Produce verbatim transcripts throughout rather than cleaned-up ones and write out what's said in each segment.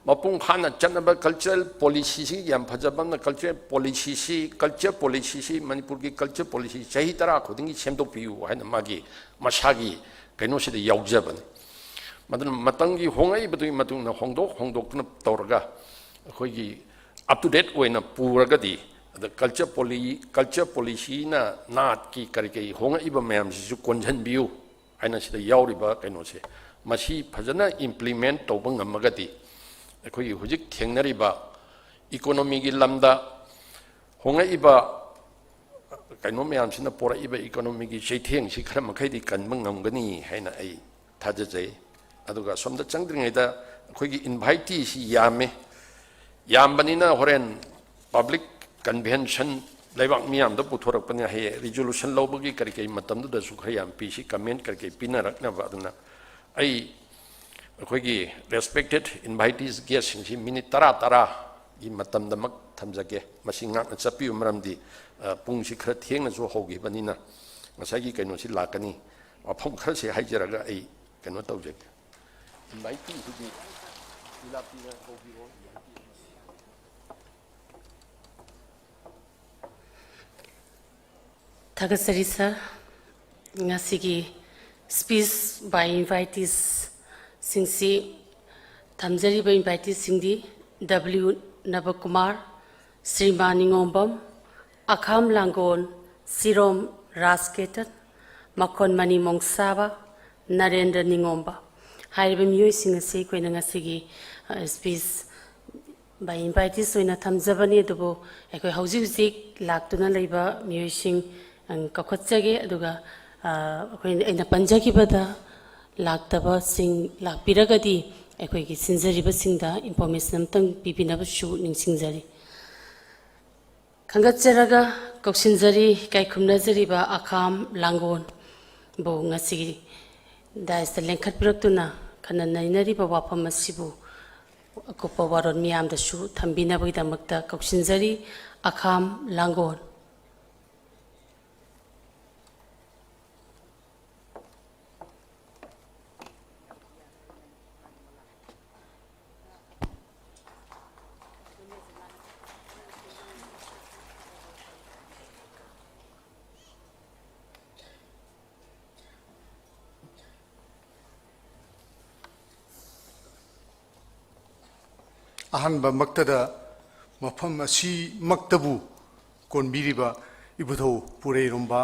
ꯃꯄꯨꯡ ꯐꯥꯅ ꯆꯠꯅꯕ cultural policyꯁꯤ ꯌꯥꯝ ꯐꯖꯕ ꯑꯃꯅ, cultural policyꯁꯤ, culture policyꯁꯤ, ꯃꯅꯤꯄꯨꯔꯒꯤ culture policy ꯆꯍꯤ ꯇꯔꯥ ꯈꯨꯗꯤꯡꯒꯤ ꯁꯦꯝꯗꯣꯛꯄꯤꯌꯨ ꯍꯥꯏꯅ ꯃꯥꯒꯤ ꯃꯁꯥꯒꯤ ꯀꯩꯅꯣꯁꯤꯗ ꯌꯥꯎꯖꯕꯅꯤ꯫ ꯃꯗꯨꯅ ꯃꯇꯝꯒꯤ ꯍꯣꯡꯂꯛꯏꯕꯗꯨꯒꯤ ꯃꯇꯨꯡ ꯏꯟꯅ ꯍꯣꯡꯗꯣꯛ ꯍꯣꯡꯗꯣꯛꯇꯨꯅ ꯇꯧꯔꯒ ꯑꯩꯈꯣꯏꯒꯤ up to date ꯑꯣꯏꯅ ꯄꯨꯔꯒꯗꯤ, ꯑꯗ culture poli-, culture policyꯅ ꯅꯥꯠꯀꯤ ꯀꯔꯤ ꯀꯔꯤ ꯍꯣꯡꯂꯛꯏꯕ ꯃꯌꯥꯝꯁꯤꯁꯨ ꯀꯣꯟꯁꯤꯟꯕꯤꯌꯨ ꯍꯥꯏꯅ ꯁꯤꯗ ꯌꯥꯎꯔꯤꯕ ꯀꯩꯅꯣꯁꯦ, ꯃꯁꯤ ꯐꯖꯅ implement ꯇꯧꯕ ꯉꯝꯃꯒꯗꯤ ꯑꯩꯈꯣꯏꯒꯤ ꯍꯧꯖꯤꯛ ꯊꯦꯡꯅꯔꯤꯕ economyꯒꯤ ꯂꯝꯗ ꯍꯣꯡꯂꯛꯏꯕ ꯀꯩꯅꯣ ꯃꯌꯥꯝꯁꯤꯅ ꯄꯣꯔꯛꯏꯕ economyꯒꯤ ꯆꯩꯊꯦꯡꯁꯤ ꯈꯔ ꯃꯈꯩꯗꯤ ꯀꯟꯕ ꯉꯝꯒꯅꯤ ꯍꯥꯏꯅ ꯑꯩ ꯊꯥꯖꯖꯩ꯫ ꯑꯗꯨꯒ ꯑꯁꯣꯝꯗ ꯆꯪꯗ꯭ꯔꯤꯉꯩꯗ ꯑꯩꯈꯣꯏꯒꯤ inviteeꯁꯤ ꯌꯥꯝꯃꯦ꯫ ꯌꯥꯝꯕꯅꯤꯅ ꯍꯣꯔꯦꯟ public convention ꯂꯩꯕꯥꯛ ꯃꯤꯌꯥꯝꯗ ꯄꯨꯊꯣꯔꯛꯄꯅꯤꯅ ꯍꯌꯦꯡ resolution ꯂꯧꯕꯒꯤ ꯀꯔꯤ ꯀꯔꯤ ꯃꯇꯝꯗꯨꯗꯁꯨ ꯈꯔ ꯌꯥꯝ ꯄꯤ, ꯁꯤ comment ꯀꯔꯤ ꯀꯔꯤ ꯄꯤꯅꯔꯛꯅꯕ꯫ ꯑꯗꯨꯅ ꯑꯩ ꯑꯩꯈꯣꯏꯒꯤ respected invitees guestꯁꯤꯡꯁꯤ minute ꯇꯔꯥ ꯇꯔꯥꯒꯤ ꯃꯇꯝꯗꯃꯛ ꯊꯝꯖꯒꯦ꯫ ꯃꯁꯤ ꯉꯥꯛꯅ ꯆꯠꯄꯤꯌꯨ, ꯃꯔꯝꯗꯤ, ꯑ, ꯄꯨꯡꯁꯤ ꯈꯔ ꯊꯦꯡꯅꯁꯨ ꯍꯧꯈꯤꯕꯅꯤꯅ ꯉꯁꯥꯏꯒꯤ ꯀꯩꯅꯣꯁꯤ ꯂꯥꯛꯀꯅꯤ꯫ ꯋꯥꯐꯝ ꯈꯔꯁꯤ ꯍꯥꯏꯖꯔꯒ ꯑꯩ ꯀꯩꯅꯣ ꯇꯧꯖꯒꯦ꯫ Inviteeꯁꯤꯗꯤ ꯏꯂꯥꯄꯤꯅ ꯀꯧꯕꯤꯔꯣ꯫ ꯊꯥꯒꯠꯆꯔꯤ sir꯫ ꯉꯁꯤꯒꯤ speech by inviteesꯁꯤꯡꯁꯤ ꯊꯝꯖꯔꯤꯕ inviteesꯁꯤꯡꯗꯤ W ꯅꯕꯀꯨꯃꯥꯔ, ꯁ꯭ꯔꯤꯃꯥꯟ ꯅꯤꯉꯣꯝꯕꯝ, ꯑꯈꯥꯝ ꯂꯥꯡꯒꯣꯜ, ꯁꯤꯔꯣꯝ ꯔꯥꯖꯀꯦꯇꯟ, ꯃꯈꯣꯟꯃꯅꯤ ꯃꯣꯡꯁꯥꯕ, ꯅꯔꯦꯟꯗ꯭ꯔ ꯅꯤꯉꯣꯝꯕ꯫ ꯍꯥꯏꯔꯤꯕ ꯃꯤꯑꯣꯏꯁꯤꯡ ꯑꯁꯤ ꯑꯩꯈꯣꯏꯅ ꯉꯁꯤꯒꯤ speech by invitees ꯑꯣꯏꯅ ꯊꯝꯖꯕꯅꯤ꯫ ꯑꯗꯨꯕꯨ ꯑꯩꯈꯣꯏ ꯍꯧꯖꯤꯛ ꯍꯧꯖꯤꯛ ꯂꯥꯛꯇꯨꯅ ꯂꯩꯕ ꯃꯤꯑꯣꯏꯁꯤꯡ ꯀꯧꯈꯠꯆꯒꯦ꯫ ꯑꯗꯨꯒ ꯑꯩꯈꯣꯏꯅ, ꯑꯩꯅ ꯄꯟꯖꯈꯤꯕꯗ ꯂꯥꯛꯇꯕꯁꯤꯡ ꯂꯥꯛꯄꯤꯔꯒꯗꯤ ꯑꯩꯈꯣꯏꯒꯤ ꯁꯤꯟꯖꯔꯤꯕꯁꯤꯡꯗ information ꯑꯃꯇꯪ ꯄꯤꯕꯤꯅꯕꯁꯨ ꯅꯤꯡꯁꯤꯡꯖꯔꯤ꯫ ꯈꯪꯒꯠꯆꯔꯒ ꯀꯧꯁꯤꯟꯖꯔꯤ ꯏꯀꯥꯏ ꯈꯨꯝꯅꯖꯔꯤꯕ ꯑꯈꯥꯝ ꯂꯥꯡꯒꯣꯜꯕꯨ ꯉꯁꯤꯒꯤ daisꯇ ꯂꯦꯡꯈꯠꯄꯤꯔꯛꯇꯨꯅ ꯈꯟꯅ ꯅꯩꯅꯔꯤꯕ ꯋꯥꯐꯝ ꯑꯁꯤꯕꯨ ꯑꯀꯨꯞꯄ ꯋꯥꯔꯣꯜ ꯃꯤꯌꯥꯝꯗꯁꯨ ꯊꯝꯕꯤꯅꯕꯒꯤꯗꯃꯛꯇ ꯀꯧꯁꯤꯟꯖꯔꯤ꯫ ꯑꯈꯥꯝ ꯂꯥꯡꯒꯣꯜ꯫ ꯑꯍꯥꯟꯕꯃꯛꯇꯗ ꯃꯐꯝ ꯑꯁꯤꯃꯛꯇꯕꯨ ꯀꯣꯟꯕꯤꯔꯤꯕ ꯏꯕꯨꯙꯧ ꯄꯨꯔꯩꯔꯣꯝꯕ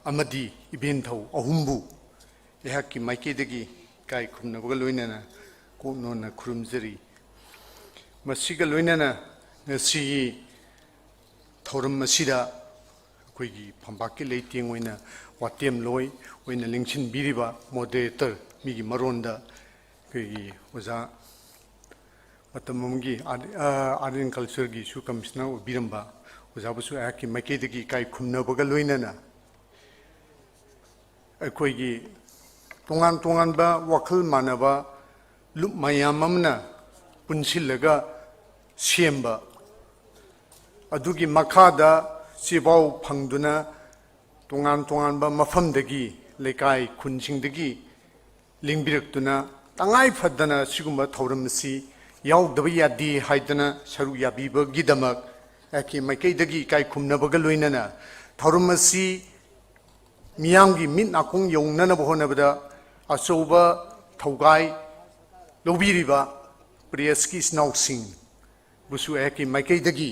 ꯑꯃꯗꯤ ꯏꯕꯦꯟꯊꯧ ꯑꯍꯨꯝꯕꯨ ꯑꯩꯍꯥꯛꯀꯤ ꯃꯥꯏꯀꯩꯗꯒꯤ ꯏꯀꯥꯏ ꯈꯨꯝꯅꯕꯒ ꯂꯣꯏꯅꯅ ꯀꯣꯛꯅꯣꯟꯅ ꯈꯨꯔꯨꯝꯖꯔꯤ꯫ ꯃꯁꯤꯒ ꯂꯣꯏꯅꯅ ꯉꯁꯤꯒꯤ ꯊꯧꯔꯝ ꯑꯁꯤꯗ ꯑꯩꯈꯣꯏꯒꯤ ꯐꯝꯕꯥꯛꯀꯤ ꯂꯩꯇꯦꯡ ꯑꯣꯏꯅ ꯋꯥꯇꯦꯝꯂꯣꯏ ꯑꯣꯏꯅ ꯂꯦꯡꯁꯤꯟꯕꯤꯔꯤꯕ moderator, ꯃꯤꯒꯤ ꯃꯔꯣꯟꯗ ꯑꯩꯈꯣꯏꯒꯤ ꯑꯣꯖꯥ, ꯃꯇꯝ ꯑꯃꯒꯤ Art, ꯑ, Art and Cultureꯒꯤꯁꯨ commissioner ꯑꯣꯏꯕꯤꯔꯝꯕ ꯑꯣꯖꯥꯕꯨꯁꯨ ꯑꯩꯍꯥꯛꯀꯤ ꯃꯥꯏꯀꯩꯗꯒꯤ ꯏꯀꯥꯏ ꯈꯨꯝꯅꯕꯒ ꯂꯣꯏꯅꯅ ꯑꯩꯈꯣꯏꯒꯤ ꯇꯣꯉꯥꯟ ꯇꯣꯉꯥꯟꯕ ꯋꯥꯈꯜ ꯃꯥꯟꯅꯕ ꯂꯨꯞ ꯃꯌꯥꯝ ꯑꯃꯅ ꯄꯨꯟꯁꯤꯜꯂꯒ ꯁꯦꯝꯕ, ꯑꯗꯨꯒꯤ ꯃꯈꯥꯗ ꯆꯦꯕꯥꯎ ꯐꯪꯗꯨꯅ ꯇꯣꯉꯥꯟ ꯇꯣꯉꯥꯟꯕ ꯃꯐꯝꯗꯒꯤ, ꯂꯩꯀꯥꯏ ꯈꯨꯟꯁꯤꯡꯗꯒꯤ ꯂꯦꯡꯕꯤꯔꯛꯇꯨꯅ ꯇꯉꯥꯏ ꯐꯗꯅ ꯁꯤꯒꯨꯝꯕ ꯊꯧꯔꯝ ꯑꯁꯤ ꯌꯥꯎꯗꯕ ꯌꯥꯗꯦ ꯍꯥꯏꯗꯅ ꯁꯔꯨꯛ ꯌꯥꯕꯤꯕꯒꯤꯗꯃꯛ ꯑꯩꯍꯥꯛꯀꯤ ꯃꯥꯏꯀꯩꯗꯒꯤ ꯏꯀꯥꯏ ꯈꯨꯝꯅꯕꯒ ꯂꯣꯏꯅꯅ ꯊꯧꯔꯝ ꯑꯁꯤ ꯃꯤꯌꯥꯝꯒꯤ ꯃꯤꯠ ꯅꯥꯀꯣꯡ ꯌꯧꯅꯅꯕ ꯍꯣꯠꯅꯕꯗ ꯑꯆꯧꯕ ꯊꯧꯒꯥꯏ ꯂꯧꯕꯤꯔꯤꯕ pressꯀꯤ ꯏꯆꯤꯟ ꯏꯅꯥꯎꯁꯤꯡꯕꯨꯁꯨ ꯑꯩꯍꯥꯛꯀꯤ ꯃꯥꯏꯀꯩꯗꯒꯤ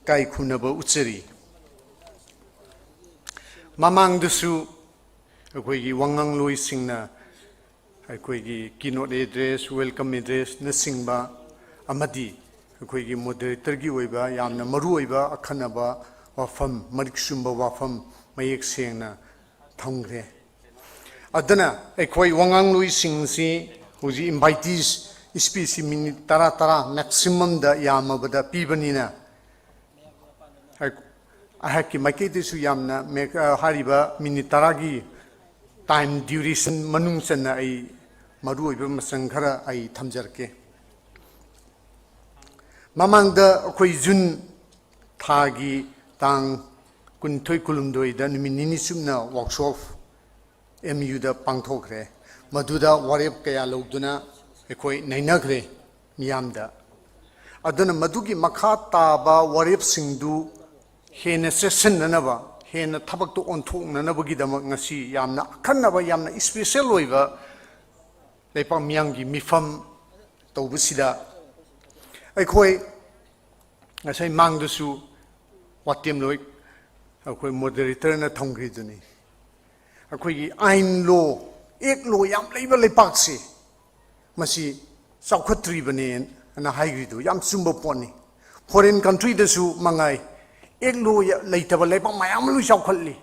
ꯏꯀꯥꯏ ꯈꯨꯝꯅꯕ ꯎꯠꯆꯔꯤ꯫ ꯃꯃꯥꯡꯗꯁꯨ ꯑꯩꯈꯣꯏꯒꯤ ꯋꯥꯉꯥꯡꯂꯣꯏꯁꯤꯡꯅ ꯑꯩꯈꯣꯏꯒꯤ keynote address, welcome addressꯅꯆꯤꯡꯕ ꯑꯃꯗꯤ ꯑꯩꯈꯣꯏꯒꯤ moderatorꯒꯤ ꯑꯣꯏꯕ ꯌꯥꯝꯅ ꯃꯔꯨꯑꯣꯏꯕ ꯑꯈꯟꯅꯕ ꯋꯥꯐꯝ, ꯃꯔꯤꯛ ꯆꯨꯝꯕ ꯋꯥꯐꯝ ꯃꯌꯦꯛ ꯁꯦꯡꯅ ꯊꯝꯈ꯭ꯔꯦ꯫ ꯑꯗꯨꯅ ꯑꯩꯈꯣꯏ ꯋꯥꯉꯥꯡꯂꯣꯏꯁꯤꯡꯁꯤ ꯍꯧꯖꯤꯛ invitees speechꯁꯤ minute ꯇꯔꯥ ꯇꯔꯥ maximumꯗ ꯌꯥꯝꯃꯕꯗ ꯄꯤꯕꯅꯤꯅ, ꯑꯩ-, ꯑꯩꯍꯥꯛꯀꯤ ꯃꯥꯏꯀꯩꯗꯁꯨ ꯌꯥꯝꯅ ꯃꯦꯛ-, ꯑ, ꯍꯥꯏꯔꯤꯕ minute ꯇꯔꯥꯒꯤ time duration ꯃꯅꯨꯡ ꯆꯟꯅ ꯑꯩ ꯃꯔꯨꯑꯣꯏꯕ ꯃꯆꯪ ꯈꯔ ꯑꯩ ꯊꯝꯖꯔꯛꯀꯦ꯫ ꯃꯃꯥꯡꯗ ꯑꯩꯈꯣꯏ June ꯊꯥꯒꯤ ꯇꯥꯡ ꯀꯨꯟꯅꯤꯊꯣꯏ ꯀꯨꯟꯍꯨꯝꯗꯣꯏꯗ ꯅꯨꯃꯤꯠ ꯅꯤꯅꯤ ꯆꯨꯞꯅ workshop MUꯗ ꯄꯥꯡꯊꯣꯛꯈ꯭ꯔꯦ꯫ ꯃꯗꯨꯗ ꯋꯥꯔꯦꯞ ꯀꯌꯥ ꯂꯧꯗꯨꯅ ꯑꯩꯈꯣꯏ ꯅꯩꯅꯈ꯭ꯔꯦ ꯃꯤꯌꯥꯝꯗ꯫ ꯑꯗꯨꯅ ꯃꯗꯨꯒꯤ ꯃꯈꯥ ꯇꯥꯕ ꯋꯥꯔꯦꯞꯁꯤꯡꯗꯨ ꯍꯦꯟꯅ ꯆꯦꯠꯁꯤꯟꯅꯅꯕ, ꯍꯦꯟꯅ ꯊꯕꯛꯇꯨ ꯑꯣꯟꯊꯣꯛꯅꯅꯕꯒꯤꯗꯃꯛ ꯉꯁꯤ ꯌꯥꯝꯅ ꯑꯈꯟꯅꯕ, ꯌꯥꯝꯅ special ꯑꯣꯏꯕ ꯂꯩꯄꯥꯛ ꯃꯤꯌꯥꯝꯒꯤ ꯃꯤꯐꯝ ꯇꯧꯕꯁꯤꯗ ꯑꯩꯈꯣꯏ ꯉꯁꯥꯏ ꯃꯥꯡꯗꯁꯨ ꯋꯥꯇꯦꯝꯂꯣꯏ ꯑꯩꯈꯣꯏ ꯃꯣꯗꯔꯦꯇꯔꯅ ꯊꯝꯈ꯭ꯔꯤꯗꯨꯅꯤ꯫ ꯑꯩꯈꯣꯏꯒꯤ ꯑꯥꯏꯟ ꯂꯣ, ꯑꯦꯛ ꯂꯣ ꯌꯥꯝ ꯂꯩꯕ ꯂꯩꯄꯥꯛꯁꯦ ꯃꯁꯤ ꯆꯥꯎꯈꯠꯇ꯭ꯔꯤꯕꯅꯦꯅ ꯍꯥꯏꯈ꯭ꯔꯤꯗꯨ ꯌꯥꯝ ꯆꯨꯝꯕ ꯄꯣꯠꯅꯤ꯫ ꯐꯣꯔꯦꯟ ꯀꯟꯇ꯭ꯔꯤꯗꯁꯨ ꯃꯉꯥꯏ, ꯑꯦꯛ ꯂꯣ ꯂꯩꯇꯕ ꯂꯩꯕꯥꯛ ꯃꯌꯥꯝ ꯑꯃ ꯂꯣꯏ ꯆꯥꯎꯈꯠꯂꯤ꯫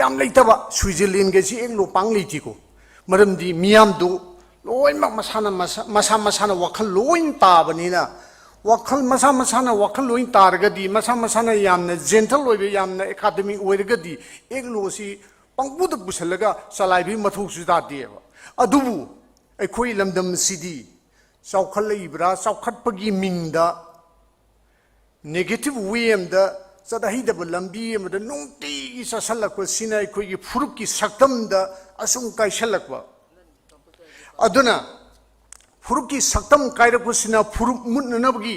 ꯌꯥꯝ ꯂꯩꯇꯕ, ꯁ꯭ꯋꯤꯖꯔꯂꯦꯟꯒꯁꯤ ꯑꯦꯛ ꯂꯣ ꯄꯥꯡ ꯂꯩꯇꯦꯀꯣ꯫ ꯃꯔꯝꯗꯤ ꯃꯤꯌꯥꯝꯗꯨ ꯂꯣꯏꯅꯃꯛ ꯃꯁꯥꯅ ꯃꯁꯥ, ꯃꯁꯥ ꯃꯁꯥꯅ ꯋꯥꯈꯜ ꯂꯣꯏ ꯇꯥꯕꯅꯤꯅ, ꯋꯥꯈꯜ ꯃꯁꯥ ꯃꯁꯥꯅ ꯋꯥꯈꯜ ꯂꯣꯏ ꯇꯥꯔꯒꯗꯤ, ꯃꯁꯥ ꯃꯁꯥꯅ ꯌꯥꯝꯅ ꯖꯦꯟꯇꯜ ꯑꯣꯏꯕ, ꯌꯥꯝꯅ ꯑꯦꯀꯥꯗꯃꯤꯛ ꯑꯣꯏꯔꯒꯗꯤ ꯑꯦꯛ ꯂꯣꯁꯤ ꯄꯪꯄꯨꯗ ꯄꯨꯁꯜꯂꯒ ꯆꯂꯥꯏꯕꯒꯤ ꯃꯊꯧꯁꯨ ꯇꯥꯗꯦꯕ꯫ ꯑꯗꯨꯕꯨ ꯑꯩꯈꯣꯏ ꯂꯝꯗꯝ ꯑꯁꯤꯗꯤ ꯆꯥꯎꯈꯠꯂꯛꯏꯕ꯭ꯔꯥ, ꯆꯥꯎꯈꯠꯄꯒꯤ ꯃꯤꯡꯗ negative way ꯑꯃꯗ, ꯆꯠꯍꯩꯗꯕ ꯂꯝꯕꯤ ꯑꯃꯗ ꯅꯨꯡꯇꯤꯒꯤ ꯆꯠꯁꯜꯂꯛꯄꯁꯤꯅ ꯑꯩꯈꯣꯏꯒꯤ ꯐꯨꯔꯨꯞꯀꯤ ꯁꯛꯇꯝꯗ ꯑꯁꯨꯝ ꯀꯥꯏꯁꯜꯂꯛꯄ꯫ ꯑꯗꯨꯅ ꯐꯨꯔꯨꯞꯀꯤ ꯁꯛꯇꯝ ꯀꯥꯏꯔꯛꯄꯁꯤꯅ ꯐꯨꯔꯨꯞ ꯃꯨꯠꯅꯅꯕꯒꯤ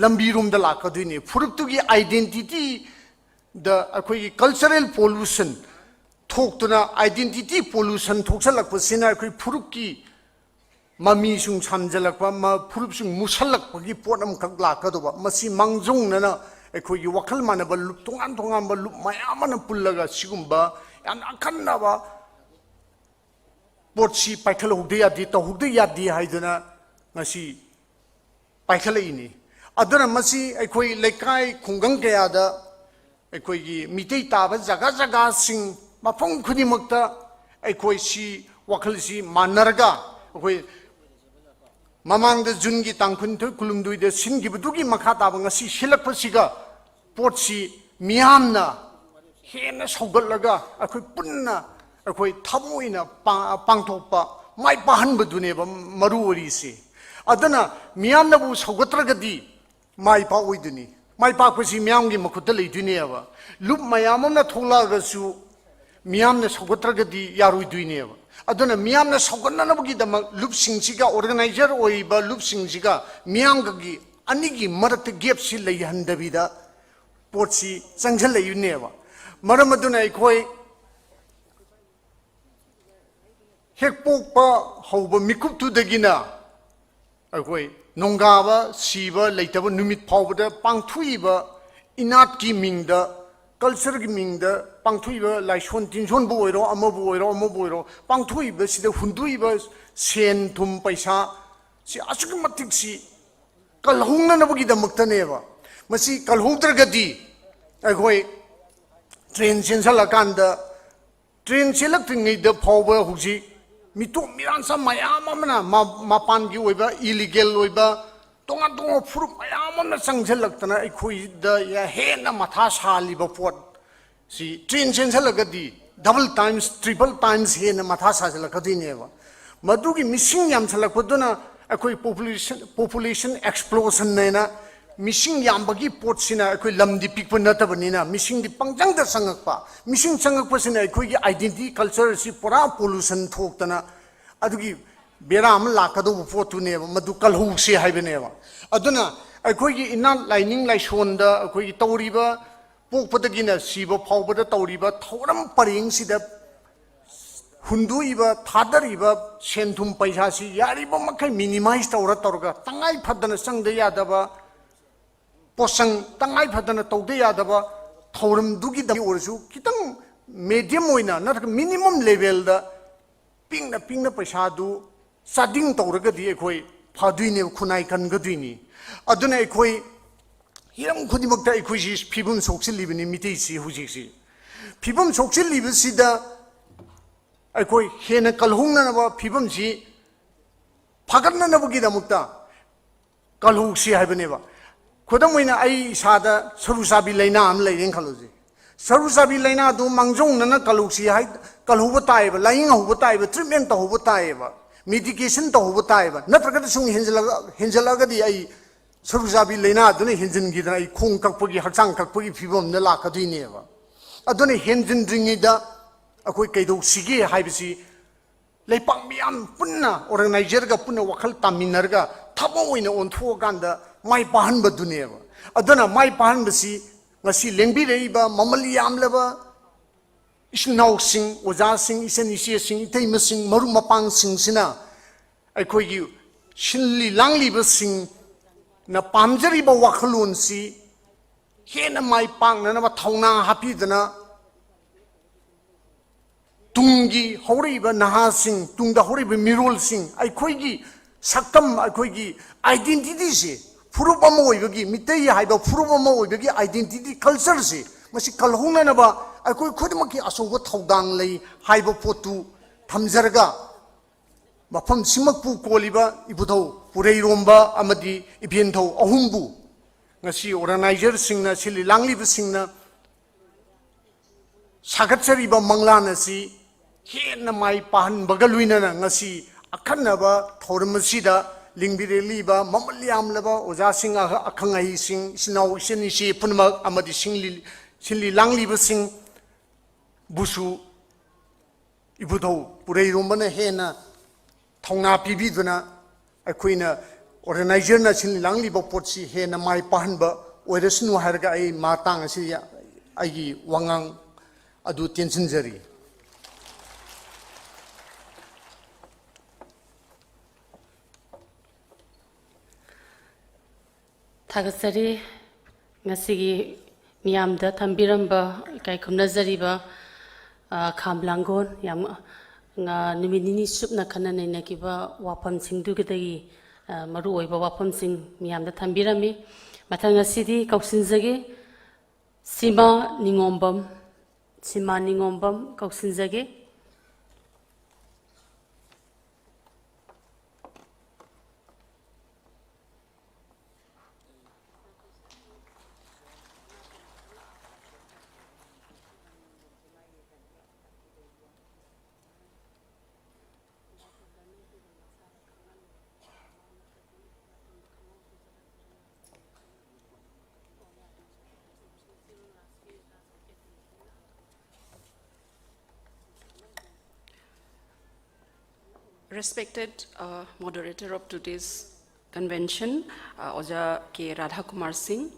ꯂꯝꯕꯤꯔꯣꯝꯗ ꯂꯥꯛꯀꯗꯣꯏꯅꯤ꯫ ꯐꯨꯔꯨꯞꯇꯨꯒꯤ identity ꯗ ꯑꯩꯈꯣꯏꯒꯤ cultural pollution ꯊꯣꯛꯇꯨꯅ identity pollution ꯊꯣꯛꯆꯜꯂꯛꯄꯁꯤꯅ ꯑꯩꯈꯣꯏ ꯐꯨꯔꯨꯞꯀꯤ ꯃꯃꯤꯁꯨ ꯁꯥꯝꯖꯜꯂꯛꯄ, ꯃ-, ꯐꯨꯔꯨꯞꯁꯨ ꯃꯨꯁꯜꯂꯛꯄꯒꯤ ꯄꯣꯠ ꯑꯃꯈꯛ ꯂꯥꯛꯀꯗꯧꯕ꯫ ꯃꯁꯤ ꯃꯥꯡꯖꯧꯅꯅ ꯑꯩꯈꯣꯏꯒꯤ ꯋꯥꯈꯜ ꯃꯥꯟꯅꯕ ꯂꯨꯞ, ꯇꯣꯉꯥꯟ ꯇꯣꯉꯥꯟꯕ ꯂꯨꯞ ꯃꯌꯥꯝ ꯑꯃꯅ ꯄꯨꯜꯂꯒ ꯁꯤꯒꯨꯝꯕ ꯌꯥꯝꯅ ꯑꯈꯟꯅꯕ ꯄꯣꯠꯁꯤ ꯄꯥꯏꯈꯠꯍꯧꯗ ꯌꯥꯗꯦ, ꯇꯧꯍꯧꯗ ꯌꯥꯗꯦ ꯍꯥꯏꯗꯨꯅ ꯉꯁꯤ ꯄꯥꯏꯈꯠꯂꯛꯏꯅꯤ꯫ ꯑꯗꯨꯅ ꯃꯁꯤ ꯑꯩꯈꯣꯏ ꯂꯩꯀꯥꯏ ꯈꯨꯡꯒꯪ ꯀꯌꯥꯗ, ꯑꯩꯈꯣꯏꯒꯤ ꯃꯤꯇꯩ ꯇꯥꯕ ꯖꯒꯥ ꯖꯒꯥꯁꯤꯡ, ꯃꯐꯝ ꯈꯨꯗꯤꯡꯃꯛꯇ ꯑꯩꯈꯣꯏ ꯁꯤ ꯋꯥꯈꯜꯁꯤ ꯃꯥꯟꯅꯔꯒ, ꯑꯩꯈꯣꯏ ꯃꯃꯥꯡꯗ ꯖꯨꯟꯒꯤ ꯇꯥꯡ ꯀꯨꯟꯅꯤꯊꯣꯏ, ꯀꯨꯟꯍꯨꯝꯗꯣꯏꯗ ꯁꯤꯟꯈꯤꯕꯗꯨꯒꯤ ꯃꯈꯥ ꯇꯥꯕ ꯉꯁꯤ ꯁꯤꯜꯂꯛꯄꯁꯤꯒ ꯄꯣꯠꯁꯤ ꯃꯤꯌꯥꯝꯅ ꯍꯦꯟꯅ ꯁꯧꯒꯠꯂꯒ ꯑꯩꯈꯣꯏ ꯄꯨꯟꯅ ꯑꯩꯈꯣꯏ ꯊꯃꯣꯏꯅ ꯄꯥ-, ꯄꯥꯡꯊꯣꯛꯄ, ꯃꯥꯏ ꯄꯥꯛꯍꯟꯕꯗꯨꯅꯦꯕ ꯃꯔꯨ ꯑꯣꯏꯔꯤꯁꯤ꯫ ꯑꯗꯨꯅ ꯃꯤꯌꯥꯝꯅꯕꯨ ꯁꯧꯒꯠꯇ꯭ꯔꯒꯗꯤ ꯃꯥꯏ ꯄꯥꯛꯑꯣꯏꯗꯣꯏꯅꯤ꯫ ꯃꯥꯏ ꯄꯥꯛꯄꯁꯤ ꯃꯤꯌꯥꯝꯒꯤ ꯃꯈꯨꯠꯇ ꯂꯩꯗꯣꯏꯅꯦꯕ꯫ ꯂꯨꯞ ꯃꯌꯥꯝ ꯑꯃꯅ ꯊꯣꯛꯂꯛꯑꯒꯁꯨ ꯃꯤꯌꯥꯝꯅ ꯁꯧꯒꯠꯇ꯭ꯔꯒꯗꯤ ꯌꯥꯔꯣꯏꯗꯣꯏꯅꯦꯕ꯫ ꯑꯗꯨꯅ ꯃꯤꯌꯥꯝꯅ ꯁꯧꯒꯠꯅꯅꯕꯒꯤꯗꯃꯛ ꯂꯨꯞꯁꯤꯡꯁꯤꯒ, organizer ꯑꯣꯏꯔꯤꯕ ꯂꯨꯞꯁꯤꯡꯁꯤꯒ ꯃꯤꯌꯥꯝꯒꯒꯤ ꯑꯅꯤꯒꯤ ꯃꯔꯛꯇ gap ꯁꯤ ꯂꯩꯍꯟꯗꯕꯤꯗ ꯄꯣꯠꯁꯤ ꯆꯪꯁꯤꯜꯂꯛꯏꯕꯅꯦꯕ꯫ ꯃꯔꯝ ꯑꯗꯨꯅ ꯑꯩꯈꯣꯏ ꯍꯦꯛ ꯄꯣꯛꯄ ꯍꯧꯕ ꯃꯤꯀꯨꯞꯇꯨꯗꯒꯤꯅ ꯑꯩꯈꯣꯏ ꯅꯣꯡꯒꯥꯕ ꯁꯤꯕ ꯂꯩꯇꯕ ꯅꯨꯃꯤꯠ ꯐꯥꯎꯕꯗ ꯄꯥꯡꯊꯣꯛꯏꯕ ꯏꯅꯥꯠꯀꯤ ꯃꯤꯡꯗ, ꯀꯜꯆꯔꯒꯤ ꯃꯤꯡꯗ ꯄꯥꯡꯊꯣꯛꯏꯕ ꯂꯥꯏꯁꯣꯟ ꯇꯤꯟꯁꯣꯟꯕꯨ ꯑꯣꯏꯔꯣ, ꯑꯃꯕꯨ ꯑꯣꯏꯔꯣ, ꯑꯃꯕꯨ ꯑꯣꯏꯔꯣ, ꯄꯥꯡꯊꯣꯛꯏꯕꯁꯤꯗ ꯍꯨꯟꯗꯣꯛꯏꯕ ꯁꯦꯟ ꯊꯨꯝ ꯄꯩꯁꯥ ꯁꯤ ꯑꯁꯨꯛꯀꯤ ꯃꯇꯤꯛ ꯁꯤ ꯀꯜꯍꯧꯅꯅꯕꯒꯤꯗꯃꯛꯇꯅꯦꯕ꯫ ꯃꯁꯤ ꯀꯜꯍꯧꯗ꯭ꯔꯒꯗꯤ ꯑꯩꯈꯣꯏ ꯇ꯭ꯔꯦꯟ ꯆꯦꯟꯁꯤꯜꯂꯀꯥꯟꯗ, ꯇ꯭ꯔꯦꯟ ꯆꯦꯜꯂꯛꯇ꯭ꯔꯤꯉꯩꯗ ꯐꯥꯎꯕ ꯍꯧꯖꯤꯛ ꯃꯤꯇꯣꯞ ꯃꯤꯔꯥꯟꯁꯥ ꯃꯌꯥꯝ ꯑꯃꯅ ꯃ-, ꯃꯄꯥꯟꯒꯤ ꯑꯣꯏꯕ ꯏꯂꯤꯒꯦꯜ ꯑꯣꯏꯕ ꯇꯣꯉꯥꯟ ꯇꯣꯉꯥꯟꯕ ꯐꯨꯔꯨꯞ ꯃꯌꯥꯝ ꯑꯃꯅ ꯆꯪꯁꯤꯜꯂꯛꯇꯅ ꯑꯩꯈꯣꯏꯗ ꯍꯦꯟꯅ ꯃꯊꯥ ꯁꯥꯍꯜꯂꯤꯕ ꯄꯣꯠ ꯁꯤ train ꯆꯦꯟꯁꯤꯜꯂꯒꯗꯤ double times, triple times ꯍꯦꯟꯅ ꯃꯊꯥ ꯁꯥꯖꯤꯜꯂꯛꯀꯗꯣꯏꯅꯦꯕ꯫ ꯃꯗꯨꯒꯤ ꯃꯤꯁꯤꯡ ꯌꯥꯝꯁꯤꯜꯂꯛꯄꯗꯨꯅ ꯑꯩꯈꯣꯏ population, population explosion ꯍꯥꯏꯅ ꯃꯤꯁꯤꯡ ꯌꯥꯝꯕꯒꯤ ꯄꯣꯠꯁꯤꯅ ꯑꯩꯈꯣꯏ ꯂꯝꯗꯤ ꯄꯤꯛꯄ ꯅꯠꯇꯕꯅꯤꯅ ꯃꯤꯁꯤꯡꯗꯤ ꯄꯪꯆꯪꯗ ꯆꯪꯉꯛꯄ, ꯃꯤꯁꯤꯡ ꯆꯪꯉꯛꯄꯁꯤꯅ ꯑꯩꯈꯣꯏꯒꯤ identity culture ꯑꯁꯤ ꯄꯨꯔꯥ pollution ꯊꯣꯛꯇꯅ ꯑꯗꯨꯒꯤ ꯕꯦꯔꯥ ꯑꯃ ꯂꯥꯛꯀꯗꯧꯕ ꯄꯣꯠꯇꯨꯅꯦꯕ ꯃꯗꯨ ꯀꯜꯍꯧꯁꯤ ꯍꯥꯏꯕꯅꯦꯕ꯫ ꯑꯗꯨꯅ ꯑꯩꯈꯣꯏꯒꯤ ꯏꯅꯥꯠ ꯂꯥꯏꯅꯤꯡ ꯂꯥꯏꯁꯣꯟꯗ ꯑꯩꯈꯣꯏꯒꯤ ꯇꯧꯔꯤꯕ ꯄꯣꯛꯄꯗꯒꯤꯅ ꯁꯤꯕ ꯐꯥꯎꯕꯗ ꯇꯧꯔꯤꯕ ꯊꯧꯔꯝ ꯄꯔꯦꯡꯁꯤꯗ ꯍꯨꯟꯗꯣꯛꯏꯕ, ꯊꯥꯗꯔꯤꯕ ꯁꯦꯟ ꯊꯨꯝ ꯄꯩꯁꯥꯁꯤ ꯌꯥꯔꯤꯕ ꯃꯈꯩ minimize ꯇꯧꯔ ꯇꯧꯔꯒ ꯇꯉꯥꯏ ꯐꯗꯅ ꯆꯪꯗ ꯌꯥꯗꯕ ꯄꯣꯠꯆꯪ, ꯇꯉꯥꯏ ꯐꯗꯅ ꯇꯧꯗ ꯌꯥꯗꯕ ꯊꯧꯔꯝꯗꯨꯒꯤꯗꯃꯛ ꯑꯣꯏꯔꯁꯨ ꯈꯤꯇꯪ medium ꯑꯣꯏꯅ ꯅꯠꯇ꯭ꯔꯒ minimum level ꯗ ꯄꯤꯛꯅ ꯄꯤꯛꯅ ꯄꯩꯁꯥꯗꯨ ꯆꯥꯗꯤꯡ ꯇꯧꯔꯒꯗꯤ ꯑꯩꯈꯣꯏ ꯐꯗꯣꯏꯅꯦꯕ, ꯈꯨꯟꯅꯥꯏ ꯀꯟꯒꯗꯣꯏꯅꯤ꯫ ꯑꯗꯨꯅ ꯑꯩꯈꯣꯏ ꯍꯤꯔꯝ ꯈꯨꯗꯤꯡꯃꯛꯇ ꯑꯩꯈꯣꯏꯁꯤ ꯐꯤꯕꯝ ꯁꯣꯛꯆꯤꯜꯂꯤꯕꯅꯤ ꯃꯤꯇꯩꯁꯤ ꯍꯧꯖꯤꯛꯁꯤ꯫ ꯐꯤꯕꯝ ꯁꯣꯛꯆꯤꯜꯂꯤꯕꯁꯤꯗ ꯑꯩꯈꯣꯏ ꯍꯦꯟꯅ ꯀꯜꯍꯧꯅꯅꯕ ꯐꯤꯕꯝꯁꯤ ꯐꯒꯠꯅꯅꯕꯒꯤꯗꯃꯛꯇ ꯀꯜꯍꯧꯁꯤ ꯍꯥꯏꯕꯅꯦꯕ꯫ ꯈꯨꯗꯝ ꯑꯣꯏꯅ ꯑꯩ ꯏꯁꯥꯗ ꯁꯔꯨ ꯆꯥꯕꯤ ꯂꯥꯏꯅꯥ ꯑꯃ ꯂꯩꯔꯦꯅ ꯈꯜꯂꯁꯤ꯫ ꯁꯔꯨ ꯆꯥꯕꯤ ꯂꯥꯏꯅꯥꯗꯨ ꯃꯥꯡꯖꯧꯅꯅ ꯀꯜꯍꯧꯁꯤ ꯍꯥꯏ, ꯀꯜꯍꯧꯕ ꯇꯥꯏꯌꯦꯕ, ꯂꯥꯏꯌꯦꯡꯍꯧꯕ ꯇꯥꯏꯌꯦꯕ, treatment ꯇꯧꯍꯧꯕ ꯇꯥꯏꯌꯦꯕ, medication ꯇꯧꯍꯧꯕ ꯇꯥꯏꯌꯦꯕ꯫ ꯅꯠꯇ꯭ꯔꯒꯗꯤ ꯁꯨꯝ ꯍꯦꯟꯖꯜꯂꯛ-, ꯍꯦꯟꯖꯜꯂꯛꯑꯒꯗꯤ ꯑꯩ ꯁꯔꯨ ꯆꯥꯕꯤ ꯂꯥꯏꯅꯥꯗꯨꯅ ꯍꯦꯟꯖꯤꯟꯈꯤꯗꯅ ꯑꯩ ꯈꯣꯡ ꯀꯛꯄꯒꯤ, ꯍꯛꯆꯥꯡ ꯀꯛꯄꯒꯤ ꯐꯤꯕꯝꯗ ꯂꯥꯛꯀꯗꯣꯏꯅꯦꯕ꯫ ꯑꯗꯨꯅ ꯍꯦꯟꯖꯤꯟꯗ꯭ꯔꯤꯉꯩꯗ ꯑꯩꯈꯣꯏ ꯀꯩꯗꯧꯁꯤꯒꯦ ꯍꯥꯏꯕꯁꯤ ꯂꯩꯄꯥꯛ ꯃꯤꯌꯥꯝ ꯄꯨꯟꯅ organizer ꯒ ꯄꯨꯟꯅ ꯋꯥꯈꯜ ꯇꯥꯃꯤꯟꯅꯔꯒ ꯊꯕꯛ ꯑꯣꯏꯅ ꯑꯣꯟꯊꯣꯛꯑꯀꯥꯟꯗ ꯃꯥꯏ ꯄꯥꯛꯍꯟꯕꯗꯨꯅꯦꯕ꯫ ꯑꯗꯨꯅ ꯃꯥꯏ ꯄꯥꯛꯍꯟꯕꯁꯤ ꯉꯁꯤ ꯂꯦꯡꯕꯤꯔꯛꯏꯕ ꯃꯃꯜ ꯌꯥꯝꯂꯕ ꯏꯆꯤꯟ ꯏꯅꯥꯎꯁꯤꯡ, ꯑꯣꯖꯥꯁꯤꯡ, ꯏꯆꯟ ꯏꯆꯦꯁꯤꯡ, ꯏꯇꯩꯃꯁꯤꯡ, ꯃꯔꯨꯞ ꯃꯄꯥꯡꯁꯤꯡꯁꯤꯅ ꯑꯩꯈꯣꯏꯒꯤ ꯁꯤꯜꯂꯤ ꯂꯥꯡꯂꯤꯕꯁꯤꯡꯅ ꯄꯥꯝꯖꯔꯤꯕ ꯋꯥꯈꯜꯂꯣꯟꯁꯤ ꯍꯦꯟꯅ ꯃꯥꯏ ꯄꯥꯛꯅꯅꯕ ꯊꯧꯅꯥ ꯍꯥꯞꯄꯤꯗꯨꯅ, ꯇꯨꯡꯒꯤ ꯍꯧꯔꯛꯏꯕ ꯅꯍꯥꯁꯤꯡ, ꯇꯨꯡꯗ ꯍꯧꯔꯛꯏꯕ ꯃꯤꯔꯣꯜꯁꯤꯡ, ꯑꯩꯈꯣꯏꯒꯤ ꯁꯛꯇꯝ, ꯑꯩꯈꯣꯏꯒꯤ identityꯁꯦ, ꯐꯨꯔꯨꯞ ꯑꯃ ꯑꯣꯏꯕꯒꯤ, ꯃꯤꯇꯩ ꯍꯥꯏꯕ ꯐꯨꯔꯨꯞ ꯑꯃ ꯑꯣꯏꯕꯒꯤ identity cultureꯁꯦ, ꯃꯁꯤ ꯀꯜꯍꯧꯅꯅꯕ ꯑꯩꯈꯣꯏ ꯈꯨꯗꯤꯡꯃꯛꯀꯤ ꯑꯆꯧꯕ ꯊꯧꯗꯥꯡ ꯂꯩ ꯍꯥꯏꯕ ꯄꯣꯠꯇꯨ ꯊꯝꯖꯔꯒ, ꯃꯐꯝꯁꯤꯃꯛꯄꯨ ꯀꯣꯜꯂꯤꯕ ꯏꯕꯨꯙꯧ ꯄꯨꯔꯩꯔꯣꯝꯕ ꯑꯃꯗꯤ ꯏꯕꯦꯟꯙꯧ ꯑꯍꯨꯝꯕꯨ ꯉꯁꯤ organizerꯁꯤꯡꯅ, ꯁꯤꯜꯂꯤ ꯂꯥꯡꯂꯤꯕꯁꯤꯡꯅ ꯁꯥꯒꯠꯆꯔꯤꯕ ꯃꯪꯂꯥꯟ ꯑꯁꯤ ꯍꯦꯟꯅ ꯃꯥꯏ ꯄꯥꯍꯟꯕꯒ ꯂꯣꯏꯅꯅ, ꯉꯁꯤ ꯑꯈꯟꯅꯕ ꯊꯧꯔꯝ ꯑꯁꯤꯗ ꯂꯤꯡꯕꯤꯔꯛꯂꯤꯕ ꯃꯃꯜ ꯌꯥꯝꯂꯕ ꯑꯣꯖꯥꯁꯤꯡ, ꯑꯈꯪ ꯑꯍꯩꯁꯤꯡ, ꯏꯆꯤꯟ ꯏꯅꯥꯎ, ꯏꯆꯟ ꯏꯆꯦ ꯄꯨꯝꯅꯃꯛ ꯑꯃꯗꯤ ꯁꯤꯡꯂꯤ-, ꯁꯤꯜꯂꯤ ꯂꯥꯡꯂꯤꯕꯁꯤꯡꯕꯨꯁꯨ ꯏꯕꯨꯙꯧ ꯄꯨꯔꯩꯔꯣꯝꯕꯅ ꯍꯦꯟꯅ ꯊꯧꯅꯥ ꯄꯤꯕꯤꯗꯨꯅ, ꯑꯩꯈꯣꯏꯅ organizerꯅ ꯁꯤꯜ ꯂꯥꯡꯂꯤꯕ ꯄꯣꯠꯁꯤ ꯍꯦꯟꯅ ꯃꯥꯏ ꯄꯥꯛꯍꯟꯕ ꯑꯣꯏꯔꯁꯅꯨ ꯍꯥꯏꯔꯒ, ꯑꯩ ꯃꯇꯥꯡ ꯑꯁꯤꯗ ꯑꯩꯒꯤ ꯋꯥꯉꯥꯡ ꯑꯗꯨ ꯇꯦꯟꯁꯤꯟꯖꯔꯤ꯫ ꯊꯥꯒꯠꯆꯔꯤ꯫ ꯉꯁꯤꯒꯤ ꯃꯤꯌꯥꯝꯗ ꯊꯝꯕꯤꯔꯝꯕ, ꯏꯀꯥꯏ ꯈꯨꯝꯅꯖꯔꯤꯕ, ꯑ, ꯈꯥꯝ ꯂꯥꯡꯒꯣꯜ, ꯌꯥꯝ, ꯑ, ꯅꯨꯃꯤꯠ ꯅꯤꯅꯤ ꯆꯨꯞꯅ ꯈꯟꯅ ꯅꯩꯅꯈꯤꯕ ꯋꯥꯐꯝꯁꯤꯡꯗꯨꯗꯒꯤ, ꯑ, ꯃꯔꯨꯑꯣꯏꯕ ꯋꯥꯐꯝꯁꯤꯡ ꯃꯤꯌꯥꯝꯗ ꯊꯝꯕꯤꯔꯝꯃꯤ꯫ ꯃꯊꯪ ꯑꯁꯤꯗꯤ ꯀꯧꯁꯤꯟꯖꯒꯦ, ꯁꯤꯃꯥ ꯅꯤꯉꯣꯝꯕꯝ, ꯁꯤꯃꯥ ꯅꯤꯉꯣꯝꯕꯝ ꯀꯧꯁꯤꯟꯖꯒꯦ꯫ Respected, uh, moderator of today's convention, uh, ꯑꯣꯖꯥ ꯀꯦ ꯔꯥꯙꯥꯀꯨꯃꯥꯔ ꯁꯤꯡ,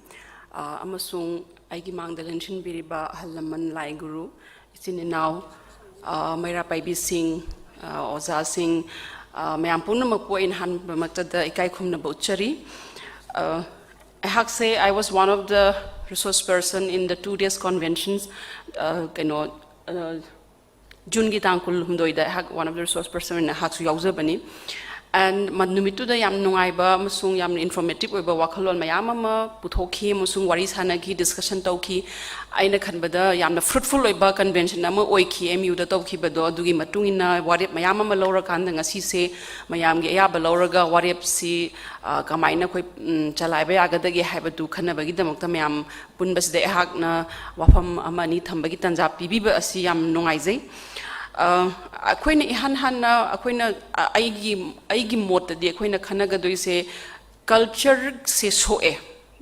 uh, ꯑꯃꯁꯨꯡ ꯑꯩꯒꯤ ꯃꯥꯡꯗ ꯂꯦꯡꯁꯤꯟꯕꯤꯔꯤꯕ ꯑꯍꯜ ꯂꯃꯟ, ꯂꯥꯏ ꯒꯨꯔꯨ, ꯏꯆꯤꯟ ꯏꯅꯥꯎ, uh, ꯃꯩꯔꯥ ꯄꯥꯏꯕꯤꯁꯤꯡ, uh, ꯑꯣꯖꯥꯁꯤꯡ, ꯑ, ꯃꯌꯥꯝ ꯄꯨꯝꯅꯃꯛꯄꯨ ꯑꯩꯅ ꯑꯍꯥꯟꯕꯃꯛꯇꯗ ꯏꯀꯥꯏ ꯈꯨꯝꯅꯕ ꯎꯠꯆꯔꯤ꯫ ꯑ, ꯑꯩꯍꯥꯛꯁꯦ, I was one of the resource person in the two days conventions, ꯑ, ꯀꯩꯅꯣ, ꯑ, ꯖꯨꯟꯒꯤ ꯇꯥꯡ ꯀꯨꯟꯍꯨꯝꯗꯣꯏꯗ ꯑꯩꯍꯥꯛ one of the resource person ꯑꯣꯏꯅ ꯑꯩꯍꯥꯛꯁꯨ ꯌꯥꯎꯖꯕꯅꯤ꯫ And ꯃ-, ꯅꯨꯃꯤꯠꯇꯨꯗ ꯌꯥꯝ ꯅꯨꯡꯉꯥꯏꯕ ꯑꯃꯁꯨꯡ ꯌꯥꯝꯅ informative ꯑꯣꯏꯕ ꯋꯥꯈꯜꯂꯣꯟ ꯃꯌꯥꯝ ꯑꯃ ꯄꯨꯊꯣꯛꯈꯤ ꯑꯃꯁꯨꯡ ꯋꯥꯔꯤ ꯁꯥꯟꯅꯈꯤ, discussion ꯇꯧꯈꯤ꯫ ꯑꯩꯅ ꯈꯟꯕꯗ ꯌꯥꯝꯅ fruitful ꯑꯣꯏꯕ convention ꯑꯃ ꯑꯣꯏꯈꯤ ꯑꯦꯝ ꯌꯨꯗ ꯇꯧꯈꯤꯕꯗꯣ꯫ ꯑꯗꯨꯒꯤ ꯃꯇꯨꯡ ꯏꯟꯅ ꯋꯥꯔꯦꯞ ꯃꯌꯥꯝ ꯑꯃ ꯂꯧꯔꯀꯥꯟꯗ ꯉꯁꯤꯁꯦ ꯃꯌꯥꯝꯒꯤ ꯑꯌꯥꯕ ꯂꯧꯔꯒ ꯋꯥꯔꯦꯞꯁꯤ, ꯑ, ꯀꯃꯥꯏꯅ ꯑꯩꯈꯣꯏ, ꯎꯝ, ꯆꯂꯥꯏꯕ ꯌꯥꯒꯗꯒꯦ ꯍꯥꯏꯕꯗꯨ ꯈꯟꯅꯕꯒꯤꯗꯃꯛꯇ ꯃꯌꯥꯝ ꯄꯨꯟꯕꯁꯤꯗ ꯑꯩꯍꯥꯛꯅ ꯋꯥꯐꯝ ꯑꯃ ꯑꯅꯤ ꯊꯝꯕꯒꯤ ꯇꯥꯟꯖꯥ ꯄꯤꯕꯤꯕ ꯑꯁꯤ ꯌꯥꯝ ꯅꯨꯡꯉꯥꯏꯖꯩ꯫ ꯑ, ꯑꯩꯈꯣꯏꯅ ꯏꯍꯥꯟ ꯍꯥꯟꯅ ꯑꯩꯈꯣꯏꯅ, ꯑ, ꯑꯩꯒꯤ, ꯑꯩꯒꯤ ꯃꯣꯠꯇꯗꯤ ꯑꯩꯈꯣꯏꯅ ꯈꯟꯅꯒꯗꯣꯏꯁꯦ cultureꯁꯦ ꯁꯣꯛꯑꯦ꯫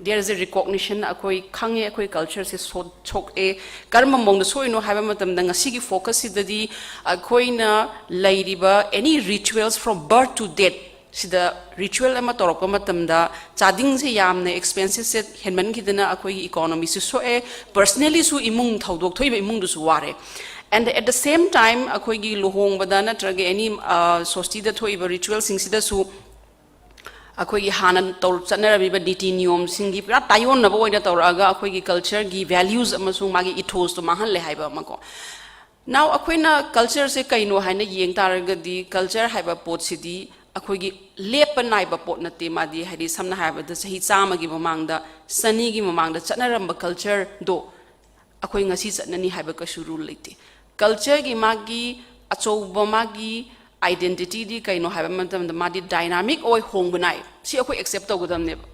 There is a recognition, ꯑꯩꯈꯣꯏ ꯈꯪꯉꯦ ꯑꯩꯈꯣꯏ cultureꯁꯦ ꯁꯣ-, ꯁꯣꯛꯑꯦ꯫ ꯀꯔꯝꯕ ꯃꯑꯣꯡꯗ ꯁꯣꯛꯏꯅꯣ ꯍꯥꯏꯕ ꯃꯇꯝꯗ ꯉꯁꯤꯒꯤ focusꯁꯤꯗꯗꯤ ꯑꯩꯈꯣꯏꯅ ꯂꯩꯔꯤꯕ any rituals from birth to death ꯁꯤꯗ ritual ꯑꯃ ꯇꯧꯔꯛꯄ ꯃꯇꯝꯗ ꯆꯥꯗꯤꯡꯁꯦ ꯌꯥꯝꯅ expenseꯁꯦ ꯍꯦꯟꯃꯟꯈꯤꯗꯅ ꯑꯩꯈꯣꯏꯒꯤ economyꯁꯨ ꯁꯣꯛꯑꯦ, personallyꯁꯨ ꯏꯃꯨꯡ ꯊꯧꯗꯣꯛ ꯊꯣꯛꯏꯕ ꯏꯃꯨꯡꯗꯨꯁꯨ ꯋꯥꯔꯦ꯫ And at the same time ꯑꯩꯈꯣꯏꯒꯤ ꯂꯨꯍꯣꯡꯕꯗ ꯅꯠꯇ꯭ꯔꯒ any, ꯑ, ꯁꯣꯁꯇꯤꯗ ꯊꯣꯛꯏꯕ ritualꯁꯤꯡꯁꯤꯗꯁꯨ ꯑꯩꯈꯣꯏꯒꯤ ꯍꯥꯟꯅ ꯇꯧ-, ꯆꯠꯅꯔꯝꯃꯤꯕ ꯅꯤꯇꯤ ꯅꯤꯌꯣꯝꯁꯤꯡꯒꯤ ꯄꯨꯔꯥ ꯇꯥꯏꯌꯣꯟꯅꯕ ꯑꯣꯏꯅ ꯇꯧꯔꯛꯑꯒ ꯑꯩꯈꯣꯏꯒꯤ cultureꯒꯤ values ꯑꯃꯁꯨꯡ ꯃꯥꯒꯤ ethosꯇꯣ ꯃꯥꯡꯍꯜꯂꯦ ꯍꯥꯏꯕ ꯑꯃꯀꯣ꯫ Now ꯑꯩꯈꯣꯏꯅ cultureꯁꯦ ꯀꯩꯅꯣ ꯍꯥꯏꯅ ꯌꯦꯡ ꯇꯥꯔꯒꯗꯤ culture ꯍꯥꯏꯕ ꯄꯣꯠꯁꯤꯗꯤ ꯑꯩꯈꯣꯏꯒꯤ ꯂꯦꯞꯄ ꯅꯥꯏꯕ ꯄꯣꯠ ꯅꯠꯇꯦ꯫ ꯃꯥꯗꯤ ꯍꯥꯏꯗꯤ ꯁꯝꯅ ꯍꯥꯏꯔꯕꯗ ꯆꯍꯤ ꯆꯥꯝꯃꯒꯤ ꯃꯃꯥꯡꯗ, ꯆꯅꯤꯒꯤ ꯃꯃꯥꯡꯗ ꯆꯠꯅꯔꯝꯕ cultureꯗꯣ ꯑꯩꯈꯣꯏ ꯉꯁꯤ ꯆꯠꯅꯅꯤ ꯍꯥꯏꯕ ꯀꯩꯁꯨ rule ꯂꯩꯇꯦ꯫ Cultureꯒꯤ ꯃꯥꯒꯤ ꯑꯆꯧꯕ ꯃꯥꯒꯤ identityꯗꯤ ꯀꯩꯅꯣ ꯍꯥꯏꯕ ꯃꯇꯝꯗ ꯃꯥꯗꯤ dynamic ꯑꯣꯏ ꯍꯣꯡꯕ ꯅꯥꯏ꯫ ꯁꯤ ꯑꯩꯈꯣꯏ accept ꯇꯧꯒꯗꯕꯅꯦꯕ꯫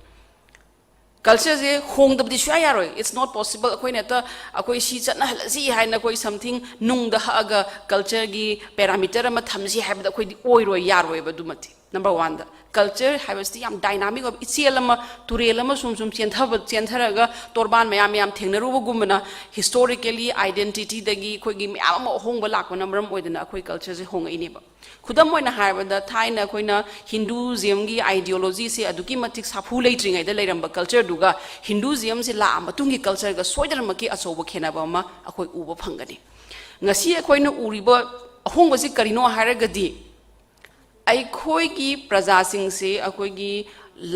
Cultureꯁꯦ ꯍꯣꯡꯗꯕꯗꯤ ꯁꯨꯡꯌꯥ ꯌꯥꯔꯣꯏ꯫ It's not possible꯫ ꯑꯩꯈꯣꯏꯅ ꯍꯦꯛꯇ ꯑꯩꯈꯣꯏ ꯁꯤ ꯆꯠꯅꯍꯜꯂꯁꯤ ꯍꯥꯏꯅ ꯑꯩꯈꯣꯏ something ꯅꯨꯡꯗ ꯍꯛꯑꯒ cultureꯒꯤ parameter ꯑꯃ ꯊꯝꯁꯤ ꯍꯥꯏꯕꯗ ꯑꯩꯈꯣꯏꯗꯤ ꯑꯣꯏꯔꯣꯏ, ꯌꯥꯔꯣꯏꯕ ꯑꯗꯨꯃꯗꯤ꯫ Number oneꯗ culture ꯍꯥꯏꯕꯁꯤꯗꯤ ꯌꯥꯝ dynamic ꯑꯣꯏꯕ, ꯏꯆꯦꯜ ꯑꯃ, ꯇꯨꯔꯦꯜ ꯑꯃ ꯁꯨꯝ ꯁꯨꯝ ꯆꯦꯟꯊꯕ, ꯆꯦꯟꯊꯔꯒ ꯇꯣꯔꯕꯥꯟ ꯃꯌꯥꯝ ꯃꯌꯥꯝ ꯊꯦꯡꯅꯔꯨꯕꯒꯨꯝꯕꯅ historically identityꯗꯒꯤ ꯑꯩꯈꯣꯏꯒꯤ ꯃꯌꯥꯝ ꯑꯃ ꯑꯍꯣꯡꯕ ꯂꯥꯛꯄꯅ ꯃꯔꯝ ꯑꯣꯏꯗꯅ ꯑꯩꯈꯣꯏ cultureꯁꯦ ꯍꯣꯡꯉꯛꯏꯅꯦꯕ꯫ ꯈꯨꯗꯝ ꯑꯣꯏꯅ ꯍꯥꯏꯔꯕꯗ ꯊꯥꯏꯅ ꯑꯩꯈꯣꯏꯅ Hinduismꯒꯤ ideologyꯁꯦ ꯑꯗꯨꯛꯀꯤ ꯃꯇꯤꯛ ꯁꯥꯐꯨ ꯂꯩꯇ꯭ꯔꯤꯉꯩꯗ ꯂꯩꯔꯝꯕ cultureꯗꯨꯒ Hinduismꯁꯦ ꯂꯥꯛꯑ ꯃꯇꯨꯡꯒꯤ cultureꯒ ꯁꯣꯏꯗꯅꯃꯛꯀꯤ ꯑꯆꯧꯕ ꯈꯦꯠꯅꯕ ꯑꯃ ꯑꯩꯈꯣꯏ ꯎꯕ ꯐꯪꯒꯅꯤ꯫ ꯉꯁꯤ ꯑꯩꯈꯣꯏꯅ ꯎꯔꯤꯕ ꯑꯍꯣꯡꯕꯁꯤ ꯀꯔꯤꯅꯣ ꯍꯥꯏꯔꯒꯗꯤ ꯑꯩꯈꯣꯏꯒꯤ ꯄ꯭ꯔꯖꯥꯁꯤꯡꯁꯤ ꯑꯩꯈꯣꯏꯒꯤ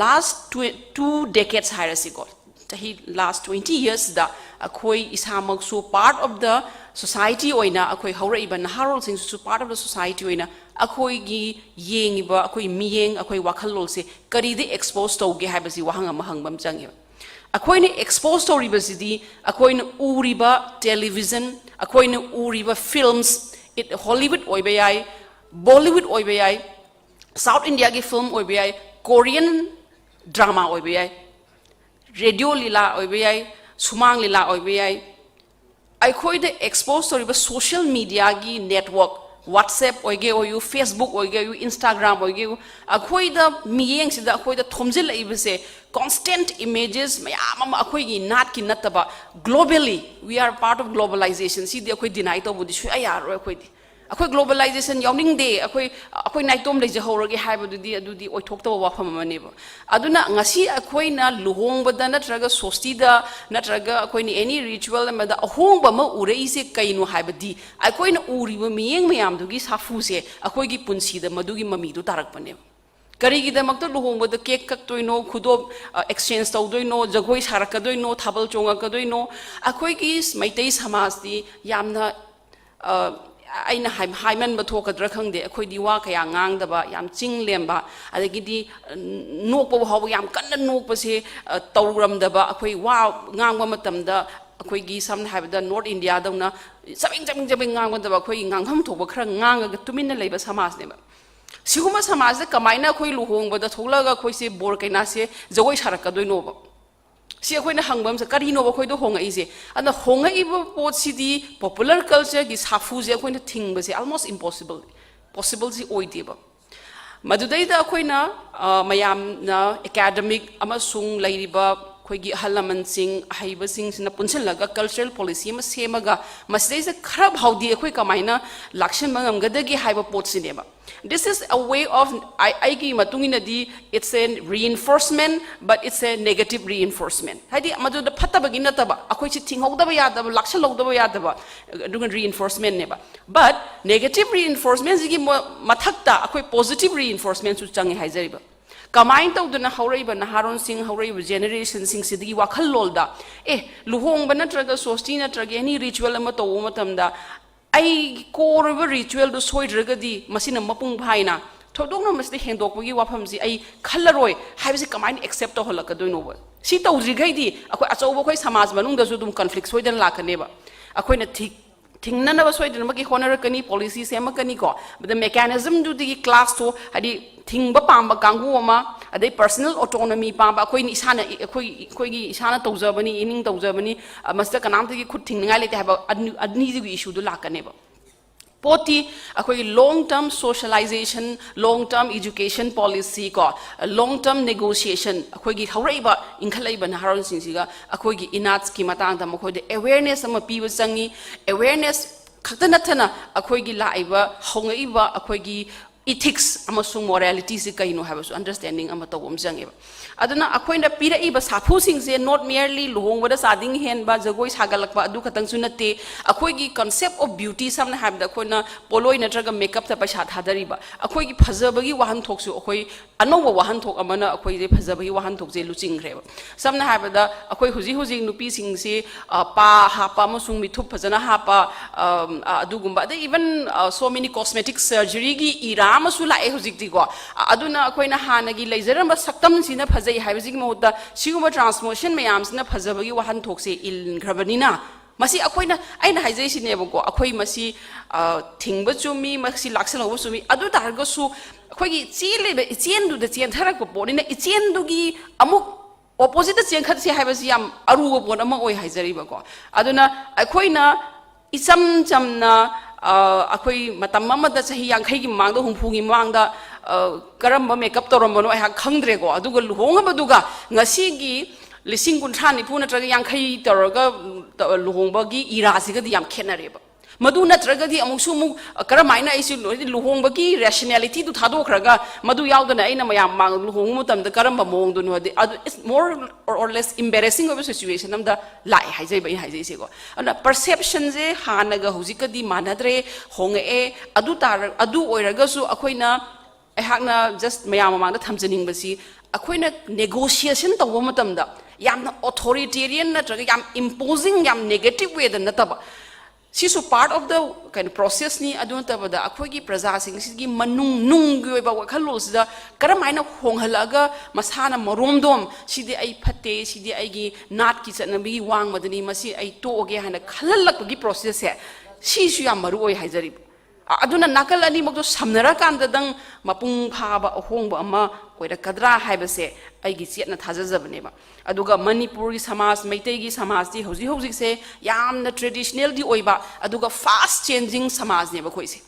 last twe- two decades ꯍꯥꯏꯔꯁꯤꯀꯣ, ꯆꯍꯤ last twenty yearsꯗ ꯑꯩꯈꯣꯏ ꯏꯁꯥꯃꯛꯁꯨ part of the society ꯑꯣꯏꯅ, ꯑꯩꯈꯣꯏ ꯍꯧꯔꯛꯏꯕ ꯅꯍꯥꯔꯣꯜꯁꯤꯡꯁꯤꯁꯨ part of the society ꯑꯣꯏꯅ ꯑꯩꯈꯣꯏꯒꯤ ꯌꯦꯡꯉꯤꯕ ꯑꯩꯈꯣꯏ ꯃꯤꯠꯌꯦꯡ, ꯑꯩꯈꯣꯏ ꯋꯥꯈꯜꯂꯣꯟꯁꯦ ꯀꯔꯤꯗ expose ꯇꯧꯒꯦ ꯍꯥꯏꯕꯁꯤ ꯋꯥꯍꯪ ꯑꯃ ꯍꯪꯕ ꯑꯃ ꯆꯪꯉꯦꯕ꯫ ꯑꯩꯈꯣꯏꯅ expose ꯇꯧꯔꯤꯕꯁꯤꯗꯤ ꯑꯩꯈꯣꯏꯅ ꯎꯔꯤꯕ television, ꯑꯩꯈꯣꯏꯅ ꯎꯔꯤꯕ films, it Hollywood ꯑꯣꯏꯕ ꯌꯥꯏ, Bollywood ꯑꯣꯏꯕ ꯌꯥꯏ, South Indiaꯒꯤ film ꯑꯣꯏꯕ ꯌꯥꯏ, Korean drama ꯑꯣꯏꯕ ꯌꯥꯏ, radio ꯂꯤꯂꯥ ꯑꯣꯏꯕ ꯌꯥꯏ, ꯁꯨꯃꯥꯡ ꯂꯤꯂꯥ ꯑꯣꯏꯕ ꯌꯥꯏ, ꯑꯩꯈꯣꯏꯗ expose ꯇꯧꯔꯤꯕ social mediaꯒꯤ network, WhatsApp ꯑꯣꯏꯒꯦ ꯑꯣꯏꯌꯨ, Facebook ꯑꯣꯏꯒꯦ ꯑꯣꯏꯌꯨ, Instagram ꯑꯣꯏꯒꯦ ꯑꯣꯏꯌꯨ, ꯑꯩꯈꯣꯏꯗ ꯃꯤꯠꯌꯦꯡꯁꯤꯗ ꯑꯩꯈꯣꯏꯗ ꯊꯣꯝꯖꯤꯜꯂꯛꯏꯕꯁꯦ constant images ꯃꯌꯥꯝ ꯑꯃ, ꯑꯩꯈꯣꯏꯒꯤ ꯅꯥꯠꯀꯤ ꯅꯠꯇꯕ, globally we are part of globalization꯫ ꯁꯤꯗꯤ ꯑꯩꯈꯣꯏ deny ꯇꯧꯕꯗꯤ ꯁꯨꯡꯌꯥ ꯌꯥꯔꯔꯣꯏ ꯑꯩꯈꯣꯏꯗꯤ꯫ ꯑꯩꯈꯣꯏ globalization ꯌꯥꯎꯅꯤꯡꯗꯦ, ꯑꯩꯈꯣꯏ, ꯑꯩꯈꯣꯏ ꯅꯥꯏꯇꯣꯝ ꯂꯩꯖꯍꯧꯔꯒꯦ ꯍꯥꯏꯕꯗꯨꯗꯤ, ꯑꯗꯨꯗꯤ ꯑꯣꯏꯊꯣꯛꯇꯕ ꯋꯥꯐꯝ ꯑꯃꯅꯦꯕ꯫ ꯑꯗꯨꯅ ꯉꯁꯤ ꯑꯩꯈꯣꯏꯅ ꯂꯨꯍꯣꯡꯕꯗ ꯅꯠꯇ꯭ꯔꯒ ꯁꯣꯁꯇꯤꯗ ꯅꯠꯇ꯭ꯔꯒ ꯑꯩꯈꯣꯏꯅ any ritual ꯑꯃꯗ ꯑꯍꯣꯡꯕ ꯑꯃ ꯎꯔꯛꯏꯁꯦ ꯀꯩꯅꯣ ꯍꯥꯏꯕꯗꯤ, ꯑꯩꯈꯣꯏꯅ ꯎꯔꯤꯕ ꯃꯤꯠꯌꯦꯡ ꯃꯌꯥꯝꯗꯨꯒꯤ ꯁꯥꯐꯨꯁꯦ ꯑꯩꯈꯣꯏꯒꯤ ꯄꯨꯟꯁꯤꯗ ꯃꯗꯨꯒꯤ ꯃꯃꯤꯗꯨ ꯇꯥꯔꯛꯄꯅꯦꯕ꯫ ꯀꯔꯤꯒꯤꯗꯃꯛꯇ ꯂꯨꯍꯣꯡꯕꯗ cake ꯀꯛꯇꯣꯏꯅꯣ, ꯈꯨꯗꯣꯞ, ꯑ, exchange ꯇꯧꯗꯣꯏꯅꯣ, ꯖꯒꯣꯏ ꯁꯥꯔꯛꯀꯗꯣꯏꯅꯣ, ꯊꯥꯕꯜ ꯆꯣꯡꯉꯛꯀꯗꯣꯏꯅꯣ? ꯑꯩꯈꯣꯏꯒꯤ ꯃꯩꯇꯩ ꯁꯃꯥꯖꯇꯤ ꯌꯥꯝꯅ, ꯑ, ꯑꯩꯅ ꯍꯥꯏ-, ꯍꯥꯏꯃꯟꯕ ꯊꯣꯛꯀꯗ꯭ꯔꯥ ꯈꯪꯗꯦ, ꯑꯩꯈꯣꯏꯗꯤ ꯋꯥ ꯀꯌꯥ ꯉꯥꯡꯗꯕ, ꯌꯥꯝ ꯆꯤꯡ ꯂꯦꯝꯕ, ꯑꯗꯒꯤꯗꯤ, ꯑ, ꯅꯣꯛꯄ ꯐꯥꯎꯕ ꯌꯥꯝ ꯀꯟꯅ ꯅꯣꯛꯄꯁꯦ, ꯑ, ꯇꯧꯔꯝꯗꯕ꯫ ꯑꯩꯈꯣꯏ ꯋꯥ ꯉꯥꯡꯕ ꯃꯇꯝꯗ ꯑꯩꯈꯣꯏꯒꯤ, ꯁꯝꯅ ꯍꯥꯏꯔꯕꯗ, North Indiaꯗꯧꯅ ꯆꯕꯦꯡ ꯆꯕꯦꯡ ꯆꯕꯦꯡ ꯉꯥꯡꯕ ꯅꯠꯇꯕ, ꯑꯩꯈꯣꯏꯒꯤ ꯉꯥꯡꯐꯝ ꯊꯣꯛꯄ ꯈꯔ ꯉꯥꯡꯉꯒ ꯇꯨꯃꯤꯟꯅ ꯂꯩꯕ ꯁꯃꯥꯖꯅꯦꯕ꯫ ꯁꯤꯒꯨꯝꯕ ꯁꯃꯥꯖꯗ ꯀꯃꯥꯏꯅ ꯑꯩꯈꯣꯏ ꯂꯨꯍꯣꯡꯕꯗ ꯊꯣꯛꯂꯛꯑꯒ ꯑꯩꯈꯣꯏꯁꯦ ꯕꯣꯔ ꯀꯩꯅꯥꯁꯦ ꯖꯒꯣꯏ ꯁꯥꯔꯛꯀꯗꯣꯏꯅꯣꯕ? ꯁꯤ ꯑꯩꯈꯣꯏꯅ ꯍꯪꯕ ꯑꯃꯁꯦ, ꯀꯔꯤꯅꯣꯕ ꯑꯩꯈꯣꯏꯗ ꯍꯣꯡꯉꯛꯏꯁꯦ? ꯑꯗꯨꯅ ꯍꯣꯡꯉꯛꯏꯕ ꯄꯣꯠꯁꯤꯗꯤ popular cultureꯒꯤ ꯁꯥꯐꯨꯁꯦ ꯑꯩꯈꯣꯏꯅ ꯊꯤꯡꯕꯁꯦ almost impossible, possibleꯁꯤ ꯑꯣꯏꯗꯦꯕ꯫ ꯃꯗꯨꯗꯩꯗ ꯑꯩꯈꯣꯏꯅ, ꯑ, ꯃꯌꯥꯝꯅ academic ꯑꯃꯁꯨꯡ ꯂꯩꯔꯤꯕ ꯑꯩꯈꯣꯏꯒꯤ ꯑꯍꯜ ꯂꯃꯟꯁꯤꯡ, ꯑꯍꯩꯕꯁꯤꯡꯁꯤꯅ ꯄꯨꯟꯁꯤꯜꯂꯒ cultural policy ꯑꯃ ꯁꯦꯝꯃꯒ, ꯃꯁꯤꯗꯩꯁꯤꯗ ꯈꯔ ꯐꯥꯎꯗꯤ ꯑꯩꯈꯣꯏ ꯀꯃꯥꯏꯅ ꯂꯥꯛꯁꯤꯟꯕ ꯉꯝꯒꯗꯒꯦ ꯍꯥꯏꯕ ꯄꯣꯠꯁꯤꯅꯦꯕ꯫ This is a way of, ꯑꯩ-, ꯑꯩꯒꯤ ꯃꯇꯨꯡ ꯏꯟꯅꯗꯤ, it's a reinforcement, but it's a negative reinforcement. ꯍꯥꯏꯗꯤ, ꯃꯗꯨꯗ ꯐꯠꯇꯕꯒꯤ ꯅꯠꯇꯕ, ꯑꯩꯈꯣꯏꯁꯤ ꯊꯤꯡꯍꯧꯗꯕ ꯌꯥꯗꯕ, ꯂꯥꯛꯁꯜꯍꯧꯗꯕ ꯌꯥꯗꯕ, ꯑꯗꯨꯒ reinforcementꯅꯦꯕ꯫ But negative reinforcementꯁꯤꯒꯤ ꯃ-, ꯃꯊꯛꯇ ꯑꯩꯈꯣꯏ positive reinforcementꯁꯨ ꯆꯪꯉꯦ ꯍꯥꯏꯖꯔꯤꯕ꯫ ꯀꯃꯥꯏꯅ ꯇꯧꯗꯅ ꯍꯧꯔꯛꯏꯕ ꯅꯍꯥꯔꯣꯟꯁꯤꯡ, ꯍꯧꯔꯛꯏꯕ generationꯁꯤꯡꯁꯤꯗꯒꯤ ꯋꯥꯈꯜꯂꯣꯟꯗ, ꯑꯦ, ꯂꯨꯍꯣꯡꯕ ꯅꯠꯇ꯭ꯔꯒ ꯁꯣꯁꯇꯤ ꯅꯠꯇ꯭ꯔꯒ any ritual ꯑꯃ ꯇꯧꯕ ꯃꯇꯝꯗ, ꯑꯩꯒꯤ core ꯑꯣꯏꯕ ritualꯗꯨ ꯁꯣꯏꯗ꯭ꯔꯒꯗꯤ ꯃꯁꯤꯅ ꯃꯄꯨꯡ ꯐꯥꯏꯅ, ꯊꯣꯏꯗꯣꯛꯅ ꯃꯁꯤꯗ ꯍꯦꯟꯗꯣꯛꯄꯒꯤ ꯋꯥꯐꯝꯁꯤ ꯑꯩ ꯈꯜꯂꯔꯣꯏ ꯍꯥꯏꯕꯁꯤ ꯀꯃꯥꯏꯅ accept ꯇꯧꯍꯜꯂꯛꯀꯗꯣꯏꯅꯣꯕ? ꯁꯤ ꯇꯧꯗ꯭ꯔꯤꯈꯩꯗꯤ ꯑꯩꯈꯣꯏ ꯑꯆꯧꯕ, ꯑꯩꯈꯣꯏ ꯁꯃꯥꯖ ꯃꯅꯨꯡꯗꯁꯨ ꯑꯗꯨꯝ conflict ꯁꯣꯏꯗꯅ ꯂꯥꯛꯀꯅꯦꯕ꯫ ꯑꯩꯈꯣꯏꯅ ꯊꯤ-, ꯊꯤꯡꯅꯅꯕ ꯁꯣꯏꯗꯅꯃꯛꯀꯤ ꯍꯣꯠꯅꯔꯛꯀꯅꯤ, policy ꯁꯦꯝꯃꯛꯀꯅꯤꯀꯣ꯫ But the mechanismꯗꯨꯗꯒꯤ classꯇꯣ, ꯍꯥꯏꯗꯤ, ꯊꯤꯡꯕ ꯄꯥꯝꯕ ꯀꯥꯡꯕꯨ ꯑꯃ, ꯑꯗꯩ personal autonomy ꯄꯥꯝꯕ, ꯑꯩꯈꯣꯏꯅ ꯏꯁꯥꯅ, ꯑꯩꯈꯣꯏ, ꯑꯩꯈꯣꯏꯒꯤ ꯏꯁꯥꯅ ꯇꯧꯖꯕꯅꯤ, ꯏꯅꯤꯡ ꯇꯧꯖꯕꯅꯤ, ꯑ, ꯃꯁꯤꯗ ꯀꯅꯥꯝꯇꯒꯤ ꯈꯨꯠ ꯊꯤꯡꯅꯤꯡꯉꯥꯏ ꯂꯩꯇꯦ ꯍꯥꯏꯕ ꯑꯅꯤ-, ꯑꯅꯤꯗꯨꯒꯤ issueꯗꯨ ꯂꯥꯛꯀꯅꯦꯕ꯫ ꯄꯣꯠꯇꯤ ꯑꯩꯈꯣꯏꯒꯤ long term socialization, long term education policy ꯀꯣ, long term negotiation, ꯑꯩꯈꯣꯏꯒꯤ ꯍꯧꯔꯛꯏꯕ, ꯏꯟꯈꯠꯂꯛꯏꯕ ꯅꯍꯥꯔꯣꯜꯁꯤꯡꯁꯤꯒ ꯑꯩꯈꯣꯏꯒꯤ ꯏꯅꯥꯠꯀꯤ ꯃꯇꯥꯡꯗ ꯃꯈꯣꯏꯗ awareness ꯑꯃ ꯄꯤꯕ ꯆꯪꯉꯤ꯫ Awareness ꯈꯛꯇ ꯅꯠꯇꯅ ꯑꯩꯈꯣꯏꯒꯤ ꯂꯥꯛꯏꯕ, ꯍꯧꯔꯛꯏꯕ ꯑꯩꯈꯣꯏꯒꯤ ethics ꯑꯃꯁꯨꯡ moralityꯁꯤ ꯀꯩꯅꯣ ꯍꯥꯏꯕꯁꯨ understanding ꯑꯃ ꯇꯧꯕ ꯑꯃ ꯆꯪꯉꯦꯕ꯫ ꯑꯗꯨꯅ ꯑꯩꯈꯣꯏꯅ ꯄꯤꯔꯛꯏꯕ ꯁꯥꯐꯨꯁꯤꯡꯁꯦ not merely ꯂꯨꯍꯣꯡꯕꯗ ꯆꯥꯗꯤꯡ ꯍꯦꯟꯕ, ꯖꯒꯣꯏ ꯁꯥꯒꯠꯂꯛꯄ, ꯑꯗꯨ ꯈꯛꯇꯪꯁꯨ ꯅꯠꯇꯦ꯫ ꯑꯩꯈꯣꯏꯒꯤ concept of beauty, ꯁꯝꯅ ꯍꯥꯏꯔꯕꯗ ꯑꯩꯈꯣꯏꯅ ꯄꯣꯠꯂꯣꯏ ꯅꯠꯇ꯭ꯔꯒ makeupꯇ ꯄꯩꯁꯥ ꯊꯥꯗꯔꯤꯕ, ꯑꯩꯈꯣꯏꯒꯤ ꯐꯖꯕꯒꯤ ꯋꯥꯍꯟꯊꯣꯛꯁꯨ ꯑꯩꯈꯣꯏ ꯑꯅꯧꯕ ꯋꯥꯍꯟꯊꯣꯛ ꯑꯃꯅ ꯑꯩꯈꯣꯏꯁꯦ ꯐꯖꯕꯒꯤ ꯋꯥꯍꯟꯊꯣꯛꯁꯦ ꯂꯨꯆꯤꯡꯈ꯭ꯔꯦꯕ꯫ ꯁꯝꯅ ꯍꯥꯏꯔꯕꯗ, ꯑꯩꯈꯣꯏ ꯍꯧꯖꯤꯛ ꯍꯧꯖꯤꯛ ꯅꯨꯄꯤꯁꯤꯡꯁꯤ, ꯑ, ꯄꯥ ꯍꯥꯞꯄ ꯑꯃꯁꯨꯡ ꯃꯤꯊꯨꯞ ꯐꯖꯅ ꯍꯥꯞꯄ, ꯑꯝ, ꯑ, ꯑꯗꯨꯒꯨꯝꯕ, ꯑꯗꯩ even, ꯑ, so many cosmetic surgeryꯒꯤ era ꯑꯃꯁꯨ ꯂꯥꯛꯑꯦ ꯍꯧꯖꯤꯛꯇꯤꯀꯣ꯫ ꯑ, ꯑꯗꯨꯅ ꯑꯩꯈꯣꯏꯅ ꯍꯥꯟꯅꯒꯤ ꯂꯩꯖꯔꯝꯕ ꯁꯛꯇꯝꯁꯤꯅ ꯐꯖꯩ ꯍꯥꯏꯕꯁꯤꯒꯤ ꯃꯍꯨꯠꯇ ꯁꯤꯒꯨꯝꯕ transformation ꯃꯌꯥꯝꯁꯤꯅ ꯐꯖꯕꯒꯤ ꯋꯥꯍꯟꯊꯣꯛꯁꯦ ꯏꯟꯈ꯭ꯔꯕꯅꯤꯅ, ꯃꯁꯤ ꯑꯩꯈꯣꯏꯅ, ꯑꯩꯅ ꯍꯥꯏꯖꯔꯤꯁꯤꯅꯦꯕꯀꯣ, ꯑꯩꯈꯣꯏ ꯃꯁꯤ, ꯑ, ꯊꯤꯡꯕ ꯆꯨꯝꯃꯤ, ꯃꯁꯤ ꯂꯥꯛꯁꯜꯍꯧꯕ ꯆꯨꯝꯃꯤ꯫ ꯑꯗꯨ ꯇꯥꯔꯒꯁꯨ ꯑꯩꯈꯣꯏꯒꯤ ꯆꯦꯜꯂꯤꯕ ꯏꯆꯦꯜꯗꯨꯗ ꯆꯦꯟꯊꯔꯛꯄ ꯄꯣꯠꯅꯤꯅ, ꯏꯆꯦꯜꯗꯨꯒꯤ ꯑꯃꯨꯛ oppositeꯇ ꯆꯦꯟꯈꯠꯁꯤ ꯍꯥꯏꯕꯁꯤ ꯌꯥꯝ ꯑꯔꯨꯕ ꯄꯣꯠ ꯑꯃ ꯑꯣꯏ ꯍꯥꯏꯖꯔꯤꯕꯀꯣ꯫ ꯑꯗꯨꯅ ꯑꯩꯈꯣꯏꯅ ꯏꯆꯝ ꯆꯝꯅ, ꯑ, ꯑꯩꯈꯣꯏ ꯃꯇꯝ ꯑꯃꯗ ꯆꯍꯤ ꯌꯥꯡꯈꯩꯒꯤ ꯃꯃꯥꯡꯗ, ꯍꯨꯝꯐꯨꯒꯤ ꯃꯃꯥꯡꯗ, ꯑ, ꯀꯔꯝꯕ makeup ꯇꯧꯔꯝꯕꯅꯣ ꯑꯩꯍꯥꯛ ꯈꯪꯗ꯭ꯔꯦꯀꯣ꯫ ꯑꯗꯨꯒ ꯂꯨꯍꯣꯡꯉꯕꯗꯨꯒ ꯉꯁꯤꯒꯤ ꯂꯤꯁꯤꯡ ꯀꯨꯟꯊ꯭ꯔꯥ, ꯅꯤꯐꯨ ꯅꯠꯇ꯭ꯔꯒ ꯌꯥꯡꯈꯩ ꯇꯧꯔꯒ, ꯎꯝ, ꯇ-, ꯂꯨꯍꯣꯡꯕꯒꯤ ꯏꯔꯥꯁꯤꯒꯗꯤ ꯌꯥꯝ ꯈꯦꯠꯅꯔꯦꯕ꯫ ꯃꯗꯨ ꯅꯠꯇ꯭ꯔꯒꯗꯤ ꯑꯃꯨꯛꯁꯨ ꯑꯃꯨꯛ, ꯑ, ꯀꯔꯝꯍꯥꯏꯅ ꯑꯩꯁꯤ ꯂꯨ-, ꯍꯥꯏꯗꯤ ꯂꯨꯍꯣꯡꯕꯒꯤ ꯔꯦꯁꯅꯦꯂꯤꯇꯤꯗꯨ ꯊꯥꯗꯣꯛꯈ꯭ꯔꯒ, ꯃꯗꯨ ꯌꯥꯎꯗꯅ ꯑꯩꯅ ꯃꯌꯥꯝ ꯃꯥꯡ ꯂꯨꯍꯣꯡꯕ ꯃꯇꯝꯗ ꯀꯔꯝꯕ ꯃꯑꯣꯡꯗꯅꯣ ꯍꯥꯏꯗꯤ, ꯑꯗꯨ it's more or less embarrassing ꯑꯣꯏꯕ situation ꯑꯃꯗ ꯂꯥꯛꯑꯦ ꯍꯥꯏꯖꯩꯕ ꯑꯩꯅ ꯍꯥꯏꯖꯩꯁꯦꯀꯣ꯫ ꯑꯗꯨꯅ perceptionꯁꯦ ꯍꯥꯟꯅꯒ ꯍꯧꯖꯤꯛꯀꯗꯤ ꯃꯥꯟꯅꯗ꯭ꯔꯦ, ꯍꯣꯡꯉꯛꯑꯦ꯫ ꯑꯗꯨ ꯇꯥꯔ-, ꯑꯗꯨ ꯑꯣꯏꯔꯒꯁꯨ ꯑꯩꯈꯣꯏꯅ, ꯑꯩꯍꯥꯛꯅ just ꯃꯌꯥꯝ ꯃꯃꯥꯡꯗ ꯊꯝꯖꯅꯤꯡꯕꯁꯤ, ꯑꯩꯈꯣꯏꯅ negotiation ꯇꯧꯕ ꯃꯇꯝꯗ ꯌꯥꯝꯅ authoritarian ꯅꯠꯇ꯭ꯔꯒ ꯌꯥꯝ imposing, ꯌꯥꯝ negative wayꯗ ꯅꯠꯇꯕ, ꯁꯤꯁꯨ part of the ꯀꯩꯅꯣ processꯅꯤ꯫ ꯑꯗꯨ ꯅꯠꯇꯕꯗ ꯑꯩꯈꯣꯏꯒꯤ ꯄ꯭ꯔꯖꯥꯁꯤꯡꯁꯤꯒꯤ ꯃꯅꯨꯡ ꯅꯨꯡꯒꯤ ꯑꯣꯏꯕ ꯋꯥꯈꯜꯂꯣꯟꯁꯤꯗ ꯀꯔꯝ ꯍꯥꯏꯅ ꯍꯣꯡꯍꯜꯂꯛꯑꯒ ꯃꯁꯥꯅ ꯃꯔꯣꯝꯗꯣꯝ, "ꯁꯤꯗꯤ ꯑꯩ ꯐꯠꯇꯦ, ꯁꯤꯗꯤ ꯑꯩꯒꯤ ꯅꯥꯠꯀꯤ ꯆꯠꯅꯕꯤꯒꯤ ꯋꯥꯡꯃꯗꯅꯤ, ꯃꯁꯤ ꯑꯩ ꯇꯣꯛꯑꯒꯦ" ꯍꯥꯏꯅ ꯈꯜꯍꯜꯂꯛꯄꯒꯤ processꯁꯦ, ꯁꯤꯁꯨ ꯌꯥꯝ ꯃꯔꯨ ꯑꯣꯏ ꯍꯥꯏꯖꯔꯤꯕ꯫ ꯑ-, ꯑꯗꯨꯅ ꯅꯥꯀꯜ ꯑꯅꯤꯃꯛꯇꯣ ꯁꯝꯅꯔꯀꯥꯟꯗꯗꯪ ꯃꯄꯨꯡ ꯐꯥꯕ ꯑꯍꯣꯡꯕ ꯑꯃ ꯑꯣꯏꯔꯛꯀꯗ꯭ꯔꯥ ꯍꯥꯏꯕꯁꯦ ꯑꯩꯒꯤ ꯆꯦꯠꯅ ꯊꯥꯖꯖꯕꯅꯦꯕ꯫ ꯑꯗꯨꯒ ꯃꯅꯤꯄꯨꯔꯒꯤ ꯁꯃꯥꯖ, ꯃꯩꯇꯩꯒꯤ ꯁꯃꯥꯖꯇꯤ ꯍꯧꯖꯤꯛ ꯍꯧꯖꯤꯛꯁꯦ ꯌꯥꯝꯅ traditionalꯗꯤ ꯑꯣꯏꯕ, ꯑꯗꯨꯒ fast changing ꯁꯃꯥꯖꯅꯦꯕ ꯑꯩꯈꯣꯏꯁꯦ꯫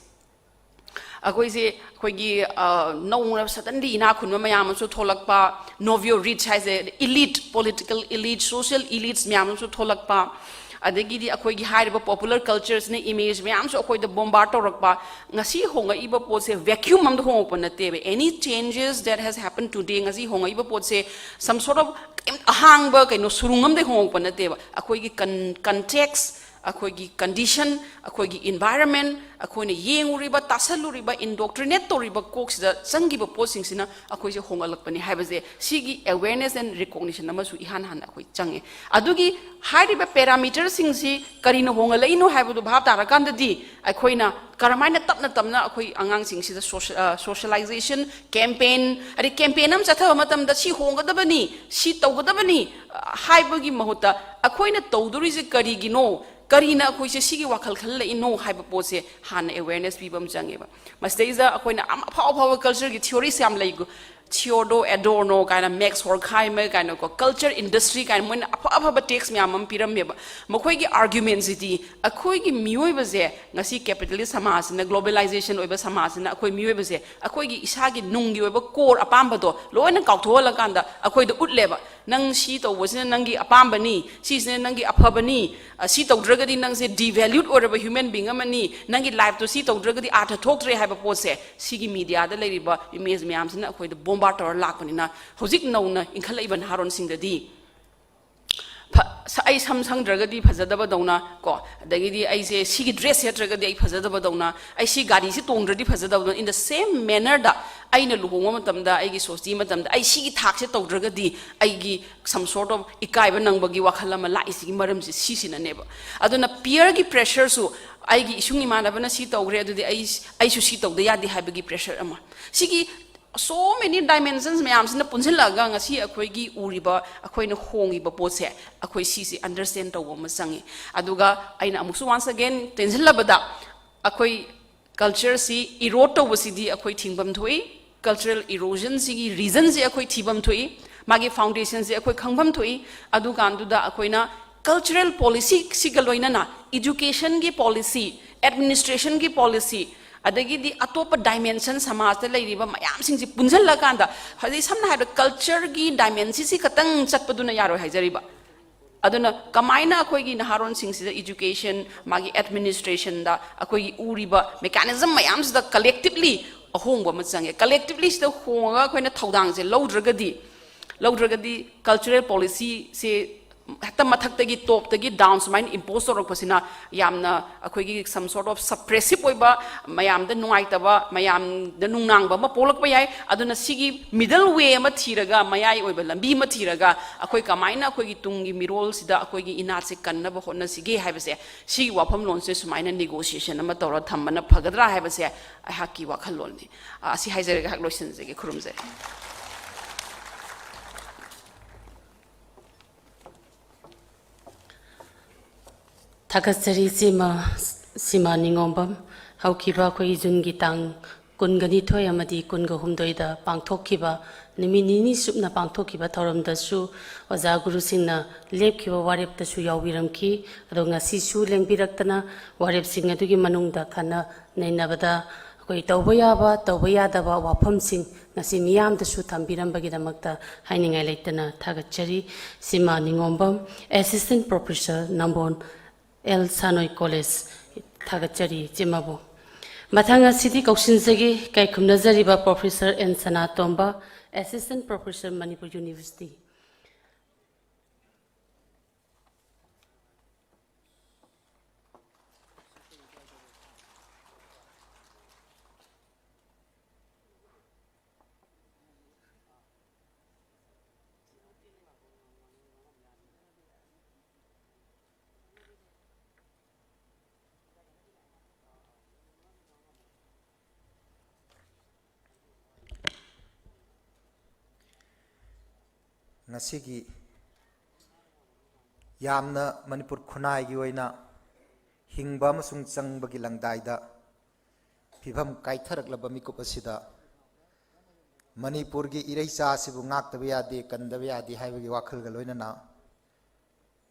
ꯑꯩꯈꯣꯏꯁꯦ, ꯑꯩꯈꯣꯏꯒꯤ, ꯑ, ꯅꯧꯅ suddenly ꯏꯅꯥꯛ ꯈꯨꯟꯕ ꯃꯌꯥꯝ ꯑꯃꯁꯨ ꯊꯣꯛꯂꯛꯄ, nouveau riche ꯍꯥꯏꯁꯦ, elite, political elite, social elites ꯃꯌꯥꯝ ꯑꯃꯁꯨ ꯊꯣꯛꯂꯛꯄ, ꯑꯗꯒꯤꯗꯤ ꯑꯩꯈꯣꯏꯒꯤ ꯍꯥꯏꯔꯤꯕ popular cultureꯁꯤꯅ image ꯃꯌꯥꯝꯁꯨ ꯑꯩꯈꯣꯏꯗ bombard ꯇꯧꯔꯛꯄ꯫ ꯉꯁꯤ ꯍꯣꯡꯉꯛꯏꯕ ꯄꯣꯠꯁꯦ vacuum ꯑꯝꯗ ꯍꯣꯡꯉꯛꯄ ꯅꯠꯇꯦꯕ꯫ Any changes that has happened today, ꯉꯁꯤ ꯍꯣꯡꯉꯛꯏꯕ ꯄꯣꯠꯁꯦ some sort of ꯀꯩꯝ ꯑꯍꯥꯡꯕ ꯀꯩꯅꯣ ꯁꯨꯔꯨꯡ ꯑꯝꯗ ꯍꯣꯡꯉꯛꯄ ꯅꯠꯇꯦꯕ꯫ ꯑꯩꯈꯣꯏꯒꯤ con-, context, ꯑꯩꯈꯣꯏꯒꯤ condition, ꯑꯩꯈꯣꯏꯒꯤ environment, ꯑꯩꯈꯣꯏꯅ ꯌꯦꯡꯉꯨꯔꯤꯕ, ꯇꯥꯁꯜꯂꯨꯔꯤꯕ, indoctrinate ꯇꯧꯔꯤꯕ ꯀꯣꯛꯁꯤꯗ ꯆꯪꯈꯤꯕ ꯄꯣꯠꯁꯤꯡꯁꯤꯅ ꯑꯩꯈꯣꯏꯁꯦ ꯍꯣꯡꯒꯠꯂꯛꯄꯅꯤ ꯍꯥꯏꯕꯁꯦ, ꯁꯤꯒꯤ awareness and recognition ꯑꯃꯁꯨ ꯏꯍꯥꯟ ꯍꯥꯟꯅ ꯑꯩꯈꯣꯏ ꯆꯪꯉꯦ꯫ ꯑꯗꯨꯒꯤ ꯍꯥꯏꯔꯤꯕ parameterꯁꯤꯡꯁꯤ ꯀꯔꯤꯅ ꯍꯣꯡꯒꯠꯂꯛꯏꯅꯣ ꯍꯥꯏꯕꯗꯨ ꯚꯥꯞ ꯇꯥꯔꯀꯥꯟꯗꯗꯤ, ꯑꯩꯈꯣꯏꯅ ꯀꯔꯝꯍꯥꯏꯅ ꯇꯞꯅ ꯇꯞꯅ ꯑꯩꯈꯣꯏ ꯑꯉꯥꯡꯁꯤꯡꯁꯤꯗ social, ꯑ, socialization campaign, ꯑꯗꯩ campaign ꯑꯃ ꯆꯠꯊꯕ ꯃꯇꯝꯗ ꯁꯤ ꯍꯣꯡꯒꯗꯕꯅꯤ, ꯁꯤ ꯇꯧꯒꯗꯕꯅꯤ, ꯑ, ꯍꯥꯏꯕꯒꯤ ꯃꯍꯨꯠꯇ ꯑꯩꯈꯣꯏꯅ ꯇꯧꯗꯣꯔꯤꯁꯦ ꯀꯔꯤꯒꯤꯅꯣ, ꯀꯔꯤꯅ ꯑꯩꯈꯣꯏꯁꯦ ꯁꯤꯒꯤ ꯋꯥꯈꯜ ꯈꯜꯍꯜꯂꯛꯏꯅꯣ ꯍꯥꯏꯕ ꯄꯣꯠꯁꯦ ꯍꯥꯟꯅ awareness ꯄꯤꯕ ꯑꯃ ꯆꯪꯉꯦꯕ꯫ ꯃꯁꯤꯗꯩꯁꯤꯗ ꯑꯩꯈꯣꯏꯅ ꯑꯝ-, ꯑꯐꯥꯎ ꯑꯐꯥꯎꯕ cultureꯒꯤ theories ꯌꯥꯝ ꯂꯩ꯫ ꯊꯤꯑꯣꯗꯣ ꯑꯦꯗꯣꯔꯅꯣ ꯀꯥꯏꯅ, ꯃꯦꯛꯁ ꯍꯣꯔꯈꯥꯏꯃꯔ ꯀꯥꯏꯅꯀꯣ, ꯀꯜꯆꯔ ꯏꯟꯗꯁꯇ꯭ꯔꯤ ꯀꯥꯏꯅ ꯃꯣꯏꯅ ꯑꯐ ꯑꯐꯕ ꯇꯦꯛꯁ ꯃꯌꯥꯝ ꯑꯃ ꯄꯤꯔꯝꯃꯦꯕ꯫ ꯃꯈꯣꯏꯒꯤ ꯑꯥꯔꯒ꯭ꯌꯨꯃꯦꯟꯁꯤꯗꯤ ꯑꯩꯈꯣꯏꯒꯤ ꯃꯤꯑꯣꯏꯕꯁꯦ ꯉꯁꯤ ꯀꯦꯄꯤꯇꯦꯂꯤꯁ ꯁꯃꯥꯖꯁꯤꯅ, ꯒ꯭ꯂꯣꯕꯦꯂꯥꯏꯖꯦꯁꯟ ꯑꯣꯏꯕ ꯁꯃꯥꯖꯁꯤꯅ ꯑꯩꯈꯣꯏ ꯃꯤꯑꯣꯏꯕꯁꯦ ꯑꯩꯈꯣꯏꯒꯤ ꯏꯁꯥꯒꯤ ꯅꯨꯡꯒꯤ ꯑꯣꯏꯕ ꯀꯣꯔ ꯑꯄꯥꯝꯕꯗꯣ ꯂꯣꯏꯅ ꯀꯥꯎꯊꯣꯛꯍꯜꯂꯀꯥꯟꯗ ꯑꯩꯈꯣꯏꯗ ꯎꯠꯂꯦꯕ꯫ ꯅꯪ ꯁꯤ ꯇꯧꯕꯁꯤꯅ ꯅꯪꯒꯤ ꯑꯄꯥꯝꯕꯅꯤ, ꯁꯤꯁꯤꯅ ꯅꯪꯒꯤ ꯑꯐꯕꯅꯤ, ꯑ, ꯁꯤ ꯇꯧꯗ꯭ꯔꯒꯗꯤ ꯅꯪꯁꯦ ꯗꯤꯚꯦꯂ꯭ꯌꯨꯠ ꯑꯣꯏꯔꯕ ꯍ꯭ꯌꯨꯃꯦꯟ ꯕꯤꯡ ꯑꯃꯅꯤ, ꯅꯪꯒꯤ ꯂꯥꯏꯐꯇꯣ ꯁꯤ ꯇꯧꯗ꯭ꯔꯒꯗꯤ ꯑꯥꯔꯊ ꯊꯣꯛꯇ꯭ꯔꯦ ꯍꯥꯏꯕ ꯄꯣꯠꯁꯦ ꯁꯤꯒꯤ ꯃꯤꯗꯤꯌꯥꯗ ꯂꯩꯔꯤꯕ ꯏꯃꯦꯖ ꯃꯌꯥꯝꯁꯤꯅ ꯑꯩꯈꯣꯏꯗ ꯕꯣꯝꯕꯥꯔ ꯇꯧꯔ ꯂꯥꯛꯄꯅꯤꯅ ꯍꯧꯖꯤꯛ ꯅꯧꯅ ꯏꯟꯈꯠꯂꯛꯏꯕ ꯅꯍꯥꯔꯣꯟꯁꯤꯡꯗꯗꯤ ꯐ-, ꯁ-, ꯑꯩ ꯁꯝ ꯁꯪꯗ꯭ꯔꯒꯗꯤ ꯐꯖꯗꯕꯗꯧꯅ ꯀꯣ, ꯑꯗꯒꯤꯗꯤ ꯑꯩꯁꯦ ꯁꯤꯒꯤ ꯗ꯭ꯔꯦꯁ ꯁꯦꯠꯇ꯭ꯔꯒꯗꯤ ꯑꯩ ꯐꯖꯗꯕꯗꯧꯅ, ꯑꯩ ꯁꯤ ꯒꯥꯔꯤꯁꯤ ꯇꯣꯡꯗ꯭ꯔꯗꯤ ꯐꯖꯗꯕꯗꯧꯅ, in the same manner ꯗ ꯑꯩꯅ ꯂꯨꯍꯣꯡꯕ ꯃꯇꯝꯗ, ꯑꯩꯒꯤ ꯁꯣꯁꯇꯤ ꯃꯇꯝꯗ ꯑꯩ ꯁꯤꯒꯤ ꯊꯥꯛꯁꯦ ꯇꯧꯗ꯭ꯔꯒꯗꯤ ꯑꯩꯒꯤ some sort of ꯏꯀꯥꯏꯕ ꯅꯪꯕꯒꯤ ꯋꯥꯈꯜ ꯑꯃ ꯂꯥꯛꯏꯁꯤꯒꯤ ꯃꯔꯝꯁꯦ ꯁꯤꯁꯤꯅꯅꯦꯕ꯫ ꯑꯗꯨꯅ ꯄꯤꯌꯔꯒꯤ ꯄ꯭ꯔꯦꯁꯔꯁꯨ, ꯑꯩꯒꯤ ꯏꯁꯨꯡ ꯏꯃꯥꯟꯅꯕꯅ ꯁꯤ ꯇꯧꯈ꯭ꯔꯦ ꯑꯗꯨꯗꯤ ꯑꯩ, ꯑꯩꯁꯨ ꯁꯤ ꯇꯧꯗ ꯌꯥꯗꯦ ꯍꯥꯏꯕꯒꯤ ꯄ꯭ꯔꯦꯁꯔ ꯑꯃ, ꯁꯤꯒꯤ so many dimensions ꯃꯌꯥꯝꯁꯤꯅ ꯄꯨꯟꯁꯤꯜꯂꯛꯑꯒ ꯉꯁꯤ ꯑꯩꯈꯣꯏꯒꯤ ꯎꯔꯤꯕ, ꯑꯩꯈꯣꯏꯅ ꯍꯣꯡꯉꯤꯕ ꯄꯣꯠꯁꯦ ꯑꯩꯈꯣꯏ ꯁꯤꯁꯤ ꯑꯟꯗꯔꯁ꯭ꯇꯦꯟ ꯇꯧꯕ ꯑꯃ ꯆꯪꯉꯤ꯫ ꯑꯗꯨꯒ ꯑꯩꯅ ꯑꯃꯨꯛꯁꯨ once again ꯇꯦꯟꯁꯤꯜꯂꯕꯗ, ꯑꯩꯈꯣꯏ ꯀꯜꯆꯔꯁꯤ ꯏꯔꯣꯗ ꯇꯧꯕꯁꯤꯗꯤ ꯑꯩꯈꯣꯏ ꯊꯤꯡꯐꯝ ꯊꯣꯛꯏ꯫ ꯀꯜꯆꯔꯦꯜ ꯏꯔꯣꯖꯟꯁꯤꯒꯤ ꯔꯤꯖꯟꯁꯤ ꯑꯩꯈꯣꯏ ꯊꯤꯐꯝ ꯊꯣꯛꯏ, ꯃꯥꯒꯤ ꯐꯥꯎꯟꯗꯦꯁꯟꯁꯤ ꯑꯩꯈꯣꯏ ꯈꯪꯐꯝ ꯊꯣꯛꯏ꯫ ꯑꯗꯨꯀꯥꯟꯗꯨꯗ ꯑꯩꯈꯣꯏꯅ ꯀꯜꯆꯔꯦꯜ ꯄꯣꯂꯤꯁꯤꯁꯤꯒ ꯂꯣꯏꯅꯅ ꯏꯗꯨꯀꯦꯁꯟꯒꯤ ꯄꯣꯂꯤꯁꯤ, ꯑꯦꯗꯃꯤꯅꯤꯁꯇ꯭ꯔꯦꯁꯟꯒꯤ ꯄꯣꯂꯤꯁꯤ, ꯑꯗꯒꯤꯗꯤ ꯑꯇꯣꯞꯄ ꯗꯥꯏꯃꯦꯟꯁꯟ ꯁꯃꯥꯖꯇ ꯂꯩꯔꯤꯕ ꯃꯌꯥꯝꯁꯤꯡꯁꯤ ꯄꯨꯟꯁꯤꯜꯂꯀꯥꯟꯗ, ꯍꯧꯖꯤꯛ ꯁꯝꯅ ꯍꯥꯏꯔꯕꯗ ꯀꯜꯆꯔꯒꯤ ꯗꯥꯏꯃꯦꯟꯁꯤꯁꯤ ꯈꯛꯇꯪ ꯆꯠꯄꯗꯨꯅ ꯌꯥꯔꯣꯏ ꯍꯥꯏꯖꯔꯤꯕ꯫ ꯑꯗꯨꯅ ꯀꯃꯥꯏꯅ ꯑꯩꯈꯣꯏꯒꯤ ꯅꯍꯥꯔꯣꯟꯁꯤꯡꯁꯤꯗ ꯏꯗꯨꯀꯦꯁꯟ, ꯃꯥꯒꯤ ꯑꯦꯗꯃꯤꯅꯤꯁꯇ꯭ꯔꯦꯁꯟꯗ ꯑꯩꯈꯣꯏꯒꯤ ꯎꯔꯤꯕ ꯃꯦꯀꯥꯅꯤꯖꯝ ꯃꯌꯥꯝꯁꯤꯗ ꯀꯂꯦꯛꯇꯤꯕꯂꯤ ꯑꯍꯣꯡꯕ ꯑꯃ ꯆꯪꯉꯦ꯫ ꯀꯂꯦꯛꯇꯤꯕꯂꯤ ꯁꯤꯗ ꯍꯣꯡꯉꯒ ꯑꯩꯈꯣꯏꯅ ꯊꯧꯗꯥꯡꯁꯦ ꯂꯧꯗ꯭ꯔꯒꯗꯤ, ꯂꯧꯗ꯭ꯔꯒꯗꯤ ꯀꯜꯆꯔꯦꯜ ꯄꯣꯂꯤꯁꯤꯁꯦ ꯍꯦꯛꯇ ꯃꯊꯛꯇꯒꯤ, ꯇꯣꯞꯇꯒꯤ ꯗꯥꯎꯟ ꯁꯨꯃꯥꯏꯅ ꯏꯝꯄꯣꯁ ꯇꯧꯔꯛꯄꯁꯤꯅ ꯌꯥꯝꯅ ꯑꯩꯈꯣꯏꯒꯤ some sort of suppressive ꯑꯣꯏꯕ, ꯃꯌꯥꯝꯗ ꯅꯨꯡꯉꯥꯏꯇꯕ, ꯃꯌꯥꯝꯗ ꯅꯨꯡꯅꯥꯡꯕ ꯑꯃ ꯄꯣꯛꯂꯛꯄ ꯌꯥꯏ꯫ ꯑꯗꯨꯅ ꯁꯤꯒꯤ ꯃꯤꯗꯜ ꯋꯦ ꯑꯃ ꯊꯤꯔꯒ, ꯃꯌꯥꯏ ꯑꯣꯏꯕ ꯂꯝꯕꯤ ꯑꯃ ꯊꯤꯔꯒ ꯑꯩꯈꯣꯏ ꯀꯃꯥꯏꯅ ꯑꯩꯈꯣꯏꯒꯤ ꯇꯨꯡꯒꯤ ꯃꯤꯔꯣꯜꯁꯤꯗ ꯑꯩꯈꯣꯏꯒꯤ ꯏꯅꯥꯠꯁꯦ ꯀꯟꯅꯕ ꯍꯣꯠꯅꯁꯤꯒꯦ ꯍꯥꯏꯕꯁꯦ, ꯁꯤꯒꯤ ꯋꯥꯐꯝꯂꯣꯟꯁꯦ ꯁꯨꯃꯥꯏꯅ ꯅꯦꯒꯣꯁꯤꯌꯦꯁꯟ ꯑꯃ ꯇꯧꯔ ꯊꯝꯕꯅ ꯐꯒꯗ꯭ꯔꯥ ꯍꯥꯏꯕꯁꯦ ꯑꯩꯍꯥꯛꯀꯤ ꯋꯥꯈꯜꯂꯣꯟꯅꯤ꯫ ꯑ, ꯑꯁꯤ ꯍꯥꯏꯖꯔꯒ ꯑꯩꯍꯥꯛ ꯂꯣꯏꯁꯤꯟꯖꯒꯦ꯫ ꯈꯨꯔꯨꯝꯖꯔꯤ꯫ ꯊꯥꯒꯠꯆꯔꯤ ꯏꯆꯦꯃ ꯁꯤꯃꯥ ꯅꯤꯉꯣꯝꯕꯝ꯫ ꯍꯧꯈꯤꯕ ꯑꯩꯈꯣꯏꯒꯤ ꯖꯨꯟꯒꯤ ꯇꯥꯡ ꯀꯨꯟꯒ ꯅꯤꯊꯣꯏ ꯑꯃꯗꯤ ꯀꯨꯟꯒ ꯍꯨꯝꯗꯣꯏꯗ ꯄꯥꯡꯊꯣꯛꯈꯤꯕ, ꯅꯨꯃꯤꯠ ꯅꯤꯅꯤ ꯆꯨꯞꯅ ꯄꯥꯡꯊꯣꯛꯈꯤꯕ ꯊꯧꯔꯝꯗꯁꯨ ꯑꯣꯖꯥ ꯒꯨꯔꯨꯁꯤꯡꯅ ꯂꯦꯞꯈꯤꯕ ꯋꯥꯔꯦꯞꯇꯁꯨ ꯌꯥꯎꯕꯤꯔꯝꯈꯤ꯫ ꯑꯗꯣ ꯉꯁꯤꯁꯨ ꯂꯦꯡꯕꯤꯔꯛꯇꯅ ꯋꯥꯔꯦꯞꯁꯤꯡ ꯑꯗꯨꯒꯤ ꯃꯅꯨꯡꯗ ꯈꯟꯅ ꯅꯩꯅꯕꯗ ꯑꯩꯈꯣꯏ ꯇꯧꯕ ꯌꯥꯕ, ꯇꯧꯕ ꯌꯥꯗꯕ ꯋꯥꯐꯝꯁꯤꯡ ꯉꯁꯤ ꯃꯤꯌꯥꯝꯗꯁꯨ ꯊꯝꯕꯤꯔꯝꯕꯒꯤꯗꯃꯛꯇ ꯍꯥꯏꯅꯤꯡꯉꯥꯏ ꯂꯩꯇꯅ ꯊꯥꯒꯠꯆꯔꯤ꯫ ꯁꯤꯃꯥ ꯅꯤꯉꯣꯝꯕꯝ, Assistant Professor, Nambol L Sanoi college. ꯊꯥꯒꯠꯆꯔꯤ ꯏꯆꯦꯃꯕꯨ꯫ ꯃꯊꯪ ꯑꯁꯤꯗꯤ ꯀꯧꯁꯤꯟꯖꯒꯦ ꯏꯀꯥꯏ ꯈꯨꯝꯅꯖꯔꯤꯕ Professor N Sanatomba, Assistant Professor, Manipur University꯫ ꯉꯁꯤꯒꯤ ꯌꯥꯝꯅ ꯃꯅꯤꯄꯨꯔ ꯈꯨꯟꯅꯥꯏꯒꯤ ꯑꯣꯏꯅ ꯍꯤꯡꯕ ꯑꯃꯁꯨꯡ ꯆꯪꯕꯒꯤ ꯂꯪꯗꯥꯏꯗ ꯐꯤꯕꯝ ꯀꯥꯏꯊꯔꯛꯂꯕ ꯃꯤꯀꯨꯞ ꯑꯁꯤꯗ ꯃꯅꯤꯄꯨꯔꯒꯤ ꯏꯔꯩꯆꯥ ꯑꯁꯤꯕꯨ ꯉꯥꯛꯇꯕ ꯌꯥꯗꯦ, ꯀꯟꯗꯕ ꯌꯥꯗꯦ ꯍꯥꯏꯕꯒꯤ ꯋꯥꯈꯜꯒ ꯂꯣꯏꯅꯅ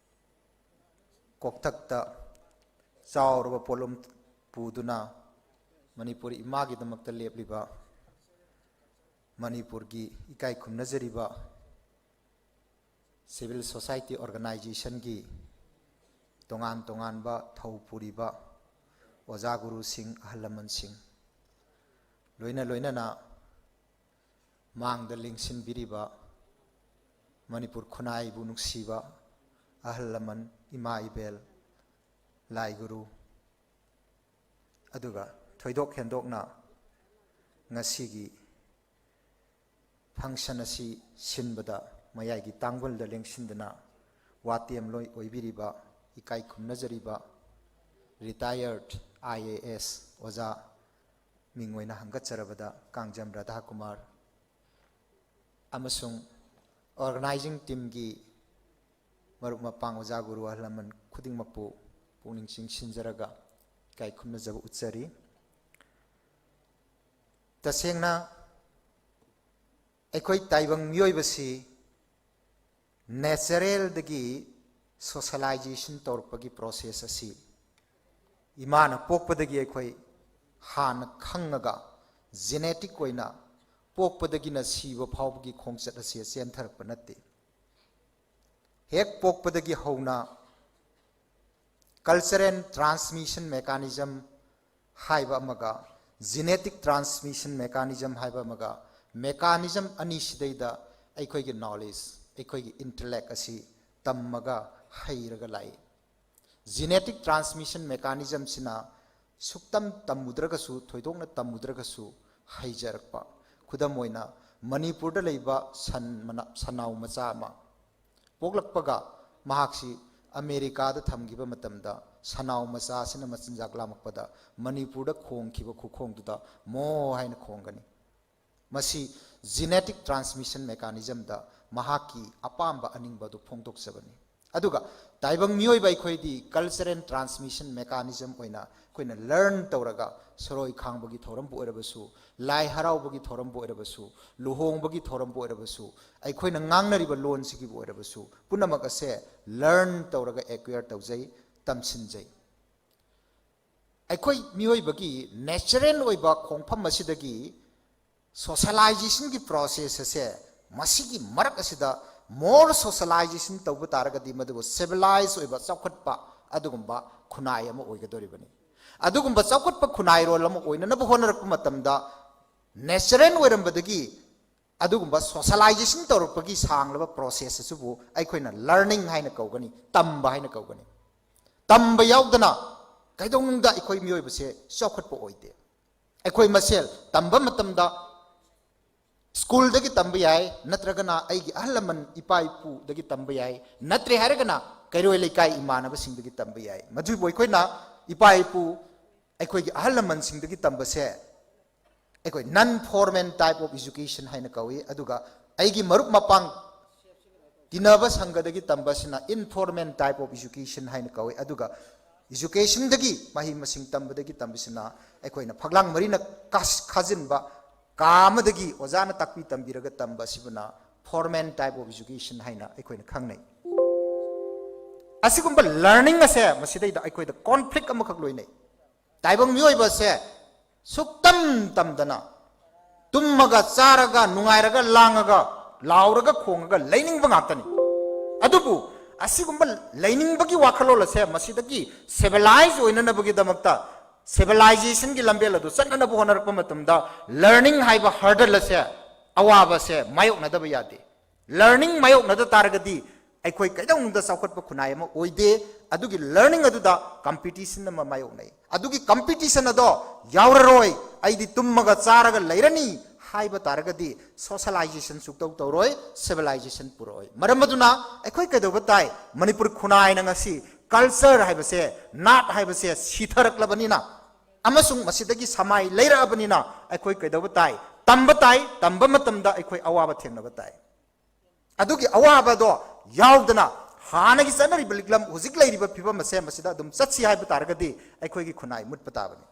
ꯀꯣꯛꯊꯛꯇ ꯆꯥꯎꯔꯕ ꯄꯣꯠꯂꯨꯝ ꯄꯨꯗꯨꯅ ꯃꯅꯤꯄꯨꯔ ꯏꯃꯥꯒꯤꯗꯃꯛꯇ ꯂꯦꯞꯂꯤꯕ ꯃꯅꯤꯄꯨꯔꯒꯤ ꯏꯀꯥꯏ ꯈꯨꯝꯅꯖꯔꯤꯕ civil society organizationꯒꯤ ꯇꯣꯉꯥꯟ ꯇꯣꯉꯥꯟꯕ ꯊꯧ ꯄꯨꯔꯤꯕ ꯑꯣꯖꯥ ꯒꯨꯔꯨꯁꯤꯡ, ꯑꯍꯜ ꯂꯃꯟꯁꯤꯡ, ꯂꯣꯏꯅ ꯂꯣꯏꯅꯅ ꯃꯥꯡꯗ ꯂꯦꯡꯁꯤꯟꯕꯤꯔꯤꯕ ꯃꯅꯤꯄꯨꯔ ꯈꯨꯟꯅꯥꯏꯕꯨ ꯅꯨꯡꯁꯤꯕ ꯑꯍꯜ ꯂꯃꯟ, ꯏꯃꯥ ꯏꯕꯦꯜ, ꯂꯥꯏ ꯒꯨꯔꯨ, ꯑꯗꯨꯒ ꯊꯣꯏꯗꯣꯛ ꯍꯦꯟꯗꯣꯛꯅ ꯉꯁꯤꯒꯤ function ꯑꯁꯤ ꯁꯤꯟꯕꯗ ꯃꯌꯥꯏꯒꯤ ꯇꯥꯡꯒꯣꯜꯗ ꯂꯦꯡꯁꯤꯟꯗꯨꯅ ꯋꯥꯇꯦꯝꯂꯣꯏ ꯑꯣꯏꯕꯤꯔꯤꯕ, ꯏꯀꯥꯏ ꯈꯨꯝꯅꯖꯔꯤꯕ retired I A S ꯑꯣꯖꯥ, ꯃꯤꯡ ꯑꯣꯏꯅ ꯍꯪꯒꯠꯆꯔꯕꯗ ꯀꯥꯡꯖꯝ ꯔꯥꯙꯥꯀꯨꯃꯥꯔ, ꯑꯃꯁꯨꯡ organizing teamꯒꯤ ꯃꯔꯨꯞ ꯃꯄꯥꯡ, ꯑꯣꯖꯥ ꯒꯨꯔꯨ ꯑꯍꯜ ꯂꯃꯟ ꯈꯨꯗꯤꯡꯃꯛꯄꯨ ꯄꯨꯛꯅꯤꯡ ꯆꯤꯡꯁꯤꯟꯖꯔꯒ ꯏꯀꯥꯏ ꯈꯨꯝꯅꯖꯕ ꯎꯠꯆꯔꯤ꯫ ꯇꯁꯦꯡꯅ ꯑꯩꯈꯣꯏ ꯇꯥꯏꯕꯪ ꯃꯤꯑꯣꯏꯕꯁꯤ natural ꯗꯒꯤ socialization ꯇꯧꯔꯛꯄꯒꯤ process ꯑꯁꯤ ꯏꯃꯥꯅ ꯄꯣꯛꯄꯗꯒꯤ ꯑꯩꯈꯣꯏ ꯍꯥꯟꯅ ꯈꯪꯉꯒ genetic ꯑꯣꯏꯅ ꯄꯣꯛꯄꯗꯒꯤꯅ ꯁꯤꯕ ꯐꯥꯎꯕꯒꯤ ꯈꯣꯡꯆꯠ ꯑꯁꯤ ꯆꯦꯟꯊꯔꯛꯄ ꯅꯠꯇꯦ꯫ ꯍꯦꯛ ꯄꯣꯛꯄꯗꯒꯤ ꯍꯧꯅ cultural transmission mechanism ꯍꯥꯏꯕ ꯑꯃꯒ genetic transmission mechanism ꯍꯥꯏꯕ ꯑꯃꯒ, mechanism ꯑꯅꯤꯁꯤꯗꯩꯗ ꯑꯩꯈꯣꯏꯒꯤ knowledge, ꯑꯩꯈꯣꯏꯒꯤ intellect ꯑꯁꯤ ꯇꯝꯃꯒ ꯍꯩꯔꯒ ꯂꯥꯛꯏ꯫ Genetic transmission mechanism ꯁꯤꯅ ꯁꯨꯛꯇꯝ ꯇꯝꯃꯨꯗ꯭ꯔꯒꯁꯨ, ꯊꯣꯏꯗꯣꯛꯅ ꯇꯝꯃꯨꯗ꯭ꯔꯒꯁꯨ ꯍꯩꯖꯔꯛꯄ꯫ ꯈꯨꯗꯝ ꯑꯣꯏꯅ, ꯃꯅꯤꯄꯨꯔꯗ ꯂꯩꯕ ꯁꯟ ꯃꯅꯥ-, ꯁꯟꯅꯥꯎ ꯃꯆꯥ ꯑꯃ ꯄꯣꯛꯂꯛꯄꯒ ꯃꯍꯥꯛꯁꯤ ꯑꯃꯦꯔꯤꯀꯥꯗ ꯊꯝꯈꯤꯕ ꯃꯇꯝꯗ ꯁꯟꯅꯥꯎ ꯃꯆꯥꯁꯤꯅ ꯃꯆꯤꯟꯖꯥꯛ ꯂꯥꯝꯃꯛꯄꯗ ꯃꯅꯤꯄꯨꯔꯗ ꯈꯣꯡꯈꯤꯕ ꯈꯨꯈꯣꯡꯗꯨꯗ ꯃꯣ ꯍꯥꯏꯅ ꯈꯣꯡꯒꯅꯤ꯫ ꯃꯁꯤ genetic transmission mechanism ꯗ ꯃꯍꯥꯛꯀꯤ ꯑꯄꯥꯝꯕ ꯑꯅꯤꯡꯕ ꯑꯗꯨ ꯐꯣꯡꯗꯣꯛꯆꯕꯅꯤ꯫ ꯑꯗꯨꯒ ꯇꯥꯏꯕꯪ ꯃꯤꯑꯣꯏꯕ ꯑꯩꯈꯣꯏꯗꯤ cultural transmission mechanism ꯑꯣꯏꯅ ꯑꯩꯈꯣꯏꯅ learn ꯇꯧꯔꯒ, ꯁꯣꯔꯣꯏ ꯈꯥꯡꯕꯒꯤ ꯊꯧꯔꯝꯕꯨ ꯑꯣꯏꯔꯕꯁꯨ, ꯂꯥꯏ ꯍꯔꯥꯎꯕꯒꯤ ꯊꯧꯔꯝꯕꯨ ꯑꯣꯏꯔꯕꯁꯨ, ꯂꯨꯍꯣꯡꯕꯒꯤ ꯊꯧꯔꯝꯕꯨ ꯑꯣꯏꯔꯕꯁꯨ, ꯑꯩꯈꯣꯏꯅ ꯉꯥꯡꯅꯔꯤꯕ ꯂꯣꯟꯁꯤꯒꯤꯕꯨ ꯑꯣꯏꯔꯕꯁꯨ, ꯄꯨꯝꯅꯃꯛ ꯑꯁꯦ learn ꯇꯧꯔꯒ acquire ꯇꯧꯖꯩ, ꯇꯝꯁꯤꯟꯖꯩ꯫ ꯑꯩꯈꯣꯏ ꯃꯤꯑꯣꯏꯕꯒꯤ natural ꯑꯣꯏꯕ ꯈꯣꯡꯐꯝ ꯑꯁꯤꯗꯒꯤ socialization ꯒꯤ process ꯑꯁꯦ, ꯃꯁꯤꯒꯤ ꯃꯔꯛ ꯑꯁꯤꯗ more socialization ꯇꯧꯕ ꯇꯥꯔꯒꯗꯤ ꯃꯗꯨꯕꯨ civilized ꯑꯣꯏꯕ, ꯆꯥꯎꯈꯠꯄ ꯑꯗꯨꯒꯨꯝꯕ ꯈꯨꯟꯅꯥꯏ ꯑꯃ ꯑꯣꯏꯒꯗꯧꯔꯤꯕꯅꯤ꯫ ꯑꯗꯨꯒꯨꯝꯕ ꯆꯥꯎꯈꯠꯄ ꯈꯨꯟꯅꯥꯏꯔꯣꯜ ꯑꯃ ꯑꯣꯏꯅꯅꯕ ꯍꯣꯠꯅꯔꯛꯄ ꯃꯇꯝꯗ natural ꯑꯣꯏꯔꯝꯕꯗꯒꯤ ꯑꯗꯨꯒꯨꯝꯕ socialization ꯇꯧꯔꯛꯄꯒꯤ ꯁꯥꯡꯂꯕ process ꯑꯁꯤꯕꯨ ꯑꯩꯈꯣꯏꯅ learning ꯍꯥꯏꯅ ꯀꯧꯒꯅꯤ, ꯇꯝꯕ ꯍꯥꯏꯅ ꯀꯧꯒꯅꯤ꯫ ꯇꯝꯕ ꯌꯥꯎꯗꯅ ꯀꯩꯗꯧꯅꯨꯡꯗ ꯑꯩꯈꯣꯏ ꯃꯤꯑꯣꯏꯕꯁꯦ ꯆꯥꯎꯈꯠꯄ ꯑꯣꯏꯗꯦ꯫ ꯑꯩꯈꯣꯏ ꯃꯁꯦꯜ ꯇꯝꯕ ꯃꯇꯝꯗ school ꯗꯒꯤ ꯇꯝꯕ ꯌꯥꯏ, ꯅꯠꯇ꯭ꯔꯒꯅ ꯑꯩꯒꯤ ꯑꯍꯜ ꯂꯃꯟ ꯏꯄꯥ ꯏꯄꯨꯗꯒꯤ ꯇꯝꯕ ꯌꯥꯏ, ꯅꯠꯇ꯭ꯔꯦ ꯍꯥꯏꯔꯒꯅ ꯀꯩꯔꯣꯏ ꯂꯩꯀꯥꯏ ꯏꯃꯥꯟꯅꯕꯁꯤꯡꯗꯒꯤ ꯇꯝꯕ ꯌꯥꯏ꯫ ꯃꯗꯨꯕꯨ ꯑꯩꯈꯣꯏꯅ ꯏꯄꯥ ꯏꯄꯨ, ꯑꯩꯈꯣꯏꯒꯤ ꯑꯍꯜ ꯂꯃꯟꯁꯤꯡꯗꯒꯤ ꯇꯝꯕꯁꯦ ꯑꯩꯈꯣꯏ non formal type of education ꯍꯥꯏꯅ ꯀꯧꯏ꯫ ꯑꯗꯨꯒ ꯑꯩꯒꯤ ꯃꯔꯨꯞ ꯃꯄꯥꯡ ꯇꯤꯟꯅꯕ ꯁꯪꯒꯗꯒꯤ ꯇꯝꯕꯁꯤꯅ informal type of education ꯍꯥꯏꯅ ꯀꯧꯏ꯫ ꯑꯗꯨꯒ Educationꯗꯒꯤ, ꯃꯍꯩ ꯃꯁꯤꯡ ꯇꯝꯕꯗꯒꯤ ꯇꯝꯕꯁꯤꯅ ꯑꯩꯈꯣꯏꯅ ꯐꯛꯂꯥꯡ ꯃꯔꯤꯅ ꯀꯥꯁ-, ꯈꯥꯖꯤꯟꯕ ꯀꯥ ꯑꯃꯗꯒꯤ ꯑꯣꯖꯥꯅ ꯇꯥꯛꯄꯤ ꯇꯝꯕꯤꯔꯒ ꯇꯝꯕ ꯑꯁꯤꯕꯨꯅ formal type of education ꯍꯥꯏꯅ ꯑꯩꯈꯣꯏꯅ ꯈꯪꯅꯩ꯫ ꯑꯁꯤꯒꯨꯝꯕ learning ꯑꯁꯦ ꯃꯁꯤꯗꯩꯗ ꯑꯩꯈꯣꯏꯗ conflict ꯑꯃꯈꯛ ꯂꯣꯏꯅꯩ꯫ ꯇꯥꯏꯕꯪ ꯃꯤꯑꯣꯏꯕ ꯑꯁꯦ ꯁꯨꯛꯇꯝ ꯇꯝꯗꯅ ꯇꯨꯝꯃꯒ ꯆꯥꯔꯒ ꯅꯨꯡꯉꯥꯏꯔꯒ ꯂꯥꯡꯉꯒ ꯂꯥꯎꯔꯒ ꯈꯣꯡꯉꯒ ꯂꯩꯅꯤꯡꯕ ꯉꯥꯛꯇꯅꯤ꯫ ꯑꯗꯨꯕꯨ ꯑꯁꯤꯒꯨꯝꯕ ꯂꯩꯅꯤꯡꯕꯒꯤ ꯋꯥꯈꯜꯂꯣꯟ ꯑꯁꯦ ꯃꯁꯤꯗꯒꯤ civilize ꯑꯣꯏꯅꯅꯕꯒꯤꯗꯃꯛꯇ, civilizationꯒꯤ ꯂꯝꯕꯦꯜ ꯑꯗꯨ ꯆꯠꯅꯅꯕ ꯍꯣꯠꯅꯔꯛꯄ ꯃꯇꯝꯗ learning ꯍꯥꯏꯕ hurdle ꯑꯁꯦ, ꯑꯋꯥꯕ ꯑꯁꯦ ꯃꯥꯌꯣꯛꯅꯗꯕ ꯌꯥꯗꯦ꯫ Learning ꯃꯥꯌꯣꯛꯅꯗ ꯇꯥꯔꯒꯗꯤ ꯑꯩꯈꯣꯏ ꯀꯩꯗꯧꯅꯨꯡꯗ ꯆꯥꯎꯈꯠꯄ ꯈꯨꯟꯅꯥꯏ ꯑꯃ ꯑꯣꯏꯗꯦ꯫ ꯑꯗꯨꯒꯤ learning ꯑꯗꯨꯗ competition ꯑꯃ ꯃꯥꯌꯣꯛꯅꯩ꯫ ꯑꯗꯨꯒꯤ competition ꯑꯗꯣ ꯌꯥꯎꯔꯔꯣꯏ, ꯑꯩꯗꯤ ꯇꯨꯝꯃꯒ ꯆꯥꯔꯒ ꯂꯩꯔꯅꯤ ꯍꯥꯏꯕ ꯇꯥꯔꯒꯗꯤ socialization ꯁꯨꯛꯇꯧ ꯇꯧꯔꯣꯏ, civilization ꯄꯨꯔꯛꯑꯣꯏ꯫ ꯃꯔꯝ ꯑꯗꯨꯅ ꯑꯩꯈꯣꯏ ꯀꯩꯗꯧꯕ ꯇꯥꯏ? ꯃꯅꯤꯄꯨꯔ ꯈꯨꯟꯅꯥꯏꯅ ꯉꯁꯤ culture ꯍꯥꯏꯕꯁꯦ, ꯅꯥꯠ ꯍꯥꯏꯕꯁꯦ ꯁꯤꯊꯔꯛꯂꯕꯅꯤꯅ ꯑꯃꯁꯨꯡ ꯃꯁꯤꯗꯒꯤ ꯁꯃꯥꯏ ꯂꯩꯔꯛꯑꯕꯅꯤꯅ ꯑꯩꯈꯣꯏ ꯀꯩꯗꯧꯕ ꯇꯥꯏ? ꯇꯝꯕ ꯇꯥꯏ꯫ ꯇꯝꯕ ꯃꯇꯝꯗ ꯑꯩꯈꯣꯏ ꯑꯋꯥꯕ ꯊꯦꯡꯅꯕ ꯇꯥꯏ꯫ ꯑꯗꯨꯒꯤ ꯑꯋꯥꯕꯗꯣ ꯌꯥꯎꯗꯅ ꯍꯥꯟꯅꯒꯤ ꯆꯠꯅꯔꯤꯕ ꯂꯤꯛꯂꯝ, ꯍꯧꯖꯤꯛ ꯂꯩꯔꯤꯕ ꯐꯤꯕꯝ ꯑꯁꯦ ꯃꯁꯤꯗ ꯑꯗꯨꯝ ꯆꯠꯁꯤ ꯍꯥꯏꯕ ꯇꯥꯔꯒꯗꯤ ꯑꯩꯈꯣꯏꯒꯤ ꯈꯨꯟꯅꯥꯏ ꯃꯨꯠꯄ ꯇꯥꯕꯅꯤ꯫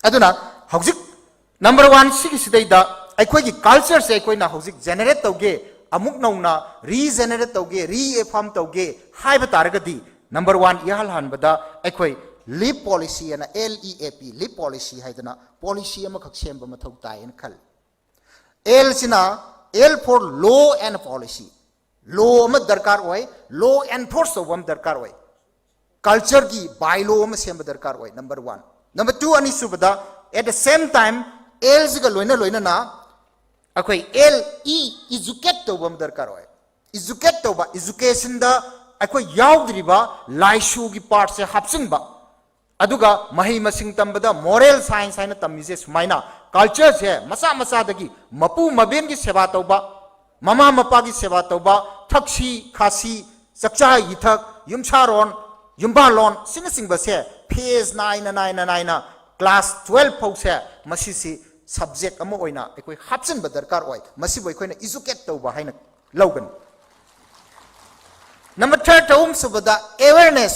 ꯑꯗꯨꯅ ꯍꯧꯖꯤꯛ number one ꯁꯤꯒꯤꯁꯤꯗꯩꯗ ꯑꯩꯈꯣꯏꯒꯤ cultureꯁꯦ ꯑꯩꯈꯣꯏꯅ ꯍꯧꯖꯤꯛ generate ꯇꯧꯒꯦ, ꯑꯃꯨꯛ ꯅꯧꯅ regenerate ꯇꯧꯒꯦ, reaffirm ꯇꯧꯒꯦ ꯍꯥꯏꯕ ꯇꯥꯔꯒꯗꯤ number one ꯏꯍꯥꯟ ꯍꯥꯟꯕꯗ ꯑꯩꯈꯣꯏ ꯂꯤꯞ ꯄꯣꯂꯤꯁꯤ ꯑꯅ, L E A P, leap policy ꯍꯥꯏꯗꯅ ꯄꯣꯂꯤꯁꯤ ꯑꯃꯈꯛ ꯁꯦꯝꯕ ꯃꯊꯧ ꯇꯥꯏꯌꯦꯅ ꯈꯜꯂꯤ꯫ L ꯁꯤꯅ L for law and policy, law ꯑꯃ ꯗꯔꯀꯥꯔ ꯑꯣꯏ, law enforce ꯇꯧꯕ ꯑꯃ ꯗꯔꯀꯥꯔ ꯑꯣꯏ, cultureꯒꯤ by law ꯑꯃ ꯁꯦꯝꯕ ꯗꯔꯀꯥꯔ ꯑꯣꯏ, number one꯫ Number two, ꯑꯅꯤꯁꯨꯕꯗ, at the same time, L ꯁꯤꯒ ꯂꯣꯏꯅ ꯂꯣꯏꯅꯅ ꯑꯩꯈꯣꯏ L E, educate ꯇꯧꯕ ꯑꯃ ꯗꯔꯀꯥꯔ ꯑꯣꯏ꯫ Educate ꯇꯧꯕ, educationꯗ ꯑꯩꯈꯣꯏ ꯌꯥꯎꯗ꯭ꯔꯤꯕ ꯂꯥꯏꯁꯨꯒꯤ partꯁꯦ ꯍꯥꯞꯆꯤꯟꯕ, ꯑꯗꯨꯒ ꯃꯍꯩ ꯃꯁꯤꯡ ꯇꯝꯕꯗ moral science ꯍꯥꯏꯅ ꯇꯝꯃꯤꯁꯦ ꯁꯨꯃꯥꯏꯅ, cultureꯁꯦ ꯃꯆꯥ ꯃꯆꯥꯗꯒꯤ ꯃꯄꯨ ꯃꯕꯦꯟꯒꯤ ꯁꯦꯕꯥ ꯇꯧꯕ, ꯃꯃꯥ ꯃꯄꯥꯒꯤ ꯁꯦꯕꯥ ꯇꯧꯕ, ꯊꯛꯁꯤ ꯈꯥꯁꯤ, ꯆꯥꯛꯆꯥ ꯏꯊꯛ, ꯌꯨꯝꯁꯥꯔꯣꯟ, ꯌꯨꯝꯕꯥꯜꯂꯣꯟ, ꯁꯤꯅꯆꯤꯡꯕꯁꯦ phase ꯅꯥꯏꯅ, ꯅꯥꯏꯅ, ꯅꯥꯏꯅ class twelve ꯐꯥꯎꯁꯦ ꯃꯁꯤꯁꯤ subject ꯑꯃ ꯑꯣꯏꯅ ꯑꯩꯈꯣꯏ ꯍꯥꯞꯆꯤꯟꯕ ꯗꯔꯀꯥꯔ ꯑꯣꯏ꯫ ꯃꯁꯤꯕꯨ ꯑꯩꯈꯣꯏꯅ educate ꯇꯧꯕ ꯍꯥꯏꯅ ꯂꯧꯒꯅꯤ꯫ Number third, ꯑꯍꯨꯝꯁꯨꯕꯗ, awareness꯫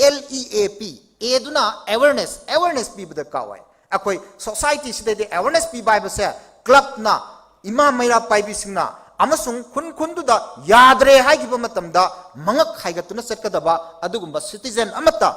ꯑꯦꯜ ꯏ ꯑꯦ ꯄꯤ꯫ ꯑꯦꯗꯨꯅ ꯑꯦꯋꯦꯔꯅꯦꯁ, ꯑꯦꯋꯦꯔꯅꯦꯁ ꯄꯤꯕꯗ ꯀꯥꯎꯋꯦ꯫ ꯑꯩꯈꯣꯏ ꯁꯣꯁꯥꯏꯇꯤꯁꯤꯗꯩꯗ ꯑꯦꯋꯦꯔꯅꯦꯁ ꯄꯤꯕ ꯍꯥꯏꯕꯁꯦ ꯀ꯭ꯂꯕꯅ, ꯏꯃꯥ ꯃꯩꯔꯥ ꯄꯥꯏꯕꯤꯁꯤꯡꯅ ꯑꯃꯁꯨꯡ ꯈꯨꯟ ꯈꯨꯟꯗꯨꯗ ꯌꯥꯗ꯭ꯔꯦ ꯍꯥꯏꯈꯤꯕ ꯃꯇꯝꯗ ꯃꯉꯛ ꯍꯥꯏꯒꯠꯇꯨꯅ ꯆꯠꯀꯗꯕ ꯑꯗꯨꯒꯨꯝꯕ ꯁꯤꯇꯤꯖꯦꯟ ꯑꯃꯠꯇ,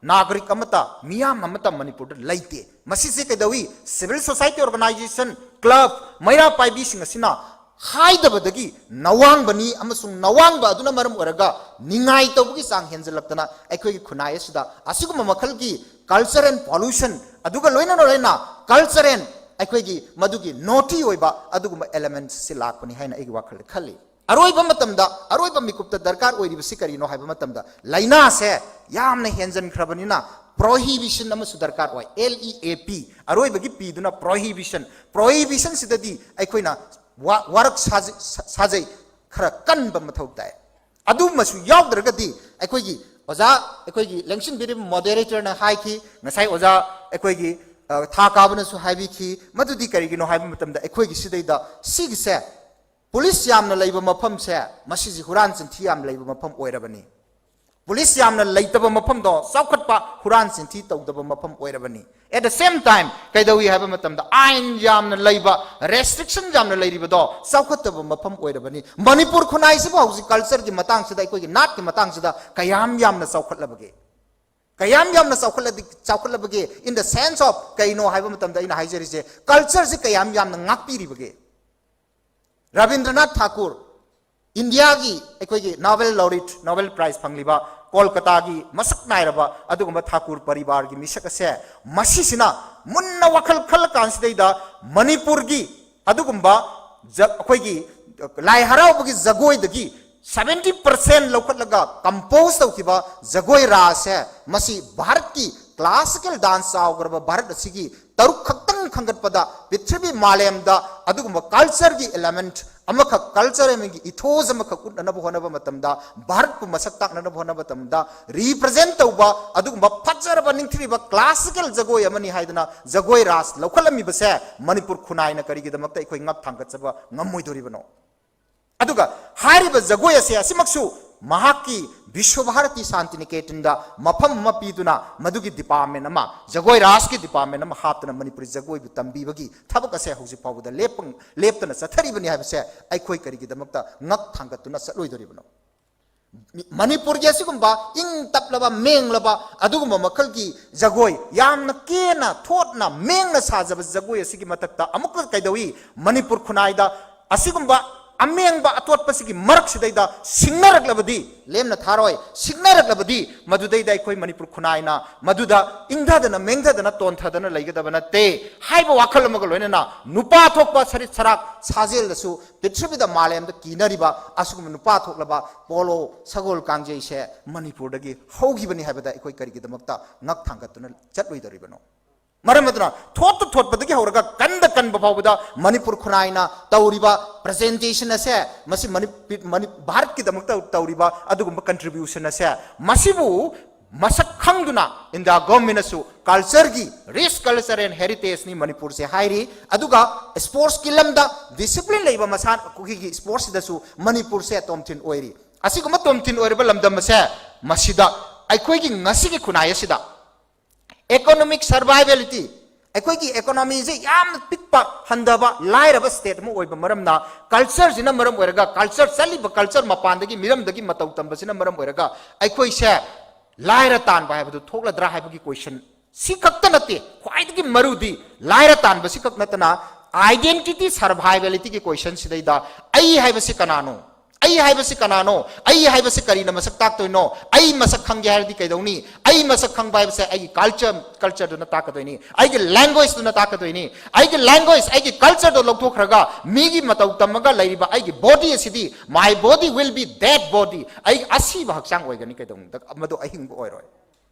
ꯅꯥꯒꯔꯤꯛ ꯑꯃꯠꯇ, ꯃꯤꯌꯥꯝ ꯑꯃꯠꯇ ꯃꯅꯤꯄꯨꯔꯗ ꯂꯩꯇꯦ꯫ ꯃꯁꯤꯁꯦ ꯀꯩꯗꯧꯏ? ꯁꯤꯚꯤꯜ ꯁꯣꯁꯥꯏꯇꯤ ꯑꯣꯔꯒꯅꯥꯏꯖꯦꯁꯟ, ꯀ꯭ꯂꯕ, ꯃꯩꯔꯥ ꯄꯥꯏꯕꯤꯁꯤꯡ ꯑꯁꯤꯅ ꯍꯥꯏꯗꯕꯗꯒꯤ ꯅꯋꯥꯡꯕꯅꯤ, ꯑꯃꯁꯨꯡ ꯅꯋꯥꯡꯕ ꯑꯗꯨꯅ ꯃꯔꯝ ꯑꯣꯏꯔꯒ ꯅꯤꯡꯉꯥꯏ ꯇꯧꯕꯒꯤ ꯆꯥꯡ ꯍꯦꯟꯖꯜꯂꯛꯇꯅ ꯑꯩꯈꯣꯏꯒꯤ ꯈꯨꯟꯅꯥꯏ ꯑꯁꯤꯗ ꯑꯁꯤꯒꯨꯝꯕ ꯃꯈꯜꯒꯤ culture and pollution, ꯑꯗꯨꯒ ꯂꯣꯏꯅꯅ ꯂꯣꯏꯅ culture and ꯑꯩꯈꯣꯏꯒꯤ ꯃꯗꯨꯒꯤ naughty ꯑꯣꯏꯕ ꯑꯗꯨꯒꯨꯝꯕ elements ꯁꯤ ꯂꯥꯛꯄꯅꯤ ꯍꯥꯏꯅ ꯑꯩꯒꯤ ꯋꯥꯈꯜꯗ ꯈꯜꯂꯤ꯫ ꯑꯔꯣꯏꯕ ꯃꯇꯝꯗ, ꯑꯔꯣꯏꯕ ꯃꯤꯀꯨꯞꯇ ꯗꯔꯀꯥꯔ ꯑꯣꯏꯔꯤꯕꯁꯤ ꯀꯔꯤꯅꯣ ꯍꯥꯏꯕ ꯃꯇꯝꯗ, ꯂꯥꯏꯅꯥꯁꯦ ꯌꯥꯝꯅ ꯍꯦꯟꯖꯟꯈ꯭ꯔꯕꯅꯤꯅ prohibition ꯑꯃꯁꯨ ꯗꯔꯀꯥꯔ ꯑꯣꯏ꯫ ꯑꯦꯜ ꯏ ꯑꯦ ꯄꯤ, ꯑꯔꯣꯏꯕꯒꯤ ꯄꯤꯗꯨꯅ prohibition꯫ Prohibition ꯁꯤꯗꯗꯤ ꯑꯩꯈꯣꯏꯅ ꯋꯥ-, ꯋꯥꯔꯛ ꯁꯥꯖ-, ꯁꯥ-, ꯁꯥꯖꯩ, ꯈꯔ ꯀꯟꯕ ꯃꯊꯧ ꯇꯥꯏ꯫ ꯑꯗꯨꯃꯁꯨ ꯌꯥꯎꯗ꯭ꯔꯒꯗꯤ ꯑꯩꯈꯣꯏꯒꯤ ꯑꯣꯖꯥ, ꯑꯩꯈꯣꯏꯒꯤ ꯂꯦꯡꯁꯤꯟꯕꯤꯔꯤꯕ moderator ꯅ ꯍꯥꯏꯈꯤ, ꯉꯁꯥꯏ ꯑꯣꯖꯥ ꯑꯩꯈꯣꯏꯒꯤ, ꯑ, ꯊꯥ ꯀꯥꯕꯅꯁꯨ ꯍꯥꯏꯕꯤꯈꯤ, ꯃꯗꯨꯗꯤ ꯀꯔꯤꯒꯤꯅꯣ ꯍꯥꯏꯕ ꯃꯇꯝꯗ ꯑꯩꯈꯣꯏꯒꯤ ꯁꯤꯗꯩꯗ ꯁꯤꯒꯤꯁꯦ ꯄꯨꯂꯤꯁ ꯌꯥꯝꯅ ꯂꯩꯕ ꯃꯐꯝꯁꯦ ꯃꯁꯤꯁꯤ ꯍꯨꯔꯥꯟ ꯆꯤꯟꯊꯤ ꯌꯥꯝ ꯂꯩꯕ ꯃꯐꯝ ꯑꯣꯏꯔꯕꯅꯤ꯫ ꯄꯨꯂꯤꯁ ꯌꯥꯝꯅ ꯂꯩꯇꯕ ꯃꯐꯝꯗꯣ ꯆꯥꯎꯈꯠꯄ, ꯍꯨꯔꯥꯟ ꯆꯤꯟꯊꯤ ꯇꯧꯗꯕ ꯃꯐꯝ ꯑꯣꯏꯔꯕꯅꯤ꯫ At the same time, ꯀꯩꯗꯧꯏ ꯍꯥꯏꯕ ꯃꯇꯝꯗ ꯑꯥꯏꯟ ꯌꯥꯝꯅ ꯂꯩꯕ, restriction ꯌꯥꯝꯅ ꯂꯩꯔꯤꯕꯗꯣ ꯆꯥꯎꯈꯠꯇꯕ ꯃꯐꯝ ꯑꯣꯏꯔꯕꯅꯤ꯫ ꯃꯅꯤꯄꯨꯔ ꯈꯨꯟꯅꯥꯏꯁꯤꯕꯨ ꯍꯧꯖꯤꯛ culture ꯒꯤ ꯃꯇꯥꯡꯁꯤꯗ, ꯑꯩꯈꯣꯏꯒꯤ ꯅꯥꯠꯀꯤ ꯃꯇꯥꯡꯁꯤꯗ ꯀꯌꯥꯝ ꯌꯥꯝꯅ ꯆꯥꯎꯈꯠꯂꯕꯒꯦ? ꯀꯌꯥꯝ ꯌꯥꯝꯅ ꯆꯥꯎꯈꯠꯂꯗꯤ, ꯆꯥꯎꯈꯠꯂꯕꯒꯦ in the sense of ꯀꯩꯅꯣ ꯍꯥꯏꯕ ꯃꯇꯝꯗ ꯑꯩꯅ ꯍꯥꯏꯖꯔꯤꯁꯦ, culture ꯁꯤ ꯀꯌꯥꯝ ꯌꯥꯝꯅ ꯉꯥꯛꯄꯤꯔꯤꯕꯒꯦ? ꯔꯕꯤꯟꯗ꯭ꯔꯅꯥꯊ ꯊꯥꯀꯨꯔ, ꯏꯟꯗꯤꯌꯥꯒꯤ ꯑꯩꯈꯣꯏꯒꯤ Nobel laureate, Nobel Prize ꯐꯪꯂꯤꯕ ꯀꯣꯜꯀꯇꯥꯒꯤ ꯃꯁꯛ ꯅꯥꯏꯔꯕ ꯑꯗꯨꯒꯨꯝꯕ ꯊꯥꯀꯨꯔ ꯄꯔꯤꯕꯥꯔꯒꯤ ꯃꯤꯁꯛ ꯑꯁꯦ, ꯃꯁꯤꯁꯤꯅ ꯃꯨꯟꯅ ꯋꯥꯈꯜ ꯈꯜꯂ ꯀꯥꯟꯁꯤꯗꯩꯗ ꯃꯅꯤꯄꯨꯔꯒꯤ ꯑꯗꯨꯒꯨꯝꯕ ꯖ-, ꯑꯩꯈꯣꯏꯒꯤ ꯂꯥꯏ ꯍꯔꯥꯎꯕꯒꯤ ꯖꯒꯣꯏꯗꯒꯤ seventy percent ꯂꯧꯈꯠꯂꯒ compose ꯇꯧꯈꯤꯕ ꯖꯒꯣꯏ ꯔꯥꯁꯁꯦ, ꯃꯁꯤ ꯚꯥꯔꯠꯀꯤ classical dance ꯆꯥꯎꯈ꯭ꯔꯕ ꯚꯥꯔꯠ ꯑꯁꯤꯒꯤ ꯇꯔꯨꯛ ꯈꯛꯇꯪ ꯈꯟꯒꯠꯄꯗ ꯄ꯭ꯔꯤꯊꯤꯕꯤ ꯃꯥꯂꯦꯝꯗ ꯑꯗꯨꯒꯨꯝꯕ culture ꯒꯤ element ꯑꯃꯈꯛ, culture ꯑꯃꯒꯤ ethos ꯑꯃꯈꯛ ꯎꯠꯅꯅꯕ ꯍꯣꯠꯅꯕ ꯃꯇꯝꯗ, ꯚꯥꯔꯠꯄꯨ ꯃꯁꯛ ꯇꯥꯛꯅꯅꯕ ꯍꯣꯠꯅꯕ ꯃꯇꯝꯗ represent ꯇꯧꯕ ꯑꯗꯨꯒꯨꯝꯕ ꯐꯖꯔꯕ ꯅꯤꯡꯊꯤꯔꯕ classical ꯖꯒꯣꯏ ꯑꯃꯅꯤ ꯍꯥꯏꯗꯅ ꯖꯒꯣꯏ ꯔꯥꯁ ꯂꯧꯈꯠꯂꯝꯃꯤꯕꯁꯦ ꯃꯅꯤꯄꯨꯔ ꯈꯨꯟꯅꯥꯏꯅ ꯀꯔꯤꯒꯤꯗꯃꯛꯇ ꯑꯩꯈꯣꯏ ꯉꯛ ꯊꯥꯡꯒꯠꯆꯕ ꯉꯝꯃꯣꯏꯗꯣꯔꯤꯕꯅꯣ? ꯑꯗꯨꯒ ꯍꯥꯏꯔꯤꯕ ꯖꯒꯣꯏ ꯑꯁꯦ ꯑꯁꯤꯃꯛꯁꯨ ꯃꯍꯥꯛꯀꯤ ꯕꯤꯁ꯭ꯋ ꯚꯥꯔꯇꯤ ꯁꯥꯟꯇꯤꯅꯤꯀꯦꯇꯟꯗ ꯃꯐꯝ ꯑꯃ ꯄꯤꯗꯨꯅ ꯃꯗꯨꯒꯤ ꯗꯤꯄꯥꯔꯠꯃꯦꯟ ꯑꯃ, ꯖꯒꯣꯏ ꯔꯥꯖꯀꯤ ꯗꯤꯄꯥꯔꯠꯃꯦꯟ ꯑꯃ ꯍꯥꯞꯇꯨꯅ ꯃꯅꯤꯄꯨꯔꯤ ꯖꯒꯣꯏꯕꯨ ꯇꯝꯕꯤꯕꯒꯤ ꯊꯕꯛ ꯑꯁꯦ ꯍꯧꯖꯤꯛ ꯐꯥꯎꯕꯗ ꯂꯦꯞꯄ-, ꯂꯦꯞꯇꯅ ꯆꯠꯊꯔꯤꯕꯅꯤ ꯍꯥꯏꯕꯁꯦ ꯑꯩꯈꯣꯏ ꯀꯔꯤꯒꯤꯗꯃꯛꯇ ꯉꯛ ꯊꯥꯡꯒꯠꯇꯨꯅ ꯆꯠꯂꯣꯏꯗꯣꯔꯤꯕꯅꯣ? ꯃꯤ-, ꯃꯅꯤꯄꯨꯔꯒꯤ ꯑꯁꯤꯒꯨꯝꯕ ꯏꯪ ꯇꯞꯂꯕ, ꯃꯦꯡꯂꯕ ꯑꯗꯨꯒꯨꯝꯕ ꯃꯈꯜꯒꯤ ꯖꯒꯣꯏ, ꯌꯥꯝꯅ ꯀꯦꯅ, ꯊꯣꯠꯅ, ꯃꯦꯡꯅ ꯁꯥꯖꯕ ꯖꯒꯣꯏ ꯑꯁꯤꯒꯤ ꯃꯊꯛꯇ ꯑꯃꯨꯛꯀ ꯀꯩꯗꯧꯏ? ꯃꯅꯤꯄꯨꯔ ꯈꯨꯟꯅꯥꯏꯗ ꯑꯁꯤꯒꯨꯝꯕ ꯑꯃꯦꯡꯕ ꯑꯇꯣꯠꯄꯁꯤꯒꯤ ꯃꯔꯛꯁꯤꯗꯩꯗ ꯁꯤꯡꯅꯔꯛꯂꯕꯗꯤ, ꯂꯦꯝꯅ ꯊꯥꯔꯣꯏ, ꯁꯤꯡꯅꯔꯛꯂꯕꯗꯤ ꯃꯗꯨꯗꯩꯗ ꯑꯩꯈꯣꯏ ꯃꯅꯤꯄꯨꯔ ꯈꯨꯟꯅꯥꯏꯅ ꯃꯗꯨꯗ ꯏꯪꯊꯗꯅ ꯃꯦꯡꯊꯗꯅ ꯇꯣꯟꯊꯗꯅ ꯂꯩꯒꯗꯕ ꯅꯠꯇꯦ ꯍꯥꯏꯕ ꯋꯥꯈꯜ ꯑꯃꯒ ꯂꯣꯏꯅꯅ ꯅꯨꯄꯥ ꯊꯣꯛꯄ ꯁꯔꯤꯠ ꯁꯔꯥꯛ ꯁꯥꯖꯦꯜꯗꯁꯨ ꯄ꯭ꯔꯤꯊꯤꯕꯤꯗ ꯃꯥꯂꯦꯝꯗ ꯀꯤꯅꯔꯤꯕ ꯑꯁꯤꯒꯨꯝꯕ ꯅꯨꯄꯥ ꯊꯣꯛꯂꯕ ꯄꯣꯂꯣ ꯁꯒꯣꯜ ꯀꯥꯡꯖꯩꯁꯦ ꯃꯅꯤꯄꯨꯔꯗꯒꯤ ꯍꯧꯈꯤꯕꯅꯤ ꯍꯥꯏꯕꯗ ꯑꯩꯈꯣꯏ ꯀꯔꯤꯒꯤꯗꯃꯛꯇ ꯉꯛ ꯊꯥꯡꯒꯠꯇꯨꯅ ꯆꯠꯂꯣꯏꯗꯧꯔꯤꯕꯅꯣ? ꯃꯔꯝ ꯑꯗꯨꯅ ꯊꯣꯠꯇ ꯊꯣꯠꯄꯗꯒꯤ ꯍꯧꯔꯒ ꯀꯟꯗ ꯀꯟꯕ ꯐꯥꯎꯕꯗ ꯃꯅꯤꯄꯨꯔ ꯈꯨꯟꯅꯥꯏꯅ ꯇꯧꯔꯤꯕ ꯄ꯭ꯔꯖꯦꯟꯇꯦꯁꯟ ꯑꯁꯦ, ꯃꯁꯤ ꯃꯅꯤ-, ꯃꯅꯤ-, ꯚꯥꯔꯠꯀꯤꯗꯃꯛꯇ ꯇꯧꯔꯤꯕ ꯑꯗꯨꯒꯨꯝꯕ ꯀꯟꯇ꯭ꯔꯤꯕ꯭ꯌꯨꯁꯟ ꯑꯁꯦ, ꯃꯁꯤꯕꯨ ꯃꯁꯛ ꯈꯪꯗꯨꯅ ꯏꯟꯗꯤꯌꯥ ꯒꯣꯔꯃꯦꯟꯅꯁꯨ ꯀꯜꯆꯔꯒꯤ, rich culture and heritageꯅꯤ ꯃꯅꯤꯄꯨꯔꯁꯦ ꯍꯥꯏꯔꯤ꯫ ꯑꯗꯨꯒ ꯁ꯭ꯄꯣꯔꯠꯁꯀꯤ ꯂꯝꯗ ꯗꯤꯁꯤꯄ꯭ꯂꯤꯟ ꯂꯩꯕ ꯃꯁꯥꯟꯅ, ꯑꯩꯈꯣꯏꯒꯤ ꯁ꯭ꯄꯣꯔꯠꯁꯤꯗꯁꯨ ꯃꯅꯤꯄꯨꯔꯁꯦ ꯇꯣꯞ ꯇꯦꯟ ꯑꯣꯏꯔꯤ꯫ ꯑꯁꯤꯒꯨꯝꯕ ꯇꯣꯞ ꯇꯦꯟ ꯑꯣꯏꯔꯤꯕ ꯂꯝꯗꯝ ꯑꯁꯦ, ꯃꯁꯤꯗ ꯑꯩꯈꯣꯏꯒꯤ ꯉꯁꯤꯒꯤ ꯈꯨꯟꯅꯥꯏ ꯑꯁꯤꯗ economic survivability, ꯑꯩꯈꯣꯏꯒꯤ ꯏꯀꯣꯅꯣꯃꯤꯁꯦ ꯌꯥꯝꯅ ꯄꯤꯛꯄ, ꯍꯟꯊꯕ, ꯂꯥꯏꯔꯕ ꯁ꯭ꯇꯦꯠ ꯑꯃ ꯑꯣꯏꯕ ꯃꯔꯝꯅ, ꯀꯜꯆꯔꯁꯤꯅ ꯃꯔꯝ ꯑꯣꯏꯔꯒ, ꯀꯜꯆꯔ, ꯆꯠꯂꯤꯕ ꯀꯜꯆꯔ ꯃꯄꯥꯟꯗꯒꯤ, ꯃꯤꯔꯝꯗꯒꯤ ꯃꯇꯧ ꯇꯝꯕꯁꯤꯅ ꯃꯔꯝ ꯑꯣꯏꯔꯒ ꯑꯩꯈꯣꯏꯁꯦ ꯂꯥꯏꯔ ꯇꯥꯟꯕ ꯍꯥꯏꯕꯗꯨ ꯊꯣꯛꯂꯗ꯭ꯔꯥ ꯍꯥꯏꯕꯒꯤ ꯀꯣꯏꯁꯟ ꯁꯤ ꯈꯛꯇ ꯅꯠꯇꯦ꯫ ꯈ꯭ꯋꯥꯏꯗꯒꯤ ꯃꯔꯨꯗꯤ ꯂꯥꯏꯔ ꯇꯥꯟꯕ ꯁꯤ ꯈꯛ ꯅꯠꯇꯅ, identity survivabilityꯒꯤ ꯀꯣꯏꯁꯟꯁꯤꯗꯩꯗ ꯑꯩ ꯍꯥꯏꯕꯁꯤ ꯀꯅꯥꯅꯣ? ꯑꯩ ꯍꯥꯏꯕꯁꯤ ꯀꯅꯥꯅꯣ? ꯑꯩ ꯍꯥꯏꯕꯁꯤ ꯀꯔꯤꯅ ꯃꯁꯛ ꯇꯥꯛꯇꯣꯏꯅꯣ? ꯑꯩ ꯃꯁꯛ ꯈꯪꯒꯦ ꯍꯥꯏꯔꯗꯤ ꯀꯩꯗꯧꯅꯤ? ꯑꯩ ꯃꯁꯛ ꯈꯪꯕ ꯍꯥꯏꯕꯁꯦ ꯑꯩꯒꯤ ꯀꯜꯆꯔ, ꯀꯜꯆꯔꯗꯨꯅ ꯇꯥꯛꯀꯗꯣꯏꯅꯤ, ꯑꯩꯒꯤ ꯂꯦꯡꯒ꯭ꯋꯦꯖꯇꯨꯅ ꯇꯥꯛꯀꯗꯣꯏꯅꯤ꯫ ꯑꯩꯒꯤ ꯂꯦꯡꯒ꯭ꯋꯦꯖ, ꯑꯩꯒꯤ ꯀꯜꯆꯔꯗꯣ ꯂꯧꯊꯣꯛꯈ꯭ꯔꯒ ꯃꯤꯒꯤ ꯃꯇꯧ ꯇꯝꯃꯒ ꯂꯩꯔꯤꯕ ꯑꯩꯒꯤ ꯕꯣꯗꯤ ꯑꯁꯤꯗꯤ, my body will be dead body, ꯑꯩ ꯑꯁꯤꯕ ꯍꯛꯆꯥꯡ ꯑꯣꯏꯒꯅꯤ, ꯀꯩꯗꯧꯅꯨꯡꯗ ꯃꯗꯨ ꯑꯍꯤꯡꯕ ꯑꯣꯏꯔꯣꯏ꯫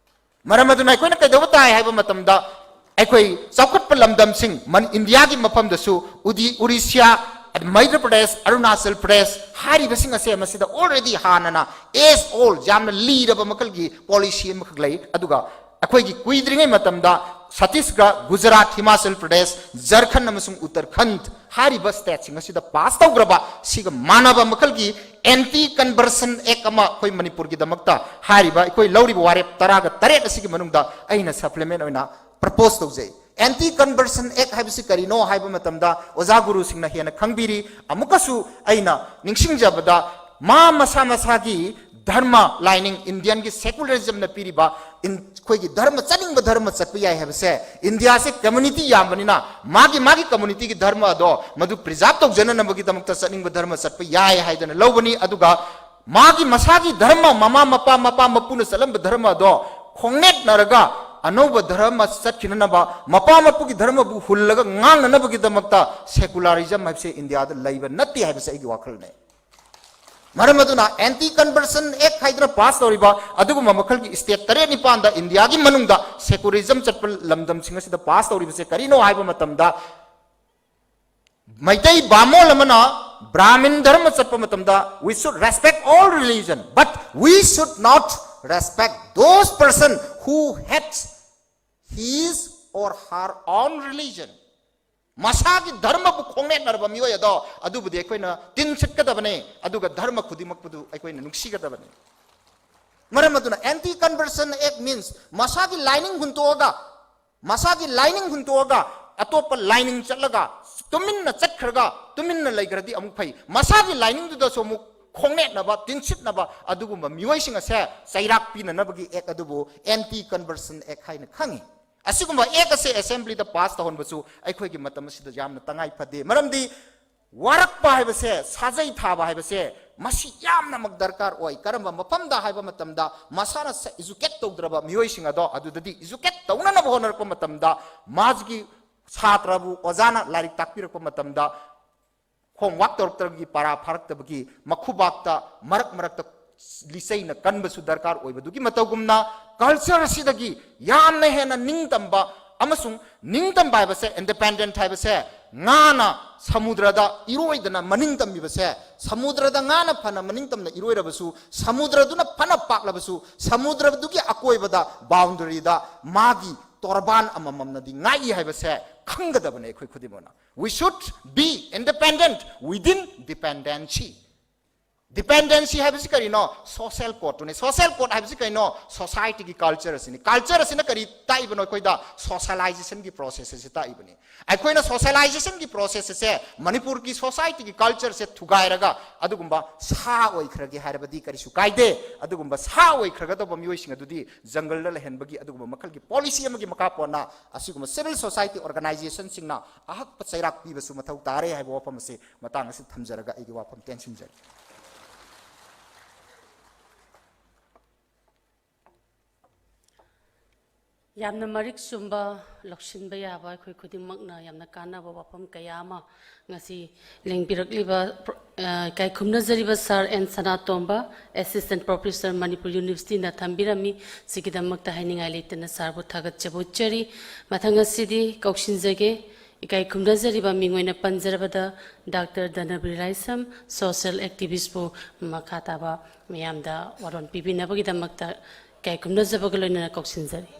ꯃꯔꯝ ꯑꯗꯨꯅ ꯑꯩꯈꯣꯏꯅ ꯀꯩꯗꯧꯕ ꯇꯥꯏ ꯍꯥꯏꯕ ꯃꯇꯝꯗ, ꯑꯩꯈꯣꯏ ꯆꯥꯎꯈꯠꯄ ꯂꯝꯗꯝꯁꯤꯡ, ꯃꯅꯤ-, ꯏꯟꯗꯤꯌꯥꯒꯤ ꯃꯐꯝꯗꯁꯨ ꯎꯗꯤ, ꯎꯔꯤꯁ꯭ꯌꯥ, ꯃꯩꯙ꯭ꯌ ꯄ꯭ꯔꯗꯦꯁ, ꯑꯔꯨꯅꯥꯆꯜ ꯄ꯭ꯔꯗꯦꯁ ꯍꯥꯏꯔꯤꯕꯁꯤꯡ ꯑꯁꯦ ꯃꯁꯤꯗ already ꯍꯥꯟꯅꯅ age old, ꯌꯥꯝꯅ ꯂꯤꯔꯕ ꯃꯈꯜꯒꯤ ꯄꯣꯂꯤꯁꯤ ꯑꯃꯈꯛ ꯂꯩ꯫ ꯑꯗꯨꯒ ꯑꯩꯈꯣꯏꯒꯤ ꯀꯨꯏꯗ꯭ꯔꯤꯉꯩ ꯃꯇꯝꯗ ꯁꯇꯤꯁꯒ, ꯒꯨꯖꯔꯥꯠ, ꯍꯤꯃꯥꯆꯜ ꯄ꯭ꯔꯗꯦꯁ, ꯖꯔꯈꯟ ꯑꯃꯁꯨꯡ ꯎꯠꯇꯔꯈꯟꯗ ꯍꯥꯏꯔꯤꯕ ꯁ꯭ꯇꯦꯠꯁꯤꯡ ꯑꯁꯤꯗ ꯄꯥꯁ ꯇꯧꯈ꯭ꯔꯕ ꯁꯤꯒ ꯃꯥꯟꯅꯕ ꯃꯈꯜꯒꯤ ꯑꯦꯟꯇꯤ ꯀꯟꯚꯔꯁꯟ ꯑꯦꯛ ꯑꯃ ꯑꯩꯈꯣꯏ ꯃꯅꯤꯄꯨꯔꯒꯤꯗꯃꯛꯇ ꯍꯥꯏꯔꯤꯕ ꯑꯩꯈꯣꯏ ꯂꯧꯔꯤꯕ ꯋꯥꯔꯦꯞ ꯇꯔꯥꯒ ꯇꯔꯦꯠ ꯑꯁꯤꯒꯤ ꯃꯅꯨꯡꯗ ꯑꯩꯅ ꯁꯄ꯭ꯂꯤꯃꯦꯟ ꯑꯣꯏꯅ ꯄ꯭ꯔꯄꯣꯁ ꯇꯧꯖꯩ꯫ ꯑꯦꯟꯇꯤ ꯀꯟꯚꯔꯁꯟ ꯑꯦꯛ ꯍꯥꯏꯕꯁꯤ ꯀꯔꯤꯅꯣ ꯍꯥꯏꯕ ꯃꯇꯝꯗ ꯑꯣꯖꯥ ꯒꯨꯔꯨꯁꯤꯡꯅ ꯍꯦꯟꯅ ꯈꯪꯕꯤꯔꯤ꯫ ꯑꯃꯨꯛꯀꯁꯨ ꯑꯩꯅ ꯅꯤꯡꯁꯤꯡꯖꯕꯗ, ꯃꯥ ꯃꯁꯥ ꯃꯁꯥꯒꯤ ꯙꯔꯃ ꯂꯥꯏꯅꯤꯡ, ꯏꯟꯗꯤꯌꯟꯒꯤ ꯁꯦꯀꯨꯂꯔꯤꯖꯝꯅ ꯄꯤꯔꯤꯕ ꯏꯟ-, ꯑꯩꯈꯣꯏꯒꯤ ꯙꯔꯃ, ꯆꯠꯅꯤꯡꯕ ꯙꯔꯃ ꯆꯠꯄ ꯌꯥꯏ ꯍꯥꯏꯕꯁꯦ, ꯏꯟꯗꯤꯌꯥꯁꯦ ꯀꯝꯃ꯭ꯌꯨꯅꯤꯇꯤ ꯌꯥꯝꯕꯅꯤꯅ ꯃꯥꯒꯤ ꯃꯥꯒꯤ ꯀꯝꯃ꯭ꯌꯨꯅꯤꯇꯤꯒꯤ ꯙꯔꯃ ꯑꯗꯣ ꯃꯗꯨ ꯄ꯭ꯔꯤꯖꯥꯔꯚ ꯇꯧꯖꯅꯅꯕꯒꯤꯗꯃꯛꯇ ꯆꯠꯅꯤꯡꯕ ꯙꯔꯃ ꯆꯠꯄ ꯌꯥꯏ ꯍꯥꯏꯗꯅ ꯂꯧꯕꯅꯤ꯫ ꯑꯗꯨꯒ ꯃꯥꯒꯤ ꯃꯁꯥꯒꯤ ꯙꯔꯃ, ꯃꯃꯥ ꯃꯄꯥ, ꯃꯄꯥ ꯃꯄꯨꯅ ꯆꯠꯂꯝꯕ ꯙꯔꯃ ꯑꯗꯣ ꯈꯣꯡꯅꯦꯠꯅꯔꯒ ꯑꯅꯧꯕ ꯙꯔꯃ ꯆꯠꯈꯤꯅꯅꯕ, ꯃꯄꯥ ꯃꯄꯨꯒꯤ ꯙꯔꯃꯕꯨ ꯍꯨꯜꯂꯒ ꯉꯥꯡꯅꯅꯕꯒꯤꯗꯃꯛꯇ ꯁꯦꯀꯨꯂꯥꯔꯤꯖꯝ ꯍꯥꯏꯕꯁꯦ ꯏꯟꯗꯤꯌꯥꯗ ꯂꯩꯕ ꯅꯠꯇꯦ ꯍꯥꯏꯕꯁꯦ ꯑꯩꯒꯤ ꯋꯥꯈꯜꯅꯦ꯫ ꯃꯔꯝ ꯑꯗꯨꯅ ꯑꯦꯟꯇꯤ ꯀꯟꯚꯔꯁꯟ ꯑꯦꯛ ꯍꯥꯏꯗꯨꯅ ꯄꯥꯁ ꯇꯧꯔꯤꯕ ꯑꯗꯨꯒꯨꯝꯕ ꯃꯈꯜꯒꯤ ꯁ꯭ꯇꯦꯠ ꯇꯔꯦꯠ ꯅꯤꯄꯥꯟꯗ ꯏꯟꯗꯤꯌꯥꯒꯤ ꯃꯅꯨꯡꯗ ꯁꯦꯀꯨꯂꯔꯤꯖꯝ ꯆꯠꯄ ꯂꯝꯗꯝꯁꯤꯡ ꯑꯁꯤꯗ ꯄꯥꯁ ꯇꯧꯔꯤꯕꯁꯦ ꯀꯔꯤꯅꯣ ꯍꯥꯏꯕ ꯃꯇꯝꯗ, ꯃꯩꯇꯩ ꯕꯥꯃꯣꯟ ꯑꯃꯅ ꯕ꯭ꯔꯥꯍꯃꯤꯟ ꯙꯔꯃ ꯆꯠꯄ ꯃꯇꯝꯗ, "We should respect all religion, but we should not respect those person who hates his or her own religion." ꯃꯁꯥꯒꯤ ꯙꯔꯃꯕꯨ ꯈꯣꯡꯅꯦꯠꯅꯔꯕ ꯃꯤꯑꯣꯏ ꯑꯗꯣ, ꯑꯗꯨꯕꯨꯗꯤ ꯑꯩꯈꯣꯏꯅ ꯇꯤꯟꯁꯤꯠꯀꯗꯕꯅꯦ, ꯑꯗꯨꯒ ꯙꯔꯃ ꯈꯨꯗꯤꯡꯃꯛꯄꯨꯗꯨ ꯑꯩꯈꯣꯏꯅ ꯅꯨꯡꯁꯤꯒꯗꯕꯅꯤ꯫ ꯃꯔꯝ ꯑꯗꯨꯅ, anti conversion act means ꯃꯁꯥꯒꯤ ꯂꯥꯏꯅꯤꯡ ꯍꯨꯟꯇꯣꯛꯑꯒ, ꯃꯁꯥꯒꯤ ꯂꯥꯏꯅꯤꯡ ꯍꯨꯟꯇꯣꯛꯑꯒ ꯑꯇꯣꯞꯄ ꯂꯥꯏꯅꯤꯡ ꯆꯠꯂꯒ ꯇꯨꯃꯤꯟꯅ ꯆꯠꯈ꯭ꯔꯒ ꯇꯨꯃꯤꯟꯅ ꯂꯩꯈ꯭ꯔꯗꯤ ꯑꯃꯨꯛ ꯐꯩ꯫ ꯃꯁꯥꯒꯤ ꯂꯥꯏꯅꯤꯡꯗꯨꯗꯁꯨ ꯑꯃꯨꯛ ꯈꯣꯡꯅꯦꯠꯅꯕ, ꯇꯤꯟꯁꯤꯠꯅꯕ ꯑꯗꯨꯒꯨꯝꯕ ꯃꯤꯑꯣꯏꯁꯤꯡ ꯑꯁꯦ ꯆꯩꯔꯥꯛ ꯄꯤꯅꯅꯕꯒꯤ ꯑꯦꯛ ꯑꯗꯨꯕꯨ anti conversion act ꯍꯥꯏꯅ ꯈꯪꯉꯤ꯫ ꯑꯁꯤꯒꯨꯝꯕ ꯑꯦꯛ ꯑꯁꯦ ꯑꯦꯁꯦꯝꯕ꯭ꯂꯤꯗ ꯄꯥꯁ ꯇꯧꯍꯟꯕꯁꯨ ꯑꯩꯈꯣꯏꯒꯤ ꯃꯇꯝ ꯑꯁꯤꯗ ꯌꯥꯝꯅ ꯇꯉꯥꯏ ꯐꯗꯦ꯫ ꯃꯔꯝꯗꯤ ꯋꯥꯔꯛꯄ ꯍꯥꯏꯕꯁꯦ, ꯁꯥꯖꯩ ꯊꯥꯕ ꯍꯥꯏꯕꯁꯦ, ꯃꯁꯤ ꯌꯥꯝꯅꯃꯛ ꯗꯔꯀꯥꯔ ꯑꯣꯏ꯫ ꯀꯔꯝꯕ ꯃꯐꯝꯗ ꯍꯥꯏꯕ ꯃꯇꯝꯗ, ꯃꯁꯥꯅ educate ꯇꯧꯗ꯭ꯔꯕ ꯃꯤꯑꯣꯏꯁꯤꯡ ꯑꯗꯣ ꯑꯗꯨꯗꯗꯤ educate ꯇꯧꯅꯅꯕ ꯍꯣꯠꯅꯔꯛꯄ ꯃꯇꯝꯗ, ꯃꯥꯒꯤ ꯁꯥꯇ꯭ꯔꯕꯨ ꯑꯣꯖꯥꯅ ꯂꯥꯏꯔꯤꯛ ꯇꯥꯛꯄꯤꯔꯛꯄ ꯃꯇꯝꯗ, homework ꯇꯧꯔꯛꯇꯕꯒꯤ, ꯄꯔꯥ ꯐꯥꯔꯛꯇꯕꯒꯤ, ꯃꯈꯨꯕꯥꯛꯇ ꯃꯔꯛ ꯃꯔꯛꯇ ꯂꯤꯆꯩꯅ ꯀꯟꯕꯁꯨ ꯗꯔꯀꯥꯔ ꯑꯣꯏꯕꯗꯨꯒꯤ ꯃꯇꯧꯒꯨꯝꯅ, culture ꯑꯁꯤꯗꯒꯤ ꯌꯥꯝꯅ ꯍꯦꯟꯅ ꯅꯤꯡꯇꯝꯕ ꯑꯃꯁꯨꯡ ꯅꯤꯡꯇꯝꯕ ꯍꯥꯏꯕꯁꯦ, independent ꯍꯥꯏꯕꯁꯦ, ꯉꯥꯅ ꯁꯃꯨꯗ꯭ꯔꯗ ꯏꯔꯣꯏꯗꯅ ꯃꯅꯤꯡ ꯇꯝꯃꯤꯕꯁꯦ, ꯁꯃꯨꯗ꯭ꯔꯗ ꯉꯥꯅ ꯐꯅ ꯃꯅꯤꯡ ꯇꯝꯅ ꯏꯔꯣꯏꯔꯕꯁꯨ, ꯁꯃꯨꯗ꯭ꯔꯗꯨꯅ ꯐꯅ ꯄꯥꯛꯂꯕꯁꯨ, ꯁꯃꯨꯗ꯭ꯔꯗꯨꯒꯤ ꯑꯀꯣꯏꯕꯗ, boundary ꯗ ꯃꯥꯒꯤ ꯇꯣꯔꯕꯥꯟ ꯑꯃꯃꯝꯅꯗꯤ ꯉꯥꯛꯏ ꯍꯥꯏꯕꯁꯦ ꯈꯪꯒꯗꯕꯅꯦ ꯑꯩꯈꯣꯏ ꯈꯨꯗꯤꯡꯃꯛꯅ꯫ We should be independent within dependency. Dependency ꯍꯥꯏꯕꯁꯤ ꯀꯔꯤꯅꯣ? Social code ꯇꯨꯅꯤ꯫ Social code ꯍꯥꯏꯕꯁꯤ ꯀꯩꯅꯣ? Society ꯒꯤ culture ꯑꯁꯤꯅꯤ꯫ Culture ꯑꯁꯤꯅ ꯀꯔꯤ ꯇꯥꯛꯏꯕꯅꯣ? ꯑꯩꯈꯣꯏꯗ socialization ꯒꯤ process ꯑꯁꯤ ꯇꯥꯛꯏꯕꯅꯤ꯫ ꯑꯩꯈꯣꯏꯅ socialization ꯒꯤ process ꯑꯁꯦ, ꯃꯅꯤꯄꯨꯔꯒꯤ society ꯒꯤ culture ꯁꯦ ꯊꯨꯒꯥꯏꯔꯒ ꯑꯗꯨꯒꯨꯝꯕ ꯁꯥ ꯑꯣꯏꯈ꯭ꯔꯒꯦ ꯍꯥꯏꯔꯕꯗꯤ ꯀꯔꯤꯁꯨ ꯀꯥꯏꯗꯦ꯫ ꯑꯗꯨꯒꯨꯝꯕ ꯁꯥ ꯑꯣꯏꯈ꯭ꯔꯒꯗꯧꯕ ꯃꯤꯑꯣꯏꯁꯤꯡ ꯑꯗꯨꯗꯤ ꯖꯪꯒꯜꯗ ꯂꯩꯍꯟꯕꯒꯤ ꯑꯗꯨꯒꯨꯝꯕ ꯃꯈꯜꯒꯤ policy ꯑꯃꯒꯤ ꯃꯈꯥ ꯄꯣꯟꯅ ꯑꯁꯤꯒꯨꯝꯕ civil society organization ꯁꯤꯡꯅ ꯑꯍꯛꯄ ꯆꯩꯔꯥꯛ ꯄꯤꯕꯁꯨ ꯃꯊꯧ ꯇꯥꯔꯦ ꯍꯥꯏꯕ ꯋꯥꯐꯝ ꯑꯁꯤ ꯃꯇꯥꯡ ꯑꯁꯤ ꯊꯝꯖꯔꯒ ꯑꯩꯒꯤ ꯋꯥꯐꯝ ꯇꯦꯟꯁꯤꯟꯖꯔꯤ꯫ ꯌꯥꯝꯅ ꯃꯔꯤꯛ ꯆꯨꯝꯕ, ꯂꯧꯁꯤꯟꯕ ꯌꯥꯕ, ꯑꯩꯈꯣꯏ ꯈꯨꯗꯤꯡꯃꯛꯅ ꯌꯥꯝꯅ ꯀꯥꯟꯅꯕ ꯋꯥꯐꯝ ꯀꯌꯥ ꯑꯃ ꯉꯁꯤ ꯂꯦꯡꯕꯤꯔꯛꯂꯤꯕ ꯄ꯭ꯔꯣ-, ꯑ, ꯏꯀꯥꯏ ꯈꯨꯝꯅꯖꯔꯤꯕ sir N Sanatomba, Assistant Professor, Manipur University ꯅ ꯊꯝꯕꯤꯔꯝꯃꯤ꯫ ꯁꯤꯒꯤꯗꯃꯛꯇ ꯍꯥꯏꯅꯤꯡꯉꯥꯏ ꯂꯩꯇꯅ ꯁꯥꯔꯕꯨ ꯊꯥꯒꯠꯆꯕ ꯎꯠꯆꯔꯤ꯫ ꯃꯊꯪ ꯑꯁꯤꯗꯤ ꯀꯧꯁꯤꯟꯖꯒꯦ, ꯏꯀꯥꯏ ꯈꯨꯝꯅꯖꯔꯤꯕ ꯃꯤꯡ ꯑꯣꯏꯅ ꯄꯟꯖꯔꯕꯗ ꯗꯥꯛꯇꯔ ꯙꯅꯕꯤꯔ ꯂꯥꯏꯁ꯭ꯔꯝ, social activist ꯄꯨ ꯃꯈꯥ ꯇꯥꯕ ꯃꯤꯌꯥꯝꯗ ꯋꯥꯔꯣꯜ ꯄꯤꯕꯤꯅꯕꯒꯤꯗꯃꯛꯇ ꯏꯀꯥꯏ ꯈꯨꯝꯅꯖꯕꯒ ꯂꯣꯏꯅꯅ ꯀꯧꯁꯤꯟꯖꯔꯤ꯫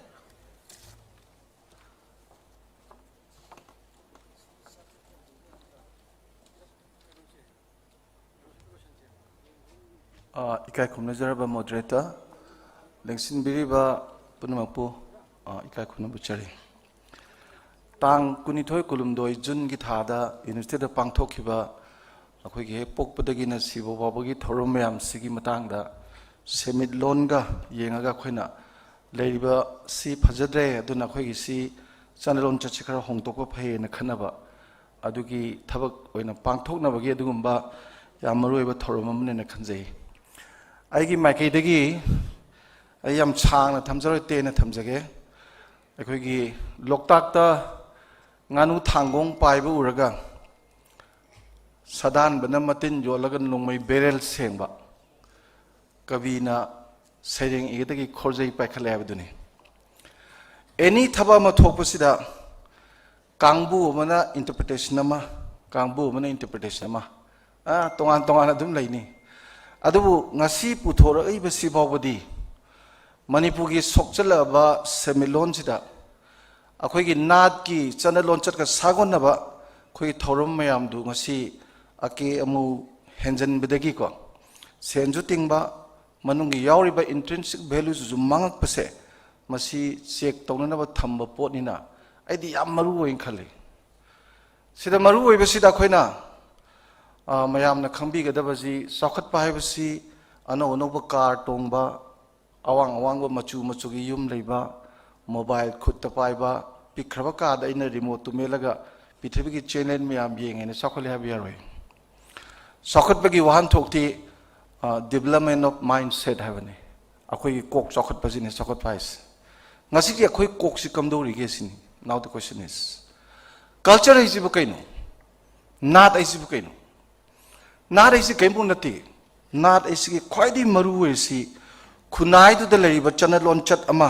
ꯑ, ꯏꯀꯥꯏ ꯈꯨꯝꯅꯖꯔꯕ moderator, ꯂꯦꯡꯁꯤꯟꯕꯤꯔꯤꯕ ꯄꯨꯝꯅꯃꯛꯄꯨ, ꯑ, ꯏꯀꯥꯏ ꯈꯨꯝꯅꯕ ꯎꯠꯆꯔꯤ꯫ ꯇꯥꯡ ꯀꯨꯟꯅꯤꯊꯣꯏ ꯀꯨꯟꯍꯨꯝꯗꯣꯏ June ꯒꯤ ꯊꯥꯗ university ꯗ ꯄꯥꯡꯊꯣꯛꯈꯤꯕ ꯑꯩꯈꯣꯏꯒꯤ ꯍꯦꯛ ꯄꯣꯛꯄꯗꯒꯤꯅ ꯁꯤꯕ ꯐꯥꯎꯕꯒꯤ ꯊꯧꯔꯝ ꯃꯌꯥꯝꯁꯤꯒꯤ ꯃꯇꯥꯡꯗ ꯁꯦꯟꯃꯤꯠꯂꯣꯟꯒ ꯌꯦꯡꯉꯒ ꯑꯩꯈꯣꯏꯅ ꯂꯩꯔꯤꯕ ꯁꯤ ꯐꯖꯗ꯭ꯔꯦ, ꯑꯗꯨꯅ ꯑꯩꯈꯣꯏꯒꯤ ꯁꯤ ꯆꯠꯅꯂꯣꯟ ꯆꯠꯁꯤ ꯈꯔ ꯍꯣꯡꯗꯣꯛꯄ ꯐꯩꯌꯦꯅ ꯈꯟꯅꯕ, ꯑꯗꯨꯒꯤ ꯊꯕꯛ ꯑꯣꯏꯅ ꯄꯥꯡꯊꯣꯛꯅꯕꯒꯤ ꯑꯗꯨꯒꯨꯝꯕ ꯌꯥꯝ ꯃꯔꯨꯑꯣꯏꯕ ꯊꯧꯔꯝ ꯑꯃꯅꯦꯅ ꯈꯟꯖꯩ꯫ ꯑꯩꯒꯤ ꯃꯥꯏꯀꯩꯗꯒꯤ ꯑꯩ ꯌꯥꯝ ꯁꯥꯡꯅ ꯊꯝꯖꯔꯣꯏ, ꯇꯦꯟꯅ ꯊꯝꯖꯒꯦ꯫ ꯑꯩꯈꯣꯏꯒꯤ ꯂꯣꯛꯇꯥꯛꯇ ꯉꯥꯅꯨ ꯊꯥꯡꯒꯣꯡ ꯄꯥꯏꯕ ꯎꯔꯒ ꯁꯥꯗꯥꯟꯕꯅ ꯃꯇꯤꯟ ꯌꯣꯠꯂꯒ ꯅꯣꯡꯃꯩ ꯕꯦꯔꯦꯜ ꯁꯦꯡꯕ ꯀꯕꯤꯅ ꯁꯩꯔꯦꯡ ꯏꯒꯗꯒꯤ ꯈꯣꯔꯖꯩ ꯄꯥꯏꯈꯠꯂꯦ ꯍꯥꯏꯕꯗꯨꯅꯤ꯫ Any ꯊꯕꯛ ꯑꯃ ꯊꯣꯛꯄꯁꯤꯗ ꯀꯥꯡꯕꯨ ꯑꯃꯅ interpretation ꯑꯃ, ꯀꯥꯡꯕꯨ ꯑꯃꯅ interpretation ꯑꯃ, ꯑ, ꯇꯣꯉꯥꯟ ꯇꯣꯉꯥꯟꯅ ꯑꯗꯨꯝ ꯂꯩꯅꯤ꯫ ꯑꯗꯨꯕꯨ ꯉꯁꯤ ꯄꯨꯊꯣꯔꯛꯏꯕꯁꯤ ꯐꯥꯎꯕꯗꯤ ꯃꯅꯤꯄꯨꯔꯒꯤ ꯁꯣꯛꯆꯜꯂꯛꯂꯕ ꯁꯦꯟꯃꯤꯠꯂꯣꯟꯁꯤꯗ ꯑꯩꯈꯣꯏꯒꯤ ꯅꯥꯠꯀꯤ ꯆꯠꯅ ꯂꯣꯟꯆꯠꯀ ꯁꯥꯒꯣꯟꯅꯕ ꯑꯩꯈꯣꯏꯒꯤ ꯊꯧꯔꯝ ꯃꯌꯥꯝꯗꯨ ꯉꯁꯤ ꯑꯀꯦ ꯑꯃꯧ ꯍꯦꯟꯖꯟꯕꯗꯒꯤꯀꯣ, ꯁꯦꯟꯁꯨ ꯇꯤꯡꯕ, ꯃꯅꯨꯡꯒꯤ ꯌꯥꯎꯔꯤꯕ intrinsic valueꯁꯤꯁꯨ ꯃꯥꯡꯉꯛꯄꯁꯦ, ꯃꯁꯤ check ꯇꯧꯅꯅꯕ ꯊꯝꯕ ꯄꯣꯠꯅꯤꯅ ꯑꯩꯗꯤ ꯌꯥꯝ ꯃꯔꯨ ꯑꯣꯏꯅ ꯈꯜꯂꯤ꯫ ꯁꯤꯗ ꯃꯔꯨ ꯑꯣꯏꯕꯁꯤꯗ ꯑꯩꯈꯣꯏꯅ, ꯑ, ꯃꯌꯥꯝꯅ ꯈꯪꯕꯤꯒꯗꯕꯁꯤ, ꯆꯥꯎꯈꯠꯄ ꯍꯥꯏꯕꯁꯤ ꯑꯅꯧ ꯑꯅꯧꯕ car ꯇꯣꯡꯕ, ꯑꯋꯥꯡ ꯑꯋꯥꯡꯕ ꯃꯆꯨ ꯃꯆꯨꯒꯤ ꯌꯨꯝ ꯂꯩꯕ, mobile ꯈꯨꯠꯇ ꯄꯥꯏꯕ, ꯄꯤꯛꯈ꯭ꯔꯕ ꯀꯥꯗ ꯑꯩꯅ remoteꯇꯨ ꯃꯦꯠꯂꯒ ꯄ꯭ꯔꯤꯊꯤꯕꯤꯒꯤ channel ꯃꯌꯥꯝ ꯌꯦꯡꯉꯦꯅ ꯆꯥꯎꯈꯠꯂꯦ ꯍꯥꯏꯕ ꯌꯥꯔꯣꯏ꯫ ꯆꯥꯎꯈꯠꯄꯒꯤ ꯋꯥꯍꯟꯊꯣꯛꯇꯤ, ꯑ, development of mindset ꯍꯥꯏꯕꯅꯤ꯫ ꯑꯩꯈꯣꯏꯒꯤ ꯀꯣꯛ ꯆꯥꯎꯈꯠꯄꯁꯤꯅꯤ ꯆꯥꯎꯈꯠꯄ ꯍꯥꯏꯁꯦ꯫ ꯉꯁꯤꯒꯤ ꯑꯩꯈꯣꯏ ꯀꯣꯛꯁꯤ ꯀꯝꯗꯧꯔꯤꯒꯦ ꯁꯤꯅꯤ꯫ Now the question is, culture ꯍꯥꯏꯁꯤꯕꯨ ꯀꯩꯅꯣ? ꯅꯥꯠ ꯍꯥꯏꯁꯤꯕꯨ ꯀꯩꯅꯣ? ꯅꯥꯠ ꯍꯥꯏꯁꯤ ꯀꯔꯤꯝꯐꯥꯎ ꯅꯠꯇꯦ꯫ ꯅꯥꯠ ꯍꯥꯏꯁꯤꯒꯤ ꯈ꯭ꯋꯥꯏꯗꯒꯤ ꯃꯔꯨ ꯑꯣꯏꯔꯤꯁꯤ ꯈꯨꯟꯅꯥꯏꯗꯨꯗ ꯂꯩꯔꯤꯕ ꯆꯠꯅ ꯂꯣꯟꯆꯠ ꯑꯃ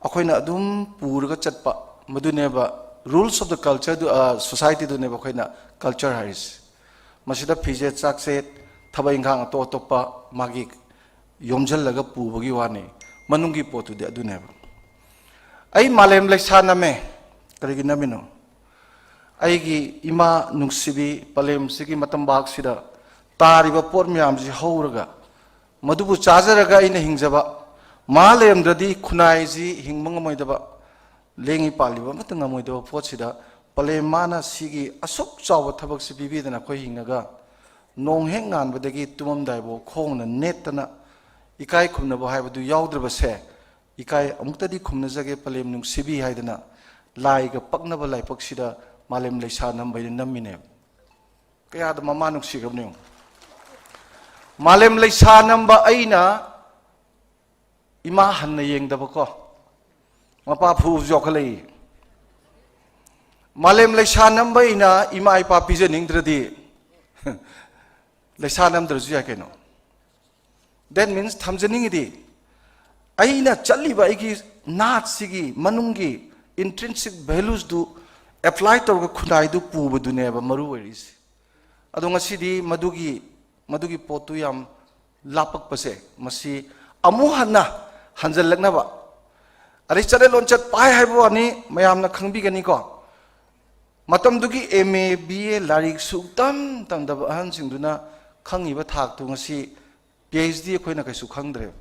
ꯑꯩꯈꯣꯏꯅ ꯑꯗꯨꯝ ꯄꯨꯔꯒ ꯆꯠꯄ, ꯃꯗꯨꯅꯦꯕ rules of the culture ꯗꯨ, ꯑ, society ꯗꯨꯅꯦꯕ ꯑꯩꯈꯣꯏꯅ culture ꯍꯥꯏꯔꯤꯁꯤ꯫ ꯃꯁꯤꯗ ꯐꯤꯖꯦꯠ ꯆꯥꯛꯁꯦꯠ, ꯊꯕꯛ ꯏꯪꯈꯥꯡ ꯑꯇꯣꯞ ꯑꯇꯣꯞꯄ ꯃꯥꯒꯤ ꯌꯣꯝꯁꯤꯜꯂꯒ ꯄꯨꯕꯒꯤ ꯋꯥꯅꯤ, ꯃꯅꯨꯡꯒꯤ ꯄꯣꯠꯇꯨꯗꯤ ꯑꯗꯨꯅꯦꯕ꯫ ꯑꯩ ꯃꯥꯂꯦꯝ ꯂꯩꯁꯥ ꯅꯝꯃꯦ꯫ ꯀꯔꯤꯒꯤ ꯅꯝꯃꯤꯅꯣ? ꯑꯩꯒꯤ ꯏꯃꯥ ꯅꯨꯡꯁꯤꯕꯤ ꯄꯂꯦꯝꯁꯤꯒꯤ ꯃꯇꯝꯕꯥꯛꯁꯤꯗ ꯇꯥꯔꯤꯕ ꯄꯣꯠ ꯃꯌꯥꯝꯁꯤ ꯍꯧꯔꯒ, ꯃꯗꯨꯕꯨ ꯆꯥꯖꯔꯒ ꯑꯩꯅ ꯍꯤꯡꯖꯕ, ꯃꯥ ꯂꯩꯔꯝꯗ꯭ꯔꯗꯤ ꯈꯨꯟꯅꯥꯏꯁꯤ ꯍꯤꯡꯕ ꯉꯝꯃꯣꯏꯗꯕ, ꯂꯦꯡꯉꯤ ꯄꯥꯜꯂꯤꯕ ꯑꯃꯠꯇ ꯉꯝꯃꯣꯏꯗꯕ ꯄꯣꯠꯁꯤꯗ ꯄꯂꯦꯝ ꯃꯥꯅ ꯁꯤꯒꯤ ꯑꯁꯨꯛ ꯆꯥꯎꯕ ꯊꯕꯛꯁꯤ ꯄꯤꯕꯤꯗꯅ ꯑꯩꯈꯣꯏ ꯍꯤꯡꯉꯒ, ꯅꯣꯡ ꯍꯦꯛ ꯉꯥꯟꯕꯗꯒꯤ ꯇꯨꯝꯃꯝꯗꯥꯏꯐꯥꯎ ꯈꯣꯡꯅ ꯅꯦꯠꯇꯅ ꯏꯀꯥꯏ ꯈꯨꯝꯅꯕ ꯍꯥꯏꯕꯗꯨ ꯌꯥꯎꯗ꯭ꯔꯕꯁꯦ, ꯏꯀꯥꯏ ꯑꯃꯨꯛꯇꯗꯤ ꯈꯨꯝꯅꯖꯒꯦ ꯄꯂꯦꯝ ꯅꯨꯡꯁꯤꯕꯤ ꯍꯥꯏꯗꯅ ꯂꯥꯏꯒ ꯄꯛꯅꯕ ꯂꯥꯏꯄꯛꯁꯤꯗ ꯃꯥꯂꯦꯝ ꯂꯩꯁꯥ ꯅꯝꯕꯩꯅ ꯅꯝꯃꯤꯅꯦꯕ꯫ ꯀꯌꯥꯗ ꯃꯃꯥ ꯅꯨꯡꯁꯤꯈ꯭ꯔꯕꯅꯣ ꯌꯦꯡꯉꯨ꯫ ꯃꯥꯂꯦꯝ ꯂꯩꯁꯥ ꯅꯝꯕ ꯑꯩꯅ ꯏꯃꯥ ꯍꯟꯅ ꯌꯦꯡꯗꯕꯀꯣ, ꯃꯄꯥ ꯐꯨꯕꯁꯨ ꯌꯥꯎꯈꯠꯂꯛꯏ꯫ ꯃꯥꯂꯦꯝ ꯂꯩꯁꯥ ꯅꯝꯕ ꯑꯩꯅ ꯏꯃꯥ ꯏꯄꯥ ꯄꯤꯖꯅꯤꯡꯗ꯭ꯔꯗꯤ ꯂꯩꯁꯥ ꯅꯝꯗ꯭ꯔꯁꯨ ꯌꯥꯏ ꯀꯩꯅꯣ꯫ That means ꯊꯝꯖꯅꯤꯡꯉꯤꯗꯤ, ꯑꯩꯅ ꯆꯠꯂꯤꯕ ꯑꯩꯒꯤ ꯅꯥꯠꯁꯤꯒꯤ ꯃꯅꯨꯡꯒꯤ intrinsic values ꯗꯨ apply ꯇꯧꯔꯒ ꯈꯨꯟꯅꯥꯏꯗꯨ ꯄꯨꯕꯗꯨꯅꯦꯕ ꯃꯔꯨ ꯑꯣꯏꯔꯤꯁꯦ꯫ ꯑꯗꯣ ꯉꯁꯤꯗꯤ ꯃꯗꯨꯒꯤ, ꯃꯗꯨꯒꯤ ꯄꯣꯠꯇꯨ ꯌꯥꯝ ꯂꯥꯞꯄꯛꯄꯁꯦ, ꯃꯁꯤ ꯑꯃꯨꯛ ꯍꯟꯅ ꯍꯟꯖꯜꯂꯛꯅꯕ, ꯑꯗꯩ ꯆꯠꯅ ꯂꯣꯟꯆꯠ ꯄꯥꯏ ꯍꯥꯏꯕ ꯋꯥꯅꯤ, ꯃꯌꯥꯝꯅ ꯈꯪꯕꯤꯒꯅꯤꯀꯣ꯫ ꯃꯇꯝꯗꯨꯒꯤ ꯑꯦꯝ ꯑꯦ, ꯕꯤ ꯑꯦ ꯂꯥꯏꯔꯤꯛ ꯁꯨꯛꯇꯝ ꯇꯝꯗꯕ ꯑꯍꯟꯁꯤꯡꯗꯨꯅ ꯈꯪꯉꯤꯕ ꯊꯥꯛꯇꯨ ꯉꯁꯤ ꯄꯤ ꯑꯩꯆ ꯗꯤ ꯑꯩꯈꯣꯏꯅ ꯀꯩꯁꯨ ꯈꯪꯗ꯭ꯔꯦꯕ꯫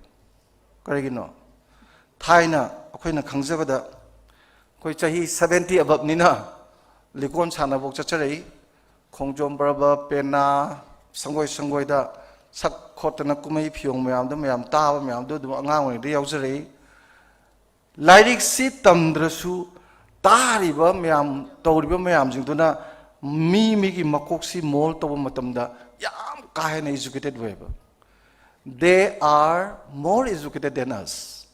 ꯀꯔꯤꯒꯤꯅꯣ? ꯊꯥꯏꯅ ꯑꯩꯈꯣꯏꯅ ꯈꯪꯖꯕꯗ ꯑꯩꯈꯣꯏ ꯆꯍꯤ ꯁꯕꯦꯟꯇꯤ ꯑꯕꯞꯅꯤꯅ ꯂꯤꯀꯣꯟ ꯁꯥꯟꯅꯕꯧ ꯆꯠꯆꯔꯛꯏ꯫ ꯈꯣꯡꯖꯣꯝ ꯄꯔꯕ, ꯄꯦꯅꯥ, ꯁꯪꯒꯣꯏ ꯁꯪꯒꯣꯏꯗ ꯁꯛ ꯈꯣꯠꯇꯅ ꯀꯨꯝꯍꯩ ꯐꯤꯌꯣꯡ ꯃꯌꯥꯝꯗꯣ, ꯃꯌꯥꯝ ꯇꯥꯕ ꯃꯌꯥꯝꯗꯣ ꯑꯗꯨꯝ ꯑꯉꯥꯡ ꯑꯣꯏꯔꯤꯉꯩꯗ ꯌꯥꯎꯖꯔꯛꯏ꯫ ꯂꯥꯏꯔꯤꯛꯁꯤ ꯇꯝꯗ꯭ꯔꯁꯨ ꯇꯥꯔꯤꯕ ꯃꯌꯥꯝ, ꯇꯧꯔꯤꯕ ꯃꯌꯥꯝꯁꯤꯡꯗꯨꯅ ꯃꯤ ꯃꯤꯒꯤ ꯃꯀꯣꯛꯁꯤ ꯃꯣꯜ ꯇꯧꯕ ꯃꯇꯝꯗ ꯌꯥꯝ ꯀꯥ ꯍꯦꯟꯅ ꯏꯖꯨꯀꯦꯇꯦꯠ ꯑꯣꯏꯌꯦꯕ꯫ They are more educated than us.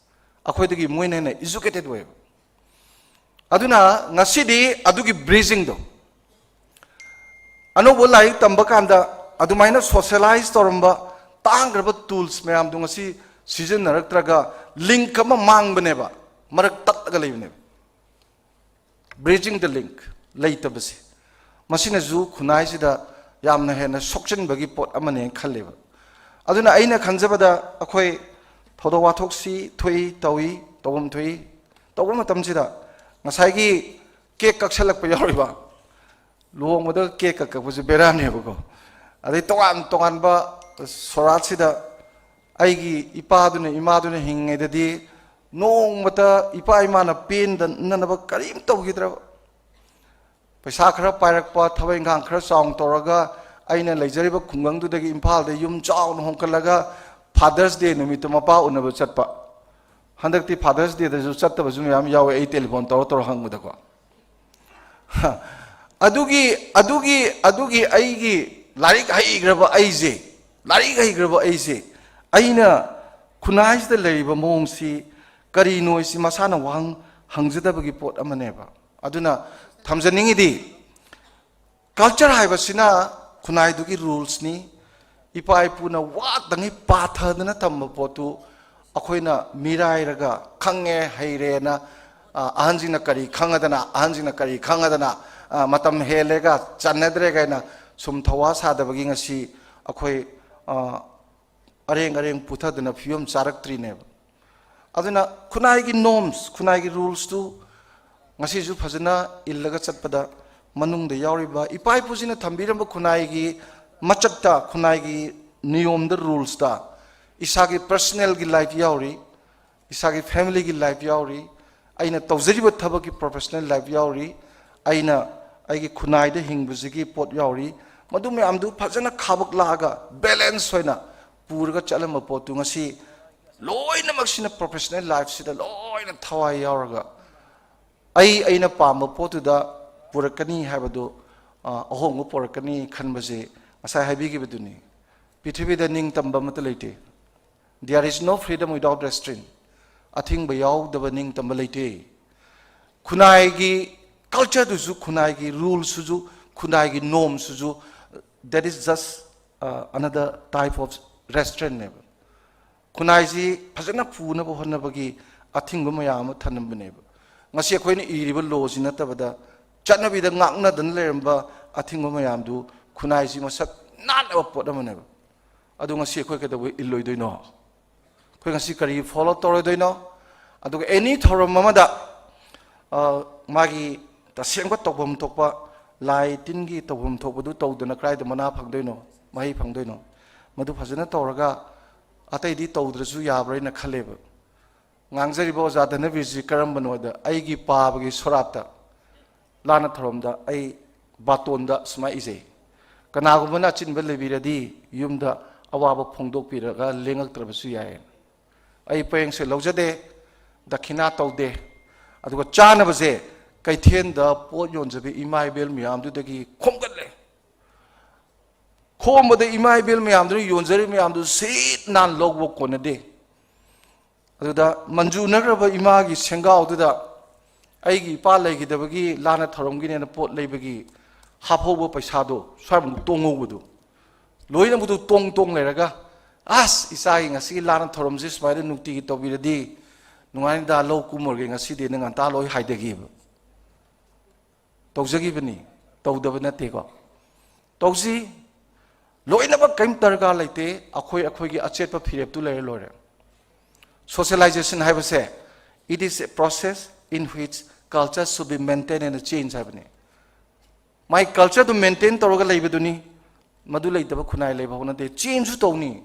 ꯑꯩꯈꯣꯏꯗꯒꯤ ꯃꯣꯏꯅ ꯍꯦꯟꯅ ꯏꯖꯨꯀꯦꯇꯦꯠ ꯑꯣꯏꯌꯦꯕ꯫ ꯑꯗꯨꯅ ꯉꯁꯤꯗꯤ ꯑꯗꯨꯒꯤ ꯕ꯭ꯔꯤꯖꯤꯡꯗꯣ, ꯑꯅꯧꯕ ꯂꯥꯏꯔꯤꯛ ꯇꯝꯕ ꯀꯥꯟꯗ ꯑꯗꯨꯃꯥꯏꯅ ꯁꯣꯁꯦꯂꯥꯏꯖ ꯇꯧꯔꯝꯕ ꯇꯥꯡꯈ꯭ꯔꯕ ꯇꯨꯜꯁ ꯃꯌꯥꯝꯗꯣ ꯉꯁꯤ ꯁꯤꯖꯤꯟꯅꯔꯛꯇ꯭ꯔꯒ ꯂꯤꯡꯛ ꯑꯃ ꯃꯥꯡꯕꯅꯦꯕ, ꯃꯔꯛ ꯇꯠꯂꯒ ꯂꯩꯕꯅꯦꯕ꯫ Bridging the link ꯂꯩꯇꯕꯁꯦ, ꯃꯁꯤꯅꯁꯨ ꯈꯨꯟꯅꯥꯏꯁꯤꯗ ꯌꯥꯝꯅ ꯍꯦꯟꯅ ꯁꯣꯛꯆꯤꯟꯕꯒꯤ ꯄꯣꯠ ꯑꯃꯅꯦꯅ ꯈꯜꯂꯦꯕ꯫ ꯑꯗꯨꯅ ꯑꯩꯅ ꯈꯟꯖꯕꯗ ꯑꯩꯈꯣꯏ ꯊꯧꯗꯣꯛ ꯋꯥꯊꯣꯛꯁꯤ ꯊꯣꯛꯏ, ꯇꯧꯏ, ꯇꯧꯐꯝ ꯊꯣꯛꯏ, ꯇꯧꯕ ꯃꯇꯝꯁꯤꯗ ꯉꯁꯥꯏꯒꯤ ꯀꯦꯛ ꯀꯛꯁꯜꯂꯛꯄ ꯌꯥꯎꯔꯤꯕ, ꯂꯨꯍꯣꯡꯕꯗ ꯀꯦꯛ ꯀꯛ ꯀꯛꯄꯁꯦ ꯕꯦꯔꯥꯅꯦꯕꯀꯣ꯫ ꯑꯗꯩ ꯇꯣꯉꯥꯟ ꯇꯣꯉꯥꯟꯕ ꯁꯣꯔꯥꯠꯁꯤꯗ ꯑꯩꯒꯤ ꯏꯄꯥꯗꯨꯅ ꯏꯃꯥꯗꯨꯅ ꯍꯤꯡꯉꯤꯉꯩꯗꯗꯤ ꯅꯣꯡꯃꯇ ꯏꯄꯥ ꯏꯃꯥꯅ ꯄꯦꯟꯗꯅꯕ ꯀꯔꯤꯝ ꯇꯧꯈꯤꯗ꯭ꯔꯕ꯫ ꯄꯩꯁꯥ ꯈꯔ ꯄꯥꯏꯔꯛꯄ, ꯊꯕꯛ ꯏꯪꯈꯥꯡ ꯈꯔ ꯆꯥꯎꯅ ꯇꯧꯔꯒ ꯑꯩꯅ ꯂꯩꯖꯔꯤꯕ ꯈꯨꯡꯒꯪꯗꯨꯗꯒꯤ ꯏꯝꯐꯥꯜꯗ ꯌꯨꯝ ꯆꯥꯎꯅ ꯍꯣꯡꯀꯠꯂꯒ Father's Day ꯅꯨꯃꯤꯠꯇ ꯃꯄꯥ ꯎꯅꯕ ꯆꯠꯄ꯫ ꯍꯟꯗꯛꯇꯤ Father's Dayꯗꯁꯨ ꯆꯠꯇꯕꯁꯨ ꯃꯌꯥꯝ ꯌꯥꯎꯋꯦ, ꯑꯩ ꯇꯦꯂꯤꯐꯣꯟ ꯇꯧꯔ ꯇꯧꯔ ꯍꯪꯕꯗꯀꯣ꯫ ꯑꯗꯨꯒꯤ ꯑꯗꯨꯒꯤ ꯑꯗꯨꯒꯤ ꯑꯩꯒꯤ ꯂꯥꯏꯔꯤꯛ ꯍꯩꯈ꯭ꯔꯕ ꯑꯩꯁꯦ, ꯂꯥꯏꯔꯤꯛ ꯍꯩꯈ꯭ꯔꯕ ꯑꯩꯁꯦ, ꯑꯩꯅ ꯈꯨꯟꯅꯥꯏꯁꯤꯗ ꯂꯩꯔꯤꯕ ꯃꯑꯣꯡꯁꯤ ꯀꯔꯤꯅꯣ ꯁꯤ ꯃꯁꯥꯅ ꯋꯥꯍꯪ ꯍꯪꯖꯗꯕꯒꯤ ꯄꯣꯠ ꯑꯃꯅꯦꯕ꯫ ꯑꯗꯨꯅ ꯊꯝꯖꯅꯤꯡꯉꯤꯗꯤ, ꯀꯜꯆꯔ ꯍꯥꯏꯕꯁꯤꯅ ꯈꯨꯟꯅꯥꯏꯗꯨꯒꯤ ꯔꯨꯜꯁꯅꯤ꯫ ꯏꯄꯥ ꯏꯄꯨꯅ ꯋꯥꯗꯉꯩ ꯄꯥꯊꯗꯅ ꯊꯝꯕ ꯄꯣꯠꯇꯨ ꯑꯩꯈꯣꯏꯅ ꯃꯤꯔꯥꯏꯔꯒ ꯈꯪꯉꯦ ꯍꯩꯔꯦꯅ, ꯑ, ꯑꯍꯟꯁꯤꯡꯅ ꯀꯔꯤ ꯈꯪꯉꯗꯅ, ꯑꯍꯟꯁꯤꯡꯅ ꯀꯔꯤ ꯈꯪꯉꯗꯅ, ꯑ, ꯃꯇꯝ ꯍꯦꯜꯂꯦꯒ ꯆꯟꯅꯗ꯭ꯔꯦ ꯀꯥꯏꯅ ꯁꯨꯝ ꯊꯧꯋꯥ ꯁꯥꯗꯕꯒꯤ ꯉꯁꯤ ꯑꯩꯈꯣꯏ, ꯑ, ꯑꯔꯦꯡ ꯑꯔꯦꯡ ꯄꯨꯊꯗꯅ ꯐꯤꯕꯝ ꯆꯥꯔꯛꯇ꯭ꯔꯤꯅꯦꯕ꯫ ꯑꯗꯨꯅ ꯈꯨꯟꯅꯥꯏꯒꯤ norms, ꯈꯨꯟꯅꯥꯏꯒꯤ rulesꯇꯨ ꯉꯁꯤꯁꯨ ꯐꯖꯅ ꯏꯜꯂꯒ ꯆꯠꯄꯗ, ꯃꯅꯨꯡꯗ ꯌꯥꯎꯔꯤꯕ ꯏꯄꯥ ꯏꯄꯨꯁꯤꯡꯅ ꯊꯝꯕꯤꯔꯝꯕ ꯈꯨꯟꯅꯥꯏꯒꯤ ꯃꯆꯠꯇ, ꯈꯨꯟꯅꯥꯏꯒꯤ ꯅꯤꯌꯣꯝꯗ, rulesꯇ ꯏꯁꯥꯒꯤ personalꯒꯤ life ꯌꯥꯎꯔꯤ, ꯏꯁꯥꯒꯤ familyꯒꯤ life ꯌꯥꯎꯔꯤ, ꯑꯩꯅ ꯇꯧꯖꯔꯤꯕ ꯊꯕꯛꯀꯤ professional life ꯌꯥꯎꯔꯤ, ꯑꯩꯅ ꯑꯩꯒꯤ ꯈꯨꯟꯅꯥꯏꯗ ꯍꯤꯡꯕꯁꯤꯒꯤ ꯄꯣꯠ ꯌꯥꯎꯔꯤ꯫ ꯃꯗꯨ ꯃꯌꯥꯝꯗꯨ ꯐꯖꯅ ꯈꯥꯕꯛꯂꯛꯑꯒ balance ꯑꯣꯏꯅ ꯄꯨꯔꯒ ꯆꯠꯂꯝꯕ ꯄꯣꯠꯇꯨ ꯉꯁꯤ ꯂꯣꯏꯅꯃꯛꯁꯤꯅ professional lifeꯁꯤꯗ ꯂꯣꯏꯅ ꯊꯋꯥꯏ ꯌꯥꯎꯔꯒ ꯑꯩ ꯑꯩꯅ ꯄꯥꯝꯕ ꯄꯣꯠꯇꯨꯗ ꯄꯨꯔꯛꯀꯅꯤ ꯍꯥꯏꯕꯗꯨ, ꯑ, ꯑꯍꯣꯡꯕ ꯄꯨꯔꯛꯀꯅꯤ ꯈꯟꯕꯁꯦ ꯉꯁꯥꯏ ꯍꯥꯏꯕꯤꯈꯤꯕꯗꯨꯅꯤ꯫ ꯄ꯭ꯔꯤꯊꯤꯕꯤꯗ ꯅꯤꯡꯇꯝꯕ ꯑꯃꯠꯇ ꯂꯩꯇꯦ꯫ There is no freedom without restraint. ꯑꯊꯤꯡꯕ ꯌꯥꯎꯗꯕ ꯅꯤꯡꯇꯝꯕ ꯂꯩꯇꯦ꯫ ꯈꯨꯟꯅꯥꯏꯒꯤ cultureꯗꯨꯁꯨ, ꯈꯨꯟꯅꯥꯏꯒꯤ rulesꯇꯨꯁꯨ, ꯈꯨꯟꯅꯥꯏꯒꯤ normꯁꯤꯁꯨ, that is just, uh, another type of restraintꯅꯦꯕ꯫ ꯈꯨꯟꯅꯥꯏꯁꯤ ꯐꯖꯅ ꯄꯨꯅꯕ ꯍꯣꯠꯅꯕꯒꯤ ꯑꯊꯤꯡꯕ ꯃꯌꯥꯝ ꯑꯃ ꯊꯝꯂꯝꯕꯅꯦꯕ꯫ ꯉꯁꯤ ꯑꯩꯈꯣꯏꯅ ꯏꯔꯤꯕ lawꯁꯤ ꯅꯠꯇꯕꯗ, ꯆꯠꯅꯕꯤꯗ ꯉꯥꯛꯅꯗꯅ ꯂꯩꯔꯝꯕ ꯑꯊꯤꯡꯕ ꯃꯌꯥꯝꯗꯨ ꯈꯨꯟꯅꯥꯏꯁꯤ ꯃꯁꯛ ꯅꯥꯟꯅꯕ ꯄꯣꯠ ꯑꯃꯅꯦꯕ꯫ ꯑꯗꯨ ꯉꯁꯤ ꯑꯩꯈꯣꯏ ꯀꯩꯗꯧꯕꯩ ꯏꯜꯂꯣꯏꯗꯣꯏꯅꯣ? ꯑꯩꯈꯣꯏ ꯉꯁꯤ ꯀꯔꯤ follow ꯇꯧꯔꯣꯏꯗꯣꯏꯅꯣ? ꯑꯗꯨꯒ any ꯊꯧꯔꯝ ꯑꯃꯗ, ꯑ, ꯃꯥꯒꯤ ꯇꯁꯦꯡꯕ ꯇꯧꯐꯝ ꯊꯣꯛꯄ, ꯂꯥꯏ ꯇꯤꯟꯒꯤ ꯇꯧꯐꯝ ꯊꯣꯛꯄꯗꯨ ꯇꯧꯗꯅ ꯀꯗꯥꯏꯗ ꯃꯅꯥ ꯐꯪꯗꯣꯏꯅꯣ, ꯃꯍꯩ ꯐꯪꯗꯣꯏꯅꯣ? ꯃꯗꯨ ꯐꯖꯅ ꯇꯧꯔꯒ ꯑꯇꯩꯗꯤ ꯇꯧꯗ꯭ꯔꯁꯨ ꯌꯥꯕ꯭ꯔꯥ ꯍꯥꯏꯅ ꯈꯜꯂꯦꯕ꯫ ꯉꯥꯡꯖꯔꯤꯕ ꯑꯣꯖꯥ ꯙꯅꯕꯤꯔꯖꯤ ꯀꯔꯝꯕꯅꯣꯗ, ꯑꯩꯒꯤ ꯄꯥꯕꯒꯤ ꯁꯣꯔꯥꯠꯇ, ꯂꯥꯟꯅ ꯊꯧꯔꯝꯗ ꯑꯩ ꯕꯥꯇꯣꯟꯗ ꯁꯨꯃꯥꯏꯅ ꯏꯖꯩ: "ꯀꯅꯥꯒꯨꯝꯕꯅ ꯑꯆꯤꯟꯕ ꯂꯩꯕꯤꯔꯗꯤ ꯌꯨꯝꯗ ꯑꯋꯥꯕ ꯐꯣꯡꯗꯣꯛꯄꯤꯔꯒ ꯂꯦꯡꯉꯛꯇ꯭ꯔꯕꯁꯨ ꯌꯥꯏ"꯫ ꯑꯩ ꯄꯣꯌꯦꯡꯁꯦ ꯂꯧꯖꯗꯦ, ꯗꯈꯤꯅꯥ ꯇꯧꯗꯦ꯫ ꯑꯗꯨꯒ ꯆꯥꯅꯕꯁꯦ ꯀꯩꯊꯦꯜꯗ ꯄꯣꯠ ꯌꯣꯟꯖꯕꯤ ꯏꯃꯥ ꯏꯕꯦꯜ ꯃꯌꯥꯝꯗꯨꯗꯒꯤ ꯈꯣꯝꯒꯠꯂꯦ꯫ ꯈꯣꯝꯕꯗ ꯏꯃꯥ ꯏꯕꯦꯜ ꯃꯌꯥꯝꯗꯨꯅ ꯌꯣꯟꯖꯔꯤꯕ ꯃꯌꯥꯝꯗꯨ ꯁꯤꯠ ꯅꯥꯟ ꯂꯧꯕ ꯀꯣꯟꯅꯗꯦ꯫ ꯑꯗꯨꯗ ꯃꯟꯖꯨꯅꯈ꯭ꯔꯕ ꯏꯃꯥꯒꯤ ꯁꯦꯡꯒꯥꯎꯗꯨꯗ ꯑꯩꯒꯤ ꯏꯄꯥ ꯂꯩꯈꯤꯗꯕꯒꯤ ꯂꯥꯟꯅ ꯊꯧꯔꯝꯒꯤꯅꯦꯅ ꯄꯣꯠ ꯂꯩꯕꯒꯤ ꯍꯥꯞꯍꯧꯕ ꯄꯩꯁꯥꯗꯣ ꯁ꯭ꯋꯥꯏꯃꯨꯛ ꯇꯣꯡꯍꯧꯕꯗꯨ, ꯂꯣꯏꯅꯃꯛꯇꯨ ꯇꯣꯡ ꯇꯣꯡ ꯂꯩꯔꯒ, "ꯑꯁ, ꯏꯆꯥꯒꯤ ꯉꯁꯤꯒꯤ ꯂꯥꯟꯅ ꯊꯧꯔꯝꯁꯤ ꯁꯨꯃꯥꯏꯅ ꯅꯨꯡꯇꯤꯒꯤ ꯇꯧꯕꯤꯔꯗꯤ ꯅꯨꯡꯉꯥꯏꯅꯤꯗ, ꯂꯧ ꯀꯨꯝꯃꯨꯔꯒꯦ ꯉꯁꯤꯗꯤꯅ" ꯉꯟꯇꯥ ꯂꯣꯏ ꯍꯥꯏꯊꯈꯤꯕ꯫ ꯇꯧꯖꯈꯤꯕꯅꯤ, ꯇꯧꯗꯕ ꯅꯠꯇꯦꯀꯣ꯫ ꯇꯧꯁꯤ, ꯂꯣꯏꯅꯃꯛ ꯀꯔꯤꯝ ꯗꯔꯀꯥꯔ ꯂꯩꯇꯦ, ꯑꯩꯈꯣꯏ ꯑꯩꯈꯣꯏꯒꯤ ꯑꯆꯦꯠꯄ ꯐꯤꯔꯦꯞꯇꯨ ꯂꯩꯔ ꯂꯣꯏꯔꯦ꯫ Socialization ꯍꯥꯏꯕꯁꯦ, it is a process in which culture should be maintained and change ꯍꯥꯏꯕꯅꯤ꯫ My culture ꯗꯨ maintain ꯇꯧꯔꯒ ꯂꯩꯕꯗꯨꯅꯤ꯫ ꯃꯗꯨ ꯂꯩꯇꯕ ꯈꯨꯟꯅꯥꯏ ꯂꯩꯕ ꯍꯧꯅꯗꯦ꯫ Change ꯁꯨ ꯇꯧꯅꯤ꯫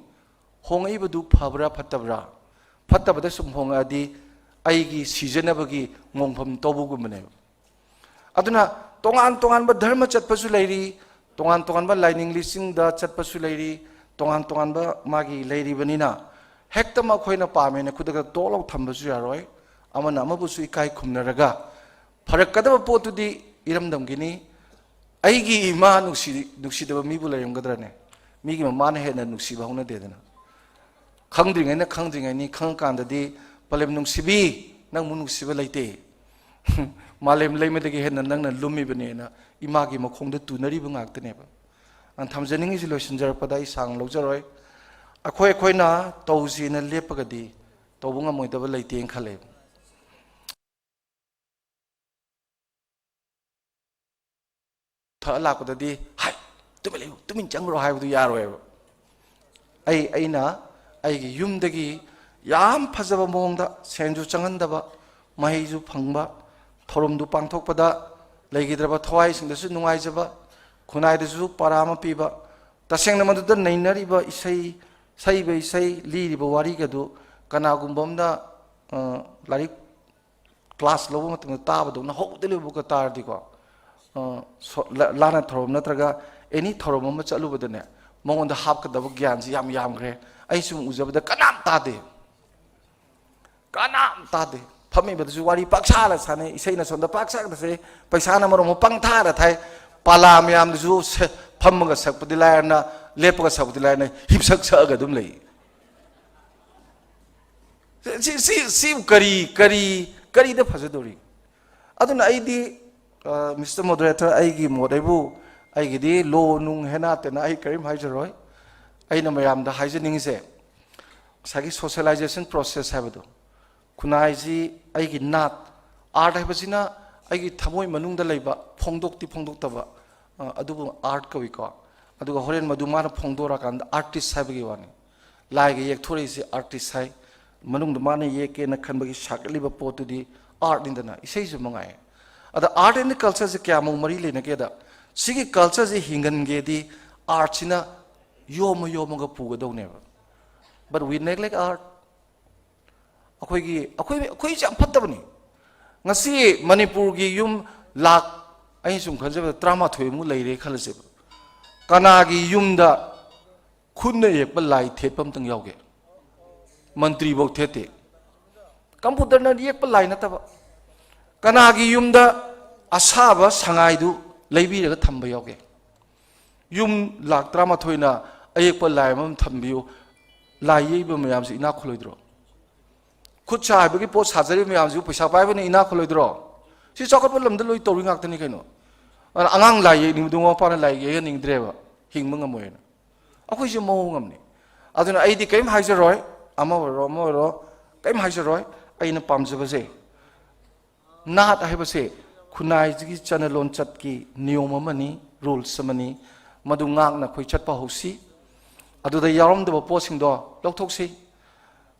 ꯍꯣꯡꯉꯛꯏꯕꯗꯨ ꯐꯕ꯭ꯔꯥ ꯐꯠꯇꯕ꯭ꯔꯥ? ꯐꯠꯇꯕꯗ ꯁꯨꯝ ꯍꯣꯡꯉꯛꯑꯗꯤ ꯑꯩꯒꯤ ꯁꯤꯖꯅꯕꯒꯤ ꯃꯣꯡꯐꯝ ꯇꯧꯕꯒꯨꯝꯕꯅꯦꯕ꯫ ꯑꯗꯨꯅ ꯇꯣꯉꯥꯟ ꯇꯣꯉꯥꯟꯕ ꯙꯔꯃ ꯆꯠꯄꯁꯨ ꯂꯩꯔꯤ, ꯇꯣꯉꯥꯟ ꯇꯣꯉꯥꯟꯕ ꯂꯥꯏꯅꯤꯡ ꯂꯤꯆꯤꯡꯗ ꯆꯠꯄꯁꯨ ꯂꯩꯔꯤ, ꯇꯣꯉꯥꯟ ꯇꯣꯉꯥꯟꯕ ꯃꯥꯒꯤ ꯂꯩꯔꯤꯕꯅꯤꯅ, ꯍꯦꯛꯇꯃꯛ ꯑꯩꯈꯣꯏꯅ ꯄꯥꯝꯃꯦꯅ ꯈꯨꯗꯛꯇ ꯇꯣꯛ ꯂꯥꯎ ꯊꯝꯕꯁꯨ ꯌꯥꯔꯣꯏ꯫ ꯑꯃꯅ ꯑꯃꯕꯨꯁꯨ ꯏꯀꯥꯏ ꯈꯨꯝꯅꯔꯒ ꯐꯔꯛꯀꯗꯕ ꯄꯣꯠꯇꯨꯗꯤ ꯏꯔꯝꯗꯝꯒꯤꯅꯤ꯫ ꯑꯩꯒꯤ ꯏꯃꯥ ꯅꯨꯡꯁꯤ-, ꯅꯨꯡꯁꯤꯗꯕ ꯃꯤꯕꯨ ꯂꯩꯔꯝꯒꯗ꯭ꯔꯅꯦ? ꯃꯤꯒꯤ ꯃꯃꯥꯅ ꯍꯦꯟꯅ ꯅꯨꯡꯁꯤꯕ ꯍꯧꯅꯗꯦꯗꯅ꯫ ꯈꯪꯗ꯭ꯔꯤꯉꯩꯅ ꯈꯪꯗ꯭ꯔꯤꯉꯩꯅꯤ, ꯈꯪꯉꯀꯥꯟꯗꯗꯤ, "ꯄꯂꯦꯝ ꯅꯨꯡꯁꯤꯕꯤ, ꯅꯪꯕꯨ ꯅꯨꯡꯁꯤꯕ ꯂꯩꯇꯦ꯫ ꯃꯥꯂꯦꯝ ꯂꯩꯃꯗꯒꯤ ꯍꯦꯟꯅ ꯅꯪꯅ ꯂꯨꯝꯃꯤꯕꯅꯦꯅ" ꯏꯃꯥꯒꯤ ꯃꯈꯣꯡꯗ ꯇꯨꯅꯔꯤꯕ ꯉꯥꯛꯇꯅꯦꯕ꯫ ꯑꯩꯅ ꯊꯝꯖꯅꯤꯡꯉꯤꯁꯤ, ꯂꯣꯏꯁꯤꯟꯖꯔꯛꯄꯗ ꯑꯩ ꯁꯥꯡꯅ ꯂꯧꯖꯔꯣꯏ, ꯑꯩꯈꯣꯏ ꯑꯩꯈꯣꯏꯅ ꯇꯧꯁꯤꯅ ꯂꯦꯞꯄꯒꯗꯤ ꯇꯧꯕ ꯉꯝꯃꯣꯏꯗꯕ ꯂꯩꯇꯦꯅ ꯈꯜꯂꯦꯕ꯫ ꯊꯛꯑ ꯂꯥꯛꯄꯗꯗꯤ, "ꯍꯥꯏ, ꯇꯨꯃꯤꯟ ꯂꯩꯌꯨ, ꯇꯨꯃꯤꯟ ꯆꯪꯈ꯭ꯔꯣ" ꯍꯥꯏꯕꯗꯨ ꯌꯥꯔꯣꯏꯕ꯫ ꯑꯩ, ꯑꯩꯅ ꯑꯩꯒꯤ ꯌꯨꯝꯗꯒꯤ ꯌꯥꯝ ꯐꯖꯕ ꯃꯑꯣꯡꯗ, ꯁꯦꯟꯁꯨ ꯆꯪꯍꯟꯗꯕ, ꯃꯍꯩꯁꯨ ꯐꯪꯕ, ꯊꯧꯔꯝꯗꯨ ꯄꯥꯡꯊꯣꯛꯄꯗ ꯂꯩꯈꯤꯗ꯭ꯔꯕ ꯊꯋꯥꯏꯁꯤꯡꯗꯁꯨ ꯅꯨꯡꯉꯥꯏꯖꯕ, ꯈꯨꯟꯅꯥꯏꯗꯁꯨ ꯄꯥꯔꯥ ꯑꯃ ꯄꯤꯕ, ꯇꯁꯦꯡꯅ ꯃꯗꯨꯗ ꯅꯩꯅꯔꯤꯕ ꯏꯁꯩ, ꯁꯛꯏꯕ ꯏꯁꯩ, ꯂꯤꯔꯤꯕ ꯋꯥꯔꯤꯒꯗꯨ ꯀꯅꯥꯒꯨꯝꯕ ꯑꯃꯅ, ꯑ, ꯂꯥꯏꯔꯤꯛ ꯀ꯭ꯂꯥꯁ ꯂꯧꯕ ꯃꯇꯝꯗ ꯇꯥꯕꯗꯧꯅ ꯍꯧꯕꯗꯩ ꯂꯣꯏꯕꯧꯒ ꯇꯥꯔꯗꯤꯀꯣ, ꯑ, ꯁꯣ-, ꯂ-, ꯂꯥꯟꯅ ꯊꯧꯔꯝ ꯅꯠꯇ꯭ꯔꯒ ꯑꯦꯅꯤ ꯊꯧꯔꯝ ꯑꯃ ꯆꯠꯂꯨꯕꯗꯅꯦ, ꯃꯉꯣꯟꯗ ꯍꯥꯞꯀꯗꯕ ꯒ꯭ꯌꯥꯟꯁꯤ ꯌꯥꯝ ꯌꯥꯝꯈ꯭ꯔꯦ꯫ ꯑꯩ ꯁꯨꯝ ꯎꯖꯕꯗ ꯀꯅꯥꯝ ꯇꯥꯗꯦ꯫ ꯀꯅꯥꯝ ꯇꯥꯗꯦ꯫ ꯐꯝꯃꯤꯕꯗꯁꯨ ꯋꯥꯔꯤ ꯄꯥꯛꯁꯥꯂ ꯁꯥꯟꯅꯩ, ꯏꯁꯩꯅ ꯁꯣꯝꯗ ꯄꯥꯛꯁꯥꯗ ꯁꯥꯟꯅꯩ, ꯄꯩꯁꯥꯅ ꯃꯔꯣꯝ ꯑꯃ ꯄꯪꯊꯥꯗ ꯊꯥꯏ꯫ ꯄꯥꯂꯥ ꯃꯌꯥꯝꯗꯨꯁꯨ ꯁꯦ-, ꯐꯝꯃꯒ ꯁꯛꯄꯗꯤ ꯂꯥꯏꯔꯅ, ꯂꯦꯞꯄꯒ ꯁꯛꯄꯗꯤ ꯂꯥꯏꯔꯅ, ꯍꯤꯞꯁꯛ ꯁꯛꯑꯒ ꯑꯗꯨꯝ ꯂꯩ꯫ ꯁꯤ, ꯁꯤ, ꯁꯤ, ꯁꯤꯕꯨ ꯀꯔꯤ, ꯀꯔꯤ, ꯀꯔꯤꯗ ꯐꯖꯗꯧꯔꯤ? ꯑꯗꯨꯅ ꯑꯩꯗꯤ, ꯑ, ꯃꯤꯁꯇꯔ ꯃꯣꯗꯔꯦꯇꯔ, ꯑꯩꯒꯤ ꯃꯣꯠ ꯑꯩꯕꯨ, ꯑꯩꯒꯤꯗꯤ ꯂꯣ ꯅꯨꯡ ꯍꯦꯅꯥ ꯇꯦꯅꯥ ꯑꯩ ꯀꯔꯤꯝ ꯍꯥꯏꯖꯔꯣꯏ꯫ ꯑꯩꯅ ꯃꯌꯥꯝꯗ ꯍꯥꯏꯖꯅꯤꯡꯉꯤꯁꯦ, ꯉꯁꯥꯏꯒꯤ socialization process ꯍꯥꯏꯕꯗꯣ, ꯈꯨꯟꯅꯥꯏꯁꯤ ꯑꯩꯒꯤ ꯅꯥꯠ, art ꯍꯥꯏꯕꯁꯤꯅ ꯑꯩꯒꯤ ꯊꯃꯣꯏ ꯃꯅꯨꯡꯗ ꯂꯩꯕ ꯐꯣꯡꯗꯣꯛꯇꯤ ꯐꯣꯡꯗꯣꯛꯇꯕ, ꯑ, ꯑꯗꯨꯕꯨ art ꯀꯧꯏꯀꯣ꯫ ꯑꯗꯨꯒ ꯍꯣꯔꯦꯟ ꯃꯗꯨ ꯃꯥꯅ ꯐꯣꯡꯗꯣꯔꯛꯑꯀꯥꯟꯗ artist ꯍꯥꯏꯕꯒꯤ ꯋꯥꯅꯤ꯫ ꯂꯥꯏꯒ ꯌꯦꯛꯊꯣꯔꯛꯏꯁꯦ artist ꯍꯥꯏ, ꯃꯅꯨꯡꯗ ꯃꯥꯅ ꯌꯦꯛꯀꯦꯅ ꯈꯟꯕꯒꯤ ꯁꯥꯒꯠꯂꯤꯕ ꯄꯣꯠꯇꯨꯗꯤ ꯑꯥꯔꯠꯅꯤꯗꯅ, ꯏꯁꯩꯁꯨ ꯃꯉꯥꯏ꯫ ꯑꯗ ꯑꯥꯔꯠ ꯑꯦꯟ ꯀꯜꯆꯔꯁꯦ ꯀꯌꯥꯃꯨꯛ ꯃꯔꯤ ꯂꯩꯅꯒꯦꯗ, ꯁꯤꯒꯤ ꯀꯜꯆꯔꯁꯦ ꯍꯤꯡꯍꯟꯒꯦꯗꯤ ꯑꯥꯔꯠꯁꯤꯅ ꯌꯣꯝꯃ ꯌꯣꯝꯃꯒ ꯄꯨꯒꯗꯧꯅꯦꯕ꯫ But we neglect art. ꯑꯩꯈꯣꯏꯒꯤ ꯑꯩꯈꯣꯏ ꯑꯩꯈꯣꯏꯁꯦ ꯌꯥꯝ ꯐꯠꯇꯕꯅꯤ꯫ ꯉꯁꯤ ꯃꯅꯤꯄꯨꯔꯒꯤ ꯌꯨꯝ ꯂꯥꯛ, ꯑꯩꯅ ꯁꯨꯝ ꯈꯟꯖꯕꯗ ꯇꯔꯥꯃꯥꯊꯣꯏꯃꯨꯛ ꯂꯩꯔꯦ ꯈꯜꯂꯁꯦꯕ꯫ ꯀꯅꯥꯒꯤ ꯌꯨꯝꯗ ꯈꯨꯠꯅ ꯌꯦꯛꯄ ꯂꯥꯏ ꯊꯦꯠꯄ ꯑꯝꯇꯪ ꯌꯥꯎꯒꯦ? ꯃꯟꯇ꯭ꯔꯤꯐꯧ ꯊꯦꯠꯇꯦ꯫ ꯀꯝꯄ꯭ꯌꯨꯇꯔꯅ ꯌꯦꯛꯄ ꯂꯥꯏ ꯅꯠꯇꯕ꯫ ꯀꯅꯥꯒꯤ ꯌꯨꯝꯗ ꯑꯁꯥꯕ ꯁꯉꯥꯏꯗꯨ ꯂꯩꯕꯤꯔꯒ ꯊꯝꯕ ꯌꯥꯎꯒꯦ? ꯌꯨꯝ ꯂꯥꯛ ꯇꯔꯥꯃꯥꯊꯣꯏꯅ ꯑꯌꯦꯛꯄ ꯂꯥꯏ ꯑꯃꯃꯝ ꯊꯝꯕꯤꯌꯨ꯫ ꯂꯥꯏ ꯌꯦꯛꯏꯕ ꯃꯌꯥꯝꯁꯤ ꯏꯅꯥꯛ ꯈꯨꯜꯂꯣꯏꯗ꯭ꯔꯣ? ꯈꯨꯠ ꯁꯥ ꯍꯩꯕꯒꯤ ꯄꯣꯠ ꯁꯥꯖꯔꯤꯕ ꯃꯌꯥꯝꯁꯤꯕꯨ ꯄꯩꯁꯥ ꯄꯥꯏꯕꯅ ꯏꯅꯥꯛ ꯈꯨꯜꯂꯣꯏꯗ꯭ꯔꯣ? ꯁꯤ ꯆꯥꯎꯈꯠꯄ ꯂꯝꯗ ꯂꯣꯏ ꯇꯧꯔꯤ ꯉꯥꯛꯇꯅꯤ ꯀꯩꯅꯣ꯫ ꯑꯗꯨꯅ ꯑꯉꯥꯡ ꯂꯥꯏ ꯌꯦꯛꯅꯤꯡꯕꯗꯣ ꯃꯃꯥ ꯃꯄꯥꯅ ꯂꯥꯏ ꯌꯦꯛꯍꯟꯅꯤꯡꯗ꯭ꯔꯦꯕ, ꯍꯤꯡꯕ ꯉꯝꯃꯣꯏꯅ꯫ ꯑꯩꯈꯣꯏꯁꯦ ꯃꯑꯣꯡ ꯑꯃꯅꯤ꯫ ꯑꯗꯨꯅ ꯑꯩꯗꯤ ꯀꯔꯤꯝ ꯍꯥꯏꯖꯔꯣꯏ, ꯑꯃ ꯑꯣꯏꯔꯣ ꯑꯃ ꯑꯣꯏꯔꯣ, ꯀꯔꯤꯝ ꯍꯥꯏꯖꯔꯣꯏ꯫ ꯑꯩꯅ ꯄꯥꯝꯖꯕꯁꯦ, ꯅꯥꯠ ꯍꯥꯏꯕꯁꯦ ꯈꯨꯟꯅꯥꯏꯁꯤꯒꯤ ꯆꯠꯅ ꯂꯣꯟꯆꯠꯀꯤ ꯅꯤꯌꯣꯝ ꯑꯃꯅꯤ, ꯔꯨꯜꯁ ꯑꯃꯅꯤ꯫ ꯃꯗꯨ ꯉꯥꯛꯅ ꯑꯩꯈꯣꯏ ꯆꯠꯄ ꯍꯧꯁꯤ꯫ ꯑꯗꯨꯗ ꯌꯥꯎꯔꯝꯗꯕ ꯄꯣꯠꯁꯤꯡꯗꯣ ꯂꯧꯊꯣꯛꯁꯤ꯫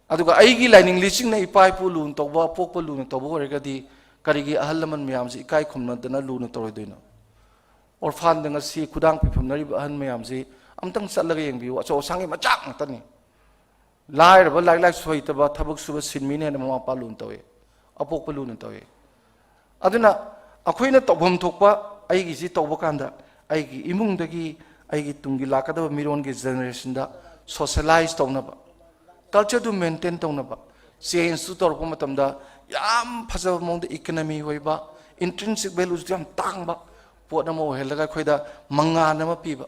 ꯑꯗꯨꯒ ꯑꯩꯒꯤ ꯂꯥꯏꯅꯤꯡ ꯂꯤꯆꯤꯡꯅ ꯏꯄꯥ ꯏꯄꯨ ꯂꯨꯅ ꯇꯧꯕ, ꯑꯄꯣꯛꯄ ꯂꯨꯅ ꯇꯧꯕ ꯑꯣꯏꯔꯒꯗꯤ ꯀꯔꯤꯒꯤ ꯑꯍꯜ ꯂꯃꯟ ꯃꯌꯥꯝꯁꯤ ꯏꯀꯥꯏ ꯈꯨꯝꯅꯗꯅ ꯂꯨꯅ ꯇꯧꯔꯣꯏꯗꯣꯏꯅꯣ? ꯑꯣꯔꯐꯥꯟꯗ ꯉꯁꯤ ꯈꯨꯗꯥꯡ ꯐꯤꯐꯝꯅꯔꯤꯕ ꯑꯍꯟ ꯃꯌꯥꯝꯁꯤ ꯑꯝꯇꯪ ꯆꯠꯂꯒ ꯌꯦꯡꯕꯤꯌꯨ, ꯑꯆꯧ ꯑꯁꯥꯡꯒꯤ ꯃꯆꯥꯛ ꯉꯥꯛꯇꯅꯤ꯫ ꯂꯥꯏꯔꯕ, ꯂꯥꯏꯔꯤꯛ ꯂꯥꯏꯁꯨ ꯍꯩꯇꯕ, ꯊꯕꯛ ꯁꯨꯕ ꯁꯤꯟꯃꯤꯅ ꯍꯦꯟꯅ ꯃꯃꯥ ꯃꯄꯥ ꯂꯨꯅ ꯇꯧꯏ, ꯑꯄꯣꯛꯄ ꯂꯨꯅ ꯇꯧꯏ꯫ ꯑꯗꯨꯅ ꯑꯩꯈꯣꯏꯅ ꯇꯧꯐꯝ ꯊꯣꯛꯄ ꯑꯩꯒꯤꯁꯤ ꯇꯧꯕ ꯀꯥꯟꯗ ꯑꯩꯒꯤ ꯏꯃꯨꯡꯗꯒꯤ ꯑꯩꯒꯤ ꯇꯨꯡꯒꯤ ꯂꯥꯛꯀꯗꯕ ꯃꯤꯔꯣꯟꯒꯤ ꯖꯦꯅꯦꯔꯦꯁꯟꯗ ꯁꯣꯁꯦꯂꯥꯏꯁ ꯇꯧꯅꯕ, ꯀꯜꯆꯔꯗꯨ ꯃꯦꯟꯇꯦꯟ ꯇꯧꯅꯕ, ꯆꯦꯟꯖꯇꯨ ꯇꯧꯔꯛꯄ ꯃꯇꯝꯗ ꯌꯥꯝ ꯐꯖꯕ ꯃꯑꯣꯡꯗ ꯏꯀꯅꯃꯤ ꯑꯣꯏꯕ, ꯏꯟꯇ꯭ꯔꯤꯟꯁꯤꯛ ꯚꯦꯂꯨꯁꯇꯨ ꯌꯥꯝ ꯇꯥꯡꯕ ꯄꯣꯠ ꯑꯃ ꯑꯣꯏꯍꯜꯂꯒ ꯑꯩꯈꯣꯏꯗ ꯃꯉꯥꯜ ꯑꯃ ꯄꯤꯕ꯫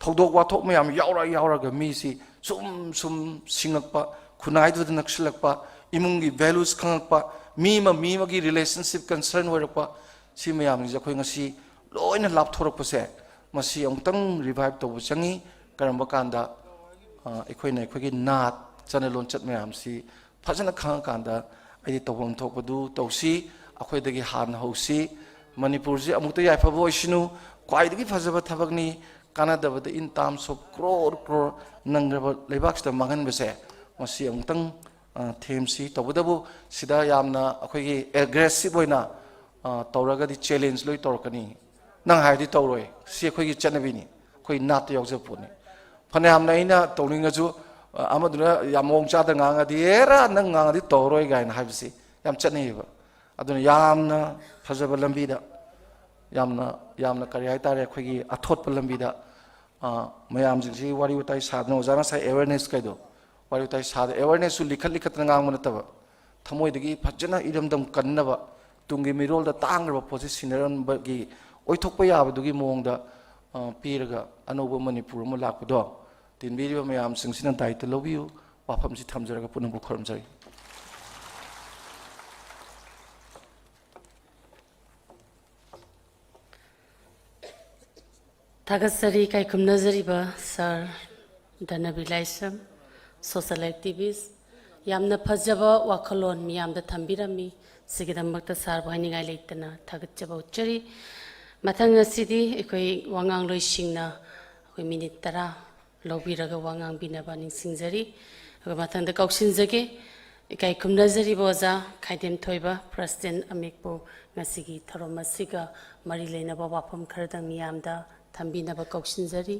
ꯊꯧꯗꯣꯛ ꯋꯥꯊꯣꯛ ꯃꯌꯥꯝ ꯌꯥꯎꯔ ꯌꯥꯎꯔꯒ ꯃꯤꯁꯤ ꯁꯨꯝ ꯁꯨꯝ ꯁꯤꯡꯉꯛꯄ, ꯈꯨꯟꯅꯥꯏꯗꯨꯗ ꯅꯛꯁꯤꯜꯂꯛꯄ, ꯏꯃꯨꯡꯒꯤ ꯚꯦꯂꯨꯁ ꯈꯪꯉꯛꯄ, ꯃꯤ ꯑꯃ ꯃꯤ ꯑꯃꯒꯤ ꯔꯤꯂꯦꯁꯟꯁꯤꯞ ꯀꯟꯁꯔꯟ ꯑꯣꯏꯔꯛꯄ, ꯁꯤ ꯃꯌꯥꯝꯁꯤꯡꯁꯦ ꯑꯩꯈꯣꯏ ꯉꯁꯤ ꯂꯣꯏꯅ ꯂꯥꯞꯊꯣꯔꯛꯄꯁꯦ, ꯃꯁꯤ ꯑꯃꯨꯛꯇꯪ ꯔꯤꯚꯥꯏꯞ ꯇꯧꯕ ꯆꯪꯉꯤ꯫ ꯀꯔꯝꯕ ꯀꯥꯟꯗ? ꯑ, ꯑꯩꯈꯣꯏꯅ ꯑꯩꯈꯣꯏꯒꯤ ꯅꯥꯠ, ꯆꯠꯅ ꯂꯣꯟꯆꯠ ꯃꯌꯥꯝꯁꯤ ꯐꯖꯅ ꯈꯪꯉꯀꯥꯟꯗ ꯑꯩꯗꯤ ꯇꯧꯐꯝ ꯊꯣꯛꯄꯗꯨ ꯇꯧꯁꯤ꯫ ꯑꯩꯈꯣꯏꯗꯒꯤ ꯍꯥꯟꯅ ꯍꯧꯁꯤ꯫ ꯃꯅꯤꯄꯨꯔꯁꯤ ꯑꯃꯨꯛꯇ ꯌꯥꯏꯐꯕ ꯑꯣꯏꯁꯅꯨ꯫ ꯈ꯭ꯋꯥꯏꯗꯒꯤ ꯐꯖꯕ ꯊꯕꯛꯅꯤ꯫ ꯀꯥꯟꯅꯗꯕꯗ in terms of crore crore ꯅꯪꯈ꯭ꯔꯕ ꯂꯩꯕꯥꯛꯁꯤꯗ ꯃꯥꯡꯍꯟꯕꯁꯦ ꯃꯁꯤ ꯑꯃꯨꯛꯇꯪ, ꯑ, ꯊꯦꯝꯁꯤ꯫ ꯇꯧꯕꯇꯕꯨ ꯁꯤꯗ ꯌꯥꯝꯅ ꯑꯩꯈꯣꯏꯒꯤ ꯑꯦꯒ꯭ꯔꯦꯁꯤꯞ ꯑꯣꯏꯅ, ꯑ, ꯇꯧꯔꯒꯗꯤ ꯆꯦꯂꯦꯟꯖ ꯂꯣꯏ ꯇꯧꯔꯛꯀꯅꯤ꯫ ꯅꯪ ꯍꯥꯏꯔꯗꯤ ꯇꯧꯔꯣꯏ, ꯁꯤ ꯑꯩꯈꯣꯏꯒꯤ ꯆꯠꯅꯕꯤꯅꯤ, ꯑꯩꯈꯣꯏ ꯅꯥꯠꯇ ꯌꯥꯎꯖꯕ ꯄꯣꯠꯅꯤ꯫ ꯐꯅꯌꯥꯝꯅ ꯑꯩꯅ ꯇꯧꯅꯤꯡꯉꯁꯨ, ꯑ, ꯑꯃꯗꯨꯅ ꯌꯥꯝ ꯃꯑꯣꯡ ꯆꯥꯗ ꯉꯥꯡꯉꯗꯤ, "ꯑꯦꯔꯥ, ꯅꯪ ꯉꯥꯡꯉꯗꯤ ꯇꯧꯔꯔꯣꯏ" ꯀꯥꯏꯅ ꯍꯥꯏꯕꯁꯤ ꯌꯥꯝ ꯆꯠꯅꯩꯌꯦꯕ꯫ ꯑꯗꯨꯅ ꯌꯥꯝꯅ ꯐꯖꯕ ꯂꯝꯕꯤꯗ, ꯌꯥꯝꯅ, ꯌꯥꯝꯅ ꯀꯔꯤ ꯍꯥꯏꯇꯥꯔꯦ, ꯑꯩꯈꯣꯏꯒꯤ ꯑꯊꯣꯠꯄ ꯂꯝꯕꯤꯗ, ꯑ, ꯃꯌꯥꯝꯁꯤꯡꯁꯤ ꯋꯥꯔꯤ ꯋꯥꯇꯥꯏ ꯁꯥꯗꯅ, ꯑꯣꯖꯥ ꯉꯁꯥꯏ ꯑꯦꯋꯦꯔꯅꯦꯁ ꯀꯩꯗꯣ, ꯋꯥꯔꯤ ꯋꯥꯇꯥꯏ ꯁꯥꯗꯅ, ꯑꯦꯋꯦꯔꯅꯦꯁꯁꯨ ꯂꯤꯈꯠ ꯂꯤꯈꯠꯇꯅ ꯉꯥꯡꯕ ꯅꯠꯇꯕ, ꯊꯃꯣꯏꯗꯒꯤ ꯐꯖꯅ ꯏꯔꯝꯗꯝ ꯀꯟꯅꯕ, ꯇꯨꯡꯒꯤ ꯃꯤꯔꯣꯜꯗ ꯇꯥꯡꯈ꯭ꯔꯕ ꯄꯣꯠꯁꯤ ꯁꯤꯟꯅꯔꯝꯕꯒꯤ ꯑꯣꯏꯊꯣꯛꯄ ꯌꯥꯕꯗꯨꯒꯤ ꯃꯑꯣꯡꯗ, ꯑ, ꯄꯤꯔꯒ ꯑꯅꯧꯕ ꯃꯅꯤꯄꯨꯔ ꯑꯃ ꯂꯥꯛꯄꯗꯣ ꯇꯤꯟꯕꯤꯔꯤꯕ ꯃꯌꯥꯝꯁꯤꯡꯁꯤꯅ ꯗꯥꯏꯇ ꯂꯧꯕꯤꯌꯨ꯫ ꯋꯥꯐꯝꯁꯤ ꯊꯝꯖꯔꯒ ꯄꯨꯝꯅꯃꯛꯄꯨ ꯈꯨꯔꯨꯝꯖꯔꯤ꯫ ꯊꯥꯒꯠꯆꯔꯤ ꯏꯀꯥꯏ ꯈꯨꯝꯅꯖꯔꯤꯕ ꯁꯥꯔ ꯙꯅꯕꯤꯔ ꯂꯥꯏꯁ꯭ꯔꯝ, ꯁꯣꯁꯦꯜ ꯑꯦꯛꯇꯤꯚꯤꯁ꯫ ꯌꯥꯝꯅ ꯐꯖꯕ ꯋꯥꯈꯜꯂꯣꯟ ꯃꯤꯌꯥꯝꯗ ꯊꯝꯕꯤꯔꯝꯃꯤ꯫ ꯁꯤꯒꯤꯗꯃꯛꯇ ꯁꯥꯔꯕꯨ ꯍꯥꯏꯅꯤꯡꯉꯥꯏ ꯂꯩꯇꯅ ꯊꯥꯒꯠꯆꯕ ꯎꯠꯆꯔꯤ꯫ ꯃꯊꯪ ꯑꯁꯤꯗꯤ ꯑꯩꯈꯣꯏ ꯋꯥꯉꯥꯡꯂꯣꯏꯁꯤꯡꯅ ꯑꯩꯈꯣꯏ ꯃꯤꯅꯤꯠ ꯇꯔꯥ ꯂꯧꯕꯤꯔꯒ ꯋꯥ ꯉꯥꯡꯕꯤꯅꯕ ꯅꯤꯡꯁꯤꯡꯖꯔꯤ꯫ ꯑꯗꯨꯒ ꯃꯊꯪꯗ ꯀꯧꯁꯤꯟꯖꯒꯦ꯫ ꯏꯀꯥꯏ ꯈꯨꯝꯅꯖꯔꯤꯕ ꯑꯣꯖꯥ ꯈꯥꯏꯗꯦꯝ ꯊꯣꯏꯕ, ꯄ꯭ꯔꯁꯤꯗꯦꯟ ꯑꯃꯤꯛꯄꯨ ꯉꯁꯤꯒꯤ ꯊꯧꯔꯝ ꯑꯁꯤꯒ ꯃꯔꯤ ꯂꯩꯅꯕ ꯋꯥꯐꯝ ꯈꯔꯗꯪ ꯃꯤꯌꯥꯝꯗ ꯊꯝꯕꯤꯅꯕ ꯀꯧꯁꯤꯟꯖꯔꯤ꯫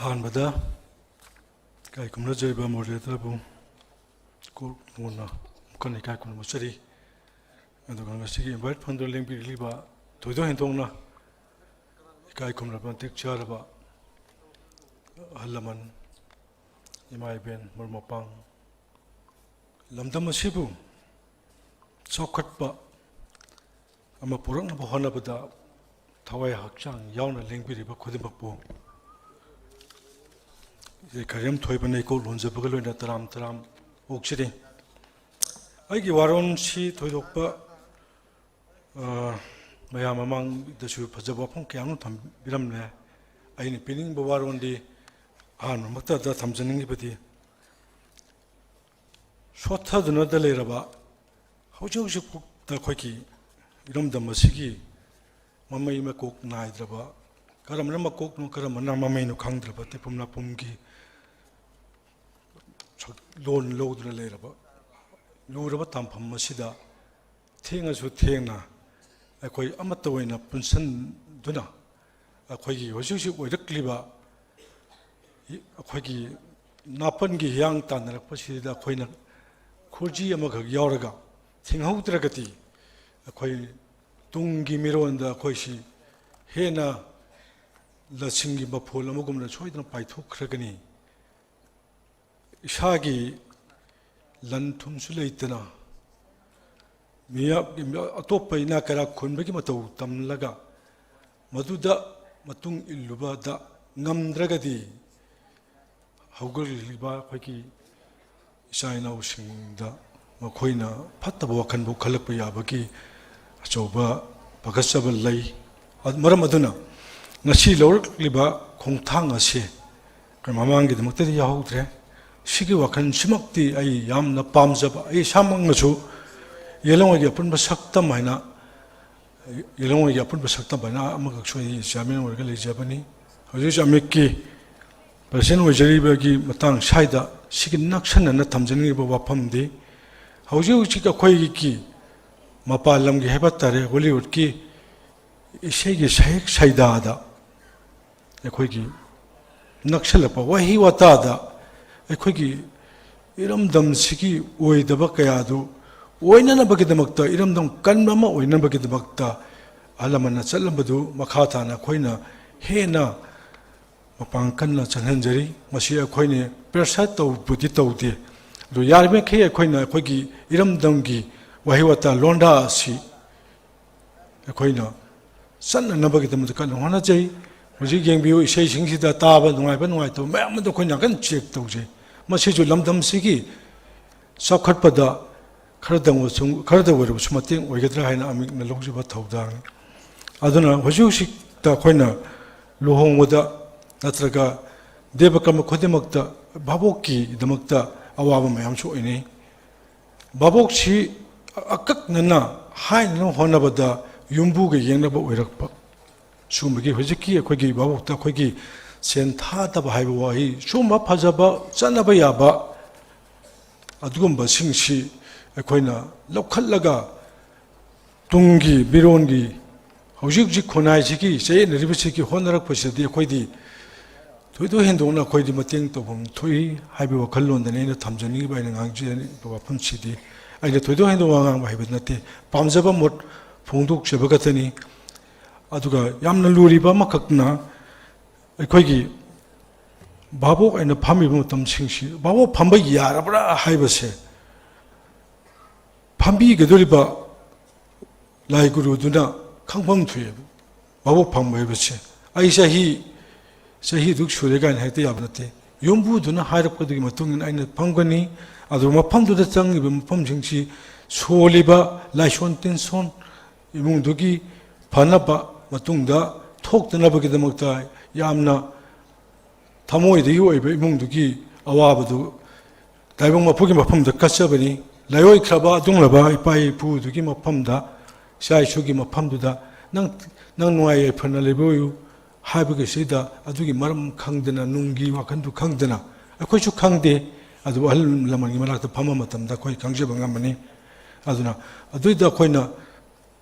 ꯑꯍꯥꯟꯕꯗ ꯏꯀꯥꯏ ꯈꯨꯝꯅꯖꯔꯤꯕ ꯃꯣꯗꯦꯔꯦꯇꯔꯕꯨ ꯀꯣꯛ ꯃꯣꯟꯅ ꯑꯃꯨꯛ ꯍꯟꯅ ꯏꯀꯥꯏ ꯈꯨꯝꯅꯕ ꯎꯠꯆꯔꯤ꯫ ꯑꯗꯨꯒ ꯉꯁꯤꯒꯤ ꯏꯟꯚꯥꯏꯠ ꯐꯪꯗꯨꯅ ꯂꯦꯡꯕꯤꯔꯛꯂꯤꯕ ꯊꯣꯏꯗꯣꯛ ꯍꯦꯟꯗꯣꯛꯅ ꯏꯀꯥꯏ ꯈꯨꯝꯅꯕ ꯃꯇꯤꯛ ꯆꯥꯔꯕ ꯑꯍꯜ ꯂꯃꯟ, ꯏꯃꯥ ꯏꯕꯦꯟ, ꯃꯔꯨꯞ ꯃꯄꯥꯡ, ꯂꯝꯗꯝ ꯑꯁꯤꯕꯨ ꯆꯥꯎꯈꯠꯄ ꯑꯃ ꯄꯨꯔꯛꯅꯕ ꯍꯣꯠꯅꯕꯗ ꯊꯋꯥꯏ ꯍꯛꯆꯥꯡ ꯌꯥꯎꯅ ꯂꯦꯡꯕꯤꯔꯤꯕ ꯈꯨꯗꯤꯡꯃꯛꯄꯨ ꯀꯔꯦꯝ ꯊꯣꯏꯕꯅ ꯏꯀꯣꯛ ꯂꯣꯟꯖꯕꯒ ꯂꯣꯏꯅ ꯇꯔꯥꯝ ꯇꯔꯥꯝ ꯑꯣꯛꯆꯔꯤ꯫ ꯑꯩꯒꯤ ꯋꯥꯔꯣꯜꯁꯤ ꯊꯣꯏꯗꯣꯛꯄ, ꯑ, ꯃꯌꯥꯝ ꯃꯃꯥꯡꯗꯁꯨ ꯐꯖꯕ ꯋꯥꯐꯝ ꯀꯌꯥ ꯑꯃ ꯊꯝꯕꯤꯔꯝꯂꯦ꯫ ꯑꯩꯅ ꯄꯤꯅꯤꯡꯕ ꯋꯥꯔꯣꯜꯗꯤ ꯑꯍꯥꯟꯕꯃꯛꯇꯗ ꯊꯝꯖꯅꯤꯡꯂꯤꯕꯗꯤ, ꯁꯣꯠꯊꯗꯨꯅꯗ ꯂꯩꯔꯕ ꯍꯧꯖꯤꯛ ꯍꯧꯖꯤꯛꯐꯥꯎꯗ ꯑꯩꯈꯣꯏꯒꯤ ꯏꯔꯝꯗꯝ ꯑꯁꯤꯒꯤ ꯃꯃꯩ ꯃꯀꯣꯛ ꯅꯥꯏꯗ꯭ꯔꯕ, ꯀꯔꯝꯕꯅ ꯃꯀꯣꯛꯅꯣ ꯀꯔꯝꯕꯅ ꯃꯃꯩꯅꯣ ꯈꯪꯗ꯭ꯔꯕ ꯇꯤꯄꯨꯝ ꯂꯥꯄꯨꯝꯒꯤ ꯁꯛꯂꯣꯟ ꯂꯧꯗꯨꯅ ꯂꯩꯔꯕ ꯂꯨꯔꯕ ꯇꯥꯟꯐꯝ ꯑꯁꯤꯗ ꯊꯦꯡꯉꯁꯨ ꯊꯦꯡꯅ ꯑꯩꯈꯣꯏ ꯑꯃꯠꯇ ꯑꯣꯏꯅ ꯄꯨꯟꯁꯤꯟꯗꯨꯅ ꯑꯩꯈꯣꯏꯒꯤ ꯍꯧꯖꯤꯛ ꯍꯧꯖꯤꯛ ꯑꯣꯏꯔꯛꯂꯤꯕ ꯑꯩꯈꯣꯏꯒꯤ ꯅꯥꯄꯟꯒꯤ ꯍꯤꯌꯥꯡ ꯇꯥꯟꯅꯔꯛꯄꯁꯤꯗ ꯑꯩꯈꯣꯏꯅ ꯈꯨꯖꯤ ꯑꯃꯈꯛ ꯌꯥꯎꯔꯒ ꯊꯤꯡꯍꯧꯗ꯭ꯔꯒꯗꯤ ꯑꯩꯈꯣꯏ ꯇꯨꯡꯒꯤ ꯃꯤꯔꯣꯟꯗ ꯑꯩꯈꯣꯏꯁꯤ ꯍꯦꯟꯅ ꯂꯁꯤꯡꯒꯤ ꯃꯐꯣꯜ ꯑꯃꯒꯨꯝꯅ ꯁꯣꯏꯗꯅ ꯄꯥꯏꯊꯣꯛꯈ꯭ꯔꯒꯅꯤ꯫ ꯏꯁꯥꯒꯤ ꯂꯟ ꯊꯨꯝꯁꯨ ꯂꯩꯇꯅ ꯃꯤꯌꯥ-, ꯑꯇꯣꯞꯄ ꯏꯅꯥ ꯀꯩꯔꯥꯛ ꯈꯨꯟꯕꯒꯤ ꯃꯇꯧ ꯇꯝꯂꯒ ꯃꯗꯨꯗ ꯃꯇꯨꯡ ꯏꯜꯂꯨꯕꯗ ꯉꯝꯗ꯭ꯔꯒꯗꯤ ꯍꯧꯒꯠꯂꯛꯂꯤꯕ ꯑꯩꯈꯣꯏꯒꯤ ꯏꯆꯥ ꯏꯅꯥꯎꯁꯤꯡꯗ ꯃꯈꯣꯏꯅ ꯐꯠꯇꯕ ꯋꯥꯈꯜꯕꯨ ꯈꯜꯂꯛꯄ ꯌꯥꯕꯒꯤ ꯑꯆꯧꯕ ꯄꯥꯈꯠꯆꯕ ꯂꯩ꯫ ꯑꯗꯨ ꯃꯔꯝ ꯑꯗꯨꯅ ꯉꯁꯤ ꯂꯧꯔꯛꯂꯤꯕ ꯈꯣꯡꯊꯥꯡ ꯑꯁꯤ ꯑꯩꯈꯣꯏ ꯃꯃꯥꯡꯒꯤꯗꯃꯛꯇꯗꯤ ꯌꯥꯎꯍꯧꯗ꯭ꯔꯦ꯫ ꯁꯤꯒꯤ ꯋꯥꯈꯜꯁꯤꯃꯛꯇꯤ ꯑꯩ ꯌꯥꯝꯅ ꯄꯥꯝꯖꯕ, ꯑꯩ ꯏꯁꯥꯃꯛꯅꯁꯨ ꯌꯦꯜꯍꯧꯉꯩꯒꯤ ꯑꯄꯨꯟꯕ ꯁꯛꯇꯝ ꯍꯥꯏꯅ, ꯌꯦꯜꯍꯧꯉꯩꯒꯤ ꯑꯄꯨꯟꯕ ꯁꯛꯇꯝ ꯍꯥꯏꯅ ꯑꯃꯈꯛꯁꯨ ꯑꯩ ꯆꯤꯌꯥꯔꯃꯦꯟ ꯑꯣꯏꯔꯒ ꯂꯩꯖꯕꯅꯤ꯫ ꯍꯧꯖꯤꯛ ꯍꯧꯖꯤꯛ ꯑꯃꯤꯠꯀꯤ ꯄ꯭ꯔꯁꯤꯗꯦꯟ ꯑꯣꯏꯖꯔꯤꯕꯒꯤ ꯃꯇꯥꯡ ꯁ꯭ꯋꯥꯏꯗ ꯁꯤꯒꯤ ꯅꯛꯁꯟꯅꯅ ꯊꯝꯖꯅꯤꯡꯂꯤꯕ ꯋꯥꯐꯝꯗꯤ, ꯍꯧꯖꯤꯛ ꯍꯧꯖꯤꯛ ꯑꯩꯈꯣꯏꯒꯤ ꯃꯄꯥꯟ ꯂꯝꯒꯤ ꯍꯥꯏꯕ ꯇꯥꯔꯦ, ꯍꯣꯂꯤꯋꯨꯗꯀꯤ ꯏꯁꯩꯒꯤ ꯁꯍꯤꯛ ꯁꯩꯗꯥꯗ ꯑꯩꯈꯣꯏꯒꯤ ꯅꯛꯁꯜꯂꯛꯄ ꯋꯥꯍꯩ ꯋꯥꯇꯥꯗ ꯑꯩꯈꯣꯏꯒꯤ ꯏꯔꯝꯗꯝꯁꯤꯒꯤ ꯑꯣꯏꯗꯕ ꯀꯌꯥꯗꯨ ꯑꯣꯏꯅꯅꯕꯒꯤꯗꯃꯛꯇ, ꯏꯔꯝꯗꯝ ꯀꯟꯕ ꯑꯃ ꯑꯣꯏꯅꯕꯒꯤꯗꯃꯛꯇ ꯑꯍꯜ ꯂꯃꯟꯅ ꯆꯠꯂꯝꯕꯗꯨ ꯃꯈꯥ ꯇꯥꯅ ꯑꯩꯈꯣꯏꯅ ꯍꯦꯟꯅ ꯃꯄꯥꯡ ꯀꯟꯅ ꯆꯪꯍꯟꯖꯔꯤ꯫ ꯃꯁꯤ ꯑꯩꯈꯣꯏꯅ ꯄ꯭ꯔꯦꯁꯔ ꯇꯧꯕꯗꯤ ꯇꯧꯗꯦ, ꯑꯗꯨ ꯌꯥꯔꯤꯕꯃꯈꯩ ꯑꯩꯈꯣꯏꯅ ꯑꯩꯈꯣꯏꯒꯤ ꯏꯔꯝꯗꯝꯒꯤ ꯋꯥꯍꯩ ꯋꯥꯇꯥ ꯂꯣꯟꯗꯥ ꯑꯁꯤ ꯑꯩꯈꯣꯏꯅ ꯆꯠꯅꯅꯕꯒꯤꯗꯃꯛꯇ ꯀꯟꯅ ꯍꯣꯠꯅꯖꯩ꯫ ꯍꯧꯖꯤꯛ ꯌꯦꯡꯕꯤꯌꯨ, ꯏꯁꯩꯁꯤꯡꯁꯤꯗ ꯇꯥꯕ ꯅꯨꯡꯉꯥꯏꯕ ꯅꯨꯡꯉꯥꯏꯇꯕ ꯃꯌꯥꯝ ꯑꯗꯨ ꯑꯩꯈꯣꯏꯅ ꯌꯥꯝ ꯀꯟꯅ ꯆꯦꯛ ꯇꯧꯖꯩ꯫ ꯃꯁꯤꯁꯨ ꯂꯝꯗꯝꯁꯤꯒꯤ ꯆꯥꯎꯈꯠꯄꯗ ꯈꯔꯗꯪ ꯑꯣꯏꯔꯁꯨ, ꯈꯔꯗ ꯑꯣꯏꯔꯕꯁꯨ ꯃꯇꯦꯡ ꯑꯣꯏꯒꯗ꯭ꯔꯥ ꯍꯥꯏꯅ ꯑꯃꯤꯛꯅ ꯂꯧꯖꯕ ꯊꯧꯗꯥꯡꯅꯤ꯫ ꯑꯗꯨꯅ ꯍꯧꯖꯤꯛ ꯍꯧꯖꯤꯛꯇ ꯑꯩꯈꯣꯏꯅ ꯂꯨꯍꯣꯡꯕꯗ ꯅꯠꯇ꯭ꯔꯒ ꯗꯦꯕ ꯀꯔꯃ ꯈꯨꯗꯤꯡꯃꯛꯇ ꯚꯥꯕꯣꯛꯀꯤꯗꯃꯛꯇ ꯑꯋꯥꯕ ꯃꯌꯥꯝꯁꯨ ꯑꯣꯏꯅꯩ꯫ ꯚꯥꯕꯣꯛꯁꯤ ꯑꯀꯛꯅꯅ ꯍꯥꯏꯅꯅꯕ ꯍꯣꯠꯅꯕꯗ ꯌꯨꯝꯕꯨꯒ ꯌꯦꯡꯅꯕ ꯑꯣꯏꯔꯛꯄ꯫ ꯁꯨꯝꯕꯒꯤ ꯍꯧꯖꯤꯛꯀꯤ ꯑꯩꯈꯣꯏꯒꯤ ꯚꯥꯕꯣꯛꯇ ꯑꯩꯈꯣꯏꯒꯤ ꯁꯦꯟ ꯊꯥꯗꯕ ꯍꯥꯏꯕ ꯋꯥꯍꯩ, ꯁꯨꯝꯕ ꯐꯖꯕ ꯆꯠꯅꯕ ꯌꯥꯕ ꯑꯗꯨꯒꯨꯝꯕꯁꯤꯡꯁꯤ ꯑꯩꯈꯣꯏꯅ ꯂꯧꯈꯠꯂꯒ ꯇꯨꯡꯒꯤ ꯃꯤꯔꯣꯟꯒꯤ ꯍꯧꯖꯤꯛ ꯍꯧꯖꯤꯛ ꯈꯨꯟꯅꯥꯏꯁꯤꯒꯤ ꯆꯌꯦꯠꯅꯔꯤꯕꯁꯤꯒꯤ ꯍꯣꯠꯅꯔꯛꯄꯁꯤꯗꯗꯤ ꯑꯩꯈꯣꯏꯗꯤ ꯊꯣꯏꯗꯣꯛ ꯍꯦꯟꯗꯣꯛꯅ ꯑꯩꯈꯣꯏꯗꯤ ꯃꯇꯦꯡ ꯇꯧꯐꯝ ꯊꯣꯛꯏ ꯍꯥꯏꯕ ꯋꯥꯈꯜꯂꯣꯟꯗꯅꯤ ꯑꯩꯅ ꯊꯝꯖꯅꯤꯡꯉꯤꯕ, ꯑꯩꯅ ꯉꯥꯡꯖꯅꯤꯡꯉꯤꯕ ꯋꯥꯐꯝꯁꯤꯗꯤ꯫ ꯑꯩꯅ ꯊꯣꯏꯗꯣꯛ ꯍꯦꯟꯗꯣꯛꯅ ꯉꯥꯡꯕ ꯍꯥꯏꯕ ꯅꯠꯇꯦ, ꯄꯥꯝꯖꯕ ꯃꯣꯠ ꯐꯣꯡꯗꯣꯛꯆꯕ ꯈꯛꯇꯅꯤ꯫ ꯑꯗꯨꯒ ꯌꯥꯝꯅ ꯂꯨꯔꯤꯕ ꯑꯃꯈꯛꯅ ꯑꯩꯈꯣꯏꯒꯤ ꯚꯥꯕꯣꯛ ꯑꯣꯏꯅ ꯐꯝꯃꯤꯕ ꯃꯇꯝꯁꯤꯡꯁꯤ, ꯚꯥꯕꯣꯛ ꯐꯝꯕ ꯌꯥꯔꯕ꯭ꯔꯥ ꯍꯥꯏꯕꯁꯦ ꯐꯝꯕꯤꯒꯗꯧꯔꯤꯕ ꯂꯥꯏ ꯒꯨꯔꯨꯗꯨꯅ ꯈꯪꯐꯝ ꯊꯣꯛꯑꯦꯕ꯫ ꯚꯥꯕꯣꯛ ꯐꯝꯕ ꯍꯥꯏꯕꯁꯦ ꯑꯩ ꯆꯍꯤ, ꯆꯍꯤꯗꯨ ꯁꯨꯔꯦ ꯀꯥꯏꯅ ꯍꯦꯛꯇ ꯌꯥꯕ ꯅꯠꯇꯦ꯫ ꯌꯨꯝꯕꯨꯗꯨꯅ ꯍꯥꯏꯔꯛꯄꯗꯨꯒꯤ ꯃꯇꯨꯡ ꯏꯟꯅ ꯑꯩꯅ ꯐꯝꯒꯅꯤ꯫ ꯑꯗꯨꯒ ꯃꯐꯝꯗꯨꯗ ꯆꯪꯉꯤꯕ ꯃꯐꯝꯁꯤꯡꯁꯤ ꯁꯣꯜꯂꯤꯕ ꯂꯥꯏꯁꯣꯟ ꯇꯤꯟꯁꯣꯟ ꯏꯃꯨꯡꯗꯨꯒꯤ ꯐꯅꯕ, ꯃꯇꯨꯡꯗ ꯊꯣꯛꯇꯅꯕꯒꯤꯗꯃꯛꯇ ꯌꯥꯝꯅ ꯊꯃꯣꯏꯗꯒꯤ ꯑꯣꯏꯕ ꯏꯃꯨꯡꯗꯨꯒꯤ ꯑꯋꯥꯕꯗꯨ ꯇꯥꯏꯕꯪ ꯃꯄꯨꯒꯤ ꯃꯐꯝꯗ ꯀꯠꯆꯕꯅꯤ꯫ ꯂꯥꯏꯑꯣꯏꯈ꯭ꯔꯕ ꯑꯗꯨꯒꯨꯝꯂꯕ ꯏꯄꯥ ꯏꯄꯨꯗꯨꯒꯤ ꯃꯐꯝꯗ, ꯏꯆꯥ ꯏꯁꯨꯒꯤ ꯃꯐꯝꯗꯨꯗ ꯅꯪ, ꯅꯪ ꯅꯨꯡꯉꯥꯏ ꯌꯥꯏꯐꯅ ꯂꯩꯕ ꯑꯣꯏꯌꯨ ꯍꯥꯏꯕꯒꯤꯁꯤꯗ ꯑꯗꯨꯒꯤ ꯃꯔꯝ ꯈꯪꯗꯅ, ꯅꯨꯡꯒꯤ ꯋꯥꯈꯜꯗꯨ ꯈꯪꯗꯅ, ꯑꯩꯈꯣꯏꯁꯨ ꯈꯪꯗꯦ꯫ ꯑꯗꯨꯕꯨ ꯑꯍꯜ ꯂꯃꯟꯒꯤ ꯃꯅꯥꯛꯇ ꯐꯝꯕ ꯃꯇꯝꯗ ꯑꯩꯈꯣꯏ ꯈꯪꯖꯕ ꯉꯝꯃꯅꯤ꯫ ꯑꯗꯨꯅ ꯑꯗꯨꯏꯗ ꯑꯩꯈꯣꯏꯅ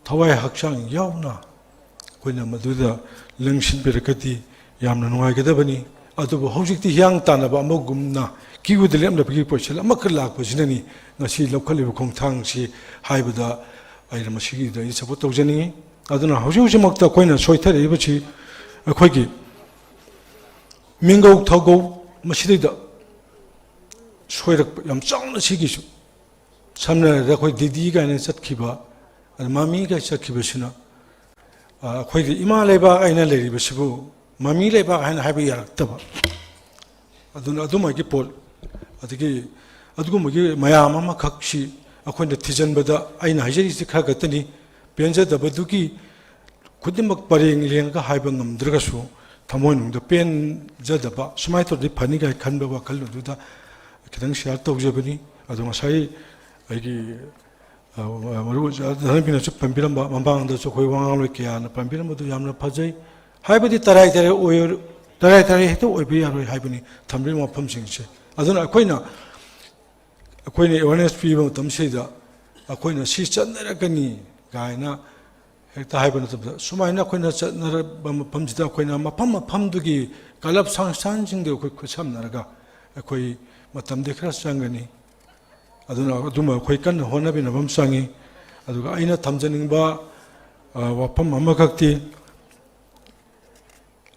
ꯊꯋꯥꯏ ꯍꯛꯆꯥꯡ ꯌꯥꯎꯅ ꯑꯩꯈꯣꯏꯅ ꯃꯗꯨꯗ ꯂꯦꯡꯁꯤꯟꯕꯤꯔꯒꯗꯤ ꯌꯥꯝꯅ ꯅꯨꯡꯉꯥꯏꯒꯗꯕꯅꯤ꯫ ꯑꯗꯨꯕꯨ ꯍꯧꯖꯤꯛꯇꯤ ꯍꯤꯌꯥꯡ ꯇꯥꯟꯅꯕ ꯑꯃꯒꯨꯝꯅ ꯀ꯭ꯌꯨꯗ ꯂꯦꯞꯅꯕꯒꯤ ꯄꯣꯠꯁꯤ ꯑꯃꯈꯛ ꯂꯥꯛꯄꯁꯤꯅꯅꯤ ꯉꯁꯤ ꯂꯧꯈꯠꯂꯤꯕ ꯈꯣꯡꯊꯥꯡꯁꯤ ꯍꯥꯏꯕꯗ ꯑꯩꯅ ꯃꯁꯤꯒꯤꯗ ꯑꯩ ꯁꯄꯣꯔꯠ ꯇꯧꯖꯅꯤꯡꯉꯤ꯫ ꯑꯗꯨꯅ ꯍꯧꯖꯤꯛ ꯍꯧꯖꯤꯛꯃꯛꯇ ꯑꯩꯈꯣꯏꯅ ꯁꯣꯏꯊꯔꯛꯏꯕꯁꯤ ꯑꯩꯈꯣꯏꯒꯤ ꯃꯤꯡꯒꯧ ꯊꯧꯒꯧ ꯃꯁꯤꯗꯩꯗ ꯁꯣꯏꯔꯛꯄ ꯌꯥꯝ ꯆꯥꯎꯅ ꯁꯤꯒꯤꯁꯨ꯫ ꯁꯝꯅ ꯍꯥꯏꯔꯕꯗ ꯑꯩꯈꯣꯏ ꯗꯤꯗꯤ ꯀꯥꯏꯅ ꯆꯠꯈꯤꯕ, ꯑꯗ ꯃꯃꯤ ꯀꯥꯏ ꯆꯠꯈꯤꯕꯁꯤꯅ ꯑꯩꯈꯣꯏꯒꯤ ꯏꯃꯥ ꯂꯩꯕꯥꯛ ꯑꯩꯅ ꯂꯩꯔꯤꯕꯁꯤꯕꯨ ꯃꯃꯤ ꯂꯩꯕꯥꯛ ꯍꯥꯏꯅ ꯍꯥꯏꯕ ꯌꯥꯔꯛꯇꯕ, ꯑꯗꯨꯅ ꯑꯗꯨꯃꯥꯏꯒꯤ ꯄꯣꯠ, ꯑꯗꯒꯤ ꯑꯗꯨꯒꯨꯝꯕꯒꯤ ꯃꯌꯥꯝ ꯑꯃꯈꯛꯁꯤ ꯑꯩꯈꯣꯏꯅ ꯊꯤꯖꯤꯟꯕꯗ, ꯑꯩꯅ ꯍꯥꯏꯖꯔꯤꯁꯤ ꯈꯔ ꯈꯛꯇꯅꯤ, ꯄꯦꯟꯖꯗꯕꯗꯨꯒꯤ ꯈꯨꯗꯤꯡꯃꯛ ꯄꯔꯦꯡ ꯂꯦꯡꯉꯒ ꯍꯥꯏꯕ ꯉꯝꯗ꯭ꯔꯒꯁꯨ, ꯊꯃꯣꯏꯅꯨꯡꯗ ꯄꯦꯟꯖꯗꯕ ꯁꯨꯃꯥꯏꯅ ꯇꯧꯔꯗꯤ ꯐꯅꯤ ꯀꯥꯏꯅ ꯈꯟꯕ ꯋꯥꯈꯜ ꯑꯗꯨꯗ ꯈꯤꯇꯪ ꯁꯤꯌꯥꯔ ꯇꯧꯖꯕꯅꯤ꯫ ꯑꯗꯣ ꯉꯁꯥꯏ ꯑꯩꯒꯤ, ꯑ, ꯃꯔꯨ ꯑꯣꯏꯅ ꯙꯅꯕꯤꯅꯁꯨ ꯄꯟꯕꯤꯔꯝꯕ, ꯃꯃꯥꯡꯗꯁꯨ ꯑꯩꯈꯣꯏ ꯋꯥ ꯉꯥꯡꯂꯣꯏ ꯀꯌꯥꯅ ꯄꯟꯕꯤꯔꯝꯕꯗꯨ ꯌꯥꯝꯅ ꯐꯖꯩ꯫ ꯍꯥꯏꯕꯗꯤ ꯇꯔꯥꯏ ꯇꯔꯥꯏ ꯑꯣꯏ-, ꯇꯔꯥꯏ ꯇꯔꯥꯏ ꯍꯦꯛꯇ ꯑꯣꯏꯕ ꯌꯥꯔꯣꯏ ꯍꯥꯏꯕꯅꯤ ꯊꯝꯂꯤꯕ ꯋꯥꯐꯝꯁꯤꯡꯁꯦ꯫ ꯑꯗꯨꯅ ꯑꯩꯈꯣꯏꯅ, ꯑꯩꯈꯣꯏꯅ ꯑꯦꯋꯥꯔꯅꯦꯁ ꯄꯤꯕ ꯃꯇꯝꯁꯤꯗ ꯑꯩꯈꯣꯏꯅ ꯁꯤ ꯆꯠꯅꯔꯛꯀꯅꯤ ꯀꯥꯏꯅ ꯍꯦꯛꯇ ꯍꯥꯏꯕ ꯅꯠꯇꯕꯗ, ꯁꯨꯃꯥꯏꯅ ꯑꯩꯈꯣꯏꯅ ꯆꯠꯅꯔꯛꯄ ꯃꯐꯝꯁꯤꯗ ꯑꯩꯈꯣꯏꯅ ꯃꯐꯝ ꯃꯐꯝꯗꯨꯒꯤ ꯀ꯭ꯂꯕ ꯁꯪꯁꯊꯥꯟꯁꯤꯡꯗꯨ ꯑꯩꯈꯣꯏ ꯈꯨꯠꯁꯝꯅꯔꯒ ꯑꯩꯈꯣꯏ ꯃꯇꯝꯗꯤ ꯈꯔ ꯆꯪꯒꯅꯤ꯫ ꯑꯗꯨꯅ ꯑꯗꯨꯝꯕ ꯑꯩꯈꯣꯏ ꯀꯟꯅ ꯍꯣꯠꯅꯕꯤꯅꯕ ꯑꯃ ꯆꯪꯉꯤ꯫ ꯑꯗꯨꯒ ꯑꯩꯅ ꯊꯝꯖꯅꯤꯡꯕ, ꯑ, ꯋꯥꯐꯝ ꯑꯃꯈꯛꯇꯤ,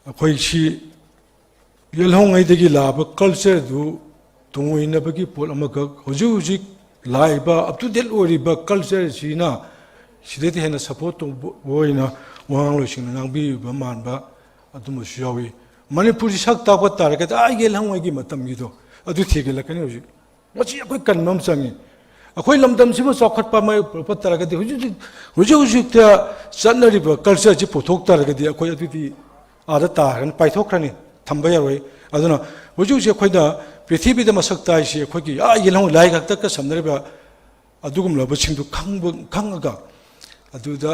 ꯑꯩꯈꯣꯏ ꯁꯤ ꯌꯦꯜꯍꯧꯉꯩꯗꯒꯤ ꯂꯥꯛꯄ ꯀꯜꯆꯔꯗꯨ ꯇꯨꯡꯑꯣꯏꯅꯕꯒꯤ ꯄꯣꯠ ꯑꯃꯈꯛ, ꯍꯧꯖꯤꯛ ꯍꯧꯖꯤꯛ ꯂꯥꯛꯏꯕ ꯑꯞ ꯇꯨ ꯗꯦꯠ ꯑꯣꯏꯔꯤꯕ ꯀꯜꯆꯔꯁꯤꯅ ꯁꯤꯗꯩꯗꯤ ꯍꯦꯟꯅ ꯁꯞꯄꯣꯔꯠ ꯇꯧꯕ ꯑꯣꯏꯅ ꯋꯥꯉꯥꯡꯂꯣꯏꯁꯤꯡꯅ ꯉꯥꯡꯕꯤꯕ ꯃꯥꯟꯕ ꯑꯗꯨꯝꯕꯁꯨ ꯌꯥꯎꯏ꯫ ꯃꯅꯤꯄꯨꯔꯁꯤ ꯁꯛ ꯇꯥꯛꯄ ꯇꯥꯔꯒꯗꯤ ꯑꯥ ꯌꯦꯜꯍꯧꯉꯩꯒꯤ ꯃꯇꯝꯒꯤꯗꯣ ꯑꯗꯨ ꯊꯤꯒꯠꯂꯛꯀꯅꯤ꯫ ꯍꯧꯖꯤꯛ ꯃꯁꯤ ꯑꯩꯈꯣꯏ ꯀꯟꯕ ꯑꯃ ꯆꯪꯉꯤ꯫ ꯑꯩꯈꯣꯏ ꯂꯝꯗꯝꯁꯤꯕꯨ ꯆꯥꯎꯈꯠꯄ ꯃꯥꯏ ꯄꯨꯔꯛꯄ ꯇꯥꯔꯒꯗꯤ ꯍꯧꯖꯤꯛ ꯍꯧꯖꯤꯛ, ꯍꯧꯖꯤꯛ ꯍꯧꯖꯤꯛꯇ ꯆꯠꯅꯔꯤꯕ ꯀꯜꯆꯔꯁꯤ ꯄꯨꯊꯣꯛ ꯇꯥꯔꯒꯗꯤ ꯑꯩꯈꯣꯏ ꯑꯗꯨꯗꯤ ꯑꯥꯗ ꯇꯥꯈ꯭ꯔꯅꯤ, ꯄꯥꯏꯊꯣꯛꯈ꯭ꯔꯅꯤ, ꯊꯝꯕ ꯌꯥꯔꯣꯏ꯫ ꯑꯗꯨꯅ ꯍꯧꯖꯤꯛ ꯍꯧꯖꯤꯛ ꯑꯩꯈꯣꯏꯅ ꯄ꯭ꯔꯤꯊꯤꯕꯤꯗ ꯃꯁꯛ ꯇꯥꯛꯏꯁꯤ ꯑꯩꯈꯣꯏꯒꯤ ꯑꯥ ꯌꯦꯜꯍꯧ ꯂꯥꯏ ꯈꯛꯇꯒ ꯁꯝꯅꯔꯤꯕ ꯑꯗꯨꯒꯨꯝꯂꯕꯁꯤꯡꯗꯨ ꯈꯪꯕ, ꯈꯪꯉꯒ ꯑꯗꯨꯗ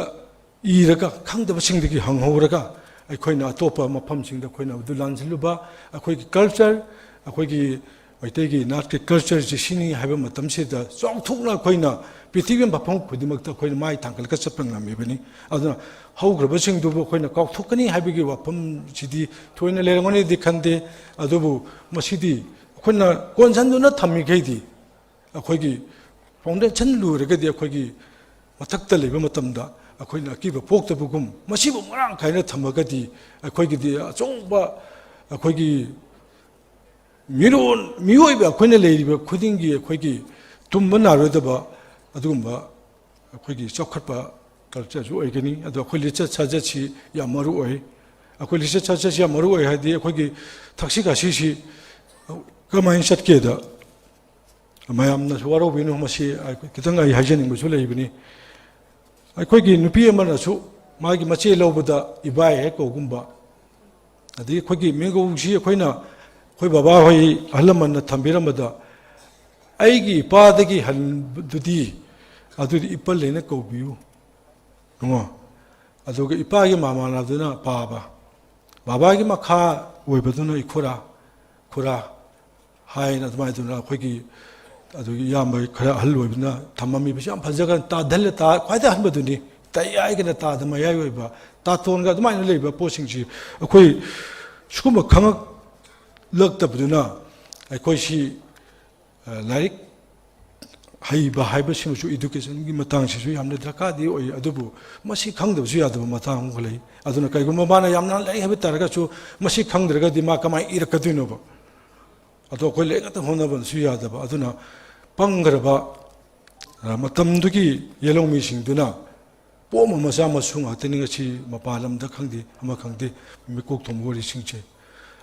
ꯏꯔꯒ ꯈꯪꯗꯕꯁꯤꯡꯗꯒꯤ ꯍꯪꯍꯧꯔꯒ ꯑꯩꯈꯣꯏꯅ ꯑꯇꯣꯞꯄ ꯃꯐꯝꯁꯤꯡꯗ ꯑꯩꯈꯣꯏꯅ ꯑꯗꯨ ꯂꯥꯟꯁꯤꯜꯂꯨꯕ, ꯑꯩꯈꯣꯏꯒꯤ ꯀꯜꯆꯔ, ꯑꯩꯈꯣꯏꯒꯤ ꯃꯩꯇꯩꯒꯤ ꯅꯥꯠꯀꯤ ꯀꯜꯆꯔꯁꯤ ꯁꯤꯅꯤ ꯍꯥꯏꯕ ꯃꯇꯝꯁꯤꯗ ꯆꯥꯎꯊꯣꯛꯅ ꯑꯩꯈꯣꯏꯅ ꯄ꯭ꯔꯤꯊꯤꯕꯤ ꯃꯐꯝ ꯈꯨꯗꯤꯡꯃꯛꯇ ꯑꯩꯈꯣꯏꯅ ꯃꯥꯏ ꯊꯥꯡꯒꯠꯂꯒ ꯆꯠꯄ ꯉꯝꯃꯤꯕꯅꯤ꯫ ꯑꯗꯨꯅ ꯍꯧꯈ꯭ꯔꯕꯁꯤꯡꯗꯨꯕꯨ ꯑꯩꯈꯣꯏꯅ ꯀꯥꯎꯊꯣꯛꯀꯅꯤ ꯍꯥꯏꯕꯒꯤ ꯋꯥꯐꯝꯁꯤꯗꯤ ꯊꯣꯏꯅ ꯂꯩꯔꯝꯒꯅꯤꯗꯤ ꯈꯟꯗꯦ꯫ ꯑꯗꯨꯕꯨ ꯃꯁꯤꯗꯤ ꯑꯩꯈꯣꯏꯅ ꯀꯣꯟꯁꯤꯟꯗꯨꯅ ꯊꯝꯃꯤꯈꯩꯗꯤ ꯑꯩꯈꯣꯏꯒꯤ ꯐꯥꯎꯟꯗꯦꯁꯟ ꯂꯣꯏꯔꯒꯗꯤ ꯑꯩꯈꯣꯏꯒꯤ ꯃꯊꯛꯇ ꯂꯩꯕ ꯃꯇꯝꯗ ꯑꯩꯈꯣꯏꯅ ꯑꯀꯤꯕ ꯄꯣꯛꯇꯕꯒꯨꯝ, ꯃꯁꯤꯕꯨ ꯃꯔꯥꯡ ꯀꯥꯏꯅ ꯊꯝꯃꯒꯗꯤ ꯑꯩꯈꯣꯏꯒꯤꯗꯤ ꯑꯆꯧꯕ ꯑꯩꯈꯣꯏꯒꯤ ꯃꯤꯔꯣꯟ, ꯃꯤꯑꯣꯏꯕ ꯑꯩꯈꯣꯏꯅ ꯂꯩꯔꯤꯕ ꯈꯨꯗꯤꯡꯒꯤ ꯑꯩꯈꯣꯏꯒꯤ ꯇꯨꯝꯕ ꯅꯥꯏꯔꯣꯏꯗꯕ ꯑꯗꯨꯒꯨꯝꯕ ꯑꯩꯈꯣꯏꯒꯤ ꯆꯥꯎꯈꯠꯄ ꯀꯜꯆꯔꯁꯨ ꯑꯣꯏꯒꯅꯤ꯫ ꯑꯗꯣ ꯑꯩꯈꯣꯏ ꯂꯤꯆꯠ ꯁꯥꯖꯠꯁꯤ ꯌꯥꯝ ꯃꯔꯨ ꯑꯣꯏ꯫ ꯑꯩꯈꯣꯏ ꯂꯤꯆꯠ ꯁꯥꯖꯠꯁꯤ ꯌꯥꯝ ꯃꯔꯨ ꯑꯣꯏ ꯍꯥꯏꯗꯤ ꯑꯩꯈꯣꯏꯒꯤ ꯊꯛꯁꯤ ꯈꯥꯁꯤꯁꯤ ꯀꯃꯥꯏꯅ ꯆꯠꯀꯦꯗ ꯃꯌꯥꯝꯅꯁꯨ ꯋꯥꯔꯧꯕꯤꯅꯨ, ꯃꯁꯤ ꯈꯤꯇꯪ ꯑꯩ ꯍꯥꯏꯖꯅꯤꯡꯕꯁꯨ ꯂꯩꯕꯅꯤ꯫ ꯑꯩꯈꯣꯏꯒꯤ ꯅꯨꯄꯤ ꯑꯃꯅꯁꯨ ꯃꯥꯒꯤ ꯃꯆꯦ ꯂꯧꯕꯗ ꯏꯕꯥꯏ ꯍꯦꯛ ꯀꯧꯒꯨꯝꯕ, ꯑꯗꯒꯤ ꯑꯩꯈꯣꯏꯒꯤ ꯃꯤꯡꯒꯧꯁꯤ ꯑꯩꯈꯣꯏꯅ, ꯑꯩꯈꯣꯏ ꯕꯕꯥ ꯍꯣꯏ ꯑꯍꯜ ꯂꯃꯟꯅ ꯊꯝꯕꯤꯔꯝꯕꯗ, "ꯑꯩꯒꯤ ꯏꯄꯥꯗꯒꯤ ꯍꯟꯕꯗꯨꯗꯤ ꯑꯗꯨꯗꯤ ꯏꯄꯜ ꯍꯥꯏꯅ ꯀꯧꯕꯤꯌꯨ", ꯈꯪꯉꯣ? ꯑꯗꯨꯒ ꯏꯄꯥꯒꯤ ꯃꯃꯥꯟꯅꯕꯗꯨꯅ ꯄꯥꯕ, ꯕꯕꯥꯒꯤ ꯃꯈꯥ ꯑꯣꯏꯕꯗꯨꯅ ꯏꯈꯨꯔꯥ, ꯈꯨꯔꯥ ꯍꯥꯏꯅ ꯑꯗꯨꯃꯥꯏꯅ ꯇꯧꯗꯅ ꯑꯩꯈꯣꯏꯒꯤ ꯑꯗꯨꯒꯤ ꯏꯌꯥꯝꯕ ꯈꯔ ꯑꯍꯜ ꯑꯣꯏꯕꯅ ꯊꯝꯃꯝꯃꯤꯕꯁꯤ ꯌꯥꯝ ꯐꯖꯈ꯭ꯔꯦ꯫ ꯇꯥꯗꯜꯂ ꯇꯥ-, ꯈ꯭ꯋꯥꯏꯗꯒꯤ ꯑꯍꯟꯕꯗꯨꯅꯤ꯫ ꯇꯌꯥꯏꯒꯅ ꯇꯥꯗ ꯃꯌꯥꯏ ꯑꯣꯏꯕ, ꯇꯥꯇꯣꯟꯒ ꯑꯗꯨꯃꯥꯏꯅ ꯂꯩꯕ ꯄꯣꯠꯁꯤꯡꯁꯤ ꯑꯩꯈꯣꯏ ꯁꯤꯒꯨꯝꯕ ꯈꯪꯉꯛꯂꯛꯇꯕꯗꯨꯅ ꯑꯩꯈꯣꯏꯁꯤ, ꯑ, ꯂꯥꯏꯔꯤꯛ ꯍꯩꯕ ꯍꯥꯏꯕꯁꯤꯃꯁꯨ educationꯒꯤ ꯃꯇꯥꯡꯁꯤꯁꯨ ꯌꯥꯝꯅ ꯗꯔꯀꯥꯔꯗꯤ ꯑꯣꯏ꯫ ꯑꯗꯨꯕꯨ ꯃꯁꯤ ꯈꯪꯗꯕꯁꯨ ꯌꯥꯗꯕ ꯃꯇꯥꯡ ꯑꯃꯈꯛ ꯂꯩ꯫ ꯑꯗꯨꯅ ꯀꯩꯒꯨꯝꯕ ꯃꯥꯅ ꯌꯥꯝꯅ ꯂꯥꯏꯔꯤꯛ ꯍꯩꯕ ꯇꯥꯔꯒꯁꯨ ꯃꯁꯤ ꯈꯪꯗ꯭ꯔꯒꯗꯤ ꯃꯥ ꯀꯃꯥꯏꯅ ꯏꯔꯛꯀꯗꯣꯏꯅꯣꯕ? ꯑꯗꯣ ꯑꯩꯈꯣꯏ ꯂꯥꯏꯔꯤꯛ ꯉꯥꯛꯇ ꯍꯣꯠꯅꯕꯅꯁꯨ ꯌꯥꯗꯕ꯫ ꯑꯗꯨꯅ ꯄꯪꯈ꯭ꯔꯕ, ꯑ, ꯃꯇꯝꯗꯨꯒꯤ ꯌꯦꯜꯍꯧꯃꯤꯁꯤꯡꯗꯨꯅ ꯄꯣꯝꯕ ꯃꯆꯥ ꯃꯁꯨ ꯉꯥꯛꯇꯅꯤ ꯉꯁꯤ ꯃꯄꯥꯟ ꯂꯝꯗ ꯈꯪꯗꯦ, ꯑꯃ ꯈꯪꯗꯦ, ꯃꯤꯀꯣꯛ ꯊꯣꯡꯕ ꯋꯥꯔꯤꯁꯤꯡꯁꯦ꯫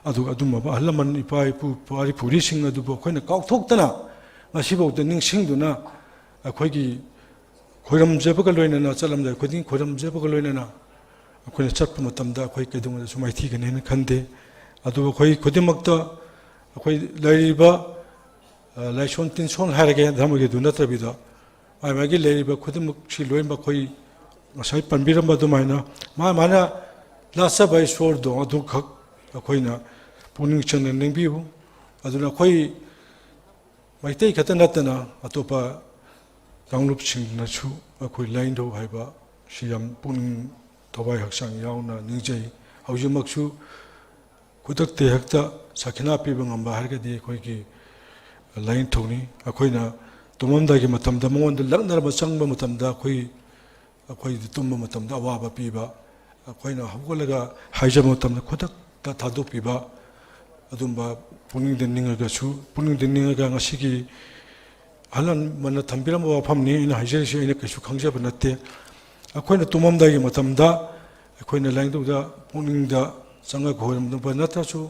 ꯑꯗꯨꯒ ꯑꯗꯨꯝꯕ ꯑꯍꯜ ꯂꯃꯟ, ꯏꯄꯥ ꯏꯄꯨ, ꯄꯨꯋꯥꯔꯤ ꯄꯨꯔꯤꯁꯤꯡ ꯑꯗꯨꯕꯨ ꯑꯩꯈꯣꯏꯅ ꯀꯥꯎꯊꯣꯛꯇꯅ ꯉꯁꯤꯐꯥꯎꯗ ꯅꯤꯡꯁꯤꯡꯗꯨꯅ ꯑꯩꯈꯣꯏꯒꯤ ꯈꯣꯏꯔꯝꯖꯕꯒ ꯂꯣꯏꯅꯅ ꯆꯠꯂꯝꯗꯥꯏ ꯈꯨꯗꯤꯡ ꯈꯣꯏꯔꯝꯖꯕꯒ ꯂꯣꯏꯅꯅ ꯑꯩꯈꯣꯏꯅ ꯆꯠꯄ ꯃꯇꯝꯗ ꯑꯩꯈꯣꯏ ꯀꯩꯗꯧꯉꯩꯗꯁꯨ ꯃꯥꯏꯊꯤꯒꯅꯤ ꯍꯥꯏꯅ ꯈꯟꯗꯦ꯫ ꯑꯗꯨꯕꯨ ꯑꯩꯈꯣꯏ ꯈꯨꯗꯤꯡꯃꯛꯇ ꯑꯩꯈꯣꯏ ꯂꯩꯔꯤꯕ, ꯑ, ꯂꯥꯏꯁꯣꯟ ꯇꯤꯟꯁꯣꯟ ꯍꯥꯏꯔꯒꯦ, ꯙꯔꯃꯒꯤꯗꯨ ꯅꯠꯇꯕꯤꯗ, ꯃꯥꯒꯤ ꯃꯥꯒꯤ ꯂꯩꯔꯤꯕ ꯈꯨꯗꯤꯡꯃꯛꯁꯤ ꯂꯣꯏꯅꯃꯛ ꯑꯩꯈꯣꯏ ꯉꯁꯥꯏ ꯄꯟꯕꯤꯔꯝꯕ ꯑꯗꯨꯃꯥꯏꯅ ꯃꯥ ꯃꯥꯅ ꯂꯥꯠꯆꯕ ꯏꯁꯣꯔꯗꯣ ꯑꯗꯨꯈꯛ ꯑꯩꯈꯣꯏꯅ ꯄꯨꯛꯅꯤꯡ ꯆꯪꯅ ꯅꯤꯡꯕꯤꯌꯨ꯫ ꯑꯗꯨꯅ ꯑꯩꯈꯣꯏ ꯃꯩꯇꯩ ꯈꯛꯇ ꯅꯠꯇꯅ ꯑꯇꯣꯞꯄ ꯀꯥꯡꯂꯨꯞꯁꯤꯡꯅꯁꯨ ꯑꯩꯈꯣꯏ ꯂꯥꯏꯅꯤꯡꯊꯧ ꯍꯥꯏꯕ ꯁꯤ ꯌꯥꯝ ꯄꯨꯛꯅꯤꯡ ꯊꯋꯥꯏ ꯍꯛꯆꯥꯡ ꯌꯥꯎꯅ ꯅꯤꯡꯖꯩ꯫ ꯍꯧꯖꯤꯛꯃꯛꯁꯨ ꯈꯨꯗꯛꯇ ꯍꯦꯛꯇ ꯁꯈꯤꯅꯥ ꯄꯤꯕ ꯉꯝꯕ ꯍꯥꯏꯔꯒꯗꯤ ꯑꯩꯈꯣꯏꯒꯤ ꯂꯥꯏꯅꯤꯡꯊꯧꯅꯤ꯫ ꯑꯩꯈꯣꯏꯅ ꯇꯨꯝꯃꯝꯗꯥꯏꯒꯤ ꯃꯇꯝꯗ ꯃꯉꯣꯟꯗ ꯂꯛꯅꯔꯕ ꯆꯪꯕ ꯃꯇꯝꯗ ꯑꯩꯈꯣꯏ, ꯑꯩꯈꯣꯏꯗ ꯇꯨꯝꯕ ꯃꯇꯝꯗ ꯑꯋꯥꯕ ꯄꯤꯕ, ꯑꯩꯈꯣꯏꯅ ꯍꯧꯒꯠꯂꯒ ꯍꯥꯏꯖꯕ ꯃꯇꯝꯗ ꯈꯨꯗꯛꯇ ꯊꯥꯗꯣꯛꯄꯤꯕ, ꯑꯗꯨꯝꯕ ꯄꯨꯛꯅꯤꯡꯗ ꯅꯤꯡꯉꯒꯁꯨ, ꯄꯨꯛꯅꯤꯡꯗ ꯅꯤꯡꯉꯒ ꯉꯁꯤꯒꯤ ꯑꯍꯜ ꯂꯃꯟꯅ ꯊꯝꯕꯤꯔꯝꯕ ꯋꯥꯐꯝꯅꯤ꯫ ꯑꯩꯅ ꯍꯥꯏꯖꯔꯤꯁꯤ ꯑꯩꯅ ꯀꯩꯁꯨ ꯈꯪꯖꯕ ꯅꯠꯇꯦ꯫ ꯑꯩꯈꯣꯏꯅ ꯇꯨꯝꯃꯝꯗꯥꯏꯒꯤ ꯃꯇꯝꯗ ꯑꯩꯈꯣꯏꯅ ꯂꯥꯏꯅꯤꯡꯊꯧꯗ ꯄꯨꯛꯅꯤꯡꯗ ꯆꯪꯉꯒ ꯈꯣꯏꯔꯝꯕ ꯅꯠꯇ꯭ꯔꯁꯨ,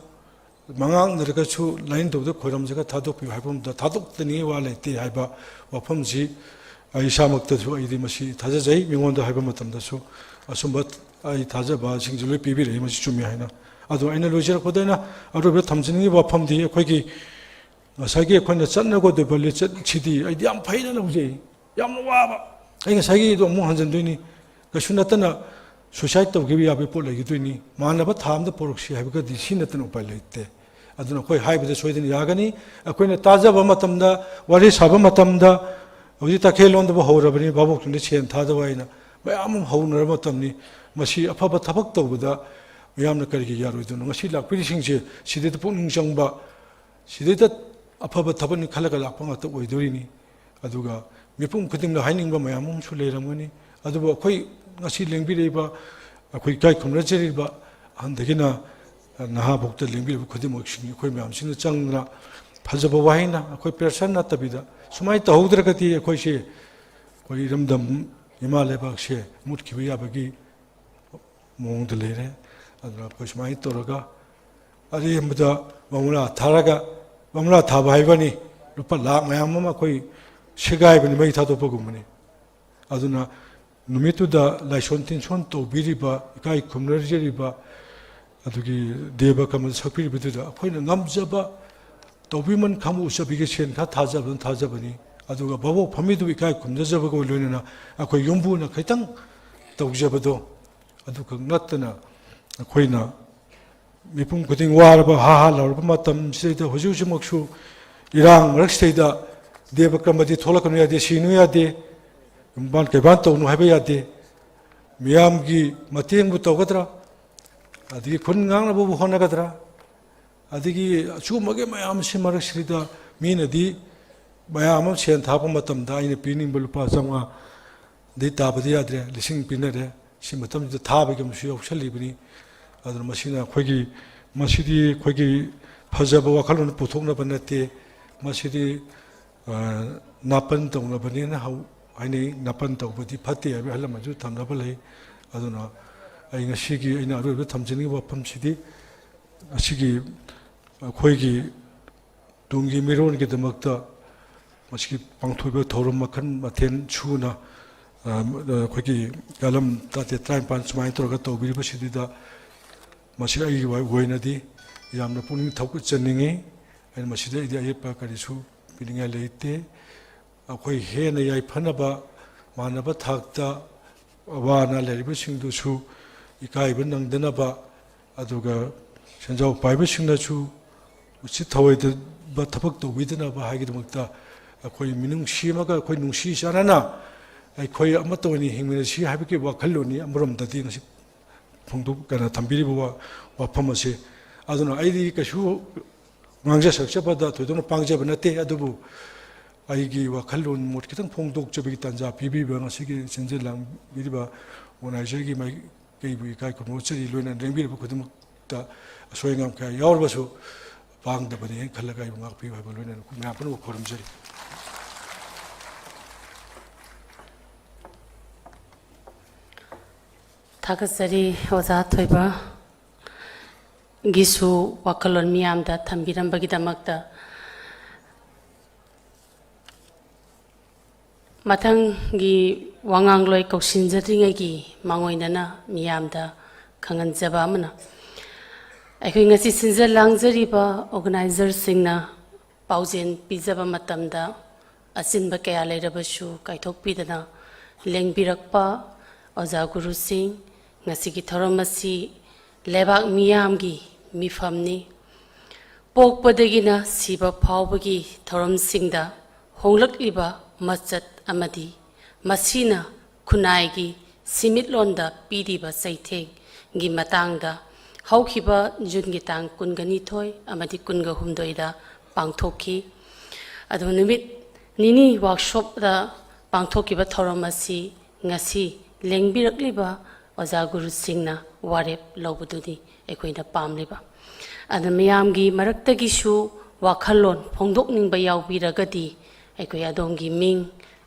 ꯃꯉꯥꯡꯅꯔꯒꯁꯨ ꯂꯥꯏꯅꯤꯡꯊꯧꯗ ꯈꯣꯏꯔꯝꯖꯒ ꯊꯥꯗꯣꯛꯄꯤꯌꯨ ꯍꯥꯏꯕ ꯃꯇꯝꯗ ꯊꯥꯗꯣꯛꯇꯅꯤꯡꯉꯥꯏ ꯋꯥ ꯂꯩꯇꯦ ꯍꯥꯏꯕ ꯋꯥꯐꯝꯁꯤ ꯑꯩ ꯏꯁꯥꯃꯛꯇꯁꯨ ꯑꯩꯗꯤ ꯃꯁꯤ ꯊꯥꯖꯖꯩ꯫ ꯃꯤꯉꯣꯟꯗ ꯍꯥꯏꯕ ꯃꯇꯝꯗꯁꯨ ꯑꯁꯨꯝꯕ ꯑꯩ ꯊꯥꯖꯕꯁꯤꯡꯁꯦ ꯂꯣꯏ ꯄꯤꯕꯤꯔꯛꯏ, ꯃꯁꯤ ꯆꯨꯝꯃꯤ ꯍꯥꯏꯅ꯫ ꯑꯗꯣ ꯑꯩꯅ ꯂꯣꯏꯖꯔꯛꯄꯗ ꯑꯩꯅ ꯑꯔꯣꯏꯕ ꯊꯝꯖꯅꯤꯡꯉꯤꯕ ꯋꯥꯐꯝꯗꯤ, ꯑꯩꯈꯣꯏꯒꯤ ꯉꯁꯥꯏꯒꯤ ꯑꯩꯈꯣꯏꯅ ꯆꯠꯅꯒꯗꯕ ꯂꯤꯆꯠꯁꯤꯗꯤ ꯑꯩꯗꯤ ꯌꯥꯝ ꯐꯩꯅ ꯂꯧꯖꯩ꯫ ꯌꯥꯝꯅ ꯋꯥꯕ꯫ ꯑꯩ ꯉꯁꯥꯏꯒꯤꯗꯣ ꯑꯃꯨꯛ ꯍꯟꯖꯤꯟꯗꯣꯏꯅꯤ꯫ ꯀꯩꯁꯨ ꯅꯠꯇꯅ suicide ꯇꯧꯈꯤꯕ ꯌꯥꯕꯒꯤ ꯄꯣꯠ ꯂꯩꯈꯤꯗꯣꯏꯅꯤ꯫ ꯃꯥꯟꯅꯕ ꯊꯥ ꯑꯃꯗ ꯄꯣꯔꯛꯁꯤ ꯍꯥꯏꯕꯒꯗꯤ ꯁꯤ ꯅꯠꯇꯅ ꯎꯄꯥꯏ ꯂꯩꯇꯦ꯫ ꯑꯗꯨꯅ ꯑꯩꯈꯣꯏ ꯍꯥꯏꯕꯗ ꯁꯣꯏꯗꯅ ꯌꯥꯒꯅꯤ꯫ ꯑꯩꯈꯣꯏꯅ ꯇꯥꯖꯕ ꯃꯇꯝꯗ, ꯋꯥꯔꯤ ꯁꯥꯕ ꯃꯇꯝꯗ, ꯍꯧꯖꯤꯛ ꯇꯈꯦꯜꯂꯣꯟꯗꯕꯨ ꯍꯧꯔꯕꯅꯤ, ꯚꯥꯕꯣꯛꯁꯤꯡꯗ ꯁꯦꯟ ꯊꯥꯗꯕ ꯍꯥꯏꯅ ꯃꯌꯥꯝ ꯑꯃ ꯍꯧꯅꯔꯕ ꯃꯇꯝꯅꯤ꯫ ꯃꯁꯤ ꯑꯐꯕ ꯊꯕꯛ ꯇꯧꯕꯗ ꯃꯌꯥꯝꯅ ꯀꯔꯤꯒꯤ ꯌꯥꯔꯣꯏꯗꯣꯏꯅꯣ? ꯉꯁꯤ ꯂꯥꯛꯄꯤꯔꯤꯁꯤꯡꯁꯦ ꯁꯤꯗꯩꯗ ꯄꯨꯛꯅꯤꯡ ꯆꯪꯕ, ꯁꯤꯗꯩꯗ ꯑꯐꯕ ꯊꯕꯛꯅꯤ ꯈꯜꯂꯒ ꯂꯥꯛꯄ ꯉꯥꯛꯇ ꯑꯣꯏꯗꯣꯏꯅꯤ꯫ ꯑꯗꯨꯒ ꯃꯤꯄꯨꯝ ꯈꯨꯗꯤꯡꯅ ꯍꯥꯏꯅꯤꯡꯕ ꯃꯌꯥꯝ ꯑꯃꯁꯨ ꯂꯩꯔꯝꯒꯅꯤ꯫ ꯑꯗꯨꯕꯨ ꯑꯩꯈꯣꯏ ꯉꯁꯤ ꯂꯦꯡꯕꯤꯔꯛꯏꯕ, ꯑꯩꯈꯣꯏ ꯏꯀꯥꯏ ꯈꯨꯝꯅꯖꯔꯤꯕ, ꯑꯍꯟꯗꯒꯤꯅ ꯅꯍꯥ ꯐꯥꯎꯗ ꯂꯦꯡꯕꯤꯔꯤꯕ ꯈꯨꯗꯤꯡꯃꯛꯁꯤꯡ, ꯑꯩꯈꯣꯏ ꯃꯌꯥꯝꯁꯤꯅ ꯆꯪꯗꯅ ꯐꯖꯕ ꯋꯥꯍꯩꯅ, ꯑꯩꯈꯣꯏ pressure ꯅꯠꯇꯕꯤꯗ, ꯁꯨꯃꯥꯏꯅ ꯇꯧꯍꯧꯗ꯭ꯔꯒꯗꯤ ꯑꯩꯈꯣꯏꯁꯦ, ꯑꯩꯈꯣꯏ ꯏꯔꯝꯗꯝ, ꯏꯃꯥ ꯂꯩꯕꯥꯛꯁꯦ ꯃꯨꯠꯈꯤꯕ ꯌꯥꯕꯒꯤ ꯃꯑꯣꯡꯗ ꯂꯩꯔꯦ꯫ ꯑꯗꯨꯅ ꯑꯩꯈꯣꯏ ꯁꯨꯃꯥꯏꯅ ꯇꯧꯔꯒ ꯑꯔꯦꯝꯕꯗ ꯕꯪꯒꯂꯥ ꯊꯥꯔꯒ, ꯕꯪꯒꯂꯥ ꯊꯥꯕ ꯍꯥꯏꯕꯅꯤ, ꯂꯨꯄꯥ ꯂꯥꯈ ꯃꯌꯥꯝ ꯑꯃ ꯑꯩꯈꯣꯏ ꯁꯦꯒꯥꯏꯕꯅꯤ, ꯃꯩ ꯊꯥꯗꯣꯛꯄꯒꯨꯝꯕꯅꯤ꯫ ꯑꯗꯨꯅ ꯅꯨꯃꯤꯠꯇꯨꯗ ꯂꯥꯏꯁꯣꯟ ꯇꯤꯟꯁꯣꯟ ꯇꯧꯕꯤꯔꯤꯕ, ꯏꯀꯥꯏ ꯈꯨꯝꯅꯖꯔꯤꯕ, ꯑꯗꯨꯒꯤ ꯗꯦꯕ ꯀꯔꯃꯗ ꯁꯛꯄꯤꯔꯤꯕꯗꯨꯗ ꯑꯩꯈꯣꯏꯅ ꯉꯝꯖꯕ ꯇꯧꯕꯤꯃꯟ ꯈꯪꯕ ꯎꯠꯆꯕꯤꯒꯦ, ꯁꯦꯟ ꯈꯔ ꯊꯥꯖꯕꯅ ꯊꯥꯖꯕꯅꯤ꯫ ꯑꯗꯨꯒ ꯚꯥꯕꯣꯛ ꯐꯝꯃꯤꯗꯨꯕꯨ ꯏꯀꯥꯏ ꯈꯨꯝꯅꯖꯕꯒ ꯂꯣꯏꯅꯅ ꯑꯩꯈꯣꯏ ꯌꯨꯝꯕꯨꯅ ꯈꯤꯇꯪ ꯇꯧꯖꯕꯗꯣ, ꯑꯗꯨꯈꯛ ꯅꯠꯇꯅ ꯑꯩꯈꯣꯏꯅ ꯃꯤꯄꯨꯝ ꯈꯨꯗꯤꯡ ꯋꯥꯔꯕ, ꯍꯥ ꯍꯥ ꯂꯥꯎꯔꯕ ꯃꯇꯝꯁꯤꯗꯩꯗ, ꯍꯧꯖꯤꯛ ꯍꯧꯖꯤꯛꯃꯛꯁꯨ ꯏꯔꯥꯡ ꯃꯔꯛꯁꯤꯗꯩꯗ ꯗꯦꯕ ꯀꯔꯃꯗꯤ ꯊꯣꯛꯂꯛꯀꯅꯨ ꯌꯥꯗꯦ, ꯁꯤꯅꯨ ꯌꯥꯗꯦ, ꯌꯨꯝꯕꯥꯟ ꯀꯩꯕꯥꯟ ꯇꯧꯅꯨ ꯍꯥꯏꯕ ꯌꯥꯗꯦ꯫ ꯃꯤꯌꯥꯝꯒꯤ ꯃꯇꯦꯡꯕꯨ ꯇꯧꯒꯗ꯭ꯔꯥ? ꯑꯗꯒꯤ ꯈꯨꯟ ꯉꯥꯛꯅꯕꯕꯨ ꯍꯣꯠꯅꯒꯗ꯭ꯔꯥ? ꯑꯗꯒꯤ ꯑꯁꯤꯒꯨꯝꯕꯒꯤ ꯃꯌꯥꯝꯁꯤ ꯃꯔꯛꯁꯤꯗ ꯃꯤꯅꯗꯤ ꯃꯌꯥꯝ ꯑꯃ ꯁꯦꯟ ꯊꯥꯔꯛꯄ ꯃꯇꯝꯗ ꯑꯩꯅ ꯄꯤꯅꯤꯡꯕ ꯂꯨꯄꯥ ꯆꯥꯝꯃꯉꯥꯗꯤ ꯇꯥꯕꯗꯤ ꯌꯥꯗ꯭ꯔꯦ, ꯂꯤꯁꯤꯡ ꯄꯤꯅꯔꯦ꯫ ꯁꯤ ꯃꯇꯝꯁꯤꯗ ꯊꯥꯕꯒꯤ ꯑꯃꯁꯨ ꯌꯥꯎꯁꯜꯂꯤꯕꯅꯤ꯫ ꯑꯗꯨꯅ ꯃꯁꯤꯅ ꯑꯩꯈꯣꯏꯒꯤ, ꯃꯁꯤꯗꯤ ꯑꯩꯈꯣꯏꯒꯤ ꯐꯖꯕ ꯋꯥꯈꯜꯂꯣꯟ ꯄꯨꯊꯣꯛꯅꯕ ꯅꯠꯇꯦ, ꯃꯁꯤꯗꯤ, ꯑ, ꯅꯥꯄꯟ ꯇꯧꯅꯕꯅꯦꯅ ꯍꯧ-, ꯍꯥꯏꯅꯩ, ꯅꯥꯄꯟ ꯇꯧꯕꯗꯤ ꯐꯠꯇꯦ ꯍꯥꯏꯕ ꯑꯍꯜ ꯂꯃꯟꯁꯨ ꯊꯝꯅꯕ ꯂꯩ꯫ ꯑꯗꯨꯅ ꯑꯩ ꯉꯁꯤꯒꯤ ꯑꯩꯅ ꯑꯔꯣꯏꯕꯗ ꯊꯝꯖꯅꯤꯡꯉꯤꯕ ꯋꯥꯐꯝꯁꯤꯗꯤ, ꯑꯁꯤꯒꯤ ꯑꯩꯈꯣꯏꯒꯤ ꯇꯨꯡꯒꯤ ꯃꯤꯔꯣꯟꯒꯤꯗꯃꯛꯇ ꯃꯁꯤꯒꯤ ꯄꯥꯡꯊꯣꯛꯏꯕ ꯊꯧꯔꯝ ꯃꯈꯜ ꯃꯊꯦꯜ ꯁꯨꯅ, ꯑ, ꯑꯩꯈꯣꯏꯒꯤ ꯀꯂꯝ ꯇꯔꯥꯇꯔꯦꯠ, ꯇꯔꯥꯅꯤꯄꯥꯟ ꯁꯨꯃꯥꯏꯅ ꯇꯧꯔꯒ ꯇꯧꯕꯤꯔꯤꯕꯁꯤꯗ, ꯃꯁꯤ ꯑꯩꯒꯤ ꯑꯣꯏꯅꯗꯤ ꯌꯥꯝꯅ ꯄꯨꯛꯅꯤꯡ ꯊꯧꯒꯠꯆꯅꯤꯡꯉꯤ꯫ ꯑꯩꯅ ꯃꯁꯤꯗ ꯑꯩꯗꯤ ꯑꯌꯦꯠꯄ ꯀꯔꯤꯁꯨ ꯄꯤꯅꯤꯡꯉꯥꯏ ꯂꯩꯇꯦ꯫ ꯑꯩꯈꯣꯏ ꯍꯦꯟꯅ ꯌꯥꯏꯐꯅꯕ, ꯃꯥꯟꯅꯕ ꯊꯥꯛꯇ ꯑꯋꯥ ꯑꯅꯥ ꯂꯩꯔꯤꯕꯁꯤꯡꯗꯨꯁꯨ ꯏꯀꯥꯏꯕ ꯅꯪꯗꯅꯕ, ꯑꯗꯨꯒ ꯁꯦꯟꯖꯥꯎ ꯄꯥꯏꯕꯁꯤꯡꯅꯁꯨ ꯎꯁꯤꯠ ꯊꯑꯣꯏꯗꯕ ꯊꯕꯛ ꯇꯧꯕꯤꯗꯅꯕ ꯍꯥꯏꯒꯤꯗꯃꯛꯇ, ꯑꯩꯈꯣꯏ ꯃꯤꯅꯨꯡꯁꯤ ꯑꯃꯒ ꯑꯩꯈꯣꯏ ꯅꯨꯡꯁꯤ ꯆꯥꯟꯅꯅ ꯑꯩꯈꯣꯏ ꯑꯃꯠꯇ ꯑꯣꯏꯅ ꯍꯤꯡꯃꯤꯟꯅꯁꯤ ꯍꯥꯏꯕꯒꯤ ꯋꯥꯈꯜꯂꯣꯟꯅꯤ꯫ ꯑꯃꯔꯣꯝꯗꯗꯤ ꯉꯁꯤ ꯐꯣꯡꯗꯣꯛ-, ꯀꯩꯅꯣ, ꯊꯝꯕꯤꯔꯤꯕ ꯋꯥ-, ꯋꯥꯐꯝ ꯑꯁꯤ꯫ ꯑꯗꯨꯅ ꯑꯩꯗꯤ ꯀꯩꯁꯨ ꯉꯥꯡꯖ ꯁꯛꯆꯕꯗ ꯊꯣꯏꯗꯣꯛꯅ ꯄꯥꯡꯖꯕ ꯅꯠꯇꯦ, ꯑꯗꯨꯕꯨ ꯑꯩꯒꯤ ꯋꯥꯈꯜꯂꯣꯟ ꯃꯣꯠ ꯈꯤꯇꯪ ꯐꯣꯡꯗꯣꯛꯆꯕꯒꯤ ꯇꯥꯟꯖꯥ ꯄꯤꯕꯤꯕ ꯉꯁꯤꯒꯤ ꯁꯤꯟꯖ ꯂꯥꯡꯕꯤꯔꯤꯕ organizerꯒꯤ ꯃꯥꯏꯀꯩꯕꯨ ꯏꯀꯥꯏ ꯈꯨꯝꯅꯧꯖꯔꯤ꯫ ꯂꯣꯏꯅꯅ ꯂꯦꯡꯕꯤꯔꯤꯕ ꯈꯨꯗꯤꯡꯃꯛꯇ ꯑꯁꯣꯏ ꯑꯉꯥꯝ ꯀꯌꯥ ꯌꯥꯎꯔꯕꯁꯨ ꯄꯥꯡꯗꯕꯅꯦꯅ ꯈꯜꯂꯒ ꯑꯩꯕꯨ ꯉꯥꯛꯄꯤꯌꯨ ꯍꯥꯏꯕ ꯂꯣꯏꯅꯅ ꯃꯌꯥꯝ ꯄꯨꯝꯅꯃꯛ ꯈꯨꯔꯨꯝꯖꯔꯤ꯫ ꯊꯥꯒꯠꯆꯔꯤ ꯑꯣꯖꯥ ꯊꯣꯏꯕꯒꯤꯁꯨ ꯋꯥꯈꯜꯂꯣꯟ ꯃꯤꯌꯥꯝꯗ ꯊꯝꯕꯤꯔꯝꯕꯒꯤꯗꯃꯛꯇ꯫ ꯃꯊꯪꯒꯤ ꯋꯥꯉꯥꯡꯂꯣꯏ ꯀꯧꯁꯤꯟꯖꯗ꯭ꯔꯤꯉꯩꯒꯤ ꯃꯥꯡꯑꯣꯏꯅꯅ ꯃꯤꯌꯥꯝꯗ ꯈꯪꯍꯟꯖꯕ ꯑꯃꯅ, ꯑꯩꯈꯣꯏ ꯉꯁꯤ ꯁꯤꯟꯖ ꯂꯥꯡꯖꯔꯤꯕ organizerꯁꯤꯡꯅ ꯄꯥꯎꯖꯦꯜ ꯄꯤꯖꯕ ꯃꯇꯝꯗ ꯑꯆꯤꯟꯕ ꯀꯌꯥ ꯂꯩꯔꯕꯁꯨ ꯀꯥꯏꯊꯣꯛꯄꯤꯗꯅ ꯂꯦꯡꯕꯤꯔꯛꯄ ꯑꯣꯖꯥ ꯒꯨꯔꯨꯁꯤꯡ, ꯉꯁꯤꯒꯤ ꯊꯧꯔꯝ ꯑꯁꯤ ꯂꯩꯕꯥꯛ ꯃꯤꯌꯥꯝꯒꯤ ꯃꯤꯐꯝꯅꯤ꯫ ꯄꯣꯛꯄꯗꯒꯤꯅ ꯁꯤꯕ ꯐꯥꯎꯕꯒꯤ ꯊꯧꯔꯝꯁꯤꯡꯗ ꯍꯣꯡꯂꯛꯂꯤꯕ ꯃꯆꯠ ꯑꯃꯗꯤ ꯃꯁꯤꯅ ꯈꯨꯟꯅꯥꯏꯒꯤ ꯁꯤꯃꯤꯠꯂꯣꯟꯗ ꯄꯤꯔꯤꯕ ꯆꯩꯊꯦꯡꯒꯤ ꯃꯇꯥꯡꯗ ꯍꯧꯈꯤꯕ ꯖꯨꯟꯒꯤ ꯇꯥꯡ ꯀꯨꯟꯒ ꯅꯤꯊꯣꯏ ꯑꯃꯗꯤ ꯀꯨꯟꯒ ꯍꯨꯝꯗꯣꯏꯗ ꯄꯥꯡꯊꯣꯛꯈꯤ꯫ ꯑꯗꯨ ꯅꯨꯃꯤꯠ ꯅꯤꯅꯤ workshopꯇ ꯄꯥꯡꯊꯣꯛꯈꯤꯕ ꯊꯧꯔꯝ ꯑꯁꯤ ꯉꯁꯤ ꯂꯦꯡꯕꯤꯔꯛꯂꯤꯕ ꯑꯣꯖꯥ ꯒꯨꯔꯨꯁꯤꯡꯅ ꯋꯥꯔꯦꯞ ꯂꯧꯕꯗꯨꯅꯤ ꯑꯩꯈꯣꯏꯅ ꯄꯥꯝꯂꯤꯕ꯫ ꯑꯗꯨ ꯃꯤꯌꯥꯝꯒꯤ ꯃꯔꯛꯇꯒꯤꯁꯨ ꯋꯥꯈꯜꯂꯣꯟ ꯐꯣꯡꯗꯣꯛꯅꯤꯡꯕ ꯌꯥꯎꯕꯤꯔꯒꯗꯤ ꯑꯩꯈꯣꯏ ꯑꯗꯣꯝꯒꯤ ꯃꯤꯡ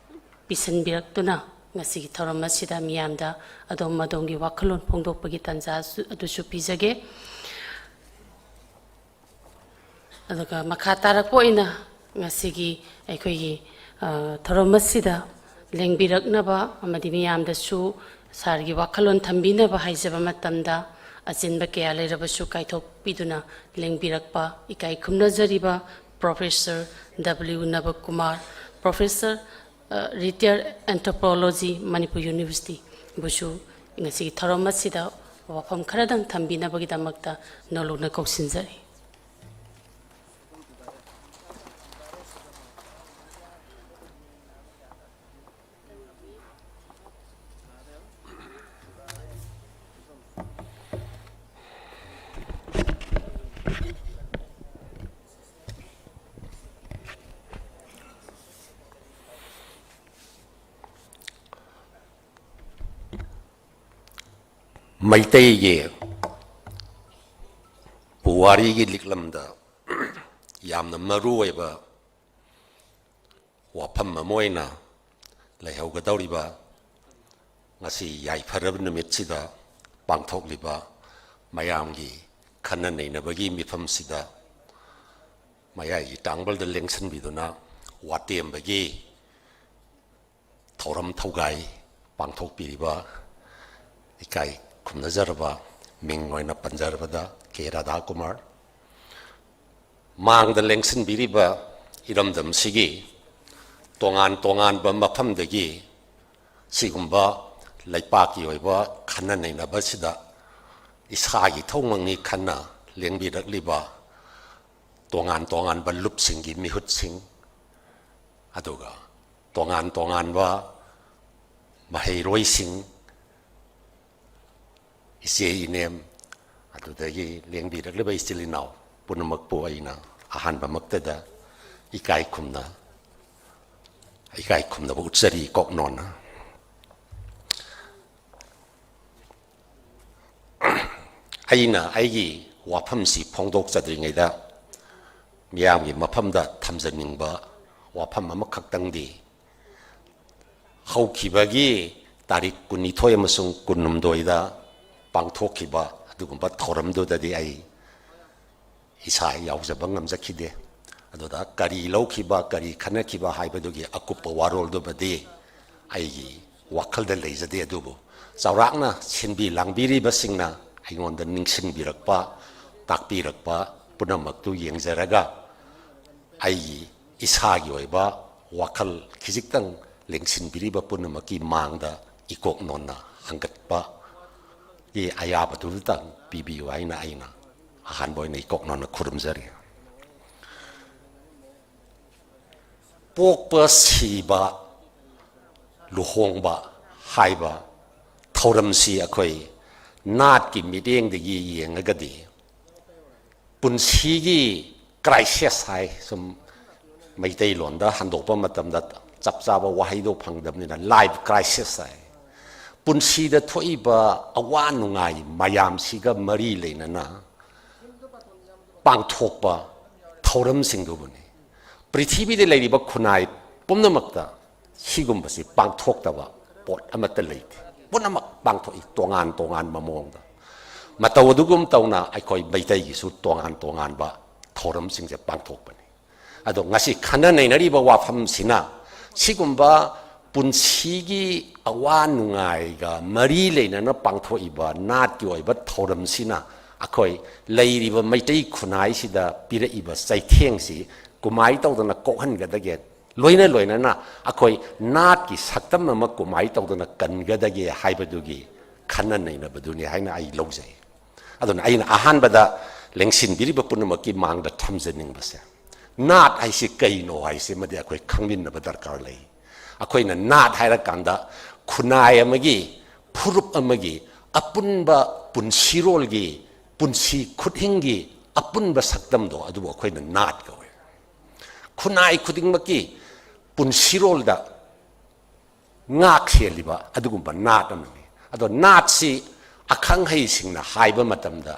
ꯄꯤꯁꯤꯟꯕꯤꯔꯛꯇꯨꯅ ꯉꯁꯤꯒꯤ ꯊꯧꯔꯝ ꯑꯁꯤꯗ ꯃꯤꯌꯥꯝꯗ ꯑꯗꯣꯝ ꯑꯗꯣꯝꯒꯤ ꯋꯥꯈꯜꯂꯣꯟ ꯐꯣꯡꯗꯣꯛꯄꯒꯤ ꯇꯥꯟꯖꯥ ꯑꯗꯨꯁꯨ ꯄꯤꯖꯒꯦ꯫ ꯑꯗꯨꯒ ꯃꯈꯥ ꯇꯥꯔꯛꯄ ꯑꯣꯏꯅ ꯉꯁꯤꯒꯤ ꯑꯩꯈꯣꯏꯒꯤ, ꯑ, ꯊꯧꯔꯝ ꯑꯁꯤꯗ ꯂꯦꯡꯕꯤꯔꯛꯅꯕ ꯑꯃꯗꯤ ꯃꯤꯌꯥꯝꯗꯁꯨ ꯁꯥꯔꯒꯤ ꯋꯥꯈꯜꯂꯣꯟ ꯊꯝꯕꯤꯅꯕ ꯍꯥꯏꯖꯕ ꯃꯇꯝꯗ, ꯑꯆꯤꯟꯕ ꯀꯌꯥ ꯂꯩꯔꯕꯁꯨ ꯀꯥꯏꯊꯣꯛꯄꯤꯗꯨꯅ ꯂꯦꯡꯕꯤꯔꯛꯄ ꯏꯀꯥꯏ ꯈꯨꯝꯅꯖꯔꯤꯕ Professor W ꯅꯕꯀꯨꯃꯥꯔ, Professor, ꯑ, Retired Anthropology, Manipur University ꯕꯨꯁꯨ ꯉꯁꯤꯒꯤ ꯊꯧꯔꯝ ꯑꯁꯤꯗ ꯋꯥꯐꯝ ꯈꯔꯗꯪ ꯊꯝꯕꯤꯅꯕꯒꯤꯗꯃꯛꯇ ꯅꯧꯂꯨꯛꯅ ꯀꯧꯁꯤꯟꯖꯔꯤ꯫ ꯃꯩꯇꯩꯒꯤ ꯄꯨꯋꯥꯔꯤꯒꯤ ꯂꯤꯛꯂꯝꯗ ꯌꯥꯝꯅ ꯃꯔꯨ ꯑꯣꯏꯕ ꯋꯥꯐꯝ ꯑꯃ ꯑꯣꯏꯅ ꯂꯩꯍꯧꯒꯗꯧꯔꯤꯕ ꯉꯁꯤ ꯌꯥꯏꯐꯔꯕ ꯅꯨꯃꯤꯠꯁꯤꯗ ꯄꯥꯡꯊꯣꯛꯂꯤꯕ ꯃꯌꯥꯝꯒꯤ ꯈꯟꯅ ꯅꯩꯅꯕꯒꯤ ꯃꯤꯐꯝꯁꯤꯗ ꯃꯌꯥꯏꯒꯤ ꯇꯥꯡꯕꯜꯗ ꯂꯦꯡꯁꯤꯟꯕꯤꯗꯨꯅ ꯋꯥꯇꯦꯝꯕꯒꯤ ꯊꯧꯔꯝ ꯊꯧꯒꯥꯏ ꯄꯥꯡꯊꯣꯛꯄꯤꯔꯤꯕ ꯏꯀꯥꯏ ꯈꯨꯝꯅꯖꯔꯕ ꯃꯤꯡ ꯑꯣꯏꯅ ꯄꯟꯖꯔꯕꯗ ꯀꯦ ꯔꯥꯙꯥꯀꯨꯃꯥꯔ, ꯃꯥꯡꯗ ꯂꯦꯡꯁꯤꯟꯕꯤꯔꯤꯕ ꯏꯔꯝꯗꯝꯁꯤꯒꯤ ꯇꯣꯉꯥꯟ ꯇꯣꯉꯥꯟꯕ ꯃꯐꯝꯗꯒꯤ ꯁꯤꯒꯨꯝꯕ ꯂꯩꯄꯥꯛꯀꯤ ꯑꯣꯏꯕ ꯈꯟꯅ ꯅꯩꯅꯕꯁꯤꯗ ꯏꯁꯥꯒꯤ ꯊꯧꯃꯛꯅꯤ ꯈꯟꯅ ꯂꯦꯡꯕꯤꯔꯛꯂꯤꯕ ꯇꯣꯉꯥꯟ ꯇꯣꯉꯥꯟꯕ ꯂꯨꯞꯁꯤꯡꯒꯤ ꯃꯤꯍꯨꯠꯁꯤꯡ, ꯑꯗꯨꯒ ꯇꯣꯉꯥꯟ ꯇꯣꯉꯥꯟꯕ ꯃꯍꯩꯔꯣꯏꯁꯤꯡ, ꯏꯆꯦ ꯏꯅꯦꯝ, ꯑꯗꯨꯗꯒꯤ ꯂꯦꯡꯕꯤꯔꯛꯂꯤꯕ ꯏꯆꯤꯜ ꯏꯅꯥꯎ ꯄꯨꯝꯅꯃꯛꯄꯨ ꯑꯩꯅ ꯑꯍꯥꯟꯕꯃꯛꯇꯗ ꯏꯀꯥꯏ ꯈꯨꯝꯅ, ꯏꯀꯥꯏ ꯈꯨꯝꯅꯕ ꯎꯠꯆꯔꯤ ꯀꯣꯛꯅꯣꯟꯅ꯫ ꯑꯩꯅ ꯑꯩꯒꯤ ꯋꯥꯐꯝꯁꯤ ꯐꯣꯡꯗꯣꯛꯆꯗ꯭ꯔꯤꯉꯩꯗ ꯃꯤꯌꯥꯝꯒꯤ ꯃꯐꯝꯗ ꯊꯝꯖꯅꯤꯡꯕ ꯋꯥꯐꯝ ꯑꯃꯈꯛꯇꯪꯗꯤ, ꯍꯧꯈꯤꯕꯒꯤ ꯇꯥꯔꯤꯛ ꯀꯨꯟꯅꯤꯊꯣꯏ ꯑꯃꯁꯨꯡ ꯀꯨꯟꯍꯨꯝꯗꯣꯏꯗ ꯄꯥꯡꯊꯣꯛꯈꯤꯕ ꯑꯗꯨꯒꯨꯝꯕ ꯊꯧꯔꯝꯗꯨꯗꯗꯤ ꯑꯩ ꯏꯁꯥ ꯌꯥꯎꯖꯕ ꯉꯝꯖꯈꯤꯗꯦ꯫ ꯑꯗꯨꯗ ꯀꯔꯤ ꯂꯧꯈꯤꯕ, ꯀꯔꯤ ꯈꯟꯅꯈꯤꯕ ꯍꯥꯏꯕꯗꯨꯒꯤ ꯑꯀꯨꯞꯄ ꯋꯥꯔꯣꯜꯗꯨꯃꯗꯤ ꯑꯩꯒꯤ ꯋꯥꯈꯜꯗ ꯂꯩꯖꯗꯦ꯫ ꯑꯗꯨꯕꯨ ꯆꯥꯎꯔꯥꯛꯅ ꯁꯤꯟꯕꯤ ꯂꯥꯡꯕꯤꯔꯤꯕꯁꯤꯡꯅ ꯑꯩꯉꯣꯟꯗ ꯅꯤꯡꯁꯤꯡꯕꯤꯔꯛꯄ, ꯇꯥꯛꯄꯤꯔꯛꯄ ꯄꯨꯝꯅꯃꯛꯇꯨ ꯌꯦꯡꯖꯔꯒ ꯑꯩꯒꯤ ꯏꯁꯥꯒꯤ ꯑꯣꯏꯕ ꯋꯥꯈꯜ ꯈꯤꯖꯤꯛꯇꯪ ꯂꯦꯡꯁꯤꯟꯕꯤꯔꯤꯕ ꯄꯨꯝꯅꯃꯛꯀꯤ ꯃꯥꯡꯗ ꯏꯀꯣꯛ ꯅꯣꯟꯅ ꯍꯪꯒꯠꯄꯒꯤ ꯑꯌꯥꯕꯗꯨꯇꯪ ꯄꯤꯕꯤꯌꯨ ꯍꯥꯏꯅ ꯑꯩꯅ ꯑꯍꯥꯟꯕ ꯑꯣꯏꯅ ꯏꯀꯣꯛ ꯅꯣꯟꯅ ꯈꯨꯔꯨꯝꯖꯔꯤ꯫ ꯄꯣꯛꯄ, ꯁꯤꯕ, ꯂꯨꯍꯣꯡꯕ ꯍꯥꯏꯕ ꯊꯧꯔꯝꯁꯤ ꯑꯩꯈꯣꯏ ꯅꯥꯠꯀꯤ ꯃꯤꯠꯌꯦꯡꯗꯒꯤ ꯌꯦꯡꯉꯒꯗꯤ ꯄꯨꯟꯁꯤꯒꯤ crisis ꯍꯥꯏ, ꯁꯨꯝ ꯃꯩꯇꯩꯂꯣꯟꯗ ꯍꯟꯗꯣꯛꯄ ꯃꯇꯝꯗ ꯆꯞ ꯆꯥꯕ ꯋꯥꯍꯩꯗꯣ ꯐꯪꯗꯕꯅꯤꯅ life crisis ꯍꯥꯏ꯫ ꯄꯨꯟꯁꯤꯗ ꯊꯣꯛꯏꯕ ꯑꯋꯥ ꯅꯨꯡꯉꯥꯏ ꯃꯌꯥꯝꯁꯤꯒ ꯃꯔꯤ ꯂꯩꯅꯅ ꯄꯥꯡꯊꯣꯛꯄ ꯊꯧꯔꯝꯁꯤꯡꯗꯨꯕꯨꯅꯤ꯫ ꯄ꯭ꯔꯤꯊꯤꯕꯤꯗ ꯂꯩꯔꯤꯕ ꯈꯨꯟꯅꯥꯏ ꯄꯨꯝꯅꯃꯛꯇ ꯁꯤꯒꯨꯝꯕꯁꯤ ꯄꯥꯡꯊꯣꯛꯇꯕ ꯄꯣꯠ ꯑꯃꯠꯇ ꯂꯩꯇꯦ꯫ ꯄꯨꯝꯅꯃꯛ ꯄꯥꯡꯊꯣꯛꯏ, ꯇꯣꯉꯥꯟ ꯇꯣꯉꯥꯟꯕ ꯃꯑꯣꯡꯗ꯫ ꯃꯇꯧ ꯑꯗꯨꯒꯨꯝ ꯇꯧꯅ ꯑꯩꯈꯣꯏ ꯃꯩꯇꯩꯒꯤꯁꯨ ꯇꯣꯉꯥꯟ ꯇꯣꯉꯥꯟꯕ ꯊꯧꯔꯝꯁꯤꯡꯁꯦ ꯄꯥꯡꯊꯣꯛꯄꯅꯤ꯫ ꯑꯗꯣ ꯉꯁꯤ ꯈꯟꯅ ꯅꯩꯅꯔꯤꯕ ꯋꯥꯐꯝꯁꯤꯅ ꯁꯤꯒꯨꯝꯕ ꯄꯨꯟꯁꯤꯒꯤ ꯑꯋꯥ ꯅꯨꯡꯉꯥꯏꯒ ꯃꯔꯤ ꯂꯩꯅꯅ ꯄꯥꯡꯊꯣꯛꯏꯕ ꯅꯥꯠꯀꯤ ꯑꯣꯏꯕ ꯊꯧꯔꯝꯁꯤꯅ ꯑꯩꯈꯣꯏ ꯂꯩꯔꯤꯕ ꯃꯩꯇꯩ ꯈꯨꯟꯅꯥꯏꯁꯤꯗ ꯄꯤꯔꯛꯏꯕ ꯆꯩꯊꯦꯡꯁꯤ ꯀꯃꯥꯏ ꯇꯧꯗꯅ ꯀꯣꯛꯍꯟꯒꯗꯒꯦ, ꯂꯣꯏꯅ ꯂꯣꯏꯅꯅ ꯑꯩꯈꯣꯏ ꯅꯥꯠꯀꯤ ꯁꯛꯇꯝ ꯑꯃ ꯀꯃꯥꯏ ꯇꯧꯗꯅ ꯀꯟꯒꯗꯒꯦ ꯍꯥꯏꯕꯗꯨꯒꯤ ꯈꯟꯅ ꯅꯩꯅꯕꯗꯨꯅꯤ ꯍꯥꯏꯅ ꯑꯩ ꯂꯧꯖꯩ꯫ ꯑꯗꯨꯅ ꯑꯩꯅ ꯑꯍꯥꯟꯕꯗ ꯂꯦꯡꯁꯤꯟꯕꯤꯔꯤꯕ ꯄꯨꯝꯅꯃꯛꯀꯤ ꯃꯥꯡꯗ ꯊꯝꯖꯅꯤꯡꯕꯁꯦ, ꯅꯥꯠ ꯍꯥꯏꯁꯤ ꯀꯩꯅꯣ ꯍꯥꯏꯁꯤꯃꯗꯤ ꯑꯩꯈꯣꯏ ꯈꯪꯃꯤꯟꯅꯕ ꯗꯔꯀꯥꯔ ꯂꯩ꯫ ꯑꯩꯈꯣꯏꯅ ꯅꯥꯠ ꯍꯥꯏꯔꯀꯥꯟꯗ ꯈꯨꯟꯅꯥꯏ ꯑꯃꯒꯤ, ꯐꯨꯔꯨꯞ ꯑꯃꯒꯤ ꯑꯄꯨꯟꯕ ꯄꯨꯟꯁꯤꯔꯣꯜꯒꯤ, ꯄꯨꯟꯁꯤ ꯈꯨꯠꯍꯤꯡꯒꯤ ꯑꯄꯨꯟꯕ ꯁꯛꯇꯝꯗꯣ ꯑꯗꯨꯕꯨ ꯑꯩꯈꯣꯏꯅ ꯅꯥꯠ ꯀꯧꯋꯦ꯫ ꯈꯨꯟꯅꯥꯏ ꯈꯨꯗꯤꯡꯃꯛꯀꯤ ꯄꯨꯟꯁꯤꯔꯣꯜꯗ ꯉꯥꯛ ꯁꯦꯜꯂꯤꯕ ꯑꯗꯨꯒꯨꯝꯕ ꯅꯥꯠ ꯑꯃꯅꯤ꯫ ꯑꯗꯣ ꯅꯥꯠꯁꯤ ꯑꯈꯪ ꯑꯍꯩꯁꯤꯡꯅ ꯍꯥꯏꯕ ꯃꯇꯝꯗ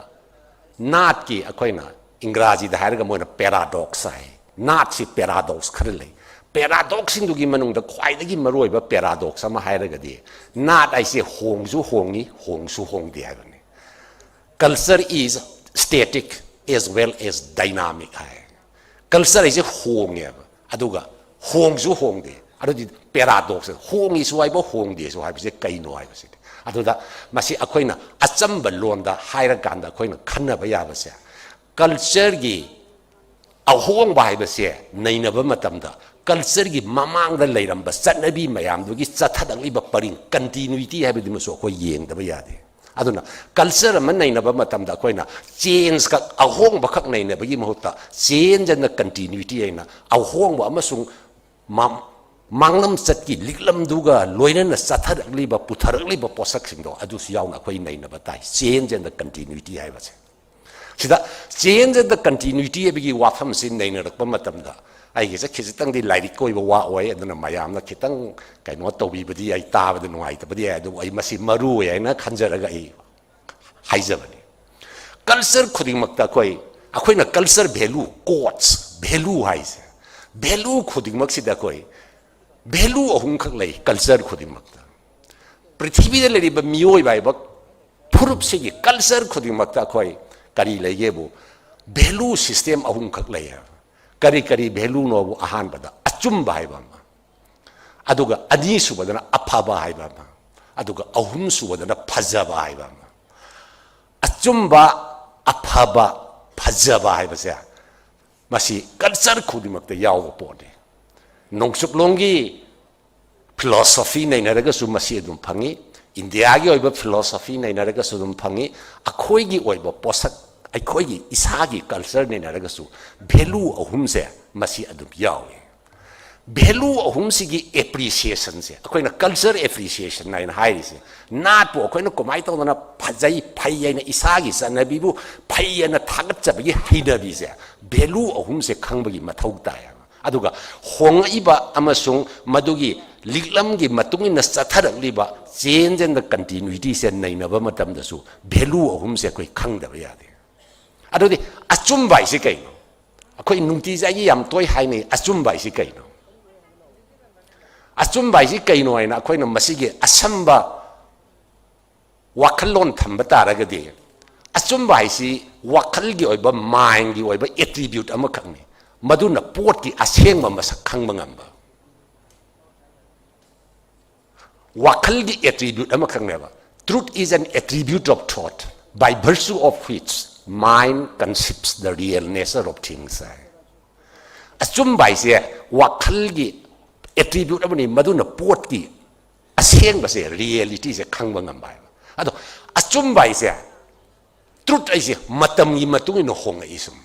ꯅꯥꯠꯀꯤ, ꯑꯩꯈꯣꯏꯅ ꯏꯪꯒ꯭ꯔꯥꯖꯤꯗ ꯍꯥꯏꯔꯒ ꯃꯣꯏꯅ paradox ꯍꯥꯏ꯫ ꯅꯥꯠꯁꯤ paradox ꯈꯔ ꯂꯩ꯫ ꯄꯦꯔꯥꯗꯣꯛꯁꯤꯡꯗꯨꯒꯤ ꯃꯅꯨꯡꯗ ꯈ꯭ꯋꯥꯏꯗꯒꯤ ꯃꯔꯨꯑꯣꯏꯕ ꯄꯦꯔꯥꯗꯣꯛꯁ ꯑꯃ ꯍꯥꯏꯔꯒꯗꯤ, ꯅꯥꯠ ꯍꯥꯏꯁꯦ ꯍꯣꯡꯁꯨ ꯍꯣꯡꯉꯤ, ꯍꯣꯡꯁꯨ ꯍꯣꯡꯗꯦ ꯍꯥꯏꯕꯅꯤ꯫ Culture is static as well as dynamic high. Culture ꯍꯥꯏꯁꯦ ꯍꯣꯡꯉꯦꯕ, ꯑꯗꯨꯒ ꯍꯣꯡꯁꯨ ꯍꯣꯡꯗꯦ꯫ ꯑꯗꯨꯗꯤ ꯄꯦꯔꯥꯗꯣꯛꯁ, ꯍꯣꯡꯉꯤꯁꯨ ꯍꯥꯏꯕ, ꯍꯣꯡꯗꯦꯁꯨ ꯍꯥꯏꯕꯁꯦ ꯀꯩꯅꯣ ꯍꯥꯏꯕꯁꯤꯗꯤ꯫ ꯑꯗꯨꯗ ꯃꯁꯤ ꯑꯩꯈꯣꯏꯅ ꯑꯆꯝꯕ ꯂꯣꯟꯗ ꯍꯥꯏꯔꯀꯥꯟꯗ ꯑꯩꯈꯣꯏꯅ ꯈꯟꯅꯕ ꯌꯥꯕꯁꯦ, ꯀꯜꯆꯔꯒꯤ ꯑꯍꯣꯡꯕ ꯍꯥꯏꯕꯁꯦ ꯅꯩꯅꯕ ꯃꯇꯝꯗ, ꯀꯜꯆꯔꯒꯤ ꯃꯃꯥꯡꯗ ꯂꯩꯔꯝꯕ ꯆꯠꯅꯕꯤ ꯃꯌꯥꯝꯗꯨꯒꯤ ꯆꯠꯊꯔꯛꯂꯤꯕ ꯄꯔꯤꯡ, ꯀꯟꯇꯤꯅ꯭ꯌꯨꯇꯤ ꯍꯥꯏꯕꯗꯨꯃꯁꯨ ꯑꯩꯈꯣꯏ ꯌꯦꯡꯗꯕ ꯌꯥꯗꯦ꯫ ꯑꯗꯨꯅ ꯀꯜꯆꯔ ꯑꯃ ꯅꯩꯅꯕ ꯃꯇꯝꯗ ꯑꯩꯈꯣꯏꯅ ꯆꯦꯟꯖꯈꯛ, ꯑꯍꯣꯡꯕꯈꯛ ꯅꯩꯅꯕꯒꯤ ꯃꯍꯨꯠꯇ, change and continuity ꯍꯥꯏꯅ ꯑꯍꯣꯡꯕ ꯑꯃꯁꯨꯡ ꯃꯥ-, ꯃꯥꯡꯂꯝꯆꯠꯀꯤ ꯂꯤꯛꯂꯝꯗꯨꯒ ꯂꯣꯏꯅꯅ ꯆꯠꯊꯔꯛꯂꯤꯕ, ꯄꯨꯊꯔꯛꯂꯤꯕ ꯄꯣꯠꯁꯛꯁꯤꯡꯗꯣ ꯑꯗꯨꯁꯨ ꯌꯥꯎꯅ ꯑꯩꯈꯣꯏ ꯅꯩꯅꯕ ꯇꯥꯏ, change and continuity ꯍꯥꯏꯕꯁꯦ꯫ ꯁꯤꯗ change and continuity ꯍꯥꯏꯕꯒꯤ ꯋꯥꯐꯝꯁꯤ ꯅꯩꯅꯔꯛꯄ ꯃꯇꯝꯗ, ꯑꯩꯒꯤꯁꯦ ꯈꯤꯖꯤꯛꯇꯪꯗꯤ ꯂꯥꯏꯔꯤꯛ ꯀꯣꯏꯕ ꯋꯥ ꯑꯣꯏ, ꯑꯗꯨꯅ ꯃꯌꯥꯝꯅ ꯈꯤꯇꯪ ꯀꯩꯅꯣ ꯇꯧꯕꯤꯕꯗꯤ ꯌꯥꯏ, ꯇꯥꯕꯗ ꯅꯨꯡꯉꯥꯏꯇꯕꯗꯤ ꯌꯥꯏ, ꯑꯗꯨꯕꯨ ꯑꯩ ꯃꯁꯤ ꯃꯔꯨ ꯑꯣꯏ ꯍꯥꯏꯅ ꯈꯟꯖꯔꯒ ꯑꯩ ꯍꯥꯏꯖꯕꯅꯤ꯫ ꯀꯜꯆꯔ ꯈꯨꯗꯤꯡꯃꯛꯇ ꯑꯩꯈꯣꯏ, ꯑꯩꯈꯣꯏꯅ ꯀꯜꯆꯔ ꯚꯦꯂꯨ, ꯀꯣꯠꯁ, ꯚꯦꯂꯨ ꯍꯥꯏꯁꯦ, ꯚꯦꯂꯨ ꯈꯨꯗꯤꯡꯃꯛꯁꯤꯗ ꯑꯩꯈꯣꯏ ꯚꯦꯂꯨ ꯑꯍꯨꯝꯈꯛ ꯂꯩ ꯀꯜꯆꯔ ꯈꯨꯗꯤꯡꯃꯛꯇ꯫ ꯄ꯭ꯔꯤꯊꯤꯕꯤꯗ ꯂꯩꯔꯤꯕ ꯃꯤꯑꯣꯏꯕ ꯍꯥꯏꯕ ꯐꯨꯔꯨꯞꯁꯤꯒꯤ ꯀꯜꯆꯔ ꯈꯨꯗꯤꯡꯃꯛꯇ ꯑꯩꯈꯣꯏ ꯀꯔꯤ ꯂꯩꯒꯦꯕꯨ, ꯚꯦꯂꯨ ꯁꯤꯁꯇꯦꯝ ꯑꯍꯨꯝꯈꯛ ꯂꯩ ꯍꯥꯏꯕ꯫ ꯀꯔꯤ ꯀꯔꯤ ꯚꯦꯂꯨꯅꯣꯕꯨ? ꯑꯍꯥꯟꯕꯗ ꯑꯆꯨꯝꯕ ꯍꯥꯏꯕ ꯑꯃ, ꯑꯗꯨꯒ ꯑꯅꯤꯁꯨꯕꯗꯅ ꯑꯐꯕ ꯍꯥꯏꯕ ꯑꯃ, ꯑꯗꯨꯒ ꯑꯍꯨꯝꯁꯨꯕꯗꯅ ꯐꯖꯕ ꯍꯥꯏꯕ ꯑꯃ꯫ ꯑꯆꯨꯝꯕ, ꯑꯐꯕ, ꯐꯖꯕ ꯍꯥꯏꯕꯁꯦ ꯃꯁꯤ ꯀꯜꯆꯔ ꯈꯨꯗꯤꯡꯃꯛꯇ ꯌꯥꯎꯕ ꯄꯣꯠꯅꯤ꯫ ꯅꯣꯡꯆꯨꯞꯂꯣꯝꯒꯤ ꯐꯤꯂꯣꯁꯣꯐꯤ ꯅꯩꯅꯔꯒꯁꯨ ꯃꯁꯤ ꯑꯗꯨꯝ ꯐꯪꯉꯤ, ꯏꯟꯗꯤꯌꯥꯒꯤ ꯑꯣꯏꯕ ꯐꯤꯂꯣꯁꯣꯐꯤ ꯅꯩꯅꯔꯒꯁꯨ ꯑꯗꯨꯝ ꯐꯪꯉꯤ, ꯑꯩꯈꯣꯏꯒꯤ ꯑꯣꯏꯕ ꯄꯣꯠꯁꯛ, ꯑꯩꯈꯣꯏꯒꯤ ꯏꯁꯥꯒꯤ ꯀꯜꯆꯔ ꯅꯩꯅꯔꯒꯁꯨ ꯚꯦꯂꯨ ꯑꯍꯨꯝꯁꯦ ꯃꯁꯤ ꯑꯗꯨꯝ ꯌꯥꯎꯏ꯫ ꯚꯦꯂꯨ ꯑꯍꯨꯝꯁꯤꯒꯤ ꯑꯦꯄ꯭ꯔꯤꯁꯤꯌꯦꯁꯟꯁꯦ, ꯑꯩꯈꯣꯏꯅ ꯀꯜꯆꯔ ꯑꯦꯄ꯭ꯔꯤꯁꯤꯌꯦꯁꯟ ꯍꯥꯏꯅ ꯍꯥꯏꯔꯤꯁꯦ, ꯅꯥꯠꯄꯨ ꯑꯩꯈꯣꯏꯅ ꯀꯃꯥꯏꯅ ꯇꯧꯗꯅ ꯐꯖꯩ, ꯐꯩ ꯍꯥꯏꯅ, ꯏꯁꯥꯒꯤ ꯆꯠꯅꯕꯤꯕꯨ ꯐꯩ ꯍꯥꯏꯅ ꯊꯥꯒꯠꯆꯕꯒꯤ ꯍꯩꯅꯕꯤꯁꯦ, ꯚꯦꯂꯨ ꯑꯍꯨꯝꯁꯦ ꯈꯪꯕꯒꯤ ꯃꯊꯧ ꯇꯥꯏ꯫ ꯑꯗꯨꯒ ꯍꯣꯡꯂꯛꯏꯕ ꯑꯃꯁꯨꯡ ꯃꯗꯨꯒꯤ ꯂꯤꯛꯂꯝꯒꯤ ꯃꯇꯨꯡ ꯏꯟꯅ ꯆꯠꯊꯔꯛꯂꯤꯕ change and continuity ꯁꯦ ꯅꯩꯅꯕ ꯃꯇꯝꯗꯁꯨ ꯚꯦꯂꯨ ꯑꯍꯨꯝꯁꯦ ꯑꯩꯈꯣꯏ ꯈꯪꯗꯕ ꯌꯥꯗꯦ꯫ ꯑꯗꯨꯗꯤ ꯑꯆꯨꯝꯕ ꯍꯥꯏꯁꯤ ꯀꯩꯅꯣ? ꯑꯩꯈꯣꯏ ꯅꯨꯡꯇꯤꯖꯥꯏꯒꯤ ꯌꯥꯝ ꯇꯣꯏ ꯍꯥꯏꯅꯩ, ꯑꯆꯨꯝꯕ ꯍꯥꯏꯁꯤ ꯀꯩꯅꯣ? ꯑꯆꯨꯝꯕ ꯍꯥꯏꯁꯤ ꯀꯩꯅꯣ ꯍꯥꯏꯅ ꯑꯩꯈꯣꯏꯅ ꯃꯁꯤꯒꯤ ꯑꯁꯝꯕ ꯋꯥꯈꯜꯂꯣꯟ ꯊꯝꯕ ꯇꯥꯔꯒꯗꯤ, ꯑꯆꯨꯝꯕ ꯍꯥꯏꯁꯤ ꯋꯥꯈꯜꯒꯤ ꯑꯣꯏꯕ, mindꯒꯤ ꯑꯣꯏꯕ attribute ꯑꯃꯈꯛꯅꯤ꯫ ꯃꯗꯨꯅ ꯄꯣꯠꯀꯤ ꯑꯁꯦꯡꯕ ꯃꯁꯛ ꯈꯪꯕ ꯉꯝꯕ ꯋꯥꯈꯜꯒꯤ attribute ꯑꯃꯈꯛꯅꯦꯕ꯫ Truth is an attribute of thought, by virtue of which mind conceives the real nature of things ꯍꯥꯏ꯫ ꯑꯆꯨꯝꯕ ꯍꯥꯏꯁꯦ ꯋꯥꯈꯜꯒꯤ attribute ꯑꯃꯅꯤ, ꯃꯗꯨꯅ ꯄꯣꯠꯀꯤ ꯑꯁꯦꯡꯕꯁꯦ, realityꯁꯦ ꯈꯪꯕ ꯉꯝꯕ ꯍꯥꯏꯕ꯫ ꯑꯗꯣ ꯑꯆꯨꯝꯕ ꯍꯥꯏꯁꯦ, truth ꯍꯥꯏꯁꯦ ꯃꯇꯝꯒꯤ ꯃꯇꯨꯡ ꯏꯟꯅ ꯍꯣꯡꯉꯛꯏ ꯁꯨꯝ꯫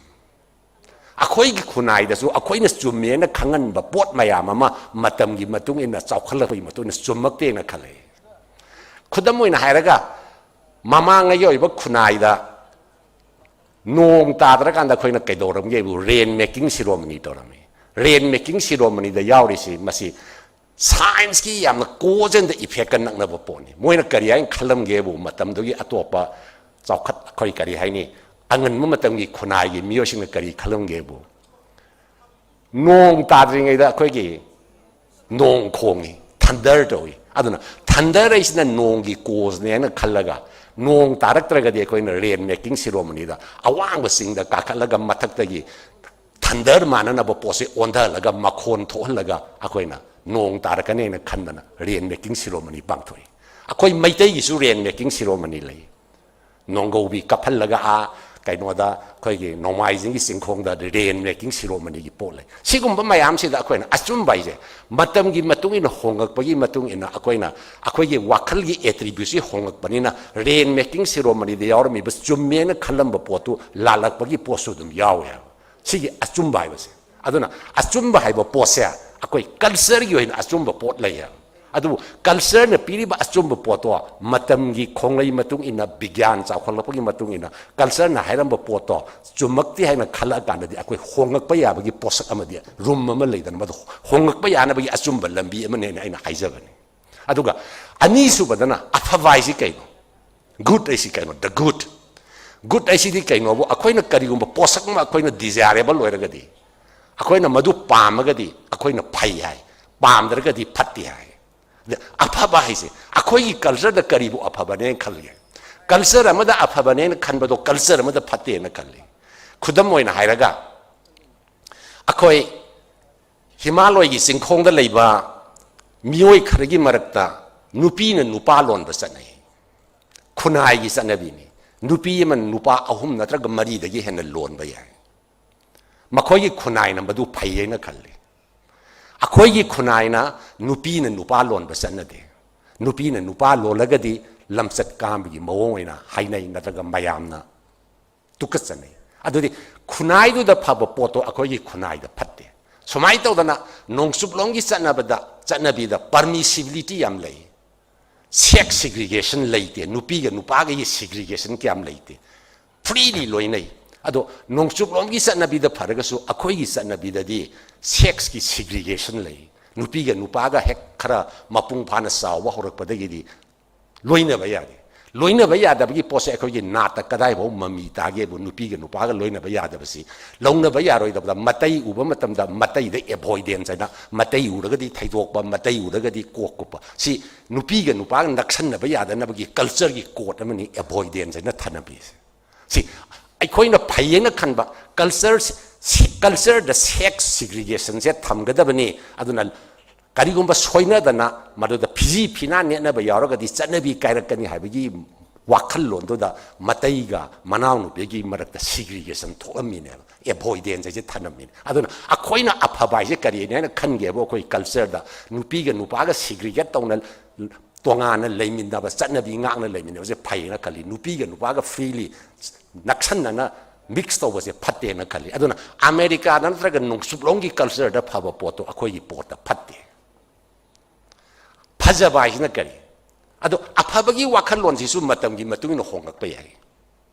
ꯑꯩꯈꯣꯏꯒꯤ ꯈꯨꯟꯅꯥꯏꯗꯁꯨ ꯑꯩꯈꯣꯏꯅ ꯆꯨꯝꯃꯦꯅ ꯈꯪꯍꯟꯕ ꯄꯣꯠ ꯃꯌꯥꯝ ꯑꯃ ꯃꯇꯝꯒꯤ ꯃꯇꯨꯡ ꯏꯟꯅ, ꯆꯥꯎꯈꯠꯂꯛꯄꯒꯤ ꯃꯇꯨꯡ ꯏꯟꯅ ꯆꯨꯝꯃꯛꯇꯦꯅ ꯈꯜꯂꯛꯏ꯫ ꯈꯨꯗꯝ ꯑꯣꯏꯅ ꯍꯥꯏꯔꯒ, ꯃꯃꯥꯡꯉꯩꯒꯤ ꯑꯣꯏꯕ ꯈꯨꯟꯅꯥꯏꯗ ꯅꯣꯡ ꯇꯥꯗ꯭ꯔꯀꯥꯟꯗ ꯑꯩꯈꯣꯏꯅ ꯀꯩꯗꯧꯔꯝꯒꯦꯕꯨ, rain making ceremony ꯇꯧꯔꯝꯃꯤ꯫ Rain making ceremonyꯗ ꯌꯥꯎꯔꯤꯁꯤ ꯃꯁꯤ scienceꯀꯤ ꯌꯥꯝꯅ cause and effectꯀ ꯅꯛꯅꯕ ꯄꯣꯠꯅꯤ꯫ ꯃꯣꯏꯅ ꯀꯔꯤ ꯍꯥꯏꯅ ꯈꯜꯂꯝꯒꯦꯕꯨ, ꯃꯇꯝꯗꯨꯒꯤ ꯑꯇꯣꯞꯄ ꯆꯥꯎꯈꯠ, ꯑꯩꯈꯣꯏ ꯀꯔꯤ ꯍꯥꯏꯅꯤ, ꯑꯉꯟꯕ ꯃꯇꯝꯒꯤ ꯈꯨꯟꯅꯥꯏꯒꯤ ꯃꯤꯑꯣꯏꯁꯤꯡꯅ ꯀꯔꯤ ꯈꯜꯂꯝꯒꯦꯕꯨ, ꯅꯣꯡ ꯇꯥꯗ꯭ꯔꯤꯉꯩꯗ ꯑꯩꯈꯣꯏꯒꯤ ꯅꯣꯡ ꯈꯣꯡꯉꯤ, thunder ꯇꯧꯏ꯫ ꯑꯗꯨꯅ thunder ꯍꯥꯏꯁꯤꯅ ꯅꯣꯡꯒꯤ causeꯅꯦ ꯍꯥꯏꯅ ꯈꯜꯂꯒ, ꯅꯣꯡ ꯇꯥꯔꯛꯇ꯭ꯔꯒꯗꯤ ꯑꯩꯈꯣꯏꯅ rain making ceremonyꯗ ꯑꯋꯥꯡꯕ ꯆꯤꯡꯗ ꯀꯥꯈꯠꯂꯒ ꯃꯊꯛꯇꯒꯤ thunder ꯃꯥꯟꯅꯅꯕ ꯄꯣꯠꯁꯦ ꯑꯣꯟꯊꯍꯜꯂꯒ, ꯃꯈꯣꯟ ꯊꯣꯛꯍꯜꯂꯒ ꯑꯩꯈꯣꯏꯅ ꯅꯣꯡ ꯇꯥꯔꯛꯀꯅꯤ ꯍꯥꯏꯅ ꯈꯟꯗꯅ rain making ceremony ꯄꯥꯡꯊꯣꯛꯏ꯫ ꯑꯩꯈꯣꯏ ꯃꯩꯇꯩꯒꯤꯁꯨ rain making ceremony ꯂꯩ꯫ ꯅꯣꯡꯒꯧꯕꯤ ꯀꯞꯍꯜꯂꯒ ꯑꯥ ꯀꯩꯅꯣꯗ, ꯑꯩꯈꯣꯏꯒꯤ ꯅꯣꯡꯃꯥꯏꯖꯤꯡꯒꯤ ꯆꯤꯡꯈꯣꯡꯗ rain making ceremonyꯒꯤ ꯄꯣꯠ ꯂꯩ꯫ ꯁꯤꯒꯨꯝꯕ ꯃꯌꯥꯝꯁꯤꯗ ꯑꯩꯈꯣꯏꯅ ꯑꯆꯨꯝꯕ ꯍꯥꯏꯁꯦ, ꯃꯇꯝꯒꯤ ꯃꯇꯨꯡ ꯏꯟꯅ ꯍꯣꯡꯉꯛꯄꯒꯤ ꯃꯇꯨꯡ ꯏꯟꯅ ꯑꯩꯈꯣꯏꯅ, ꯑꯩꯈꯣꯏꯒꯤ ꯋꯥꯈꯜꯒꯤ attributeꯁꯤ ꯍꯣꯡꯉꯛꯄꯅꯤꯅ, rain making ceremonyꯗ ꯌꯥꯎꯔꯝꯃꯤꯕ ꯆꯨꯝꯃꯦꯅ ꯈꯜꯂꯝꯕ ꯄꯣꯠꯇꯨ ꯂꯥꯜꯂꯛꯄꯒꯤ ꯄꯣꯠꯁꯨ ꯑꯗꯨꯝ ꯌꯥꯎꯋꯦ ꯍꯥꯏꯕ꯫ ꯁꯤꯒꯤ ꯑꯆꯨꯝꯕ ꯍꯥꯏꯕꯁꯦ꯫ ꯑꯗꯨꯅ ꯑꯆꯨꯝꯕ ꯍꯥꯏꯕ ꯄꯣꯠꯁꯦ ꯑꯩꯈꯣꯏ cultureꯒꯤ ꯑꯣꯏꯅ ꯑꯆꯨꯝꯕ ꯄꯣꯠ ꯂꯩꯌꯦꯕ꯫ ꯑꯗꯨꯕꯨ cultureꯅ ꯄꯤꯔꯤꯕ ꯑꯆꯨꯝꯕ ꯄꯣꯠꯇꯣ ꯃꯇꯝꯒꯤ ꯈꯣꯡꯂꯩ ꯃꯇꯨꯡ ꯏꯟꯅ, ꯕꯤꯒ꯭ꯌꯥꯟ ꯆꯥꯎꯈꯠꯂꯛꯄꯒꯤ ꯃꯇꯨꯡ ꯏꯟꯅ, cultureꯅ ꯍꯥꯏꯔꯝꯕ ꯄꯣꯠꯇꯣ ꯆꯨꯝꯃꯛꯇꯦ ꯍꯥꯏꯅ ꯈꯜꯂꯛꯑꯀꯥꯟꯗꯗꯤ ꯑꯩꯈꯣꯏ ꯍꯣꯡꯉꯛꯄ ꯌꯥꯕꯒꯤ ꯄꯣꯠꯁꯛ ꯑꯃꯗꯤ, room ꯑꯃ ꯂꯩꯗꯅ, ꯃꯗꯨ ꯍꯣꯡꯉꯛꯄ ꯌꯥꯅꯕꯒꯤ ꯑꯆꯨꯝꯕ ꯂꯝꯕꯤ ꯑꯃꯅꯦꯅ ꯑꯩꯅ ꯍꯥꯏꯖꯕꯅꯤ꯫ ꯑꯗꯨꯒ ꯑꯅꯤꯁꯨꯕꯗꯅ ꯑꯐꯕ ꯍꯥꯏꯁꯤ ꯀꯩꯅꯣ? Good ꯍꯥꯏꯁꯤ ꯀꯩꯅꯣ? The good꯫ Good ꯍꯥꯏꯁꯤꯗꯤ ꯀꯩꯅꯣꯕꯨ, ꯑꯩꯈꯣꯏꯅ ꯀꯔꯤꯒꯨꯝꯕ ꯄꯣꯠꯁꯛ ꯑꯃ ꯑꯩꯈꯣꯏꯅ desirable ꯑꯣꯏꯔꯒꯗꯤ, ꯑꯩꯈꯣꯏꯅ ꯃꯗꯨ ꯄꯥꯝꯃꯒꯗꯤ ꯑꯩꯈꯣꯏꯅ ꯐꯩ ꯍꯥꯏ꯫ ꯄꯥꯝꯗ꯭ꯔꯒꯗꯤ ꯐꯠꯇꯦ ꯍꯥꯏ꯫ ꯑꯗ ꯑꯐꯕ ꯍꯥꯏꯁꯦ ꯑꯩꯈꯣꯏꯒꯤ ꯀꯜꯆꯔꯗ ꯀꯔꯤꯕꯨ ꯑꯐꯕꯅꯦꯅ ꯈꯜꯂꯤ? ꯀꯜꯆꯔ ꯑꯃꯗ ꯑꯐꯕꯅꯦꯅ ꯈꯟꯕꯗꯣ ꯀꯜꯆꯔ ꯑꯃꯗ ꯐꯠꯇꯦꯅ ꯈꯜꯂꯤ꯫ ꯈꯨꯗꯝ ꯑꯣꯏꯅ ꯍꯥꯏꯔꯒ, ꯑꯩꯈꯣꯏ ꯍꯤꯃꯥꯂꯣꯏꯒꯤ ꯆꯤꯡꯈꯣꯡꯗ ꯂꯩꯕ ꯃꯤꯑꯣꯏ ꯈꯔꯒꯤ ꯃꯔꯛꯇ ꯅꯨꯄꯤꯅ ꯅꯨꯄꯥ ꯂꯣꯟꯕ ꯆꯠꯅꯩ꯫ ꯈꯨꯟꯅꯥꯏꯒꯤ ꯆꯠꯅꯕꯤꯅꯤ꯫ ꯅꯨꯄꯤ ꯑꯃꯅ ꯅꯨꯄꯥ ꯑꯍꯨꯝ ꯅꯠꯇ꯭ꯔꯒ ꯃꯔꯤꯗꯒꯤ ꯍꯦꯟꯅ ꯂꯣꯟꯕ ꯌꯥꯏ꯫ ꯃꯈꯣꯏꯒꯤ ꯈꯨꯟꯅꯥꯏꯅ ꯃꯗꯨ ꯐꯩ ꯍꯥꯏꯅ ꯈꯜꯂꯤ꯫ ꯑꯩꯈꯣꯏꯒꯤ ꯈꯨꯟꯅꯥꯏꯅ ꯅꯨꯄꯤꯅ ꯅꯨꯄꯥ ꯂꯣꯟꯕ ꯆꯠꯅꯗꯦ꯫ ꯅꯨꯄꯤꯅ ꯅꯨꯄꯥ ꯂꯣꯜꯂꯒꯗꯤ ꯂꯝꯆꯠ ꯀꯥꯝꯕꯒꯤ ꯃꯑꯣꯡ ꯑꯣꯏꯅ ꯍꯥꯏꯅꯩ, ꯅꯠꯇ꯭ꯔꯒ ꯃꯌꯥꯝꯅ ꯇꯨꯀꯠꯆꯅꯩ꯫ ꯑꯗꯨꯗꯤ ꯈꯨꯟꯅꯥꯏꯗꯨꯗ ꯐꯕ ꯄꯣꯠꯇꯣ ꯑꯩꯈꯣꯏꯒꯤ ꯈꯨꯟꯅꯥꯏꯗ ꯐꯠꯇꯦ꯫ ꯁꯨꯃꯥꯏꯅ ꯇꯧꯗꯅ ꯅꯣꯡꯆꯨꯞꯂꯣꯝꯒꯤ ꯆꯠꯅꯕꯗ, ꯆꯠꯅꯕꯤꯗ ꯄꯔꯃꯤꯁꯤꯕꯤꯂꯤꯇꯤ ꯌꯥꯝ ꯂꯩ꯫ ꯁꯦꯛꯁ ꯁꯤꯒ꯭ꯔꯤꯒꯦꯁꯟ ꯂꯩꯇꯦ꯫ ꯅꯨꯄꯤꯒ ꯅꯨꯄꯥꯒꯤ ꯁꯤꯒ꯭ꯔꯤꯒꯦꯁꯟ ꯀꯌꯥꯝ ꯂꯩꯇꯦ꯫ ꯐ꯭ꯔꯤꯂꯤ ꯂꯣꯏꯅꯩ꯫ ꯑꯗꯣ ꯅꯣꯡꯆꯨꯞꯂꯣꯝꯒꯤ ꯆꯠꯅꯕꯤꯗ ꯐꯔꯒꯁꯨ ꯑꯩꯈꯣꯏꯒꯤ ꯆꯠꯅꯕꯤꯗꯗꯤ ꯁꯦꯛꯁꯀꯤ ꯁꯤꯒ꯭ꯔꯤꯒꯦꯁꯟ ꯂꯩ꯫ ꯅꯨꯄꯤꯒ ꯅꯨꯄꯥꯒ ꯍꯦꯛ ꯈꯔ ꯃꯄꯨꯡ ꯐꯥꯅ ꯆꯥꯎꯕ ꯍꯧꯔꯛꯄꯗꯒꯤꯗꯤ ꯂꯣꯏꯅꯕ ꯌꯥꯗꯦ꯫ ꯂꯣꯏꯅꯕ ꯌꯥꯗꯕꯒꯤ ꯄꯣꯠꯁꯦ ꯑꯩꯈꯣꯏꯒꯤ ꯅꯥꯠꯇ ꯀꯗꯥꯏꯐꯥꯎ ꯃꯃꯤ ꯇꯥꯒꯦꯕꯨ, ꯅꯨꯄꯤꯒ ꯅꯨꯄꯥꯒ ꯂꯣꯏꯅꯕ ꯌꯥꯗꯕꯁꯤ ꯂꯧꯅꯕ ꯌꯥꯔꯣꯏꯗꯕꯗ, ꯃꯇꯩ ꯎꯕ ꯃꯇꯝꯗ ꯃꯇꯩꯗ ꯑꯦꯚꯣꯏꯗꯦꯟꯁ ꯍꯥꯏꯅ, ꯃꯇꯩ ꯎꯔꯒꯗꯤ ꯊꯩꯗꯣꯛꯄ, ꯃꯇꯩ ꯎꯔꯒꯗꯤ ꯀꯣꯛ ꯀꯨꯞꯄ, ꯁꯤ ꯅꯨꯄꯤꯒ ꯅꯨꯄꯥꯒ ꯅꯛꯁꯟꯅꯕ ꯌꯥꯗꯅꯕꯒꯤ ꯀꯜꯆꯔꯒꯤ ꯀꯣꯗ ꯑꯃꯅꯤ ꯑꯦꯚꯣꯏꯗꯦꯟꯁ ꯍꯥꯏꯅ ꯊꯅꯝꯃꯤꯁꯦ꯫ ꯁꯤ ꯑꯩꯈꯣꯏꯅ ꯐꯩ ꯍꯥꯏꯅ ꯈꯟꯕ ꯀꯜꯆꯔ, ꯀꯜꯆꯔꯗ ꯁꯦꯛꯁ ꯁꯤꯒ꯭ꯔꯤꯒꯦꯁꯟꯁꯦ ꯊꯝꯒꯗꯕꯅꯤ꯫ ꯑꯗꯨꯅ ꯀꯔꯤꯒꯨꯝꯕ ꯁꯣꯏꯅꯗꯅ ꯃꯗꯨꯗ ꯐꯤꯖꯤ ꯐꯤꯅꯥ ꯅꯦꯠꯅꯕ ꯌꯥꯎꯔꯒꯗꯤ ꯆꯠꯅꯕꯤ ꯀꯥꯏꯔꯛꯀꯅꯤ ꯍꯥꯏꯕꯒꯤ ꯋꯥꯈꯜꯂꯣꯟꯗꯨꯗ ꯃꯇꯩꯒ ꯃꯅꯥꯎꯅꯨꯄꯤꯒꯤ ꯃꯔꯛꯇ ꯁꯤꯒ꯭ꯔꯤꯒꯦꯁꯟ ꯊꯣꯛꯑꯝꯃꯤꯅꯦꯕ, ꯑꯦꯚꯣꯏꯗꯦꯟꯁ ꯍꯥꯏꯁꯦ ꯊꯅꯝꯃꯤꯅꯦ꯫ ꯑꯗꯨꯅ ꯑꯩꯈꯣꯏꯅ ꯑꯐꯕ ꯍꯥꯏꯁꯦ ꯀꯔꯤꯅꯤ ꯍꯥꯏꯅ ꯈꯟꯒꯦꯕꯨ, ꯑꯩꯈꯣꯏ ꯀꯜꯆꯔꯗ ꯅꯨꯄꯤꯒ ꯅꯨꯄꯥꯒ ꯁꯤꯒ꯭ꯔꯤꯒꯦꯠ ꯇꯧꯅ ꯇꯣꯉꯥꯟꯅ ꯂꯩꯃꯤꯟꯅꯕ, ꯆꯠꯅꯕꯤ ꯉꯥꯛꯅ ꯂꯩꯃꯤꯟꯅꯕꯁꯦ ꯐꯩꯌꯦꯅ ꯈꯜꯂꯤ꯫ ꯅꯨꯄꯤꯒ ꯅꯨꯄꯥꯒ ꯐ꯭ꯔꯤꯂꯤ ꯅꯛꯁꯟꯅꯅ ꯃꯤꯛꯁ ꯇꯧꯕꯁꯦ ꯐꯠꯇꯦꯅ ꯈꯜꯂꯤ꯫ ꯑꯗꯨꯅ ꯑꯃꯦꯔꯤꯀꯥꯗ ꯅꯠꯇ꯭ꯔꯒ ꯅꯣꯡꯆꯨꯞꯂꯣꯝꯒꯤ ꯀꯜꯆꯔꯗ ꯐꯕ ꯄꯣꯠꯇꯣ ꯑꯩꯈꯣꯏꯒꯤ ꯄꯣꯠꯇ ꯐꯠꯇꯦ꯫ ꯐꯖꯕ ꯍꯥꯏꯁꯤꯅ ꯀꯔꯤ? ꯑꯗꯣ ꯑꯐꯕꯒꯤ ꯋꯥꯈꯜꯂꯣꯟꯁꯤꯁꯨ ꯃꯇꯝꯒꯤ ꯃꯇꯨꯡ ꯏꯟꯅ ꯍꯣꯡꯂꯛꯄ ꯌꯥꯏ꯫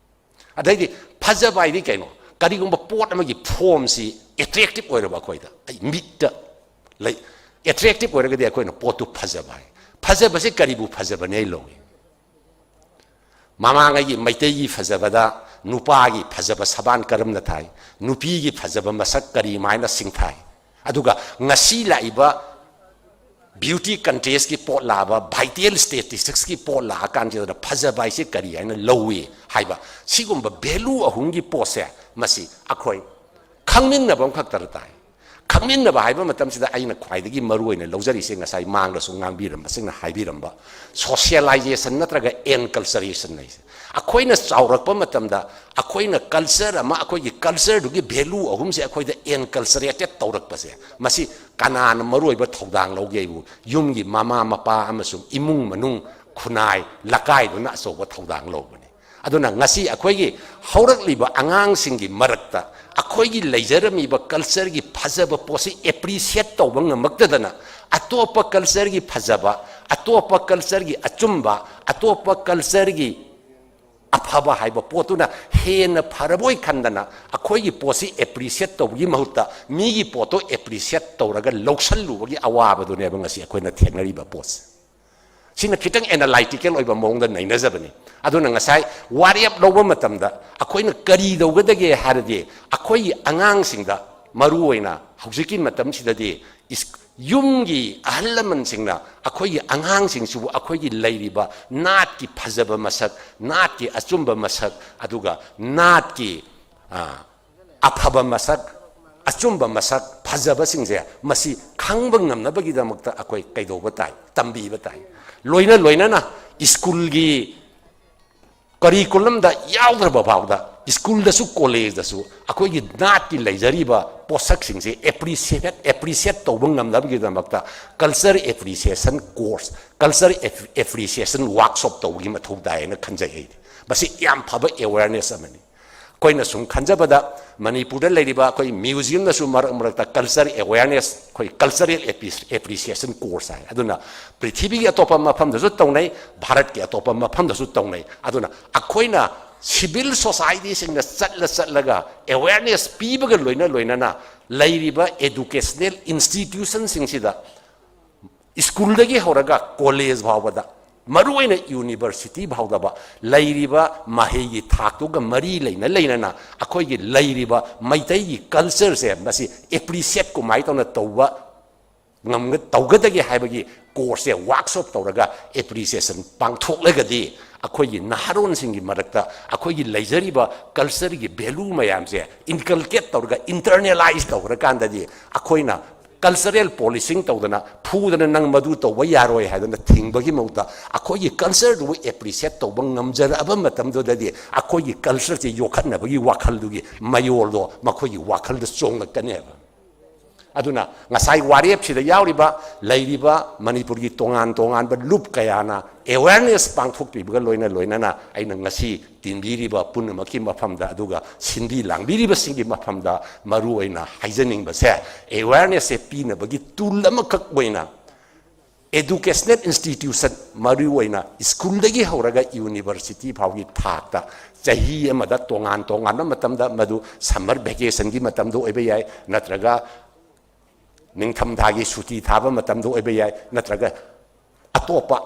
ꯑꯗꯩꯗꯤ ꯐꯖꯕ ꯍꯥꯏꯗꯤ ꯀꯩꯅꯣ? ꯀꯔꯤꯒꯨꯝꯕ ꯄꯣꯠ ꯑꯃꯒꯤ ꯐꯣꯝꯁꯤ ꯑꯦꯇ꯭ꯔꯦꯛꯇꯤꯞ ꯑꯣꯏꯔꯕ, ꯑꯩꯈꯣꯏꯗ, ꯑꯩ ꯃꯤꯠꯇ ꯂꯩ, ꯑꯦꯇ꯭ꯔꯦꯛꯇꯤꯞ ꯑꯣꯏꯔꯒꯗꯤ ꯑꯩꯈꯣꯏꯅ ꯄꯣꯠꯇꯨ ꯐꯖꯕ ꯍꯥꯏ꯫ ꯐꯖꯕꯁꯤ ꯀꯔꯤꯕꯨ ꯐꯖꯕꯅꯦ ꯂꯧꯏ? ꯃꯃꯥꯡꯉꯩꯒꯤ ꯃꯩꯇꯩꯒꯤ ꯐꯖꯕꯗ ꯅꯨꯄꯥꯒꯤ ꯐꯖꯕ ꯁꯕꯥꯟ ꯀꯔꯝꯅ ꯊꯥꯏ, ꯅꯨꯄꯤꯒꯤ ꯐꯖꯕ ꯃꯁꯛ ꯀꯔꯤ ꯃꯥꯏꯅ ꯁꯤꯡꯊꯥꯏ, ꯑꯗꯨꯒ ꯉꯁꯤ ꯂꯥꯛꯏꯕ ꯕ꯭ꯌꯨꯇꯤ ꯀꯟꯇꯦꯁꯀꯤ ꯄꯣꯠ ꯂꯥꯛꯑꯕ, ꯚꯥꯏꯇꯦꯜ ꯁ꯭ꯇꯦꯇꯤꯁꯇꯤꯛꯁꯀꯤ ꯄꯣꯠ ꯂꯥꯛꯑꯀꯥꯟꯁꯤꯗ ꯐꯖꯕ ꯍꯥꯏꯁꯦ ꯀꯔꯤ ꯍꯥꯏꯅ ꯂꯧꯏ ꯍꯥꯏꯕ, ꯁꯤꯒꯨꯝꯕ ꯚꯦꯂꯨ ꯑꯍꯨꯝꯒꯤ ꯄꯣꯠꯁꯦ, ꯃꯁꯤ ꯑꯩꯈꯣꯏ ꯈꯪꯃꯤꯟꯅꯕ ꯑꯃꯈꯛ ꯗꯔꯀꯥꯔ ꯇꯥꯏ꯫ ꯈꯪꯃꯤꯟꯅꯕ ꯍꯥꯏꯕ ꯃꯇꯝꯁꯤꯗ ꯑꯩꯅ ꯈ꯭ꯋꯥꯏꯗꯒꯤ ꯃꯔꯨ ꯑꯣꯏꯅ ꯂꯧꯖꯔꯤꯁꯦ, ꯉꯁꯥꯏ ꯃꯥꯡꯗꯁꯨ ꯉꯥꯡꯕꯤꯔꯝꯕꯁꯤꯡꯅ ꯍꯥꯏꯕꯤꯔꯝꯕ, ꯁꯣꯁꯤꯌꯦꯂꯥꯏꯖꯦꯁꯟ ꯅꯠꯇ꯭ꯔꯒ ꯑꯦꯟꯀꯜꯆꯔꯦꯁꯟ ꯍꯥꯏꯁꯦ꯫ ꯑꯩꯈꯣꯏꯅ ꯆꯥꯎꯔꯛꯄ ꯃꯇꯝꯗ ꯑꯩꯈꯣꯏꯅ ꯀꯜꯆꯔ ꯑꯃ, ꯑꯩꯈꯣꯏꯒꯤ ꯀꯜꯆꯔꯗꯨꯒꯤ ꯚꯦꯂꯨ ꯑꯍꯨꯝꯁꯦ ꯑꯩꯈꯣꯏꯗ ꯑꯦꯟꯀꯜꯆꯔꯦꯇꯦꯠ ꯇꯧꯔꯛꯄꯁꯦ, ꯃꯁꯤ ꯀꯅꯥꯅ ꯃꯔꯨ ꯑꯣꯏꯕ ꯊꯧꯗꯥꯡ ꯂꯧꯒꯦ ꯍꯥꯏꯕꯨ, ꯌꯨꯝꯒꯤ ꯃꯃꯥ ꯃꯄꯥ ꯑꯃꯁꯨꯡ ꯏꯃꯨꯡ ꯃꯅꯨꯡ, ꯈꯨꯟꯅꯥꯏ ꯂꯩꯀꯥꯏꯗꯨꯅ ꯑꯆꯧꯕ ꯊꯧꯗꯥꯡ ꯂꯧꯕꯅꯤ꯫ ꯑꯗꯨꯅ ꯉꯁꯤ ꯑꯩꯈꯣꯏꯒꯤ ꯍꯧꯔꯛꯂꯤꯕ ꯑꯉꯥꯡꯁꯤꯡꯒꯤ ꯃꯔꯛꯇ ꯑꯩꯈꯣꯏꯒꯤ ꯂꯩꯖꯔꯝꯃꯤꯕ ꯀꯜꯆꯔꯒꯤ ꯐꯖꯕ ꯄꯣꯠꯁꯤ ꯑꯦꯄ꯭ꯔꯤꯁꯤꯌꯦꯠ ꯇꯧꯕ ꯉꯝꯃꯛꯇꯗꯅ, ꯑꯇꯣꯞꯄ ꯀꯜꯆꯔꯒꯤ ꯐꯖꯕ, ꯑꯇꯣꯞꯄ ꯀꯜꯆꯔꯒꯤ ꯑꯆꯨꯝꯕ, ꯑꯇꯣꯞꯄ ꯀꯜꯆꯔꯒꯤ ꯑꯐꯕ ꯍꯥꯏꯕ ꯄꯣꯠꯇꯨꯅ ꯍꯦꯟꯅ ꯐꯔꯕꯣꯏ ꯈꯟꯗꯅ, ꯑꯩꯈꯣꯏꯒꯤ ꯄꯣꯠꯁꯤ ꯑꯦꯄ꯭ꯔꯤꯁꯤꯌꯦꯠ ꯇꯧꯕꯒꯤ ꯃꯍꯨꯠꯇ ꯃꯤꯒꯤ ꯄꯣꯠꯇꯣ ꯑꯦꯄ꯭ꯔꯤꯁꯤꯌꯦꯠ ꯇꯧꯔꯒ ꯂꯧꯁꯜꯂꯨꯕꯒꯤ ꯑꯋꯥꯕꯗꯨꯅꯦꯕ ꯉꯁꯤ ꯑꯩꯈꯣꯏꯅ ꯊꯦꯡꯅꯔꯤꯕ ꯄꯣꯠꯁꯦ꯫ ꯁꯤꯅ ꯈꯤꯇꯪ ꯑꯦꯅꯥꯂꯥꯏꯇꯤꯀꯦꯜ ꯑꯣꯏꯕ ꯃꯑꯣꯡꯗ ꯅꯩꯅꯖꯕꯅꯤ꯫ ꯑꯗꯨꯅ ꯉꯁꯥꯏ ꯋꯥꯔꯦꯞ ꯂꯧꯕ ꯃꯇꯝꯗ ꯑꯩꯈꯣꯏꯅ ꯀꯔꯤ ꯇꯧꯒꯗꯒꯦ ꯍꯥꯏꯔꯗꯤ, ꯑꯩꯈꯣꯏꯒꯤ ꯑꯉꯥꯡꯁꯤꯡꯗ, ꯃꯔꯨ ꯑꯣꯏꯅ ꯍꯧꯖꯤꯛꯀꯤ ꯃꯇꯝꯁꯤꯗꯗꯤ ꯏꯁ-, ꯌꯨꯝꯒꯤ ꯑꯍꯜ ꯂꯃꯟꯁꯤꯡꯅ ꯑꯩꯈꯣꯏꯒꯤ ꯑꯉꯥꯡꯁꯤꯡꯁꯤꯕꯨ ꯑꯩꯈꯣꯏꯒꯤ ꯂꯩꯔꯤꯕ ꯅꯥꯠꯀꯤ ꯐꯖꯕ ꯃꯁꯛ, ꯅꯥꯠꯀꯤ ꯑꯆꯨꯝꯕ ꯃꯁꯛ, ꯑꯗꯨꯒ ꯅꯥꯠꯀꯤ, ꯑ, ꯑꯐꯕ ꯃꯁꯛ, ꯑꯆꯨꯝꯕ ꯃꯁꯛ, ꯐꯖꯕꯁꯤꯡꯁꯦ ꯃꯁꯤ ꯈꯪꯕ ꯉꯝꯅꯕꯒꯤꯗꯃꯛꯇ ꯑꯩꯈꯣꯏ ꯀꯩꯗꯧꯕ ꯇꯥꯏ? ꯇꯝꯕꯤꯕ ꯇꯥꯏ꯫ ꯂꯣꯏꯅ ꯂꯣꯏꯅꯅ ꯁ꯭ꯀꯨꯜꯒꯤ ꯀꯔꯤꯀꯨꯂꯝꯗ ꯌꯥꯎꯗ꯭ꯔꯕ ꯐꯥꯎꯗ, ꯁ꯭ꯀꯨꯜꯗꯁꯨ ꯀꯣꯂꯦꯖꯇꯁꯨ ꯑꯩꯈꯣꯏꯒꯤ ꯅꯥꯠꯀꯤ ꯂꯩꯖꯔꯤꯕ ꯄꯣꯠꯁꯛꯁꯤꯡꯁꯦ ꯑꯦꯄ꯭ꯔꯤꯁꯤꯌꯦꯠ, ꯑꯦꯄ꯭ꯔꯤꯁꯤꯌꯦꯠ ꯇꯧꯕ ꯉꯝꯅꯕꯒꯤꯗꯃꯛꯇ ꯀꯜꯆꯔ ꯑꯦꯄ꯭ꯔꯤꯁꯤꯌꯦꯁꯟ ꯀꯣꯔꯁ, ꯀꯜꯆꯔ ꯑꯦꯄ꯭ꯔꯤꯁꯤꯌꯦꯁꯟ ꯋꯥꯔꯛꯁꯣꯞ ꯇꯧꯕꯒꯤ ꯃꯊꯧ ꯇꯥꯏ ꯍꯥꯏꯅ ꯈꯟꯖꯩ ꯑꯩꯗꯤ꯫ ꯃꯁꯤ ꯌꯥꯝ ꯐꯕ ꯑꯦꯋꯦꯔꯅꯦꯁ ꯑꯃꯅꯤ꯫ ꯑꯩꯈꯣꯏꯅ ꯁꯨꯝ ꯈꯟꯖꯕꯗ, ꯃꯅꯤꯄꯨꯔꯗ ꯂꯩꯔꯤꯕ ꯑꯩꯈꯣꯏ ꯃ꯭ꯌꯨꯖꯤꯌꯝꯅꯁꯨ ꯃꯔꯛ ꯃꯔꯛꯇ ꯀꯜꯆꯔ ꯑꯦꯋꯦꯔꯅꯦꯁ, ꯑꯩꯈꯣꯏ ꯀꯜꯆꯔꯦꯜ ꯑꯦꯄ꯭ꯔꯤꯁꯤꯌꯦꯁꯟ ꯀꯣꯔꯁ ꯍꯥꯏ꯫ ꯑꯗꯨꯅ ꯄ꯭ꯔꯤꯊꯤꯕꯤꯒꯤ ꯑꯇꯣꯞꯄ ꯃꯐꯝꯗꯁꯨ ꯇꯧꯅꯩ, ꯚꯥꯔꯠꯀꯤ ꯑꯇꯣꯞꯄ ꯃꯐꯝꯗꯁꯨ ꯇꯧꯅꯩ꯫ ꯑꯗꯨꯅ ꯑꯩꯈꯣꯏꯅ ꯁꯤꯚꯤꯜ ꯁꯣꯁꯥꯏꯇꯤꯁꯤꯡꯗ ꯆꯠꯂ ꯆꯠꯂꯒ ꯑꯦꯋꯦꯔꯅꯦꯁ ꯄꯤꯕꯒ ꯂꯣꯏꯅ ꯂꯣꯏꯅꯅ ꯂꯩꯔꯤꯕ ꯑꯦꯗꯨꯀꯦꯁꯅꯦꯜ ꯏꯟꯁꯇꯤꯇ꯭ꯌꯨꯁꯟꯁꯤꯡꯁꯤꯗ, ꯁ꯭ꯀꯨꯜꯗꯒꯤ ꯍꯧꯔꯒ ꯀꯣꯂꯦꯖ ꯐꯥꯎꯕꯗ, ꯃꯔꯨꯑꯣꯏꯅ ꯌꯨꯅꯤꯚꯔꯁꯤꯇꯤ ꯐꯥꯎꯗꯕ, ꯂꯩꯔꯤꯕ ꯃꯍꯩꯒꯤ ꯊꯥꯛꯇꯨꯒ ꯃꯔꯤ ꯂꯩꯅ ꯂꯩꯅꯅ ꯑꯩꯈꯣꯏꯒꯤ ꯂꯩꯔꯤꯕ ꯃꯩꯇꯩꯒꯤ ꯀꯜꯆꯔꯁꯦ ꯃꯁꯤ ꯑꯦꯄ꯭ꯔꯤꯁꯤꯌꯦꯠ ꯀꯃꯥꯏꯅ ꯇꯧꯅ ꯇꯧꯕ ꯉꯝꯒ ꯇꯧꯒꯗꯒꯦ ꯍꯥꯏꯕꯒꯤ ꯀꯣꯔꯁꯁꯦ ꯋꯥꯔꯛꯁꯣꯞ ꯇꯧꯔꯒ ꯑꯦꯄ꯭ꯔꯤꯁꯤꯌꯦꯁꯟ ꯄꯥꯡꯊꯣꯛꯂꯒꯗꯤ ꯑꯩꯈꯣꯏꯒꯤ ꯅꯍꯥꯔꯣꯟꯁꯤꯡꯒꯤ ꯃꯔꯛꯇ ꯑꯩꯈꯣꯏꯒꯤ ꯂꯩꯖꯔꯤꯕ ꯀꯜꯆꯔꯒꯤ ꯚꯦꯂꯨ ꯃꯌꯥꯝꯁꯦ ꯏꯟꯀꯜꯀꯦꯠ ꯇꯧꯔꯒ ꯏꯟꯇꯔꯅꯦꯂꯥꯏꯁ ꯇꯧꯈ꯭ꯔꯀꯥꯟꯗꯗꯤ ꯑꯩꯈꯣꯏꯅ ꯀꯜꯆꯔꯦꯜ ꯄꯣꯂꯤꯁꯤꯡ ꯇꯧꯗꯅ ꯐꯨꯗꯅ ꯅꯪ ꯃꯗꯨ ꯇꯧꯕ ꯌꯥꯔꯣꯏ ꯍꯥꯏꯗꯅ ꯊꯤꯡꯕꯒꯤ ꯃꯍꯨꯠꯇ ꯑꯩꯈꯣꯏꯒꯤ ꯀꯜꯆꯔꯗꯨꯕꯨ ꯑꯦꯄ꯭ꯔꯤꯁꯤꯌꯦꯠ ꯇꯧꯕ ꯉꯝꯖꯔꯛꯑꯕ ꯃꯇꯝꯗꯨꯗꯗꯤ ꯑꯩꯈꯣꯏꯒꯤ ꯀꯜꯆꯔꯁꯦ ꯌꯣꯛꯈꯠꯅꯕꯒꯤ ꯋꯥꯈꯜꯗꯨꯒꯤ ꯃꯌꯣꯜꯗꯣ ꯃꯈꯣꯏꯒꯤ ꯋꯥꯈꯜꯗ ꯆꯣꯡꯂꯛꯀꯅꯦꯕ꯫ ꯑꯗꯨꯅ ꯉꯁꯥꯏ ꯋꯥꯔꯦꯞꯁꯤꯗ ꯌꯥꯎꯔꯤꯕ ꯂꯩꯔꯤꯕ ꯃꯅꯤꯄꯨꯔꯒꯤ ꯇꯣꯉꯥꯟ ꯇꯣꯉꯥꯟꯕ ꯂꯨꯞ ꯀꯌꯥꯅ ꯑꯦꯋꯦꯔꯅꯦꯁ ꯄꯥꯡꯊꯣꯛꯄꯤꯕꯒ ꯂꯣꯏꯅ ꯂꯣꯏꯅꯅ ꯑꯩꯅ ꯉꯁꯤ ꯇꯤꯟꯕꯤꯔꯤꯕ ꯄꯨꯝꯅꯃꯛꯀꯤ ꯃꯐꯝꯗ ꯑꯗꯨꯒ ꯁꯤꯟꯕꯤ ꯂꯥꯡꯕꯤꯔꯤꯕꯁꯤꯡꯒꯤ ꯃꯐꯝꯗ ꯃꯔꯨ ꯑꯣꯏꯅ ꯍꯥꯏꯖꯅꯤꯡꯕꯁꯦ ꯑꯦꯋꯦꯔꯅꯦꯁꯁꯦ ꯄꯤꯅꯕꯒꯤ ꯇꯨꯜ ꯑꯃꯈꯛ ꯑꯣꯏꯅ educational institution ꯃꯔꯨ ꯑꯣꯏꯅ ꯁ꯭ꯀꯨꯜꯗꯒꯤ ꯍꯧꯔꯒ ꯌꯨꯅꯤꯚꯔꯁꯤꯇꯤ ꯐꯥꯎꯒꯤ ꯊꯥꯛꯇ ꯆꯍꯤ ꯑꯃꯗ ꯇꯣꯉꯥꯟ ꯇꯣꯉꯥꯟꯕ ꯃꯇꯝꯗ ꯃꯗꯨ ꯁꯝꯃꯔ ꯚꯦꯀꯦꯁꯟꯒꯤ ꯃꯇꯝꯗ ꯑꯣꯏꯕ ꯌꯥꯏ, ꯅꯠꯇ꯭ꯔꯒ ꯅꯤꯡꯊꯝꯊꯥꯒꯤ ꯁꯨꯇꯤ ꯊꯥꯕ ꯃꯇꯝꯗ ꯑꯣꯏꯕ ꯌꯥꯏ, ꯅꯠꯇ꯭ꯔꯒ ꯑꯇꯣꯞꯄ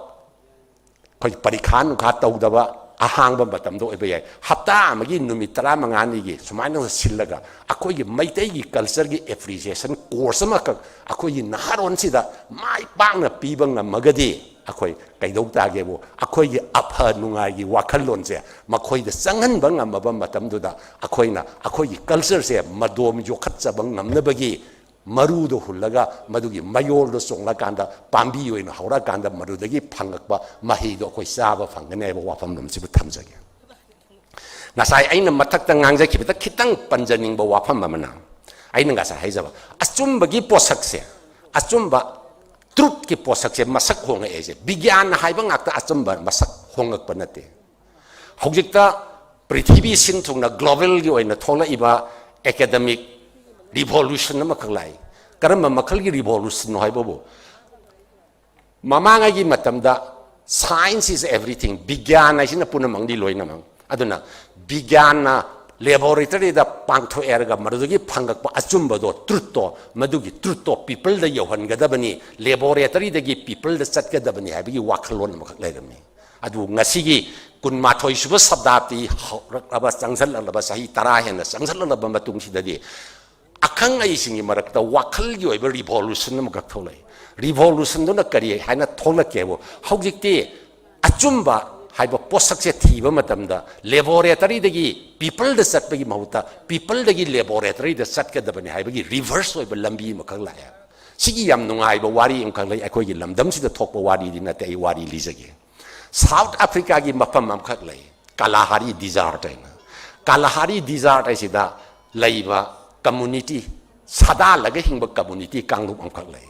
ꯑꯩꯈꯣꯏ ꯄꯔꯤꯈꯥ ꯅꯨꯡꯈꯥ ꯇꯧꯗꯕ ꯑꯍꯥꯡꯕ ꯃꯇꯝꯗ ꯑꯣꯏꯕ ꯌꯥꯏ, ꯍꯞꯇꯥ ꯑꯃꯒꯤ ꯅꯨꯃꯤꯠ ꯇꯔꯥꯃꯉꯥꯅꯤꯒꯤ ꯁꯨꯃꯥꯏꯅ ꯁꯤꯜꯂꯒ ꯑꯩꯈꯣꯏꯒꯤ ꯃꯩꯇꯩꯒꯤ ꯀꯜꯆꯔꯒꯤ ꯑꯦꯄ꯭ꯔꯤꯁꯤꯌꯦꯁꯟ ꯀꯣꯔꯁ ꯑꯃꯈꯛ ꯑꯩꯈꯣꯏꯒꯤ ꯅꯍꯥꯔꯣꯟꯁꯤꯗ ꯃꯥꯏ ꯄꯥꯛꯅ ꯄꯤꯕ ꯉꯝꯃꯒꯗꯤ ꯑꯩꯈꯣꯏ ꯀꯩꯗꯧ ꯇꯥꯒꯦꯕꯨ ꯑꯩꯈꯣꯏꯒꯤ ꯑꯐ ꯅꯨꯡꯉꯥꯏꯒꯤ ꯋꯥꯈꯜꯂꯣꯟꯁꯦ ꯃꯈꯣꯏꯗ ꯆꯪꯍꯟꯕ ꯉꯝꯃꯕ ꯃꯇꯝꯗꯨꯗ ꯑꯩꯈꯣꯏꯅ ꯑꯩꯈꯣꯏꯒꯤ ꯀꯜꯆꯔꯁꯦ ꯃꯗꯣꯝ ꯌꯣꯛꯈꯠꯆꯕ ꯉꯝꯅꯕꯒꯤ ꯃꯔꯨꯗꯣ ꯍꯨꯜꯂꯒ ꯃꯗꯨꯒꯤ ꯃꯌꯣꯜꯗꯣ ꯆꯣꯡꯂꯀꯥꯟꯗ ꯄꯥꯝꯕꯤ ꯑꯣꯏꯅ ꯍꯧꯔꯛꯑꯀꯥꯟꯗ ꯃꯗꯨꯗꯒꯤ ꯐꯪꯉꯛꯄ ꯃꯍꯩꯗꯣ ꯑꯩꯈꯣꯏ ꯆꯥꯕ ꯐꯪꯒꯅꯤ ꯍꯥꯏꯕ ꯋꯥꯐꯝꯂꯣꯝꯁꯤꯕꯨ ꯊꯝꯖꯒꯦ꯫ ꯉꯁꯥꯏ ꯑꯩꯅ ꯃꯊꯛꯇ ꯉꯥꯡꯖꯈꯤꯕꯗ ꯈꯤꯇꯪ ꯄꯟꯖꯅꯤꯡꯕ ꯋꯥꯐꯝ ꯑꯃꯅ, ꯑꯩꯅ ꯉꯁꯥꯏ ꯍꯥꯏꯖꯕ ꯑꯆꯨꯝꯕꯒꯤ ꯄꯣꯠꯁꯛꯁꯦ, ꯑꯆꯨꯝꯕ ꯇ꯭ꯔꯨꯠꯀꯤ ꯄꯣꯠꯁꯛꯁꯦ ꯃꯁꯛ ꯍꯣꯡꯉꯛꯑꯦꯁꯦ, ꯕꯤꯒ꯭ꯌꯥꯟ ꯍꯥꯏꯕ ꯉꯥꯛꯇ ꯑꯆꯨꯝꯕ ꯃꯁꯛ ꯍꯣꯡꯉꯛꯄ ꯅꯠꯇꯦ꯫ ꯍꯧꯖꯤꯛꯇ ꯄ꯭ꯔꯤꯊꯤꯕꯤ ꯁꯤꯟ ꯊꯨꯡꯅ ꯒ꯭ꯂꯣꯕꯦꯜꯒꯤ ꯑꯣꯏꯅ ꯊꯣꯛꯂꯛꯏꯕ ꯑꯦꯀꯥꯗꯃꯤꯛ ꯔꯤꯚꯣꯂꯨꯁꯟ ꯑꯃꯈꯛ ꯂꯥꯛꯏ꯫ ꯀꯔꯝꯕ ꯃꯈꯜꯒꯤ ꯔꯤꯚꯣꯂꯨꯁꯟꯅꯣ ꯍꯥꯏꯕꯕꯨ, ꯃꯃꯥꯡꯉꯩꯒꯤ ꯃꯇꯝꯗ science is everything, ꯕꯤꯒ꯭ꯌꯥꯟ ꯍꯥꯏꯁꯤꯅ ꯄꯨꯝꯅꯃꯛꯅꯤ ꯂꯣꯏꯅꯃꯛ꯫ ꯑꯗꯨꯅ ꯕꯤꯒ꯭ꯌꯥꯟꯅ ꯂꯦꯕꯣꯔꯦꯇꯔꯤꯗ ꯄꯥꯡꯊꯣꯛꯑꯦ ꯍꯥꯏꯔꯒ ꯃꯗꯨꯗꯒꯤ ꯐꯪꯉꯛꯄ ꯑꯆꯨꯝꯕꯗꯣ, ꯇ꯭ꯔꯨꯠꯇꯣ, ꯃꯗꯨꯒꯤ ꯇ꯭ꯔꯨꯠꯇꯣ ꯄꯤꯄꯜꯗ ꯌꯧꯍꯟꯒꯗꯕꯅꯤ, ꯂꯦꯕꯣꯔꯦꯇꯔꯤꯗꯒꯤ ꯄꯤꯄꯜꯗ ꯆꯠꯀꯗꯕꯅꯤ ꯍꯥꯏꯕꯒꯤ ꯋꯥꯈꯜꯂꯣꯟ ꯑꯃꯈꯛ ꯂꯩꯔꯝꯃꯤ꯫ ꯑꯗꯨ ꯉꯁꯤꯒꯤ ꯀꯨꯟꯃꯥꯊꯣꯏ ꯁꯨꯕ ꯁꯇꯥꯕꯗꯤ ꯍꯧꯔꯛꯂꯕ, ꯆꯪꯁꯤꯜꯂꯛꯂꯕ, ꯆꯍꯤ ꯇꯔꯥ ꯍꯦꯟꯅ ꯆꯪꯁꯤꯜꯂꯛꯂꯕ ꯃꯇꯨꯡꯁꯤꯗꯗꯤ ꯑꯈꯪ ꯑꯍꯩꯁꯤꯡꯒꯤ ꯃꯔꯛꯇ ꯋꯥꯈꯜꯒꯤ ꯑꯣꯏꯕ revolution ꯑꯃꯈꯛ ꯊꯣꯛꯂꯛꯏ꯫ Revolutionꯗꯨꯅ ꯀꯔꯤ ꯍꯥꯏꯅ ꯊꯣꯛꯂꯛꯀꯦꯕꯨ, ꯍꯧꯖꯤꯛꯇꯤ ꯑꯆꯨꯝꯕ ꯍꯥꯏꯕ ꯄꯣꯠꯁꯛꯁꯦ ꯊꯤꯕ ꯃꯇꯝꯗ laboratoryꯗꯒꯤ peopleꯗ ꯆꯠꯄꯒꯤ ꯃꯍꯨꯠꯇ peopleꯗꯒꯤ laboratoryꯗ ꯆꯠꯀꯗꯕꯅꯤ ꯍꯥꯏꯕꯒꯤ reverse ꯑꯣꯏꯕ ꯂꯝꯕꯤ ꯑꯃꯈꯛ ꯂꯥꯛꯑꯦ꯫ ꯁꯤꯒꯤ ꯌꯥꯝ ꯅꯨꯡꯉꯥꯏꯕ ꯋꯥꯔꯤ ꯑꯃꯈꯛ ꯂꯩ, ꯑꯩꯈꯣꯏꯒꯤ ꯂꯝꯗꯝꯁꯤꯗ ꯊꯣꯛꯄ ꯋꯥꯔꯤꯗꯤ ꯅꯠꯇꯦ, ꯑꯩ ꯋꯥꯔꯤ ꯂꯤꯖꯒꯦ꯫ South Africaꯒꯤ ꯃꯐꯝ ꯑꯃꯈꯛ ꯂꯩ, Kalahari Desert ꯍꯥꯏꯅ꯫ Kalahari Desert ꯍꯥꯏꯁꯤꯗ ꯂꯩꯕ community, ꯁꯥꯗꯥꯜꯂꯒ ꯍꯤꯡꯕ community ꯀꯥꯡꯂꯨꯞ ꯑꯃꯈꯛ ꯂꯩ꯫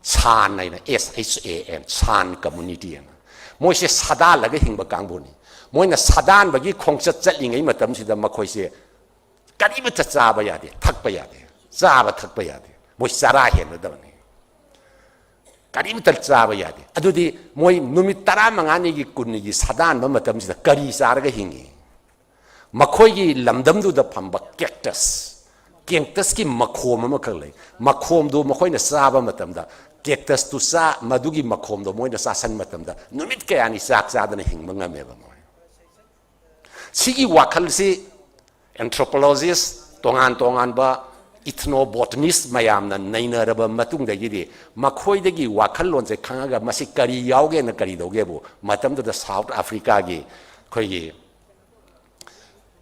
ꯁꯥꯟ ꯍꯥꯏꯅ, S H A N, Shan community ꯍꯥꯏꯅ꯫ ꯃꯣꯏꯁꯦ ꯁꯥꯗꯥꯜꯂꯒ ꯍꯤꯡꯕ ꯀꯥꯡꯕꯨꯅꯤ꯫ ꯃꯣꯏꯅ ꯁꯥꯗꯥꯟꯕꯒꯤ ꯈꯣꯡꯆꯠ ꯆꯠꯂꯤꯉꯩ ꯃꯇꯝꯁꯤꯗ ꯃꯈꯣꯏꯁꯦ ꯀꯔꯤꯃꯠꯇ ꯆꯥꯕ ꯌꯥꯗꯦ, ꯊꯛꯄ ꯌꯥꯗꯦ, ꯆꯥꯕ ꯊꯛꯄ ꯌꯥꯗꯦ꯫ ꯃꯣꯏ ꯆꯔꯥ ꯍꯦꯟꯒꯗꯕꯅꯤ꯫ ꯀꯔꯤꯃꯠꯇ ꯆꯥꯕ ꯌꯥꯗꯦ꯫ ꯑꯗꯨꯗꯤ ꯃꯣꯏ ꯅꯨꯃꯤꯠ ꯇꯔꯥꯃꯉꯥꯅꯤꯒꯤ, ꯀꯨꯟꯅꯤꯒꯤ ꯁꯥꯗꯥꯟꯕ ꯃꯇꯝꯁꯤꯗ ꯀꯔꯤ ꯆꯥꯔꯒ ꯍꯤꯡꯉꯤ? ꯃꯈꯣꯏꯒꯤ ꯂꯝꯗꯝꯗꯨꯗ ꯐꯪꯕ cactus, cactusꯀꯤ ꯃꯈꯣꯝ ꯑꯃꯈꯛ ꯂꯩ꯫ ꯃꯈꯣꯝꯗꯨ ꯃꯈꯣꯏꯅ ꯆꯥꯕ ꯃꯇꯝꯗ, cactusꯇꯨ ꯆꯥ, ꯃꯗꯨꯒꯤ ꯃꯈꯣꯝꯗꯣ ꯃꯣꯏꯅ ꯆꯥꯁꯟ ꯃꯇꯝꯗ ꯅꯨꯃꯤꯠ ꯀꯌꯥꯅꯤ ꯆꯥꯛ ꯆꯥꯗꯅ ꯍꯤꯡꯕ ꯉꯝꯃꯦꯕ ꯃꯣꯏ꯫ ꯁꯤꯒꯤ ꯋꯥꯈꯜꯁꯤ anthropologist, ꯇꯣꯉꯥꯟ ꯇꯣꯉꯥꯟꯕ ethnobotanist ꯃꯌꯥꯝꯅ ꯅꯩꯅꯔꯕ ꯃꯇꯨꯡꯗꯒꯤꯗꯤ ꯃꯈꯣꯏꯗꯒꯤ ꯋꯥꯈꯜꯂꯣꯟꯁꯦ ꯈꯪꯉꯒ ꯃꯁꯤ ꯀꯔꯤ ꯌꯥꯎꯒꯦꯅ ꯀꯔꯤ ꯇꯧꯒꯦꯕꯨ, ꯃꯇꯝꯗꯨꯗ South Africaꯒꯤ ꯑꯩꯈꯣꯏꯒꯤ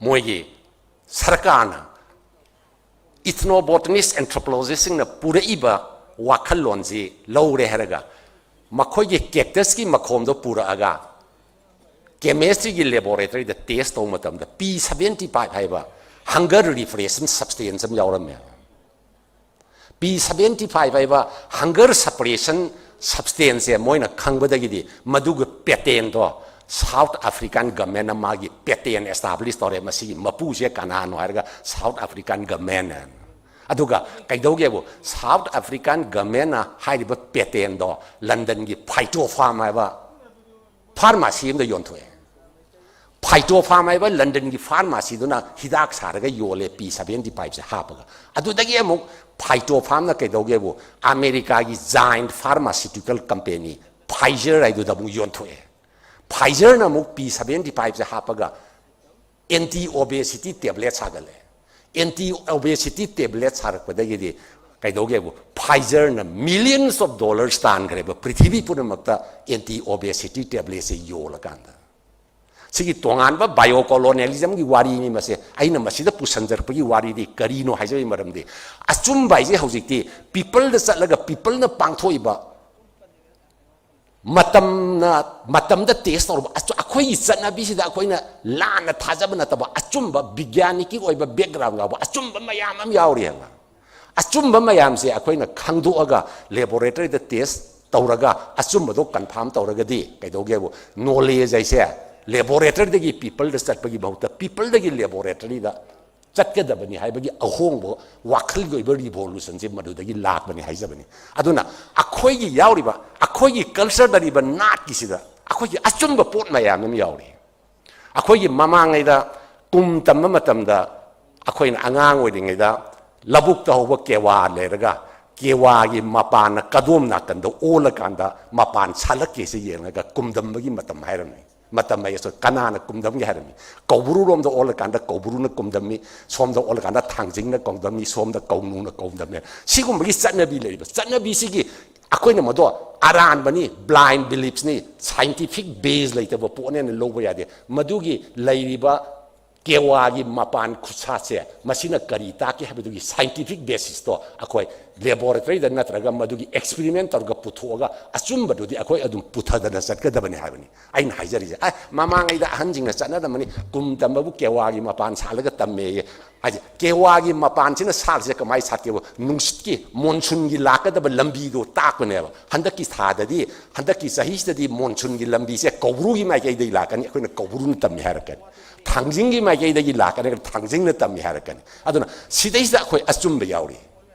ꯃꯣꯏꯒꯤ ꯁꯔꯀꯥꯔꯅ ethnobotanist, anthropologistꯁꯤꯡꯅ ꯄꯨꯔꯛꯏꯕ ꯋꯥꯈꯜꯂꯣꯟꯁꯤ ꯂꯧꯔꯦ ꯍꯥꯏꯔꯒ ꯃꯈꯣꯏꯒꯤ cactusꯀꯤ ꯃꯈꯣꯝꯗꯣ ꯄꯨꯔꯛꯑꯒ chemistryꯒꯤ laboratoryꯗ test ꯇꯧꯕ ꯃꯇꯝꯗ P seventy five ꯍꯥꯏꯕ hunger repression substance ꯑꯃ ꯌꯥꯎꯔꯝꯃꯦ꯫ P seventy five ꯍꯥꯏꯕ hunger suppression substanceꯁꯦ ꯃꯣꯏꯅ ꯈꯪꯕꯗꯒꯤꯗꯤ ꯃꯗꯨꯒꯤ patentꯗꯣ South African governmentꯅ ꯃꯥꯒꯤ patent establish ꯇꯧꯔꯦ꯫ ꯃꯁꯤꯒꯤ ꯃꯄꯨꯁꯦ ꯀꯅꯥꯅꯣ ꯍꯥꯏꯔꯒ South African governmentꯅ꯫ ꯑꯗꯨꯒ ꯀꯩꯗꯧꯒꯦꯕꯨ, South African governmentꯅ ꯍꯥꯏꯔꯤꯕ patentꯗꯣ Londonꯒꯤ Phytopharm ꯍꯥꯏꯕ pharmacy ꯑꯃꯗ ꯌꯣꯟꯊꯣꯛꯑꯦ꯫ Phytopharm ꯍꯥꯏꯕ Londonꯒꯤ pharmacyꯗꯨꯅ ꯍꯤꯗꯥꯛ ꯁꯥꯔꯒ ꯌꯣꯜꯂꯦ P seventy fiveꯁꯦ ꯍꯥꯞꯄꯒ꯫ ꯑꯗꯨꯗꯒꯤ ꯑꯃꯨꯛ Phytopharmꯅ ꯀꯩꯗꯧꯒꯦꯕꯨ, Americaꯒꯤ giant pharmaceutical company Pfizer ꯍꯥꯏꯗꯨꯗ ꯑꯃꯨꯛ ꯌꯣꯟꯊꯣꯛꯑꯦ꯫ Pfizerꯅ ꯑꯃꯨꯛ P seventy fiveꯁꯦ ꯍꯥꯞꯄꯒ anti obesity tablet ꯁꯥꯒꯠꯂꯦ꯫ ꯑꯦꯟꯇꯤ ꯑꯣꯕꯦꯁꯤꯇꯤ ꯇꯦꯕ꯭ꯂꯦꯠ ꯁꯥꯔꯛꯄꯗꯒꯤꯗꯤ ꯀꯩꯗꯧꯒꯦꯕꯨ, ꯐꯥꯏꯖꯔꯅ ꯃꯤꯂꯤꯌꯟꯁ ꯑꯣꯐ ꯗꯣꯂꯔꯁ ꯇꯥꯟꯈ꯭ꯔꯦꯕ ꯄ꯭ꯔꯤꯊꯤꯕꯤ ꯄꯨꯝꯅꯃꯛꯇ ꯑꯦꯟꯇꯤ ꯑꯣꯕꯦꯁꯤꯇꯤ ꯇꯦꯕ꯭ꯂꯦꯠꯁꯦ ꯌꯣꯜꯂꯀꯥꯟꯗ꯫ ꯁꯤꯒꯤ ꯇꯣꯉꯥꯟꯕ ꯕꯥꯏꯑꯣ ꯀꯣꯂꯣꯅꯤꯌꯦꯂꯤꯖꯝꯒꯤ ꯋꯥꯔꯤꯅꯤ ꯃꯁꯦ꯫ ꯑꯩꯅ ꯃꯁꯤꯗ ꯄꯨꯁꯟꯖꯔꯛꯄꯒꯤ ꯋꯥꯔꯤꯗꯤ ꯀꯔꯤꯅꯣ ꯍꯥꯏꯖꯕꯒꯤ ꯃꯔꯝꯗꯤ, ꯑꯆꯨꯝꯕ ꯍꯥꯏꯁꯦ ꯍꯧꯖꯤꯛꯇꯤ ꯄꯤꯄꯜꯗ ꯆꯠꯂꯒ ꯄꯤꯄꯜꯅ ꯄꯥꯡꯊꯣꯛꯏꯕ ꯃꯇꯝꯅ, ꯃꯇꯝꯗ ꯇꯦꯁ ꯇꯧꯔꯕ ꯑꯆꯨ-, ꯑꯩꯈꯣꯏꯒꯤ ꯆꯠꯅꯕꯤꯁꯤꯗ ꯑꯩꯈꯣꯏꯅ ꯂꯥꯟꯅ ꯊꯥꯖꯕ ꯅꯠꯇꯕ, ꯑꯆꯨꯝꯕ ꯕꯤꯒ꯭ꯌꯥꯅꯤꯛꯀꯤ ꯑꯣꯏꯕ ꯕꯦꯛꯒ꯭ꯔꯥꯎꯟ ꯌꯥꯎꯕ ꯑꯆꯨꯝꯕ ꯃꯌꯥꯝ ꯑꯃ ꯌꯥꯎꯔꯤ ꯍꯥꯏꯕ꯫ ꯑꯆꯨꯝꯕ ꯃꯌꯥꯝꯁꯦ ꯑꯩꯈꯣꯏꯅ ꯈꯪꯗꯣꯛꯑꯒ ꯂꯦꯕꯣꯔꯦꯇꯔꯤꯗ ꯇꯦꯁ ꯇꯧꯔꯒ ꯑꯆꯨꯝꯕꯗꯣ ꯀꯟꯐꯥꯔꯝ ꯇꯧꯔꯒꯗꯤ ꯀꯩꯗꯧꯒꯦꯕꯨ, ꯅꯣꯂꯦꯖ ꯍꯥꯏꯁꯦ ꯂꯦꯕꯣꯔꯦꯇꯔꯤꯗꯒꯤ ꯄꯤꯄꯜꯗ ꯆꯠꯄꯒꯤ ꯃꯍꯨꯠꯇ ꯄꯤꯄꯜꯗꯒꯤ ꯂꯦꯕꯣꯔꯦꯇꯔꯤꯗ ꯆꯠꯀꯗꯕꯅꯤ ꯍꯥꯏꯕꯒꯤ ꯑꯍꯣꯡꯕ ꯋꯥꯈꯜꯒꯤ ꯑꯣꯏꯕ ꯔꯤꯚꯣꯂꯨꯁꯟꯁꯦ ꯃꯗꯨꯗꯒꯤ ꯂꯥꯛꯄꯅꯤ ꯍꯥꯏꯖꯕꯅꯤ꯫ ꯑꯗꯨꯅ ꯑꯩꯈꯣꯏꯒꯤ ꯌꯥꯎꯔꯤꯕ, ꯑꯩꯈꯣꯏꯒꯤ ꯀꯜꯆꯔꯗ ꯂꯩꯔꯤꯕ ꯅꯥꯠꯀꯤꯁꯤꯗ ꯑꯩꯈꯣꯏꯒꯤ ꯑꯆꯨꯝꯕ ꯄꯣꯠ ꯃꯌꯥꯝ ꯑꯃ ꯌꯥꯎꯔꯤ꯫ ꯑꯩꯈꯣꯏꯒꯤ ꯃꯃꯥꯡꯉꯩꯗ ꯀꯨꯝ ꯇꯝꯕ ꯃꯇꯝꯗ ꯑꯩꯈꯣꯏꯅ ꯑꯉꯥꯡ ꯑꯣꯏꯔꯤꯉꯩꯗ ꯂꯧꯕꯨꯛꯇ ꯍꯧꯕ ꯀꯦꯋꯥ ꯂꯩꯔꯒ, ꯀꯦꯋꯥꯒꯤ ꯃꯄꯥꯟꯅ ꯀꯗꯣꯝ ꯅꯥꯀꯟꯗ ꯑꯣꯜꯂꯀꯥꯟꯗ ꯃꯄꯥꯟ ꯁꯥꯠꯂꯛꯀꯦꯁꯦ ꯌꯦꯡꯉꯒ ꯀꯨꯝꯗꯝꯕꯒꯤ ꯃꯇꯝ ꯍꯥꯏꯔꯝꯃꯤ꯫ ꯃꯇꯝ ꯍꯥꯏꯁꯦ ꯀꯅꯥꯅ ꯀꯨꯝꯗꯝꯒꯦ ꯍꯥꯏꯔꯝꯃꯤ꯫ ꯀꯧꯕ꯭ꯔꯨꯔꯣꯝꯗ ꯑꯣꯜꯂꯀꯥꯟꯗ ꯀꯧꯕ꯭ꯔꯨꯅ ꯀꯨꯝꯗꯝꯃꯤ, ꯁꯣꯝꯗ ꯑꯣꯜꯂꯀꯥꯟꯗ ꯊꯥꯡꯖꯤꯡꯅ ꯀꯨꯝꯗꯝꯃꯤ, ꯁꯣꯝꯗ ꯀꯧꯅꯨꯅ ꯀꯨꯝꯗꯝꯃꯤ꯫ ꯁꯤꯒꯨꯝꯕꯒꯤ ꯆꯠꯅꯕꯤ ꯂꯩꯔꯤꯕ ꯆꯠꯅꯕꯤꯁꯤꯒꯤ ꯑꯩꯈꯣꯏꯅ ꯃꯗꯣ ꯑꯔꯥꯟꯕꯅꯤ, ꯕ꯭ꯂꯥꯏꯟ ꯕꯤꯂꯤꯞꯁꯅꯤ, ꯁꯥꯏꯟꯇꯤꯐꯤꯛ ꯕꯦꯖ ꯂꯩꯇꯕ ꯄꯣꯠꯅꯦꯅ ꯂꯧꯕ ꯌꯥꯗꯦ꯫ ꯃꯗꯨꯒꯤ ꯂꯩꯔꯤꯕ ꯀꯦꯋꯥꯒꯤ ꯃꯄꯥꯟ ꯈꯨꯠꯁꯥꯠꯁꯦ ꯃꯁꯤꯅ ꯀꯔꯤ ꯇꯥꯛꯀꯦ ꯍꯥꯏꯕꯗꯨꯒꯤ ꯁꯥꯏꯟꯇꯤꯐꯤꯛ ꯕꯦꯁꯤꯁꯇꯣ ꯑꯩꯈꯣꯏ ꯂꯦꯕꯣꯔꯦꯇꯔꯤꯗ ꯅꯠꯇ꯭ꯔꯒ ꯃꯗꯨꯒꯤ ꯑꯦꯛꯁꯄꯤꯔꯤꯃꯦꯟ ꯇꯧꯔꯒ ꯄꯨꯊꯣꯛꯑꯒ ꯑꯆꯨꯝꯕꯗꯨꯗꯤ ꯑꯩꯈꯣꯏ ꯑꯗꯨꯝ ꯄꯨꯊꯗꯅ ꯆꯠꯀꯗꯕꯅꯤ ꯍꯥꯏꯕꯅꯤ ꯑꯩꯅ ꯍꯥꯏꯖꯔꯤꯁꯦ꯫ ꯑꯦ, ꯃꯃꯥꯡꯉꯩꯗ ꯑꯍꯟꯁꯤꯡꯅ ꯆꯠꯅꯔꯝꯃꯅꯤ, ꯀꯨꯝ ꯇꯝꯕꯕꯨ ꯀꯦꯋꯥꯒꯤ ꯃꯄꯥꯟ ꯁꯥꯠꯂꯒ ꯇꯝꯃꯦꯌꯦ꯫ ꯍꯥꯏꯗꯤ ꯀꯦꯋꯥꯒꯤ ꯃꯄꯥꯟꯁꯤꯅ ꯁꯥꯠꯂꯤꯁꯦ ꯀꯃꯥꯏꯅ ꯁꯥꯠꯀꯦꯕ? ꯅꯨꯡꯁꯤꯠꯀꯤ, ꯃꯣꯟꯁꯨꯟꯒꯤ ꯂꯥꯛꯀꯗꯕ ꯂꯝꯕꯤꯗꯣ ꯇꯥꯛꯄꯅꯦꯕ꯫ ꯍꯟꯗꯛꯀꯤ ꯊꯥꯗꯗꯤ, ꯍꯟꯗꯛꯀꯤ ꯆꯍꯤꯁꯤꯗꯗꯤ ꯃꯣꯟꯁꯨꯟꯒꯤ ꯂꯝꯕꯤꯁꯦ ꯀꯧꯕ꯭ꯔꯨꯒꯤ ꯃꯥꯏꯀꯩꯗꯒꯤ ꯂꯥꯛꯀꯅꯤ, ꯑꯩꯈꯣꯏꯅ ꯀꯧꯕ꯭ꯔꯨꯅ ꯇꯝꯃꯤ ꯍꯥꯏꯔꯛꯀꯅꯤ꯫ ꯊꯥꯡꯖꯤꯡꯒꯤ ꯃꯥꯏꯀꯩꯗꯒꯤ ꯂꯥꯛꯀꯅꯤ, ꯊꯥꯡꯖꯤꯡꯅ ꯇꯝꯃꯤ ꯍꯥꯏꯔꯛꯀꯅꯤ꯫ ꯑꯗꯨꯅ ꯁꯤꯗꯩꯁꯤꯗ ꯑꯩꯈꯣꯏ ꯑꯆꯨꯝꯕ ꯌꯥꯎꯔꯤ꯫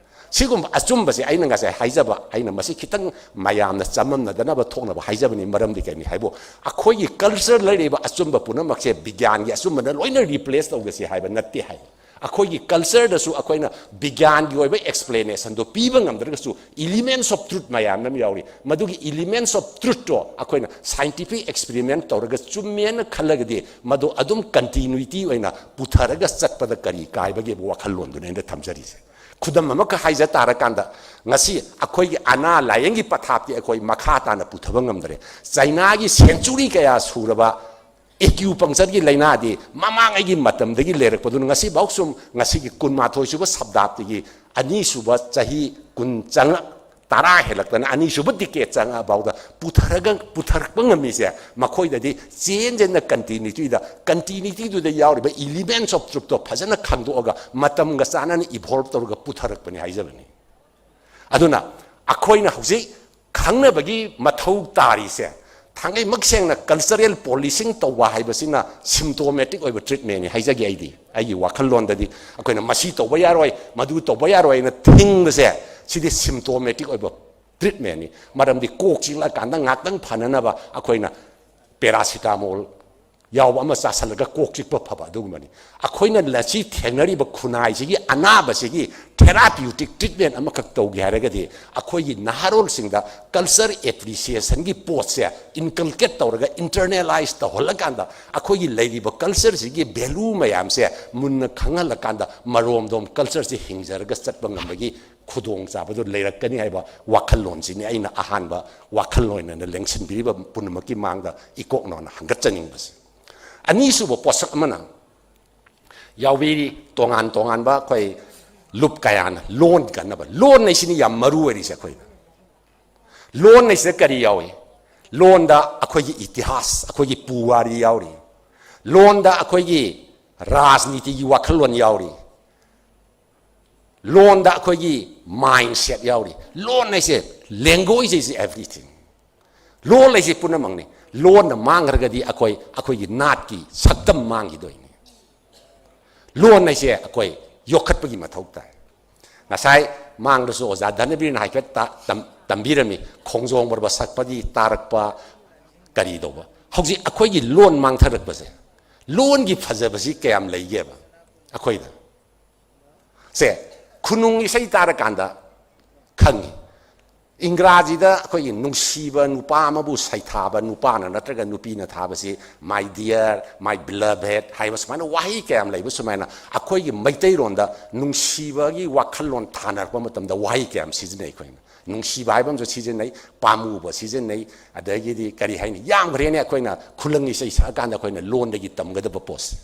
ꯁꯤꯒꯨꯝꯕ ꯑꯆꯨꯝꯕꯁꯦ ꯑꯩꯅ ꯉꯁꯥꯏ ꯍꯥꯏꯖꯕ, ꯑꯩꯅ ꯃꯁꯤ ꯈꯤꯇꯪ ꯃꯌꯥꯝꯅ ꯆꯃꯝꯅꯗꯅꯕ ꯊꯣꯛꯅꯕ ꯍꯥꯏꯖꯕꯅꯤ꯫ ꯃꯔꯝꯗꯤ ꯀꯩꯅꯤ ꯍꯥꯏꯕꯨ, ꯑꯩꯈꯣꯏꯒꯤ ꯀꯜꯆꯔ ꯂꯩꯔꯤꯕ ꯑꯆꯨꯝꯕ ꯄꯨꯝꯅꯃꯛꯁꯦ ꯕꯤꯒ꯭ꯌꯥꯟꯒꯤ ꯑꯆꯨꯝꯕꯅ ꯂꯣꯏꯅ ꯔꯤꯄ꯭ꯂꯦꯁ ꯇꯧꯒꯁꯤ ꯍꯥꯏꯕ ꯅꯠꯇꯦ ꯍꯥꯏ꯫ ꯑꯩꯈꯣꯏꯒꯤ ꯀꯜꯆꯔꯗꯁꯨ ꯑꯩꯈꯣꯏꯅ ꯕꯤꯒ꯭ꯌꯥꯟꯒꯤ ꯑꯣꯏꯕ ꯑꯦꯛꯁꯄ꯭ꯂꯦꯅꯦꯁꯟꯗꯣ ꯄꯤꯕ ꯉꯝꯗ꯭ꯔꯒꯁꯨ, elements of truth ꯃꯌꯥꯝ ꯑꯃ ꯌꯥꯎꯔꯤ꯫ ꯃꯗꯨꯒꯤ elements of truthꯇꯣ ꯑꯩꯈꯣꯏꯅ ꯁꯥꯏꯟꯇꯤꯐꯤꯛ ꯑꯦꯛꯁꯄꯤꯔꯤꯃꯦꯟ ꯇꯧꯔꯒ ꯆꯨꯝꯃꯦꯅ ꯈꯜꯂꯒꯗꯤ, ꯃꯗꯨ ꯑꯗꯨꯝ ꯀꯟꯇꯤꯅ꯭ꯌꯨꯇꯤ ꯑꯣꯏꯅ ꯄꯨꯊꯔꯒ ꯆꯠꯄꯗ ꯀꯔꯤ ꯀꯥꯏꯕꯒꯦꯕ ꯋꯥꯈꯜꯂꯣꯟꯗꯨꯅꯦ ꯑꯩꯅ ꯊꯝꯖꯔꯤꯁꯦ꯫ ꯈꯨꯗꯝ ꯑꯃꯈꯛ ꯍꯥꯏꯖ ꯇꯥꯔꯀꯥꯟꯗ, ꯉꯁꯤ ꯑꯩꯈꯣꯏꯒꯤ ꯑꯅꯥ ꯂꯥꯏꯌꯦꯡꯒꯤ ꯄꯊꯥꯞꯇꯤ ꯑꯩꯈꯣꯏ ꯃꯈꯥ ꯇꯥꯅ ꯄꯨꯊꯕ ꯉꯝꯗ꯭ꯔꯦ꯫ ꯆꯩꯅꯥꯒꯤ ꯁꯦꯟꯆꯨꯔꯤ ꯀꯌꯥ ꯁꯨꯔꯕ ꯑꯦꯀ꯭ꯌꯨꯄꯪꯆꯔꯒꯤ ꯂꯥꯏꯅꯥꯗꯤ ꯃꯃꯥꯡꯉꯩꯒꯤ ꯃꯇꯝꯗꯒꯤ ꯂꯩꯔꯛꯄꯗꯨꯅ ꯉꯁꯤꯐꯥꯎ ꯁꯨꯝ, ꯉꯁꯤꯒꯤ ꯀꯨꯟꯃꯥꯊꯣꯏ ꯁꯨꯕ ꯁꯕꯗꯥꯞꯇꯤꯒꯤ ꯑꯅꯤꯁꯨꯕ ꯆꯍꯤ ꯀꯨꯟ ꯆꯪꯉꯛ-, ꯇꯔꯥ ꯍꯦꯜꯂꯛꯇꯅ ꯑꯅꯤꯁꯨꯕ ꯗꯤꯀꯦꯠ ꯆꯪꯉꯛꯑꯐꯥꯎꯗ ꯄꯨꯊꯔꯒ, ꯄꯨꯊꯔꯛꯄ ꯉꯝꯃꯤꯁꯦ ꯃꯈꯣꯏꯗꯗꯤ change in the continuityꯗ, continuityꯗꯨꯗ ꯌꯥꯎꯔꯤꯕ elements of truthꯇꯣ ꯐꯖꯅ ꯈꯪꯗꯣꯛꯑꯒ ꯃꯇꯝꯒ ꯆꯥꯟꯅꯅ evolve ꯇꯧꯔꯒ ꯄꯨꯊꯔꯛꯄꯅꯤ ꯍꯥꯏꯖꯕꯅꯤ꯫ ꯑꯗꯨꯅ ꯑꯩꯈꯣꯏꯅ ꯍꯧꯖꯤꯛ ꯈꯪꯅꯕꯒꯤ ꯃꯊꯧ ꯇꯥꯔꯤꯁꯦ, ꯊꯥꯡꯒꯩꯃꯛ ꯁꯦꯡꯅ cultural policing ꯇꯧꯕ ꯍꯥꯏꯕꯁꯤꯅ symptomatic ꯑꯣꯏꯕ treatmentꯅꯤ ꯍꯥꯏꯖꯒꯦ ꯑꯩꯗꯤ꯫ ꯑꯩꯒꯤ ꯋꯥꯈꯜꯂꯣꯟꯗꯗꯤ ꯑꯩꯈꯣꯏꯅ ꯃꯁꯤ ꯇꯧꯕ ꯌꯥꯔꯣꯏ, ꯃꯗꯨ ꯇꯧꯕ ꯌꯥꯔꯣꯏꯅ ꯊꯤꯡꯕꯁꯦ, ꯁꯤꯗꯤ symptomatic ꯑꯣꯏꯕ treatmentꯅꯤ꯫ ꯃꯔꯝꯗꯤ ꯀꯣꯛ ꯆꯤꯛꯂꯀꯥꯟꯗ ꯉꯥꯛꯇꯪ ꯐꯅꯅꯕ ꯑꯩꯈꯣꯏꯅ paracetamol ꯌꯥꯎꯕ ꯑꯃ ꯆꯥꯁꯤꯜꯂꯒ ꯀꯣꯛ ꯆꯤꯛꯄ ꯐꯕ ꯑꯗꯨꯒꯨꯝꯕꯅꯤ꯫ ꯑꯩꯈꯣꯏꯅ ꯉꯁꯤ ꯊꯦꯡꯅꯔꯤꯕ ꯈꯨꯟꯅꯥꯏꯁꯤꯒꯤ ꯑꯅꯥꯕꯁꯤꯒꯤ therapeutic treatment ꯑꯃꯈꯛ ꯇꯧꯒꯦ ꯍꯥꯏꯔꯒꯗꯤ, ꯑꯩꯈꯣꯏꯒꯤ ꯅꯍꯥꯔꯣꯜꯁꯤꯡꯗ culture appreciationꯒꯤ ꯄꯣꯠꯁꯦ inculcate ꯇꯧꯔꯒ, internalize ꯇꯧꯍꯜꯂꯀꯥꯟꯗ, ꯑꯩꯈꯣꯏꯒꯤ ꯂꯩꯔꯤꯕ cultureꯁꯤꯒꯤ value ꯃꯌꯥꯝꯁꯦ ꯃꯨꯟꯅ ꯈꯪꯍꯜꯂꯀꯥꯟꯗ, ꯃꯔꯣꯝꯗꯣꯝ cultureꯁꯦ ꯍꯤꯡꯖꯔꯒ ꯆꯠꯄ ꯉꯝꯕꯒꯤ ꯈꯨꯗꯣꯡꯆꯥꯕꯗꯨ ꯂꯩꯔꯛꯀꯅꯤ ꯍꯥꯏꯕ ꯋꯥꯈꯜꯂꯣꯟꯁꯤꯅꯤ ꯑꯩꯅ ꯑꯍꯥꯟꯕ ꯋꯥꯈꯜꯂꯣꯟ ꯑꯣꯏꯅ ꯂꯦꯡꯁꯤꯟꯕꯤꯔꯤꯕ ꯄꯨꯝꯅꯃꯛꯀꯤ ꯃꯥꯡꯗ ꯏꯀꯣꯛꯅꯣꯅ ꯍꯪꯒꯠꯆꯅꯤꯡꯕꯁꯦ꯫ ꯑꯅꯤꯁꯨꯕ ꯄꯣꯠꯁꯛ ꯑꯃꯅ ꯌꯥꯎꯕꯤꯔꯤ, ꯇꯣꯉꯥꯟ ꯇꯣꯉꯥꯟꯕ ꯑꯩꯈꯣꯏ ꯂꯨꯞ ꯀꯌꯥꯅ ꯂꯣꯟ ꯀꯟꯅꯕ꯫ ꯂꯣꯟ ꯍꯥꯏꯁꯤꯅꯤ ꯌꯥꯝ ꯃꯔꯨ ꯑꯣꯏꯔꯤꯁꯦ ꯑꯩꯈꯣꯏꯅ꯫ ꯂꯣꯟ ꯍꯥꯏꯁꯤꯗ ꯀꯔꯤ ꯌꯥꯎꯏ? ꯂꯣꯟꯗ ꯑꯩꯈꯣꯏꯒꯤ ꯏꯇꯤꯍꯥꯁ, ꯑꯩꯈꯣꯏꯒꯤ ꯄꯨꯋꯥꯔꯤ ꯌꯥꯎꯔꯤ꯫ ꯂꯣꯟꯗ ꯑꯩꯈꯣꯏꯒꯤ ꯔꯥꯖꯅꯤꯇꯤꯒꯤ ꯋꯥꯈꯜꯂꯣꯟ ꯌꯥꯎꯔꯤ꯫ ꯂꯣꯟꯗ ꯑꯩꯈꯣꯏꯒꯤ mindset ꯌꯥꯎꯔꯤ꯫ ꯂꯣꯟ ꯍꯥꯏꯁꯦ, language is everything꯫ ꯂꯣꯟ ꯍꯥꯏꯁꯦ ꯄꯨꯝꯅꯃꯛꯅꯤ꯫ ꯂꯣꯟꯅ ꯃꯥꯡꯈ꯭ꯔꯒꯗꯤ ꯑꯩꯈꯣꯏ, ꯑꯩꯈꯣꯏꯒꯤ ꯅꯥꯠꯀꯤ ꯁꯛꯇꯝ ꯃꯥꯡꯈꯤꯗꯣꯏꯅꯤ꯫ ꯂꯣꯟ ꯍꯥꯏꯁꯦ ꯑꯩꯈꯣꯏ ꯌꯣꯛꯈꯠꯄꯒꯤ ꯃꯊꯧ ꯇꯥꯏ꯫ ꯉꯁꯥꯏ ꯃꯥꯡꯗꯁꯨ ꯑꯣꯖꯥ ꯙꯅꯕꯤꯔꯅ ꯍꯥꯏꯐꯦꯠ ꯇ-, ꯇꯝ-, ꯇꯝꯕꯤꯔꯝꯃꯤ, ꯈꯣꯡꯖꯣꯝ ꯄꯔꯕ ꯁꯛꯄꯗꯤ ꯇꯥꯔꯛꯄ ꯀꯔꯤ ꯇꯧꯕ꯫ ꯍꯧꯖꯤꯛ ꯑꯩꯈꯣꯏꯒꯤ ꯂꯣꯟ ꯃꯥꯡꯊꯔꯛꯄꯁꯦ, ꯂꯣꯟꯒꯤ ꯐꯖꯕꯁꯤ ꯀꯌꯥꯝ ꯂꯩꯒꯦꯕ ꯑꯩꯈꯣꯏꯗ? ꯁꯦ ꯈꯨꯅꯨꯡ ꯏꯁꯩ ꯇꯥꯔꯀꯥꯟꯗ ꯈꯪꯉꯤ꯫ ꯏꯪꯒ꯭ꯔꯥꯖꯤꯗ ꯑꯩꯈꯣꯏꯒꯤ ꯅꯨꯡꯁꯤꯕ ꯅꯨꯄꯥ ꯑꯃꯕꯨ ꯁꯩꯊꯥꯕ ꯅꯨꯄꯥꯅ ꯅꯠꯇ꯭ꯔꯒ ꯅꯨꯄꯤꯅ ꯊꯥꯕꯁꯤ "My dear", "My beloved" ꯍꯥꯏꯕ ꯁꯨꯃꯥꯏꯅ ꯋꯥꯍꯩ ꯀꯌꯥꯝ ꯂꯩꯕ ꯁꯨꯃꯥꯏꯅ ꯑꯩꯈꯣꯏꯒꯤ ꯃꯩꯇꯩꯔꯣꯟꯗ ꯅꯨꯡꯁꯤꯕꯒꯤ ꯋꯥꯈꯜꯂꯣꯟ ꯊꯥꯅꯔꯛꯄ ꯃꯇꯝꯗ ꯋꯥꯍꯩ ꯀꯌꯥꯝ ꯁꯤꯖꯤꯟꯅꯩ꯫ ꯑꯩꯈꯣꯏꯅ ꯅꯨꯡꯁꯤꯕ ꯍꯥꯏꯕ ꯑꯃꯁꯨ ꯁꯤꯖꯤꯟꯅꯩ, ꯄꯥꯝꯃꯨꯕ ꯁꯤꯖꯤꯟꯅꯩ, ꯑꯗꯒꯤꯗꯤ ꯀꯔꯤ ꯍꯥꯏꯅꯤ, ꯌꯥꯝꯈ꯭ꯔꯦꯅꯦ ꯑꯩꯈꯣꯏꯅ ꯈꯨꯂꯪ ꯏꯁꯩ ꯁꯛꯑꯀꯥꯟꯗ ꯑꯩꯈꯣꯏꯅ ꯂꯣꯟꯗꯒꯤ ꯇꯝꯒꯗꯕ ꯄꯣꯠꯁꯦ꯫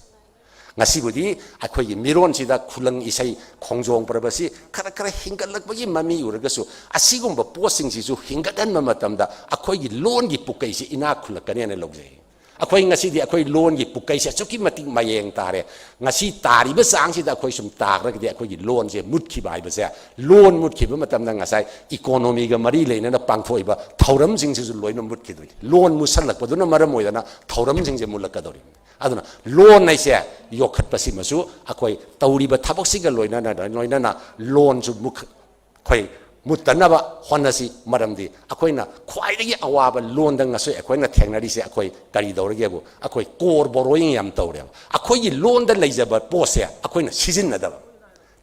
ꯉꯁꯤꯕꯨꯗꯤ ꯑꯩꯈꯣꯏꯒꯤ ꯃꯤꯔꯣꯟꯁꯤꯗ ꯈꯨꯂꯪ ꯏꯁꯩ, ꯈꯣꯡꯖꯣꯝ ꯄꯔꯕꯁꯤ ꯈꯔ ꯈꯔ ꯍꯤꯡꯒꯠꯂꯛꯄꯒꯤ ꯃꯃꯤ ꯎꯔꯒꯁꯨ, ꯑꯁꯤꯒꯨꯝꯕ ꯄꯣꯠꯁꯤꯡꯁꯤꯁꯨ ꯍꯤꯡꯒꯠꯍꯟꯕ ꯃꯇꯝꯗ ꯑꯩꯈꯣꯏꯒꯤ ꯂꯣꯟꯒꯤ ꯄꯨꯀꯩꯁꯤ ꯏꯅꯥꯛ ꯈꯨꯜꯂꯛꯀꯅꯦꯅ ꯂꯧꯖꯩ꯫ ꯑꯩꯈꯣꯏ ꯉꯁꯤꯗꯤ ꯑꯩꯈꯣꯏ ꯂꯣꯟꯒꯤ ꯄꯨꯀꯩꯁꯦ ꯑꯁꯨꯛꯀꯤ ꯃꯇꯤꯛ ꯃꯌꯦꯡ ꯇꯥꯔꯦ꯫ ꯉꯁꯤ ꯇꯥꯔꯤꯕ ꯆꯥꯡꯁꯤꯗ ꯑꯩꯈꯣꯏ ꯁꯨꯝ ꯇꯥꯈ꯭ꯔꯒꯗꯤ ꯑꯩꯈꯣꯏꯒꯤ ꯂꯣꯟꯁꯦ ꯃꯨꯠꯈꯤꯕ ꯍꯥꯏꯕꯁꯦ, ꯂꯣꯟ ꯃꯨꯠꯈꯤꯕ ꯃꯇꯝꯗ ꯉꯁꯥꯏ ꯏꯀꯣꯅꯣꯃꯤꯒ ꯃꯔꯤ ꯂꯩꯅꯅ ꯄꯥꯡꯊꯣꯛꯏꯕ ꯊꯧꯔꯝꯁꯤꯡꯁꯤꯁꯨ ꯂꯣꯏꯅ ꯃꯨꯠꯈꯤꯗꯣꯏꯅꯤ꯫ ꯂꯣꯟ ꯃꯨꯠꯁꯜꯂꯛꯄꯗꯨꯅ ꯃꯔꯝ ꯑꯣꯏꯗꯅ ꯊꯧꯔꯝꯁꯤꯡꯁꯦ ꯃꯨꯠꯂꯛꯀꯗꯧꯔꯤꯕꯅꯤ꯫ ꯑꯗꯨꯅ ꯂꯣꯟ ꯍꯥꯏꯁꯦ ꯌꯣꯛꯈꯠꯄꯁꯤꯃꯁꯨ ꯑꯩꯈꯣꯏ ꯇꯧꯔꯤꯕ ꯊꯕꯛꯁꯤꯒ ꯂꯣꯏꯅꯅ, ꯂꯣꯏꯅꯅ ꯂꯣꯟꯁꯨ ꯃꯨꯛ-, ꯑꯩꯈꯣꯏ ꯃꯨꯠꯇꯅꯕ ꯍꯣꯠꯅꯁꯤ꯫ ꯃꯔꯝꯗꯤ ꯑꯩꯈꯣꯏꯅ ꯈ꯭ꯋꯥꯏꯗꯒꯤ ꯑꯋꯥꯕ ꯂꯣꯟꯗ ꯉꯁꯤ ꯑꯩꯈꯣꯏꯅ ꯊꯦꯡꯅꯔꯤꯁꯦ ꯑꯩꯈꯣꯏ ꯀꯔꯤ ꯇꯧꯔꯒꯦꯕꯨ, ꯑꯩꯈꯣꯏ core borrowing ꯌꯥꯝ ꯇꯧꯔꯦꯕ꯫ ꯑꯩꯈꯣꯏꯒꯤ ꯂꯣꯟꯗ ꯂꯩꯖꯕ ꯄꯣꯠꯁꯦ ꯑꯩꯈꯣꯏꯅ ꯁꯤꯖꯤꯟꯅꯗꯕ,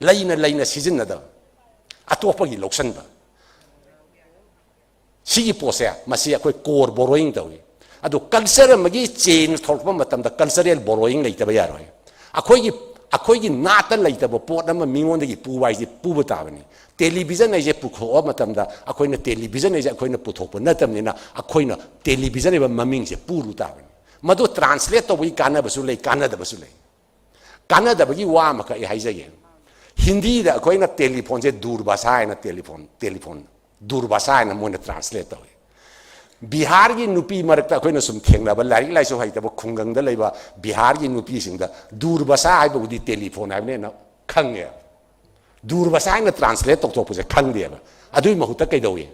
ꯂꯩꯅ ꯂꯩꯅ ꯁꯤꯖꯤꯟꯅꯗꯕ, ꯑꯇꯣꯞꯄꯒꯤ ꯂꯧꯁꯟꯕ꯫ ꯁꯤꯒꯤ ꯄꯣꯠꯁꯦ, ꯃꯁꯤ ꯑꯩꯈꯣꯏ core borrowing ꯇꯧꯏ꯫ ꯑꯗꯨ culture ꯑꯃꯒꯤ change ꯊꯣꯛꯂꯛꯄ ꯃꯇꯝꯗ cultural borrowing ꯂꯩꯇꯕ ꯌꯥꯔꯣꯏ꯫ ꯑꯩꯈꯣꯏꯒꯤ, ꯑꯩꯈꯣꯏꯒꯤ ꯅꯥꯠꯇ ꯂꯩꯇꯕ ꯄꯣꯠ ꯑꯃ ꯃꯤꯉꯣꯟꯗꯒꯤ ꯄꯨꯕ ꯍꯥꯏꯁꯦ ꯄꯨꯕ ꯇꯥꯕꯅꯤ꯫ Television ꯍꯥꯏꯁꯦ ꯄꯨꯊꯣꯛꯄ ꯃꯇꯝꯗ ꯑꯩꯈꯣꯏꯅ television ꯍꯥꯏꯁꯦ ꯑꯩꯈꯣꯏꯅ ꯄꯨꯊꯣꯛꯄ ꯅꯠꯇꯕꯅꯤꯅ, ꯑꯩꯈꯣꯏꯅ television ꯍꯥꯏꯕ ꯃꯃꯤꯡꯁꯦ ꯄꯨꯔꯨ ꯇꯥꯕꯅꯤ꯫ ꯃꯗꯨ translate ꯇꯧꯕꯒꯤ ꯀꯥꯟꯅꯕꯁꯨ ꯂꯩ, ꯀꯥꯟꯅꯗꯕꯁꯨ ꯂꯩ꯫ ꯀꯥꯟꯅꯗꯕꯒꯤ ꯋꯥ ꯑꯃꯈꯛ ꯑꯩ ꯍꯥꯏꯖꯒꯦ꯫ ꯍꯤꯟꯗꯤꯗ ꯑꯩꯈꯣꯏꯅ ꯇꯦꯂꯤꯐꯣꯟꯁꯦ ꯗꯨꯔꯕꯥꯁꯥ ꯍꯥꯏꯅ, ꯇꯦꯂꯤꯐꯣꯟ, ꯇꯦꯂꯤꯐꯣꯟ, ꯗꯨꯔꯕꯥꯁꯥ ꯍꯥꯏꯅ ꯃꯣꯏꯅ translate ꯇꯧꯏ꯫ ꯕꯤꯍꯥꯔꯒꯤ ꯅꯨꯄꯤ ꯃꯔꯛꯇ ꯑꯩꯈꯣꯏꯅ ꯁꯨꯝ ꯊꯦꯡꯅꯕ, ꯂꯥꯏꯔꯤꯛ ꯂꯥꯏꯁꯨ ꯍꯩꯇꯕ ꯈꯨꯡꯒꯪꯗ ꯂꯩꯕ ꯕꯤꯍꯥꯔꯒꯤ ꯅꯨꯄꯤꯁꯤꯡꯗ ꯗꯨꯔꯕꯥꯁꯥ ꯍꯥꯏꯕꯕꯨꯗꯤ ꯇꯦꯂꯤꯐꯣꯟ ꯍꯥꯏꯕꯅꯦꯅ ꯈꯪꯉꯦ꯫ ꯗꯨꯔꯕꯥꯁꯥ ꯍꯥꯏꯅ translate ꯇꯧꯊꯣꯛꯄꯁꯦ ꯈꯪꯗꯦꯕ꯫ ꯑꯗꯨꯒꯤ ꯃꯍꯨꯠꯇ ꯀꯩꯗꯧꯏ?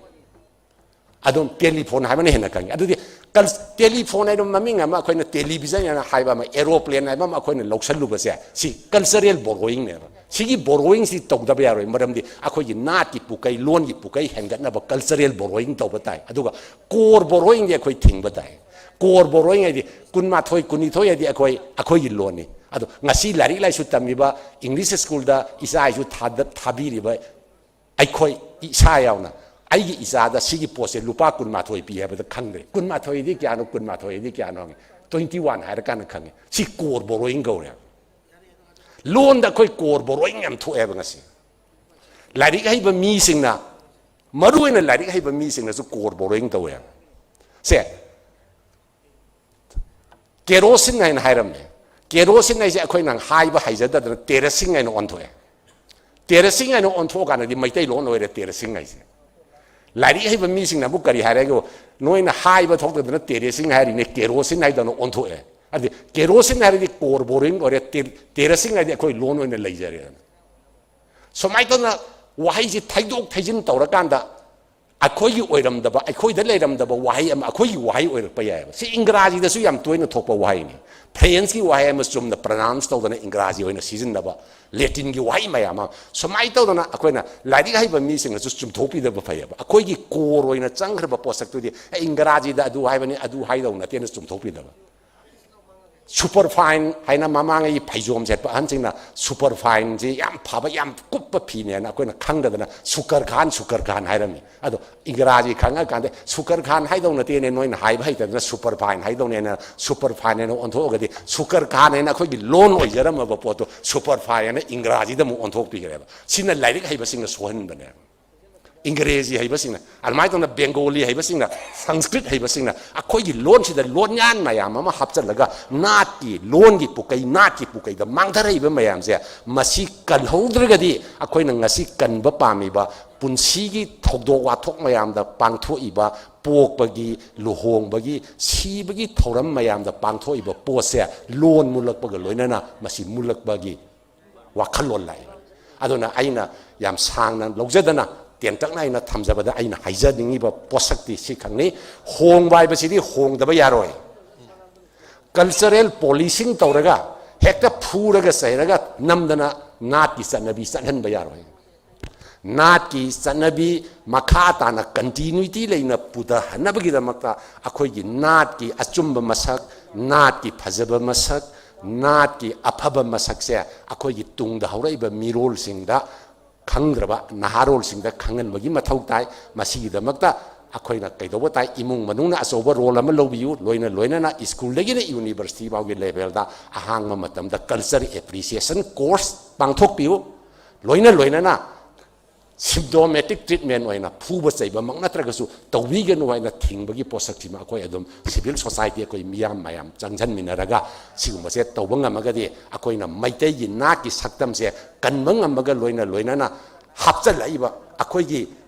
ꯑꯗꯨꯝ ꯇꯦꯂꯤꯐꯣꯟ ꯍꯥꯏꯕꯅ ꯍꯦꯟꯅ ꯈꯪꯉꯤ꯫ ꯑꯗꯨꯗꯤ ꯀꯜ-, ꯇꯦꯂꯤꯐꯣꯟ ꯍꯥꯏꯕ ꯃꯃꯤꯡ ꯑꯃ, ꯑꯩꯈꯣꯏꯅ ꯇꯦꯂꯤꯚꯤꯖꯟ ꯍꯥꯏꯅ ꯍꯥꯏꯕ ꯑꯃ, aeroplane ꯍꯥꯏꯕ ꯑꯃ ꯑꯩꯈꯣꯏꯅ ꯂꯧꯁꯜꯂꯨꯕꯁꯦ, ꯁꯤ cultural borrowing ꯅꯦꯕ꯫ ꯁꯤꯒꯤ borrowing ꯁꯤ ꯇꯧꯗꯕ ꯌꯥꯔꯣꯏ, ꯃꯔꯝꯗꯤ ꯑꯩꯈꯣꯏꯒꯤ ꯅꯥꯠꯀꯤ ꯄꯨꯀꯩ, ꯂꯣꯟꯒꯤ ꯄꯨꯀꯩ ꯍꯦꯟꯒꯠꯅꯕ cultural borrowing ꯇꯧꯕ ꯇꯥꯏ꯫ ꯑꯗꯨꯒ core borrowing ꯗꯤ ꯑꯩꯈꯣꯏ ꯊꯤꯡꯕ ꯇꯥꯏ꯫ Core borrowing ꯍꯥꯏꯗꯤ ꯀꯨꯟꯃꯥꯊꯣꯏ, ꯀꯨꯟꯅꯤꯊꯣꯏ ꯍꯥꯏꯗꯤ ꯑꯩꯈꯣꯏ, ꯑꯩꯈꯣꯏꯒꯤ ꯂꯣꯟꯅꯤ꯫ ꯑꯗꯣ ꯉꯁꯤ ꯂꯥꯏꯔꯤꯛ ꯂꯥꯏꯁꯨ ꯇꯝꯃꯤꯕ, ꯏꯪꯂꯤꯁ ꯁ꯭ꯀꯨꯜꯗ ꯏꯆꯥ ꯏꯁꯨ ꯊꯥꯗ-, ꯊꯥꯕꯤꯔꯤꯕ ꯑꯩꯈꯣꯏ ꯏꯁꯥ ꯌꯥꯎꯅ, ꯑꯩꯒꯤ ꯏꯆꯥꯗ ꯁꯤꯒꯤ ꯄꯣꯠꯁꯦ ꯂꯨꯄꯥ ꯀꯨꯟꯃꯥꯊꯣꯏ ꯄꯤ ꯍꯥꯏꯕꯗ ꯈꯪꯗ꯭ꯔꯦ꯫ ꯀꯨꯟꯃꯥꯊꯣꯏꯗꯤ ꯀꯌꯥꯅꯣ, ꯀꯨꯟꯃꯥꯊꯣꯏꯗꯤ ꯀꯌꯥꯅꯣ ꯍꯪꯉꯦ꯫ Twenty one ꯍꯥꯏꯔꯀꯥꯟꯗ ꯈꯪꯉꯦ꯫ ꯁꯤ core borrowing ꯀꯧꯔꯦ꯫ ꯂꯣꯟꯗ ꯑꯩꯈꯣꯏ core borrowing ꯌꯥꯝ ꯊꯣꯛꯑꯦꯕ ꯉꯁꯤ꯫ ꯂꯥꯏꯔꯤꯛ ꯍꯩꯕ ꯃꯤꯁꯤꯡꯅ, ꯃꯔꯨ ꯑꯣꯏꯅ ꯂꯥꯏꯔꯤꯛ ꯍꯩꯕ ꯃꯤꯁꯤꯡꯅꯁꯨ core borrowing ꯇꯧꯋꯦ꯫ ꯁꯦ, ꯀꯦꯔꯣꯁꯤꯟ ꯍꯥꯏꯅ ꯍꯥꯏꯔꯝꯃꯦ꯫ ꯀꯦꯔꯣꯁꯤꯟ ꯍꯥꯏꯁꯦ ꯑꯩꯈꯣꯏꯅ ꯍꯥꯏꯕ ꯍꯩꯖꯗꯗꯅ ꯇꯦꯔꯦꯁꯤꯡ ꯍꯥꯏꯅ ꯑꯣꯟꯊꯣꯛꯑꯦ꯫ ꯇꯦꯔꯦꯁꯤꯡ ꯍꯥꯏꯅ ꯑꯣꯟꯊꯣꯛꯑꯀꯥꯟꯗꯗꯤ ꯃꯩꯇꯩꯂꯣꯟ ꯑꯣꯏꯔꯦ ꯇꯦꯔꯦꯁꯤꯡ ꯍꯥꯏꯁꯦ꯫ ꯂꯥꯏꯔꯤꯛ ꯍꯩꯕ ꯃꯤꯁꯤꯡꯅ ꯑꯃꯨꯛ ꯀꯔꯤ ꯍꯥꯏꯔꯒꯦ? ꯅꯣꯏꯅ ꯍꯥꯏꯕ ꯊꯣꯛꯇꯗꯅ ꯇꯦꯔꯦꯁꯤꯡ ꯍꯥꯏꯔꯤꯅꯦ, ꯀꯦꯔꯣꯁꯤꯟ ꯍꯥꯏꯗꯅ ꯑꯣꯟꯊꯣꯛꯑꯦ꯫ ꯑꯗꯨꯗꯤ ꯀꯦꯔꯣꯁꯤꯟ ꯍꯥꯏꯔꯗꯤ core borrowing ꯑꯣꯏꯔꯦ, ꯇꯦ-, ꯇꯦꯔꯦꯁꯤꯡ ꯍꯥꯏꯗꯤ ꯑꯩꯈꯣꯏ ꯂꯣꯟ ꯑꯣꯏꯅ ꯂꯩꯖꯔꯦꯗꯅ꯫ ꯁꯨꯃꯥꯏꯅ ꯇꯧꯗꯅ ꯋꯥꯍꯩꯁꯤ ꯊꯩꯗꯣꯛ ꯊꯩꯖꯤꯟ ꯇꯧꯔꯀꯥꯟꯗ ꯑꯩꯈꯣꯏꯒꯤ ꯑꯣꯏꯔꯝꯗꯕ, ꯑꯩꯈꯣꯏꯗ ꯂꯩꯔꯝꯗꯕ ꯋꯥꯍꯩ ꯑꯃ ꯑꯩꯈꯣꯏꯒꯤ ꯋꯥꯍꯩ ꯑꯣꯏꯔꯛꯄ ꯌꯥꯏꯑꯕ꯫ ꯁꯤ ꯏꯪꯒ꯭ꯔꯥꯖꯤꯗꯁꯨ ꯌꯥꯝ ꯇꯣꯏꯅ ꯊꯣꯛꯄ ꯋꯥꯍꯩꯅꯤ꯫ ꯐ꯭ꯔꯦꯟꯁꯀꯤ ꯋꯥꯍꯩ ꯑꯃ ꯆꯨꯝꯅ pronounce ꯇꯧꯗꯅ ꯏꯪꯒ꯭ꯔꯥꯖꯤ ꯑꯣꯏꯅ ꯁꯤꯖꯤꯟꯅꯕ, ꯂꯦꯇꯤꯟꯒꯤ ꯋꯥꯍꯩ ꯃꯌꯥꯝ ꯑꯃ꯫ ꯁꯨꯃꯥꯏꯅ ꯇꯧꯗꯅ ꯑꯩꯈꯣꯏꯅ ꯂꯥꯏꯔꯤꯛ ꯍꯩꯕ ꯃꯤꯁꯤꯡꯅꯁꯨ ꯆꯨꯝꯊꯣꯛꯄꯤꯗꯕ ꯐꯩꯌꯦꯕ꯫ ꯑꯩꯈꯣꯏꯒꯤ core ꯑꯣꯏꯅ ꯆꯪꯈ꯭ꯔꯕ ꯄꯣꯠꯁꯛꯇꯨꯗꯤ, "ꯑꯦ, ꯏꯪꯒ꯭ꯔꯥꯖꯤꯗ ꯑꯗꯨ ꯍꯥꯏꯕꯅꯤ, ꯑꯗꯨ ꯍꯥꯏꯗꯧ ꯅꯠꯇꯦꯅ" ꯆꯨꯝꯊꯣꯛꯄꯤꯗꯕ꯫ Super fine ꯍꯥꯏꯅ ꯃꯃꯥꯡꯉꯩ ꯐꯩꯖꯣꯝ ꯁꯦꯠꯄ ꯑꯍꯟꯁꯤꯡꯅ super fine ꯁꯤ ꯌꯥꯝ ꯐꯕ, ꯌꯥꯝ ꯀꯨꯞꯄ ꯐꯤꯅꯦꯅ ꯑꯩꯈꯣꯏꯅ ꯈꯪꯗꯗꯅ ꯁꯨꯀꯔ ꯈꯥꯟ, ꯁꯨꯀꯔ ꯈꯥꯟ ꯍꯥꯏꯔꯝꯃꯤ꯫ ꯑꯗꯣ ꯏꯪꯒ꯭ꯔꯥꯖꯤ ꯈꯪꯉꯀꯥꯟꯗ ꯁꯨꯀꯔ ꯈꯥꯟ ꯍꯥꯏꯗꯧ ꯅꯠꯇꯦꯅꯦ, ꯅꯣꯏꯅ ꯍꯥꯏꯕ ꯍꯩꯇꯗꯅ super fine ꯍꯥꯏꯗꯧꯅꯦꯅ super fine ꯍꯥꯏꯅ ꯑꯣꯟꯊꯣꯛꯑꯒꯗꯤ, ꯁꯨꯀꯔ ꯈꯥꯟ ꯍꯥꯏꯅ ꯑꯩꯈꯣꯏꯒꯤ ꯂꯣꯟ ꯑꯣꯏꯖꯔꯝꯃꯕ ꯄꯣꯠꯇꯣ super fine ꯍꯥꯏꯅ ꯏꯪꯒ꯭ꯔꯥꯖꯤꯗ ꯑꯃꯨꯛ ꯑꯣꯟꯊꯣꯛꯄꯤꯈ꯭ꯔꯦꯕ꯫ ꯁꯤꯅ ꯂꯥꯏꯔꯤꯛ ꯍꯩꯕꯁꯤꯡꯅ ꯁꯣꯏꯍꯟꯕꯅꯦ꯫ ꯏꯪꯒ꯭ꯔꯦꯖꯤ ꯍꯩꯕꯁꯤꯡꯅ, ꯑꯗꯨꯃꯥꯏꯅ ꯇꯧꯅ ꯕꯦꯡꯒꯣꯂꯤ ꯍꯩꯕꯁꯤꯡꯅ, ꯁꯪꯁꯀ꯭ꯔꯤꯠ ꯍꯩꯕꯁꯤꯡꯅ ꯑꯩꯈꯣꯏꯒꯤ ꯂꯣꯟꯁꯤꯗ ꯂꯣꯟꯌꯥꯟ ꯃꯌꯥꯝ ꯑꯃ ꯍꯥꯞꯆꯤꯜꯂꯒ ꯅꯥꯠꯀꯤ, ꯂꯣꯟꯒꯤ ꯄꯨꯀꯩ, ꯅꯥꯠꯀꯤ ꯄꯨꯀꯩꯗ ꯃꯥꯡꯊꯔꯛꯏꯕ ꯃꯌꯥꯝꯁꯦ, ꯃꯁꯤ ꯀꯜꯍꯧꯗ꯭ꯔꯒꯗꯤ ꯑꯩꯈꯣꯏꯅ ꯉꯁꯤ ꯀꯟꯕ ꯄꯥꯝꯃꯤꯕ ꯄꯨꯟꯁꯤꯒꯤ ꯊꯧꯗꯣꯛ ꯋꯥꯊꯣꯛ ꯃꯌꯥꯝꯗ ꯄꯥꯡꯊꯣꯛꯏꯕ, ꯄꯣꯛꯄꯒꯤ, ꯂꯨꯍꯣꯡꯕꯒꯤ, ꯁꯤꯕꯒꯤ ꯊꯧꯔꯝ ꯃꯌꯥꯝꯗ ꯄꯥꯡꯊꯣꯛꯏꯕ ꯄꯣꯠꯁꯦ ꯂꯣꯟ ꯃꯨꯜꯂꯛꯄꯒ ꯂꯣꯏꯅꯅ ꯃꯁꯤ ꯃꯨꯜꯂꯛꯄꯒꯤ ꯋꯥꯈꯜꯂꯣꯟ ꯂꯥꯛꯏ꯫ ꯑꯗꯨꯅ ꯑꯩꯅ ꯌꯥꯝ ꯁꯥꯡꯅ ꯂꯧꯖꯗꯅ ꯇꯦꯟꯇꯛꯅ ꯑꯩꯅ ꯊꯝꯖꯕꯗ ꯑꯩꯅ ꯍꯥꯏꯖꯅꯤꯡꯉꯤꯕ ꯄꯣꯠꯁꯛꯇꯤ ꯁꯤ ꯈꯛꯅꯤ꯫ ꯍꯣꯡꯕ ꯍꯥꯏꯕꯁꯤꯗꯤ ꯍꯣꯡꯗꯕ ꯌꯥꯔꯣꯏ꯫ Cultural policing ꯇꯧꯔꯒ ꯍꯦꯛꯇ ꯐꯨꯔꯒ ꯆꯩꯔꯒ ꯅꯝꯗꯅ ꯅꯥꯠꯀꯤ ꯆꯠꯅꯕꯤ ꯆꯠꯍꯟꯕ ꯌꯥꯔꯣꯏ꯫ ꯅꯥꯠꯀꯤ ꯆꯠꯅꯕꯤ ꯃꯈꯥ ꯇꯥꯅ continuity ꯂꯩꯅ ꯄꯨꯊꯍꯟꯅꯕꯒꯤꯗꯃꯛꯇ ꯑꯩꯈꯣꯏꯒꯤ ꯅꯥꯠꯀꯤ ꯑꯆꯨꯝꯕ ꯃꯁꯛ, ꯅꯥꯠꯀꯤ ꯐꯖꯕ ꯃꯁꯛ, ꯅꯥꯠꯀꯤ ꯑꯐꯕ ꯃꯁꯛꯁꯦ ꯑꯩꯈꯣꯏꯒꯤ ꯇꯨꯡꯗ ꯍꯧꯔꯛꯏꯕ ꯃꯤꯔꯣꯜꯁꯤꯡꯗ, ꯈꯪꯗ꯭ꯔꯕ ꯅꯍꯥꯔꯣꯜꯁꯤꯡꯗ ꯈꯪꯍꯟꯕꯒꯤ ꯃꯊꯧ ꯇꯥꯏ꯫ ꯃꯁꯤꯒꯤꯗꯃꯛꯇ ꯑꯩꯈꯣꯏꯅ ꯀꯩꯗꯧꯕ ꯇꯥꯏ? ꯏꯃꯨꯡ ꯃꯅꯨꯡꯅ ꯑꯆꯧꯕ ꯔꯣꯜ ꯑꯃ ꯂꯧꯕꯤꯌꯨ꯫ ꯂꯣꯏꯅ ꯂꯣꯏꯅꯅ ꯁ꯭ꯀꯨꯜꯗꯒꯤꯅ ꯌꯨꯅꯤꯚꯔꯁꯤꯇꯤ ꯐꯥꯎꯒꯤ ꯂꯦꯚꯦꯜꯗ ꯑꯍꯥꯡꯕ ꯃꯇꯝꯗ ꯀꯜꯆꯔ ꯑꯦꯄ꯭ꯔꯤꯁꯤꯌꯦꯁꯟ ꯀꯣꯔꯁ ꯄꯥꯡꯊꯣꯛꯄꯤꯌꯨ꯫ ꯂꯣꯏꯅ ꯂꯣꯏꯅꯅ ꯁꯤꯝꯇꯣꯃꯦꯇꯤꯛ ꯇ꯭ꯔꯤꯠꯃꯦꯟ ꯑꯣꯏꯅ ꯐꯨꯕ ꯆꯩꯕꯃꯛ ꯅꯠꯇ꯭ꯔꯒꯁꯨ ꯇꯧꯕꯤꯒꯅꯨ ꯍꯥꯏꯅ ꯊꯤꯡꯕꯒꯤ ꯄꯣꯠꯁꯛꯁꯤꯃ ꯑꯩꯈꯣꯏ ꯑꯗꯨꯝ ꯁꯤꯚꯤꯜ ꯁꯣꯁꯥꯏꯇꯤ, ꯑꯩꯈꯣꯏ ꯃꯤꯌꯥꯝ ꯃꯌꯥꯝ ꯆꯪꯁꯤꯟꯃꯤꯟꯅꯔꯒ ꯁꯤꯒꯨꯝꯕꯁꯦ ꯇꯧꯕ ꯉꯝꯃꯒꯗꯤ ꯑꯩꯈꯣꯏꯅ ꯃꯩꯇꯩꯒꯤ ꯅꯥꯠꯀꯤ ꯁꯛꯇꯝꯁꯦ ꯀꯟꯕ ꯉꯝꯕꯒ ꯂꯣꯏꯅ ꯂꯣꯏꯅꯅ ꯍꯥꯞꯆꯤꯜꯂꯛꯏꯕ, ꯑꯩꯈꯣꯏꯒꯤ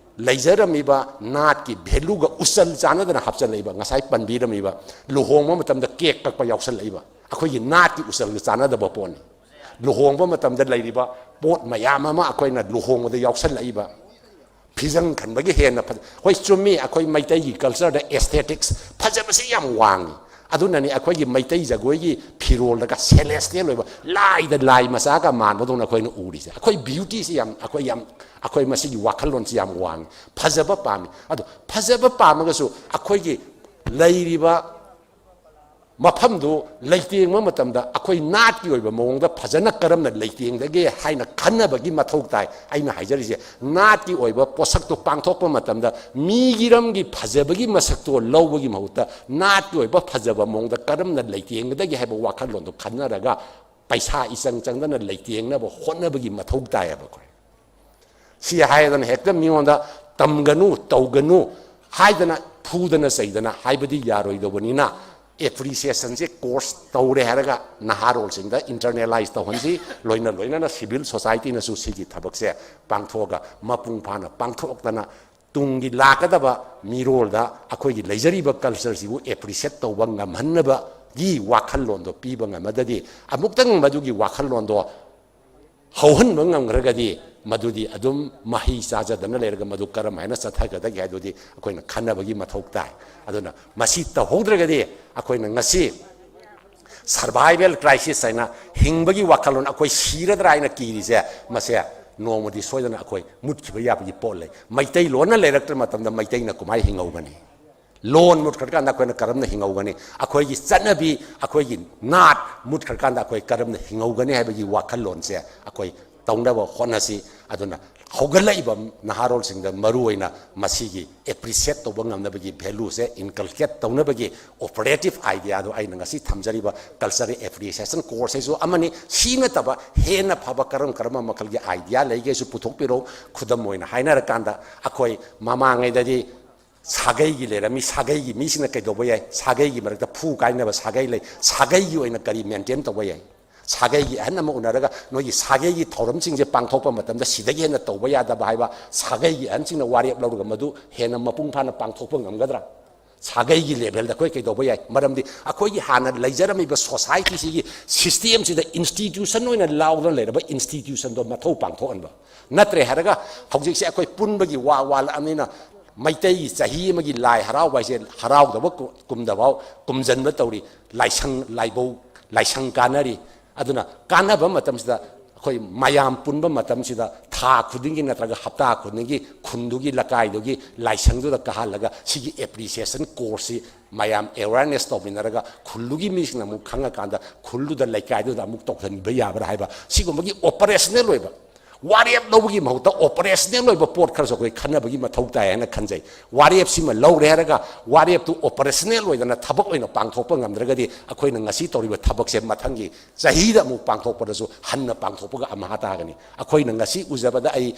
ꯂꯩꯖꯔꯝꯃꯤꯕ ꯅꯥꯠꯀꯤ ꯚꯦꯂꯨꯒ ꯎꯆꯜ ꯆꯥꯟꯅꯗꯅ ꯍꯥꯞꯆꯤꯜꯂꯛꯏꯕ, ꯉꯁꯥꯏ ꯄꯟꯕꯤꯔꯝꯃꯤꯕ ꯂꯨꯍꯣꯡꯕ ꯃꯇꯝꯗ ꯀꯦꯛ ꯀꯛꯄ ꯌꯥꯎꯁꯜꯂꯛꯏꯕ, ꯑꯩꯈꯣꯏꯒꯤ ꯅꯥꯠꯀꯤ ꯎꯆꯜꯒ ꯆꯥꯟꯅꯗꯕ ꯄꯣꯠꯅꯤ꯫ ꯂꯨꯍꯣꯡꯕ ꯃꯇꯝꯗ ꯂꯩꯔꯤꯕ ꯄꯣꯠ ꯃꯌꯥꯝ ꯑꯃ ꯑꯩꯈꯣꯏꯅ ꯂꯨꯍꯣꯡꯕꯗ ꯌꯥꯎꯁꯜꯂꯛꯏꯕ, ꯐꯤꯖꯪ ꯈꯟꯕꯒꯤ ꯍꯦꯟꯅ ꯐꯖ-, ꯍꯣꯏ, ꯆꯨꯝꯃꯤ, ꯑꯩꯈꯣꯏ ꯃꯩꯇꯩꯒꯤ ꯀꯜꯆꯔꯗ ꯑꯦꯁꯊꯦꯇꯤꯛꯁ ꯐꯖꯕꯁꯤ ꯌꯥꯝ ꯋꯥꯡꯉꯤ꯫ ꯑꯗꯨꯅꯅꯤ ꯑꯩꯈꯣꯏꯒꯤ ꯃꯩꯇꯩ ꯖꯒꯣꯏꯒꯤ ꯐꯤꯔꯣꯜꯗꯒ ꯁꯦꯂꯦꯁꯇꯤꯌꯦꯜ ꯑꯣꯏꯕ ꯂꯥꯏꯗ ꯂꯥꯏ ꯃꯆꯥꯒ ꯃꯥꯟꯕꯗꯧꯅ ꯑꯩꯈꯣꯏꯅ ꯎꯔꯤꯁꯦ꯫ ꯑꯩꯈꯣꯏ ꯕ꯭ꯌꯨꯇꯤꯁꯤ ꯌꯥꯝ, ꯑꯩꯈꯣꯏ ꯌꯥꯝ, ꯑꯩꯈꯣꯏ ꯃꯁꯤꯒꯤ ꯋꯥꯈꯜꯂꯣꯟꯁꯤ ꯌꯥꯝ ꯋꯥꯡꯉꯤ꯫ ꯐꯖꯕ ꯄꯥꯝꯃꯤ꯫ ꯑꯗꯣ ꯐꯖꯕ ꯄꯥꯝꯃꯒꯁꯨ ꯑꯩꯈꯣꯏꯒꯤ ꯂꯩꯔꯤꯕ ꯃꯐꯝꯗꯨ ꯂꯩꯇꯦꯡꯕ ꯃꯇꯝꯗ ꯑꯩꯈꯣꯏ ꯅꯥꯠꯀꯤ ꯑꯣꯏꯕ ꯃꯑꯣꯡꯗ ꯐꯖꯅ ꯀꯔꯝꯅ ꯂꯩꯇꯦꯡꯗꯒꯦ ꯍꯥꯏꯅ ꯈꯟꯅꯕꯒꯤ ꯃꯊꯧ ꯇꯥꯏ꯫ ꯑꯩꯅ ꯍꯥꯏꯖꯔꯤꯁꯦ, ꯅꯥꯠꯀꯤ ꯑꯣꯏꯕ ꯄꯣꯠꯁꯛꯇꯣ ꯄꯥꯡꯊꯣꯛꯄ ꯃꯇꯝꯗ ꯃꯤꯒꯤ ꯏꯔꯝꯒꯤ ꯐꯖꯕꯒꯤ ꯃꯁꯛꯇꯣ ꯂꯧꯕꯒꯤ ꯃꯍꯨꯠꯇ ꯅꯥꯠꯀꯤ ꯑꯣꯏꯕ ꯐꯖꯕ ꯃꯑꯣꯡꯗ ꯀꯔꯝꯅ ꯂꯩꯇꯦꯡꯒꯗꯒꯦ ꯍꯥꯏꯕ ꯋꯥꯈꯜꯂꯣꯟꯗꯣ ꯈꯟꯅꯔꯒ ꯄꯩꯁꯥ ꯏꯆꯪ ꯆꯪꯗꯅ ꯂꯩꯇꯦꯡꯅꯕ ꯍꯣꯠꯅꯕꯒꯤ ꯃꯊꯧ ꯇꯥꯏꯌꯦꯕ ꯑꯩꯈꯣꯏ꯫ ꯁꯤ ꯍꯥꯏꯗꯅ ꯍꯦꯛꯇ ꯃꯤꯉꯣꯟꯗ ꯇꯝꯒꯅꯨ, ꯇꯧꯒꯅꯨ ꯍꯥꯏꯗꯅ ꯐꯨꯗꯅ ꯆꯩꯗꯅ ꯍꯥꯏꯕꯗꯤ ꯌꯥꯔꯣꯏꯗꯧꯕꯅꯤꯅ, ꯑꯦꯄ꯭ꯔꯤꯁꯤꯌꯦꯁꯟꯁꯦ ꯀꯣꯔꯁ ꯇꯧꯔꯦ ꯍꯥꯏꯔꯒ ꯅꯍꯥꯔꯣꯜꯁꯤꯡꯗ ꯏꯟꯇꯔꯅꯦꯂꯥꯏꯁ ꯇꯧꯍꯟꯁꯤ꯫ ꯂꯣꯏꯅ ꯂꯣꯏꯅꯅ ꯁꯤꯚꯤꯜ ꯁꯣꯁꯥꯏꯇꯤꯅꯁꯨ ꯁꯤꯒꯤ ꯊꯕꯛꯁꯦ ꯄꯥꯡꯊꯣꯛꯑꯒ ꯃꯄꯨꯡ ꯐꯥꯅ ꯄꯥꯡꯊꯣꯛꯇꯅ ꯇꯨꯡꯒꯤ ꯂꯥꯛꯀꯗꯕ ꯃꯤꯔꯣꯜꯗ ꯑꯩꯈꯣꯏꯒꯤ ꯂꯩꯖꯔꯤꯕ ꯀꯜꯆꯔꯁꯤꯕꯨ ꯑꯦꯄ꯭ꯔꯤꯁꯤꯌꯦꯠ ꯇꯧꯕ ꯉꯝꯍꯟꯅꯕꯒꯤ ꯋꯥꯈꯜꯂꯣꯟꯗꯣ ꯄꯤꯕ ꯉꯝꯃꯗꯗꯤ, ꯑꯃꯨꯛꯇꯪ ꯃꯗꯨꯒꯤ ꯋꯥꯈꯜꯂꯣꯟꯗꯣ ꯍꯧꯍꯟꯕ ꯉꯝꯈ꯭ꯔꯒꯗꯤ ꯃꯗꯨꯗꯤ ꯑꯗꯨꯝ ꯃꯍꯩ ꯆꯥꯖꯗꯅ ꯂꯩꯔꯒ ꯃꯗꯨ ꯀꯔꯝ ꯍꯥꯏꯅ ꯆꯠꯊꯒꯗꯒꯦ ꯍꯥꯏꯗꯨꯗꯤ ꯑꯩꯈꯣꯏꯅ ꯈꯟꯅꯕꯒꯤ ꯃꯊꯧ ꯇꯥꯏ꯫ ꯑꯗꯨꯅ ꯃꯁꯤ ꯇꯧꯍꯧꯗ꯭ꯔꯒꯗꯤ ꯑꯩꯈꯣꯏꯅ ꯉꯁꯤ ꯁꯔꯚꯥꯏꯚꯦꯜ ꯀ꯭ꯔꯥꯏꯁꯤꯁ ꯍꯥꯏꯅ ꯍꯤꯡꯕꯒꯤ ꯋꯥꯈꯜꯂꯣꯟ, ꯑꯩꯈꯣꯏ ꯁꯤꯔꯗ꯭ꯔꯥ ꯍꯥꯏꯅ ꯀꯤꯔꯤꯁꯦ, ꯃꯁꯦ ꯅꯣꯡꯃꯗꯤ ꯁꯣꯏꯗꯅ ꯑꯩꯈꯣꯏ ꯃꯨꯠꯈꯤꯕ ꯌꯥꯕꯒꯤ ꯄꯣꯠ ꯂꯩ꯫ ꯃꯩꯇꯩꯂꯣꯟꯅ ꯂꯩꯔꯛꯇ꯭ꯔ ꯃꯇꯝꯗ ꯃꯩꯇꯩꯅ ꯀꯃꯥꯏꯅ ꯍꯤꯡꯍꯧꯒꯅꯤ? ꯂꯣꯟ ꯃꯨꯠꯈ꯭ꯔꯀꯥꯟꯗ ꯑꯩꯈꯣꯏꯅ ꯀꯔꯝꯅ ꯍꯤꯡꯍꯧꯒꯅꯤ? ꯑꯩꯈꯣꯏꯒꯤ ꯆꯠꯅꯕꯤ, ꯑꯩꯈꯣꯏꯒꯤ ꯅꯥꯠ ꯃꯨꯠꯈ꯭ꯔꯀꯥꯟꯗ ꯑꯩꯈꯣꯏ ꯀꯔꯝꯅ ꯍꯤꯡꯍꯧꯒꯅꯤ ꯍꯥꯏꯕꯒꯤ ꯋꯥꯈꯜꯂꯣꯟꯁꯦ ꯑꯩꯈꯣꯏ ꯇꯧꯅꯕ ꯍꯣꯠꯅꯁꯤ꯫ ꯑꯗꯨꯅ ꯍꯧꯒꯠꯂꯛꯏꯕ ꯅꯍꯥꯔꯣꯜꯁꯤꯡꯗ ꯃꯔꯨ ꯑꯣꯏꯅ ꯃꯁꯤꯒꯤ ꯑꯦꯄ꯭ꯔꯤꯁꯤꯌꯦꯠ ꯇꯧꯕ ꯉꯝꯅꯕꯒꯤ ꯚꯦꯂꯨꯁꯦ ꯏꯟꯀꯜꯀꯦꯠ ꯇꯧꯅꯕꯒꯤ ꯑꯣꯄꯔꯦꯇꯤꯞ ꯑꯥꯏꯗꯤꯌꯥꯗꯣ ꯑꯩꯅ ꯉꯁꯤ ꯊꯝꯖꯔꯤꯕ ꯀꯜꯆꯔꯦꯜ ꯑꯦꯄ꯭ꯔꯤꯁꯤꯌꯦꯁꯟ ꯀꯣꯔꯁ ꯍꯥꯏꯁꯨ ꯑꯃꯅꯤ꯫ ꯁꯤ ꯅꯠꯇꯕ ꯍꯦꯟꯅ ꯐꯕ ꯀꯔꯝ ꯀꯔꯝꯕ ꯃꯈꯜꯒꯤ ꯑꯥꯏꯗꯤꯌꯥ ꯂꯩꯒꯦꯁꯨ ꯄꯨꯊꯣꯛꯄꯤꯔꯛꯎ꯫ ꯈꯨꯗꯝ ꯑꯣꯏꯅ ꯍꯥꯏꯅꯔꯀꯥꯟꯗ, ꯑꯩꯈꯣꯏ ꯃꯃꯥꯡꯉꯩꯗꯗꯤ ꯁꯥꯒꯩꯒꯤ ꯂꯩꯔꯝꯃꯤ꯫ ꯁꯥꯒꯩꯒꯤ ꯃꯤꯁꯤꯡꯅ ꯀꯩꯗꯧꯕ ꯌꯥꯏ? ꯁꯥꯒꯩꯒꯤ ꯃꯔꯛꯇ ꯐꯨ ꯀꯥꯏꯅꯕ ꯁꯥꯒꯩ ꯂꯩ꯫ ꯁꯥꯒꯩꯒꯤ ꯑꯣꯏꯅ ꯀꯔꯤ ꯃꯦꯟꯇꯦꯟ ꯇꯧꯕ ꯌꯥꯏ? ꯁꯥꯒꯩꯒꯤ ꯑꯍꯟ ꯑꯃ ꯎꯅꯔꯒ ꯅꯣꯏꯒꯤ ꯁꯥꯒꯩꯒꯤ ꯊꯧꯔꯝꯁꯤꯡꯁꯦ ꯄꯥꯡꯊꯣꯛꯄ ꯃꯇꯝꯗ ꯁꯤꯗꯒꯤ ꯍꯦꯟꯅ ꯇꯧꯕ ꯌꯥꯗꯕ ꯍꯥꯏꯕ ꯁꯥꯒꯩꯒꯤ ꯑꯍꯟꯁꯤꯡꯅ ꯋꯥꯔꯦꯞ ꯂꯧꯔꯒ ꯃꯗꯨ ꯍꯦꯟꯅ ꯃꯄꯨꯡ ꯐꯥꯅ ꯄꯥꯡꯊꯣꯛꯄ ꯉꯝꯒꯗ꯭ꯔꯥ? ꯁꯥꯒꯩꯒꯤ ꯂꯦꯚꯦꯜꯗ ꯑꯩꯈꯣꯏ ꯀꯩꯗꯧꯕ ꯌꯥꯏ? ꯃꯔꯝꯗꯤ ꯑꯩꯈꯣꯏꯒꯤ ꯍꯥꯟꯅ ꯂꯩꯖꯔꯝꯃꯤꯕ ꯁꯣꯁꯥꯏꯇꯤꯁꯤꯒꯤ ꯁꯤꯁꯇꯦꯝꯁꯤꯗ ꯏꯟꯁꯇꯤꯇ꯭ꯌꯨꯁꯟ ꯑꯣꯏꯅ ꯂꯥꯎꯗꯅ ꯂꯩꯔꯕ ꯏꯟꯁꯇꯤꯇ꯭ꯌꯨꯁꯟꯗꯣ ꯃꯊꯧ ꯄꯥꯡꯊꯣꯛꯍꯟꯕ꯫ ꯅꯠꯇ꯭ꯔꯦ ꯍꯥꯏꯔꯒ ꯍꯧꯖꯤꯛꯁꯦ ꯑꯩꯈꯣꯏ ꯄꯨꯟꯕꯒꯤ ꯋꯥ ꯋꯥꯠꯂꯛꯑꯕꯅꯤꯅ ꯃꯩꯇꯩꯒꯤ ꯆꯍꯤ ꯑꯃꯒꯤ ꯂꯥꯏ ꯍꯔꯥꯎꯕ ꯍꯥꯏꯁꯦ ꯍꯔꯥꯎꯗꯕ ꯀꯨ-, ꯀꯨꯝꯗꯐꯥꯎ ꯀꯨꯝꯖꯟꯕ ꯇꯧꯔꯤ꯫ ꯂꯥꯏꯁꯪ, ꯂꯥꯏꯕꯧ, ꯂꯥꯏꯁꯪ ꯀꯥꯟꯅꯔꯤ꯫ ꯑꯗꯨꯅ ꯀꯥꯟꯅꯕ ꯃꯇꯝꯁꯤꯗ ꯑꯩꯈꯣꯏ ꯃꯌꯥꯝ ꯄꯨꯟꯕ ꯃꯇꯝꯁꯤꯗ ꯊꯥ ꯈꯨꯗꯤꯡꯒꯤ ꯅꯠꯇ꯭ꯔꯒ ꯍꯞꯇꯥ ꯈꯨꯗꯤꯡꯒꯤ ꯈꯨꯟꯗꯨꯒꯤ, ꯂꯩꯀꯥꯏꯗꯨꯒꯤ ꯂꯥꯏꯁꯪꯗꯨꯗ ꯀꯥꯍꯜꯂꯒ ꯁꯤꯒꯤ ꯑꯦꯄ꯭ꯔꯤꯁꯤꯌꯦꯁꯟ ꯀꯣꯔꯁꯁꯤ ꯃꯌꯥꯝ ꯑꯦꯋꯦꯔꯅꯦꯁ ꯇꯧꯃꯤꯟꯅꯔꯒ ꯈꯨꯜꯗꯨꯒꯤ ꯃꯤꯁꯤꯡꯅ ꯑꯃꯨꯛ ꯈꯪꯉꯀꯥꯟꯗ ꯈꯨꯜꯗꯨꯗ, ꯂꯩꯀꯥꯏꯗꯨꯗ ꯑꯃꯨꯛ ꯇꯧꯍꯟꯕ ꯌꯥꯕ꯭ꯔꯥ ꯍꯥꯏꯕ ꯁꯤꯒꯨꯝꯕꯒꯤ ꯑꯣꯄꯔꯦꯁꯅꯦꯜ ꯑꯣꯏꯕ ꯋꯥꯔꯦꯞ ꯂꯧꯕꯒꯤ ꯃꯍꯨꯠꯇ ꯑꯣꯄꯔꯦꯁꯅꯦꯜ ꯑꯣꯏꯕ ꯄꯣꯠ ꯈꯔꯁꯨ ꯑꯩꯈꯣꯏ ꯈꯟꯅꯕꯒꯤ ꯃꯊꯧ ꯇꯥꯏ ꯍꯥꯏꯅ ꯈꯟꯖꯩ꯫ ꯋꯥꯔꯦꯞꯁꯤꯃ ꯂꯧꯔꯦ ꯍꯥꯏꯔꯒ ꯋꯥꯔꯦꯞꯇꯨ ꯑꯣꯄꯔꯦꯁꯅꯦꯜ ꯑꯣꯏꯗꯅ ꯊꯕꯛ ꯑꯣꯏꯅ ꯄꯥꯡꯊꯣꯛꯄ ꯉꯝꯗ꯭ꯔꯒꯗꯤ ꯑꯩꯈꯣꯏꯅ ꯉꯁꯤ ꯇꯧꯔꯤꯕ ꯊꯕꯛꯁꯦ ꯃꯊꯪꯒꯤ ꯆꯍꯤꯗ ꯑꯃꯨꯛ ꯄꯥꯡꯊꯣꯛꯄꯗꯁꯨ ꯍꯟꯅ ꯄꯥꯡꯊꯣꯛꯄꯒ ꯑꯃꯍꯥ ꯇꯥꯒꯅꯤ꯫ ꯑꯩꯈꯣꯏꯅ ꯉꯁꯤ ꯎꯖꯕꯗ ꯑꯩ,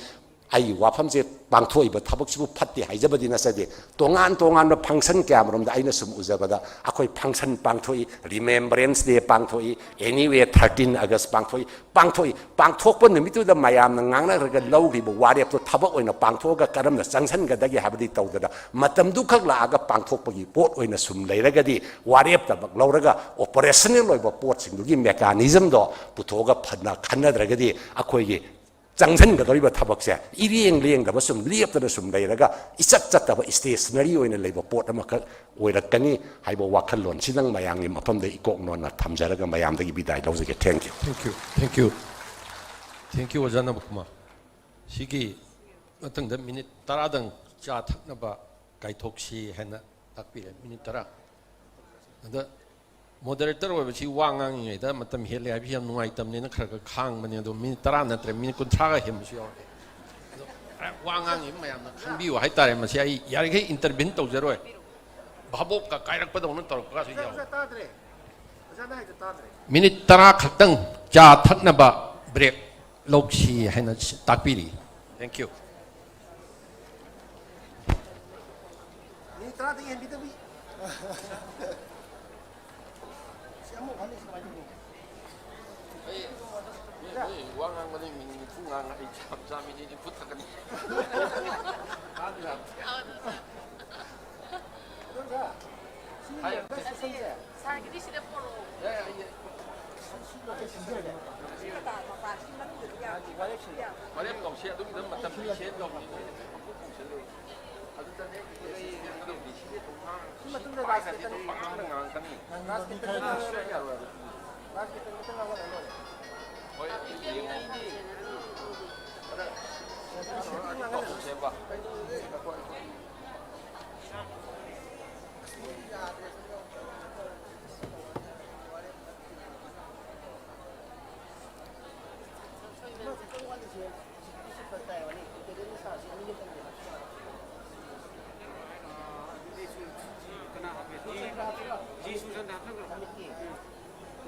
ꯑꯩꯒꯤ ꯋꯥꯐꯝꯁꯦ ꯄꯥꯡꯊꯣꯛꯏꯕ ꯊꯕꯛꯁꯤꯕꯨ ꯐꯠꯇꯦ ꯍꯥꯏꯖꯕꯗꯤ ꯅꯠꯆꯗꯦ꯫ ꯇꯣꯉꯥꯟ ꯇꯣꯉꯥꯟꯕ ꯐꯪꯁꯟ ꯀꯌꯥꯃꯔꯣꯝꯗ ꯑꯩꯅ ꯁꯨꯝ ꯎꯖꯕꯗ ꯑꯩꯈꯣꯏ ꯐꯪꯁꯟ ꯄꯥꯡꯊꯣꯛꯏ, ꯔꯤꯃꯦꯝꯕꯔꯦꯟꯁ ꯗꯦ ꯄꯥꯡꯊꯣꯛꯏ, ꯑꯦꯅꯤꯋꯦ ꯊꯥꯔꯇꯤꯟ ꯑꯥꯒꯁ ꯄꯥꯡꯊꯣꯛꯏ, ꯄꯥꯡꯊꯣꯛꯏ꯫ ꯄꯥꯡꯊꯣꯛꯄ ꯅꯨꯃꯤꯠꯇꯨꯗ ꯃꯌꯥꯝꯅ ꯉꯥꯡꯅꯔꯒ ꯂꯧꯈꯤꯕ ꯋꯥꯔꯦꯞꯇꯣ ꯊꯕꯛ ꯑꯣꯏꯅ ꯄꯥꯡꯊꯣꯛꯑꯒ ꯀꯔꯝꯅ ꯆꯪꯁꯤꯟꯒꯗꯒꯦ ꯍꯥꯏꯕꯗꯤ ꯇꯧꯗꯅ ꯃꯇꯝꯗꯨꯈꯛ ꯂꯥꯛꯑꯒ ꯄꯥꯡꯊꯣꯛꯄꯒꯤ ꯄꯣꯠ ꯑꯣꯏꯅ ꯁꯨꯝ ꯂꯩꯔꯒꯗꯤ ꯋꯥꯔꯦꯞꯇꯃꯛ ꯂꯧꯔꯒ ꯑꯣꯄꯔꯦꯁꯅꯦꯜ ꯑꯣꯏꯕ ꯄꯣꯠꯁꯤꯡꯗꯨꯒꯤ ꯃꯦꯀꯥꯅꯤꯖꯝꯗꯣ ꯄꯨꯊꯣꯛꯑꯒ ꯐꯅ ꯈꯟꯅꯗ꯭ꯔꯒꯗꯤ ꯑꯩꯈꯣꯏꯒꯤ ꯆꯪꯁꯤꯟꯒꯗꯧꯔꯤꯕ ꯊꯕꯛꯁꯦ ꯏꯔꯦꯡ ꯂꯦꯡꯗꯕ ꯁꯨꯝ ꯂꯦꯞꯇꯅ ꯁꯨꯝ ꯂꯩꯔꯒ ꯏꯆꯠ ꯆꯠꯇꯕ ꯏꯁꯇꯦꯁꯅꯔꯤ ꯑꯣꯏꯅ ꯂꯩꯕ ꯄꯣꯠ ꯑꯃꯈꯛ ꯑꯣꯏꯔꯛꯀꯅꯤ ꯍꯥꯏꯕ ꯋꯥꯈꯜꯂꯣꯟꯁꯤꯗꯪ ꯃꯌꯥꯝꯒꯤ ꯃꯐꯝꯗ ꯏꯀꯣꯛ ꯅꯣꯟꯅ ꯊꯝꯖꯔꯒ ꯃꯌꯥꯝꯗꯒꯤ ꯕꯤꯗꯥꯏ ꯂꯧꯖꯒꯦ꯫ Thank you꯫ Thank you, thank you, thank you, ꯑꯣꯖꯥ ꯅꯕꯀꯨꯃꯥꯔ꯫ ꯁꯤꯒꯤ ꯃꯊꯪꯗ ꯃꯤꯅꯤꯠ ꯇꯔꯥꯗꯪ ꯆꯥ ꯊꯛꯅꯕ ꯀꯥꯏꯊꯣꯛꯁꯤ ꯍꯥꯏꯅ ꯇꯥꯛꯄꯤꯔꯦ꯫ ꯃꯤꯅꯤꯠ ꯇꯔꯥ꯫ ꯑꯗ ꯃꯣꯗꯔꯦꯇꯔ ꯑꯣꯏꯕꯁꯤ ꯋꯥ ꯉꯥꯡꯉꯤꯉꯩꯗ ꯃꯇꯝ ꯍꯦꯜꯂꯦ ꯍꯥꯏꯕꯁꯤ ꯌꯥꯝ ꯅꯨꯡꯉꯥꯏꯇꯕꯅꯤꯅ ꯈꯔ ꯈꯔ ꯈꯥꯡꯕꯅꯦ꯫ ꯑꯗꯣ ꯃꯤꯅꯤꯠ ꯇꯔꯥ ꯅꯠꯇ꯭ꯔꯦ, ꯃꯤꯅꯤꯠ ꯀꯨꯟꯊ꯭ꯔꯥꯒ ꯍꯦꯟꯕꯁꯨ ꯌꯥꯎꯔꯛꯑꯦ꯫ ꯑꯗꯣ ꯋꯥ ꯉꯥꯡꯉꯤꯕ ꯃꯌꯥꯝꯅ ꯈꯪꯕꯤꯌꯨ ꯍꯥꯏꯇꯥꯔꯦ꯫ ꯃꯁꯤ ꯑꯩ ꯌꯥꯔꯤꯈꯩ ꯏꯟꯇꯔꯚꯤꯟ ꯇꯧꯖꯔꯣꯏ꯫ ꯚꯥꯕꯣꯛꯀ ꯀꯥꯏꯔꯛꯄꯗꯧꯅ ꯇꯧꯔꯛꯄꯒꯁꯨ ꯌꯥꯎꯋꯦ꯫ ꯃꯤꯅꯤꯠ ꯇꯔꯥ ꯈꯛꯇꯪ ꯆꯥ ꯊꯛꯅꯕ ꯕ꯭ꯔꯦꯛ ꯂꯧꯁꯤ ꯍꯥꯏꯅ ꯇꯥꯛꯄꯤꯔꯤ꯫ Thank you꯫ ꯃꯤꯅꯤꯠ ꯇꯔꯥꯗꯒꯤ ꯍꯦꯟꯕꯤꯗꯕꯤ꯫ ꯁꯤ ꯑꯃꯨꯛ ꯍꯜꯂꯤꯁꯤ ꯀꯃꯥꯏꯅ ꯇꯧꯅꯤ? ꯑꯩ ꯃꯤ, ꯃꯤ ꯋꯥ ꯉꯥꯡꯕꯗꯤ ꯃꯤꯅꯤꯠ ꯅꯤꯐꯨ ꯉꯥꯡꯉ ꯑꯩ ꯆꯞ ꯆꯥ ꯃꯤꯅꯤꯠ ꯅꯤꯐꯨ ꯊꯛꯀꯅꯤ꯫ ꯇꯥꯗ꯭ꯔꯥ? ꯑꯗꯨꯝ ꯁꯥ, ꯁꯤ ꯍꯥꯏ꯫ ꯁꯦꯁꯟꯁꯦ꯫ ꯁꯥꯔꯒꯤꯗꯤ ꯁꯤꯗ ꯄꯣꯔꯛꯑꯣ꯫ ꯌꯥꯏ, ꯌꯥꯏ, ꯌꯥꯏ꯫ ꯁꯤꯗ ꯇꯥ-, ꯃꯄꯥꯟ ꯁꯤ ꯃꯅꯨꯡꯗꯗꯤ ꯌꯥꯝ ꯋꯥꯔꯦꯞ ꯇꯧꯁꯤ꯫ ꯑꯗꯨꯒꯤꯗ ꯃꯇꯝ ꯄꯤꯁꯦ ꯇꯧꯕꯅꯤ꯫ ꯅꯣꯏꯅ ꯄꯪꯈꯣꯡ ꯈꯣꯡꯁꯜꯂꯦ꯫ ꯑꯗꯨꯗꯅꯦ ꯑꯩꯈꯣꯏ ꯁꯤ ꯁꯦꯝꯒꯗꯧꯕꯅꯤ꯫ ꯁꯤꯗꯤ ꯊꯣꯡ ꯍꯥꯡ-, ꯁꯤ ꯃꯇꯨꯡꯗ ꯁꯤ ꯄꯥꯏꯈ꯭ꯔꯗꯤ ꯑꯗꯨꯝ ꯄꯪꯉꯥꯡꯗ ꯉꯥꯡꯉꯛꯀꯅꯤ꯫ ꯔꯥꯖ ꯀꯤꯔꯇꯟ ꯁꯨꯡꯌꯥ ꯌꯥꯔꯣꯏ꯫ ꯔꯥꯖ ꯀꯤꯔꯇꯟ ꯈꯤꯇꯪ ꯉꯥꯡꯍꯜꯂ ꯂꯣꯏꯔꯦ꯫ ꯍꯣꯏ, ꯑꯗꯨ ꯌꯦꯡꯉꯣ꯫ ꯑꯗ ꯁꯤ ꯇꯧꯔ ꯑꯗꯨꯝ ꯇꯧꯍꯧꯁꯦꯕ꯫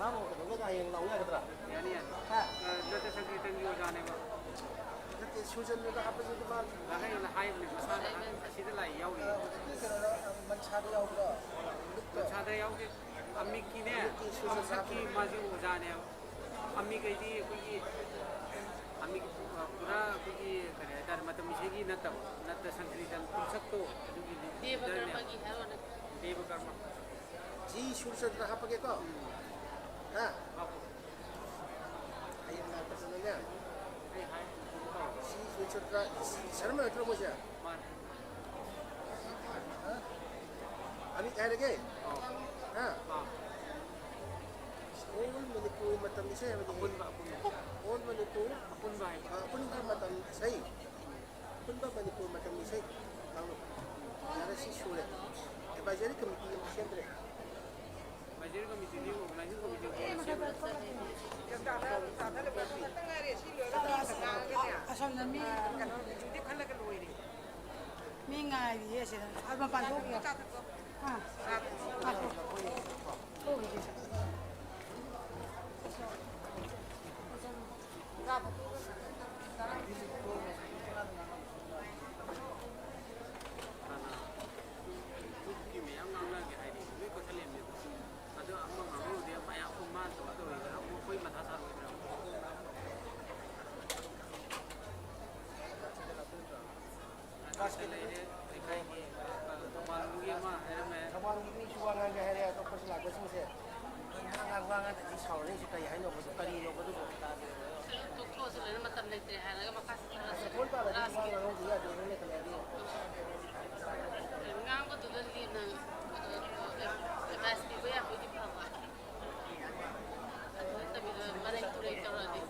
ꯃꯥꯕꯨ ꯀꯩꯗꯧꯒꯦꯗ ꯍꯌꯦꯡ ꯂꯥꯛꯑꯣ ꯌꯥꯒꯗ꯭ꯔꯥ? ꯌꯥꯅꯤ, ꯌꯥꯅꯤ꯫ ꯍꯥ? ꯑ, ꯅꯠꯇꯦ, ꯁꯪꯀ꯭ꯔꯤꯇꯟꯒꯤ ꯑꯣꯖꯥꯅꯦꯕ꯫ ꯅꯠꯇꯦ, ꯁꯨꯔꯆꯟꯗ꯭ꯔꯗ ꯍꯥꯞꯄꯁꯤꯗꯤ ꯃꯥ ꯍꯥꯏꯕꯅꯦ, ꯃꯁꯥꯅ ꯑꯁꯤꯗ ꯂꯥꯛꯏ ꯌꯥꯎꯔꯤ꯫ ꯑ, ꯍꯧꯖꯤꯛꯀꯤ ꯀꯩꯅꯣꯗ, ꯑ, ꯃꯟꯁꯥꯗ ꯌꯥꯎꯕ꯭ꯔꯣ? ꯃꯟꯁꯥꯗ ꯌꯥꯎꯗꯦ꯫ ꯑꯃꯤꯛꯀꯤꯅꯦ, ꯑꯃꯤꯛꯀꯤ ꯁꯨꯔꯆꯟꯗ꯭ꯔ ꯃꯁꯛꯀꯤ ꯍꯥꯞꯄꯅꯦ꯫ ꯃꯥꯁꯦ ꯑꯣꯖꯥꯅꯦꯕ꯫ ꯑꯃꯤꯛ ꯍꯥꯏꯗꯤ ꯑꯩꯈꯣꯏꯒꯤ ꯑꯃꯤꯛ, ꯑ, ꯄꯨꯔꯥ ꯑꯩꯈꯣꯏꯒꯤ ꯀꯔꯤ ꯍꯥꯏꯇꯥꯔꯦ, ꯃꯇꯝ ꯏꯁꯩꯒꯤ ꯅꯠꯇꯕ, ꯅꯠꯇ ꯁꯪꯀ꯭ꯔꯤꯇꯟ ꯄꯨꯡꯁꯛꯇꯣ ꯑꯗꯨꯒꯤ ꯂꯤꯗꯔꯅꯦꯕ꯫ ꯗꯦꯕꯀꯔꯃꯒꯤ ꯍꯥꯏꯔꯣ ꯅꯠꯇ꯭ꯔꯣ? ꯗꯦꯕꯀꯔꯃ꯫ ꯖꯤ ꯁꯨꯔꯆꯟꯗ꯭ꯔ ꯍꯥꯞꯄꯒꯦꯀꯣ? ꯎꯝ꯫ ꯍꯥ? ꯍꯥꯞꯄꯣ꯫ ꯍꯌꯦꯡ ꯂꯥꯛꯄꯗꯅꯦ꯫ ꯑꯩ ꯍꯥꯏ꯫ ꯖꯤ ꯁꯨꯔꯆꯟꯗ꯭ꯔ, ꯁꯔꯃ ꯅꯠꯇ꯭ꯔꯣ ꯃꯣꯏꯁꯦ? ꯃꯥꯅꯦ꯫ ꯍꯥ? ꯑꯃꯤꯛ ꯍꯥꯏꯔꯒꯦ? ꯑꯥ꯫ ꯍꯥ? ꯑꯥ꯫ All ꯃꯅꯤꯄꯨꯔ ꯃꯇꯝ ꯏꯁꯩ ꯍꯥꯏꯕꯗꯤ ꯑꯄꯨꯟꯕ, ꯑꯄꯨꯟꯕ꯫ All ꯃꯅꯤꯄꯨꯔ, ꯑꯄꯨꯟꯕ ꯍꯥꯏꯕ꯫ ꯑ, ꯑꯄꯨꯟꯕ ꯃꯇꯝ ꯏꯁꯩ꯫ ꯑꯄꯨꯟꯕ ꯃꯅꯤꯄꯨꯔ ꯃꯇꯝ ꯏꯁꯩ ꯀꯥꯡꯂꯨꯞ꯫ ꯌꯥꯔꯦ, ꯁꯤ ꯁꯨꯔꯦ꯫ ꯑꯦꯗꯚꯥꯏꯖꯔꯤ ꯀꯃꯤꯇꯤ ꯑꯃ ꯁꯦꯝꯗ꯭ꯔꯦ꯫ ꯑꯦꯗꯚꯥꯏꯖꯔꯤ ꯀꯃꯤꯇꯤꯗꯤ ꯑꯣꯔꯒꯅꯥꯏꯖꯤꯡ ꯀꯃꯤꯇꯤ ꯑꯃ ꯁꯦꯝꯗ꯭ꯔꯦ꯫ ꯑꯁꯣꯝꯗ ꯃꯤ, ꯀꯩꯅꯣ, ꯃꯤꯇꯤꯡꯗꯤ ꯈꯜꯂꯒ ꯂꯣꯏꯔꯦ꯫ ꯃꯤ ꯉꯥꯏꯔꯤꯌꯦ ꯁꯤꯗ꯫ ꯑꯥ, ꯃꯄꯥꯟ ꯊꯣꯛꯈꯤꯌꯣ꯫ ꯑꯥ, ꯉꯥꯏꯈꯣ꯫ ꯊꯣꯛꯈꯤꯒꯦ꯫ ꯍꯥꯟꯅ ꯒ꯭ꯔꯨꯞꯀꯤ ꯃꯌꯥꯝ ꯉꯥꯡꯅꯒꯦ ꯍꯥꯏꯗꯤ ꯂꯣꯏ ꯀꯛꯊꯠꯂꯦꯕꯅꯦ꯫ ꯑꯗꯣ ꯑꯃ ꯉꯥꯡꯍꯧꯗꯦ, ꯃꯌꯥꯝ ꯃꯥꯅ ꯇꯧꯔ ꯇꯧꯔꯤꯗ ꯑꯃꯨꯛ ꯑꯩꯈꯣꯏ ꯃꯊꯥ ꯁꯥꯔꯣꯏꯗ꯭ꯔꯥ? ꯑꯗꯨꯗ ꯂꯩꯔꯦ, ꯂꯩꯀꯥꯏꯒꯤ, ꯑ, ꯊꯧꯕꯥꯜꯂꯣꯝꯒꯤ ꯑꯃ ꯍꯥꯏꯔꯝꯃꯦ꯫ ꯊꯧꯕꯥꯜꯒꯤ ꯃꯤꯁꯨ ꯋꯥ ꯉꯥꯡꯒꯦ ꯍꯥꯏꯔꯦ, ꯑꯇꯣꯞꯄꯁꯨ ꯂꯥꯛꯄꯁꯤꯡꯁꯦ꯫ ꯉꯥꯡ ꯉꯥꯡ ꯉꯥꯡꯉꯒꯗꯤ ꯁꯥꯎꯔꯛꯏꯁꯦ ꯀꯔꯤ ꯍꯥꯏꯅꯣꯕ, ꯀꯔꯤꯅꯣꯕ ꯑꯗꯨꯕꯣ? ꯇꯣꯛꯊꯣꯛꯑꯁꯤ ꯂꯣꯏꯅ, ꯃꯇꯝ ꯂꯩꯇ꯭ꯔꯦ ꯍꯥꯏꯔꯒ ꯃꯈꯥ ꯆꯠꯊꯔꯁꯤ꯫ ꯐꯣꯟ ꯄꯥꯜꯂꯗꯤ ꯋꯥ ꯂꯥꯁꯀꯤ ꯉꯥꯡꯍꯧꯗ ꯌꯥꯗꯦ, ꯅꯪ ꯂꯩꯈꯠꯂꯛꯑꯗꯤ꯫ ꯉꯥꯡꯕꯗꯨꯗ ꯂꯤꯞꯅ, ꯑ, ꯑꯦꯗꯚꯥꯏꯁ ꯄꯤꯕ ꯌꯥꯕꯣꯏꯗꯤ ꯐꯕ꯫ ꯑꯗꯨ ꯅꯠꯇꯕꯤꯗ ꯃꯔꯩ ꯇꯨꯔꯩ ꯇꯧꯔꯛꯑꯗꯤ꯫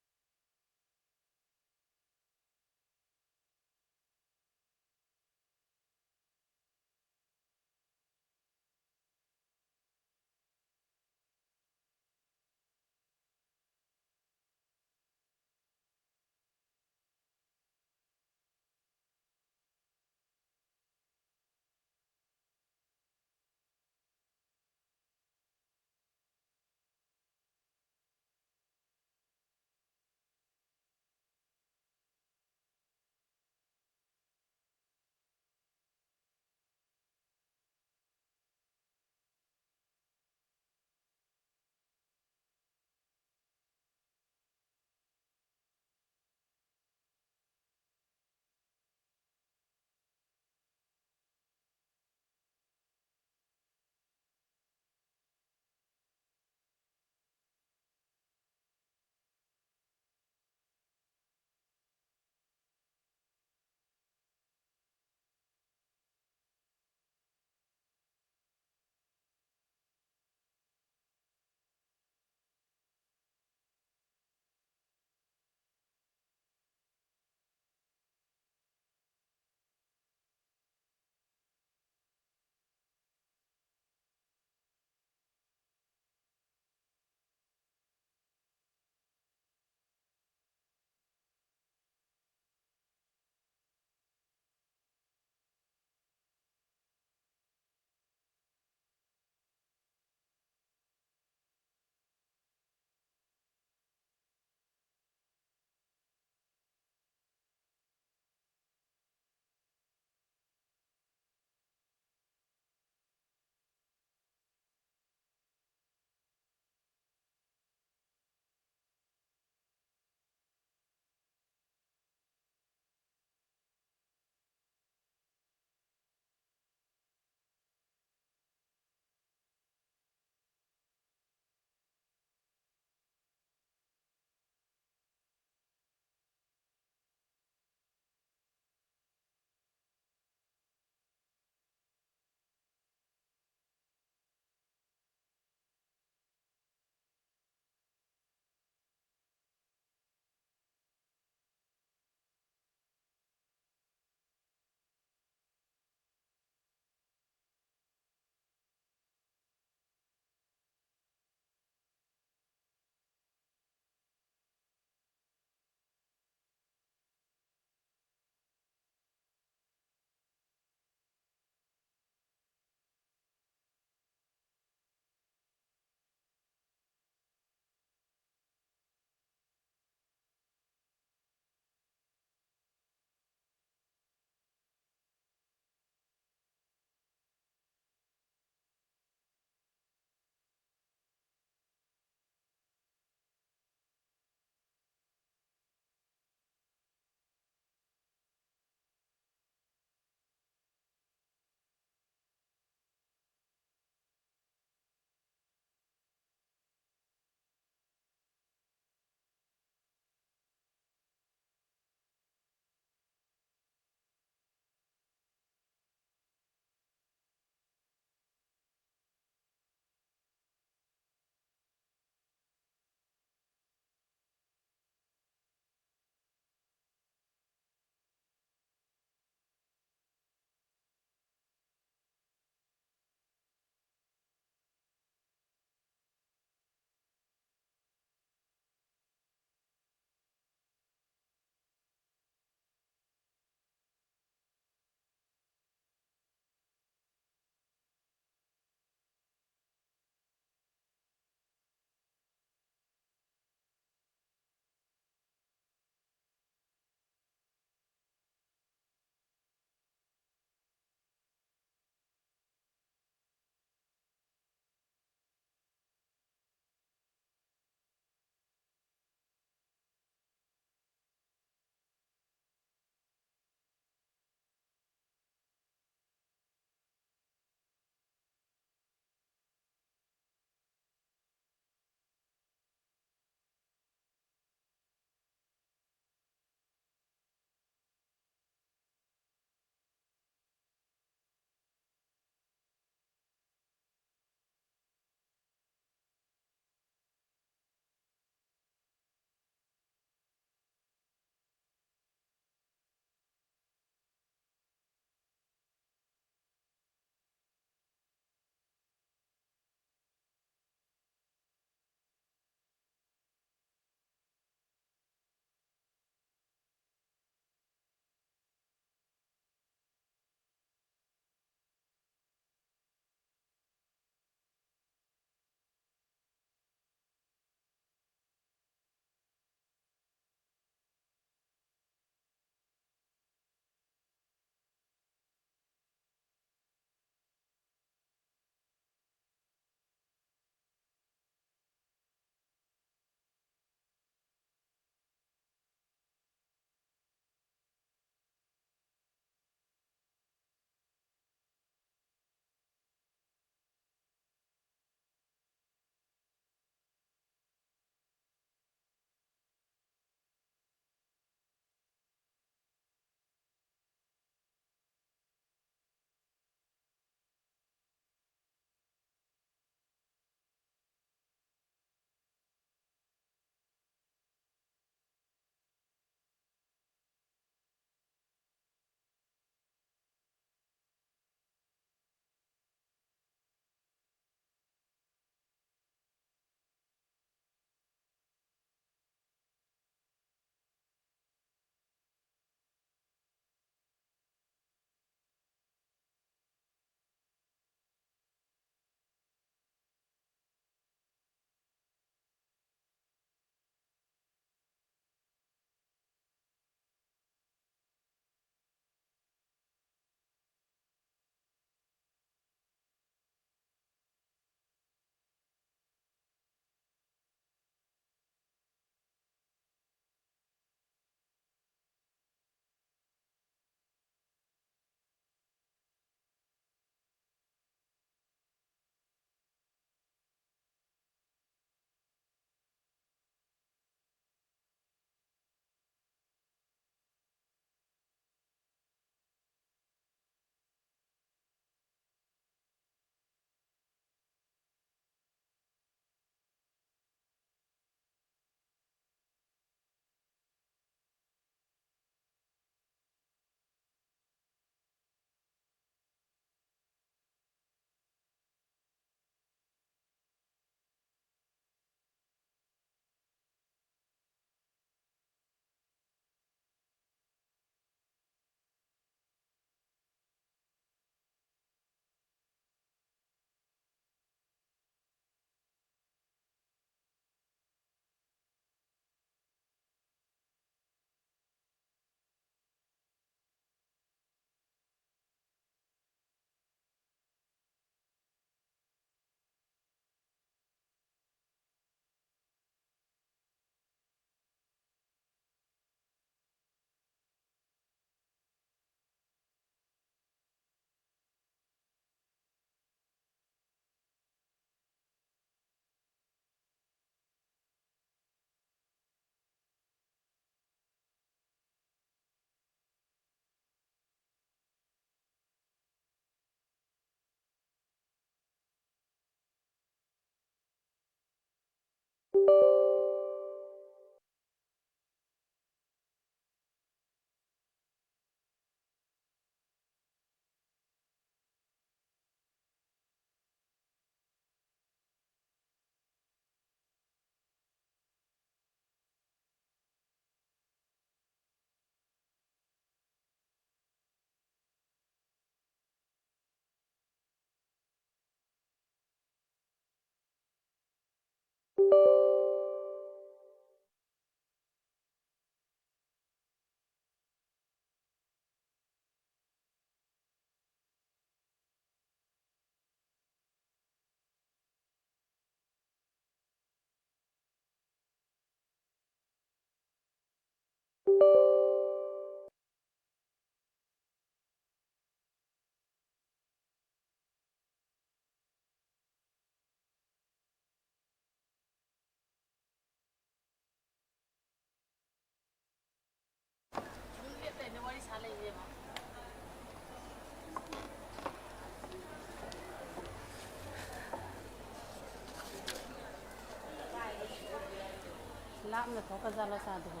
ꯂꯥꯞꯅ ꯊꯣꯛꯈ꯭ꯔꯖꯥꯠꯂꯣ ꯆꯥꯗꯨꯕꯨ?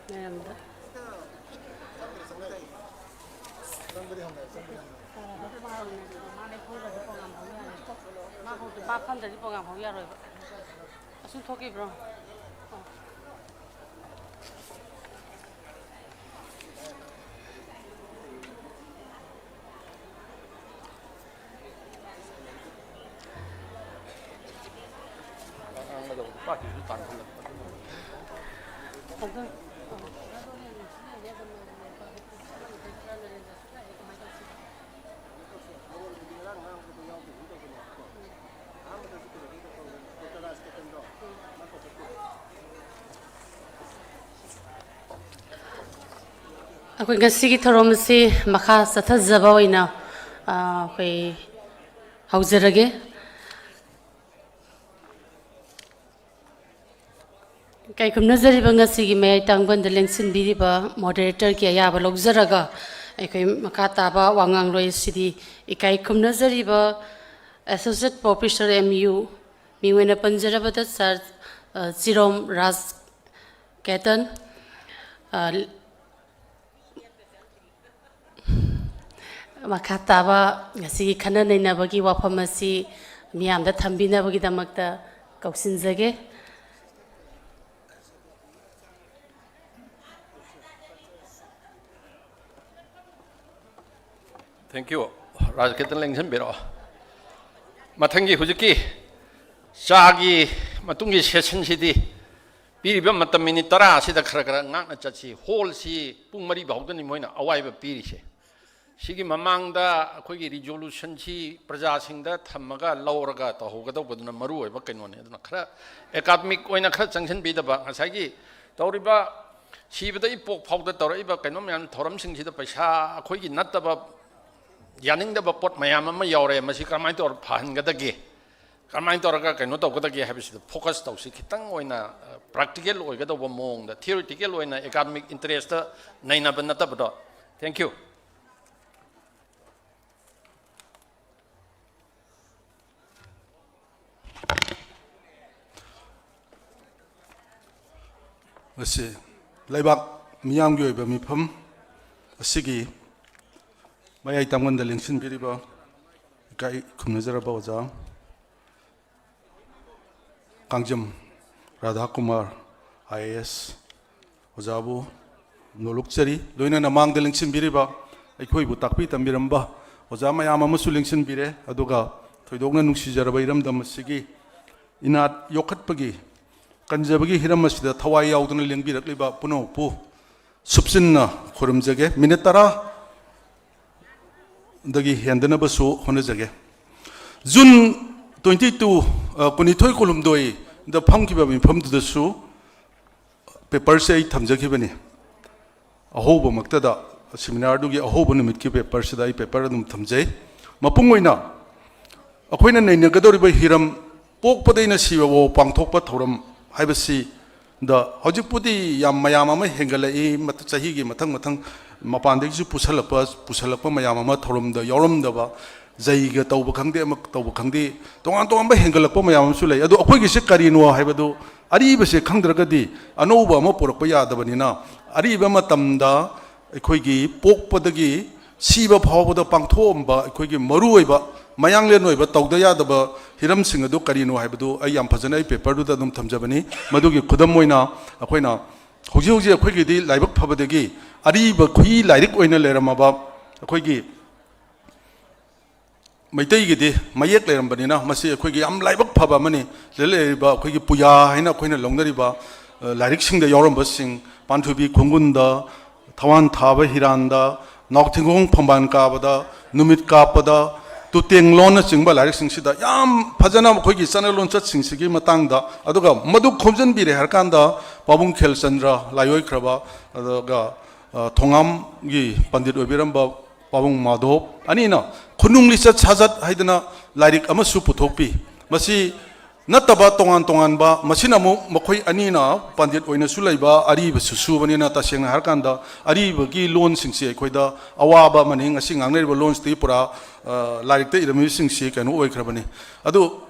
ꯃꯌꯥꯝꯗ꯫ ꯃꯥ ꯐꯝꯗ꯭ꯔꯗꯤ ꯄ꯭ꯔꯣꯒꯥꯝ ꯍꯧ ꯌꯥꯔꯣꯏꯕ꯫ ꯑꯁꯨꯝ ꯊꯣꯛꯈꯤꯕ꯭ꯔꯣ? ꯑꯣ꯫ ꯑꯩꯈꯣꯏ ꯉꯁꯤꯒꯤ ꯊꯧꯔꯝ ꯑꯁꯤ ꯃꯈꯥ ꯆꯠꯊꯖꯕ ꯑꯣꯏꯅ, ꯑ, ꯑꯩꯈꯣꯏ ꯍꯧꯖꯔꯒꯦ꯫ ꯏꯀꯥꯏ ꯈꯨꯝꯅꯖꯔꯤꯕ ꯉꯁꯤꯒꯤ ꯃꯌꯥꯏ ꯇꯥꯡꯕꯟꯗ ꯂꯦꯡꯁꯤꯟꯕꯤꯔꯤꯕ moderatorꯒꯤ ꯑꯌꯥꯕ ꯂꯧꯖꯔꯒ, ꯑꯩꯈꯣꯏ ꯃꯈꯥ ꯇꯥꯕ ꯋꯥꯉꯥꯡꯂꯣꯏ ꯑꯁꯤꯗꯤ ꯏꯀꯥꯏ ꯈꯨꯝꯅꯖꯔꯤꯕ Associate Professor, M U, ꯃꯤꯡ ꯑꯣꯏꯅ ꯄꯟꯖꯔꯕꯗ Sir, ꯑ, ꯆꯤꯔꯣꯝ ꯔꯥꯖ ꯀꯦꯇꯟ, ꯑ, ꯃꯈꯥ ꯇꯥꯕ ꯉꯁꯤꯒꯤ ꯈꯟꯅ ꯅꯩꯅꯕꯒꯤ ꯋꯥꯐꯝ ꯑꯁꯤ ꯃꯤꯌꯥꯝꯗ ꯊꯝꯕꯤꯅꯕꯒꯤꯗꯃꯛꯇ ꯀꯧꯁꯤꯟꯖꯒꯦ꯫ Thank you꯫ ꯔꯥꯖ ꯀꯦꯇꯟ ꯂꯦꯡꯁꯤꯟꯕꯤꯔꯛꯑꯣ꯫ ꯃꯊꯪꯒꯤ ꯍꯧꯖꯤꯛꯀꯤ ꯆꯥꯒꯤ ꯃꯇꯨꯡꯒꯤ sessionꯁꯤꯗꯤ ꯄꯤꯔꯤꯕ ꯃꯇꯝ minute ꯇꯔꯥ ꯑꯁꯤꯗ ꯈꯔ ꯈꯔ ꯉꯥꯛꯅ ꯆꯠꯁꯤ꯫ Hallꯁꯤ ꯄꯨꯡ ꯃꯔꯤ ꯐꯥꯎꯗꯅꯤ ꯃꯣꯏꯅ ꯑꯋꯥꯏꯕ ꯄꯤꯔꯤꯁꯦ꯫ ꯁꯤꯒꯤ ꯃꯃꯥꯡꯗ ꯑꯩꯈꯣꯏꯒꯤ resolutionꯁꯤ ꯄ꯭ꯔꯖꯥꯁꯤꯡꯗ ꯊꯝꯃꯒ ꯂꯧꯔꯒ ꯇꯧꯍꯧꯒꯗꯧꯕꯗꯨꯅ ꯃꯔꯨ ꯑꯣꯏꯕ ꯀꯩꯅꯣꯅꯤ꯫ ꯑꯗꯨꯅ ꯈꯔ academic ꯑꯣꯏꯅ ꯈꯔ ꯆꯪꯁꯤꯟꯕꯤꯗꯕ, ꯉꯁꯥꯏꯒꯤ ꯇꯧꯔꯤꯕ ꯁꯤꯕꯗ ꯏꯄꯣꯛ ꯐꯥꯎꯗ ꯇꯧꯔꯛꯏꯕ ꯀꯩꯅꯣ ꯃꯌꯥꯝ ꯊꯧꯔꯝꯁꯤꯡꯁꯤꯗ ꯄꯩꯁꯥ ꯑꯩꯈꯣꯏꯒꯤ ꯅꯠꯇꯕ, ꯌꯥꯅꯤꯡꯗꯕ ꯄꯣꯠ ꯃꯌꯥꯝ ꯑꯃ ꯌꯥꯎꯔꯦ꯫ ꯃꯁꯤ ꯀꯔꯝꯍꯥꯏꯅ ꯇꯧꯔ ꯐꯍꯟꯒꯗꯒꯦ? ꯀꯔꯝꯍꯥꯏꯅ ꯇꯧꯔꯒ ꯀꯩꯅꯣ ꯇꯧꯒꯗꯒꯦ ꯍꯥꯏꯕꯁꯤꯗ ꯐꯣꯀꯁ ꯇꯧꯁꯤ꯫ ꯈꯤꯇꯪ ꯑꯣꯏꯅ ꯄ꯭ꯔꯥꯛꯇꯤꯀꯦꯜ ꯑꯣꯏꯒꯗꯧꯕ ꯃꯑꯣꯡꯗ, ꯊꯤꯑꯣꯔꯤꯇꯤꯀꯦꯜ ꯑꯣꯏꯅ ꯑꯦꯀꯥꯗꯃꯤꯛ ꯏꯟꯇꯔꯦꯁꯇ ꯅꯩꯅꯕ ꯅꯠꯇꯕꯗꯣ꯫ Thank you꯫ ꯃꯁꯤ ꯂꯩꯕꯥꯛ ꯃꯤꯌꯥꯝꯒꯤ ꯑꯣꯏꯕ ꯃꯤꯐꯝ ꯑꯁꯤꯒꯤ ꯃꯌꯥꯏ ꯇꯥꯡꯒꯣꯟꯗ ꯂꯦꯡꯁꯤꯟꯕꯤꯔꯤꯕ ꯏꯀꯥꯏ ꯈꯨꯝꯅꯖꯔꯕ ꯑꯣꯖꯥ ꯀꯥꯡꯖꯝ ꯔꯥꯙꯥꯀꯨꯃꯥꯔ, ꯑꯥꯏ ꯑꯦ ꯑꯦꯁ, ꯑꯣꯖꯥꯕꯨ ꯅꯣꯂꯨꯛꯆꯔꯤ꯫ ꯂꯣꯏꯅꯅ ꯃꯥꯡꯗ ꯂꯦꯡꯁꯤꯟꯕꯤꯔꯤꯕ, ꯑꯩꯈꯣꯏꯕꯨ ꯇꯥꯛꯄꯤ ꯇꯝꯕꯤꯔꯝꯕ ꯑꯣꯖꯥ ꯃꯌꯥꯝ ꯑꯃꯁꯨ ꯂꯦꯡꯁꯤꯟꯕꯤꯔꯦ꯫ ꯑꯗꯨꯒ ꯊꯣꯏꯗꯣꯛꯅ ꯅꯨꯡꯁꯤꯖꯔꯕ ꯏꯔꯝꯗꯝ ꯑꯁꯤꯒꯤ ꯏꯅꯥꯠ ꯌꯣꯛꯈꯠꯄꯒꯤ, ꯀꯟꯖꯕꯒꯤ ꯍꯤꯔꯝ ꯑꯁꯤꯗ ꯊꯋꯥꯏ ꯌꯥꯎꯗꯨꯅ ꯂꯦꯡꯕꯤꯔꯛꯂꯤꯕ ꯄꯨꯝꯅꯃꯛꯄꯨ ꯁꯨꯞꯆꯤꯟꯅ ꯈꯨꯔꯨꯝꯖꯒꯦ꯫ ꯃꯤꯅꯤꯠ ꯇꯔꯥ ꯗꯒꯤ ꯍꯦꯟꯗꯅꯕꯁꯨ ꯍꯣꯠꯅꯖꯒꯦ꯫ ꯖꯨꯟ ꯇ꯭ꯋꯦꯟꯇꯤ ꯇꯨ, ꯑ, ꯀꯨꯟꯅꯤꯊꯣꯏ ꯀꯨꯟꯍꯨꯝꯗꯣꯏꯗ ꯐꯝꯈꯤꯕ ꯃꯤꯐꯝꯗꯨꯗꯁꯨ ꯄꯦꯄꯔꯁꯦ ꯑꯩ ꯊꯝꯖꯈꯤꯕꯅꯤ꯫ ꯑꯍꯧꯕꯃꯛꯇꯗ, ꯁꯦꯃꯤꯅꯥꯔꯗꯨꯒꯤ ꯑꯍꯧꯕ ꯅꯨꯃꯤꯠꯀꯤ ꯄꯦꯄꯔꯁꯤꯗ ꯑꯩ ꯄꯦꯄꯔ ꯑꯗꯨꯝ ꯊꯝꯖꯩ꯫ ꯃꯄꯨꯡ ꯑꯣꯏꯅ ꯑꯩꯈꯣꯏꯅ ꯅꯩꯅꯒꯗꯧꯔꯤꯕ ꯍꯤꯔꯝ, ꯄꯣꯛꯄꯗꯩꯅ ꯁꯤꯕ ꯐꯥꯎ ꯄꯥꯡꯊꯣꯛꯄ ꯊꯧꯔꯝ ꯍꯥꯏꯕꯁꯤꯗ ꯍꯧꯖꯤꯛꯄꯨꯗꯤ ꯌꯥꯝ ꯃꯌꯥꯝ ꯑꯃ ꯍꯦꯟꯒꯠꯂꯛꯏ, ꯃꯠ-, ꯆꯍꯤꯒꯤ ꯃꯊꯪ ꯃꯊꯪ ꯃꯄꯥꯟꯗꯒꯤꯁꯨ ꯄꯨꯁꯜꯂꯛꯄ, ꯄꯨꯁꯜꯂꯛꯄ ꯃꯌꯥꯝ ꯑꯃ ꯊꯧꯔꯝꯗ ꯌꯥꯎꯔꯝꯗꯕ, ꯖꯩꯒ ꯇꯧꯕ ꯈꯪꯗꯦ, ꯑꯃ ꯇꯧꯕ ꯈꯪꯗꯦ, ꯇꯣꯉꯥꯟ ꯇꯣꯉꯥꯟꯕ ꯍꯦꯟꯒꯠꯂꯛꯄ ꯃꯌꯥꯝ ꯑꯃꯁꯨ ꯂꯩ꯫ ꯑꯗꯣ ꯑꯩꯈꯣꯏꯒꯤꯁꯦ ꯀꯔꯤꯅꯣ ꯍꯥꯏꯕꯗꯨ, ꯑꯔꯤꯕꯁꯦ ꯈꯪꯗ꯭ꯔꯒꯗꯤ ꯑꯅꯧꯕ ꯑꯃ ꯄꯨꯔꯛꯄ ꯌꯥꯗꯕꯅꯤꯅ, ꯑꯔꯤꯕ ꯃꯇꯝꯗ ꯑꯩꯈꯣꯏꯒꯤ ꯄꯣꯛꯄꯗꯒꯤ ꯁꯤꯕ ꯐꯥꯎꯕꯗ ꯄꯥꯡꯊꯣꯛꯑꯝꯕ ꯑꯩꯈꯣꯏꯒꯤ ꯃꯔꯨꯑꯣꯏꯕ, ꯃꯌꯥꯡꯂꯦꯟ ꯑꯣꯏꯕ, ꯇꯧꯗ ꯌꯥꯗꯕ ꯍꯤꯔꯝꯁꯤꯡ ꯑꯗꯨ ꯀꯔꯤꯅꯣ ꯍꯥꯏꯕꯗꯨ ꯑꯩ ꯌꯥꯝ ꯐꯖꯅ ꯑꯩ ꯄꯦꯄꯔꯗꯨꯗ ꯑꯗꯨꯝ ꯊꯝꯖꯕꯅꯤ꯫ ꯃꯗꯨꯒꯤ ꯈꯨꯗꯝ ꯑꯣꯏꯅ ꯑꯩꯈꯣꯏꯅ ꯍꯧꯖꯤꯛ ꯍꯧꯖꯤꯛ ꯑꯩꯈꯣꯏꯒꯤꯗꯤ ꯂꯥꯏꯕꯛ ꯐꯕꯗꯒꯤ ꯑꯔꯤꯕ ꯈꯨꯏ ꯂꯥꯏꯔꯤꯛ ꯑꯣꯏꯅ ꯂꯩꯔꯝꯃꯕ ꯑꯩꯈꯣꯏꯒꯤ ꯃꯩꯇꯩꯒꯤꯗꯤ ꯃꯌꯦꯛ ꯂꯩꯔꯝꯕꯅꯤꯅ, ꯃꯁꯤ ꯑꯩꯈꯣꯏꯒꯤ ꯌꯥꯝ ꯂꯥꯏꯕꯛ ꯐꯕ ꯑꯃꯅꯤ꯫ ꯁꯤꯗ ꯂꯩꯔꯤꯕ ꯑꯩꯈꯣꯏꯒꯤ ꯄꯨꯌꯥ ꯍꯥꯏꯅ ꯑꯩꯈꯣꯏꯅ ꯂꯧꯅꯔꯤꯕ, ꯑ, ꯂꯥꯏꯔꯤꯛꯁꯤꯡꯗ ꯌꯥꯎꯔꯝꯕꯁꯤꯡ, ꯄꯥꯟꯊꯣꯏꯕꯤ ꯈꯣꯡꯒꯨꯟꯗ, ꯊꯋꯥꯟ ꯊꯥꯕ ꯍꯤꯔꯥꯟꯗ, ꯅꯥꯎꯊꯤꯡꯒꯣꯡ ꯐꯝꯕꯥꯜ ꯀꯥꯕꯗ, ꯅꯨꯃꯤꯠ ꯀꯥꯞꯄꯗ, ꯇꯨꯇꯦꯡꯂꯣꯟꯅꯆꯤꯡꯕ ꯂꯥꯏꯔꯤꯛꯁꯤꯡꯁꯤꯗ ꯌꯥꯝ ꯐꯖꯅ ꯑꯩꯈꯣꯏꯒꯤ ꯆꯠꯅ ꯂꯣꯟꯆꯠꯁꯤꯡꯁꯤꯒꯤ ꯃꯇꯥꯡꯗ, ꯑꯗꯨꯒ ꯃꯗꯨ ꯈꯣꯝꯖꯤꯟꯕꯤꯔꯦ ꯍꯥꯏꯔꯀꯥꯟꯗ ꯄꯥꯕꯨꯡ ꯈꯦꯜꯆꯟꯗ꯭ꯔ ꯂꯥꯏꯑꯣꯏꯈ꯭ꯔꯕ, ꯑꯗꯨꯒ, ꯑ, ꯊꯣꯉꯥꯝꯒꯤ ꯄꯟꯗꯤꯠ ꯑꯣꯏꯕꯤꯔꯝꯕ ꯄꯥꯕꯨꯡ ꯃꯥꯙꯣꯞ ꯑꯅꯤꯅ ꯈꯨꯅꯨꯡ ꯂꯤꯆꯠ ꯁꯥꯖꯠ ꯍꯥꯏꯗꯅ ꯂꯥꯏꯔꯤꯛ ꯑꯃꯁꯨ ꯄꯨꯊꯣꯛꯄꯤ꯫ ꯃꯁꯤ ꯅꯠꯇꯕ ꯇꯣꯉꯥꯟ ꯇꯣꯉꯥꯟꯕ, ꯃꯁꯤꯅ ꯑꯃꯨꯛ ꯃꯈꯣꯏ ꯑꯅꯤꯅ ꯄꯟꯗꯤꯠ ꯑꯣꯏꯅꯁꯨ ꯂꯩꯕ ꯑꯔꯤꯕꯁꯨ ꯁꯨꯕꯅꯤꯅ, ꯇꯁꯦꯡꯅ ꯍꯥꯏꯔꯀꯥꯟꯗ ꯑꯔꯤꯕꯒꯤ ꯂꯣꯟꯁꯤꯡꯁꯤ ꯑꯩꯈꯣꯏꯗ ꯑꯋꯥꯕ ꯑꯃꯅꯤ꯫ ꯉꯁꯤ ꯉꯥꯡꯅꯔꯤꯕ ꯂꯣꯟꯁꯤꯗꯤ ꯄꯨꯔꯥ, ꯑ, ꯂꯥꯏꯔꯤꯛꯇ ꯏꯔꯝꯃꯤꯕꯁꯤꯡꯁꯤ ꯀꯩꯅꯣ ꯑꯣꯏꯈ꯭ꯔꯕꯅꯤ꯫ ꯑꯗꯨ,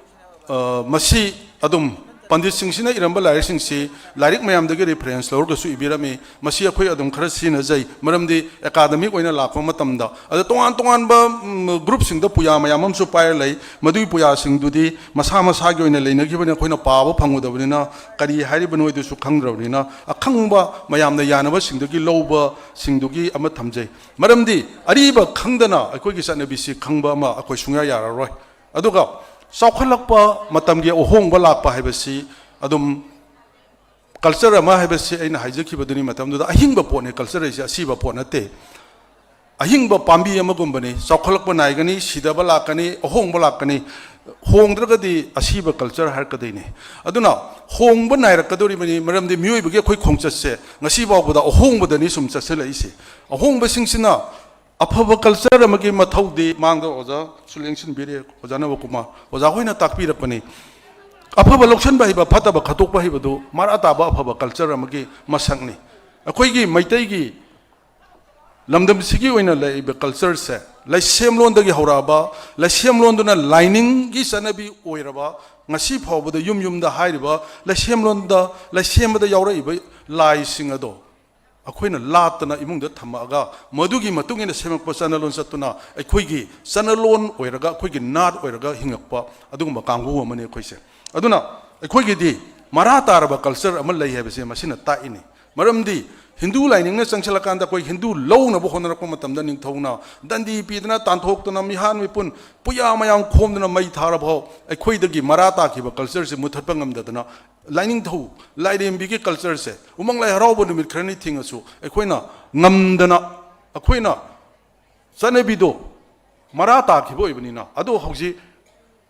ꯑ, ꯃꯁꯤ ꯑꯗꯨꯝ ꯄꯟꯗꯤꯠꯁꯤꯡꯁꯤꯅ ꯏꯔꯝꯕ ꯂꯥꯏꯔꯤꯛꯁꯤꯡꯁꯤ ꯂꯥꯏꯔꯤꯛ ꯃꯌꯥꯝꯗꯒꯤ reference ꯂꯧꯔꯒꯁꯨ ꯏꯕꯤꯔꯝꯃꯤ꯫ ꯃꯁꯤ ꯑꯩꯈꯣꯏ ꯑꯗꯨꯝ ꯈꯔ ꯁꯤꯖꯤꯟꯅꯖꯩ, ꯃꯔꯝꯗꯤ academic ꯑꯣꯏꯅ ꯂꯥꯛꯄ ꯃꯇꯝꯗ꯫ ꯑꯗ ꯇꯣꯉꯥꯟ ꯇꯣꯉꯥꯟꯕ, ꯎꯝ, groupꯁꯤꯡꯗ ꯄꯨꯌꯥ ꯃꯌꯥꯝ ꯑꯃꯁꯨ ꯄꯥꯏꯔ ꯂꯩ꯫ ꯃꯗꯨꯒꯤ ꯄꯨꯌꯥꯁꯤꯡꯗꯨꯗꯤ ꯃꯁꯥ ꯃꯁꯥꯒꯤ ꯑꯣꯏꯅ ꯂꯩꯅꯈꯤꯕꯅꯤ, ꯑꯩꯈꯣꯏꯅ ꯄꯥꯕ ꯐꯪꯉꯨꯗꯕꯅꯤꯅ ꯀꯔꯤ ꯍꯥꯏꯔꯤꯕꯅꯣ ꯍꯥꯏꯗꯨꯁꯨ ꯈꯪꯗ꯭ꯔꯕꯅꯤꯅ, ꯑꯈꯪꯕ ꯃꯌꯥꯝꯅ ꯌꯥꯅꯕꯁꯤꯡꯗꯒꯤ ꯂꯧꯕꯁꯤꯡꯗꯨꯒꯤ ꯑꯃ ꯊꯝꯖꯩ꯫ ꯃꯔꯝꯗꯤ ꯑꯔꯤꯕ ꯈꯪꯗꯅ ꯑꯩꯈꯣꯏꯒꯤ ꯆꯠꯅꯕꯤꯁꯤ ꯈꯪꯕ ꯑꯃ ꯑꯩꯈꯣꯏ ꯁꯨꯡꯌꯥ ꯌꯥꯔꯔꯣꯏ꯫ ꯑꯗꯨꯒ ꯆꯥꯎꯈꯠꯂꯛꯄ ꯃꯇꯝꯒꯤ ꯑꯍꯣꯡꯕ ꯂꯥꯛꯄ ꯍꯥꯏꯕꯁꯤ ꯑꯗꯨꯝ, culture ꯑꯃ ꯍꯥꯏꯕꯁꯤ ꯑꯩꯅ ꯍꯥꯏꯖꯈꯤꯕꯗꯨꯅꯤ ꯃꯇꯝꯗꯨꯗ, ꯑꯍꯤꯡꯕ ꯄꯣꯠꯅꯤ꯫ Culture ꯍꯥꯏꯁꯦ ꯑꯁꯤꯕ ꯄꯣꯠ ꯅꯠꯇꯦ꯫ ꯑꯍꯤꯡꯕ ꯄꯥꯝꯕꯤ ꯑꯃꯒꯨꯝꯕꯅꯤ꯫ ꯆꯥꯎꯈꯠꯂꯛꯄ ꯅꯥꯏꯒꯅꯤ, ꯁꯤꯗꯕ ꯂꯥꯛꯀꯅꯤ, ꯑꯍꯣꯡꯕ ꯂꯥꯛꯀꯅꯤ꯫ ꯍꯣꯡꯗ꯭ꯔꯒꯗꯤ ꯑꯁꯤꯕ culture ꯍꯥꯏꯔꯛꯀꯗꯣꯏꯅꯤ꯫ ꯑꯗꯨꯅ ꯍꯣꯡꯕ ꯅꯥꯏꯔꯛꯀꯗꯧꯔꯤꯕꯅꯤ, ꯃꯔꯝꯗꯤ ꯃꯤꯑꯣꯏꯕꯒꯤ ꯑꯩꯈꯣꯏ ꯈꯣꯡꯆꯠꯁꯦ ꯉꯁꯤ ꯐꯥꯎꯕꯗ ꯑꯍꯣꯡꯕꯗꯅꯤ ꯁꯨꯝ ꯆꯠꯁꯤꯜꯂꯛꯏꯁꯦ꯫ ꯑꯍꯣꯡꯕꯁꯤꯡꯁꯤꯅ ꯑꯐꯕ culture ꯑꯃꯒꯤ ꯃꯊꯧꯗꯤ ꯃꯥꯡꯗ ꯑꯣꯖꯥꯁꯨ ꯂꯦꯡꯁꯤꯟꯕꯤꯔꯦ, ꯑꯣꯖꯥ ꯅꯕꯀꯨꯃꯥꯔ, ꯑꯣꯖꯥ ꯍꯣꯏꯅ ꯇꯥꯛꯄꯤꯔꯛꯄꯅꯤ꯫ ꯑꯐꯕ ꯂꯧꯁꯤꯟꯕ ꯍꯩꯕ, ꯐꯠꯇꯕ ꯈꯠꯇꯣꯛꯄ ꯍꯩꯕꯗꯨ ꯃꯔꯥ ꯇꯥꯕ ꯑꯐꯕ culture ꯑꯃꯒꯤ ꯃꯁꯛꯅꯤ꯫ ꯑꯩꯈꯣꯏꯒꯤ ꯃꯩꯇꯩꯒꯤ ꯂꯝꯗꯝꯁꯤꯒꯤ ꯑꯣꯏꯅ ꯂꯩꯔꯤꯕ cultureꯁꯦ ꯂꯩꯁꯦꯝꯂꯣꯟꯗꯒꯤ ꯍꯧꯔꯛꯑꯕ, ꯂꯩꯁꯦꯝꯂꯣꯟꯗꯨꯅ ꯂꯥꯏꯅꯤꯡꯒꯤ ꯆꯠꯅꯕꯤ ꯑꯣꯏꯔꯕ, ꯉꯁꯤ ꯐꯥꯎꯕꯗ ꯌꯨꯝ ꯌꯨꯝꯗ ꯍꯥꯏꯔꯤꯕ ꯂꯩꯁꯦꯝꯂꯣꯟꯗ, ꯂꯩꯁꯦꯝꯕꯗ ꯌꯥꯎꯔꯛꯏꯕ ꯂꯥꯏꯁꯤꯡ ꯑꯗꯣ ꯑꯩꯈꯣꯏꯅ ꯂꯥꯠꯇꯅ ꯏꯃꯨꯡꯗ ꯊꯝꯃꯛꯑꯒ, ꯃꯗꯨꯒꯤ ꯃꯇꯨꯡ ꯏꯟꯅ ꯁꯦꯝꯃꯛꯄ ꯆꯠꯅ ꯂꯣꯟꯆꯠꯇꯨꯅ ꯑꯩꯈꯣꯏꯒꯤ ꯆꯠꯅꯂꯣꯟ ꯑꯣꯏꯔꯒ, ꯑꯩꯈꯣꯏꯒꯤ ꯅꯥꯠ ꯑꯣꯏꯔꯒ ꯍꯤꯡꯉꯛꯄ ꯑꯗꯨꯒꯨꯝꯕ ꯀꯥꯡꯕꯨ ꯑꯃꯅꯤ ꯑꯩꯈꯣꯏꯁꯦ꯫ ꯑꯗꯨꯅ ꯑꯩꯈꯣꯏꯒꯤꯗꯤ ꯃꯔꯥ ꯇꯥꯔꯕ culture ꯑꯃ ꯂꯩ ꯍꯥꯏꯕꯁꯦ ꯃꯁꯤꯅ ꯇꯥꯛꯏꯅꯤ꯫ ꯃꯔꯝꯗꯤ ꯍꯤꯟꯗꯨ ꯂꯥꯏꯅꯤꯡꯅ ꯆꯪꯁꯤꯜꯂꯀꯥꯟꯗ ꯑꯩꯈꯣꯏ ꯍꯤꯟꯗꯨ ꯂꯧꯅꯕ ꯍꯣꯠꯅꯔꯛꯄ ꯃꯇꯝꯗ ꯅꯤꯡꯊꯧꯅ ꯗꯟꯗꯤ ꯄꯤꯗꯅ, ꯇꯥꯟꯊꯣꯛꯇꯅ, ꯃꯤꯍꯥꯠ ꯃꯤꯄꯨꯟ, ꯄꯨꯌꯥ ꯃꯌꯥꯝ ꯈꯣꯝꯗꯅ ꯃꯩ ꯊꯥꯔꯐꯥꯎ ꯑꯩꯈꯣꯏꯗꯒꯤ ꯃꯔꯥ ꯇꯥꯈꯤꯕ cultureꯁꯦ ꯃꯨꯠꯊꯠꯄ ꯉꯝꯗꯗꯅ, ꯂꯥꯏꯅꯤꯡꯊꯧ ꯂꯥꯏꯔꯦꯝꯕꯤꯒꯤ cultureꯁꯦ, ꯎꯃꯪ ꯂꯥꯏ ꯍꯔꯥꯎꯕ ꯅꯨꯃꯤꯠ ꯈꯔꯅꯤ ꯊꯤꯡꯉꯁꯨ ꯑꯩꯈꯣꯏꯅ ꯉꯝꯗꯅ, ꯑꯩꯈꯣꯏꯅ ꯆꯠꯅꯕꯤꯗꯣ ꯃꯔꯥ ꯇꯥꯈꯤꯕ ꯑꯣꯏꯕꯅꯤꯅ꯫ ꯑꯗꯣ ꯍꯧꯖꯤꯛ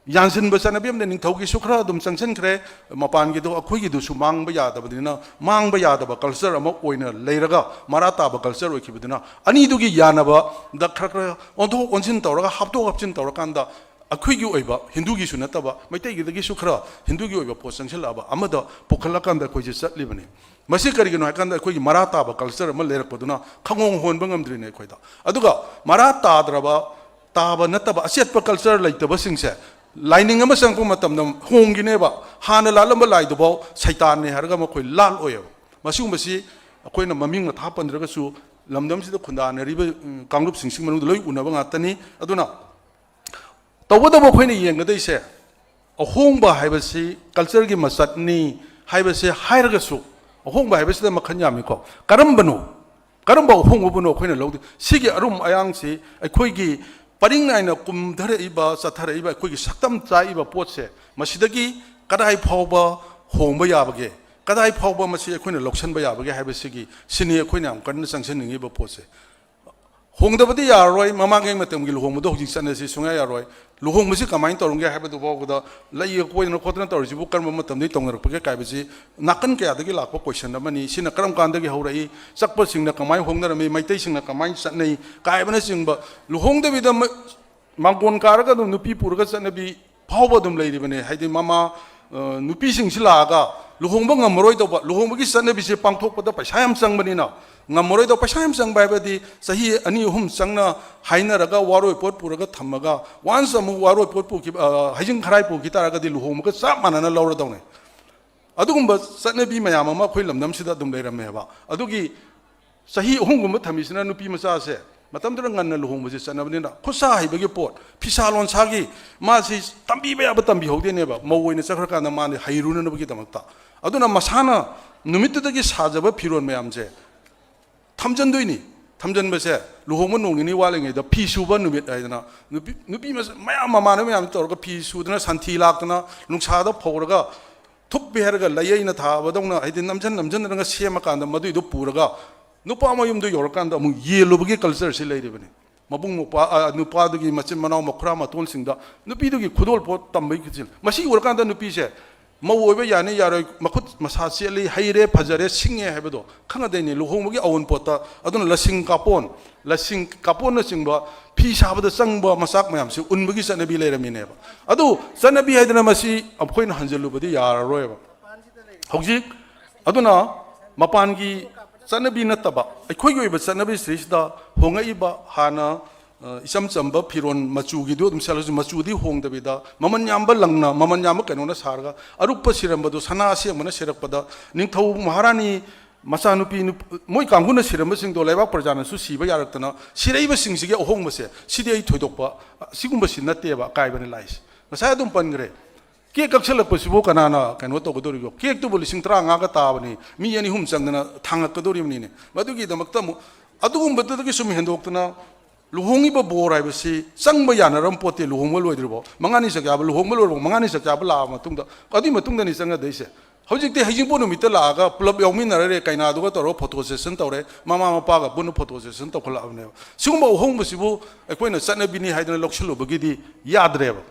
ꯌꯥꯟꯁꯤꯟꯕ ꯆꯠꯅꯕꯤ ꯑꯃꯗ ꯅꯤꯡꯊꯧꯒꯤꯁꯨ ꯈꯔ ꯑꯗꯨꯝ ꯆꯪꯁꯤꯟꯈ꯭ꯔꯦ, ꯃꯄꯥꯟꯒꯤꯗꯣ ꯑꯩꯈꯣꯏꯒꯤꯗꯨꯁꯨ ꯃꯥꯡꯕ ꯌꯥꯗꯕꯅꯤꯅ, ꯃꯥꯡꯕ ꯌꯥꯗꯕ culture ꯑꯃ ꯑꯣꯏꯅ ꯂꯩꯔꯒ ꯃꯔꯥ ꯇꯥꯕ culture ꯑꯣꯏꯈꯤꯕꯗꯨꯅ, ꯑꯅꯤꯗꯨꯒꯤ ꯌꯥꯅꯕꯗ ꯈꯔ ꯈꯔ ꯑꯣꯟꯊꯣꯛ ꯑꯣꯟꯁꯤꯟ ꯇꯧꯔꯒ, ꯍꯥꯞꯇꯣꯛ ꯍꯥꯞꯆꯤꯟ ꯇꯧꯔꯀꯥꯟꯗ ꯑꯩꯈꯣꯏꯒꯤ ꯑꯣꯏꯕ, ꯍꯤꯟꯗꯨꯒꯤꯁꯨ ꯅꯠꯇꯕ, ꯃꯩꯇꯩꯒꯤꯗꯒꯤꯁꯨ ꯈꯔ ꯍꯤꯟꯗꯨꯒꯤ ꯑꯣꯏꯕ ꯄꯣꯠ ꯆꯪꯁꯤꯜꯂꯛꯑꯕ ꯑꯃꯗ ꯄꯨꯈꯠꯂꯀꯥꯟꯗ ꯑꯩꯈꯣꯏꯁꯦ ꯆꯠꯂꯤꯕꯅꯤ꯫ ꯃꯁꯤ ꯀꯔꯤꯒꯤꯅꯣ ꯍꯥꯏꯀꯥꯟꯗ, ꯑꯩꯈꯣꯏꯒꯤ ꯃꯔꯥ ꯇꯥꯕ culture ꯑꯃ ꯂꯩꯔꯛꯄꯗꯨꯅ ꯈꯪꯍꯣꯡ ꯍꯣꯟꯕ ꯉꯝꯗ꯭ꯔꯤꯅꯦ ꯑꯩꯈꯣꯏꯗ꯫ ꯑꯗꯨꯒ ꯃꯔꯥ ꯇꯥꯗ꯭ꯔꯕ, ꯇꯥꯕ ꯅꯠꯇꯕ ꯑꯆꯦꯠꯄ culture ꯂꯩꯇꯕꯁꯤꯡꯁꯦ ꯂꯥꯏꯅꯤꯡ ꯑꯃ ꯆꯪꯉꯛꯄ ꯃꯇꯝꯗ ꯍꯣꯡꯈꯤꯅꯦꯕ꯫ ꯍꯥꯟꯅ ꯂꯥꯠꯂꯝꯕ ꯂꯥꯏꯗꯨꯐꯥꯎ ꯁꯩꯇꯥꯟꯅꯦ ꯍꯥꯏꯔꯒ ꯃꯈꯣꯏ ꯂꯥꯠꯂꯣꯏꯕ꯫ ꯃꯁꯤꯒꯨꯝꯕꯁꯤ ꯑꯩꯈꯣꯏꯅ ꯃꯃꯤꯡ ꯃꯊꯥ ꯄꯟꯗ꯭ꯔꯒꯁꯨ ꯂꯝꯗꯝꯁꯤꯗ ꯈꯨꯟꯗꯥꯅꯔꯤꯕ, ꯎꯝ, ꯀꯥꯡꯂꯨꯞꯁꯤꯡꯁꯤ ꯃꯅꯨꯡꯗ ꯂꯣꯏ ꯎꯅꯕ ꯉꯥꯛꯇꯅꯤ꯫ ꯑꯗꯨꯅ ꯇꯧꯕꯇꯕꯨ ꯑꯩꯈꯣꯏꯅ ꯌꯦꯡꯒꯗꯣꯏꯁꯦ, ꯑꯍꯣꯡꯕ ꯍꯥꯏꯕꯁꯤ cultureꯒꯤ ꯃꯆꯠꯅꯤ ꯍꯥꯏꯕꯁꯦ ꯍꯥꯏꯔꯒꯁꯨ, ꯑꯍꯣꯡꯕ ꯍꯥꯏꯕꯁꯤꯗ ꯃꯈꯜ ꯌꯥꯝꯃꯤꯀꯣ꯫ ꯀꯔꯝꯕꯅꯣ? ꯀꯔꯝꯕ ꯑꯍꯣꯡꯕꯕꯨꯅꯣ ꯑꯩꯈꯣꯏꯅ ꯂꯧꯗꯣꯏ? ꯁꯤꯒꯤ ꯑꯔꯨꯝ ꯑꯌꯥꯡꯁꯤ ꯑꯩꯈꯣꯏꯒꯤ ꯄꯔꯤꯡ ꯅꯥꯏꯅ ꯀꯨꯝꯊꯔꯛꯏꯕ, ꯆꯠꯊꯔꯛꯏꯕ ꯑꯩꯈꯣꯏꯒꯤ ꯁꯛꯇꯝ ꯆꯥꯛꯏꯕ ꯄꯣꯠꯁꯦ, ꯃꯁꯤꯗꯒꯤ ꯀꯗꯥꯏ ꯐꯥꯎꯕ ꯍꯣꯡꯕ ꯌꯥꯕꯒꯦ, ꯀꯗꯥꯏ ꯐꯥꯎꯕ ꯃꯁꯤ ꯑꯩꯈꯣꯏꯅ ꯂꯧꯁꯤꯟꯕ ꯌꯥꯕꯒꯦ ꯍꯥꯏꯕꯁꯤꯒꯤ, ꯁꯤꯅꯤ ꯑꯩꯈꯣꯏꯅ ꯌꯥꯝ ꯀꯟꯅ ꯆꯪꯁꯤꯟꯅꯤꯡꯉꯤꯕ ꯄꯣꯠꯁꯦ꯫ ꯍꯣꯡꯗꯕꯗꯤ ꯌꯥꯔꯔꯣꯏ꯫ ꯃꯃꯥꯡꯉꯩ ꯃꯇꯝꯒꯤ ꯂꯨꯍꯣꯡꯕꯗꯣ ꯍꯧꯖꯤꯛ ꯆꯠꯅꯁꯤ ꯁꯨꯡꯌꯥ ꯌꯥꯔꯣꯏ꯫ ꯂꯨꯍꯣꯡꯕꯁꯤ ꯀꯃꯥꯏꯅ ꯇꯧꯔꯝꯒꯦ ꯍꯥꯏꯕꯗꯨ ꯐꯥꯎꯕꯗ, ꯂꯩꯒ ꯀꯣꯏꯗꯅ ꯈꯣꯠꯇꯅ ꯇꯧꯔꯤꯁꯤꯕꯨ ꯀꯔꯝꯕ ꯃꯇꯝꯗꯒꯤ ꯇꯧꯅꯔꯛꯄꯒꯦ ꯀꯥꯏꯕꯁꯤ ꯅꯥꯀꯟ ꯀꯌꯥꯗꯒꯤ ꯂꯥꯛꯄ question ꯑꯃꯅꯤ꯫ ꯁꯤꯅ ꯀꯔꯝ ꯀꯥꯟꯗꯒꯤ ꯍꯧꯔꯛꯏ? ꯆꯛꯄꯁꯤꯡꯅ ꯀꯃꯥꯏꯅ ꯍꯣꯡꯅꯔꯝꯃꯤ? ꯃꯩꯇꯩꯁꯤꯡꯅ ꯀꯃꯥꯏꯅ ꯆꯠꯅꯩ? ꯀꯥꯏꯕꯅꯆꯤꯡꯕ, ꯂꯨꯍꯣꯡꯗꯕꯤꯗ ꯃ-, ꯃꯥꯡꯒꯣꯟ ꯀꯥꯔꯒ ꯑꯗꯨꯝ ꯅꯨꯄꯤ ꯄꯨꯔꯒ ꯆꯠꯅꯕꯤ ꯐꯥꯎꯕ ꯑꯗꯨꯝ ꯂꯩꯔꯤꯕꯅꯦ꯫ ꯍꯥꯏꯗꯤ ꯃꯃꯥ, ꯑ, ꯅꯨꯄꯤꯁꯤꯡꯁꯤ ꯂꯥꯛꯑꯒ ꯂꯨꯍꯣꯡꯕ ꯉꯝꯃꯔꯣꯏꯗꯧꯕ, ꯂꯨꯍꯣꯡꯕꯒꯤ ꯆꯠꯅꯕꯤꯁꯦ ꯄꯥꯡꯊꯣꯛꯄꯗ ꯄꯩꯁꯥ ꯌꯥꯝ ꯆꯪꯕꯅꯤꯅ, ꯉꯝꯃꯔꯣꯏꯗꯧꯕ, ꯄꯩꯁꯥ ꯌꯥꯝ ꯆꯪꯕ ꯍꯥꯏꯕꯗꯤ ꯆꯍꯤ ꯑꯅꯤ ꯑꯍꯨꯝ ꯆꯪꯅ ꯍꯥꯏꯅꯔꯒ ꯋꯥꯔꯣꯏ ꯄꯣꯠ ꯄꯨꯔꯒ ꯊꯝꯃꯒ, once ꯑꯃꯨꯛ ꯋꯥꯔꯣꯏ ꯄꯣꯠ ꯄꯨꯈꯤ-, ꯑ, ꯍꯩꯖꯤꯡ ꯈꯔꯥꯏ ꯄꯨꯈꯤ ꯇꯥꯔꯒꯗꯤ ꯂꯨꯍꯣꯡꯕꯒ ꯆꯞ ꯃꯥꯟꯅꯅ ꯂꯧꯔꯗꯧꯅꯦ꯫ ꯑꯗꯨꯒꯨꯝꯕ ꯆꯠꯅꯕꯤ ꯃꯌꯥꯝ ꯑꯃ ꯑꯩꯈꯣꯏ ꯂꯝꯗꯝꯁꯤꯗ ꯑꯗꯨꯝ ꯂꯩꯔꯝꯃꯦꯕ꯫ ꯑꯗꯨꯒꯤ ꯆꯍꯤ ꯑꯍꯨꯝꯒꯨꯝꯕ ꯊꯝꯃꯤꯁꯤꯅ ꯅꯨꯄꯤ ꯃꯆꯥꯁꯦ ꯃꯇꯝꯗꯨꯗ ꯉꯟꯅ ꯂꯨꯍꯣꯡꯕꯁꯦ ꯆꯠꯅꯕꯅꯤꯅ, ꯈꯨꯠꯁꯥ ꯍꯩꯕꯒꯤ ꯄꯣꯠ, ꯐꯤꯁꯥ ꯂꯣꯟꯁꯥꯒꯤ, ꯃꯥꯁꯤ ꯇꯝꯕꯤꯕ ꯌꯥꯕ ꯇꯝꯕꯤꯍꯧꯗꯦꯅꯦꯕ, ꯃꯧ ꯑꯣꯏꯅ ꯆꯠꯈ꯭ꯔꯀꯥꯟꯗ ꯃꯥꯅ ꯍꯩꯔꯨꯅꯅꯕꯒꯤꯗꯃꯛꯇ꯫ ꯑꯗꯨꯅ ꯃꯁꯥꯅ ꯅꯨꯃꯤꯠꯇꯨꯗꯒꯤ ꯁꯥꯖꯕ ꯐꯤꯔꯣꯜ ꯃꯌꯥꯝꯁꯦ ꯊꯝꯖꯟꯗꯣꯏꯅꯤ꯫ ꯊꯝꯖꯟꯕꯁꯦ ꯂꯨꯍꯣꯡꯕ ꯅꯣꯡ ꯅꯤꯅꯤ ꯋꯥꯠꯂꯤꯉꯩꯗ ꯐꯤ ꯁꯨꯕ ꯅꯨꯃꯤꯠ ꯍꯥꯏꯗꯅ, ꯅꯨꯄꯤ, ꯅꯨꯄꯤ ꯃꯆꯥ ꯃꯌꯥꯝ, ꯃꯃꯥꯟꯅꯕ ꯃꯌꯥꯝ ꯇꯧꯔꯒ ꯐꯤ ꯁꯨꯗꯅ, ꯁꯟꯊꯤ ꯂꯥꯛꯇꯅ, ꯅꯨꯡꯁꯥꯗ ꯐꯧꯔꯒ, ꯊꯨꯞꯄꯦ ꯍꯥꯏꯔꯒ ꯂꯩꯌꯩꯅ ꯊꯥꯕꯗꯧꯅ, ꯍꯥꯏꯗꯤ ꯅꯝꯖꯟ ꯅꯝꯖꯟꯅꯔꯒ ꯁꯦꯝꯃꯀꯥꯟꯗ ꯃꯗꯨꯏꯗꯣ ꯄꯨꯔꯒ ꯅꯨꯄꯥ ꯃꯌꯨꯝꯗ ꯌꯧꯔꯀꯥꯟꯗ ꯑꯃꯨꯛ ꯌꯦꯜꯂꯨꯕꯒꯤ cultureꯁꯤ ꯂꯩꯔꯤꯕꯅꯤ꯫ ꯃꯕꯨꯡ ꯃꯧꯄ꯭ꯋꯥ, ꯑ, ꯅꯨꯄꯥꯗꯨꯒꯤ ꯃꯆꯤꯟ ꯃꯅꯥꯎ ꯃꯈꯨꯔꯥ ꯃꯇꯣꯟꯁꯤꯡꯗ ꯅꯨꯄꯤꯗꯨꯒꯤ ꯈꯨꯗꯣꯜꯄꯣꯠ ꯇꯝꯕꯒꯤ ꯈꯨꯠꯁꯤꯅ꯫ ꯃꯁꯤ ꯎꯔꯀꯥꯟꯗ ꯅꯨꯄꯤꯁꯦ ꯃꯧ ꯑꯣꯏꯕ ꯌꯥꯅꯤ ꯌꯥꯔꯣꯏ, ꯃꯈꯨꯠ ꯃꯁꯥ ꯆꯦꯠꯂꯤ, ꯍꯩꯔꯦ, ꯐꯖꯔꯦ, ꯁꯤꯡꯉꯦ ꯍꯥꯏꯕꯗꯣ ꯈꯪꯉꯗꯣꯏꯅꯤ ꯂꯨꯍꯣꯡꯕꯒꯤ ꯑꯑꯣꯟꯄꯣꯠꯇ꯫ ꯑꯗꯨꯅ ꯂꯁꯤꯡ ꯀꯥꯄꯣꯟ, ꯂꯁꯤꯡ ꯀꯥꯄꯣꯟꯅꯆꯤꯡꯕ ꯐꯤ ꯐꯤ ꯁꯥꯕꯗ ꯆꯪꯕ ꯃꯆꯥꯛ ꯃꯌꯥꯝꯁꯤ ꯎꯟꯕꯒꯤ ꯆꯠꯅꯕꯤ ꯂꯩꯔꯝꯃꯤꯅꯦꯕ꯫ ꯑꯗꯨ ꯆꯠꯅꯕꯤ ꯍꯥꯏꯗꯅ ꯃꯁꯤ ꯑꯩꯈꯣꯏꯅ ꯍꯟꯖꯤꯜꯂꯨꯕꯗꯤ ꯌꯥꯔꯔꯣꯏꯕ꯫ ꯍꯧꯖꯤꯛ ꯑꯗꯨꯅ ꯃꯄꯥꯟꯒꯤ ꯆꯠꯅꯕꯤ ꯅꯠꯇꯕ ꯑꯩꯈꯣꯏꯒꯤ ꯑꯣꯏꯕ ꯆꯠꯅꯕꯤꯁꯤꯗꯩꯁꯤꯗ ꯍꯣꯡꯉꯛꯏꯕ ꯍꯥꯟꯅ, ꯑ, ꯏꯆꯝ ꯆꯝꯕ ꯐꯤꯔꯣꯟ ꯃꯆꯨꯒꯤꯗꯨ ꯑꯗꯨꯝ ꯁꯦꯠꯂꯁꯨ, ꯃꯆꯨꯗꯤ ꯍꯣꯡꯗꯕꯤꯗ ꯃꯃꯜ ꯌꯥꯝꯕ ꯂꯪꯅ, ꯃꯃꯜ ꯌꯥꯝꯕ ꯀꯩꯅꯣꯅ ꯁꯥꯔꯒ, ꯑꯔꯨꯞꯄ ꯁꯤꯔꯝꯕꯗꯨ ꯁꯅꯥ ꯑꯁꯦꯡꯕꯅ ꯁꯤꯔꯛꯄꯗ, ꯅꯤꯡꯊꯧ ꯃꯍꯥꯔꯥꯅꯤ ꯃꯆꯥꯅꯨꯄꯤ ꯅꯨꯞ-, ꯃꯣꯏ ꯀꯥꯡꯕꯨꯅ ꯁꯤꯔꯝꯕꯁꯤꯡꯗꯣ ꯂꯩꯕꯥꯛ ꯄ꯭ꯔꯖꯥꯅꯁꯨ ꯁꯤꯕ ꯌꯥꯔꯛꯇꯅ ꯁꯤꯔꯛꯏꯕꯁꯤꯡꯁꯤꯒꯤ ꯑꯍꯣꯡꯕꯁꯦ, ꯁꯤꯗꯤ ꯑꯩ ꯊꯣꯏꯗꯣꯛꯄ, ꯁꯤꯒꯨꯝꯕꯁꯤ ꯅꯠꯇꯦꯕ ꯑꯀꯥꯏꯕꯅꯤ ꯂꯥꯛꯏꯁꯦ꯫ ꯉꯁꯥꯏ ꯑꯗꯨꯝ ꯄꯟꯈ꯭ꯔꯦ꯫ ꯀꯦꯛ ꯀꯛꯁꯜꯂꯛꯄꯁꯤꯕꯨ ꯀꯅꯥꯅ ꯀꯩꯅꯣ ꯇꯧꯒꯗꯧꯔꯤꯕꯣ? ꯀꯦꯛꯇꯨꯕꯨ ꯂꯤꯁꯤꯡ ꯇꯔꯥꯃꯉꯥꯒ ꯇꯥꯕꯅꯤ, ꯃꯤ ꯑꯅꯤ ꯑꯍꯨꯝ ꯆꯪꯗꯅ ꯊꯥꯡꯉꯛꯀꯗꯧꯔꯤꯕꯅꯤꯅꯦ꯫ ꯃꯗꯨꯒꯤꯗꯃꯛꯇ ꯑꯃꯨꯛ ꯑꯗꯨꯒꯨꯝꯕꯗꯨꯗꯒꯤ ꯁꯨꯝ ꯍꯦꯟꯗꯣꯛꯇꯅ ꯂꯨꯍꯣꯡꯉꯤꯕ ꯕꯣꯔ ꯍꯥꯏꯕꯁꯤ ꯆꯪꯕ ꯌꯥꯅꯔꯝ ꯄꯣꯠꯇꯦ꯫ ꯂꯨꯍꯣꯡꯕ ꯂꯣꯏꯗ꯭ꯔꯤꯕꯣ, ꯃꯉꯥꯅꯤ ꯆꯥꯛꯆꯥꯕ, ꯂꯨꯍꯣꯡꯕ ꯂꯣꯏꯔꯕꯣ, ꯃꯉꯥꯅꯤ ꯆꯥꯛꯆꯥꯕ ꯂꯥꯛꯑꯕ ꯃꯇꯨꯡꯗ, ꯑꯗꯨꯒꯤ ꯃꯇꯨꯡꯗꯅꯤ ꯆꯪꯒꯗꯣꯏꯁꯦ꯫ ꯍꯧꯖꯤꯛꯇꯤ ꯍꯩꯖꯤꯡꯄꯣꯠ ꯅꯨꯃꯤꯠꯇ ꯂꯥꯛꯑꯒ ꯄꯨꯂꯞ ꯌꯥꯎꯃꯤꯟꯅꯔꯦ, ꯀꯩꯅꯥꯗꯨꯒ ꯇꯧꯔꯒ ꯐꯣꯇꯣ ꯁꯦꯁꯟ ꯇꯧꯔꯦ, ꯃꯃꯥ ꯃꯄꯥꯒ ꯄꯨꯟꯅ ꯐꯣꯇꯣ ꯁꯦꯁꯟ ꯇꯧꯈꯠꯂꯛꯑꯕꯅꯦꯕ꯫ ꯁꯤꯒꯨꯝꯕ ꯑꯍꯣꯡꯕꯁꯤꯕꯨ ꯑꯩꯈꯣꯏꯅ ꯆꯠꯅꯕꯤꯅꯤ ꯍꯥꯏꯗꯅ ꯂꯧꯁꯤꯜꯂꯨꯕꯒꯤꯗꯤ ꯌꯥꯗ꯭ꯔꯦꯕ꯫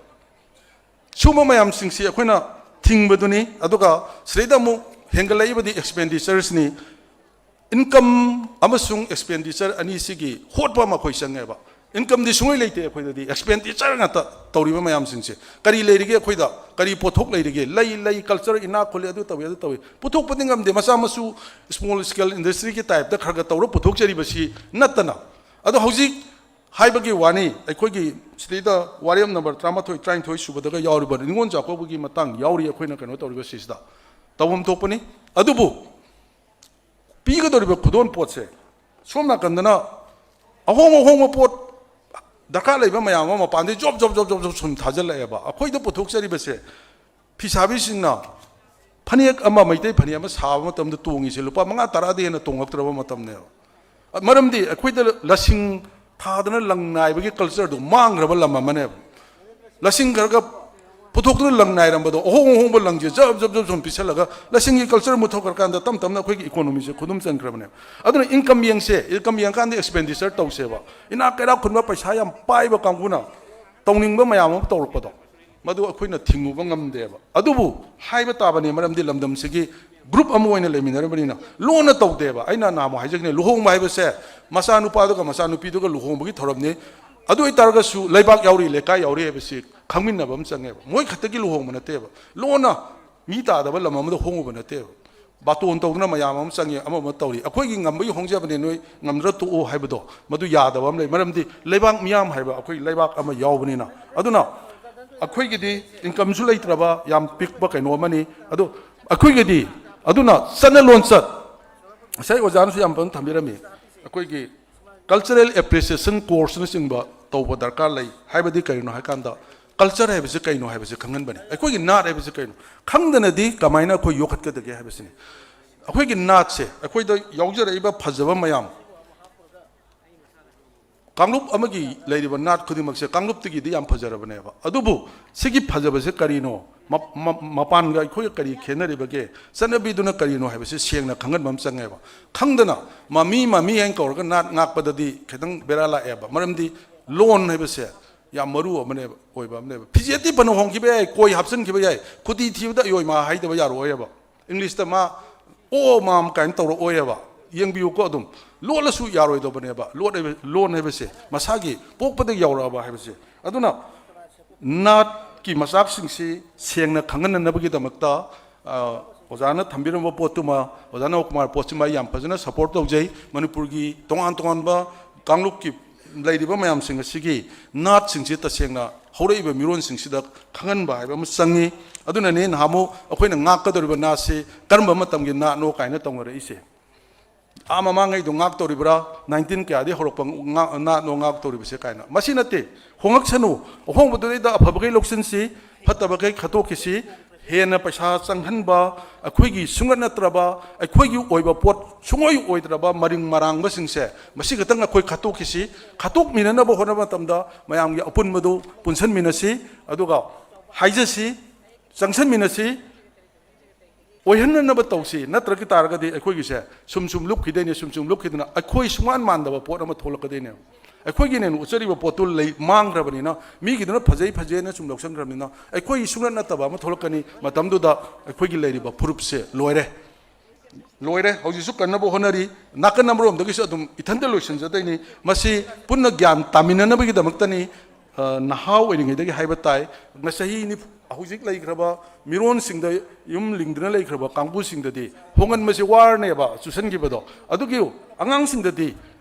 ꯁꯨꯝꯕ ꯃꯌꯥꯝꯁꯤꯡꯁꯤ ꯑꯩꯈꯣꯏꯅ ꯊꯤꯡꯕꯗꯨꯅꯤ꯫ ꯑꯗꯨꯒ ꯁꯤꯗꯩꯗ ꯑꯃꯨꯛ ꯍꯦꯟꯒꯠꯂꯛꯏꯕꯗꯤ ꯑꯦꯛꯁꯄꯦꯟꯗꯤꯆꯔꯁꯅꯤ꯫ ꯏꯟꯀꯝ ꯑꯃꯁꯨꯡ ꯑꯦꯛꯁꯄꯦꯟꯗꯤꯆꯔ ꯑꯅꯤꯁꯤꯒꯤ ꯍꯣꯠꯄ ꯑꯃ ꯑꯩꯈꯣꯏ ꯆꯪꯉꯦꯕ꯫ ꯏꯟꯀꯝꯗꯤ ꯁꯨꯡꯂꯩ ꯂꯩꯇꯦ ꯑꯩꯈꯣꯏꯗꯗꯤ, ꯑꯦꯛꯁꯄꯦꯟꯗꯤꯆꯔ ꯉꯥꯛꯇ ꯇꯧꯔꯤꯕ ꯃꯌꯥꯝꯁꯤꯡꯁꯦ꯫ ꯀꯔꯤ ꯂꯩꯔꯤꯒꯦ ꯑꯩꯈꯣꯏꯗ? ꯀꯔꯤ ꯄꯣꯠꯊꯣꯛ ꯂꯩꯔꯤꯒꯦ? ꯂꯩ, ꯂꯩ, ꯀꯜꯆꯔ ꯏꯅꯥꯛ ꯈꯨꯜꯂꯤ, ꯑꯗꯨ ꯇꯧꯏ, ꯑꯗꯨ ꯇꯧꯏ꯫ ꯄꯨꯊꯣꯛꯄꯗꯤ ꯉꯝꯗꯦ, ꯃꯆꯥ ꯃꯁꯨ ꯁ꯭ꯃꯣꯜ ꯁ꯭ꯀꯦꯜ ꯏꯟꯗꯁꯇ꯭ꯔꯤꯒꯤ ꯇꯥꯏꯞꯇ ꯈꯔ ꯈꯔ ꯇꯧꯔ ꯄꯨꯊꯣꯛꯆꯔꯤꯕꯁꯤ ꯅꯠꯇꯅ꯫ ꯑꯗꯣ ꯍꯧꯖꯤꯛ ꯍꯥꯏꯕꯒꯤ ꯋꯥꯅꯤ, ꯑꯩꯈꯣꯏꯒꯤ ꯁꯤꯗꯩꯗ ꯋꯥꯔꯦꯞ ꯅꯝꯕꯔ ꯇꯔꯥꯃꯥꯊꯣꯏ, ꯇꯔꯥꯅꯤꯊꯣꯏ ꯁꯨꯕꯗꯒ ꯌꯥꯎꯔꯤꯕ ꯅꯤꯉꯣꯜ ꯆꯥꯛꯀꯧꯕꯒꯤ ꯃꯇꯥꯡ ꯌꯥꯎꯔꯤ, ꯑꯩꯈꯣꯏꯅ ꯀꯩꯅꯣ ꯇꯧꯔꯤꯕ ꯁꯤꯁꯤꯗ ꯇꯧꯐꯝ ꯊꯣꯛꯄꯅꯤ꯫ ꯑꯗꯨꯕꯨ ꯄꯤꯒꯗꯧꯔꯤꯕ ꯈꯨꯗꯣꯜ ꯄꯣꯠꯁꯦ ꯁꯣꯝ ꯅꯥꯀꯟꯗꯅ ꯑꯍꯣꯡ ꯑꯍꯣꯡꯕ ꯄꯣꯠ ꯗꯔꯀꯥꯔ ꯂꯩꯕ ꯃꯌꯥꯝ ꯑꯃ ꯃꯄꯥꯟꯗꯩ job job job job job ꯁꯨꯝ ꯊꯥꯖꯤꯜꯂꯛꯑꯦꯕ꯫ ꯑꯩꯈꯣꯏꯗ ꯄꯨꯊꯣꯛꯆꯔꯤꯕꯁꯦ ꯐꯤꯁꯥꯕꯤꯁꯤꯡꯅ ꯐꯅꯦꯛ ꯑꯃ, ꯃꯩꯇꯩ ꯐꯅꯦꯛ ꯑꯃ ꯁꯥꯕ ꯃꯇꯝꯗ ꯇꯣꯡꯉꯤꯁꯦ ꯂꯨꯄꯥ ꯃꯉꯥ ꯇꯔꯥꯗꯒꯤ ꯍꯦꯟꯅ ꯇꯣꯡꯉꯛꯇ꯭ꯔꯕ ꯃꯇꯝꯅꯦꯕ꯫ ꯃꯔꯝꯗꯤ ꯑꯩꯈꯣꯏꯗ ꯂꯁꯤꯡ ꯊꯥꯗꯅ ꯂꯪ ꯅꯥꯏꯕꯒꯤ ꯀꯜꯆꯔꯗꯨ ꯃꯥꯡꯈ꯭ꯔꯕ ꯂꯝ ꯑꯃꯅꯦꯕ꯫ ꯂꯁꯤꯡ ꯈꯔꯒ ꯄꯨꯊꯣꯛꯇꯨꯅ ꯂꯪ ꯅꯥꯏꯔꯝꯕꯗꯣ ꯑꯍꯣꯡ ꯑꯍꯣꯡꯕ ꯂꯪꯁꯦ ꯖꯕ ꯖꯕ ꯖꯕ ꯁꯨꯝ ꯄꯤꯁꯜꯂꯒ ꯂꯁꯤꯡꯒꯤ ꯀꯜꯆꯔ ꯃꯨꯠꯊꯣꯛꯈ꯭ꯔꯀꯥꯟꯗ ꯇꯞ ꯇꯞꯅ ꯑꯩꯈꯣꯏꯒꯤ ꯏꯀꯣꯅꯣꯃꯤꯁꯦ ꯈꯨꯗꯨꯝ ꯆꯟꯈ꯭ꯔꯕꯅꯦꯕ꯫ ꯑꯗꯨꯅ ꯏꯟꯀꯝ ꯌꯦꯡꯁꯦ, ꯏꯟꯀꯝ ꯌꯦꯡꯀꯥꯟꯗ ꯑꯦꯛꯁꯄꯦꯟꯗꯤꯆꯔ ꯇꯧꯁꯦꯕ꯫ ꯏꯅꯥꯛ ꯀꯩꯔꯥꯛ ꯈꯨꯟꯕ ꯄꯩꯁꯥ ꯌꯥꯝ ꯄꯥꯏꯕ ꯀꯥꯡꯕꯨꯅ ꯇꯧꯅꯤꯡꯕ ꯃꯌꯥꯝ ꯑꯃ ꯇꯧꯔꯛꯄꯗꯣ, ꯃꯗꯨ ꯑꯩꯈꯣꯏꯅ ꯊꯤꯡꯉꯨꯕ ꯉꯝꯗꯦꯕ꯫ ꯑꯗꯨꯕꯨ ꯍꯥꯏꯕ ꯇꯥꯕꯅꯤ, ꯃꯔꯝꯗꯤ ꯂꯝꯗꯝꯁꯤꯒꯤ ꯒ꯭ꯔꯨꯞ ꯑꯃ ꯑꯣꯏꯅ ꯂꯩꯃꯤꯟꯅꯔꯕꯅꯤꯅ꯫ ꯂꯣꯟꯅ ꯇꯧꯗꯦꯕ꯫ ꯑꯩꯅ ꯅꯍꯥꯟꯃꯨꯛ ꯍꯥꯏꯖꯈꯤꯅꯦ, ꯂꯨꯍꯣꯡꯕ ꯍꯥꯏꯕꯁꯦ ꯃꯆꯥꯅꯨꯄꯥꯗꯨꯒ ꯃꯆꯥꯅꯨꯄꯤꯗꯨꯒ ꯂꯨꯍꯣꯡꯕꯒꯤ ꯊꯧꯔꯝꯅꯤ꯫ ꯑꯗꯨ ꯑꯣꯏꯇꯥꯔꯒꯁꯨ ꯂꯩꯕꯥꯛ ꯌꯥꯎꯔꯤ, ꯂꯩꯀꯥꯏ ꯌꯥꯎꯔꯤ ꯍꯥꯏꯕꯁꯤ ꯈꯪꯃꯤꯟꯅꯕ ꯑꯃ ꯆꯪꯉꯦꯕ꯫ ꯃꯣꯏ ꯈꯛꯇꯒꯤ ꯂꯨꯍꯣꯡꯕ ꯅꯠꯇꯦꯕ, ꯂꯣꯟꯅ ꯃꯤ ꯇꯥꯗꯕ ꯂꯝ ꯑꯃꯗ ꯍꯣꯡꯉꯨꯕ ꯅꯠꯇꯦꯕ꯫ ꯕꯥꯇꯣꯟ ꯇꯧꯗꯅ ꯃꯌꯥꯝ ꯑꯃ ꯆꯪꯉꯤ, ꯑꯃ ꯑꯃ ꯇꯧꯔꯤ꯫ ꯑꯩꯈꯣꯏꯒꯤ ꯉꯝꯕꯒꯤ ꯍꯣꯡꯖꯕꯅꯦ, ꯅꯣꯏ ꯉꯝꯗ꯭ꯔ ꯇꯣꯛꯑꯣ ꯍꯥꯏꯕꯗꯣ ꯃꯗꯨ ꯌꯥꯗꯕ ꯑꯃ ꯂꯩ꯫ ꯃꯔꯝꯗꯤ ꯂꯩꯕꯥꯛ ꯃꯤꯌꯥꯝ ꯍꯥꯏꯕ ꯑꯩꯈꯣꯏ ꯂꯩꯕꯥꯛ ꯑꯃ ꯌꯥꯎꯕꯅꯤꯅ꯫ ꯑꯗꯨꯅ ꯑꯩꯈꯣꯏꯒꯤꯗꯤ ꯏꯟꯀꯝꯁꯨ ꯂꯩꯇ꯭ꯔꯕ ꯌꯥꯝ ꯄꯤꯛꯄ ꯀꯩꯅꯣ ꯑꯃꯅꯤ꯫ ꯑꯗꯨ ꯑꯩꯈꯣꯏꯒꯤꯗꯤ, ꯑꯗꯨꯅ ꯆꯠꯅ ꯂꯣꯟꯆꯠ, ꯉꯁꯥꯏ ꯑꯣꯖꯥꯅꯁꯨ ꯌꯥꯝ ꯐꯖꯅ ꯊꯝꯕꯤꯔꯝꯃꯤ꯫ ꯑꯩꯈꯣꯏꯒꯤ cultural appreciation courseꯅꯆꯤꯡꯕ ꯇꯧꯕ ꯗꯔꯀꯥꯔ ꯂꯩ꯫ ꯍꯥꯏꯕꯗꯤ ꯀꯔꯤꯅꯣ ꯍꯥꯏꯀꯥꯟꯗ, culture ꯍꯥꯏꯕꯁꯤ ꯀꯩꯅꯣ ꯍꯥꯏꯕꯁꯤ ꯈꯪꯍꯟꯕꯅꯤ꯫ ꯑꯩꯈꯣꯏꯒꯤ ꯅꯥꯠ ꯍꯥꯏꯕꯁꯤ ꯀꯩꯅꯣ ꯈꯪꯗꯅꯗꯤ ꯀꯃꯥꯏꯅ ꯑꯩꯈꯣꯏ ꯌꯣꯛꯈꯠꯀꯗꯒꯦ ꯍꯥꯏꯕꯁꯤꯅꯤ꯫ ꯑꯩꯈꯣꯏꯒꯤ ꯅꯥꯠꯁꯦ ꯑꯩꯈꯣꯏꯗ ꯌꯥꯎꯖꯔꯛꯏꯕ ꯐꯖꯕ ꯃꯌꯥꯝ, ꯀꯥꯡꯂꯨꯞ ꯑꯃꯒꯤ ꯂꯩꯔꯤꯕ ꯅꯥꯠ ꯈꯨꯗꯤꯡꯃꯛꯁꯦ ꯀꯥꯡꯂꯨꯞꯇꯒꯤꯗꯤ ꯌꯥꯝ ꯐꯖꯔꯕꯅꯦꯕ꯫ ꯑꯗꯨꯕꯨ ꯁꯤꯒꯤ ꯐꯖꯕꯁꯦ ꯀꯔꯤꯅꯣ, ꯃ- ꯃ- ꯃꯄꯥꯟꯒ ꯑꯩꯈꯣꯏꯒ ꯀꯔꯤ ꯈꯦꯠꯅꯔꯤꯕꯒꯦ, ꯆꯠꯅꯕꯤꯗꯨꯅ ꯀꯔꯤꯅꯣ ꯍꯥꯏꯕꯁꯤ ꯁꯦꯡꯅ ꯈꯪꯍꯟꯕ ꯑꯃ ꯆꯪꯉꯦꯕ꯫ ꯈꯪꯗꯅ ꯃꯃꯤ ꯃꯃꯤ ꯍꯥꯏꯅ ꯀꯧꯔꯒ ꯅꯥꯠ ꯉꯥꯛꯄꯗꯗꯤ ꯈꯤꯇꯪ ꯕꯦꯔꯥ ꯂꯥꯛꯑꯦꯕ꯫ ꯃꯔꯝꯗꯤ ꯂꯣꯟ ꯍꯥꯏꯕꯁꯦ ꯌꯥꯝ ꯃꯔꯨ ꯑꯃꯅꯦꯕ, ꯑꯣꯏꯕ ꯑꯃꯅꯦꯕ꯫ ꯐꯤꯖꯦꯠꯇꯤ ꯐꯅ ꯍꯣꯡꯈꯤꯕ ꯌꯥꯏ, ꯀꯣꯏ ꯍꯥꯞꯆꯤꯟꯈꯤꯕ ꯌꯥꯏ, ꯈꯨꯗꯤ ꯊꯤꯕꯗ ꯑꯌꯣꯏ ꯃꯥ ꯍꯥꯏꯗꯕ ꯌꯥꯔꯣꯏꯕ꯫ ꯏꯪꯂꯤꯁꯇ ꯃꯥ "ꯑꯣ ꯃꯥꯝ" ꯀꯥꯏꯅ ꯇꯧꯔꯛꯑꯣꯏꯕ꯫ ꯌꯦꯡꯕꯤꯌꯨꯀꯣ, ꯑꯗꯨꯝ ꯂꯣꯜꯂꯁꯨ ꯌꯥꯔꯣꯏꯗꯧꯕꯅꯦꯕ꯫ ꯂꯣꯟ ꯍꯥꯏꯕ, ꯂꯣꯟ ꯍꯥꯏꯕꯁꯦ ꯃꯁꯥꯒꯤ ꯄꯣꯛꯄꯗꯒꯤ ꯌꯥꯎꯔꯛꯑꯕ ꯍꯥꯏꯕꯁꯦ꯫ ꯑꯗꯨꯅ ꯅꯥꯠꯀꯤ ꯃꯆꯥꯛꯁꯤꯡꯁꯤ ꯁꯦꯡꯅ ꯈꯪꯍꯟꯅꯅꯕꯒꯤꯗꯃꯛꯇ, ꯑ, ꯑꯣꯖꯥꯅ ꯊꯝꯕꯤꯔꯝꯕ ꯄꯣꯠꯇꯨꯃ, ꯑꯣꯖꯥ ꯅꯕꯀꯨꯃꯥꯔ ꯄꯣꯠꯁꯤꯃ ꯑꯩ ꯌꯥꯝ ꯐꯖꯅ ꯁꯄꯣꯔꯠ ꯇꯧꯖꯩ꯫ ꯃꯅꯤꯄꯨꯔꯒꯤ ꯇꯣꯉꯥꯟ ꯇꯣꯉꯥꯟꯕ ꯀꯥꯡꯂꯨꯞꯀꯤ ꯂꯩꯔꯤꯕ ꯃꯌꯥꯝꯁꯤꯡ ꯑꯁꯤꯒꯤ ꯅꯥꯠꯁꯤꯡꯁꯤ ꯇꯁꯦꯡꯅ ꯍꯧꯔꯛꯏꯕ ꯃꯤꯔꯣꯟꯁꯤꯡꯁꯤꯗ ꯈꯪꯍꯟꯕ ꯍꯥꯏꯕ ꯑꯃ ꯆꯪꯉꯤ꯫ ꯑꯗꯨꯅꯅꯤ ꯅꯍꯥꯟꯃꯨꯛ ꯑꯩꯈꯣꯏꯅ ꯉꯥꯛꯀꯗꯧꯔꯤꯕ ꯅꯥꯠꯁꯤ ꯀꯔꯝꯕ ꯃꯇꯝꯒꯤ ꯅꯥꯠꯅꯣ ꯀꯥꯏꯅ ꯇꯧꯅꯔꯛꯏꯁꯦ꯫ ꯑꯥ ꯃꯃꯥꯡꯉꯩꯗꯣ ꯉꯥꯛꯇꯧꯔꯤꯕ꯭ꯔꯥ, ꯅꯥꯏꯟꯇꯤꯟ ꯀꯌꯥꯗꯒꯤ ꯍꯧꯔꯛꯄ ꯉꯥ- ꯅꯥꯠꯅꯣ ꯉꯥꯛꯇꯧꯔꯤꯕꯁꯦ ꯀꯥꯏꯅ꯫ ꯃꯁꯤ ꯅꯠꯇꯦ, ꯍꯣꯡꯂꯛꯁꯅꯨ꯫ ꯑꯍꯣꯡꯕꯗꯨꯗꯩꯗ ꯑꯐꯕꯈꯩ ꯂꯧꯁꯤꯟꯁꯤ, ꯐꯠꯇꯕꯈꯩ ꯈꯠꯇꯣꯛꯈꯤꯁꯤ꯫ ꯍꯦꯟꯅ ꯄꯩꯁꯥ ꯆꯪꯍꯟꯕ, ꯑꯩꯈꯣꯏꯒꯤ ꯁꯨꯡꯅꯠ ꯅꯠꯇ꯭ꯔꯕ, ꯑꯩꯈꯣꯏꯒꯤ ꯑꯣꯏꯕ ꯄꯣꯠ ꯁꯨꯡꯑꯣꯏ ꯑꯣꯏꯗ꯭ꯔꯕ ꯃꯔꯤꯡ ꯃꯔꯥꯡꯕꯁꯤꯡꯁꯦ ꯃꯁꯤ ꯈꯛꯇꯪ ꯑꯩꯈꯣꯏ ꯈꯠꯇꯣꯛꯈꯤꯁꯤ꯫ ꯈꯠꯇꯣꯛꯃꯤꯟꯅꯅꯕ ꯍꯣꯠꯅꯕ ꯃꯇꯝꯗ ꯃꯌꯥꯝꯒꯤ ꯑꯄꯨꯟꯕꯗꯨ ꯄꯨꯟꯁꯤꯟꯃꯤꯟꯅꯁꯤ, ꯑꯗꯨꯒ ꯍꯥꯏꯖꯁꯤ, ꯆꯪꯁꯤꯟꯃꯤꯟꯅꯁꯤ, ꯑꯣꯏꯍꯟꯅꯅꯕ ꯇꯧꯁꯤ꯫ ꯅꯠꯇ꯭ꯔꯒ ꯇꯥꯔꯒꯗꯤ ꯑꯩꯈꯣꯏꯒꯤꯁꯦ ꯁꯨꯝ ꯁꯨꯝ ꯂꯨꯞꯈꯤꯗꯣꯏꯅꯦ, ꯁꯨꯝ ꯁꯨꯝ ꯂꯨꯞꯈꯤꯗꯅ ꯑꯩꯈꯣꯏ ꯁꯨꯡꯃꯥꯟ ꯃꯥꯟꯗꯕ ꯄꯣꯠ ꯑꯃ ꯊꯣꯛꯂꯛꯀꯗꯣꯏꯅꯦꯕ꯫ ꯑꯩꯈꯣꯏꯒꯤꯅꯦꯅ ꯎꯠꯆꯔꯤꯕ ꯄꯣꯠꯇꯨ ꯂꯩ ꯃꯥꯡꯈ꯭ꯔꯕꯅꯤꯅ, ꯃꯤꯒꯤꯗꯨꯅ ꯐꯖꯩ ꯐꯖꯩꯅ ꯁꯨꯝ ꯂꯧꯁꯟꯈ꯭ꯔꯕꯅꯤꯅ ꯑꯩꯈꯣꯏꯒꯤ ꯁꯨꯡꯅꯠ ꯅꯠꯇꯕ ꯑꯃ ꯊꯣꯛꯂꯛꯀꯅꯤ꯫ ꯃꯇꯝꯗꯨꯗ ꯑꯩꯈꯣꯏꯒꯤ ꯂꯩꯔꯤꯕ ꯐꯨꯔꯨꯞꯁꯦ ꯂꯣꯏꯔꯦ꯫ ꯂꯣꯏꯔꯦ, ꯍꯧꯖꯤꯛꯁꯨ ꯀꯟꯅꯕ ꯍꯣꯠꯅꯔꯤ꯫ ꯅꯥꯀꯟ ꯑꯃꯔꯣꯝꯗꯒꯤꯁꯨ ꯑꯗꯨꯝ ꯏꯊꯟꯇ ꯂꯣꯏꯁꯤꯟꯖꯗꯣꯏꯅꯤ꯫ ꯃꯁꯤ ꯄꯨꯟꯅ ꯒ꯭ꯌꯥꯟ ꯇꯥꯃꯤꯟꯅꯅꯕꯒꯤꯗꯃꯛꯇꯅꯤ꯫ ꯑ, ꯅꯍꯥ ꯑꯣꯏꯔꯤꯉꯩꯗꯒꯤ ꯍꯥꯏꯕ ꯇꯥꯏ, ꯆꯍꯤ ꯅꯤꯐꯨ, ꯍꯧꯖꯤꯛ ꯂꯩꯈ꯭ꯔꯕ ꯃꯤꯔꯣꯟꯁꯤꯡꯗ, ꯌꯨꯝ ꯂꯤꯡꯗꯨꯅ ꯂꯩꯈ꯭ꯔꯕ ꯀꯥꯡꯕꯨꯁꯤꯡꯗꯗꯤ ꯍꯣꯡꯍꯟꯕꯁꯤ ꯋꯥꯔꯅꯦꯕ, ꯆꯨꯁꯟꯈꯤꯕꯗꯣ꯫ ꯑꯗꯨꯒꯤ ꯑꯉꯥꯡꯁꯤꯡꯗꯗꯤ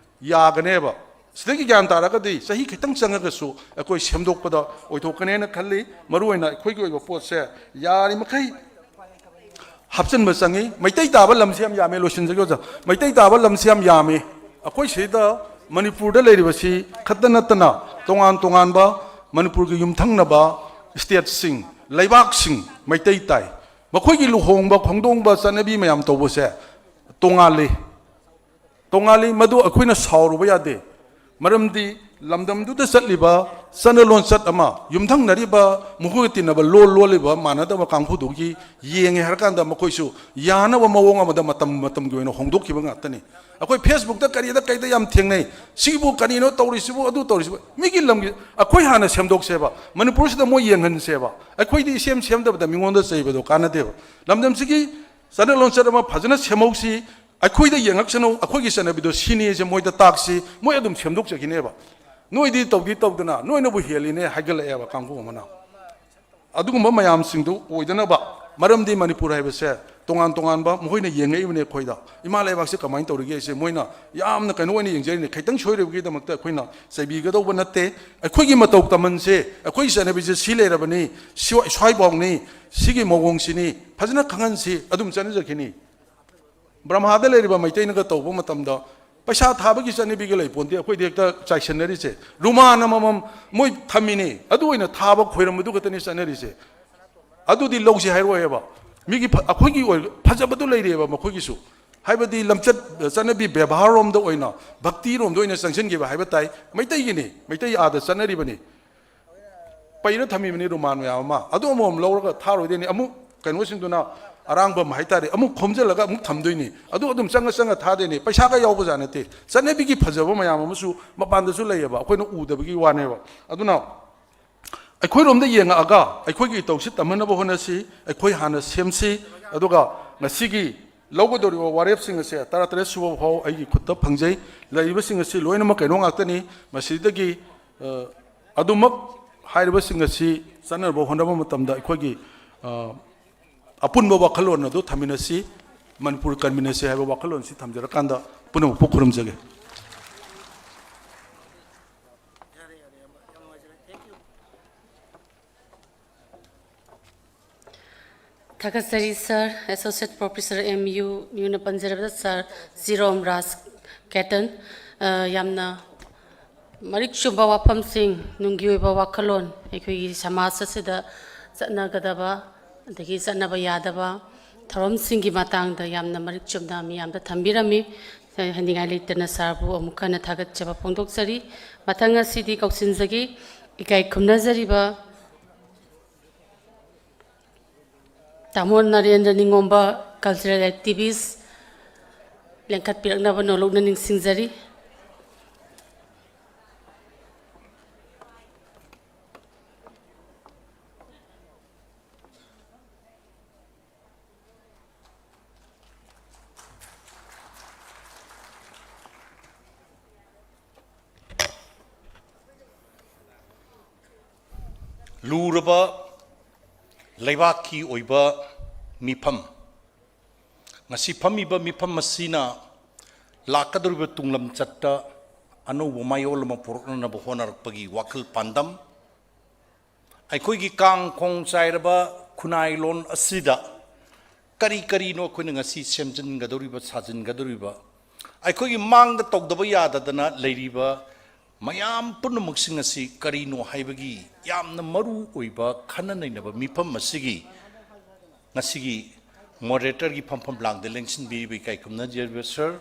ꯌꯥꯒꯅꯦꯕ꯫ ꯁꯤꯗꯒꯤ ꯒ꯭ꯌꯥꯟ ꯇꯥꯔꯒꯗꯤ ꯆꯍꯤ ꯈꯤꯇꯪ ꯆꯪꯉꯒꯁꯨ ꯑꯩꯈꯣꯏ ꯁꯦꯝꯗꯣꯛꯄꯗ ꯑꯣꯏꯊꯣꯛꯀꯅꯦꯅ ꯈꯜꯂꯤ꯫ ꯃꯔꯨꯑꯣꯏꯅ ꯑꯩꯈꯣꯏꯒꯤ ꯑꯣꯏꯕ ꯄꯣꯠꯁꯦ ꯌꯥꯔꯤꯃꯈꯩ ꯍꯥꯞꯆꯤꯟꯕ ꯆꯪꯉꯤ꯫ ꯃꯩꯇꯩ ꯇꯥꯕ ꯂꯝꯁꯤ ꯌꯥꯝ ꯌꯥꯝꯃꯦ, ꯂꯣꯏꯁꯤꯟꯖꯒꯦ ꯑꯣꯖꯥ꯫ ꯃꯩꯇꯩ ꯇꯥꯕ ꯂꯝꯁꯤ ꯌꯥꯝ ꯌꯥꯝꯃꯤ꯫ ꯑꯩꯈꯣꯏ ꯁꯤꯗ ꯃꯅꯤꯄꯨꯔꯗ ꯂꯩꯔꯤꯕꯁꯤ ꯈꯛꯇ ꯅꯠꯇꯅ ꯇꯣꯉꯥꯟ ꯇꯣꯉꯥꯟꯕ ꯃꯅꯤꯄꯨꯔꯒꯤ ꯌꯨꯝꯊꯪꯅꯕ ꯁ꯭ꯇꯦꯠꯁꯤꯡ, ꯂꯩꯕꯥꯛꯁꯤꯡ ꯃꯩꯇꯩ ꯇꯥꯏ꯫ ꯃꯈꯣꯏꯒꯤ ꯂꯨꯍꯣꯡꯕ ꯈꯣꯡꯗꯣꯡꯕ ꯆꯠꯅꯕꯤ ꯃꯌꯥꯝ ꯇꯧꯕꯁꯦ ꯇꯣꯉꯥꯜꯂꯤ꯫ ꯇꯣꯉꯥꯜꯂꯤ, ꯃꯗꯨ ꯑꯩꯈꯣꯏꯅ ꯁꯥꯎꯔꯨꯕ ꯌꯥꯗꯦ꯫ ꯃꯔꯝꯗꯤ ꯂꯝꯗꯝꯗꯨꯗ ꯆꯠꯂꯤꯕ ꯆꯠꯅ ꯂꯣꯟꯆꯠ ꯑꯃ, ꯌꯨꯝꯊꯪꯅꯔꯤꯕ ꯃꯈꯣꯏꯒ ꯇꯤꯟꯅꯕ ꯂꯣꯟ ꯂꯣꯜꯂꯤꯕ ꯃꯥꯟꯅꯗꯕ ꯀꯥꯡꯕꯨꯗꯨꯒꯤ ꯌꯦꯡꯉꯦ ꯍꯥꯏꯔꯀꯥꯟꯗ ꯃꯈꯣꯏꯁꯨ ꯌꯥꯅꯕ ꯃꯑꯣꯡ ꯑꯃꯗ ꯃꯇꯝ ꯃꯇꯝꯒꯤ ꯑꯣꯏꯅ ꯍꯣꯡꯗꯣꯛꯈꯤꯕ ꯉꯥꯛꯇꯅꯤ꯫ ꯑꯩꯈꯣꯏ Facebookꯇ ꯀꯔꯤꯗ ꯀꯩꯗ ꯌꯥꯝ ꯊꯦꯡꯅꯩ꯫ "ꯁꯤꯕꯨ ꯀꯔꯤꯅꯣ ꯇꯧꯔꯤꯁꯤꯕꯨ, ꯑꯗꯨ ꯇꯧꯔꯤꯁꯤꯕꯨ?" ꯃꯤꯒꯤ ꯂꯝꯒꯤ, ꯑꯩꯈꯣꯏ ꯍꯥꯟꯅ ꯁꯦꯝꯗꯣꯛꯁꯦꯕ, ꯃꯅꯤꯄꯨꯔꯁꯤꯗ ꯃꯣꯏ ꯌꯦꯡꯍꯟꯁꯦꯕ꯫ ꯑꯩꯈꯣꯏꯗꯤ ꯏꯁꯦꯝ ꯁꯦꯝꯗꯕꯗ ꯃꯤꯉꯣꯟꯗ ꯆꯩꯕꯗꯣ ꯀꯥꯟꯅꯗꯦꯕ꯫ ꯂꯝꯗꯝꯁꯤꯒꯤ ꯆꯠꯅ ꯂꯣꯟꯆꯠ ꯑꯃ ꯐꯖꯅ ꯁꯦꯝꯍꯧꯁꯤ꯫ ꯑꯩꯈꯣꯏꯗ ꯌꯦꯡꯉꯛꯁꯅꯨ, ꯑꯩꯈꯣꯏꯒꯤ ꯆꯠꯅꯕꯤꯗꯣ ꯁꯤꯅꯤ ꯍꯥꯏꯁꯦ ꯃꯣꯏꯗ ꯇꯥꯛꯁꯤ, ꯃꯣꯏ ꯑꯗꯨꯝ ꯁꯦꯝꯗꯣꯛꯆꯈꯤꯅꯦꯕ꯫ "ꯅꯣꯏꯗꯤ ꯇꯧꯗꯤ ꯇꯧꯗꯅ ꯅꯣꯏꯅꯕꯨ ꯍꯦꯜꯂꯤꯅꯦ" ꯍꯥꯏꯒꯠꯂꯛꯑꯦꯕ ꯀꯥꯡꯕꯨ ꯑꯃꯅ꯫ ꯑꯗꯨꯒꯨꯝꯕ ꯃꯌꯥꯝꯁꯤꯡꯗꯨ ꯑꯣꯏꯗꯅꯕ, ꯃꯔꯝꯗꯤ ꯃꯅꯤꯄꯨꯔ ꯍꯥꯏꯕꯁꯦ ꯇꯣꯉꯥꯟ ꯇꯣꯉꯥꯟꯕ ꯃꯈꯣꯏꯅ ꯌꯦꯡꯉꯛꯏꯕꯅꯦ ꯑꯩꯈꯣꯏꯗ꯫ ꯏꯃꯥ ꯂꯩꯕꯥꯛꯁꯦ ꯀꯃꯥꯏꯅ ꯇꯧꯔꯤꯒꯦ ꯍꯥꯏꯁꯦ ꯃꯣꯏꯅ ꯌꯥꯝꯅ ꯀꯩꯅꯣ ꯑꯣꯏꯅ ꯌꯦꯡꯖꯔꯤꯅꯦ꯫ ꯈꯤꯇꯪ ꯁꯣꯏꯔꯨꯕꯒꯤꯗꯃꯛꯇ ꯑꯩꯈꯣꯏꯅ ꯆꯩꯕꯤꯒꯗꯧꯕ ꯅꯠꯇꯦ꯫ ꯑꯩꯈꯣꯏꯒꯤ ꯃꯇꯧ ꯇꯝꯍꯟꯁꯦ, ꯑꯩꯈꯣꯏꯒꯤ ꯆꯠꯅꯕꯤꯁꯦ ꯁꯤ ꯂꯩꯔꯕꯅꯤ, ꯁꯤ-, ꯁ꯭ꯋꯥꯏꯐꯥꯎꯅꯤ, ꯁꯤꯒꯤ ꯃꯑꯣꯡꯁꯤꯅꯤ, ꯐꯖꯅ ꯈꯪꯍꯟꯁꯤ, ꯑꯗꯨꯝ ꯆꯠꯅꯖꯈꯤꯅꯤ꯫ ꯕ꯭ꯔꯍꯃꯥꯗ ꯂꯩꯔꯤꯕ ꯃꯩꯇꯩꯅꯒ ꯇꯧꯕ ꯃꯇꯝꯗ ꯄꯩꯁꯥ ꯊꯥꯕꯒꯤ ꯆꯠꯅꯕꯤꯒ ꯂꯩ ꯄꯣꯟꯇꯦ, ꯑꯩꯈꯣꯏꯗꯤ ꯍꯦꯛꯇ ꯆꯥꯏꯁꯟꯅꯔꯤꯁꯦ꯫ ꯔꯨꯃꯥꯟ ꯑꯃꯃꯝ ꯃꯣꯏ ꯊꯝꯃꯤꯅꯦ, ꯑꯗꯨ ꯑꯣꯏꯅ ꯊꯥꯕ ꯈꯣꯏꯔꯝꯕꯗꯨ ꯈꯛꯇꯅꯤ ꯆꯠꯅꯔꯤꯁꯦ꯫ ꯑꯗꯨꯗꯤ ꯂꯧꯁꯤ ꯍꯥꯏꯔꯣꯏꯕ꯫ ꯃꯤꯒꯤ ꯐ-, ꯑꯩꯈꯣꯏꯒꯤ ꯑꯣꯏ-, ꯐꯖꯕꯗꯨ ꯂꯩꯔꯤꯑꯕ ꯃꯈꯣꯏꯒꯤꯁꯨ꯫ ꯍꯥꯏꯕꯗꯤ ꯂꯝꯆꯠ, ꯆꯠꯅꯕꯤ ꯕꯦꯕꯥꯔꯔꯣꯝꯗ ꯑꯣꯏꯅ, ꯚꯛꯇꯤꯔꯣꯝꯗ ꯑꯣꯏꯅ ꯆꯪꯁꯤꯟꯈꯤꯕ ꯍꯥꯏꯕ ꯇꯥꯏ꯫ ꯃꯩꯇꯩꯒꯤꯅꯤ, ꯃꯩꯇꯩ ꯑꯥꯗ ꯆꯠꯅꯔꯤꯕꯅꯤ꯫ ꯄꯩꯔ ꯊꯝꯃꯤꯕꯅꯤ ꯔꯨꯃꯥꯟ ꯃꯌꯥꯝ ꯑꯃ꯫ ꯑꯗꯨ ꯑꯃꯃꯝ ꯂꯧꯔꯒ ꯊꯥꯔꯣꯏꯗꯣꯏꯅꯤ꯫ ꯑꯃꯨꯛ ꯀꯩꯅꯣꯁꯤꯡꯗꯨꯅ, ꯑꯔꯥꯡꯕꯝ ꯍꯥꯏꯇꯥꯔꯦ, ꯑꯃꯨꯛ ꯈꯣꯝꯖꯤꯜꯂꯒ ꯑꯃꯨꯛ ꯊꯝꯗꯣꯏꯅꯤ꯫ ꯑꯗꯨ ꯑꯗꯨꯝ ꯆꯪꯉ ꯆꯪꯉ ꯊꯥꯗꯣꯏꯅꯤ꯫ ꯄꯩꯁꯥꯒ ꯌꯥꯎꯕꯖꯥꯠ ꯅꯠꯇꯦ꯫ ꯆꯠꯅꯕꯤꯒꯤ ꯐꯖꯕ ꯃꯌꯥꯝ ꯑꯃꯁꯨ ꯃꯄꯥꯟꯗꯁꯨ ꯂꯩꯌꯦꯕ, ꯑꯩꯈꯣꯏꯅ ꯎꯗꯕꯒꯤ ꯋꯥꯅꯦꯕ꯫ ꯑꯗꯨꯅ ꯑꯩꯈꯣꯏꯔꯣꯝꯗ ꯌꯦꯡꯉꯛꯑꯒ ꯑꯩꯈꯣꯏꯒꯤ ꯏꯇꯧꯁꯤ ꯇꯝꯍꯟꯅꯕ ꯍꯣꯠꯅꯁꯤ꯫ ꯑꯩꯈꯣꯏ ꯍꯥꯟꯅ ꯁꯦꯝꯁꯤ꯫ ꯑꯗꯨꯒ ꯉꯁꯤꯒꯤ ꯂꯧꯒꯗꯧꯔꯤꯕ ꯋꯥꯔꯦꯞꯁꯤꯡ ꯑꯁꯦ ꯇꯔꯥꯇꯔꯦꯠ ꯁꯨꯕ ꯐꯥꯎ ꯑꯩꯒꯤ ꯈꯨꯠꯇ ꯐꯪꯖꯩ꯫ ꯂꯩꯔꯤꯕꯁꯤꯡ ꯑꯁꯤ ꯂꯣꯏꯅꯃꯛ ꯀꯩꯅꯣ ꯉꯥꯛꯇꯅꯤ꯫ ꯃꯁꯤꯗꯒꯤ, ꯑ, ꯑꯗꯨꯃꯛ ꯍꯥꯏꯔꯤꯕꯁꯤꯡ ꯑꯁꯤ ꯆꯠꯅꯅꯕ ꯍꯣꯠꯅꯕ ꯃꯇꯝꯗ ꯑꯩꯈꯣꯏꯒꯤ, ꯑ, ꯑꯄꯨꯟꯕ ꯋꯥꯈꯜꯂꯣꯟ ꯑꯗꯨ ꯊꯝꯃꯤꯟꯅꯁꯤ, ꯃꯅꯤꯄꯨꯔ ꯀꯟꯃꯤꯟꯅꯁꯤ ꯍꯥꯏꯕ ꯋꯥꯈꯜꯂꯣꯟꯁꯤ ꯊꯝꯖꯔꯀꯥꯟꯗ ꯄꯨꯝꯅꯃꯛꯄꯨ ꯈꯨꯔꯨꯝꯖꯒꯦ꯫ ꯊꯥꯒꯠꯆꯔꯤ ꯁꯥꯔ, Associate Professor, M U, ꯃꯤꯡ ꯑꯣꯏꯅ ꯄꯟꯖꯔꯕꯗ ꯁꯥꯔ ꯖꯤꯔꯣꯝ ꯔꯥꯖ ꯀꯦꯇꯟ꯫ ꯑ, ꯌꯥꯝꯅ ꯃꯔꯤꯛ ꯆꯨꯝꯕ ꯋꯥꯐꯝꯁꯤꯡ, ꯅꯨꯡꯒꯤ ꯑꯣꯏꯕ ꯋꯥꯈꯜꯂꯣꯟ, ꯑꯩꯈꯣꯏꯒꯤ ꯁꯃꯥꯖ ꯑꯁꯤꯗ ꯆꯠꯅꯒꯗꯕ ꯑꯗꯒꯤ ꯆꯠꯅꯕ ꯌꯥꯗꯕ ꯊꯧꯔꯝꯁꯤꯡꯒꯤ ꯃꯇꯥꯡꯗ ꯌꯥꯝꯅ ꯃꯔꯤꯛ ꯆꯨꯝꯅ ꯃꯤꯌꯥꯝꯗ ꯊꯝꯕꯤꯔꯝꯃꯤ꯫ ꯍꯥꯏꯅꯤꯡꯉꯥꯏ ꯂꯩꯇꯅ ꯁꯥꯔꯕꯨ ꯑꯃꯨꯛ ꯍꯟꯅ ꯊꯥꯒꯠꯆꯕ ꯐꯣꯡꯗꯣꯛꯆꯔꯤ꯫ ꯃꯊꯪ ꯑꯁꯤꯗꯤ ꯀꯧꯁꯤꯟꯖꯒꯦ, ꯏꯀꯥꯏ ꯈꯨꯝꯅꯖꯔꯤꯕ ꯇꯥꯃꯣ ꯅꯔꯦꯟꯗ꯭ꯔ ꯅꯤꯉꯣꯝꯕ, cultural activist, ꯂꯦꯡꯈꯠꯄꯤꯔꯛꯅꯕ ꯅꯣꯂꯨꯛꯅ ꯅꯤꯡꯁꯤꯡꯖꯔꯤ꯫ ꯂꯨꯔꯕ ꯂꯩꯕꯥꯛꯀꯤ ꯑꯣꯏꯕ ꯃꯤꯐꯝ, ꯉꯁꯤ ꯐꯝꯃꯤꯕ ꯃꯤꯐꯝ ꯑꯁꯤꯅ ꯂꯥꯛꯀꯗꯧꯔꯤꯕ ꯇꯨꯡꯂꯝꯆꯠꯇ ꯑꯅꯧꯕ ꯃꯌꯣꯜ ꯑꯃ ꯄꯨꯔꯛꯅꯅꯕ ꯍꯣꯠꯅꯔꯛꯄꯒꯤ ꯋꯥꯈꯜ ꯄꯥꯟꯗꯝ, ꯑꯩꯈꯣꯏꯒꯤ ꯀꯥꯡ ꯈꯣꯡ ꯆꯥꯏꯔꯕ ꯈꯨꯟꯅꯥꯏ ꯂꯣꯟ ꯑꯁꯤꯗ ꯀꯔꯤ ꯀꯔꯤꯅꯣ ꯑꯩꯈꯣꯏꯅ ꯉꯁꯤ ꯁꯦꯝꯖꯤꯟꯒꯗꯧꯔꯤꯕ, ꯁꯥꯖꯤꯟꯒꯗꯧꯔꯤꯕ, ꯑꯩꯈꯣꯏꯒꯤ ꯃꯥꯡꯗ ꯇꯧꯗꯕ ꯌꯥꯗꯗꯅ ꯂꯩꯔꯤꯕ ꯃꯌꯥꯝ ꯄꯨꯝꯅꯃꯛꯁꯤꯡ ꯑꯁꯤ ꯀꯔꯤꯅꯣ ꯍꯥꯏꯕꯒꯤ ꯌꯥꯝꯅ ꯃꯔꯨ ꯑꯣꯏꯕ ꯈꯟꯅ ꯅꯩꯅꯕ ꯃꯤꯐꯝ ꯑꯁꯤꯒꯤ ꯉꯁꯤꯒꯤ moderatorꯒꯤ ꯐꯝꯐꯝ ꯂꯥꯡꯗ ꯂꯦꯡꯁꯤꯟꯕꯤꯔꯤꯕ ꯏꯀꯥꯏ ꯈꯨꯝꯅꯖꯔꯤꯕ ꯁꯥꯔ,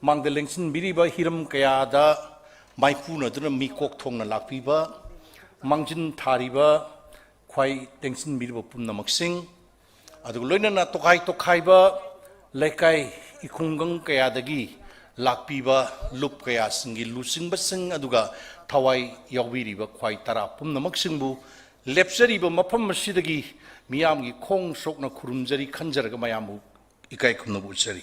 ꯃꯥꯡꯗ ꯂꯦꯡꯁꯤꯟꯕꯤꯔꯤꯕ ꯍꯤꯔꯝ ꯀꯌꯥꯗ ꯃꯥꯏꯄꯨꯅꯗꯨꯅ ꯃꯤꯀꯣꯛ ꯊꯣꯡꯅ ꯂꯥꯛꯄꯤꯕ, ꯃꯥꯡꯖꯤꯟ ꯊꯥꯔꯤꯕ, ꯈ꯭ꯋꯥꯏ ꯂꯦꯡꯁꯤꯟꯕꯤꯔꯤꯕ ꯄꯨꯝꯅꯃꯛꯁꯤꯡ, ꯑꯗꯨꯒ ꯂꯣꯏꯅꯅ ꯇꯣꯈꯥꯏ ꯇꯣꯈꯥꯏꯕ ꯂꯩꯀꯥꯏ ꯏꯈꯨꯡꯒꯪ ꯀꯌꯥꯗꯒꯤ ꯂꯥꯛꯄꯤꯕ ꯂꯨꯞ ꯀꯌꯥꯁꯤꯡꯒꯤ ꯂꯨꯆꯤꯡꯕꯁꯤꯡ, ꯑꯗꯨꯒ ꯊꯋꯥꯏ ꯌꯥꯎꯕꯤꯔꯤꯕ ꯈ꯭ꯋꯥꯏ ꯇꯔꯥ ꯄꯨꯝꯅꯃꯛꯁꯤꯡꯕꯨ ꯂꯦꯞꯆꯔꯤꯕ ꯃꯐꯝ ꯑꯁꯤꯗꯒꯤ ꯃꯤꯌꯥꯝꯒꯤ ꯈꯣꯡ ꯁꯣꯛꯅ ꯈꯨꯔꯨꯝꯖꯔꯤ ꯈꯟꯖꯔꯒ ꯃꯌꯥꯝꯕꯨ ꯏꯀꯥꯏ ꯈꯨꯝꯅꯕ ꯎꯠꯆꯔꯤ꯫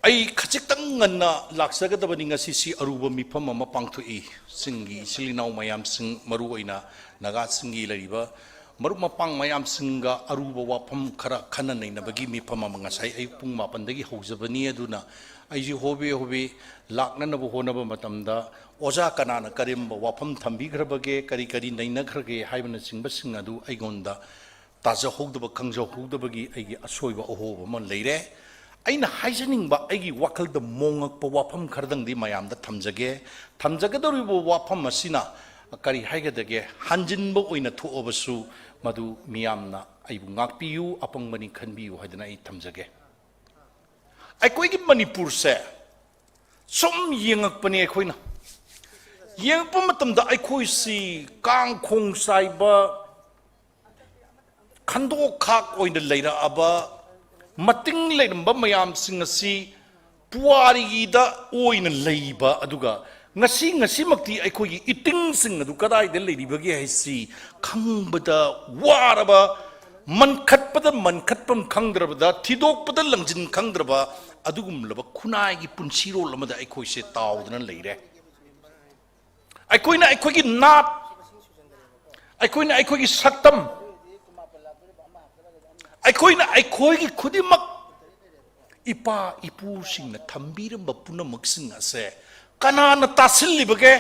ꯑꯩ ꯈꯖꯤꯛꯇꯪ ꯉꯟꯅ ꯂꯥꯛꯆꯒꯗꯕꯅꯤ꯫ ꯉꯁꯤꯁꯤ ꯑꯔꯨꯕ ꯃꯤꯐꯝ ꯑꯃ ꯄꯥꯡꯊꯣꯛꯏ꯫ ꯆꯤꯡꯒꯤ ꯏꯆꯤꯜ ꯏꯅꯥꯎ ꯃꯌꯥꯝꯁꯤꯡ, ꯃꯔꯨ ꯑꯣꯏꯅ ꯅꯥꯒꯥꯁꯤꯡꯒꯤ ꯂꯩꯔꯤꯕ ꯃꯔꯨꯞ ꯃꯄꯥꯡ ꯃꯌꯥꯝꯁꯤꯡꯒ ꯑꯔꯨꯕ ꯋꯥꯐꯝ ꯈꯔ ꯈꯟꯅ ꯅꯩꯅꯕꯒꯤ ꯃꯤꯐꯝ ꯑꯃ ꯉꯁꯥꯏ ꯑꯌꯨꯛ ꯄꯨꯡ ꯃꯥꯄꯟꯗꯒꯤ ꯍꯧꯖꯕꯅꯤ꯫ ꯑꯗꯨꯅ ꯑꯩꯁꯤ ꯍꯣꯕꯦ ꯍꯣꯕꯦ ꯂꯥꯛꯅꯅꯕ ꯍꯣꯠꯅꯕ ꯃꯇꯝꯗ ꯑꯣꯖꯥ ꯀꯅꯥꯅ ꯀꯔꯝꯕ ꯋꯥꯐꯝ ꯊꯝꯕꯤꯈ꯭ꯔꯕꯒꯦ, ꯀꯔꯤ ꯀꯔꯤ ꯅꯩꯅꯈ꯭ꯔꯒꯦ ꯍꯥꯏꯕꯅꯆꯤꯡꯕꯁꯤꯡ ꯑꯗꯨ ꯑꯩꯉꯣꯟꯗ ꯇꯥꯖꯍꯧꯗꯕ, ꯈꯪꯖꯍꯧꯗꯕꯒꯤ ꯑꯩꯒꯤ ꯑꯁꯣꯏꯕ ꯑꯍꯣꯕ ꯑꯃ ꯂꯩꯔꯦ꯫ ꯑꯩꯅ ꯍꯥꯏꯖꯅꯤꯡꯕ, ꯑꯩꯒꯤ ꯋꯥꯈꯜꯗ ꯃꯣꯉꯛꯄ ꯋꯥꯐꯝ ꯈꯔꯗꯪꯗꯤ ꯃꯌꯥꯝꯗ ꯊꯝꯖꯒꯦ꯫ ꯊꯝꯖꯒꯗꯧꯔꯤꯕ ꯋꯥꯐꯝ ꯑꯁꯤꯅ ꯀꯔꯤ ꯍꯥꯏꯒꯗꯒꯦ? ꯍꯟꯖꯤꯟꯕ ꯑꯣꯏꯅ ꯊꯣꯛꯑꯕꯁꯨ ꯃꯗꯨ ꯃꯤꯌꯥꯝꯅ ꯑꯩꯕꯨ ꯉꯥꯛꯄꯤꯌꯨ, ꯑꯄꯪꯕꯅꯤ ꯈꯟꯕꯤꯌꯨ ꯍꯥꯏꯗꯅ ꯑꯩ ꯊꯝꯖꯒꯦ꯫ ꯑꯩꯈꯣꯏꯒꯤ ꯃꯅꯤꯄꯨꯔꯁꯦ ꯁꯨꯝ ꯌꯦꯡꯉꯛꯄꯅꯦ ꯑꯩꯈꯣꯏꯅ꯫ ꯌꯦꯡꯉꯛꯄ ꯃꯇꯝꯗ ꯑꯩꯈꯣꯏꯁꯤ ꯀꯥꯡ ꯈꯣꯡ ꯆꯥꯏꯕ, ꯈꯟꯗꯣꯛ ꯈꯥꯛ ꯑꯣꯏꯅ ꯂꯩꯔꯛꯑꯕ, ꯃꯇꯤꯡ ꯂꯩꯔꯝꯕ ꯃꯌꯥꯝꯁꯤꯡ ꯑꯁꯤ ꯄꯨꯋꯥꯔꯤꯗ ꯑꯣꯏꯅ ꯂꯩꯕ, ꯑꯗꯨꯒ ꯉꯁꯤ, ꯉꯁꯤꯃꯛꯇꯤ ꯑꯩꯈꯣꯏꯒꯤ ꯏꯇꯤꯡꯁꯤꯡ ꯑꯗꯨ ꯀꯗꯥꯏꯗ ꯂꯩꯔꯤꯕꯒꯦ ꯍꯥꯏꯁꯤ ꯈꯪꯕꯗ ꯋꯥꯔꯕ, ꯃꯟꯈꯠꯄꯗ ꯃꯟꯈꯠꯐꯝ ꯈꯪꯗ꯭ꯔꯕꯗ, ꯊꯤꯗꯣꯛꯄꯗ ꯂꯪꯖꯤꯟ ꯈꯪꯗ꯭ꯔꯕ ꯑꯗꯨꯒꯨꯝꯂꯕ ꯈꯨꯟꯅꯥꯏꯒꯤ ꯄꯨꯟꯁꯤꯔꯣꯜ ꯑꯃꯗ ꯑꯩꯈꯣꯏꯁꯦ ꯇꯥꯎꯗꯨꯅ ꯂꯩꯔꯦ꯫ ꯑꯩꯈꯣꯏꯅ ꯑꯩꯈꯣꯏꯒꯤ ꯅꯥꯠ, ꯑꯩꯈꯣꯏꯅ ꯑꯩꯈꯣꯏꯒꯤ ꯁꯛꯇꯝ, ꯑꯩꯈꯣꯏꯅ ꯑꯩꯈꯣꯏꯒꯤ ꯈꯨꯗꯤꯡꯃꯛ ꯏꯄꯥ ꯏꯄꯨꯁꯤꯡꯅ ꯊꯝꯕꯤꯔꯝꯕ ꯄꯨꯝꯅꯃꯛꯁꯤꯡ ꯑꯁꯦ ꯀꯅꯥꯅ ꯇꯥꯁꯤꯜꯂꯤꯕꯒꯦ?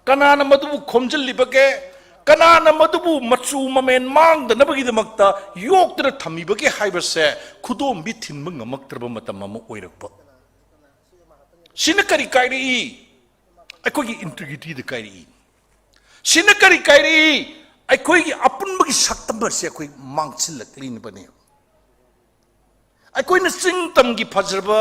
ꯀꯅꯥꯅ ꯃꯗꯨꯕꯨ ꯈꯣꯝꯖꯤꯜꯂꯤꯕꯒꯦ? ꯀꯅꯥꯅ ꯃꯗꯨꯕꯨ ꯃꯆꯨ ꯃꯃꯦꯟ ꯃꯥꯡꯗꯅꯕꯒꯤꯗꯃꯛꯇ ꯌꯣꯛꯇꯨꯅ ꯊꯝꯃꯤꯕꯒꯦ ꯍꯥꯏꯕꯁꯦ ꯈꯨꯗꯣꯝꯕꯤ ꯊꯤꯟꯕ ꯉꯝꯃꯛꯇ꯭ꯔꯕ ꯃꯇꯝ ꯑꯃ ꯑꯣꯏꯔꯛꯄ꯫ ꯁꯤꯅ ꯀꯔꯤ ꯀꯥꯏꯔꯛꯏ? ꯑꯩꯈꯣꯏꯒꯤ ꯏꯟꯇꯤꯒ꯭ꯔꯤꯇꯤꯗ ꯀꯥꯏꯔꯛꯏ꯫ ꯁꯤꯅ ꯀꯔꯤ ꯀꯥꯏꯔꯛꯏ? ꯑꯩꯈꯣꯏꯒꯤ ꯑꯄꯨꯟꯕꯒꯤ ꯁꯛꯇꯝ ꯑꯁꯤ ꯑꯩꯈꯣꯏ ꯃꯥꯡꯁꯤꯜꯂꯛꯂꯤꯕꯅꯤ꯫ ꯑꯩꯈꯣꯏꯅ ꯆꯤꯡ ꯇꯝꯒꯤ ꯐꯖꯔꯕ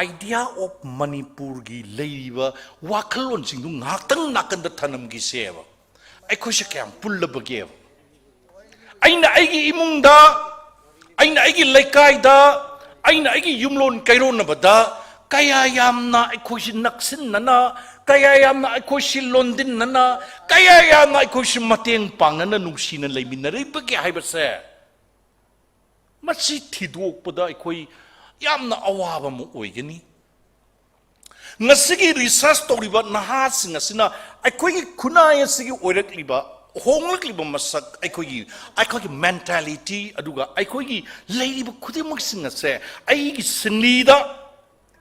idea of ꯃꯅꯤꯄꯨꯔꯒꯤ ꯂꯩꯔꯤꯕ ꯋꯥꯈꯜꯂꯣꯟꯁꯤꯡꯗꯨ ꯉꯥꯏꯍꯥꯛꯇꯪ ꯅꯥꯀꯟꯗ ꯊꯅꯝꯈꯤꯁꯦꯕ꯫ ꯑꯩꯈꯣꯏꯁꯦ ꯀꯌꯥꯝ ꯄꯨꯜꯂꯕꯒꯦꯕ? ꯑꯩꯅ ꯑꯩꯒꯤ ꯏꯃꯨꯡꯗ, ꯑꯩꯅ ꯑꯩꯒꯤ ꯂꯩꯀꯥꯏꯗ, ꯑꯩꯅ ꯑꯩꯒꯤ ꯌꯨꯝꯂꯣꯟ ꯀꯩꯔꯣꯟꯅꯕꯗ ꯀꯌꯥ ꯌꯥꯝꯅ ꯑꯩꯈꯣꯏꯁꯤ ꯅꯛꯁꯤꯟꯅꯅ, ꯀꯌꯥ ꯌꯥꯝꯅ ꯑꯩꯈꯣꯏꯁꯤ ꯂꯣꯟꯗꯤꯟꯅꯅ, ꯀꯌꯥ ꯌꯥꯝꯅ ꯑꯩꯈꯣꯏꯁꯤ ꯃꯇꯦꯡ ꯄꯥꯡꯅꯅ ꯅꯨꯡꯁꯤꯅ ꯂꯩꯃꯤꯟꯅꯔꯤꯕꯒꯦ ꯍꯥꯏꯕꯁꯦ ꯃꯁꯤ ꯊꯤꯗꯣꯛꯄꯗ ꯑꯩꯈꯣꯏ ꯌꯥꯝꯅ ꯑꯋꯥꯕ ꯑꯃ ꯑꯣꯏꯒꯅꯤ꯫ ꯉꯁꯤꯒꯤ ꯔꯤꯁꯔꯁ ꯇꯧꯔꯤꯕ ꯅꯍꯥꯁꯤꯡ ꯑꯁꯤꯅ ꯑꯩꯈꯣꯏꯒꯤ ꯈꯨꯟꯅꯥꯏ ꯑꯁꯤꯒꯤ ꯑꯣꯏꯔꯛꯂꯤꯕ, ꯍꯣꯡꯂꯛꯂꯤꯕ ꯃꯁꯛ, ꯑꯩꯈꯣꯏꯒꯤ, ꯑꯩꯈꯣꯏꯒꯤ ꯃꯦꯟꯇꯥꯂꯤꯇꯤ, ꯑꯗꯨꯒ ꯑꯩꯈꯣꯏꯒꯤ ꯂꯩꯔꯤꯕ ꯈꯨꯗꯤꯡꯃꯛꯁꯤꯡ ꯑꯁꯦ ꯑꯩꯒꯤ ꯁꯤꯡꯂꯤꯗ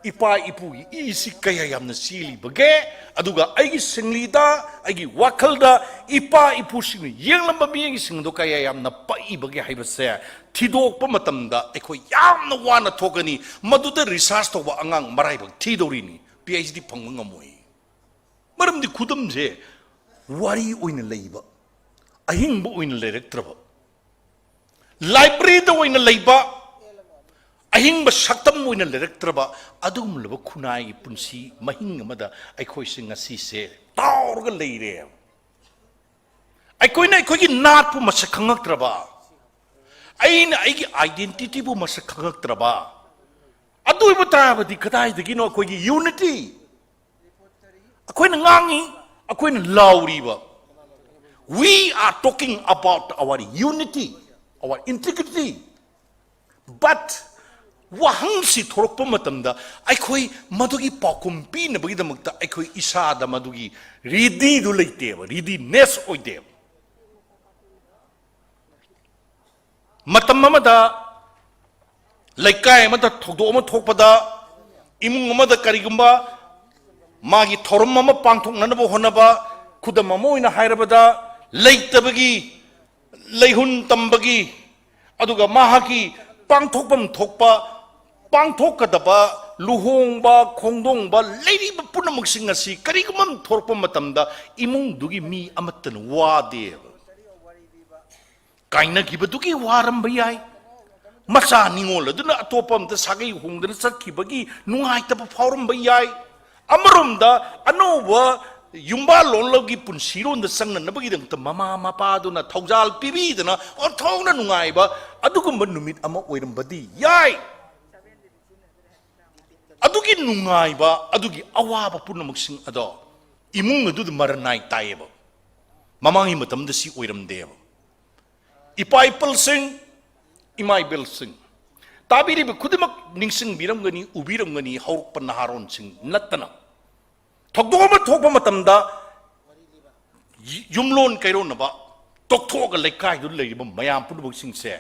ꯏꯄꯥ ꯏꯄꯨꯒꯤ ꯏꯁꯤ ꯀꯌꯥ ꯌꯥꯝꯅ ꯆꯦꯜꯂꯤꯕꯒꯦ, ꯑꯗꯨꯒ ꯑꯩꯒꯤ ꯁꯤꯡꯂꯤꯗ, ꯑꯩꯒꯤ ꯋꯥꯈꯜꯗ ꯏꯄꯥ ꯏꯄꯨꯁꯤꯡꯅ ꯌꯦꯡꯂꯝꯕ ꯃꯤꯠꯌꯦꯡꯁꯤꯡ ꯑꯗꯨ ꯀꯌꯥ ꯌꯥꯝꯅ ꯄꯛꯏꯕꯒꯦ ꯍꯥꯏꯕꯁꯦ ꯊꯤꯗꯣꯛꯄ ꯃꯇꯝꯗ ꯑꯩꯈꯣꯏ ꯌꯥꯝꯅ ꯋꯥꯅ ꯊꯣꯛꯀꯅꯤ꯫ ꯃꯗꯨꯗ ꯔꯤꯁꯔꯁ ꯇꯧꯕ ꯑꯉꯥꯡ ꯃꯔꯥꯏꯕꯛ ꯊꯤꯗꯧꯔꯤꯅꯤ, ꯄꯤ ꯑꯩꯆ ꯗꯤ ꯐꯪꯕ ꯉꯝꯃꯣꯏ꯫ ꯃꯔꯝꯗꯤ ꯈꯨꯗꯝꯁꯦ ꯋꯥꯔꯤ ꯑꯣꯏꯅ ꯂꯩꯕ, ꯑꯍꯤꯡꯕ ꯑꯣꯏꯅ ꯂꯩꯔꯛꯇ꯭ꯔꯕ, ꯂꯥꯏꯕ꯭ꯔꯦꯔꯤꯗ ꯑꯣꯏꯅ ꯂꯩꯕ, ꯑꯍꯤꯡꯕ ꯁꯛꯇꯝ ꯑꯣꯏꯅ ꯂꯩꯔꯛꯇ꯭ꯔꯕ ꯑꯗꯨꯒꯨꯝꯂꯕ ꯈꯨꯟꯅꯥꯏꯒꯤ ꯄꯨꯟꯁꯤ ꯃꯍꯤꯡ ꯑꯃꯗ ꯑꯩꯈꯣꯏꯁꯦ ꯉꯁꯤꯁꯦ ꯇꯥꯎꯔꯒ ꯂꯩꯔꯦ꯫ ꯑꯩꯈꯣꯏꯅ ꯑꯩꯈꯣꯏꯒꯤ ꯅꯥꯠꯄꯨ ꯃꯁꯛ ꯈꯪꯉꯛꯇ꯭ꯔꯕ, ꯑꯩꯅ ꯑꯩꯒꯤ ꯑꯥꯏꯗꯦꯟꯇꯤꯇꯤꯕꯨ ꯃꯁꯛ ꯈꯪꯉꯛꯇ꯭ꯔꯕ, ꯑꯗꯨ ꯑꯣꯏꯕ ꯇꯥꯔꯕꯗꯤ ꯀꯗꯥꯏꯗꯒꯤꯅꯣ ꯑꯩꯈꯣꯏꯒꯤ ꯌꯨꯅꯤꯇꯤ? ꯑꯩꯈꯣꯏꯅ ꯉꯥꯡꯉꯤ, ꯑꯩꯈꯣꯏꯅ ꯂꯥꯎꯔꯤꯕ, we are talking about our unity, our integrity, but ꯋꯥꯍꯪꯁꯤ ꯊꯣꯔꯛꯄ ꯃꯇꯝꯗ ꯑꯩꯈꯣꯏ ꯃꯗꯨꯒꯤ ꯄꯥꯎꯈꯨꯝ ꯄꯤꯅꯕꯒꯤꯗꯃꯛꯇ ꯑꯩꯈꯣꯏ ꯏꯁꯥꯗ ꯃꯗꯨꯒꯤ ꯔꯦꯗꯤꯗꯨ ꯂꯩꯇꯦꯕ, ꯔꯦꯗꯤꯅꯦꯁ ꯑꯣꯏꯗꯦꯕ꯫ ꯃꯇꯝ ꯑꯃꯗ ꯂꯩꯀꯥꯏ ꯑꯃꯗ ꯊꯧꯗꯣꯛ ꯑꯃ ꯊꯣꯛꯄꯗ, ꯏꯃꯨꯡ ꯑꯃꯗ ꯀꯔꯤꯒꯨꯝꯕ ꯃꯥꯒꯤ ꯊꯧꯔꯝ ꯑꯃ ꯄꯥꯡꯊꯣꯛꯅꯅꯕ ꯍꯣꯠꯅꯕ, ꯈꯨꯗꯝ ꯑꯃ ꯑꯣꯏꯅ ꯍꯥꯏꯔꯕꯗ, ꯂꯩꯇꯕꯒꯤ, ꯂꯩꯍꯨꯟ ꯇꯝꯕꯒꯤ, ꯑꯗꯨꯒ ꯃꯍꯥꯛꯀꯤ ꯄꯥꯡꯊꯣꯛꯐꯝ ꯊꯣꯛꯄ, ꯄꯥꯡꯊꯣꯛꯀꯗꯕ ꯂꯨꯍꯣꯡꯕ ꯈꯣꯡꯗꯣꯡꯕ ꯂꯩꯔꯤꯕ ꯄꯨꯝꯅꯃꯛꯁꯤꯡ ꯑꯁꯤ ꯀꯔꯤꯒꯨꯝꯕ ꯑꯃ ꯊꯣꯔꯛꯄ ꯃꯇꯝꯗ ꯏꯃꯨꯡꯗꯨꯒꯤ ꯃꯤ ꯑꯃꯠꯇꯅ ꯋꯥꯗꯦꯕ꯫ ꯀꯥꯏꯅꯈꯤꯕꯗꯨꯒꯤ ꯋꯥꯔꯝꯕ ꯌꯥꯏ, ꯃꯆꯥ ꯅꯤꯉꯣꯜ ꯑꯗꯨꯅ ꯑꯇꯣꯞꯄ ꯑꯃꯗ ꯁꯥꯒꯩ ꯍꯣꯡꯗꯅ ꯆꯠꯈꯤꯕꯒꯤ ꯅꯨꯡꯉꯥꯏꯇꯕ ꯐꯥꯎꯔꯝꯕ ꯌꯥꯏ꯫ ꯑꯃꯔꯣꯝꯗ ꯑꯅꯧꯕ ꯌꯨꯝꯕꯥꯜꯂꯣꯟꯂꯒꯤ ꯄꯨꯟꯁꯤꯔꯣꯟꯗ ꯆꯪꯅꯅꯕꯒꯤꯗꯃꯛꯇ ꯃꯃꯥ ꯃꯄꯥꯗꯨꯅ ꯊꯧꯖꯥꯜ ꯄꯤꯕꯤꯗꯅ ꯑꯣꯟꯊꯣꯛꯅ ꯅꯨꯡꯉꯥꯏꯕ ꯑꯗꯨꯒꯨꯝꯕ ꯅꯨꯃꯤꯠ ꯑꯃ ꯑꯣꯏꯔꯝꯕꯗꯤ ꯌꯥꯏ꯫ ꯑꯗꯨꯒꯤ ꯅꯨꯡꯉꯥꯏꯕ, ꯑꯗꯨꯒꯤ ꯑꯋꯥꯕ ꯄꯨꯝꯅꯃꯛꯁꯤꯡ ꯑꯗꯣ ꯏꯃꯨꯡ ꯑꯗꯨꯗ ꯃꯔꯅꯥꯏ ꯇꯥꯏꯌꯦꯕ꯫ ꯃꯃꯥꯡꯒꯤ ꯃꯇꯝꯗ ꯁꯤ ꯑꯣꯏꯔꯝꯗꯦꯕ꯫ ꯏꯄꯥ ꯏꯄꯜꯁꯤꯡ, ꯏꯃꯥ ꯏꯕꯦꯜꯁꯤꯡ, ꯇꯥꯕꯤꯔꯤꯕ ꯈꯨꯗꯤꯡꯃꯛ ꯅꯤꯡꯁꯤꯡꯕꯤꯔꯝꯒꯅꯤ, ꯎꯕꯤꯔꯝꯒꯅꯤ, ꯍꯧꯔꯛꯄ ꯅꯍꯥꯔꯣꯟꯁꯤꯡ ꯅꯠꯇꯅ꯫ ꯊꯧꯗꯣꯛ ꯑꯃ ꯊꯣꯛꯄ ꯃꯇꯝꯗ ꯌꯨꯝꯂꯣꯟ ꯀꯩꯔꯣꯟꯅꯕ ꯇꯣꯛꯊꯣꯛꯑꯒ ꯂꯩꯀꯥꯏꯗꯨꯗ ꯂꯩꯔꯤꯕ ꯃꯌꯥꯝ ꯄꯨꯝꯅꯃꯛꯁꯤꯡꯁꯦ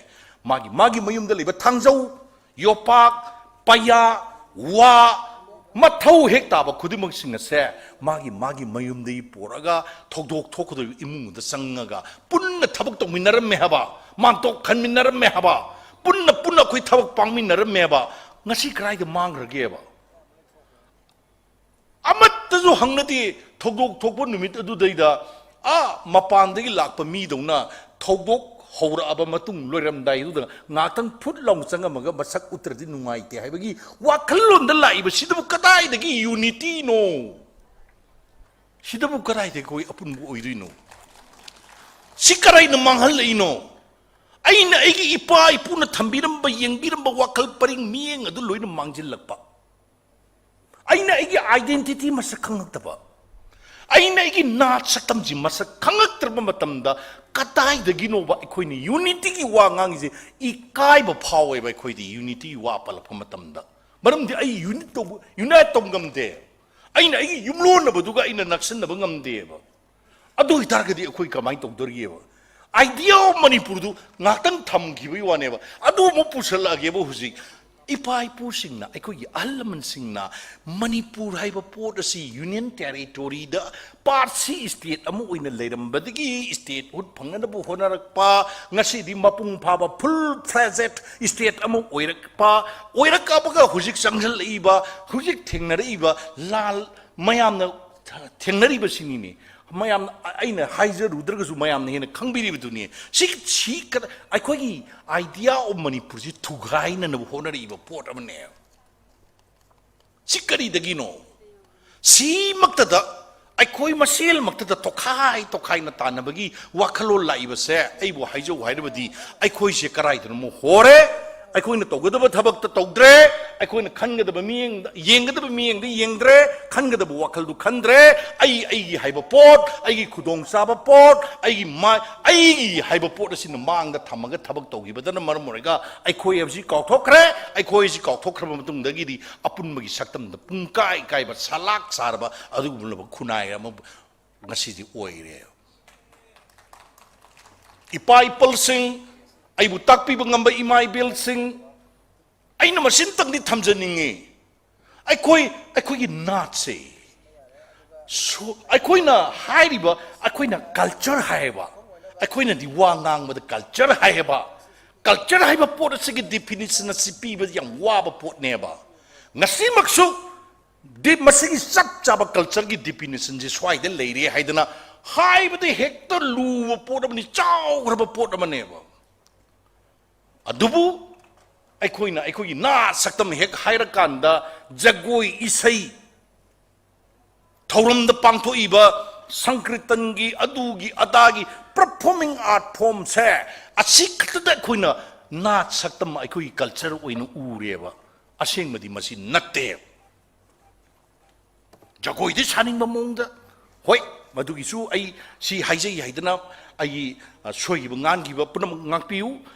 ꯃꯥꯒꯤ ꯃꯥꯒꯤ ꯃꯌꯨꯝꯗ ꯂꯩꯕ ꯊꯥꯡꯖꯧ, ꯌꯣꯄꯥꯛ, ꯄꯩꯌꯥ, ꯋꯥ, ꯃꯊꯧ ꯍꯦꯛ ꯇꯥꯕ ꯈꯨꯗꯤꯡꯃꯛꯁꯤꯡ ꯑꯁꯦ ꯃꯥꯒꯤ ꯃꯥꯒꯤ ꯃꯌꯨꯝꯗꯒꯤ ꯄꯨꯔꯛꯑꯒ ꯊꯧꯗꯣꯛ ꯊꯣꯛꯀꯗꯧꯔꯤꯕ ꯏꯃꯨꯡꯗꯨꯗ ꯆꯪꯉꯒ ꯄꯨꯟꯅ ꯊꯕꯛ ꯇꯧꯃꯤꯟꯅꯔꯝꯃꯦ ꯍꯥꯏꯕ, ꯃꯥꯟꯇꯣꯞ ꯈꯟꯃꯤꯟꯅꯔꯝꯃꯦ ꯍꯥꯏꯕ, ꯄꯨꯟꯅ ꯄꯨꯟꯅ ꯑꯩꯈꯣꯏ ꯊꯕꯛ ꯄꯥꯡꯃꯤꯟꯅꯔꯝꯃꯦ ꯍꯥꯏꯕ꯫ ꯉꯁꯤ ꯀꯗꯥꯏꯗ ꯃꯥꯡꯈ꯭ꯔꯒꯦꯕ? ꯑꯃꯠꯇꯁꯨ ꯍꯪꯅꯗꯦ꯫ ꯊꯧꯗꯣꯛ ꯊꯣꯛꯄ ꯅꯨꯃꯤꯠ ꯑꯗꯨꯗꯩꯗ ꯑꯥ ꯃꯄꯥꯟꯗꯒꯤ ꯂꯥꯛꯄ ꯃꯤꯗꯧꯅ ꯊꯧꯗꯣꯛ ꯍꯧꯔꯛꯑꯕ ꯃꯇꯨꯡ ꯂꯣꯏꯔꯝꯗꯥꯏꯗꯨꯗ ꯉꯥꯏꯍꯥꯛꯇꯪ ꯐꯨꯠ ꯂꯥꯎ ꯆꯪꯉꯝꯃꯒ ꯃꯁꯛ ꯎꯠꯇ꯭ꯔꯗꯤ ꯅꯨꯡꯉꯥꯏꯇꯦ ꯍꯥꯏꯕꯒꯤ ꯋꯥꯈꯜꯂꯣꯟꯗ ꯂꯥꯛꯏꯕ ꯁꯤꯗꯕꯨ ꯀꯗꯥꯏꯗꯒꯤ ꯌꯨꯅꯤꯇꯤꯅꯣ? ꯁꯤꯗꯕꯨ ꯀꯗꯥꯏꯗꯒꯤ ꯑꯩꯈꯣꯏ ꯑꯄꯨꯟꯕ ꯑꯣꯏꯗꯣꯏꯅꯣ? ꯁꯤ ꯀꯗꯥꯏꯅ ꯃꯥꯡꯍꯜꯂꯛꯏꯅꯣ? ꯑꯩꯅ ꯑꯩꯒꯤ ꯏꯄꯥ ꯏꯄꯨꯅ ꯊꯝꯕꯤꯔꯝꯕ, ꯌꯦꯡꯕꯤꯔꯝꯕ ꯋꯥꯈꯜ ꯄꯔꯤꯡ ꯃꯤꯠꯌꯦꯡ ꯑꯗꯨ ꯂꯣꯏꯅ ꯃꯥꯡꯁꯤꯜꯂꯛꯄ꯫ ꯑꯩꯅ ꯑꯩꯒꯤ identity ꯃꯁꯛ ꯈꯪꯉꯛꯇꯕ, ꯑꯩꯅ ꯑꯩꯒꯤ ꯅꯥꯠ ꯁꯛꯇꯝꯁꯤ ꯃꯁꯛ ꯈꯪꯉꯛꯇ꯭ꯔꯕ ꯃꯇꯝꯗ ꯀꯗꯥꯏꯗꯒꯤꯅꯣꯕ ꯑꯩꯈꯣꯏꯅ ꯌꯨꯅꯤꯇꯤꯒꯤ ꯋꯥ ꯉꯥꯡꯉꯤꯁꯦ? ꯏꯀꯥꯏꯕ ꯐꯥꯎꯋꯦꯕ ꯑꯩꯈꯣꯏꯗꯤ ꯌꯨꯅꯤꯇꯤꯒꯤ ꯋꯥ ꯄꯜꯂꯛꯄ ꯃꯇꯝꯗ꯫ ꯃꯔꯝꯗꯤ ꯑꯩ ꯌꯨꯅꯤꯠ ꯇꯧꯕ, ꯌꯨꯅꯥꯏꯠ ꯇꯧꯕ ꯉꯝꯗꯦ꯫ ꯑꯩꯅ ꯑꯩꯒꯤ ꯌꯨꯝꯂꯣꯟꯅꯕꯗꯨꯒ ꯑꯩꯅ ꯅꯛꯁꯤꯟꯅꯕ ꯉꯝꯗꯦꯕ꯫ ꯑꯗꯨ ꯑꯣꯏꯇꯥꯔꯒꯗꯤ ꯑꯩꯈꯣꯏ ꯀꯃꯥꯏꯅ ꯇꯧꯗꯣꯔꯤꯒꯦꯕ? Idea of ꯃꯅꯤꯄꯨꯔꯗꯨ ꯉꯥꯛꯇꯪ ꯊꯝꯈꯤꯕꯒꯤ ꯋꯥꯅꯦꯕ꯫ ꯑꯗꯨ ꯑꯃꯨꯛ ꯄꯨꯁꯜꯂꯛꯑꯒꯦꯕ ꯍꯧꯖꯤꯛ꯫ ꯏꯄꯥ ꯏꯄꯨꯁꯤꯡꯅ, ꯑꯩꯈꯣꯏꯒꯤ ꯑꯍꯜ ꯂꯃꯟꯁꯤꯡꯅ ꯃꯅꯤꯄꯨꯔ ꯍꯥꯏꯕ ꯄꯣꯠ ꯑꯁꯤ ꯌꯨꯅꯤꯌꯟ ꯇꯦꯔꯤꯇꯣꯔꯤꯗ ꯄꯥꯔꯠꯁꯤ ꯁ꯭ꯇꯦꯠ ꯑꯃ ꯑꯣꯏꯅ ꯂꯩꯔꯝꯕꯗꯒꯤ ꯁ꯭ꯇꯦꯠꯍꯨꯗ ꯐꯪꯅꯅꯕ ꯍꯣꯠꯅꯔꯛꯄ, ꯉꯁꯤꯗꯤ ꯃꯄꯨꯡ ꯐꯥꯕ ꯐꯨꯜ ꯐ꯭ꯂꯦꯖꯦꯠ ꯁ꯭ꯇꯦꯠ ꯑꯃ ꯑꯣꯏꯔꯛꯄ, ꯑꯣꯏꯔꯛꯑꯕꯒ ꯍꯧꯖꯤꯛ ꯆꯪꯁꯤꯜꯂꯛꯏꯕ, ꯍꯧꯖꯤꯛ ꯊꯦꯡꯅꯔꯛꯏꯕ ꯂꯥꯜ ꯃꯌꯥꯝꯅ ꯊꯦꯡꯅꯔꯤꯕꯁꯤꯅꯤꯅꯦ꯫ ꯃꯌꯥꯝꯅ, ꯑꯩꯅ ꯍꯥꯏꯖꯔꯨꯗ꯭ꯔꯒꯁꯨ ꯃꯌꯥꯝꯅ ꯍꯦꯟꯅ ꯈꯪꯕꯤꯔꯤꯕꯗꯨꯅꯤ꯫ ꯁꯤ, ꯁꯤ ꯀꯗ-, ꯑꯩꯈꯣꯏꯒꯤ idea of ꯃꯅꯤꯄꯨꯔꯁꯤ ꯊꯨꯒꯥꯏꯅꯅꯕ ꯍꯣꯠꯅꯔꯛꯏꯕ ꯄꯣꯠ ꯑꯃꯅꯦ꯫ ꯁꯤ ꯀꯔꯤꯗꯒꯤꯅꯣ? ꯁꯤꯃꯛꯇꯗ, ꯑꯩꯈꯣꯏ ꯃꯁꯦꯜꯃꯛꯇꯗ ꯇꯣꯈꯥꯏ ꯇꯣꯈꯥꯏꯅ ꯇꯥꯟꯅꯕꯒꯤ ꯋꯥꯈꯜꯂꯣꯟ ꯂꯥꯛꯏꯕꯁꯦ, ꯑꯩꯕꯨ ꯍꯥꯏꯖꯧ ꯍꯥꯏꯔꯕꯗꯤ, ꯑꯩꯈꯣꯏꯁꯦ ꯀꯗꯥꯏꯗꯅꯣ ꯑꯃꯨꯛ ꯍꯣꯔꯦ꯫ ꯑꯩꯈꯣꯏꯅ ꯇꯧꯒꯗꯕ ꯊꯕꯛꯇ ꯇꯧꯗ꯭ꯔꯦ, ꯑꯩꯈꯣꯏꯅ ꯈꯟꯒꯗꯕ ꯃꯤꯠꯌꯦꯡꯗ, ꯌꯦꯡꯒꯗꯕ ꯃꯤꯠꯌꯦꯡꯗ ꯌꯦꯡꯗ꯭ꯔꯦ, ꯈꯟꯒꯗꯕ ꯋꯥꯈꯜꯗꯨ ꯈꯟꯗ꯭ꯔꯦ꯫ ꯑꯩ, ꯑꯩꯒꯤ ꯍꯥꯏꯕ ꯄꯣꯠ, ꯑꯩꯒꯤ ꯈꯨꯗꯣꯡꯆꯥꯕ ꯄꯣꯠ, ꯑꯩꯒꯤ ꯃꯥ-, ꯑꯩꯒꯤ ꯍꯥꯏꯕ ꯄꯣꯠ ꯑꯁꯤꯅ ꯃꯥꯡꯗ ꯊꯝꯃꯒ ꯊꯕꯛ ꯇꯧꯈꯤꯕꯗꯅ ꯃꯔꯝ ꯑꯣꯏꯔꯒ ꯑꯩꯈꯣꯏ ꯍꯥꯏꯕꯁꯤ ꯀꯥꯎꯊꯣꯛꯈ꯭ꯔꯦ꯫ ꯑꯩꯈꯣꯏ ꯑꯁꯤ ꯀꯥꯎꯊꯣꯛꯈ꯭ꯔꯕ ꯃꯇꯨꯡꯗꯒꯤꯗꯤ ꯑꯄꯨꯟꯕꯒꯤ ꯁꯛꯇꯝꯗ ꯄꯨꯡꯀꯥꯏ ꯀꯥꯏꯕ, ꯁꯂꯥꯛ ꯁꯥꯔꯕ ꯑꯗꯨꯒꯨꯝꯂꯕ ꯈꯨꯟꯅꯥꯏ ꯑꯃ ꯉꯁꯤꯗꯤ ꯑꯣꯏꯔꯦ꯫ ꯏꯄꯥ ꯏꯄꯜꯁꯤꯡ, ꯑꯩꯕꯨ ꯇꯥꯛꯄꯤꯕ ꯉꯝꯕ ꯏꯃꯥ ꯏꯕꯦꯜꯁꯤꯡ, ꯑꯩꯅ ꯃꯁꯤꯝꯇꯪꯗꯤ ꯊꯝꯖꯅꯤꯡꯉꯤ꯫ ꯑꯩꯈꯣꯏ, ꯑꯩꯈꯣꯏꯒꯤ ꯅꯥꯠꯁꯦ, ꯁꯨ-, ꯑꯩꯈꯣꯏꯅ ꯍꯥꯏꯔꯤꯕ, ꯑꯩꯈꯣꯏꯅ ꯀꯜꯆꯔ ꯍꯥꯏꯌꯦꯕ, ꯑꯩꯈꯣꯏꯅꯗꯤ ꯋꯥ ꯉꯥꯡꯕꯗ ꯀꯜꯆꯔ ꯍꯥꯏꯌꯦꯕ꯫ ꯀꯜꯆꯔ ꯍꯥꯏꯕ ꯄꯣꯠ ꯑꯁꯤꯒꯤ ꯗꯤꯐꯤꯅꯤꯁꯟ ꯑꯁꯤ ꯄꯤꯕꯗ ꯌꯥꯝ ꯋꯥꯕ ꯄꯣꯠꯅꯦꯕ꯫ ꯉꯁꯤꯃꯛꯁꯨ ꯗꯤ-, ꯃꯁꯤꯒꯤ ꯆꯞ ꯆꯥꯕ ꯀꯜꯆꯔꯒꯤ ꯗꯤꯐꯤꯅꯤꯁꯟꯁꯤ ꯁ꯭ꯋꯥꯏꯗ ꯂꯩꯔꯦ ꯍꯥꯏꯗꯅ ꯍꯥꯏꯕꯗ ꯍꯦꯛꯇ ꯂꯨꯕ ꯄꯣꯠ ꯑꯃꯅꯤ, ꯆꯥꯎꯈ꯭ꯔꯕ ꯄꯣꯠ ꯑꯃꯅꯦꯕ꯫ ꯑꯗꯨꯕꯨ ꯑꯩꯈꯣꯏꯅ ꯑꯩꯈꯣꯏꯒꯤ ꯅꯥꯠ ꯁꯛꯇꯝ ꯍꯦꯛ ꯍꯥꯏꯔꯀꯥꯟꯗ ꯖꯒꯣꯏ ꯏꯁꯩ ꯊꯧꯔꯝꯗ ꯄꯥꯡꯊꯣꯛꯏꯕ ꯁꯪꯀ꯭ꯔꯤꯇꯟꯒꯤ ꯑꯗꯨꯒꯤ ꯑꯗꯥꯒꯤ ꯄꯔꯐꯣꯔꯃꯤꯡ ꯑꯥꯔꯠ ꯐꯣꯝꯁꯦ, ꯑꯁꯤ ꯈꯛꯇꯗ ꯑꯩꯈꯣꯏꯅ ꯅꯥꯠ ꯁꯛꯇꯝ ꯑꯩꯈꯣꯏꯒꯤ ꯀꯜꯆꯔ ꯑꯣꯏꯅ ꯎꯔꯦꯕ꯫ ꯑꯁꯦꯡꯕꯗꯤ ꯃꯁꯤ ꯅꯠꯇꯦ꯫ ꯖꯒꯣꯏꯗꯤ ꯁꯥꯅꯤꯡꯕ ꯃꯑꯣꯡꯗ꯫ ꯍꯣꯏ, ꯃꯗꯨꯒꯤꯁꯨ ꯑꯩ ꯁꯤ ꯍꯥꯏꯖꯩ ꯍꯥꯏꯗꯅ ꯑꯩꯒꯤ, ꯑ, ꯁꯣꯏꯈꯤꯕ ꯉꯥꯡꯈꯤꯕ ꯄꯨꯝꯅꯃꯛ ꯉꯥꯛꯄꯤꯌꯨ꯫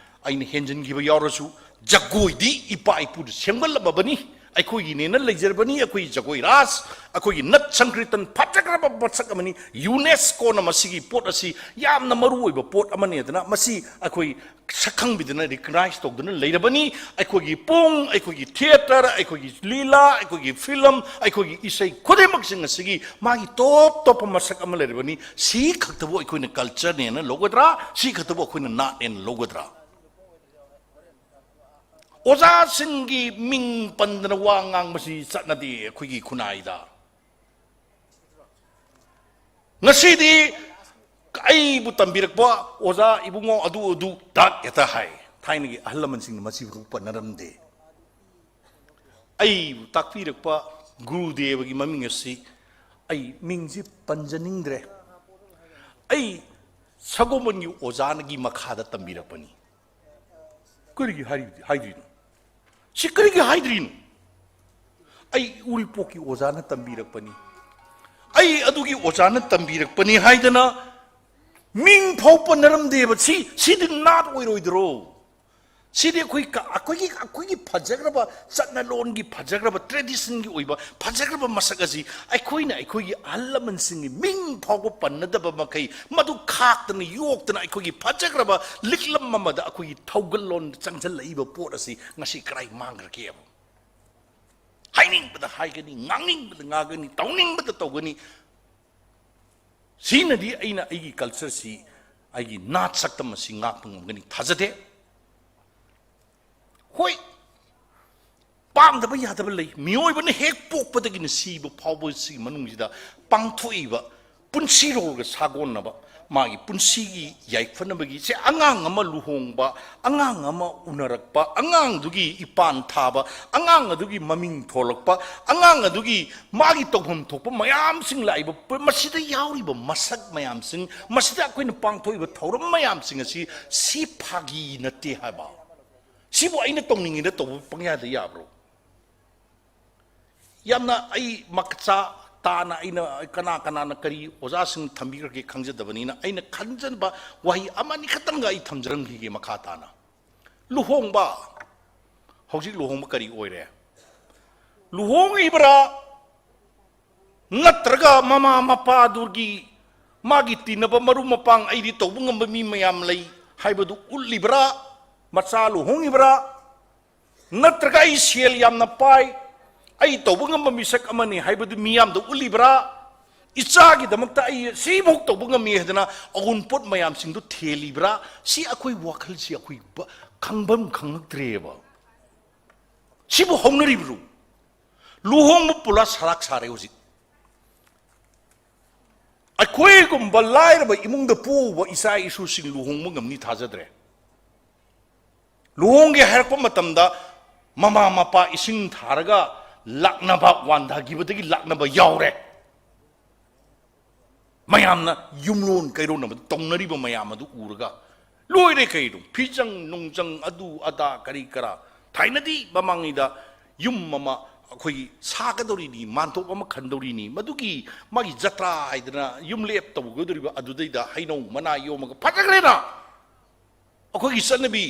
ꯑꯩꯅ ꯍꯦꯟꯖꯤꯟꯈꯤꯕ ꯌꯥꯎꯔꯁꯨ, ꯖꯒꯣꯏꯗꯤ ꯏꯄꯥ ꯏꯄꯨꯅ ꯁꯦꯝꯒꯠꯂꯝꯃꯕꯅꯤ, ꯑꯩꯈꯣꯏꯒꯤꯅꯦꯅ ꯂꯩꯖꯔꯕꯅꯤ꯫ ꯑꯩꯈꯣꯏꯒꯤ ꯖꯒꯣꯏ ꯔꯥꯁ, ꯑꯩꯈꯣꯏꯒꯤ ꯅꯠ ꯁꯪꯀ꯭ꯔꯤꯇꯟ ꯐꯖꯈ꯭ꯔꯕ ꯃꯁꯛ ꯑꯃꯅꯤ꯫ ꯌꯨꯅꯦꯁꯀꯣꯅ ꯃꯁꯤꯒꯤ ꯄꯣꯠ ꯑꯁꯤ ꯌꯥꯝꯅ ꯃꯔꯨ ꯑꯣꯏꯕ ꯄꯣꯠ ꯑꯃꯅꯤ ꯑꯗꯨꯅ ꯃꯁꯤ ꯑꯩꯈꯣꯏ ꯁꯛꯈꯪꯕꯤꯗꯨꯅ ꯔꯤꯀꯒꯅꯥꯏꯖ ꯇꯧꯗꯨꯅ ꯂꯩꯔꯕꯅꯤ꯫ ꯑꯩꯈꯣꯏꯒꯤ ꯄꯨꯡ, ꯑꯩꯈꯣꯏꯒꯤ ꯊꯤꯌꯦꯇꯔ, ꯑꯩꯈꯣꯏꯒꯤ ꯂꯤꯂꯥ, ꯑꯩꯈꯣꯏꯒꯤ ꯐꯤꯂꯝ, ꯑꯩꯈꯣꯏꯒꯤ ꯏꯁꯩ ꯈꯨꯗꯤꯡꯃꯛꯁꯤꯡ ꯑꯁꯤꯒꯤ ꯃꯥꯒꯤ ꯇꯣꯞ ꯇꯣꯞꯄ ꯃꯁꯛ ꯑꯃ ꯂꯩꯔꯕꯅꯤ꯫ ꯁꯤ ꯈꯛꯇꯕꯨ ꯑꯩꯈꯣꯏꯅ ꯀꯜꯆꯔꯅꯦꯅ ꯂꯧꯒꯗ꯭ꯔꯥ? ꯁꯤ ꯈꯛꯇꯕꯨ ꯑꯩꯈꯣꯏꯅ ꯅꯥꯠꯅꯦꯅ ꯂꯧꯒꯗ꯭ꯔꯥ? ꯑꯣꯖꯥꯁꯤꯡꯒꯤ ꯃꯤꯡ ꯄꯟꯗꯅ ꯋꯥ ꯉꯥꯡꯕꯁꯤ ꯆꯠꯅꯗꯦ ꯑꯩꯈꯣꯏꯒꯤ ꯈꯨꯟꯅꯥꯏꯗ꯫ ꯉꯁꯤꯗꯤ ꯑꯩꯕꯨ ꯇꯝꯕꯤꯔꯛꯄ ꯑꯣꯖꯥ ꯏꯕꯨꯡꯉꯣ ꯑꯗꯨ ꯑꯗꯨ ꯗꯥꯛ ꯍꯦꯛꯇ ꯍꯥꯏ꯫ ꯊꯥꯏꯅꯒꯤ ꯑꯍꯜ ꯂꯃꯟꯁꯤꯡꯅ ꯃꯁꯤꯕꯨ ꯄꯟꯅꯔꯝꯗꯦ꯫ ꯑꯩꯕꯨ ꯇꯥꯛꯄꯤꯔꯛꯄ ꯒꯨꯔꯨꯗꯦꯕꯒꯤ ꯃꯃꯤꯡ ꯑꯁꯤ ꯑꯩ ꯃꯤꯡꯁꯤ ꯄꯟꯖꯅꯤꯡꯗ꯭ꯔꯦ꯫ ꯑꯩ ꯁꯒꯣꯜꯕꯟꯒꯤ ꯑꯣꯖꯥꯅꯒꯤ ꯃꯈꯥꯗ ꯇꯝꯕꯤꯔꯛꯄꯅꯤ꯫ ꯀꯔꯤꯒꯤ ꯍꯥꯏꯔꯤ-, ꯍꯥꯏꯗ꯭ꯔꯤꯅꯣ? ꯁꯤ ꯀꯔꯤꯒꯤ ꯍꯥꯏꯗ꯭ꯔꯤꯅꯣ? ꯑꯩ ꯎꯔꯤꯄꯣꯛꯀꯤ ꯑꯣꯖꯥꯅ ꯇꯝꯕꯤꯔꯛꯄꯅꯤ, ꯑꯩ ꯑꯗꯨꯒꯤ ꯑꯣꯖꯥꯅ ꯇꯝꯕꯤꯔꯛꯄꯅꯤ ꯍꯥꯏꯗꯅ ꯃꯤꯡ ꯐꯥꯎ ꯄꯟꯅꯔꯝꯗꯦꯕ꯫ ꯁꯤ, ꯁꯤꯗꯤ ꯅꯥꯠ ꯑꯣꯏꯔꯣꯏꯗ꯭ꯔꯣ? ꯁꯤꯗꯤ ꯑꯩꯈꯣꯏ ꯀ-, ꯑꯩꯈꯣꯏꯒꯤ, ꯑꯩꯈꯣꯏꯒꯤ ꯐꯖꯈ꯭ꯔꯕ ꯆꯠꯅꯂꯣꯟꯒꯤ, ꯐꯖꯈ꯭ꯔꯕ ꯇ꯭ꯔꯦꯗꯤꯁꯟꯒꯤ ꯑꯣꯏꯕ ꯐꯖꯈ꯭ꯔꯕ ꯃꯁꯛ ꯑꯁꯤ ꯑꯩꯈꯣꯏꯅ ꯑꯩꯈꯣꯏꯒꯤ ꯑꯍꯜ ꯂꯃꯟꯁꯤꯡꯒꯤ ꯃꯤꯡ ꯐꯥꯎꯕ ꯄꯟꯅꯗꯕ ꯃꯈꯩ, ꯃꯗꯨ ꯈꯥꯛꯇꯅ ꯌꯣꯛꯇꯅ ꯑꯩꯈꯣꯏꯒꯤ ꯐꯖꯈ꯭ꯔꯕ ꯂꯤꯛꯂꯝ ꯑꯃꯗ ꯑꯩꯈꯣꯏꯒꯤ ꯊꯧꯒꯜꯂꯣꯟꯗ ꯆꯪꯁꯤꯜꯂꯛꯏꯕ ꯄꯣꯠ ꯑꯁꯤ ꯉꯁꯤ ꯀꯗꯥꯏ ꯃꯥꯡꯈ꯭ꯔꯒꯦꯕ? ꯍꯥꯏꯅꯤꯡꯕꯗ ꯍꯥꯏꯒꯅꯤ, ꯉꯥꯡꯅꯤꯡꯕꯗ ꯉꯥꯡꯒꯅꯤ, ꯇꯧꯅꯤꯡꯕꯗ ꯇꯧꯒꯅꯤ꯫ ꯁꯤꯅꯗꯤ ꯑꯩꯅ ꯑꯩꯒꯤ ꯀꯜꯆꯔꯁꯤ, ꯑꯩꯒꯤ ꯅꯥꯠ ꯁꯛꯇꯝ ꯑꯁꯤ ꯉꯥꯛꯄ ꯉꯝꯒꯅꯤ ꯊꯥꯖꯗꯦ꯫ ꯍꯣꯏ, ꯄꯥꯡꯗꯕ ꯌꯥꯗꯕ ꯂꯩ꯫ ꯃꯤꯑꯣꯏꯕꯅ ꯍꯦꯛ ꯄꯣꯛꯄꯗꯒꯤꯅ ꯁꯤꯕ ꯐꯥꯎꯕ ꯁꯤꯒꯤ ꯃꯅꯨꯡꯁꯤꯗ ꯄꯥꯡꯊꯣꯛꯏꯕ ꯄꯨꯟꯁꯤꯔꯣꯜꯒ ꯁꯥꯒꯣꯟꯅꯕ, ꯃꯥꯒꯤ ꯄꯨꯟꯁꯤꯒꯤ ꯌꯥꯏꯐꯅꯕꯒꯤ, ꯁꯦ, ꯑꯉꯥꯡ ꯑꯃ ꯂꯨꯍꯣꯡꯕ, ꯑꯉꯥꯡ ꯑꯃ ꯎꯅꯔꯛꯄ, ꯑꯉꯥꯡꯗꯨꯒꯤ ꯏꯄꯥꯟ ꯊꯥꯕ, ꯑꯉꯥꯡ ꯑꯗꯨꯒꯤ ꯃꯃꯤꯡ ꯊꯣꯜꯂꯛꯄ, ꯑꯉꯥꯡ ꯑꯗꯨꯒꯤ ꯃꯥꯒꯤ ꯇꯧꯐꯝ ꯊꯣꯛꯄ ꯃꯌꯥꯝꯁꯤꯡ ꯂꯥꯛꯏꯕ ꯄ-, ꯃꯁꯤꯗ ꯌꯥꯎꯔꯤꯕ ꯃꯁꯛ ꯃꯌꯥꯝꯁꯤꯡ, ꯃꯁꯤꯗ ꯑꯩꯈꯣꯏꯅ ꯄꯥꯡꯊꯣꯛꯏꯕ ꯊꯧꯔꯝ ꯃꯌꯥꯝꯁꯤꯡ ꯑꯁꯤ, ꯁꯤ ꯐꯥꯒꯤ ꯅꯠꯇꯦ ꯍꯥꯏꯕ꯫ ꯁꯤꯕꯨ ꯑꯩꯅ ꯇꯧꯅꯤꯡꯉꯤꯅ ꯇꯧꯕ ꯄꯪꯌꯥꯗ ꯌꯥꯕ꯭ꯔꯣ? ꯌꯥꯝꯅ ꯑꯩ ꯃꯆꯥ ꯇꯥꯅ ꯑꯩꯅ ꯀꯅꯥ ꯀꯅꯥꯅ ꯀꯔꯤ ꯑꯣꯖꯥꯁꯤꯡ ꯊꯝꯕꯤꯈ꯭ꯔꯒꯦ ꯈꯪꯖꯗꯕꯅꯤꯅ, ꯑꯩꯅ ꯈꯟꯖꯕ ꯋꯥꯍꯩ ꯑꯃꯅꯤ ꯈꯛꯇꯪꯒ ꯑꯩ ꯊꯝꯖꯔꯝꯈꯤꯒꯦ ꯃꯈꯥ ꯇꯥꯅ꯫ ꯂꯨꯍꯣꯡꯕ, ꯍꯧꯖꯤꯛ ꯂꯨꯍꯣꯡꯕ ꯀꯔꯤ ꯑꯣꯏꯔꯦ? ꯂꯨꯍꯣꯡꯉꯤꯕ꯭ꯔꯥ? ꯅꯠꯇ꯭ꯔꯒ ꯃꯃꯥ ꯃꯄꯥꯗꯨꯒꯤ, ꯃꯥꯒꯤ ꯇꯤꯟꯅꯕ ꯃꯔꯨꯞ ꯃꯄꯥꯡ, ꯑꯩꯗꯤ ꯇꯧꯕ ꯉꯝꯕ ꯃꯤ ꯃꯌꯥꯝ ꯂꯩ ꯍꯥꯏꯕꯗꯨ ꯎꯠꯂꯤꯕ꯭ꯔꯥ? ꯃꯆꯥ ꯂꯨꯍꯣꯡꯉꯤꯕ꯭ꯔꯥ? ꯅꯠꯇ꯭ꯔꯒ ꯑꯩ ꯁꯦꯜ ꯌꯥꯝꯅ ꯄꯥꯏ, ꯑꯩ ꯇꯧꯕ ꯉꯝꯕ ꯃꯤꯁꯛ ꯑꯃꯅꯤ ꯍꯥꯏꯕꯗꯨ ꯃꯤꯌꯥꯝꯗ ꯎꯠꯂꯤꯕ꯭ꯔꯥ? ꯏꯆꯥꯒꯤꯗꯃꯛꯇ ꯑꯩ ꯁꯤꯐꯥꯎ ꯇꯧꯕ ꯉꯝꯃꯤ ꯍꯥꯏꯗꯅ ꯑꯑꯣꯟꯄꯣꯠ ꯃꯌꯥꯝꯁꯤꯡꯗꯨ ꯊꯦꯜꯂꯤꯕ꯭ꯔꯥ? ꯁꯤ ꯑꯩꯈꯣꯏ ꯋꯥꯈꯜꯁꯤ ꯑꯩꯈꯣꯏ ꯕ-, ꯈꯪꯐꯝ ꯈꯪꯉꯛꯇ꯭ꯔꯦꯕ꯫ ꯁꯤꯕꯨ ꯍꯧꯅꯔꯤꯕ꯭ꯔꯣ? ꯂꯨꯍꯣꯡꯕ ꯄꯨꯂꯥ ꯁꯔꯥꯛ ꯁꯥꯔꯦ ꯍꯧꯖꯤꯛ꯫ ꯑꯩꯈꯣꯏꯒꯨꯝꯕ ꯂꯥꯏꯔꯕ ꯏꯃꯨꯡꯗ ꯄꯣꯛꯎꯕ ꯏꯆꯥ ꯏꯁꯨꯁꯤꯡ ꯂꯨꯍꯣꯡꯕ ꯉꯝꯅꯤ ꯊꯥꯖꯗ꯭ꯔꯦ꯫ ꯂꯨꯍꯣꯡꯒꯦ ꯍꯥꯏꯔꯛꯄ ꯃꯇꯝꯗ ꯃꯃꯥ ꯃꯄꯥ ꯏꯁꯤꯡ ꯊꯥꯔꯒ ꯂꯥꯛꯅꯕ, ꯋꯥꯟꯊꯈꯤꯕꯗꯒꯤ ꯂꯥꯛꯅꯕ ꯌꯥꯎꯔꯦ꯫ ꯃꯌꯥꯝꯅ ꯌꯨꯝꯂꯣꯟ ꯀꯩꯔꯣꯟꯅꯕꯗ ꯇꯧꯅꯔꯤꯕ ꯃꯌꯥꯝ ꯑꯗꯨ ꯎꯔꯒ ꯂꯣꯏꯔꯦ ꯀꯩꯅꯣ, ꯐꯤꯖꯪ ꯅꯨꯡꯖꯪ, ꯑꯗꯨ ꯑꯗꯥ ꯀꯔꯤ ꯀꯔꯥ꯫ ꯊꯥꯏꯅꯗꯤ ꯃꯃꯥꯡꯉꯩꯗ ꯌꯨꯝ ꯑꯃ ꯑꯩꯈꯣꯏꯒꯤ ꯁꯥꯒꯗꯧꯔꯤꯅꯤ, ꯃꯥꯟꯇꯣꯞ ꯑꯃ ꯈꯟꯗꯧꯔꯤꯅꯤ, ꯃꯗꯨꯒꯤ ꯃꯥꯒꯤ ꯖꯇ꯭ꯔꯥ ꯍꯥꯏꯗꯅ ꯌꯨꯝ ꯂꯦꯞ ꯇꯧꯒꯗꯧꯔꯤꯕ, ꯑꯗꯨꯗꯩꯗ ꯍꯩꯅꯧ ꯃꯅꯥ ꯌꯣꯝꯃꯒ ꯐꯖꯈ꯭ꯔꯦꯅ꯫ ꯑꯩꯈꯣꯏꯒꯤ ꯆꯠꯅꯕꯤ,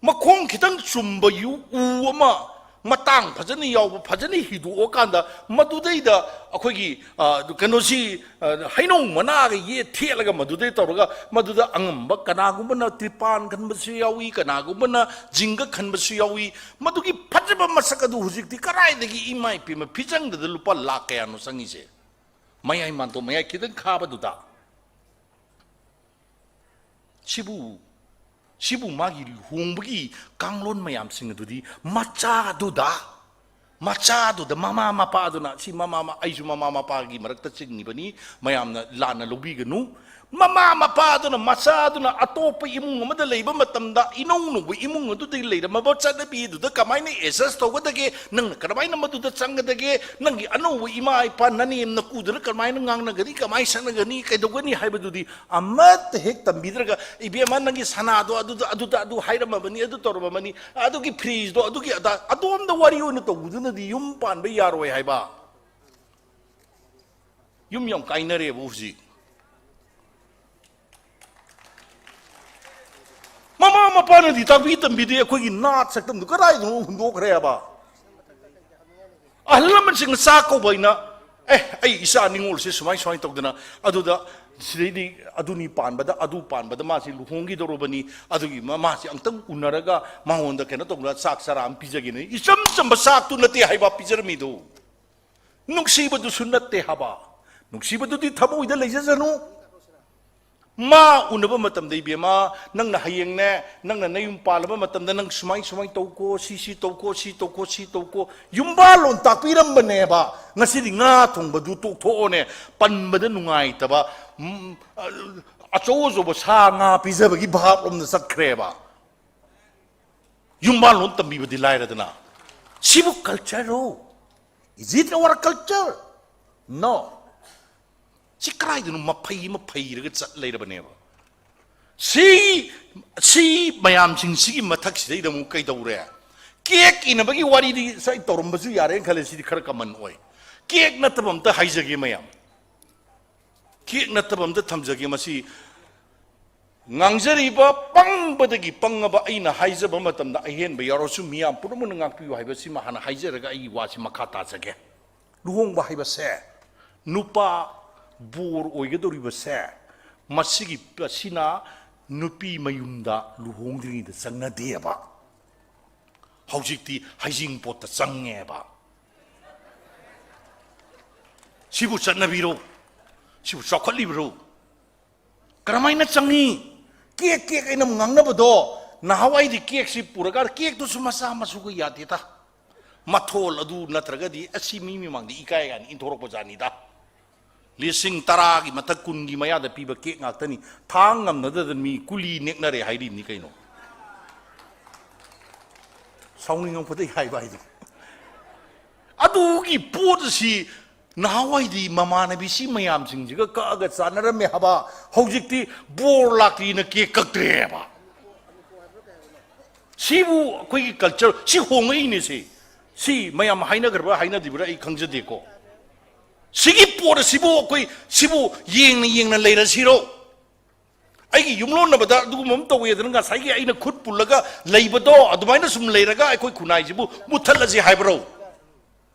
ꯃꯈꯣꯡ ꯈꯤꯇꯪ ꯆꯨꯝꯕ ꯌꯨ-, ꯎ ꯑꯃ ꯃꯇꯥꯡ ꯐꯖꯅ ꯌꯥꯎꯕ, ꯐꯖꯅ ꯍꯤꯗꯣꯛꯑꯀꯥꯟꯗ ꯃꯗꯨꯗꯩꯗ ꯑꯩꯈꯣꯏꯒꯤ, ꯑ, ꯀꯩꯅꯣꯁꯤ, ꯑ, ꯍꯩꯅꯧ ꯃꯅꯥꯒ ꯌꯦꯠ ꯊꯦꯠꯂꯒ ꯃꯗꯨꯗꯩ ꯇꯧꯔꯒ ꯃꯗꯨꯗ ꯑꯉꯝꯕ ꯀꯅꯥꯒꯨꯝꯕꯅ ꯇ꯭ꯔꯤꯄꯥꯟ ꯈꯟꯕꯁꯨ ꯌꯥꯎꯏ, ꯀꯅꯥꯒꯨꯝꯕꯅ ꯖꯤꯡꯒ ꯈꯟꯕꯁꯨ ꯌꯥꯎꯏ꯫ ꯃꯗꯨꯒꯤ ꯐꯖꯕ ꯃꯁꯛ ꯑꯗꯨ ꯍꯧꯖꯤꯛꯇꯤ ꯀꯗꯥꯏꯗꯒꯤ, ꯏꯃꯥ ꯏꯄꯦꯝꯃ, ꯐꯤꯖꯪꯗꯗ ꯂꯨꯄꯥ ꯂꯥꯛ ꯀꯌꯥꯅꯣ ꯆꯪꯉꯤꯁꯦ? ꯃꯌꯥꯏ ꯃꯥꯟꯇꯣꯞ ꯃꯌꯥꯏ ꯈꯤꯇꯪ ꯈꯥꯕꯗꯨꯗ꯫ ꯁꯤꯕꯨ, ꯁꯤꯕꯨ ꯃꯥꯒꯤ ꯂꯨꯍꯣꯡꯕꯒꯤ ꯀꯥꯡꯂꯣꯟ ꯃꯌꯥꯝꯁꯤꯡ ꯑꯗꯨꯗꯤ ꯃꯆꯥꯗꯨꯗ, ꯃꯆꯥꯗꯨꯗ ꯃꯃꯥ ꯃꯄꯥꯗꯨꯅ, ꯁꯤ ꯃꯃꯥ ꯃ-, ꯑꯩꯁꯨ ꯃꯃꯥ ꯃꯄꯥꯒꯤ ꯃꯔꯛꯇ ꯆꯤꯡꯉꯤꯕꯅꯤ, ꯃꯌꯥꯝꯅ ꯂꯥꯟꯅ ꯂꯧꯕꯤꯒꯅꯨ꯫ ꯃꯃꯥ ꯃꯄꯥꯗꯨꯅ ꯃꯆꯥꯗꯨꯅ ꯑꯇꯣꯞꯄ ꯏꯃꯨꯡ ꯑꯃꯗ ꯂꯩꯕ ꯃꯇꯝꯗ, ꯏꯅꯧ ꯅꯧꯕ ꯏꯃꯨꯡ ꯑꯗꯨꯗꯒꯤ ꯂꯩꯔꯝꯃꯕ ꯆꯠꯅꯕꯤ ꯑꯗꯨꯗ ꯀꯃꯥꯏꯅ adjust ꯇꯧꯒꯗꯒꯦ? ꯅꯪꯅ ꯀꯔꯝꯍꯥꯏꯅ ꯃꯗꯨꯗ ꯆꯪꯒꯗꯒꯦ? ꯅꯪꯒꯤ ꯑꯅꯧꯕ ꯏꯃꯥ ꯏꯄꯥ, ꯅꯅꯦꯝ ꯅꯀꯨꯗꯨꯅ ꯀꯃꯥꯏꯅ ꯉꯥꯡꯅꯒꯅꯤ, ꯀꯃꯥꯏꯅ ꯁꯛꯅꯒꯅꯤ, ꯀꯩꯗꯧꯒꯅꯤ ꯍꯥꯏꯕꯗꯨꯗꯤ ꯑꯃꯠꯇ ꯍꯦꯛ ꯇꯝꯕꯤꯗ꯭ꯔꯒ, "ꯏꯕꯦꯝꯃ, ꯅꯪꯒꯤ ꯁꯅꯥꯗꯣ ꯑꯗꯨꯗ, ꯑꯗꯨꯗ ꯑꯗꯨ ꯍꯥꯏꯔꯝꯃꯕꯅꯤ, ꯑꯗꯨ ꯇꯧꯔꯝꯃꯕꯅꯤ, ꯑꯗꯨꯒꯤ ꯐ꯭ꯔꯤꯖꯇꯣ, ꯑꯗꯨꯒꯤ ꯑꯗꯥ", ꯑꯗꯣꯝꯗ ꯋꯥꯔꯤ ꯑꯣꯏꯅ ꯇꯧꯕꯗꯨꯅꯗꯤ ꯌꯨꯝ ꯄꯥꯟꯕ ꯌꯥꯔꯣꯏ ꯍꯥꯏꯕ꯫ ꯌꯨꯝ ꯌꯥꯝ ꯀꯥꯏꯅꯔꯦꯕ ꯍꯧꯖꯤꯛ꯫ ꯃꯃꯥ ꯃꯄꯥꯅꯗꯤ ꯇꯥꯛꯄꯤ ꯇꯝꯕꯤꯗꯦ, ꯑꯩꯈꯣꯏꯒꯤ ꯅꯥꯠ ꯁꯛꯇꯝꯗꯨ ꯀꯗꯥꯏꯗꯅꯣ ꯍꯨꯟꯗꯣꯛꯈ꯭ꯔꯦꯕ꯫ ꯑꯍꯜ ꯂꯃꯟꯁꯤꯡꯅ ꯆꯥꯛ ꯀꯧꯕ ꯍꯥꯏꯅ, "ꯑꯦ, ꯑꯩ ꯏꯆꯥ ꯅꯤꯉꯣꯜꯁꯦ ꯁꯨꯃꯥꯏ ꯁꯨꯃꯥꯏ ꯇꯧꯗꯅ, ꯑꯗꯨꯗ ꯁꯤꯗꯩꯗꯤ ꯑꯗꯨꯅꯤ ꯄꯥꯟꯕꯗ, ꯑꯗꯨ ꯄꯥꯟꯕꯗ ꯃꯥꯁꯤ ꯂꯨꯍꯣꯡꯈꯤꯗꯧꯔꯕꯅꯤ, ꯑꯗꯨꯒꯤ ꯃ-, ꯃꯥꯁꯤ ꯑꯝꯇꯪ ꯎꯅꯔꯒ ꯃꯉꯣꯟꯗ ꯀꯩꯅꯣ ꯇꯧꯗꯅ ꯆꯥꯛ ꯆꯔꯥ ꯑꯃ ꯄꯤꯖꯒꯦꯅ", ꯏꯆꯝ ꯆꯝꯕ ꯆꯥꯛꯇꯨ ꯅꯠꯇꯦ ꯍꯥꯏꯕ ꯄꯤꯖꯔꯝꯃꯤꯗꯨ꯫ ꯅꯨꯡꯁꯤꯕꯗꯨꯁꯨ ꯅꯠꯇꯦ ꯍꯥꯏꯕ꯫ ꯅꯨꯡꯁꯤꯕꯗꯨꯗꯤ ꯊꯃꯣꯏꯗ ꯂꯩꯖꯁꯅꯨ꯫ ꯃꯥ ꯎꯅꯕ ꯃꯇꯝꯗ, "ꯏꯕꯦꯝꯃ, ꯅꯪꯅ ꯍꯌꯦꯡꯅꯦ, ꯅꯪꯅ ꯅꯌꯨꯝ ꯄꯥꯜꯂꯕ ꯃꯇꯝꯗ ꯅꯪ ꯁꯨꯃꯥꯏ ꯁꯨꯃꯥꯏ ꯇꯧꯀꯣ, ꯁꯤ ꯁꯤ ꯇꯧꯀꯣ, ꯁꯤ ꯇꯧꯀꯣ, ꯁꯤ ꯇꯧꯀꯣ", ꯌꯨꯝꯕꯥꯜꯂꯣꯟ ꯇꯥꯛꯄꯤꯔꯝꯕꯅꯦꯕ꯫ ꯉꯁꯤꯗꯤ ꯉꯥ ꯊꯣꯡꯕꯗꯨ ꯇꯣꯛꯊꯣꯛꯑꯣꯅꯦ, ꯄꯟꯕꯗ ꯅꯨꯡꯉꯥꯏꯇꯕ, ꯎꯝ, ꯑ-, ꯑꯆꯧ ꯑꯆꯧꯕ ꯁꯥ ꯉꯥ ꯄꯤꯖꯕꯒꯤ ꯚꯥꯞ ꯂꯣꯝꯗ ꯆꯠꯈ꯭ꯔꯦꯕ꯫ ꯌꯨꯝꯕꯥꯜꯂꯣꯟ ꯇꯝꯕꯤꯕꯗꯤ ꯂꯥꯏꯔꯗꯅ꯫ ꯁꯤꯕꯨ culture ꯔꯣ? Is it our culture? No. ꯁꯤ ꯀꯗꯥꯏꯗꯅꯣ ꯃꯐꯩ ꯑꯃ ꯐꯩꯔꯒ ꯆꯠ ꯂꯩꯔꯕꯅꯦꯕ꯫ ꯁꯤ, ꯁꯤ ꯃꯌꯥꯝꯁꯤꯡꯁꯤꯒꯤ ꯃꯊꯛꯁꯤꯗꯩꯗ ꯑꯃꯨꯛ ꯀꯩꯗꯧꯔꯦ? ꯀꯦꯛ ꯏꯅꯕꯒꯤ ꯋꯥꯔꯤꯗꯤ ꯉꯁꯥꯏ ꯇꯧꯔꯝꯕꯁꯨ ꯌꯥꯔꯦꯅ ꯈꯜꯂꯦ, ꯁꯤꯗꯤ ꯈꯔ ꯀꯃꯟ ꯑꯣꯏ꯫ ꯀꯦꯛ ꯅꯠꯇꯕ ꯑꯝꯇ ꯍꯥꯏꯖꯒꯦ ꯃꯌꯥꯝ, ꯀꯦꯛ ꯅꯠꯇꯕ ꯑꯝꯇ ꯊꯝꯖꯒꯦ꯫ ꯃꯁꯤ ꯉꯥꯡꯖꯔꯤꯕ ꯄꯪꯕꯗꯒꯤ ꯄꯪꯉꯕ ꯑꯩꯅ ꯍꯥꯏꯖꯕ ꯃꯇꯝꯗ ꯑꯍꯦꯟꯕ ꯌꯥꯎꯔꯁꯨ ꯃꯤꯌꯥꯝ ꯄꯨꯝꯅꯃꯛꯅ ꯉꯥꯛꯄꯤꯌꯨ ꯍꯥꯏꯕꯁꯤꯃ ꯍꯥꯟꯅ ꯍꯥꯏꯖꯔꯒ ꯑꯩꯒꯤ ꯋꯥꯁꯤ ꯃꯈꯥ ꯇꯥꯖꯒꯦ꯫ ꯂꯨꯍꯣꯡꯕ ꯍꯥꯏꯕꯁꯦ, ꯅꯨꯄꯥ ꯕꯣꯔ ꯑꯣꯏꯒꯗꯧꯔꯤꯕꯁꯦ, ꯃꯁꯤꯒꯤ, ꯑꯁꯤꯅ ꯅꯨꯄꯤ ꯃꯌꯨꯝꯗ ꯂꯨꯍꯣꯡꯗ꯭ꯔꯤꯉꯩꯗ ꯆꯪꯅꯗꯦꯕ꯫ ꯍꯧꯖꯤꯛꯇꯤ ꯍꯩꯖꯤꯡꯄꯣꯠꯇ ꯆꯪꯉꯦꯕ꯫ ꯁꯤꯕꯨ ꯆꯠꯅꯕꯤꯔꯣ? ꯁꯤꯕꯨ ꯆꯥꯎꯈꯠꯂꯤꯕ꯭ꯔꯣ? ꯀꯔꯝꯍꯥꯏꯅ ꯆꯪꯉꯤ? ꯀꯦꯛ, ꯀꯦꯛ ꯑꯩꯅ ꯉꯥꯡꯅꯕꯗꯣ, ꯅꯍꯥꯟꯋꯥꯏꯗꯤ ꯀꯦꯛꯁꯤ ꯄꯨꯔꯒ, ꯀꯦꯛꯇꯨꯁꯨ ꯃꯆꯥ ꯃꯁꯨꯒ ꯌꯥꯗꯦꯗ꯫ ꯃꯊꯣꯜ ꯑꯗꯨ ꯅꯠꯇ꯭ꯔꯒꯗꯤ ꯑꯁꯤ ꯃꯤ ꯃꯃꯥꯡꯗ ꯏꯀꯥꯏ ꯀꯥꯏꯅ ꯏꯟꯊꯣꯔꯛꯄ ꯖꯥꯠꯅꯤꯗ꯫ ꯂꯤꯁꯤꯡ ꯇꯔꯥꯒꯤ ꯃꯊꯛ, ꯀꯨꯟꯒꯤ ꯃꯌꯥꯗ ꯄꯤꯕ ꯀꯦꯛ ꯉꯥꯛꯇꯅꯤ꯫ ꯊꯥꯡ ꯉꯝꯅꯗꯗꯅ ꯃꯤ ꯀꯨꯂꯤ ꯅꯦꯛꯅꯔꯦ ꯍꯥꯏꯔꯤꯕꯅꯤ ꯀꯩꯅꯣ꯫ ꯁꯥꯎꯅꯤꯡꯉꯛꯄꯗꯒꯤ ꯍꯥꯏꯕ ꯍꯥꯏꯗꯣ꯫ ꯑꯗꯨꯒꯤ ꯄꯣꯠ ꯑꯁꯤ ꯅꯍꯥꯟꯋꯥꯏꯗꯤ ꯃꯃꯥꯟꯅꯕꯤꯁꯤ ꯃꯌꯥꯝꯁꯤꯡꯁꯤꯒ ꯀꯛꯑꯒ ꯆꯥꯟꯅꯔꯝꯃꯦ ꯍꯥꯏꯕ, ꯍꯧꯖꯤꯛꯇꯤ ꯕꯣꯔ ꯂꯥꯛꯇ꯭ꯔꯤꯅ ꯀꯦꯛ ꯀꯛꯇ꯭ꯔꯦꯕ꯫ ꯁꯤꯕꯨ ꯑꯩꯈꯣꯏꯒꯤ ꯀꯜꯆꯔ ꯁꯤ ꯍꯣꯡꯉꯛꯏꯅꯦ꯫ ꯁꯤ, ꯁꯤ ꯃꯌꯥꯝ ꯍꯥꯏꯅꯈ꯭ꯔꯕ꯭ꯔꯥ ꯍꯥꯏꯅꯗ꯭ꯔꯤꯕ꯭ꯔꯥ ꯑꯩ ꯈꯪꯖꯗꯦꯀꯣ꯫ ꯁꯤꯒꯤ ꯄꯣꯠ ꯑꯁꯤꯕꯨ ꯑꯩꯈꯣꯏ ꯁꯤꯕꯨ ꯌꯦꯡꯅ ꯌꯦꯡꯅ ꯂꯩꯔꯁꯤꯔꯣ? ꯑꯩꯒꯤ ꯌꯨꯝꯂꯣꯟꯅꯕꯗ ꯑꯗꯨꯒꯨꯝꯕ ꯑꯃ ꯇꯧꯋꯦꯗꯅ ꯉꯁꯥꯏꯒꯤ ꯑꯩꯅ ꯈꯨꯠ ꯄꯨꯜꯂꯒ ꯂꯩꯕꯗꯣ, ꯑꯗꯨꯃꯥꯏꯅ ꯁꯨꯝ ꯂꯩꯔꯒ ꯑꯩꯈꯣꯏ ꯈꯨꯟꯅꯥꯏꯁꯤꯕꯨ ꯃꯨꯠꯊꯠꯂꯁꯤ ꯍꯥꯏꯕ꯭ꯔꯣ?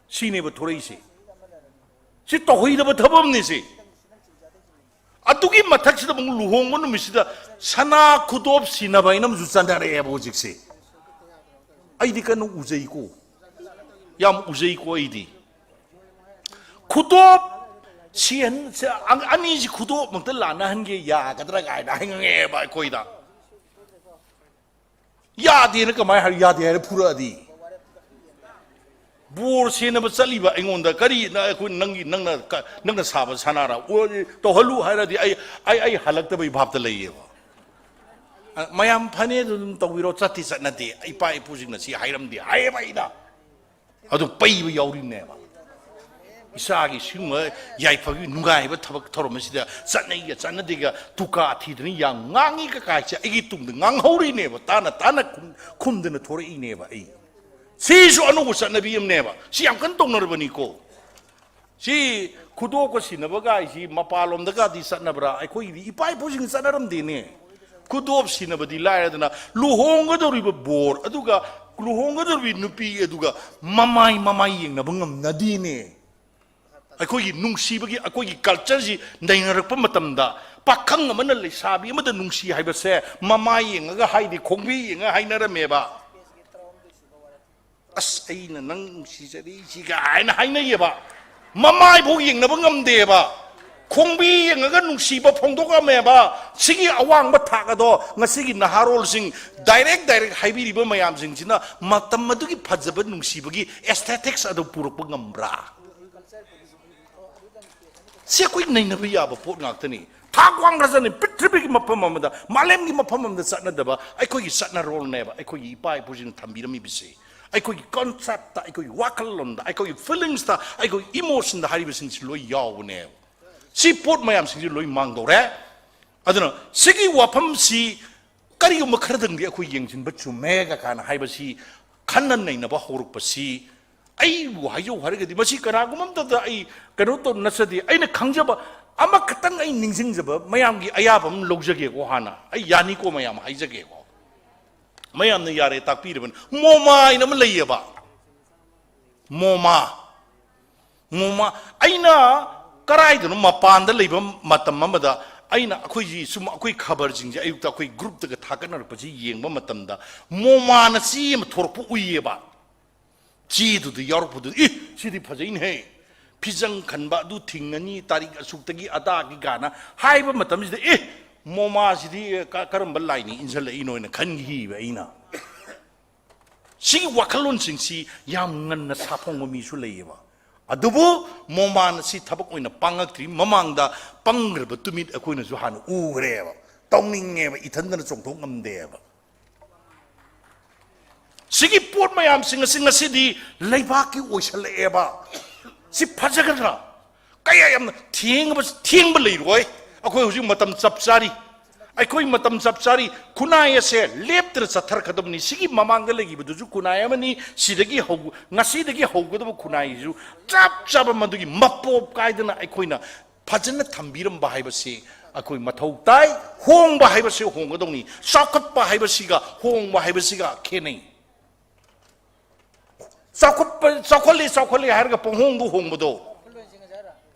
ꯁꯤꯅꯦꯕ ꯊꯣꯔꯛꯏꯁꯦ꯫ ꯁꯤ ꯇꯧꯍꯩꯗꯕ ꯊꯕꯛ ꯑꯃꯅꯤ ꯁꯤ꯫ ꯑꯗꯨꯒꯤ ꯃꯊꯛꯁꯤꯗ ꯑꯃꯨꯛ ꯂꯨꯍꯣꯡꯕ ꯅꯨꯃꯤꯠꯁꯤꯗ ꯁꯅꯥ ꯈꯨꯗꯣꯞ ꯁꯤꯟꯅꯕ ꯍꯥꯏꯅ ꯑꯃꯁꯨ ꯆꯠꯅꯔꯛꯑꯦꯕ ꯍꯧꯖꯤꯛꯁꯦ꯫ ꯑꯩꯗꯤ ꯀꯟꯅ ꯎꯖꯩꯀꯣ, ꯌꯥꯝ ꯎꯖꯩꯀꯣ꯫ ꯑꯩꯗꯤ ꯈꯨꯗꯣꯞ ꯁꯤꯍꯟ-, ꯁꯤ-, ꯑꯅꯤꯁꯤ ꯈꯨꯗꯣꯞꯃꯛꯇ ꯂꯥꯟꯅꯍꯟꯒꯦ ꯌꯥꯒꯗ꯭ꯔꯥ ꯀꯥꯏꯅ ꯍꯥꯏꯉꯛꯑꯦꯕ ꯑꯩꯈꯣꯏꯗ꯫ ꯌꯥꯗꯦꯅ ꯀꯃꯥꯏꯅ ꯍꯥꯏ? ꯌꯥꯗꯦ ꯍꯥꯏꯔ ꯐꯨꯔꯛꯑꯗꯤ? ꯕꯣꯔ ꯁꯦꯟꯅꯕ ꯆꯠꯂꯤꯕ ꯑꯩꯉꯣꯟꯗ ꯀꯔꯤ, ꯅ-, ꯑꯩꯈꯣꯏ ꯅꯪꯒꯤ, ꯅꯪꯅ ꯀ-, ꯅꯪꯅ ꯁꯥꯕ ꯁꯅꯥꯔ? ꯑꯣ, ꯇꯧꯍꯜꯂꯨ ꯍꯥꯏꯔꯗꯤ ꯑꯩ, ꯑꯩ, ꯑꯩ ꯍꯜꯂꯛꯇꯕꯩ ꯚꯥꯞꯇ ꯂꯩꯌꯦꯕ꯫ ꯑ, ꯃꯌꯥꯝ ꯐꯅꯦ ꯑꯗꯨꯝ ꯇꯧꯕꯤꯔꯣ, ꯆꯠꯇꯤ ꯆꯠꯅꯗꯦ, ꯏꯄꯥ ꯏꯄꯨꯁꯤꯡꯅ ꯁꯤ ꯍꯥꯏꯔꯝꯗꯦ ꯍꯥꯏꯌꯦꯕ ꯑꯩꯅ꯫ ꯑꯗꯨ ꯄꯩꯕ ꯌꯥꯎꯔꯤꯕꯅꯦꯕ꯫ ꯏꯁꯥꯒꯤ ꯁꯤꯒꯨꯝꯕ ꯌꯥꯏꯐꯕꯒꯤ ꯅꯨꯡꯉꯥꯏꯕ ꯊꯕꯛ ꯊꯧꯔꯝ ꯑꯁꯤꯗ ꯆꯠꯅꯩꯒ ꯆꯠꯅꯗꯦꯒ ꯇꯨꯀꯥ ꯊꯤꯗꯅ ꯌꯥꯝ ꯉꯥꯡꯉꯤ ꯀꯀꯥꯏꯁꯦ ꯑꯩꯒꯤ ꯇꯨꯡꯗ ꯉꯥꯡꯍꯧꯔꯤꯅꯦꯕ, ꯇꯥꯅ ꯇꯥꯅ ꯈꯨꯝ-, ꯈꯨꯝꯗꯅ ꯊꯣꯔꯛꯏꯅꯦꯕ ꯑꯩ꯫ ꯁꯤꯁꯨ ꯑꯅꯧꯕ ꯆꯠꯅꯕꯤ ꯑꯃꯅꯦꯕ꯫ ꯁꯤ ꯌꯥꯝ ꯀꯟꯅ ꯇꯧꯅꯔꯕꯅꯤꯀꯣ꯫ ꯁꯤ ꯈꯨꯗꯣꯞꯀ ꯁꯤꯟꯅꯕ ꯒꯥꯏꯁꯤ ꯃꯄꯥꯟꯂꯣꯝꯗꯒꯗꯤ ꯆꯠꯅꯕ꯭ꯔꯥ? ꯑꯩꯈꯣꯏꯒꯤꯗꯤ ꯏꯄꯥ ꯏꯄꯨꯁꯤꯡ ꯆꯠꯅꯔꯝꯗꯦꯅꯦ꯫ ꯈꯨꯗꯣꯞ ꯁꯤꯟꯅꯕꯗꯤ ꯂꯥꯏꯔꯗꯅ, ꯂꯨꯍꯣꯡꯒꯗꯧꯔꯤꯕ ꯕꯣꯔ ꯑꯗꯨꯒ ꯂꯨꯍꯣꯡꯒꯗꯧꯔꯤꯕ ꯅꯨꯄꯤ ꯑꯗꯨꯒ ꯃꯃꯥꯏ ꯃꯃꯥꯏ ꯌꯦꯡꯅꯕ ꯉꯝꯅꯗꯦꯅꯦ꯫ ꯑꯩꯈꯣꯏꯒꯤ ꯅꯨꯡꯁꯤꯕꯒꯤ, ꯑꯩꯈꯣꯏꯒꯤ ꯀꯜꯆꯔꯁꯤ ꯅꯩꯅꯔꯛꯄ ꯃꯇꯝꯗ, ꯄꯥꯈꯪ ꯑꯃꯅ ꯂꯩꯁꯥꯕꯤ ꯑꯃꯗ ꯅꯨꯡꯁꯤ ꯍꯥꯏꯕꯁꯦ ꯃꯃꯥꯏ ꯌꯦꯡꯉꯒ ꯍꯥꯏꯗꯤ, ꯈꯣꯡꯕꯤ ꯌꯦꯡꯉꯒ ꯍꯥꯏꯅꯔꯝꯃꯦꯕ꯫ "ꯑꯁ, ꯑꯩꯅ ꯅꯪ ꯅꯨꯡꯁꯤꯖꯔꯤꯁꯤꯒ" ꯍꯥꯏꯅ ꯍꯥꯏꯅꯩꯌꯦꯕ꯫ ꯃꯃꯥꯏꯐꯥꯎ ꯌꯦꯡꯅꯕ ꯉꯝꯗꯦꯕ꯫ ꯈꯣꯡꯕꯤ ꯌꯦꯡꯉꯒ ꯅꯨꯡꯁꯤꯕ ꯐꯣꯡꯗꯣꯛꯑꯝꯃꯦꯕ꯫ ꯁꯤꯒꯤ ꯑꯋꯥꯡꯕ ꯊꯥꯛ ꯑꯗꯣ ꯉꯁꯤꯒꯤ ꯅꯍꯥꯔꯣꯜꯁꯤꯡ ꯗꯥꯏꯔꯦꯛ ꯗꯥꯏꯔꯦꯛ ꯍꯥꯏꯕꯤꯔꯤꯕ ꯃꯌꯥꯝꯁꯤꯡꯁꯤꯅ ꯃꯇꯝ ꯑꯗꯨꯒꯤ ꯐꯖꯕ ꯅꯨꯡꯁꯤꯕꯒꯤ ꯑꯦꯁꯊꯦꯇꯤꯛꯁ ꯑꯗꯨ ꯄꯨꯔꯛꯄ ꯉꯝꯕ꯭ꯔꯥ? ꯁꯤ ꯑꯩꯈꯣꯏ ꯅꯩꯅꯕ ꯌꯥꯕ ꯄꯣꯠ ꯉꯥꯛꯇꯅꯤ꯫ ꯊꯥꯛ ꯋꯥꯡꯈ꯭ꯔꯖꯅꯤ꯫ ꯄ꯭ꯔꯤꯊꯤꯕꯤꯒꯤ ꯃꯐꯝ ꯑꯃꯗ, ꯃꯥꯂꯦꯝꯒꯤ ꯃꯐꯝ ꯑꯃꯗ ꯆꯠꯅꯗꯕ ꯑꯩꯈꯣꯏꯒꯤ ꯆꯠꯅꯔꯣꯜꯅꯦꯕ, ꯑꯩꯈꯣꯏꯒꯤ ꯏꯄꯥ ꯏꯄꯨꯁꯤꯡꯅ ꯊꯝꯕꯤꯔꯝꯃꯤꯕꯁꯤ꯫ ꯑꯩꯈꯣꯏꯒꯤ ꯀꯟꯁꯦꯞꯇ, ꯑꯩꯈꯣꯏꯒꯤ ꯋꯥꯈꯜꯂꯣꯟꯗ, ꯑꯩꯈꯣꯏꯒꯤ ꯐꯤꯂꯤꯡꯁꯇ, ꯑꯩꯈꯣꯏꯒꯤ ꯏꯃꯣꯁꯟꯗ ꯍꯥꯏꯔꯤꯕꯁꯤꯡꯁꯤ ꯂꯣꯏ ꯌꯥꯎꯕꯅꯦꯕ꯫ ꯁꯤ ꯄꯣꯠ ꯃꯌꯥꯝꯁꯤꯡꯁꯤ ꯂꯣꯏ ꯃꯥꯡꯗꯧꯔꯦ꯫ ꯑꯗꯨꯅ ꯁꯤꯒꯤ ꯋꯥꯐꯝꯁꯤ ꯀꯔꯤꯒꯨꯝꯕ ꯈꯔꯗꯪꯗꯤ ꯑꯩꯈꯣꯏ ꯌꯦꯡꯁꯤꯟꯕ ꯆꯨꯝꯃꯦꯒ ꯀꯥꯏꯅ ꯍꯥꯏꯕꯁꯤ, ꯈꯟꯅ ꯅꯩꯅꯕ ꯍꯧꯔꯛꯄꯁꯤ, ꯑꯩꯕꯨ ꯍꯥꯏꯖꯧ ꯍꯥꯏꯔꯒꯗꯤ, ꯃꯁꯤ ꯀꯅꯥꯒꯨꯝꯕ ꯑꯝꯇꯗ ꯑꯩ ꯀꯩꯅꯣ ꯇꯧ ꯅꯠꯆꯗꯦ꯫ ꯑꯩꯅ ꯈꯪꯖꯕ ꯑꯃꯈꯛꯇꯪ, ꯑꯩ ꯅꯤꯡꯁꯤꯡꯖꯕ, ꯃꯌꯥꯝꯒꯤ ꯑꯌꯥꯕ ꯑꯃ ꯂꯧꯖꯒꯦꯀꯣ꯫ ꯍꯥꯟꯅ ꯑꯩ ꯌꯥꯅꯤꯀꯣ, ꯃꯌꯥꯝ ꯍꯥꯏꯖꯒꯦꯀꯣ꯫ ꯃꯌꯥꯝꯅ ꯌꯥꯔꯦ ꯇꯥꯛꯄꯤꯔꯕꯅꯤ꯫ ꯃꯣꯃꯥ ꯍꯥꯏꯅ ꯑꯃ ꯂꯩꯌꯦꯕ꯫ ꯃꯣꯃꯥ꯫ ꯃꯣꯃꯥ꯫ ꯑꯩꯅ ꯀꯔꯥꯏꯗꯅꯣ ꯃꯄꯥꯟꯗ ꯂꯩꯕ ꯃꯇꯝ ꯑꯃꯗ, ꯑꯩꯅ ꯑꯩꯈꯣꯏꯒꯤ ꯁꯨꯝ ꯑꯩꯈꯣꯏ ꯈꯕꯔꯁꯤꯡꯁꯦ ꯑꯌꯨꯛꯇ ꯑꯩꯈꯣꯏ ꯒ꯭ꯔꯨꯞꯇꯒ ꯊꯥꯒꯠꯅꯔꯛꯄꯁꯤ ꯌꯦꯡꯕ ꯃꯇꯝꯗ, ꯃꯣꯃꯥꯅ ꯆꯦ ꯑꯃ ꯊꯣꯔꯛꯄ ꯎꯏꯌꯦꯕ꯫ ꯆꯦꯗꯨꯗ ꯌꯥꯎꯔꯛꯄꯗꯨꯗ, "ꯑꯦ, ꯁꯤꯗꯤ ꯐꯖꯩꯅꯦꯍꯦ, ꯐꯤꯖꯪ ꯈꯟꯕ ꯑꯗꯨ ꯊꯤꯡꯉꯅꯤ ꯇꯥꯔꯤꯛ ꯑꯁꯨꯛꯇꯒꯤ ꯑꯗꯥꯒꯤ" ꯀꯥꯏꯅ ꯍꯥꯏꯕ ꯃꯇꯝꯁꯤꯗ, "ꯑꯦ, ꯃꯣꯃꯥꯁꯤꯗꯤ ꯀ-, ꯀꯔꯝꯕ ꯂꯥꯏꯅ ꯏꯟꯁꯤꯜꯂꯛꯏꯅꯣ?" ꯍꯥꯏꯅ ꯈꯟꯈꯤꯕ ꯑꯩꯅ꯫ ꯁꯤꯒꯤ ꯋꯥꯈꯜꯂꯣꯟꯁꯤꯡꯁꯤ ꯌꯥꯝ ꯉꯟꯅ ꯁꯥꯐꯣꯡꯕ ꯃꯤꯁꯨ ꯂꯩꯌꯦꯕ꯫ ꯑꯗꯨꯕꯨ ꯃꯣꯃꯥꯟ ꯑꯁꯤ ꯊꯕꯛ ꯑꯣꯏꯅ ꯄꯥꯡꯉꯛꯇ꯭ꯔꯤ ꯃꯃꯥꯡꯗ ꯄꯪꯈ꯭ꯔꯕ ꯇꯨꯃꯤꯠ ꯑꯩꯈꯣꯏꯅꯁꯨ ꯍꯥꯟꯅ ꯎꯈ꯭ꯔꯦꯕ꯫ ꯇꯧꯅꯤꯡꯉꯦꯕ, ꯏꯊꯟꯗꯅ ꯆꯣꯡꯊꯣꯛ ꯉꯝꯗꯦꯕ꯫ ꯁꯤꯒꯤ ꯄꯣꯠ ꯃꯌꯥꯝꯁꯤꯡ ꯑꯁꯤ ꯉꯁꯤꯗꯤ ꯂꯩꯕꯥꯛꯀꯤ ꯑꯣꯏꯁꯜꯂꯛꯑꯦꯕ꯫ ꯁꯤ ꯐꯖꯒꯗ꯭ꯔꯥ? ꯀꯌꯥ ꯌꯥꯝꯅ ꯊꯦꯡꯕ, ꯊꯦꯡꯕ ꯂꯩꯔꯣꯏ꯫ ꯑꯩꯈꯣꯏ ꯍꯧꯖꯤꯛ ꯃꯇꯝ ꯆꯞ ꯆꯥꯔꯤ꯫ ꯑꯩꯈꯣꯏ ꯃꯇꯝ ꯆꯞ ꯆꯥꯔꯤ꯫ ꯈꯨꯟꯅꯥꯏ ꯑꯁꯦ ꯂꯦꯞꯇꯅ ꯆꯠꯊꯔꯛꯀꯗꯕꯅꯤ꯫ ꯁꯤꯒꯤ ꯃꯃꯥꯡꯗ ꯂꯩꯈꯤꯕꯗꯨꯁꯨ ꯈꯨꯟꯅꯥꯏ ꯑꯃꯅꯤ꯫ ꯁꯤꯗꯒꯤ ꯍꯧ-, ꯉꯁꯤꯗꯒꯤ ꯍꯧꯒꯗꯕ ꯈꯨꯟꯅꯥꯏꯁꯤꯁꯨ ꯆꯞ ꯆꯥꯕ ꯃꯗꯨꯒꯤ ꯃꯄꯣꯞ ꯀꯥꯏꯗꯅ ꯑꯩꯈꯣꯏꯅ ꯐꯖꯅ ꯊꯝꯕꯤꯔꯝꯕ ꯍꯥꯏꯕꯁꯤ ꯑꯩꯈꯣꯏ ꯃꯊꯧ ꯇꯥꯏ꯫ ꯍꯣꯡꯕ ꯍꯥꯏꯕꯁꯤ ꯍꯣꯡꯒꯗꯧꯅꯤ꯫ ꯆꯥꯎꯈꯠꯄ ꯍꯥꯏꯕꯁꯤꯒ ꯍꯣꯡꯕ ꯍꯥꯏꯕꯁꯤꯒ ꯈꯦꯠꯅꯩ꯫ ꯆꯥꯎꯈꯠꯄ, ꯆꯥꯎꯈꯠꯂꯤ, ꯆꯥꯎꯈꯠꯂꯤ ꯍꯥꯏꯔꯒ ꯄꯪꯍꯣꯡꯗ ꯍꯣꯡꯕꯗꯣ꯫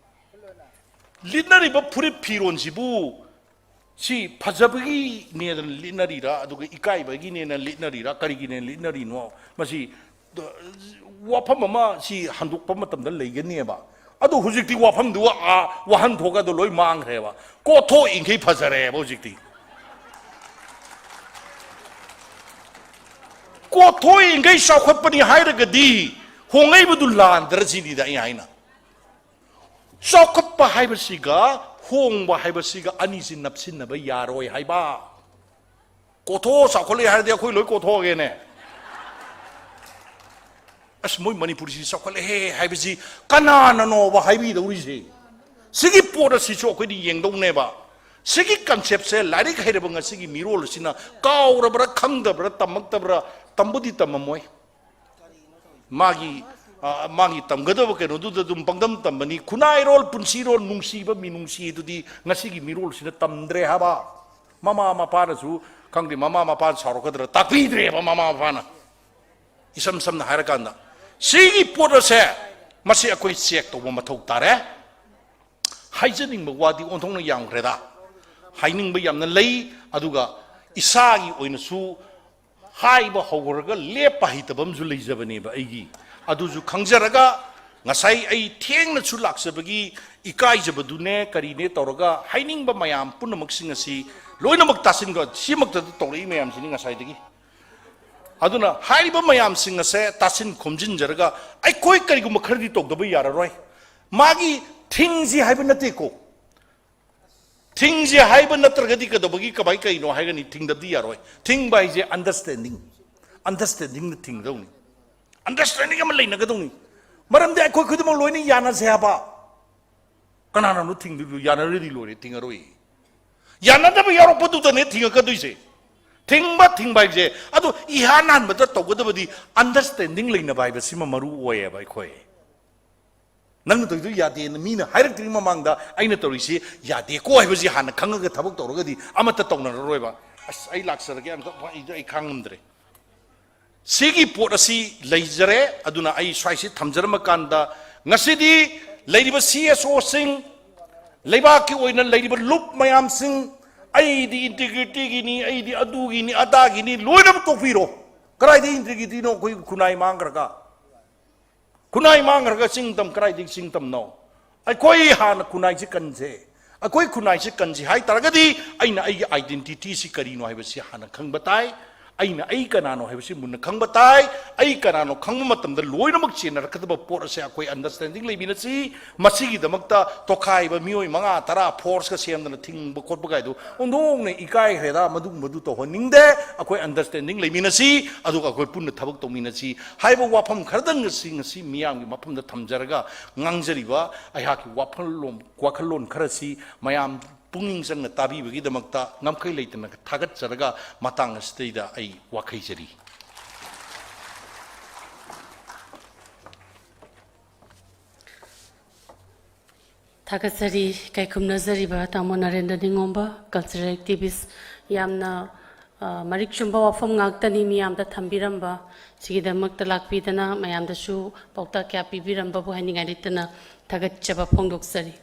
ꯂꯤꯠꯅꯔꯤꯕ ꯐꯨꯔꯤꯠ ꯐꯤꯔꯣꯟꯁꯤꯕꯨ ꯁꯤ ꯐꯖꯕꯒꯤꯅꯦꯅ ꯂꯤꯠꯅꯔꯤꯔꯥ, ꯑꯗꯨꯒ ꯏꯀꯥꯏꯕꯒꯤꯅꯦꯅ ꯂꯤꯠꯅꯔꯤꯔꯥ, ꯀꯔꯤꯒꯤꯅꯦꯅ ꯂꯤꯠꯅꯔꯤꯅꯣ? ꯃꯁꯤ, ꯋꯥꯐꯝ ꯑꯃ ꯁꯤ ꯍꯟꯗꯣꯛꯄ ꯃꯇꯝꯗ ꯂꯩꯒꯅꯦꯕ꯫ ꯑꯗꯣ ꯍꯧꯖꯤꯛꯇꯤ ꯋꯥꯐꯝꯗꯨ, ꯑꯥ, ꯋꯥꯍꯟꯊꯣꯛ ꯑꯗꯨ ꯂꯣꯏ ꯃꯥꯡꯈ꯭ꯔꯦꯕ꯫ ꯀꯣꯠꯊꯣꯛꯏꯈꯩ ꯐꯖꯔꯦꯕ ꯍꯧꯖꯤꯛꯇꯤ꯫ ꯀꯣꯠꯊꯣꯛꯏꯈꯩ ꯆꯥꯎꯈꯠꯄꯅꯤ ꯍꯥꯏꯔꯒꯗꯤ ꯍꯣꯡꯉꯛꯏꯕꯗꯨ ꯂꯥꯟꯗ꯭ꯔ ꯁꯤꯅꯤꯗ ꯑꯩ ꯍꯥꯏꯅ꯫ ꯆꯥꯎꯈꯠꯄ ꯍꯥꯏꯕꯁꯤꯒ ꯍꯣꯡꯕ ꯍꯥꯏꯕꯁꯤꯒ ꯑꯅꯤꯁꯤ ꯅꯞꯁꯤꯟꯅꯕ ꯌꯥꯔꯣꯏ ꯍꯥꯏꯕ꯫ ꯀꯣꯊꯣꯛꯑꯣ, ꯆꯥꯎꯈꯠꯂꯦ ꯍꯥꯏꯔꯗꯤ ꯑꯩꯈꯣꯏ ꯂꯣꯏ ꯀꯣꯊꯣꯛꯑꯒꯦꯅꯦ꯫ ꯑꯁ, ꯃꯣꯏ ꯃꯅꯤꯄꯨꯔꯁꯤ ꯆꯥꯎꯈꯠꯂꯦꯍꯦ ꯍꯥꯏꯕꯁꯤ ꯀꯅꯥꯅꯅꯣꯕ ꯍꯥꯏꯕꯤꯗꯧꯔꯤꯁꯦ? ꯁꯤꯒꯤ ꯄꯣꯠ ꯑꯁꯤꯁꯨ ꯑꯩꯈꯣꯏꯗꯤ ꯌꯦꯡꯗꯧꯅꯦꯕ꯫ ꯁꯤꯒꯤ ꯀꯟꯁꯦꯞꯁꯦ ꯂꯥꯏꯔꯤꯛ ꯍꯩꯔꯕ ꯉꯁꯤꯒꯤ ꯃꯤꯔꯣꯜ ꯑꯁꯤꯅ ꯀꯥꯎꯔꯕ꯭ꯔꯥ, ꯈꯪꯗꯕ꯭ꯔꯥ, ꯇꯝꯃꯛꯇꯕ꯭ꯔꯥ? ꯇꯝꯕꯨꯗꯤ ꯇꯝꯃꯝꯃꯣꯏ꯫ ꯃꯥꯒꯤ, ꯑ, ꯃꯥꯒꯤ ꯇꯝꯒꯗꯕ ꯀꯩꯅꯣꯗꯨꯗ ꯑꯗꯨꯝ ꯄꯪꯇꯝ ꯇꯝꯕꯅꯤ꯫ ꯈꯨꯟꯅꯥꯏꯔꯣꯜ, ꯄꯨꯟꯁꯤꯔꯣꯜ, ꯅꯨꯡꯁꯤꯕ ꯃꯤꯅꯨꯡꯁꯤ ꯑꯗꯨꯗꯤ ꯉꯁꯤꯒꯤ ꯃꯤꯔꯣꯜꯁꯤꯅ ꯇꯝꯗ꯭ꯔꯦ ꯍꯥꯏꯕ꯫ ꯃꯃꯥ ꯃꯄꯥꯅꯁꯨ ꯈꯪꯗꯦ, ꯃꯃꯥ ꯃꯄꯥꯅ ꯁꯥꯎꯔꯛꯀꯗ꯭ꯔꯥ, ꯇꯥꯛꯄꯤꯗ꯭ꯔꯦꯕ ꯃꯃꯥ ꯃꯄꯥꯅ꯫ ꯏꯁꯝ ꯁꯝꯅ ꯍꯥꯏꯔꯀꯥꯟꯗ, ꯁꯤꯒꯤ ꯄꯣꯠ ꯑꯁꯦ, ꯃꯁꯤ ꯑꯩꯈꯣꯏ ꯆꯦꯛ ꯇꯧꯕ ꯃꯊꯧ ꯇꯥꯔꯦ꯫ ꯍꯥꯏꯖꯅꯤꯡꯕ ꯋꯥꯗꯤ ꯑꯣꯟꯊꯣꯛꯅ ꯌꯥꯝꯈ꯭ꯔꯦꯗ꯫ ꯍꯥꯏꯅꯤꯡꯕ ꯌꯥꯝꯅ ꯂꯩ, ꯑꯗꯨꯒ ꯏꯁꯥꯒꯤ ꯑꯣꯏꯅꯁꯨ ꯍꯥꯏꯕ ꯍꯧꯔꯒ ꯂꯦꯞꯄ ꯍꯩꯇꯕ ꯑꯃꯁꯨ ꯂꯩꯖꯕꯅꯦꯕ ꯑꯩꯒꯤ꯫ ꯑꯗꯨꯁꯨ ꯈꯪꯖꯔꯒ, ꯉꯁꯥꯏ ꯑꯩ ꯊꯦꯡꯅꯁꯨ ꯂꯥꯛꯆꯕꯒꯤ ꯏꯀꯥꯏꯖꯕꯗꯨꯅꯦ ꯀꯔꯤꯅꯦ ꯇꯧꯔꯒ ꯍꯥꯏꯅꯤꯡꯕ ꯃꯌꯥꯝ ꯄꯨꯝꯅꯃꯛꯁꯤꯡ ꯑꯁꯤ ꯂꯣꯏꯅꯃꯛ ꯇꯥꯁꯤꯟꯈ꯭ꯔ, ꯁꯤꯃꯛꯇꯗ ꯇꯧꯔꯛꯏ ꯃꯌꯥꯝꯁꯤꯅꯤ ꯉꯁꯥꯏꯗꯒꯤ꯫ ꯑꯗꯨꯅ ꯍꯥꯏꯔꯤꯕ ꯃꯌꯥꯝꯁꯤꯡ ꯑꯁꯦ ꯇꯥꯁꯤꯟ ꯈꯣꯝꯖꯤꯟꯖꯔꯒ ꯑꯩꯈꯣꯏ ꯀꯔꯤꯒꯨꯝꯕ ꯈꯔꯗꯤ ꯇꯧꯗꯕ ꯌꯥꯔꯔꯣꯏ꯫ ꯃꯥꯒꯤ ꯊꯤꯡꯁꯤ ꯍꯥꯏꯕ ꯅꯠꯇꯦꯀꯣ꯫ ꯊꯤꯡꯁꯤ ꯍꯥꯏꯕ ꯅꯠꯇ꯭ꯔꯒꯗꯤ ꯀꯩꯗꯧꯕꯒꯤ, ꯀꯃꯥꯏ, ꯀꯩꯅꯣ ꯍꯥꯏꯒꯅꯤ? ꯊꯤꯡꯗꯕꯗꯤ ꯌꯥꯔꯣꯏ꯫ ꯊꯤꯡꯕ ꯍꯥꯏꯁꯦ understanding, understandingꯅ ꯊꯤꯡꯒꯗꯧꯅꯤ꯫ Understanding ꯑꯃ ꯂꯩꯅꯒꯗꯧꯅꯤ꯫ ꯃꯔꯝꯗꯤ ꯑꯩꯈꯣꯏ ꯈꯨꯗꯤꯡꯃꯛ ꯂꯣꯏꯅ ꯌꯥꯅꯁꯦ ꯍꯥꯏꯕ꯫ ꯀꯅꯥꯅꯣ ꯊꯤꯡꯗꯣꯏꯗꯨ? ꯌꯥꯅꯔꯗꯤ ꯂꯣꯏꯔꯦ, ꯊꯤꯡꯉꯔꯣꯏ꯫ ꯌꯥꯅꯗꯕ ꯌꯥꯎꯔꯛꯄꯗꯨꯗꯅꯦ ꯊꯤꯡꯉꯛꯀꯗꯣꯏꯁꯦ꯫ ꯊꯤꯡꯕ ꯊꯤꯡꯕ ꯍꯥꯏꯕꯁꯦ, ꯑꯗꯣ ꯏꯍꯥꯟ ꯍꯥꯟꯕꯗ ꯇꯧꯒꯗꯕꯗꯤ ꯑꯟꯗꯔꯁ꯭ꯇꯦꯟꯗꯤꯡ ꯂꯩꯅꯕ ꯍꯥꯏꯕꯁꯤꯃ ꯃꯔꯨ ꯑꯣꯏꯌꯦꯕ꯫ ꯑꯩꯈꯣꯏ, "ꯅꯪꯅ ꯇꯧꯔꯤꯗꯨ ꯌꯥꯗꯦꯅ ꯃꯤꯅ ꯍꯥꯏꯔꯛꯇ꯭ꯔꯤꯉꯩ ꯃꯃꯥꯡꯗ ꯑꯩꯅ ꯇꯧꯔꯤꯁꯤ ꯌꯥꯗꯦꯀꯣ" ꯍꯥꯏꯕꯁꯤ ꯍꯥꯟꯅ ꯈꯪꯉꯒ ꯊꯕꯛ ꯇꯧꯔꯒꯗꯤ ꯑꯃꯠꯇ ꯇꯧꯅꯔꯔꯣꯏꯕ꯫ ꯑꯁ, ꯑꯩ ꯂꯥꯛꯆꯔꯒꯦ, ꯑꯝꯇ, ꯑꯩ, ꯑꯩ ꯈꯥꯡꯉꯝꯗ꯭ꯔꯦ꯫ ꯁꯤꯒꯤ ꯄꯣꯠ ꯑꯁꯤ ꯂꯩꯖꯔꯦ꯫ ꯑꯗꯨꯅ ꯑꯩ ꯁ꯭ꯋꯥꯏꯁꯤ ꯊꯝꯖꯔꯝꯕ ꯀꯥꯟꯗ, ꯉꯁꯤꯗꯤ ꯂꯩꯔꯤꯕ ꯁꯤ ꯑꯦꯁ ꯑꯣꯁꯤꯡ, ꯂꯩꯕꯥꯛꯀꯤ ꯑꯣꯏꯅ ꯂꯩꯔꯤꯕ ꯂꯨꯞ ꯃꯌꯥꯝꯁꯤꯡ, "ꯑꯩꯗꯤ ꯏꯟꯇꯤꯒ꯭ꯔꯤꯇꯤꯒꯤꯅꯤ, ꯑꯩꯗꯤ ꯑꯗꯨꯒꯤꯅꯤ, ꯑꯗꯥꯒꯤꯅꯤ", ꯂꯣꯏꯅꯃꯛ ꯇꯣꯛꯄꯤꯔꯣ꯫ ꯀꯗꯥꯏꯗ ꯏꯟꯇꯤꯒ꯭ꯔꯤꯇꯤꯅꯣ ꯑꯩꯈꯣꯏ ꯈꯨꯟꯅꯥꯏ ꯃꯥꯡꯈ꯭ꯔꯒ? ꯈꯨꯟꯅꯥꯏ ꯃꯥꯡꯈ꯭ꯔꯒ ꯆꯤꯡ ꯇꯝ ꯀꯗꯥꯏꯗꯒꯤ ꯆꯤꯡ ꯇꯝꯅꯣ? ꯑꯩꯈꯣꯏ ꯍꯥꯟꯅ ꯈꯨꯟꯅꯥꯏꯁꯤ ꯀꯟꯁꯦ꯫ ꯑꯩꯈꯣꯏ ꯈꯨꯟꯅꯥꯏꯁꯤ ꯀꯟꯁꯤ ꯍꯥꯏ ꯇꯥꯔꯒꯗꯤ ꯑꯩꯅ ꯑꯩꯒꯤ ꯑꯥꯏꯗꯦꯟꯇꯤꯇꯤꯁꯤ ꯀꯔꯤꯅꯣ ꯍꯥꯏꯕꯁꯤ ꯍꯥꯟꯅ ꯈꯪꯕ ꯇꯥꯏ꯫ ꯑꯩꯅ ꯑꯩ ꯀꯅꯥꯅꯣ ꯍꯥꯏꯕꯁꯤ ꯃꯨꯟꯅ ꯈꯪꯕ ꯇꯥꯏ꯫ ꯑꯩ ꯀꯅꯥꯅꯣ ꯈꯪꯕ ꯃꯇꯝꯗ ꯂꯣꯏꯅꯃꯛ ꯆꯦꯟꯅꯔꯛꯀꯗꯕ ꯄꯣꯠ ꯑꯁꯦ ꯑꯩꯈꯣꯏ ꯑꯟꯗꯔꯁ꯭ꯇꯦꯟꯗꯤꯡ ꯂꯩꯃꯤꯟꯅꯁꯤ꯫ ꯃꯁꯤꯒꯤꯗꯃꯛꯇ ꯇꯣꯈꯥꯏꯕ ꯃꯤꯑꯣꯏ ꯃꯉꯥ ꯇꯔꯥ ꯐꯣꯔꯁꯀ ꯁꯦꯝꯗꯅ ꯊꯤꯡꯕ ꯈꯣꯠꯄ ꯀꯥꯏꯗꯨ ꯑꯣꯟꯊꯣꯛꯅ ꯏꯀꯥꯏꯈ꯭ꯔꯦꯗ꯫ ꯃꯗꯨꯒꯨꯝꯕꯗꯨ ꯇꯧꯍꯟꯅꯤꯡꯗꯦ꯫ ꯑꯩꯈꯣꯏ ꯑꯟꯗꯔꯁ꯭ꯇꯦꯟꯗꯤꯡ ꯂꯩꯃꯤꯟꯅꯁꯤ, ꯑꯗꯨꯒ ꯑꯩꯈꯣꯏ ꯄꯨꯟꯅ ꯊꯕꯛ ꯇꯧꯃꯤꯟꯅꯁꯤ ꯍꯥꯏꯕ ꯋꯥꯐꯝ ꯈꯔꯗꯪ ꯉꯁꯤ, ꯉꯁꯤ ꯃꯤꯌꯥꯝꯒꯤ ꯃꯐꯝꯗ ꯊꯝꯖꯔꯒ ꯉꯥꯡꯖꯔꯤꯕ ꯑꯩꯍꯥꯛꯀꯤ ꯋꯥꯈꯜꯂꯣꯟ, ꯋꯥꯈꯜꯂꯣꯟ ꯈꯔꯁꯤ ꯃꯌꯥꯝ ꯄꯨꯛꯅꯤꯡ ꯆꯪꯅ ꯇꯥꯕꯤꯕꯒꯤꯗꯃꯛꯇ ꯉꯝꯈꯩ ꯂꯩꯇꯅ ꯊꯥꯒꯠꯆꯔꯒ ꯃꯇꯥꯡ ꯑꯁꯤꯗꯩꯗ ꯑꯩ ꯋꯥꯈꯩꯖꯔꯤ꯫ ꯊꯥꯒꯠꯆꯔꯤ꯫ ꯀꯩꯈꯨꯝꯅꯖꯔꯤꯕ ꯇꯥꯃꯣ ꯅꯔꯦꯟꯗ꯭ꯔ ꯅꯤꯉꯣꯝꯕ, cultural activist, ꯌꯥꯝꯅ, ꯑ, ꯃꯔꯤꯛ ꯆꯨꯝꯕ ꯋꯥꯐꯝ ꯉꯥꯛꯇꯅꯤ ꯃꯤꯌꯥꯝꯗ ꯊꯝꯕꯤꯔꯝꯕ꯫ ꯁꯤꯒꯤꯗꯃꯛꯇ ꯂꯥꯛꯄꯤꯗꯅ ꯃꯌꯥꯝꯗꯁꯨ ꯄꯥꯎꯇꯥꯛ ꯀꯌꯥ ꯄꯤꯕꯤꯔꯝꯕꯕꯨ ꯍꯥꯏꯅꯤꯡꯉꯥꯏ ꯂꯩꯇꯅ ꯊꯥꯒꯠꯆꯕ ꯐꯣꯡꯗꯣꯛꯆꯔꯤ꯫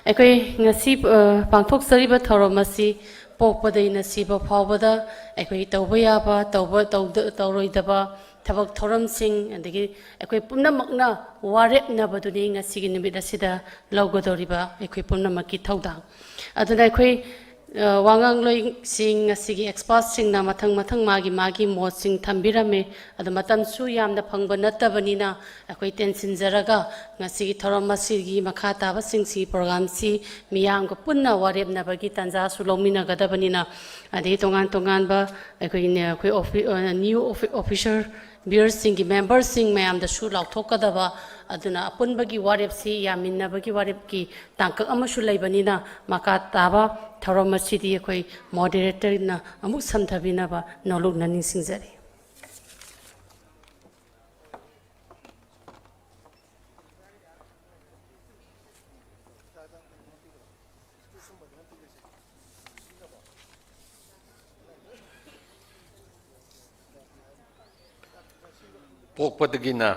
ꯑꯩꯈꯣꯏ ꯉꯁꯤ, ꯑ, ꯄꯥꯡꯊꯣꯛꯆꯔꯤꯕ ꯊꯧꯔꯝ ꯑꯁꯤ ꯄꯣꯛꯄꯗꯩꯅ ꯁꯤꯕ ꯐꯥꯎꯕꯗ ꯑꯩꯈꯣꯏ ꯇꯧꯕ ꯌꯥꯕ, ꯇꯧꯕ, ꯇꯧꯗ-, ꯇꯧꯔꯣꯏꯗꯕ ꯊꯕꯛ ꯊꯧꯔꯝꯁꯤꯡ, ꯑꯗꯒꯤ ꯑꯩꯈꯣꯏ ꯄꯨꯝꯅꯃꯛꯅ ꯋꯥꯔꯦꯞꯅꯕꯗꯨꯅꯤ ꯉꯁꯤꯒꯤ ꯅꯨꯃꯤꯠ ꯑꯁꯤꯗ ꯂꯧꯒꯗꯧꯔꯤꯕ ꯑꯩꯈꯣꯏ ꯄꯨꯝꯅꯃꯛꯀꯤ ꯊꯧꯗꯥꯡ꯫ ꯑꯗꯨꯅ ꯑꯩꯈꯣꯏ, ꯑ, ꯋꯥꯉꯥꯡꯂꯣꯏꯁꯤꯡ, ꯉꯁꯤꯒꯤ expertꯁꯤꯡꯅ ꯃꯊꯪ ꯃꯊꯪ ꯃꯥꯒꯤ ꯃꯥꯒꯤ ꯃꯣꯠꯁꯤꯡ ꯊꯝꯕꯤꯔꯝꯃꯤ꯫ ꯑꯗꯣ ꯃꯇꯝꯁꯨ ꯌꯥꯝꯅ ꯐꯪꯕ ꯅꯠꯇꯕꯅꯤꯅ ꯑꯩꯈꯣꯏ ꯇꯦꯟꯁꯤꯟꯖꯔꯒ ꯉꯁꯤꯒꯤ ꯊꯧꯔꯝ ꯑꯁꯤꯒꯤ ꯃꯈꯥ ꯇꯥꯕꯁꯤꯡꯁꯤ, programꯁꯤ ꯃꯤꯌꯥꯝꯒ ꯄꯨꯟꯅ ꯋꯥꯔꯦꯞꯅꯕꯒꯤ ꯇꯥꯟꯖꯥꯁꯨ ꯂꯧꯃꯤꯟꯅꯒꯗꯕꯅꯤꯅ, ꯑꯗꯒꯤ ꯇꯣꯉꯥꯟ ꯇꯣꯉꯥꯟꯕ ꯑꯩꯈꯣꯏꯒꯤꯅꯦ, ꯑꯩꯈꯣꯏ ꯑꯣꯐꯤ-, ꯑ, new ꯑꯣꯐꯤ-, officer ꯕꯤꯌꯔꯁꯤꯡꯒꯤ memberꯁꯤꯡ ꯃꯌꯥꯝꯗꯁꯨ ꯂꯥꯎꯊꯣꯛꯀꯗꯕ, ꯑꯗꯨꯅ ꯑꯄꯨꯟꯕꯒꯤ ꯋꯥꯔꯦꯞꯁꯤ ꯌꯥꯃꯤꯟꯅꯕꯒꯤ ꯋꯥꯔꯦꯞꯀꯤ ꯇꯥꯡꯀꯛ ꯑꯃꯁꯨ ꯂꯩꯕꯅꯤꯅ, ꯃꯈꯥ ꯇꯥꯕ ꯊꯧꯔꯝ ꯑꯁꯤꯗꯤ ꯑꯩꯈꯣꯏ moderatorꯅ ꯑꯃꯨꯛ ꯁꯝꯊꯕꯤꯅꯕ ꯅꯣꯂꯨꯛꯅ ꯅꯤꯡꯁꯤꯡꯖꯔꯤ꯫ ꯄꯣꯛꯄꯗꯒꯤꯅ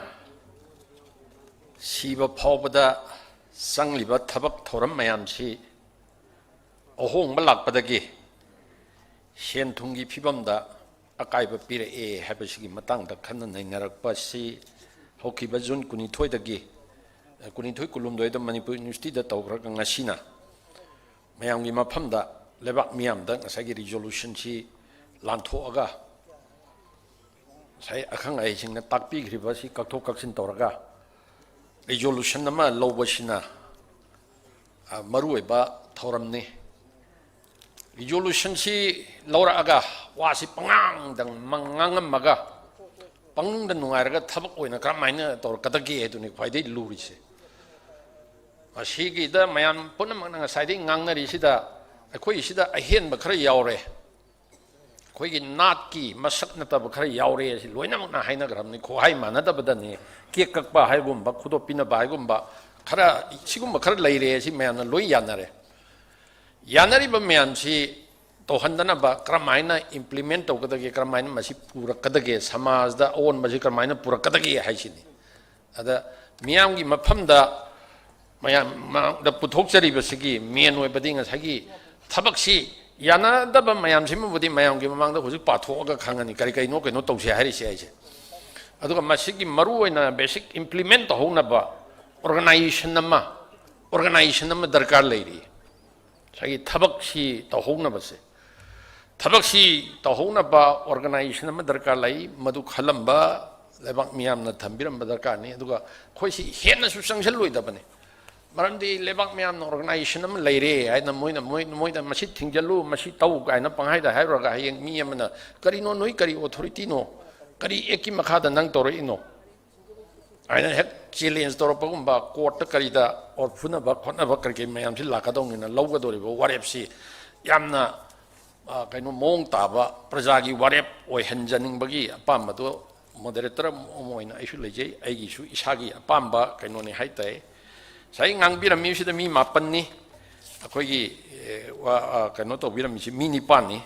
ꯁꯤꯕ ꯐꯥꯎꯕꯗ ꯆꯪꯂꯤꯕ ꯊꯕꯛ ꯊꯧꯔꯝ ꯃꯌꯥꯝꯁꯤ ꯑꯍꯣꯡꯕ ꯂꯥꯛꯄꯗꯒꯤ ꯁꯦꯟ ꯊꯨꯝꯒꯤ ꯐꯤꯕꯝꯗ ꯑꯀꯥꯏꯕ ꯄꯤꯔꯛꯑꯦ ꯍꯥꯏꯕꯁꯤꯒꯤ ꯃꯇꯥꯡꯗ ꯈꯟꯅ ꯅꯩꯅꯔꯛꯄ ꯑꯁꯤ ꯍꯧꯈꯤꯕ ꯖꯨꯟ ꯀꯨꯟꯅꯤꯊꯣꯏꯗꯒꯤ, ꯀꯨꯟꯅꯤꯊꯣꯏ ꯀꯨꯟꯍꯨꯝꯗꯣꯏꯗ ꯃꯅꯤꯄꯨꯔ ꯌꯨꯅꯤꯚꯔꯁꯤꯇꯤꯗ ꯇꯧꯈ꯭ꯔꯒ ꯉꯁꯤꯅ ꯃꯌꯥꯝꯒꯤ ꯃꯐꯝꯗ, ꯂꯩꯕꯥꯛ ꯃꯤꯌꯥꯝꯗ ꯉꯁꯥꯏꯒꯤ resolutionꯁꯤ ꯂꯥꯟꯊꯣꯛꯑꯒ, ꯉꯁꯥꯏ ꯑꯈꯪ ꯑꯍꯩꯁꯤꯡꯅ ꯇꯥꯛꯄꯤꯈ꯭ꯔꯤꯕꯁꯤ ꯀꯛꯊꯣꯛ ꯀꯛꯁꯤꯟ ꯇꯧꯔꯒ resolution ꯑꯃ ꯂꯧꯕꯁꯤꯅ, ꯑ, ꯃꯔꯨꯑꯣꯏꯕ ꯊꯧꯔꯝꯅꯤ꯫ Resolutionꯁꯤ ꯂꯧꯔꯛꯑꯒ ꯋꯥꯁꯤ ꯄꯉꯥꯡꯗ ꯉꯥꯡꯉꯝꯃꯒ ꯄꯪꯅꯨꯡꯗ ꯅꯨꯡꯉꯥꯏꯔꯒ ꯊꯕꯛ ꯑꯣꯏꯅ ꯀꯔꯝꯍꯥꯏꯅ ꯇꯧꯔꯛꯀꯗꯒꯦ ꯍꯥꯏꯗꯨꯅꯤ ꯈ꯭ꯋꯥꯏꯗꯒꯤ ꯂꯨꯔꯤꯁꯦ꯫ ꯃꯁꯤꯒꯤꯗ ꯃꯌꯥꯝ ꯄꯨꯝꯅꯃꯛꯅ ꯉꯁꯥꯏꯗꯒꯤ ꯉꯥꯡꯅꯔꯤꯁꯤꯗ ꯑꯩꯈꯣꯏ ꯁꯤꯗ ꯑꯍꯦꯟꯕ ꯈꯔ ꯌꯥꯎꯔꯦ, ꯑꯩꯈꯣꯏꯒꯤ ꯅꯥꯠꯀꯤ ꯃꯁꯛ ꯅꯠꯇꯕ ꯈꯔ ꯌꯥꯎꯔꯦ, ꯑꯁꯤ ꯂꯣꯏꯅꯃꯛꯅ ꯍꯥꯏꯅꯈ꯭ꯔꯕꯅꯤ꯫ ꯈꯨꯍꯥꯏ ꯃꯥꯟꯅꯗꯕꯗꯅꯤ, ꯀꯦꯛ ꯀꯛꯄ ꯍꯥꯏꯒꯨꯝꯕ, ꯈꯨꯗꯣꯞ ꯄꯤꯅꯕ ꯍꯥꯏꯒꯨꯝꯕ ꯈꯔ, ꯁꯤꯒꯨꯝꯕ ꯈꯔ ꯂꯩꯔꯦ, ꯁꯤ ꯃꯌꯥꯝꯅ ꯂꯣꯏ ꯌꯥꯅꯔꯦ꯫ ꯌꯥꯅꯔꯤꯕ ꯃꯌꯥꯝꯁꯤ ꯇꯧꯍꯟꯗꯅꯕ ꯀꯔꯝꯍꯥꯏꯅ implement ꯇꯧꯒꯗꯒꯦ, ꯀꯔꯝꯍꯥꯏꯅ ꯃꯁꯤ ꯄꯨꯔꯛꯀꯗꯒꯦ, ꯁꯃꯥꯖꯗ ꯑꯑꯣꯟꯕꯁꯤ ꯀꯔꯝꯍꯥꯏꯅ ꯄꯨꯔꯛꯀꯗꯒꯦ ꯍꯥꯏꯁꯤꯅꯤ꯫ ꯑꯗ ꯃꯤꯌꯥꯝꯒꯤ ꯃꯐꯝꯗ, ꯃꯌꯥꯝ ꯃꯥꯡꯗ ꯄꯨꯊꯣꯛꯆꯔꯤꯕꯁꯤꯒꯤ main ꯑꯣꯏꯕꯗꯤ ꯉꯁꯥꯏꯒꯤ ꯊꯕꯛꯁꯤ ꯌꯥꯅꯗꯕ ꯃꯌꯥꯝꯁꯤꯃꯕꯨꯗꯤ ꯃꯌꯥꯝꯒꯤ ꯃꯃꯥꯡꯗ ꯍꯧꯖꯤꯛ ꯄꯥꯊꯣꯛꯑꯒ ꯈꯪꯉꯅꯤ ꯀꯔꯤ ꯀꯔꯤꯅꯣ ꯀꯩꯅꯣ ꯇꯧꯁꯦ ꯍꯥꯏꯔꯤꯁꯦ ꯑꯩꯁꯦ꯫ ꯑꯗꯨꯒ ꯃꯁꯤꯒꯤ ꯃꯔꯨꯑꯣꯏꯅ basic implement ꯇꯧꯍꯧꯅꯕ organization ꯑꯃ, organization ꯑꯃ ꯗꯔꯀꯥꯔ ꯂꯩꯔꯤ꯫ ꯉꯁꯥꯏꯒꯤ ꯊꯕꯛꯁꯤ ꯇꯧꯍꯧꯅꯕꯁꯦ, ꯊꯕꯛꯁꯤ ꯇꯧꯍꯧꯅꯕ organization ꯑꯃ ꯗꯔꯀꯥꯔ ꯂꯩ꯫ ꯃꯗꯨ ꯈꯜꯂꯝꯕ ꯂꯩꯕꯥꯛ ꯃꯤꯌꯥꯝꯅ ꯊꯝꯕꯤꯔꯝꯕ ꯗꯔꯀꯥꯔꯅꯤ꯫ ꯑꯗꯨꯒ ꯑꯩꯈꯣꯏꯁꯤ ꯍꯦꯟꯅꯁꯨ ꯆꯪꯁꯤꯜꯂꯣꯏꯗꯕꯅꯤ꯫ ꯃꯔꯝꯗꯤ ꯂꯩꯕꯥꯛ ꯃꯤꯌꯥꯝꯅ organization ꯑꯃ ꯂꯩꯔꯦ ꯍꯥꯏꯅ ꯃꯣꯏꯅ, ꯃꯣꯏ, ꯃꯣꯏꯗ "ꯃꯁꯤ ꯊꯤꯡꯖꯤꯜꯂꯨ, ꯃꯁꯤ ꯇꯧ" ꯀꯥꯏꯅ ꯄꯪꯍꯥꯏꯗ ꯍꯥꯏꯔꯨꯔꯒ ꯍꯌꯦꯡ ꯃꯤ ꯑꯃꯅ "ꯀꯔꯤꯅꯣ, ꯅꯣꯏ ꯀꯔꯤ authorityꯅꯣ? ꯀꯔꯤ actꯀꯤ ꯃꯈꯥꯗ ꯅꯪ ꯇꯧꯔꯛꯏꯅꯣ?" ꯑꯩꯅ ꯍꯦꯛ ꯆꯦꯂꯦꯟꯖ ꯇꯧꯔꯛꯄꯒꯨꯝꯕ, ꯀꯣꯔꯠꯇ ꯀꯔꯤꯗ ꯑꯣꯔ ꯐꯨꯅꯕ ꯈꯣꯠꯅꯕ ꯀꯔꯤ ꯀꯔꯤ ꯃꯌꯥꯝꯁꯤ ꯂꯥꯛꯀꯗꯧꯅꯤꯅ ꯂꯧꯒꯗꯧꯔꯤꯕ ꯋꯥꯔꯦꯞꯁꯤ ꯌꯥꯝꯅ, ꯑ, ꯀꯩꯅꯣ, ꯃꯑꯣꯡ ꯇꯥꯕ ꯄ꯭ꯔꯖꯥꯒꯤ ꯋꯥꯔꯦꯞ ꯑꯣꯏꯍꯟꯖꯅꯤꯡꯕꯒꯤ ꯑꯄꯥꯝꯕꯗꯣ ꯃꯣꯗꯔꯦꯇꯔ ꯑꯃ ꯑꯣꯏꯅ ꯑꯩꯁꯨ ꯂꯩꯖꯩ꯫ ꯑꯩꯒꯤꯁꯨ ꯏꯁꯥꯒꯤ ꯑꯄꯥꯝꯕ ꯀꯩꯅꯣꯅꯤ ꯍꯥꯏꯇꯥꯏ꯫ ꯉꯁꯥꯏ ꯉꯥꯡꯕꯤꯔꯝꯃꯤꯁꯤꯗ ꯃꯤ ꯃꯥꯄꯟꯅꯤ꯫ ꯑꯩꯈꯣꯏꯒꯤ, ꯑꯦ, ꯋꯥ-, ꯑ, ꯀꯩꯅꯣ ꯇꯧꯕꯤꯔꯝꯃꯤꯁꯤ ꯃꯤ ꯅꯤꯄꯥꯟꯅꯤ꯫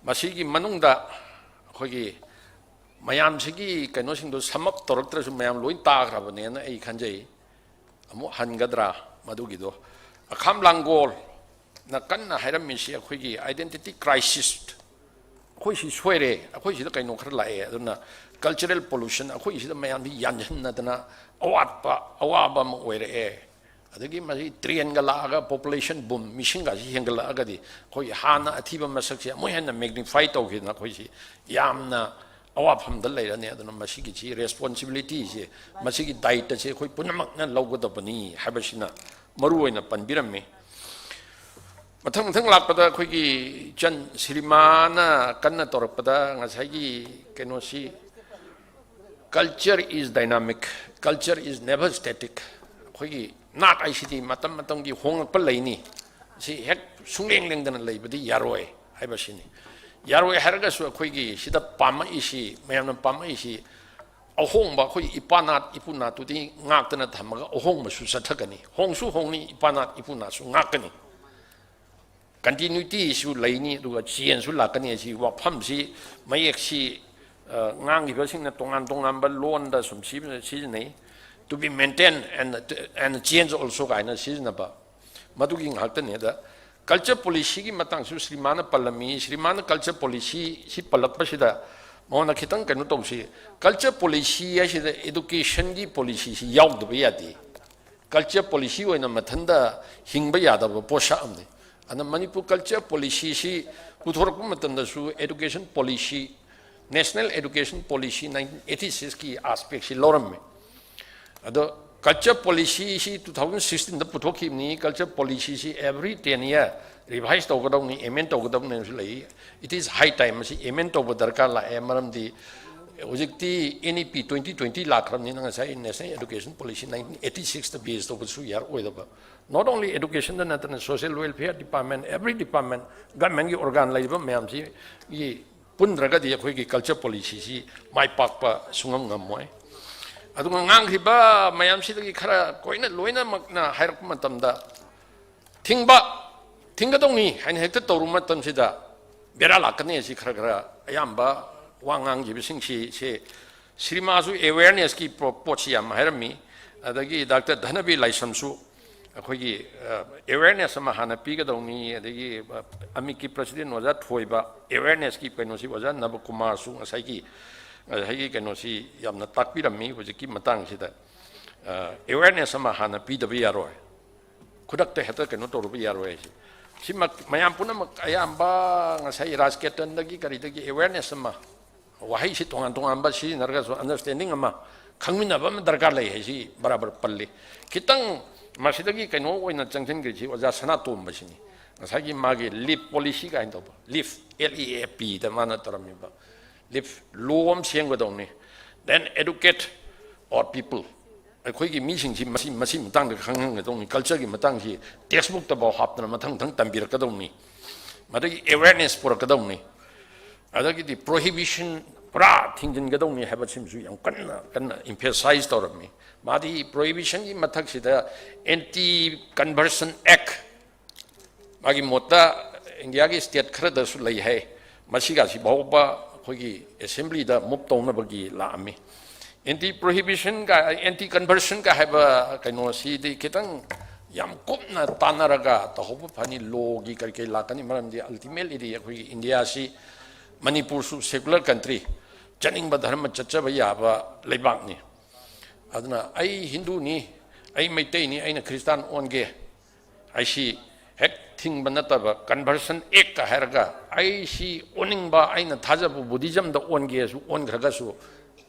ꯃꯁꯤꯒꯤ ꯃꯅꯨꯡꯗ ꯑꯩꯈꯣꯏꯒꯤ ꯃꯌꯥꯝꯁꯤꯒꯤ ꯀꯩꯅꯣꯁꯤꯡꯗꯣ ꯁꯝ ꯑꯞ ꯇꯧꯔꯛꯇ꯭ꯔꯁꯨ ꯃꯌꯥꯝ ꯂꯣꯏ ꯇꯥꯈ꯭ꯔꯕꯅꯦꯅ ꯑꯩ ꯈꯟꯖꯩ꯫ ꯑꯃꯨꯛ ꯍꯟꯒꯗ꯭ꯔꯥ ꯃꯗꯨꯒꯤꯗꯣ? ꯑꯈꯥꯝ ꯂꯥꯡꯒꯣꯜꯅ ꯀꯟꯅ ꯍꯥꯏꯔꯝꯃꯤꯁꯤ ꯑꯩꯈꯣꯏꯒꯤ identity crisis, ꯑꯩꯈꯣꯏ ꯁꯤ ꯁꯣꯏꯔꯦ, ꯑꯩꯈꯣꯏ ꯁꯤꯗ ꯀꯩꯅꯣ ꯈꯔ ꯂꯥꯛꯑꯦ, ꯑꯗꯨꯅ cultural pollution, ꯑꯩꯈꯣꯏ ꯁꯤꯗ ꯃꯌꯥꯝꯁꯤ ꯌꯥꯟꯁꯤꯟꯅꯗꯅ ꯑꯋꯥꯠꯄ ꯑꯋꯥꯕ ꯑꯃ ꯑꯣꯏꯔꯛꯑꯦ꯫ ꯑꯗꯒꯤ ꯃꯁꯤ ꯇ꯭ꯔꯦꯟꯒ ꯂꯥꯛꯑꯒ population boom, ꯃꯤꯁꯤꯡꯒꯁꯤ ꯍꯦꯟꯒꯠꯂꯛꯑꯒꯗꯤ ꯑꯩꯈꯣꯏꯒꯤ ꯍꯥꯟꯅ ꯑꯊꯤꯕ ꯃꯁꯛꯁꯦ ꯑꯃꯨꯛ ꯍꯦꯟꯅ magnify ꯇꯧꯈꯤꯗꯅ ꯑꯩꯈꯣꯏꯁꯤ ꯌꯥꯝꯅ ꯑꯋꯥꯐꯝꯗ ꯂꯩꯔꯅꯤ꯫ ꯑꯗꯨꯅ ꯃꯁꯤꯒꯤꯁꯤ responsibilityꯁꯦ, ꯃꯁꯤꯒꯤ ꯗꯥꯌꯤꯠꯇꯁꯦ ꯑꯩꯈꯣꯏ ꯄꯨꯝꯅꯃꯛꯅ ꯂꯧꯒꯗꯕꯅꯤ ꯍꯥꯏꯕꯁꯤꯅ ꯃꯔꯨ ꯑꯣꯏꯅ ꯄꯟꯕꯤꯔꯝꯃꯤ꯫ ꯃꯊꯪ ꯃꯊꯪ ꯂꯥꯛꯄꯗ ꯑꯩꯈꯣꯏꯒꯤ ꯏꯆꯟ ꯁꯤꯔꯤꯃꯥꯅ ꯀꯟꯅ ꯇꯧꯔꯛꯄꯗ ꯉꯁꯥꯏꯒꯤ ꯀꯩꯅꯣꯁꯤ, "Culture is dynamic, culture is never static"꯫ ꯑꯩꯈꯣꯏꯒꯤ ꯅꯥꯠ ꯍꯥꯏꯁꯤꯗꯤ ꯃꯇꯝ ꯃꯇꯝꯒꯤ ꯍꯣꯡꯂꯛꯄ ꯂꯩꯅꯤ, ꯁꯤ ꯍꯦꯛ ꯁꯨꯡꯂꯦꯡ ꯂꯦꯡꯗꯅ ꯂꯩꯕꯗꯤ ꯌꯥꯔꯣꯏ ꯍꯥꯏꯕꯁꯤꯅꯤ꯫ ꯌꯥꯔꯣꯏ ꯍꯥꯏꯔꯒꯁꯨ ꯑꯩꯈꯣꯏꯒꯤ ꯁꯤꯗ ꯄꯥꯝꯃꯛꯏꯁꯤ, ꯃꯌꯥꯝꯅ ꯄꯥꯝꯃꯛꯏꯁꯤ ꯑꯍꯣꯡꯕ, ꯑꯩꯈꯣꯏꯒꯤ ꯏꯄꯥ ꯅꯥꯠ ꯏꯄꯨ ꯅꯥꯠꯇꯨꯗꯤ ꯉꯥꯛꯇꯅ ꯊꯝꯃꯒ ꯑꯍꯣꯡꯕꯁꯨ ꯆꯠꯊꯒꯅꯤ, ꯍꯣꯡꯁꯨ ꯍꯣꯡꯅꯤ, ꯏꯄꯥ ꯅꯥꯠ ꯏꯄꯨ ꯅꯥꯠꯁꯨ ꯉꯥꯛꯀꯅꯤ꯫ Continuityꯁꯨ ꯂꯩꯅꯤ, ꯑꯗꯨꯒ changeꯁꯨ ꯂꯥꯛꯀꯅꯤ꯫ ꯑꯁꯤ ꯋꯥꯐꯝꯁꯤ, ꯃꯌꯦꯛꯁꯤ, ꯑ, ꯉꯥꯡꯈꯤꯕꯁꯤꯡꯅ ꯇꯣꯉꯥꯟ ꯇꯣꯉꯥꯟꯕ ꯂꯣꯟꯗ ꯁꯨꯝ ꯁꯤ-, ꯁꯤꯖꯤꯟꯅꯩ꯫ "To be maintained and, and change also" ꯀꯥꯏꯅ ꯁꯤꯖꯤꯟꯅꯕ, ꯃꯗꯨꯒꯤ ꯉꯥꯛꯇꯅꯤ꯫ ꯑꯗ culture policyꯒꯤ ꯃꯇꯥꯡꯁꯨ ꯁ꯭ꯔꯤꯃꯥꯟꯅ ꯄꯜꯂꯝꯃꯤ꯫ ꯁ꯭ꯔꯤꯃꯥꯟꯅ culture policyꯁꯤ ꯄꯜꯂꯛꯄꯁꯤꯗ ꯃꯉꯣꯟꯗ ꯈꯤꯇꯪ ꯀꯩꯅꯣ ꯇꯧꯁꯤ꯫ Culture policy ꯍꯥꯏꯁꯤꯗ educationꯒꯤ policyꯁꯤ ꯌꯥꯎꯗꯕ ꯌꯥꯗꯦ꯫ Culture policy ꯑꯣꯏꯅ ꯃꯊꯟꯇ ꯍꯤꯡꯕ ꯌꯥꯗꯕ ꯄꯣꯠꯁꯛ ꯑꯃꯅꯤ꯫ ꯑꯗꯨꯅ ꯃꯅꯤꯄꯨꯔ culture policyꯁꯤ ꯄꯨꯊꯣꯔꯛꯄ ꯃꯇꯝꯗꯁꯨ education policy, National Education Policy nineteen eighty sixꯀꯤ aspectꯁꯤ ꯂꯧꯔꯝꯃꯤ꯫ ꯑꯗꯣ culture policyꯁꯤ two thousand sixteenꯗ ꯄꯨꯊꯣꯛꯈꯤꯕꯅꯤ꯫ Culture policyꯁꯤ every ten year revise ꯇꯧꯒꯗꯧꯅꯤ, amend ꯇꯧꯒꯗꯧꯅꯤꯁꯨ ꯂꯩ꯫ It is high time, ꯃꯁꯤ amend ꯇꯧꯕ ꯗꯔꯀꯥꯔ ꯂꯥꯛꯑꯦ꯫ ꯃꯔꯝꯗꯤ ꯍꯧꯖꯤꯛꯇꯤ N E P twenty twenty ꯂꯥꯛꯈ꯭ꯔꯕꯅꯤꯅ ꯉꯁꯥꯏ National Education Policy nineteen eighty sixꯇ base ꯇꯧꯕꯁꯨ ꯌꯥꯔꯛꯑꯣꯏꯗꯕ, not only educationꯗ ꯅꯠꯇꯅ social welfare department, every department, governmentꯀꯤ organ ꯂꯩꯔꯤꯕ ꯃꯌꯥꯝꯁꯤꯒꯤ ꯄꯨꯟꯗ꯭ꯔꯒꯗꯤ ꯑꯩꯈꯣꯏꯒꯤ culture policyꯁꯤ ꯃꯥꯏ ꯄꯥꯛꯄ ꯁꯨꯡꯉꯝ ꯉꯝꯃꯣꯏ꯫ ꯑꯗꯨꯒ ꯉꯥꯡꯈ꯭ꯔꯤꯕ ꯃꯌꯥꯝꯁꯤꯗꯒꯤ ꯈꯔ ꯀꯣꯏꯅ ꯂꯣꯏꯅꯃꯛꯅ ꯍꯥꯏꯔꯛꯄ ꯃꯇꯝꯗ ꯊꯤꯡꯕ, ꯊꯤꯡꯒꯗꯧꯅꯤ ꯍꯥꯏꯅ ꯍꯦꯛꯇ ꯇꯧꯔꯨꯕ ꯃꯇꯝꯁꯤꯗ ꯕꯦꯔꯥ ꯂꯥꯛꯀꯅꯤ꯫ ꯑꯁꯤ ꯈꯔ ꯈꯔ ꯑꯌꯥꯝꯕ ꯋꯥ ꯉꯥꯡꯈꯤꯕꯁꯤꯡꯁꯤ, ꯁꯦ ꯁ꯭ꯔꯤꯃꯥꯁꯨ awarenessꯀꯤ ꯄꯣ-, ꯄꯣꯠꯁꯤ ꯌꯥꯝ ꯍꯥꯏꯔꯝꯃꯤ, ꯑꯗꯒꯤ ꯗꯥꯛꯇꯔ ꯙꯅꯕꯤꯔ ꯂꯥꯏꯁ꯭ꯔꯝꯁꯨ ꯑꯩꯈꯣꯏꯒꯤ, ꯑ, awareness ꯑꯃ ꯍꯥꯟꯅ ꯄꯤꯒꯗꯧꯅꯤ, ꯑꯗꯒꯤ, ꯑ, ꯑꯃꯤꯛꯀꯤ president ꯑꯣꯖꯥ ꯊꯣꯏꯕ awarenessꯀꯤ ꯀꯩꯅꯣꯁꯤ ꯑꯣꯖꯥ ꯅꯕꯀꯨꯃꯥꯔꯁꯨ ꯉꯁꯥꯏꯒꯤ, ꯉꯁꯥꯏꯒꯤ ꯀꯩꯅꯣꯁꯤ ꯌꯥꯝꯅ ꯇꯥꯛꯄꯤꯔꯝꯃꯤ꯫ ꯍꯧꯖꯤꯛꯀꯤ ꯃꯇꯥꯡꯁꯤꯗ, ꯑ, awareness ꯑꯃ ꯍꯥꯟꯅ ꯄꯤꯗꯕ ꯌꯥꯔꯣꯏ, ꯈꯨꯗꯛꯇ ꯍꯦꯛꯇ ꯀꯩꯅꯣ ꯇꯧꯔꯨꯕ ꯌꯥꯔꯣꯏ ꯍꯥꯏꯁꯦ꯫ ꯁꯤꯃꯛ ꯃꯌꯥꯝ ꯄꯨꯝꯅꯃꯛ ꯑꯌꯥꯝꯕ ꯉꯁꯥꯏ ꯔꯥꯖꯀꯦꯇꯟꯗꯒꯤ ꯀꯔꯤꯗꯒꯤ awareness ꯑꯃ, ꯋꯥꯍꯩꯁꯤ ꯇꯣꯉꯥꯟ ꯇꯣꯉꯥꯟꯕ ꯁꯤꯖꯤꯟꯅꯔꯒꯁꯨ understanding ꯑꯃ, ꯈꯪꯃꯤꯟꯅꯕ ꯑꯃ ꯗꯔꯀꯥꯔ ꯂꯩ ꯍꯥꯏꯁꯤ ꯕꯔꯥꯕꯔ ꯄꯜꯂꯤ꯫ ꯈꯤꯇꯪ ꯃꯁꯤꯗꯒꯤ ꯀꯩꯅꯣ ꯑꯣꯏꯅ ꯆꯪꯁꯤꯟꯈ꯭ꯔꯤꯁꯤ ꯑꯣꯖꯥ ꯁꯅꯥꯇꯣꯝꯕꯁꯤꯅꯤ꯫ ꯉꯁꯥꯏꯒꯤ ꯃꯥꯒꯤ leap policy ꯀꯥꯏꯅ ꯇꯧꯕ, leap, L E A P ꯗ ꯃꯥꯅ ꯇꯧꯔꯝꯃꯤꯕ leap law ꯑꯃ ꯁꯦꯝꯒꯗꯧꯅꯤ, then educate our people꯫ ꯑꯩꯈꯣꯏꯒꯤ ꯃꯤꯁꯤꯡꯁꯤ ꯃꯁꯤ, ꯃꯁꯤ ꯃꯇꯥꯡꯗ ꯈꯪꯍꯟꯒꯗꯧꯅꯤ, cultureꯒꯤ ꯃꯇꯥꯡꯁꯤ textbookꯇꯐꯥꯎ ꯍꯥꯞꯇꯅ ꯃꯊꯪ ꯃꯊꯪ ꯇꯝꯕꯤꯔꯛꯀꯗꯧꯅꯤ, ꯃꯗꯒꯤ awareness ꯄꯨꯔꯛꯀꯗꯧꯅꯤ꯫ ꯑꯗꯒꯤꯗꯤ prohibition ꯄꯨꯔꯥ ꯊꯤꯡꯖꯤꯟꯒꯗꯧꯅꯤ ꯍꯥꯏꯕꯁꯤꯃꯁꯨ ꯌꯥꯝ ꯀꯟꯅ, ꯀꯟꯅ emphasize ꯇꯧꯔꯝꯃꯤ꯫ ꯃꯥꯗꯤ prohibitionꯒꯤ ꯃꯊꯛꯁꯤꯗ Anti Conversion Act, ꯃꯥꯒꯤ ꯃꯣꯠꯇ ꯏꯟꯗꯤꯌꯥꯒꯤ state ꯈꯔꯗꯁꯨ ꯂꯩ ꯍꯥꯏ, ꯃꯁꯤꯒꯁꯤ ꯐꯥꯎꯕ ꯑꯩꯈꯣꯏꯒꯤ assemblyꯗ move ꯇꯧꯅꯕꯒꯤ ꯂꯥꯛꯑꯝꯃꯤ꯫ Anti prohibitionꯒ, anti conversionꯒ ꯍꯥꯏꯕ ꯀꯩꯅꯣꯁꯤꯗꯤ ꯈꯤꯇꯪ ꯌꯥꯝ ꯀꯨꯞꯅ ꯇꯥꯟꯅꯔꯒ ꯇꯧꯍꯧꯕ ꯐꯅꯤ꯫ Lawꯒꯤ ꯀꯔꯤ ꯀꯔꯤ ꯂꯥꯛꯀꯅꯤ, ꯃꯔꯝꯗꯤ ultimatelyꯗꯤ ꯑꯩꯈꯣꯏꯒꯤ ꯏꯟꯗꯤꯌꯥꯁꯤ, ꯃꯅꯤꯄꯨꯔꯁꯨ secular country, ꯆꯠꯅꯤꯡꯕ ꯙꯔꯃ ꯆꯠꯆꯕ ꯌꯥꯕ ꯂꯩꯕꯥꯛꯅꯤ꯫ ꯑꯗꯨꯅ ꯑꯩ ꯍꯤꯟꯗꯨꯅꯤ, ꯑꯩ ꯃꯩꯇꯩꯅꯤ, ꯑꯩꯅ ꯈ꯭ꯔꯤꯁꯇꯥꯟ ꯑꯣꯟꯒꯦ ꯍꯥꯏꯁꯤ ꯍꯦꯛ ꯊꯤꯡꯕ ꯅꯠꯇꯕ, Conversion Actꯀ ꯍꯥꯏꯔꯒ ꯑꯩꯁꯤ ꯑꯣꯟꯅꯤꯡꯕ, ꯑꯩꯅ ꯊꯥꯖꯕ Buddhismꯗ ꯑꯣꯟꯒꯦꯁꯨ ꯑꯣꯟꯈ꯭ꯔꯒꯁꯨ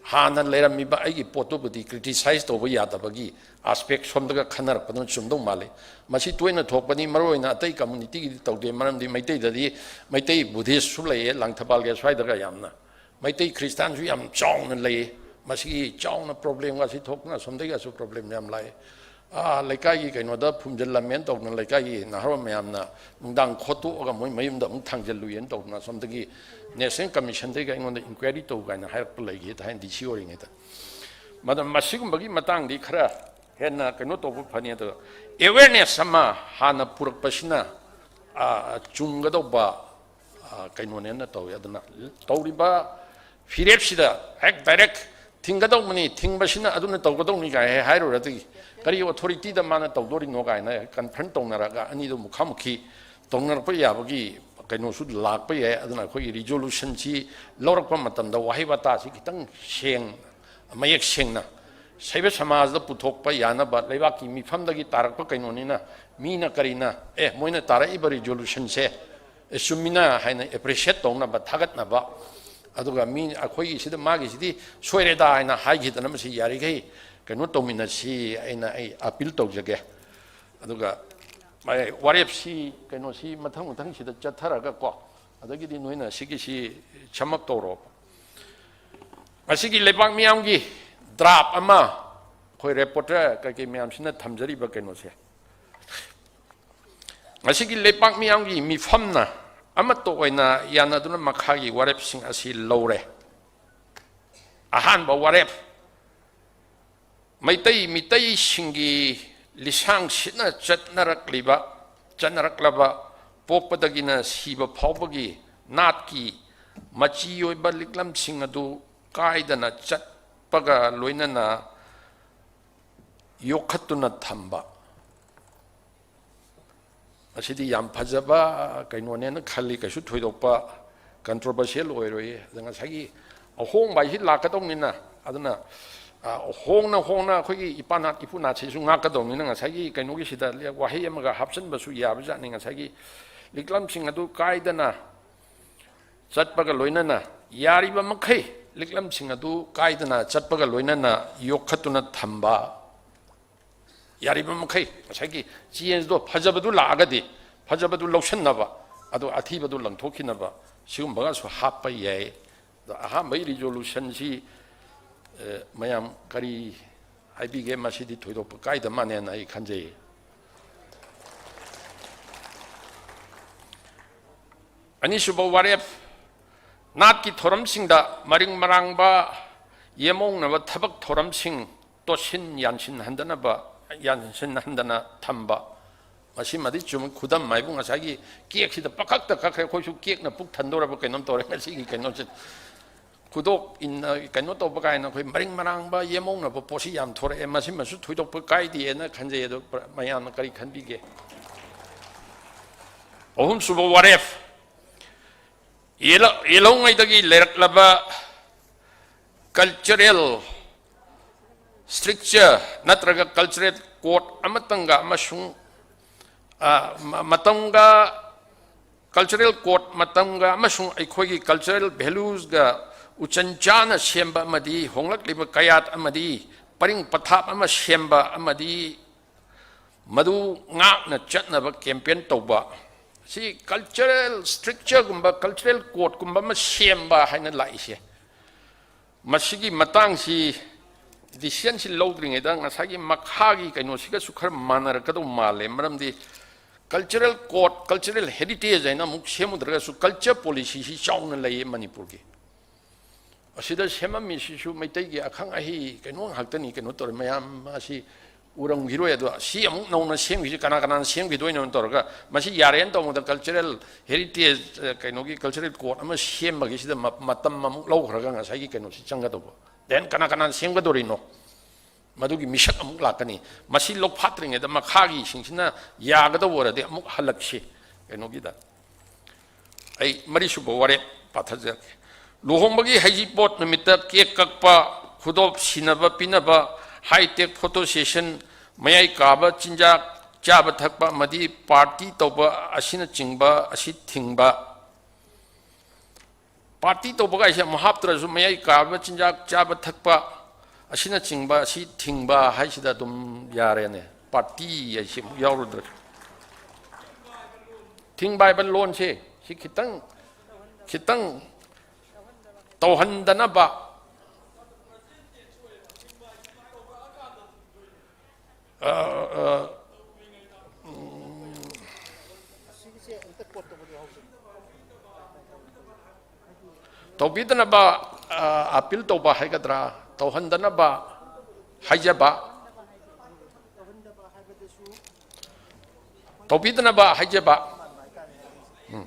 ꯍꯥꯟꯅ ꯂꯩꯔꯝꯃꯤꯕ ꯑꯩꯒꯤ ꯄꯣꯠꯇꯨꯕꯨꯗꯤ criticize ꯇꯧꯕ ꯌꯥꯗꯕꯒꯤ aspect ꯁꯣꯝꯗꯒ ꯈꯟꯅꯔꯛꯄꯗꯨꯅ ꯆꯨꯝꯗꯧ ꯃꯥꯜꯂꯤ꯫ ꯃꯁꯤ ꯇꯣꯏꯅ ꯊꯣꯛꯄꯅꯤ, ꯃꯔꯨꯑꯣꯏꯅ ꯑꯇꯩ communityꯒꯤꯗꯤ ꯇꯧꯗꯦ, ꯃꯔꯝꯗꯤ ꯃꯩꯇꯩꯗꯗꯤ, ꯃꯩꯇꯩ Buddhistꯁꯨ ꯂꯩꯌꯦ, ꯂꯥꯡꯊꯕꯥꯜꯒꯤ ꯁ꯭ꯋꯥꯏꯗꯒ ꯌꯥꯝꯅ꯫ ꯃꯩꯇꯩ ꯈ꯭ꯔꯤꯁꯇꯥꯟꯁꯨ ꯌꯥꯝ ꯆꯥꯎꯅ ꯂꯩ꯫ ꯃꯁꯤꯒꯤ ꯆꯥꯎꯅ problemꯒꯁꯤ ꯊꯣꯛꯇꯅ ꯑꯁꯣꯝꯗꯒꯤ ꯑꯁꯨ problem ꯌꯥꯝ ꯂꯥꯛꯑꯦ꯫ ꯑꯥ, ꯂꯩꯀꯥꯏꯒꯤ ꯀꯩꯅꯣꯗ ꯐꯨꯝꯖꯤꯜꯂꯝꯃꯦꯅ ꯇꯧꯗꯅ ꯂꯩꯀꯥꯏꯒꯤ ꯅꯍꯥꯔꯣꯜ ꯃꯌꯥꯝꯅ ꯅꯨꯡꯗꯥꯡ ꯈꯣꯠꯇꯣꯛꯑꯒ ꯃꯣꯏ ꯃꯌꯨꯝꯗ ꯑꯃꯨꯛ ꯊꯥꯡꯖꯜꯂꯨꯏꯅ ꯇꯧꯗꯅ ꯑꯁꯣꯝꯗꯒꯤ National Commissionꯗꯒꯤ ꯑꯩꯉꯣꯟꯗ inquiry ꯇꯧ ꯀꯥꯏꯅ ꯍꯥꯏꯔꯛꯄ ꯂꯩꯈꯤ, ꯊꯥꯏꯅ D C ꯑꯣꯏꯔꯤꯉꯩꯗ꯫ ꯃꯗꯨ ꯃꯁꯤꯒꯨꯝꯕꯒꯤ ꯃꯇꯥꯡꯗꯤ ꯈꯔ ꯍꯦꯟꯅ ꯀꯩꯅꯣ ꯇꯧꯕ ꯐꯅꯤ꯫ ꯑꯗꯨꯒ awareness ꯑꯃ ꯍꯥꯟꯅ ꯄꯨꯔꯛꯄꯁꯤꯅ, ꯑꯥ, ꯆꯨꯝꯒꯗꯧꯕ, ꯑꯥ, ꯀꯩꯅꯣꯅꯦꯅ ꯇꯧꯏ꯫ ꯑꯗꯨꯅ ꯇꯧꯔꯤꯕ ꯐꯤꯔꯦꯞꯁꯤꯗ ꯍꯦꯛ direct ꯊꯤꯡꯒꯗꯧꯕꯅꯤ, ꯊꯤꯡꯕꯁꯤꯅ ꯑꯗꯨꯅ ꯇꯧꯒꯗꯧꯅꯤ ꯀꯥꯏ ꯍꯦꯛ ꯍꯥꯏꯔꯨꯔꯗꯤ ꯀꯔꯤ authorityꯗ ꯃꯥꯅ ꯇꯧꯗꯣꯔꯤꯅꯣ ꯀꯥꯏꯅ confront ꯇꯧꯅꯔꯒ ꯑꯅꯤꯗꯨ ꯃꯨꯈꯥꯃꯨꯈꯤ ꯇꯧꯅꯔꯛꯄ ꯌꯥꯕꯒꯤ ꯀꯩꯅꯣꯁꯨ ꯂꯥꯛꯄ ꯌꯥꯏ꯫ ꯑꯗꯨꯅ ꯑꯩꯈꯣꯏꯒꯤ resolutionꯁꯤ ꯂꯧꯔꯛꯄ ꯃꯇꯝꯗ ꯋꯥꯍꯩ ꯋꯥꯇꯥꯁꯤ ꯈꯤꯇꯪ ꯁꯦꯡ-, ꯃꯌꯦꯛ ꯁꯦꯡꯅ ꯁꯩꯕ ꯁꯃꯥꯖꯗ ꯄꯨꯊꯣꯛꯄ ꯌꯥꯅꯕ, ꯂꯩꯕꯥꯛꯀꯤ ꯃꯤꯐꯝꯗꯒꯤ ꯇꯥꯔꯛꯄ ꯀꯩꯅꯣꯅꯤꯅ ꯃꯤꯅ ꯀꯔꯤꯅ, "ꯑꯦ, ꯃꯣꯏꯅ ꯇꯥꯔꯛꯏꯕ resolutionꯁꯦ, ꯑꯦ, ꯆꯨꯝꯃꯤꯅ" ꯍꯥꯏꯅ appreciate ꯇꯧꯅꯕ, ꯊꯥꯒꯠꯅꯕ꯫ ꯑꯗꯨꯒ ꯃꯤ ꯑꯩꯈꯣꯏꯒꯤ ꯁꯤꯗ ꯃꯥꯒꯤꯁꯤꯗꯤ ꯁꯣꯏꯔꯦꯗ ꯍꯥꯏꯅ ꯍꯥꯏꯈꯤꯗꯅꯕꯁꯤ ꯌꯥꯔꯤꯈꯩ ꯀꯩꯅꯣ ꯇꯧꯃꯤꯟꯅꯁꯤ ꯍꯥꯏꯅ ꯑꯩ appeal ꯇꯧꯖꯒꯦ꯫ ꯑꯗꯨꯒ ꯑꯩ ꯋꯥꯔꯦꯞꯁꯤ ꯀꯩꯅꯣꯁꯤ ꯃꯊꯪ ꯃꯊꯪꯁꯤꯗ ꯆꯠꯊꯔꯒ ꯀꯣ, ꯑꯗꯒꯤꯗꯤ ꯅꯣꯏꯅ ꯁꯤꯒꯤꯁꯤ sum up ꯇꯧꯔꯣ꯫ ꯉꯁꯤꯒꯤ ꯂꯩꯕꯥꯛ ꯃꯤꯌꯥꯝꯒꯤ draft ꯑꯃ ꯑꯩꯈꯣꯏ reporter ꯀꯩꯀꯩ ꯃꯌꯥꯝꯁꯤꯅ ꯊꯝꯖꯔꯤꯕ ꯀꯩꯅꯣꯁꯦ, ꯉꯁꯤꯒꯤ ꯂꯩꯕꯥꯛ ꯃꯤꯌꯥꯝꯒꯤ ꯃꯤꯐꯝꯅ ꯑꯃꯠꯇ ꯑꯣꯏꯅ ꯌꯥꯅꯗꯨꯅ ꯃꯈꯥꯒꯤ ꯋꯥꯔꯦꯞꯁꯤꯡ ꯑꯁꯤ ꯂꯧꯔꯦ꯫ ꯑꯍꯥꯟꯕ ꯋꯥꯔꯦꯞ, ꯃꯩꯇꯩ ꯃꯤꯇꯩꯁꯤꯡꯒꯤ ꯂꯤꯁꯥꯡ ꯁꯤꯠꯅ ꯆꯠꯅꯔꯛꯂꯤꯕ, ꯆꯠꯅꯔꯛꯂꯕ ꯄꯣꯛꯄꯗꯒꯤꯅ ꯁꯤꯕ ꯐꯥꯎꯕꯒꯤ ꯅꯥꯠꯀꯤ ꯃꯆꯤ ꯑꯣꯏꯕ ꯂꯤꯛꯂꯝꯁꯤꯡ ꯑꯗꯨ ꯀꯥꯏꯗꯅ ꯆꯠꯄꯒ ꯂꯣꯏꯅꯅ ꯌꯣꯛꯈꯠꯇꯨꯅ ꯊꯝꯕ꯫ ꯃꯁꯤꯗꯤ ꯌꯥꯝ ꯐꯖꯕ ꯀꯩꯅꯣꯅꯦꯅ ꯈꯜꯂꯤ, ꯀꯩꯁꯨ ꯊꯣꯏꯗꯣꯛꯄ controversial ꯑꯣꯏꯔꯣꯏꯌꯦ꯫ ꯑꯗ ꯉꯁꯥꯏꯒꯤ ꯑꯍꯣꯡꯕ ꯍꯥꯏꯁꯤ ꯂꯥꯛꯀꯗꯧꯅꯤꯅ, ꯑꯗꯨꯅ, ꯑ, ꯍꯣꯡꯅ ꯍꯣꯡꯅ ꯑꯩꯈꯣꯏꯒꯤ ꯏꯄꯥꯅꯥꯠ ꯏꯄꯨꯅꯥꯠꯁꯤꯁꯨ ꯉꯥꯛꯀꯗꯧꯅꯤꯅ ꯉꯁꯥꯏꯒꯤ ꯀꯩꯅꯣꯒꯤꯁꯤꯗ ꯋꯥꯍꯩ ꯑꯃꯒ ꯍꯥꯞꯆꯤꯟꯕꯁꯨ ꯌꯥꯕꯖꯥꯠꯅꯤ꯫ ꯉꯁꯥꯏꯒꯤ ꯂꯤꯛꯂꯝꯁꯤꯡ ꯑꯗꯨ ꯀꯥꯏꯗꯅ ꯆꯠꯄꯒ ꯂꯣꯏꯅꯅ, ꯌꯥꯔꯤꯕ ꯃꯈꯩ ꯂꯤꯛꯂꯝꯁꯤꯡ ꯑꯗꯨ ꯀꯥꯏꯗꯅ ꯆꯠꯄꯒ ꯂꯣꯏꯅꯅ ꯌꯣꯛꯈꯠꯇꯨꯅ ꯊꯝꯕ꯫ ꯌꯥꯔꯤꯕ ꯃꯈꯩ ꯉꯁꯥꯏꯒꯤ changeꯗꯣ, ꯐꯖꯕꯗꯨ ꯂꯥꯛꯑꯒꯗꯤ ꯐꯖꯕꯗꯨ ꯂꯧꯁꯤꯟꯅꯕ, ꯑꯗꯨ ꯑꯊꯤꯕꯗꯨ ꯂꯪꯊꯣꯛꯈꯤꯅꯕ, ꯁꯤꯒꯨꯝꯕꯒꯁꯨ ꯍꯥꯞꯄ ꯌꯥꯏ꯫ ꯑꯗꯣ ꯑꯍꯥꯟꯕꯒꯤ ꯔꯤꯖꯣꯂꯨꯁꯟꯁꯤ, ꯑ, ꯃꯌꯥꯝ ꯀꯔꯤ ꯍꯥꯏꯕꯤꯒꯦ? ꯃꯁꯤꯗꯤ ꯊꯣꯏꯗꯣꯛꯄ ꯀꯥꯏꯗ ꯃꯥꯟꯅꯦꯅ ꯑꯩ ꯈꯟꯖꯩ꯫ ꯑꯅꯤꯁꯨꯕ ꯋꯥꯔꯦꯞ, ꯅꯥꯠꯀꯤ ꯊꯧꯔꯝꯁꯤꯡꯗ ꯃꯔꯤꯡ ꯃꯔꯥꯡꯕ ꯌꯦꯃꯧꯅꯕ ꯊꯕꯛ ꯊꯧꯔꯝꯁꯤꯡ ꯇꯣꯠꯁꯤꯟ ꯌꯥꯟꯁꯤꯟꯍꯟꯗꯅꯕ, ꯌꯥꯟꯁꯤꯟꯍꯟꯗꯅ ꯊꯝꯕ꯫ ꯃꯁꯤꯃꯗꯤ ꯆꯨꯝ, ꯈꯨꯗꯝ ꯍꯥꯏꯕꯨ ꯉꯁꯥꯏꯒꯤ ꯀꯦꯛꯁꯤꯗ ꯄꯀꯛꯇ ꯀꯛꯈ꯭ꯔꯦ, ꯑꯩꯈꯣꯏꯁꯨ ꯀꯦꯛꯅ ꯄꯨꯛ ꯊꯟꯗꯧꯔꯕ ꯀꯩꯅꯣꯝ ꯇꯧꯔꯦ ꯉꯁꯤꯒꯤ ꯀꯩꯅꯣꯁꯦ꯫ ꯈꯨꯗꯣꯞ ꯏꯟꯅ ꯀꯩꯅꯣ ꯇꯧꯕ ꯀꯥꯏꯅ ꯑꯩꯈꯣꯏ ꯃꯔꯤꯡ ꯃꯔꯥꯡꯕ ꯌꯦꯃꯧꯅꯕ ꯄꯣꯠꯁꯤ ꯌꯥꯝ ꯊꯣꯔꯛꯑꯦ, ꯃꯁꯤꯃꯁꯨ ꯊꯣꯏꯗꯣꯛꯄ ꯀꯥꯏꯗꯦꯅ ꯈꯟꯖꯩ꯫ ꯑꯗꯣ ꯃꯌꯥꯝꯅ ꯀꯔꯤ ꯈꯟꯕꯤꯒꯦ? ꯑꯍꯨꯝꯁꯨꯕ ꯋꯥꯔꯦꯞ, ꯌꯦꯂ-, ꯌꯦꯜꯍꯧꯉꯩꯗꯒꯤ ꯂꯩꯔꯛꯂꯕ cultural structure ꯅꯠꯇ꯭ꯔꯒ cultural code ꯑꯃꯇꯪꯒ ꯑꯃꯁꯨꯡ, ꯑ, ꯃ-, ꯃꯇꯝꯒ, cultural code ꯃꯇꯝꯒ ꯑꯃꯁꯨꯡ ꯑꯩꯈꯣꯏꯒꯤ cultural valuesꯒ ꯎꯆꯟ ꯆꯥꯅ ꯁꯦꯝꯕ ꯑꯃꯗꯤ ꯍꯣꯡꯂꯛꯂꯤꯕ ꯀꯌꯥꯠ ꯑꯃꯗꯤ ꯄꯔꯤꯡ ꯄꯊꯥꯞ ꯑꯃ ꯁꯦꯝꯕ ꯑꯃꯗꯤ ꯃꯗꯨ ꯉꯥꯛꯅ ꯆꯠꯅꯕ campaign ꯇꯧꯕ꯫ ꯁꯤ cultural structureꯒꯨꯝꯕ, cultural codeꯀꯨꯝꯕ ꯑꯃ ꯁꯦꯝꯕ ꯍꯥꯏꯅ ꯂꯥꯛꯏꯁꯦ꯫ ꯃꯁꯤꯒꯤ ꯃꯇꯥꯡꯁꯤ decisionꯁꯤ ꯂꯧꯗ꯭ꯔꯤꯉꯩꯗ ꯉꯁꯥꯏꯒꯤ ꯃꯈꯥꯒꯤ ꯀꯩꯅꯣꯁꯤꯒꯁꯨ ꯈꯔ ꯃꯥꯟꯅꯔꯛꯀꯗꯧ ꯃꯥꯜꯂꯦ꯫ ꯃꯔꯝꯗꯤ cultural code, cultural heritage ꯍꯥꯏꯅ ꯑꯃꯨꯛ ꯁꯦꯝꯃꯨꯗ꯭ꯔꯒꯁꯨ culture policyꯁꯤ ꯆꯥꯎꯅ ꯂꯩꯌꯦ ꯃꯅꯤꯄꯨꯔꯒꯤ꯫ ꯑꯁꯤꯗ ꯁꯦꯝꯃꯝꯃꯤꯁꯤꯁꯨ ꯃꯩꯇꯩꯒꯤ ꯑꯈꯪ ꯑꯍꯩ ꯀꯩꯅꯣ ꯉꯥꯛꯇꯅꯤ, ꯀꯩꯅꯣ ꯇꯧꯔꯦ꯫ ꯃꯌꯥꯝ ꯑꯁꯤ ꯎꯔꯝꯈꯤꯔꯣꯏ꯫ ꯑꯗꯣ ꯁꯤ ꯑꯃꯨꯛ ꯅꯧꯅ ꯁꯦꯝꯈꯤꯁꯤ ꯀꯅꯥ ꯀꯅꯥꯅ ꯁꯦꯝꯈꯤꯗꯣꯏꯅꯣ ꯇꯧꯔꯒ, ꯃꯁꯤ ꯌꯥꯔꯦꯅ ꯇꯧꯕꯗ cultural heritage, ꯑ, ꯀꯩꯅꯣꯒꯤ cultural code ꯑꯃ ꯁꯦꯝꯕꯒꯤꯁꯤꯗ ꯃ-, ꯃꯇꯝ ꯑꯃꯨꯛ ꯂꯧꯈ꯭ꯔꯒ ꯉꯁꯥꯏꯒꯤ ꯀꯩꯅꯣꯁꯤ ꯆꯪꯒꯗꯧꯕ꯫ Then ꯀꯅꯥ ꯀꯅꯥꯅ ꯁꯦꯝꯒꯗꯧꯔꯤꯅꯣ? ꯃꯗꯨꯒꯤ ꯃꯤꯁꯛ ꯑꯃꯨꯛ ꯂꯥꯛꯀꯅꯤ꯫ ꯃꯁꯤ ꯂꯧꯐꯥꯠꯇ꯭ꯔꯤꯉꯩꯗ ꯃꯈꯥꯒꯤꯁꯤꯡꯁꯤꯅ ꯌꯥꯒꯗꯧꯕ ꯑꯣꯏꯔꯗꯤ ꯑꯃꯨꯛ ꯍꯜꯂꯛꯁꯤ ꯀꯩꯅꯣꯒꯤꯗ꯫ ꯑꯩ ꯃꯔꯤꯁꯨꯕ ꯋꯥꯔꯦꯞ ꯄꯥꯊꯖꯔꯛꯀꯦ꯫ ꯂꯨꯍꯣꯡꯕꯒꯤ ꯍꯩꯖꯤꯡꯄꯣꯠ ꯅꯨꯃꯤꯠꯇ ꯀꯦꯛ ꯀꯛꯄ, ꯈꯨꯗꯣꯞ ꯁꯤꯟꯅꯕ ꯄꯤꯅꯕ, high-tech photo session, ꯃꯌꯥꯏ ꯀꯥꯕ ꯆꯤꯟꯖꯥꯛ ꯆꯥꯕ ꯊꯛꯄ ꯑꯃꯗꯤ party ꯇꯧꯕ ꯑꯁꯤꯅꯆꯤꯡꯕ ꯑꯁꯤ ꯊꯤꯡꯕ꯫ Party ꯇꯧꯕ ꯀꯥꯏꯁꯦ ꯑꯃꯨꯛ ꯍꯥꯞꯇ꯭ꯔꯁꯨ ꯃꯌꯥꯏ ꯀꯥꯕ ꯆꯤꯟꯖꯥꯛ ꯆꯥꯕ ꯊꯛꯄ ꯑꯁꯤꯅꯆꯤꯡꯕ ꯑꯁꯤ ꯊꯤꯡꯕ ꯍꯥꯏꯁꯤꯗ ꯑꯗꯨꯝ ꯌꯥꯔꯦꯅꯦ꯫ Party ꯍꯥꯏꯁꯤ ꯑꯃꯨꯛ ꯌꯥꯎꯔꯨꯗ꯭ꯔꯁꯨ꯫ ꯊꯤꯡꯕ ꯍꯥꯏꯕ ꯂꯣꯟꯁꯦ ꯁꯤ ꯈꯤꯇꯪ, ꯈꯤꯇꯪ ꯇꯧꯍꯟꯗꯅꯕ, ꯑ, ꯑ, ꯎꯝ, ꯇꯧꯕꯤꯗꯅꯕ, ꯑ, ꯑꯄꯤꯜ ꯇꯧꯕ ꯍꯥꯏꯒꯗ꯭ꯔꯥ, ꯇꯧꯍꯟꯗꯅꯕ ꯍꯥꯏꯖꯕ, ꯇꯧꯕꯤꯗꯅꯕ ꯍꯥꯏꯖꯕ꯫ ꯎꯝ꯫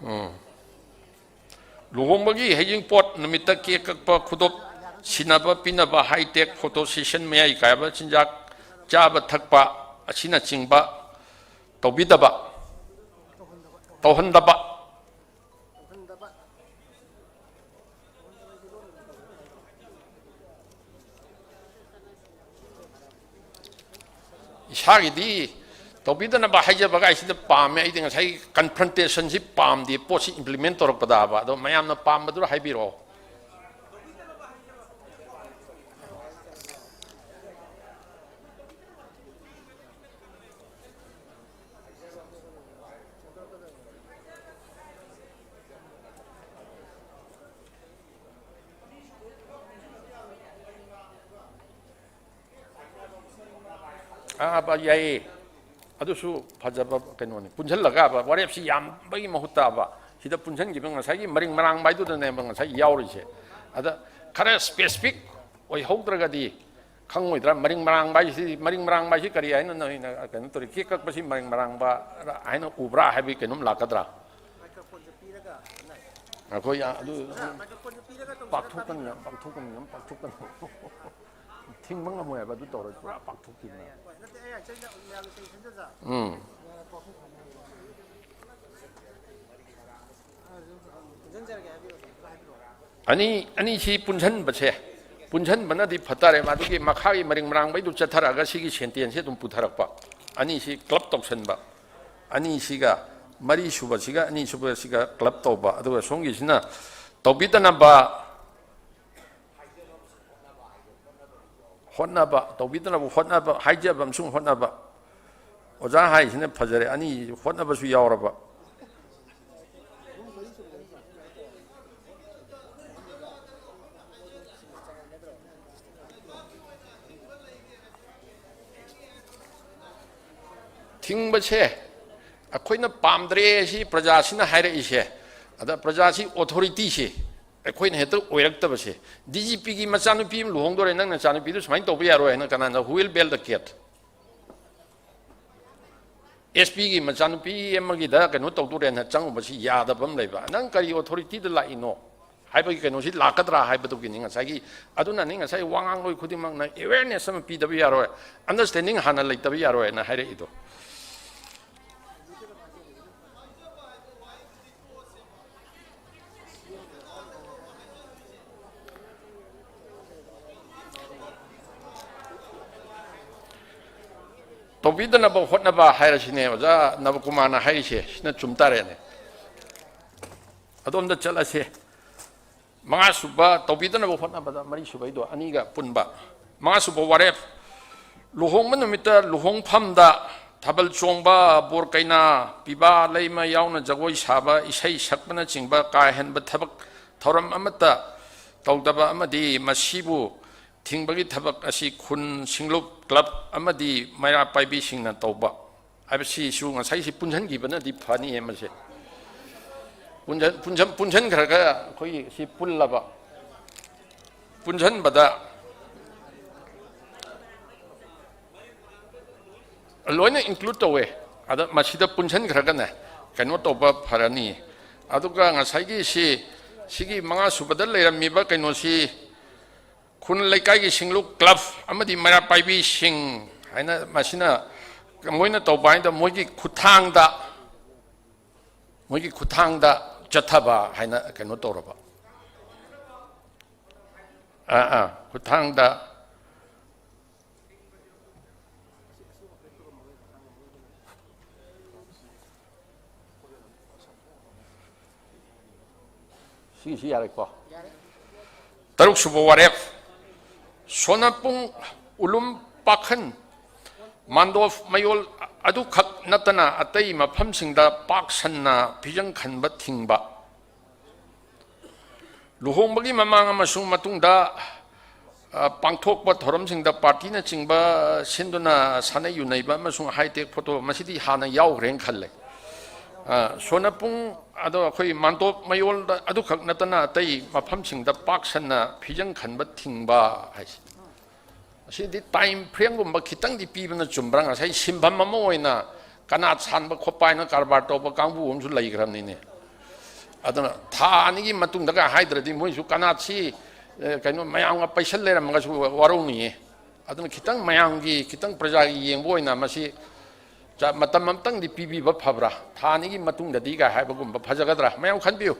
ꯎꯝ꯫ ꯂꯨꯍꯣꯡꯕꯒꯤ ꯍꯩꯖꯤꯡꯄꯣꯠ ꯅꯨꯃꯤꯠꯇ ꯀꯦꯛ ꯀꯛꯄ, ꯈꯨꯗꯣꯞ ꯁꯤꯟꯅꯕ ꯄꯤꯅꯕ, ꯍꯥꯏ ꯇꯦꯛ ꯐꯣꯇꯣ ꯁꯦꯁꯟ, ꯃꯌꯥꯏ ꯀꯥꯏꯕ ꯆꯤꯟꯖꯥꯛ ꯆꯥꯕ ꯊꯛꯄ ꯑꯁꯤꯅꯆꯤꯡꯕ ꯇꯧꯕꯤꯗꯕ, ꯇꯧꯍꯟꯗꯕ꯫ ꯏꯁꯥꯒꯤꯗꯤ ꯇꯧꯕꯤꯗꯅꯕ ꯍꯥꯏꯖꯕ ꯀꯥꯏꯁꯤꯗ ꯄꯥꯝꯃꯦ꯫ ꯑꯩꯗꯤ ꯉꯁꯥꯏ ꯀꯟꯐ꯭ꯔꯟꯇꯦꯁꯟꯁꯤ ꯄꯥꯝꯗꯦ, ꯄꯣꯠꯁꯤ ꯏꯝꯄ꯭ꯂꯤꯃꯦꯟ ꯇꯧꯔꯛꯄꯗꯕ꯫ ꯑꯗꯣ ꯃꯌꯥꯝꯅ ꯄꯥꯝꯕꯗꯨꯔ ꯍꯥꯏꯕꯤꯔꯛꯑꯣ꯫ ꯑꯥ, ꯕ, ꯌꯥꯏꯌꯦ꯫ ꯑꯗꯨꯁꯨ ꯐꯖꯕ ꯀꯩꯅꯣꯅꯤ꯫ ꯄꯨꯟꯁꯤꯜꯂꯒ ꯕ, ꯋꯥꯔꯦꯞꯁꯤ ꯌꯥꯝꯕꯒꯤ ꯃꯍꯨꯠꯇ ꯕ, ꯁꯤꯗ ꯄꯨꯟꯁꯤꯟꯈꯤꯕ ꯉꯁꯥꯏꯒꯤ ꯃꯔꯤꯡ ꯃꯔꯥꯡꯕ ꯍꯥꯏꯗꯨꯗꯅꯦꯕ ꯉꯁꯥꯏ ꯌꯥꯎꯔꯤꯁꯦ꯫ ꯑꯗ ꯈꯔ ꯁ꯭ꯄꯦꯁꯤꯐꯤꯛ ꯑꯣꯏꯍꯧꯗ꯭ꯔꯒꯗꯤ ꯈꯪꯉꯣꯏꯗ꯭ꯔꯥ? ꯃꯔꯤꯡ ꯃꯔꯥꯡꯕ ꯍꯥꯏꯁꯤ, ꯃꯔꯤꯡ ꯃꯔꯥꯡꯕ ꯍꯥꯏꯁꯤ ꯀꯔꯤ ꯍꯥꯏꯅ ꯅꯣꯏꯅ ꯀꯩꯅꯣ ꯇꯧꯔꯤ? ꯀꯦꯛ ꯀꯛꯄꯁꯤ ꯃꯔꯤꯡ ꯃꯔꯥꯡꯕ ꯍꯥꯏꯅ ꯎꯕ꯭ꯔꯥ ꯍꯥꯏꯕꯒꯤ ꯀꯩꯅꯣꯝ ꯂꯥꯛꯀꯗ꯭ꯔꯥ? ꯑꯩꯈꯣꯏ ꯑꯗꯨ ꯄꯥꯛꯊꯣꯛꯀꯅꯤ, ꯌꯥꯝ ꯄꯥꯛꯊꯣꯛꯀꯅꯤ, ꯌꯥꯝ ꯄꯥꯛꯊꯣꯛꯀꯅꯤ꯫ ꯊꯤꯡꯕ ꯉꯝꯃꯣꯏ ꯍꯥꯏꯕ ꯑꯗꯨ ꯇꯧꯔꯗꯤ ꯄꯨꯔꯥ ꯄꯥꯛꯊꯣꯛꯈꯤꯕꯅꯦ꯫ ꯎꯝ꯫ ꯑꯅꯤ, ꯑꯅꯤꯁꯤ ꯄꯨꯟꯁꯤꯟꯕꯁꯦ, ꯄꯨꯟꯁꯤꯟꯕꯅꯗꯤ ꯐꯠꯇꯔꯦ꯫ ꯃꯗꯨꯒꯤ ꯃꯈꯥꯒꯤ ꯃꯔꯤꯡ ꯃꯔꯥꯡꯕꯩꯗꯨ ꯆꯠꯊꯔꯛꯑꯒ ꯁꯤꯒꯤ ꯁꯦꯟꯇꯦꯟꯁꯁꯦ ꯑꯗꯨꯝ ꯄꯨꯊꯔꯛꯄ꯫ ꯑꯅꯤꯁꯤ ꯀ꯭ꯂꯕ ꯇꯧꯁꯟꯕ꯫ ꯑꯅꯤꯁꯤꯒ ꯃꯔꯤ ꯁꯨꯕꯁꯤꯒ ꯑꯅꯤ ꯁꯨꯕꯁꯤꯒ ꯀ꯭ꯂꯕ ꯇꯧꯕ, ꯑꯗꯨꯒ ꯁꯣꯝꯒꯤꯁꯤꯅ ꯇꯧꯕꯤꯗꯅꯕ ꯍꯣꯠꯅꯕ, ꯇꯧꯕꯤꯗꯅꯕ ꯍꯣꯠꯅꯕ, ꯍꯥꯏꯖꯕ ꯑꯃꯁꯨꯡ ꯍꯣꯠꯅꯕ꯫ ꯑꯣꯖꯥ ꯍꯥꯏꯁꯤꯅ ꯐꯖꯔꯦ, ꯑꯅꯤ ꯍꯣꯠꯅꯕꯁꯨ ꯌꯥꯎꯔꯕ꯫ ꯊꯤꯡꯕꯁꯦ ꯑꯩꯈꯣꯏꯅ ꯄꯥꯝꯗ꯭ꯔꯦ, ꯁꯤ ꯄ꯭ꯔꯖꯥꯁꯤꯅ ꯍꯥꯏꯔꯛꯏꯁꯦ꯫ ꯑꯗ ꯄ꯭ꯔꯖꯥꯁꯤ ꯑꯣꯊꯣꯔꯤꯇꯤꯁꯦ ꯑꯩꯈꯣꯏꯅ ꯍꯦꯛꯇ ꯑꯣꯏꯔꯛꯇꯕꯁꯦ꯫ ꯗꯤ ꯖꯤ ꯄꯤꯒꯤ ꯃꯆꯥꯅꯨꯄꯤ ꯑꯃ ꯂꯨꯍꯣꯡꯗꯣꯔꯦ, ꯅꯪ ꯅꯆꯥꯅꯨꯄꯤꯗꯨ ꯁꯨꯃꯥꯏꯅ ꯇꯧꯕ ꯌꯥꯔꯣꯏ ꯍꯥꯏꯅ ꯀꯅꯥꯅ, who will bail the cat? ꯑꯦꯁ ꯄꯤꯒꯤ ꯃꯆꯥꯅꯨꯄꯤ ꯑꯃꯒꯤꯗ ꯀꯩꯅꯣ ꯇꯧꯗꯣꯔꯦꯅ ꯆꯪꯉꯨꯕꯁꯤ ꯌꯥꯗꯕ ꯑꯃ ꯂꯩꯕ꯫ ꯅꯪ ꯀꯔꯤ ꯑꯣꯊꯣꯔꯤꯇꯤꯗ ꯂꯥꯛꯏꯅꯣ ꯍꯥꯏꯕꯒꯤ ꯀꯩꯅꯣꯁꯤ ꯂꯥꯛꯀꯗ꯭ꯔꯥ ꯍꯥꯏꯕꯗꯨꯒꯤꯅꯤ ꯉꯁꯥꯏꯒꯤ꯫ ꯑꯗꯨꯅꯅꯤ ꯉꯁꯥꯏ ꯋꯥ ꯉꯥꯡꯂꯣꯏ ꯈꯨꯗꯤꯡꯃꯛꯅ ꯑꯦꯋꯦꯔꯅꯦꯁ ꯑꯃ ꯄꯤꯗꯕ ꯌꯥꯔꯣꯏ, ꯑꯟꯗꯔꯁ꯭ꯇꯦꯟꯗꯤꯡ ꯍꯥꯟꯅ ꯂꯩꯇꯕ ꯌꯥꯔꯣꯏꯅ ꯍꯥꯏꯔꯛꯏꯗꯣ꯫ ꯇꯧꯕꯤꯗꯅꯕ ꯍꯣꯠꯅꯕ ꯍꯥꯏꯔꯁꯤꯅꯦ, ꯑꯣꯖꯥ ꯅꯕꯀꯨꯃꯥꯔꯅ ꯍꯥꯏꯔꯤꯁꯦ, ꯁꯤꯅ ꯆꯨꯝ ꯇꯥꯔꯦꯅꯦ꯫ ꯑꯗꯣꯝꯗ ꯆꯠꯂꯁꯦ꯫ ꯃꯉꯥꯁꯨꯕ, ꯇꯧꯕꯤꯗꯅꯕ ꯍꯣꯠꯅꯕꯗ, ꯃꯔꯤꯁꯨꯕꯩꯗꯣ ꯑꯅꯤꯒ ꯄꯨꯟꯕ꯫ ꯃꯉꯥꯁꯨꯕ ꯋꯥꯔꯦꯞ: ꯂꯨꯍꯣꯡꯕ ꯅꯨꯃꯤꯠꯇ ꯂꯨꯍꯣꯡꯐꯝꯗ ꯊꯥꯕꯜ ꯆꯣꯡꯕ, ꯕꯣꯔ ꯀꯩꯅꯥ ꯄꯤꯕ, ꯂꯩꯃ ꯌꯥꯎꯅ ꯖꯒꯣꯏ ꯁꯥꯕ, ꯏꯁꯩ ꯁꯛꯄꯅꯆꯤꯡꯕ ꯀꯥ ꯍꯦꯟꯕ ꯊꯕꯛ ꯊꯧꯔꯝ ꯑꯃꯠꯇ ꯇꯧꯗꯕ ꯑꯃꯗꯤ ꯃꯁꯤꯕꯨ ꯊꯤꯡꯕꯒꯤ ꯊꯕꯛ ꯑꯁꯤ ꯈꯨꯟ, ꯁꯤꯡꯂꯨꯞ, ꯀ꯭ꯂꯕ ꯑꯃꯗꯤ ꯃꯩꯔꯥ ꯄꯥꯏꯕꯤꯁꯤꯡꯅ ꯇꯧꯕ ꯍꯥꯏꯕꯁꯤꯁꯨ ꯉꯁꯥꯏꯁꯤ ꯄꯨꯟꯁꯤꯟꯈꯤꯕꯅꯗꯤ ꯐꯅꯤꯌꯦ꯫ ꯃꯁꯦ ꯄꯨꯟꯁꯤꯟ-, ꯄꯨꯟꯁꯤꯟ-, ꯄꯨꯟꯁꯤꯟꯈ꯭ꯔꯒ ꯑꯩꯈꯣꯏꯒꯤ ꯁꯤ ꯄꯨꯜꯂꯕ, ꯄꯨꯟꯁꯤꯟꯕꯗ ꯂꯣꯏꯅ ꯏꯟꯀ꯭ꯂꯨꯗ ꯇꯧꯋꯦ꯫ ꯑꯗ ꯃꯁꯤꯗ ꯄꯨꯟꯁꯤꯟꯈ꯭ꯔꯒꯅꯦ ꯀꯩꯅꯣ ꯇꯧꯕ ꯐꯔꯅꯤ꯫ ꯑꯗꯨꯒ ꯉꯁꯥꯏꯒꯤ ꯁꯤ, ꯁꯤꯒꯤ ꯃꯉꯥ ꯁꯨꯕꯗ ꯂꯩꯔꯝꯃꯤꯕ ꯀꯩꯅꯣꯁꯤ, ꯈꯨꯟ ꯂꯩꯀꯥꯏꯒꯤ ꯁꯤꯡꯂꯨꯞ, ꯀ꯭ꯂꯕ ꯑꯃꯗꯤ ꯃꯩꯔꯥ ꯄꯥꯏꯕꯤꯁꯤꯡ ꯍꯥꯏꯅ ꯃꯁꯤꯅ ꯃꯣꯏꯅ ꯇꯧꯕ ꯍꯥꯏꯗ ꯃꯣꯏꯒꯤ ꯈꯨꯠꯊꯥꯡꯗ, ꯃꯣꯏꯒꯤ ꯈꯨꯠꯊꯥꯡꯗ ꯆꯠꯊꯕ ꯍꯥꯏꯅ ꯀꯩꯅꯣ ꯇꯧꯔꯕ꯫ ꯑꯥ, ꯑꯥ, ꯈꯨꯠꯊꯥꯡꯗ꯫ ꯁꯤꯒꯤꯁꯤ ꯌꯥꯔꯦꯀꯣ? ꯇꯔꯨꯛ ꯁꯨꯕ ꯋꯥꯔꯦꯞ, ꯁꯣꯅꯄꯨꯡ, ꯎꯂꯨꯝ ꯄꯥꯈꯟ, ꯃꯥꯟꯗꯣꯞ ꯃꯌꯣꯜ ꯑꯗꯨꯈꯛ ꯅꯠꯇꯅ ꯑꯇꯩ ꯃꯐꯝꯁꯤꯡꯗ ꯄꯥꯛ ꯁꯟꯅ ꯐꯤꯖꯪ ꯈꯟꯕ ꯊꯤꯡꯕ꯫ ꯂꯨꯍꯣꯡꯕꯒꯤ ꯃꯃꯥꯡ ꯑꯃꯁꯨꯡ ꯃꯇꯨꯡꯗ, ꯑ, ꯄꯥꯡꯊꯣꯛꯄ ꯊꯧꯔꯝꯁꯤꯡꯗ ꯄꯥꯔꯇꯤꯅꯆꯤꯡꯕ ꯁꯤꯟꯗꯨꯅ ꯁꯥꯟꯅ ꯌꯨꯅꯩꯕ ꯑꯃꯁꯨꯡ ꯍꯥꯏ-ꯇꯦꯛ ꯐꯣꯇꯣ, ꯃꯁꯤꯗꯤ ꯍꯥꯟꯅ ꯌꯥꯎꯈ꯭ꯔꯦꯅ ꯈꯜꯂꯦ꯫ ꯑ, ꯁꯣꯅꯄꯨꯡ ꯑꯗꯣ ꯑꯩꯈꯣꯏ ꯃꯥꯟꯗꯣꯞ ꯃꯌꯣꯜꯗ ꯑꯗꯨꯈꯛ ꯅꯠꯇꯅ ꯑꯇꯩ ꯃꯐꯝꯁꯤꯡꯗ ꯄꯥꯛ ꯁꯟꯅ ꯐꯤꯖꯪ ꯈꯟꯕ ꯊꯤꯡꯕ ꯍꯥꯏꯁꯦ꯫ ꯑꯁꯤꯗꯤ ꯇꯥꯏꯝ ꯐ꯭ꯔꯦꯝꯒꯨꯝꯕ ꯈꯤꯇꯪꯗꯤ ꯄꯤꯕꯅ ꯆꯨꯝꯕ꯭ꯔꯥ? ꯉꯁꯥꯏ ꯁꯤꯟꯐꯝ ꯑꯃ ꯑꯣꯏꯅ ꯀꯅꯥꯠ ꯁꯥꯟꯕ ꯈꯣꯠꯄ ꯍꯥꯏꯅ ꯀꯔꯕꯥꯔ ꯇꯧꯕ ꯀꯥꯡꯕꯨ ꯑꯃꯁꯨ ꯂꯩꯈ꯭ꯔꯕꯅꯤꯅꯦ꯫ ꯑꯗꯨꯅ ꯊꯥ ꯑꯅꯤꯒꯤ ꯃꯇꯨꯡꯗꯒ ꯍꯥꯏꯗ꯭ꯔꯗꯤ ꯃꯣꯏꯁꯨ ꯀꯅꯥꯠꯁꯤ, ꯑꯦ, ꯀꯩꯅꯣ, ꯃꯌꯥꯝꯒ ꯄꯩꯁꯜ ꯂꯩꯔꯝꯃꯒꯁꯨ ꯋꯥꯔꯧꯅꯤꯡꯉꯤ꯫ ꯑꯗꯨꯅ ꯈꯤꯇꯪ ꯃꯌꯥꯝꯒꯤ, ꯈꯤꯇꯪ ꯄ꯭ꯔꯖꯥꯒꯤ ꯌꯦꯡꯕ ꯑꯣꯏꯅ ꯃꯁꯤ ꯆ-, ꯃꯇꯝ ꯑꯃꯇꯪꯗꯤ ꯄꯤꯕꯤꯕ ꯐꯕ꯭ꯔꯥ? ꯊꯥ ꯑꯅꯤꯒꯤ ꯃꯇꯨꯡꯗꯗꯤ ꯀꯥꯏ ꯍꯥꯏꯕꯒꯨꯝꯕ ꯐꯖꯒꯗ꯭ꯔꯥ? ꯃꯌꯥꯝ ꯈꯟꯕꯤꯌꯨ꯫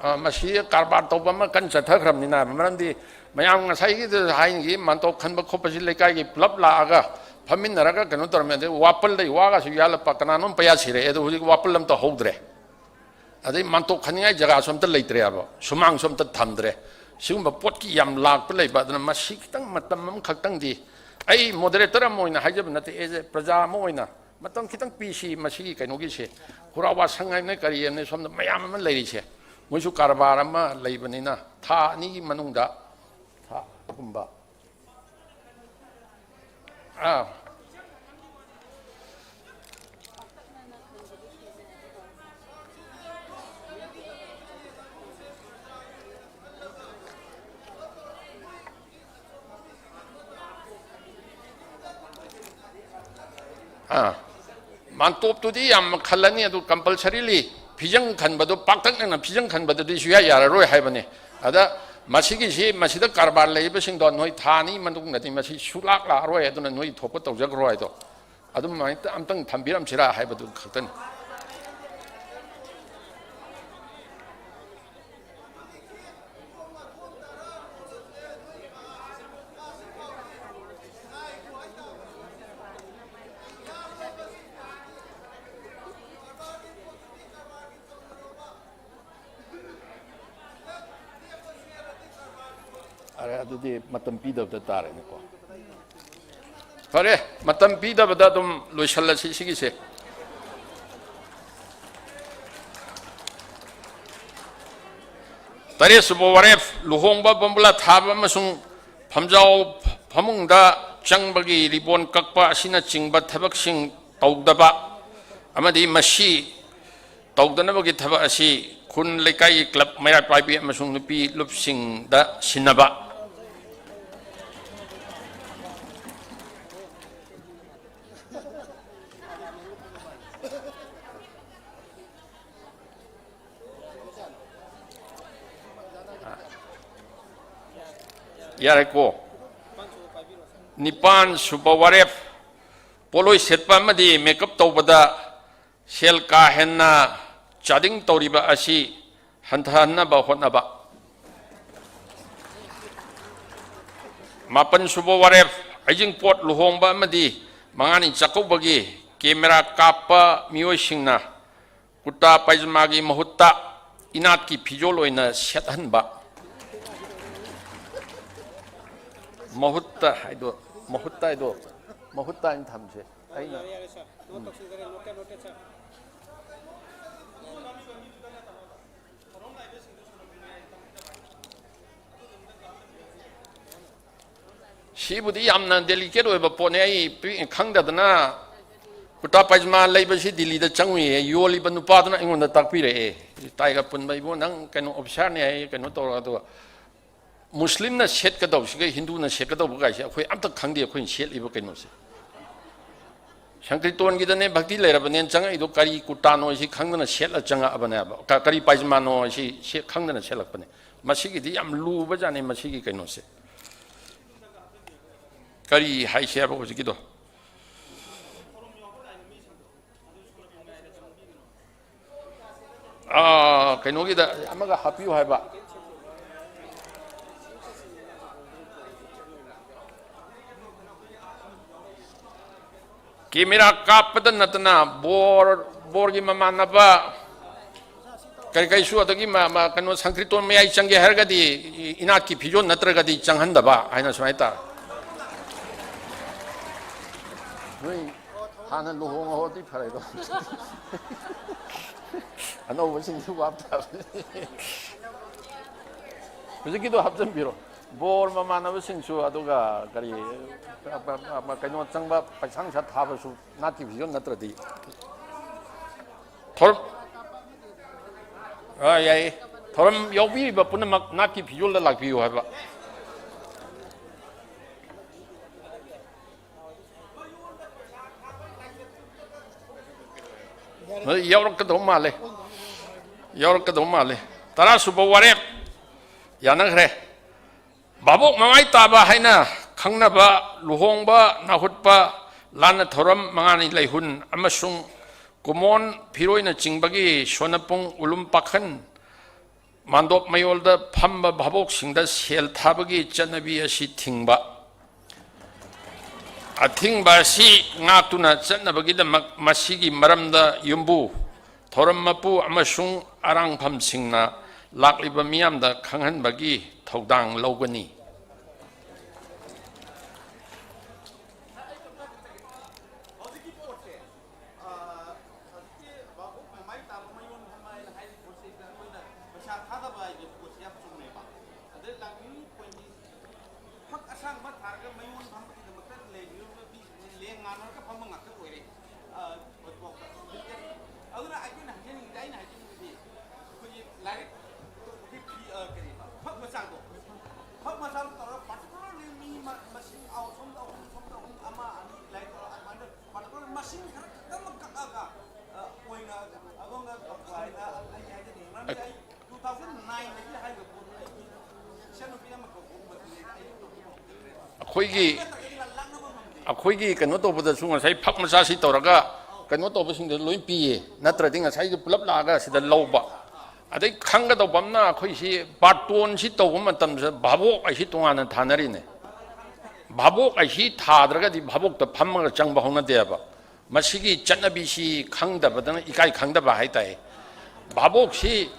ꯑ, ꯃꯁꯤ ꯀꯔꯕꯥꯔ ꯇꯧꯕ ꯑꯃ ꯀꯟꯅ ꯆꯠꯊꯈ꯭ꯔꯕꯅꯤꯅ, ꯃꯔꯝꯗꯤ ꯃꯌꯥꯝ ꯉꯁꯥꯏꯒꯤꯗ ꯍꯥꯏꯅꯈꯤ, ꯃꯥꯟꯇꯣꯞ ꯈꯟꯕ ꯈꯣꯠꯄꯁꯤ ꯂꯩꯀꯥꯏꯒꯤ ꯄꯨꯂꯞ ꯂꯥꯛꯑꯒ ꯐꯝꯃꯤꯟꯅꯔꯒ ꯀꯩꯅꯣ ꯇꯧꯔꯝꯃꯤ꯫ ꯑꯗꯩ ꯋꯥꯄꯜꯗꯩ ꯋꯥꯒꯁꯨ ꯌꯥꯜꯂꯛꯄ, ꯀꯅꯥꯅꯣꯝ ꯄꯩꯌꯥ ꯁꯤꯔꯛꯑꯦ꯫ ꯑꯗꯣ ꯍꯧꯖꯤꯛ ꯋꯥꯄꯜ ꯑꯝꯇ ꯍꯧꯗ꯭ꯔꯦ꯫ ꯑꯗꯩ ꯃꯥꯟꯇꯣꯞ ꯈꯟꯅꯤꯡꯉꯥꯏ ꯖꯒꯥꯁꯨ ꯑꯝꯇ ꯂꯩꯇ꯭ꯔꯦꯕ, ꯁꯨꯃꯥꯡꯁꯨ ꯑꯝꯇ ꯊꯝꯗ꯭ꯔꯦ꯫ ꯁꯤꯒꯨꯝꯕ ꯄꯣꯠꯀꯤ ꯌꯥꯝ ꯂꯥꯛꯄ ꯂꯩꯕ꯫ ꯑꯗꯨꯅ ꯃꯁꯤ ꯈꯤꯇꯪ ꯃꯇꯝ ꯑꯃꯈꯛꯇꯪꯗꯤ, ꯑꯩ ꯃꯣꯗꯔꯦꯇꯔ ꯑꯃ ꯑꯣꯏꯅ ꯍꯥꯏꯖꯕ ꯅꯠꯇꯦ, ꯑꯦꯖ ꯑꯦ ꯄ꯭ꯔꯖꯥ ꯑꯃ ꯑꯣꯏꯅ ꯃꯇꯝ ꯈꯤꯇꯪ ꯄꯤꯁꯤ꯫ ꯃꯁꯤꯒꯤ ꯀꯩꯅꯣꯒꯤꯁꯦ, ꯍꯨꯔꯥ ꯋꯥꯁꯪ ꯍꯥꯏꯕꯅ ꯀꯔꯤ ꯍꯥꯏꯕꯅ ꯁꯣꯝꯗ ꯃꯌꯥꯝ ꯑꯃ ꯂꯩꯔꯤꯁꯦ, ꯃꯣꯏꯁꯨ ꯀꯔꯕꯥꯔ ꯑꯃ ꯂꯩꯕꯅꯤꯅ ꯊꯥ ꯑꯅꯤꯒꯤ ꯃꯅꯨꯡꯗ, ꯊꯥ ꯑꯍꯨꯝꯕ, ꯑꯥ꯫ ꯑꯥ, ꯃꯥꯟꯇꯣꯞꯇꯨꯗꯤ ꯌꯥꯝ ꯈꯜꯂꯅꯤ, ꯑꯗꯨ ꯀꯝꯄꯜꯁꯔꯤꯂꯤ ꯐꯤꯖꯪ ꯈꯟꯕꯗꯣ, ꯄꯥꯛꯇꯛꯅꯅ ꯐꯤꯖꯪ ꯈꯟꯕꯗꯨꯗꯤ ꯁꯨꯌꯥ ꯌꯥꯔꯔꯣꯏ ꯍꯥꯏꯕꯅꯤ꯫ ꯑꯗ ꯃꯁꯤꯒꯤꯁꯤ, ꯃꯁꯤꯗ ꯀꯔꯕꯥꯔ ꯂꯩꯕꯁꯤꯡꯗꯣ ꯅꯣꯏ ꯊꯥ ꯑꯅꯤ ꯃꯇꯨꯡꯗꯗꯤ ꯃꯁꯤ ꯁꯨꯂꯥꯛ ꯂꯥꯛꯑꯔꯣꯏ, ꯑꯗꯨꯅ ꯅꯣꯏ ꯊꯣꯛꯄ ꯇꯧꯖꯈ꯭ꯔꯣ ꯍꯥꯏꯗꯣ꯫ ꯑꯗꯨꯃꯥꯏꯅ ꯑꯝꯇꯪ ꯊꯝꯕꯤꯔꯝꯁꯤꯔꯥ ꯍꯥꯏꯕꯗꯨ ꯈꯛꯇꯅꯤ꯫ ꯑꯗꯨꯗꯤ ꯃꯇꯝ ꯄꯤꯗꯕꯗ ꯇꯥꯔꯦꯅꯦꯀꯣ꯫ ꯐꯔꯦ, ꯃꯇꯝ ꯄꯤꯗꯕꯗ ꯑꯗꯨꯝ ꯂꯣꯏꯁꯜꯂꯁꯤ ꯁꯤꯒꯤꯁꯦ꯫ ꯇꯔꯦꯠꯁꯨꯕ ꯋꯥꯔꯦꯞ, ꯂꯨꯍꯣꯡꯕ, ꯕꯣꯝꯕꯨꯂꯥ ꯊꯥꯕ ꯑꯃꯁꯨꯡ ꯐꯝꯖꯥꯎ ꯐꯃꯨꯡꯗ ꯆꯪꯕꯒꯤ ꯔꯤꯕꯣꯟ ꯀꯛꯄ ꯑꯁꯤꯅꯆꯤꯡꯕ ꯊꯕꯛꯁꯤꯡ ꯇꯧꯗꯕ ꯑꯃꯗꯤ ꯃꯁꯤ ꯇꯧꯗꯅꯕꯒꯤ ꯊꯕꯛ ꯑꯁꯤ ꯈꯨꯟ ꯂꯩꯀꯥꯏꯒꯤ ꯀ꯭ꯂꯕ ꯃꯩꯔꯥ ꯄꯥꯏꯕꯤ ꯑꯃꯁꯨꯡ ꯅꯨꯄꯤ ꯂꯨꯞꯁꯤꯡꯗ ꯁꯤꯟꯅꯕ꯫ ꯌꯥꯔꯦꯀꯣ꯫ ꯅꯤꯄꯥꯟ ꯁꯨꯕ ꯋꯥꯔꯦꯞ, ꯄꯣꯠꯂꯣꯏ ꯁꯦꯠꯄ ꯑꯃꯗꯤ ꯃꯦꯀꯞ ꯇꯧꯕꯗ ꯁꯦꯜ ꯀꯥ ꯍꯦꯟꯅ ꯆꯥꯗꯤꯡ ꯇꯧꯔꯤꯕ ꯑꯁꯤ ꯍꯟꯊꯍꯟꯅꯕ ꯍꯣꯠꯅꯕ꯫ ꯃꯥꯄꯟ ꯁꯨꯕ ꯋꯥꯔꯦꯞ, ꯍꯩꯖꯤꯡꯄꯣꯠ ꯂꯨꯍꯣꯡꯕ ꯑꯃꯗꯤ ꯃꯉꯥꯅꯤ ꯆꯥꯛꯀꯧꯕꯒꯤ ꯀꯦꯃꯦꯔꯥ ꯀꯥꯞꯄ ꯃꯤꯑꯣꯏꯁꯤꯡꯅ ꯀꯨꯔꯇꯥ ꯄꯥꯏꯖꯃꯥꯒꯤ ꯃꯍꯨꯠꯇ ꯏꯅꯥꯠꯀꯤ ꯐꯤꯖꯣꯜ ꯑꯣꯏꯅ ꯁꯦꯠꯍꯟꯕ꯫ ꯃꯍꯨꯠꯇ ꯍꯥꯏꯗꯣ, ꯃꯍꯨꯠꯇ ꯍꯥꯏꯗꯣ, ꯃꯍꯨꯠꯇ ꯍꯥꯏꯅ ꯊꯝꯁꯦ꯫ ꯑꯩꯅ, ꯎꯝ꯫ ꯁꯤꯕꯨꯗꯤ ꯌꯥꯝꯅ delicate ꯑꯣꯏꯕ ꯄꯣꯠꯅꯦ꯫ ꯑꯩ ꯄꯤ-, ꯈꯪꯗꯗꯅ ꯀꯨꯔꯇꯥ ꯄꯥꯏꯖꯃꯥ ꯂꯩꯕꯁꯤ ꯗꯤꯜꯂꯤꯗ ꯆꯪꯉꯨꯏꯌꯦ꯫ ꯌꯣꯜꯂꯤꯕ ꯅꯨꯄꯥꯗꯨꯅ ꯑꯩꯉꯣꯟꯗ ꯇꯥꯛꯄꯤꯔꯛꯑꯦ꯫ ꯇꯥꯏꯒ ꯄꯨꯟꯕ, "ꯏꯕꯨꯡꯉꯣ, ꯅꯪ ꯀꯩꯅꯣ officerꯅꯦ" ꯍꯥꯏꯌꯦ, ꯀꯩꯅꯣ ꯇꯧꯔꯒ, ꯑꯗꯨꯒ ꯃꯨꯁꯂꯤꯝꯅ ꯁꯦꯠꯀꯗꯧꯕꯁꯤꯒ ꯍꯤꯟꯗꯨꯅ ꯁꯦꯠꯀꯗꯧꯕ ꯀꯥꯏꯁꯦ ꯑꯩꯈꯣꯏ ꯑꯝꯇ ꯈꯪꯗꯦ꯫ ꯑꯩꯈꯣꯏꯅ ꯁꯦꯠꯂꯤꯕ ꯀꯩꯅꯣꯁꯦ, ꯁꯪꯀ꯭ꯔꯤꯇꯣꯟꯒꯤꯗꯅꯦ ꯚꯛꯇꯤ ꯂꯩꯔꯕꯅꯦꯅ ꯆꯪꯉꯛꯏꯗꯣ, ꯀꯔꯤ ꯀꯨꯔꯇꯥꯅꯣ ꯁꯤ ꯈꯪꯗꯅ ꯁꯦꯠꯂ ꯆꯪꯉꯛꯑꯕꯅꯦꯕ, ꯀ-, ꯀꯔꯤ ꯄꯥꯏꯖꯃꯥꯅꯣ ꯁꯤ ꯁꯦ-, ꯈꯪꯗꯅ ꯁꯦꯠꯂꯛꯄꯅꯦ꯫ ꯃꯁꯤꯒꯤꯗꯤ ꯌꯥꯝ ꯂꯨꯕꯖꯥꯠꯅꯤ ꯃꯁꯤꯒꯤ ꯀꯩꯅꯣꯁꯦ꯫ ꯀꯔꯤ ꯍꯥꯏꯁꯦ ꯍꯥꯏꯕ ꯍꯧꯖꯤꯛꯀꯤꯗꯣ? ꯑꯥ, ꯀꯩꯅꯣꯒꯤꯗ ꯑꯃꯒ ꯍꯥꯞꯄꯤꯌꯨ ꯍꯥꯏꯕ꯫ ꯀꯦꯃꯦꯔꯥ ꯀꯥꯞꯄꯗ ꯅꯠꯇꯅ ꯕꯣꯔ, ꯕꯣꯔꯒꯤ ꯃꯃꯥꯟꯅꯕ ꯀꯔꯤ ꯀꯔꯤꯁꯨ, ꯑꯗꯒꯤ ꯃ-, ꯃ-, ꯀꯩꯅꯣ, ꯁꯪꯀ꯭ꯔꯤꯇꯣꯟ ꯃꯌꯥꯏ ꯆꯪꯒꯦ ꯍꯥꯏꯔꯒꯗꯤ ꯏ-, ꯏꯅꯥꯠꯀꯤ ꯐꯤꯖꯣꯜ ꯅꯠꯇ꯭ꯔꯒꯗꯤ ꯆꯪꯍꯟꯗꯕ ꯍꯥꯏꯅ ꯁꯨꯃꯥꯏꯅ ꯇꯥꯔꯦ꯫ ꯅꯣꯏ ꯍꯥꯟꯅ ꯂꯨꯍꯣꯡꯍꯧꯔꯗꯤ ꯐꯔꯦꯗꯣ꯫ ꯑꯅꯧꯕꯁꯤꯡꯁꯨ ꯋꯥ ꯇꯥꯕꯅꯤ꯫ ꯍꯧꯖꯤꯛꯀꯤꯗꯣ ꯍꯥꯞꯆꯤꯟꯕꯤꯔꯣ꯫ ꯕꯣꯔ ꯃꯃꯥꯟꯅꯕꯁꯤꯡꯁꯨ, ꯑꯗꯨꯒ ꯀꯔꯤ, ꯀꯩꯅꯣ ꯆꯪꯕ, ꯄꯩꯁꯥ ꯅꯨꯡꯁꯥ ꯊꯥꯕꯁꯨ ꯅꯥꯠꯀꯤ ꯐꯤꯖꯣꯜ ꯅꯠꯇ꯭ꯔꯗꯤ꯫ ꯊꯧꯔꯝ, ꯑ, ꯌꯥꯏꯌꯦ꯫ ꯊꯧꯔꯝ ꯌꯥꯎꯕꯤꯔꯤꯕ ꯄꯨꯝꯅꯃꯛ ꯅꯥꯠꯀꯤ ꯐꯤꯖꯣꯜꯗ ꯂꯥꯛꯄꯤꯌꯨ ꯍꯥꯏꯕ꯫ ꯌꯥꯎꯔꯛꯀꯗꯧ ꯃꯥꯜꯂꯦ꯫ ꯌꯥꯎꯔꯛꯀꯗꯧ ꯃꯥꯜꯂꯦ꯫ ꯇꯔꯥ ꯁꯨꯕ ꯋꯥꯔꯦꯞ ꯌꯥꯅꯈ꯭ꯔꯦ꯫ ꯚꯥꯕꯣꯛ ꯃꯃꯥꯏ ꯇꯥꯕ ꯍꯥꯏꯅ ꯈꯪꯅꯕ ꯂꯨꯍꯣꯡꯕ, ꯅꯥꯍꯨꯠꯄ, ꯂꯥꯟꯅ ꯊꯧꯔꯝ, ꯃꯉꯥꯅꯤ ꯂꯩꯍꯨꯟ ꯑꯃꯁꯨꯡ ꯀꯨꯃꯣꯟ ꯐꯤꯔꯣꯏꯅꯆꯤꯡꯕꯒꯤ ꯁꯣꯅꯄꯨꯡ ꯎꯂꯨꯝ ꯄꯥꯈꯟ ꯃꯥꯟꯗꯣꯞ ꯃꯌꯣꯜꯗ ꯐꯝꯕ ꯚꯥꯕꯣꯛꯁꯤꯡꯗ ꯁꯦꯜ ꯊꯥꯕꯒꯤ ꯆꯠꯅꯕꯤ ꯑꯁꯤ ꯊꯤꯡꯕ꯫ ꯑꯊꯤꯡꯕ ꯑꯁꯤ ꯉꯥꯛꯇꯨꯅ ꯆꯠꯅꯕꯒꯤꯗꯃꯛ ꯃꯁꯤꯒꯤ ꯃꯔꯝꯗ ꯌꯨꯝꯕꯨ, ꯊꯧꯔꯝ ꯃꯄꯨ ꯑꯃꯁꯨꯡ ꯑꯔꯥꯡꯐꯝꯁꯤꯡꯅ ꯂꯥꯛꯂꯤꯕ ꯃꯤꯌꯥꯝꯗ ꯈꯪꯍꯟꯕꯒꯤ ꯊꯧꯗꯥꯡ ꯂꯧꯒꯅꯤ꯫ ꯐꯛ ꯑꯁꯥꯡꯕ ꯊꯥꯔꯒ ꯃꯌꯣꯟ ꯐꯝꯕꯒꯤꯗꯃꯛꯇ ꯂꯩꯔꯤꯕ ꯃꯤꯁꯤꯡꯁꯦ ꯂꯦꯡ ꯃꯥꯟꯅꯔꯒ ꯐꯝꯕ ꯉꯥꯛꯇ ꯑꯣꯏꯔꯦ꯫ ꯑ, ꯍꯧꯖꯤꯛꯐꯥꯎꯗ꯫ ꯑꯗꯨꯅ ꯑꯩꯈꯣꯏꯅ ꯍꯥꯏꯖꯅꯤꯡꯉꯤꯗꯤ, ꯑꯩꯅ ꯍꯥꯏꯖꯅꯤꯡꯕꯗꯤ, ꯑꯩꯈꯣꯏꯒꯤ ꯂꯥꯏꯔꯤꯛ, ꯑꯩꯈꯣꯏꯒꯤ ꯐꯤ, ꯑ, ꯀꯔꯤꯕ, ꯐꯛ ꯃꯆꯥꯗꯣ, ꯐꯛ ꯃꯆꯥꯗꯣ ꯇꯧꯔꯒ particularly ꯃꯤ ꯃ-, ꯃꯁꯤꯡ ꯑꯍꯨꯝ, ꯁꯣꯝꯗ ꯑꯍꯨꯝ, ꯁꯣꯝꯗ ꯑꯍꯨꯝ, ꯑꯃ, ꯑꯅꯤ, ꯂꯥꯏꯔꯤꯛ ꯇꯧꯔꯒ ꯑꯗꯨꯃꯥꯏꯅ particular ꯃꯁꯤꯡ ꯈꯔ ꯈꯛꯇꯃꯛ ꯀꯛꯑꯒ, ꯑ, ꯑꯣꯏꯅ ꯑꯗꯣꯝꯅ ꯇꯧꯕ ꯍꯥꯏꯅ ꯑꯩ ꯍꯥꯏꯖꯅꯤꯡꯉꯤ꯫ ꯃꯔꯝꯗꯤ ꯑꯩ ꯑꯩꯈꯣꯏꯒꯤ, ꯑꯩꯈꯣꯏꯒꯤ ꯀꯩꯅꯣ ꯇꯧꯕꯗꯁꯨ ꯉꯁꯥꯏ ꯐꯛ ꯃꯆꯥꯁꯤ ꯇꯧꯔꯒ ꯀꯩꯅꯣ ꯇꯧꯕꯁꯤꯡꯗꯣ ꯂꯣꯏ ꯄꯤꯌꯦ, ꯅꯠꯇ꯭ꯔꯗꯤ ꯉꯁꯥꯏꯗꯣ ꯄꯨꯂꯞ ꯂꯥꯛꯑꯒ ꯁꯤꯗ ꯂꯧꯕ꯫ ꯑꯗꯩ ꯈꯪꯒꯗꯧꯕ ꯑꯃꯅ, ꯑꯩꯈꯣꯏꯁꯤ ꯕꯥꯔꯇꯣꯟꯁꯤ ꯇꯧꯕ ꯃꯇꯝꯁꯤꯗ ꯚꯥꯕꯣꯛ ꯍꯥꯏꯁꯤ ꯇꯣꯉꯥꯟꯅ ꯊꯥꯅꯔꯤꯅꯦ꯫ ꯚꯥꯕꯣꯛ ꯍꯥꯏꯁꯤ ꯊꯥꯗ꯭ꯔꯒꯗꯤ ꯚꯥꯕꯣꯛꯇ ꯐꯝꯃꯒ ꯆꯪꯕ ꯍꯧꯅꯗꯦꯕ꯫ ꯃꯁꯤꯒꯤ ꯆꯠꯅꯕꯤꯁꯤ ꯈꯪꯗꯕꯗꯅ ꯏꯀꯥꯏ ꯈꯪꯗꯕ ꯍꯥꯏꯇꯥꯏ꯫ ꯚꯥꯕꯣꯛꯁꯤ,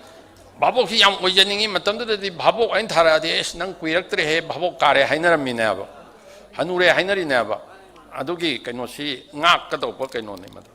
ꯚꯥꯕꯣꯛꯁꯤ ꯌꯥꯝ ꯑꯣꯏꯖꯅꯤꯡꯉꯤ꯫ ꯃꯇꯝꯗꯨꯗꯗꯤ ꯚꯥꯕꯣꯛ ꯑꯩꯅ ꯊꯥꯔꯛꯑꯗꯤ, "ꯑꯦꯁ, ꯅꯪ ꯀꯨꯏꯔꯛꯇ꯭ꯔꯦꯍꯦ, ꯚꯥꯕꯣꯛ ꯀꯥꯔꯦ" ꯍꯥꯏꯅꯔꯝꯃꯤꯅꯦꯕ, "ꯍꯅꯨꯔꯦ" ꯍꯥꯏꯅꯔꯤꯅꯦꯕ꯫ ꯑꯗꯨꯒꯤ ꯀꯩꯅꯣꯁꯤ ꯉꯥꯛꯀꯗꯧꯕ ꯀꯩꯅꯣꯅꯤ ꯃꯗꯨ꯫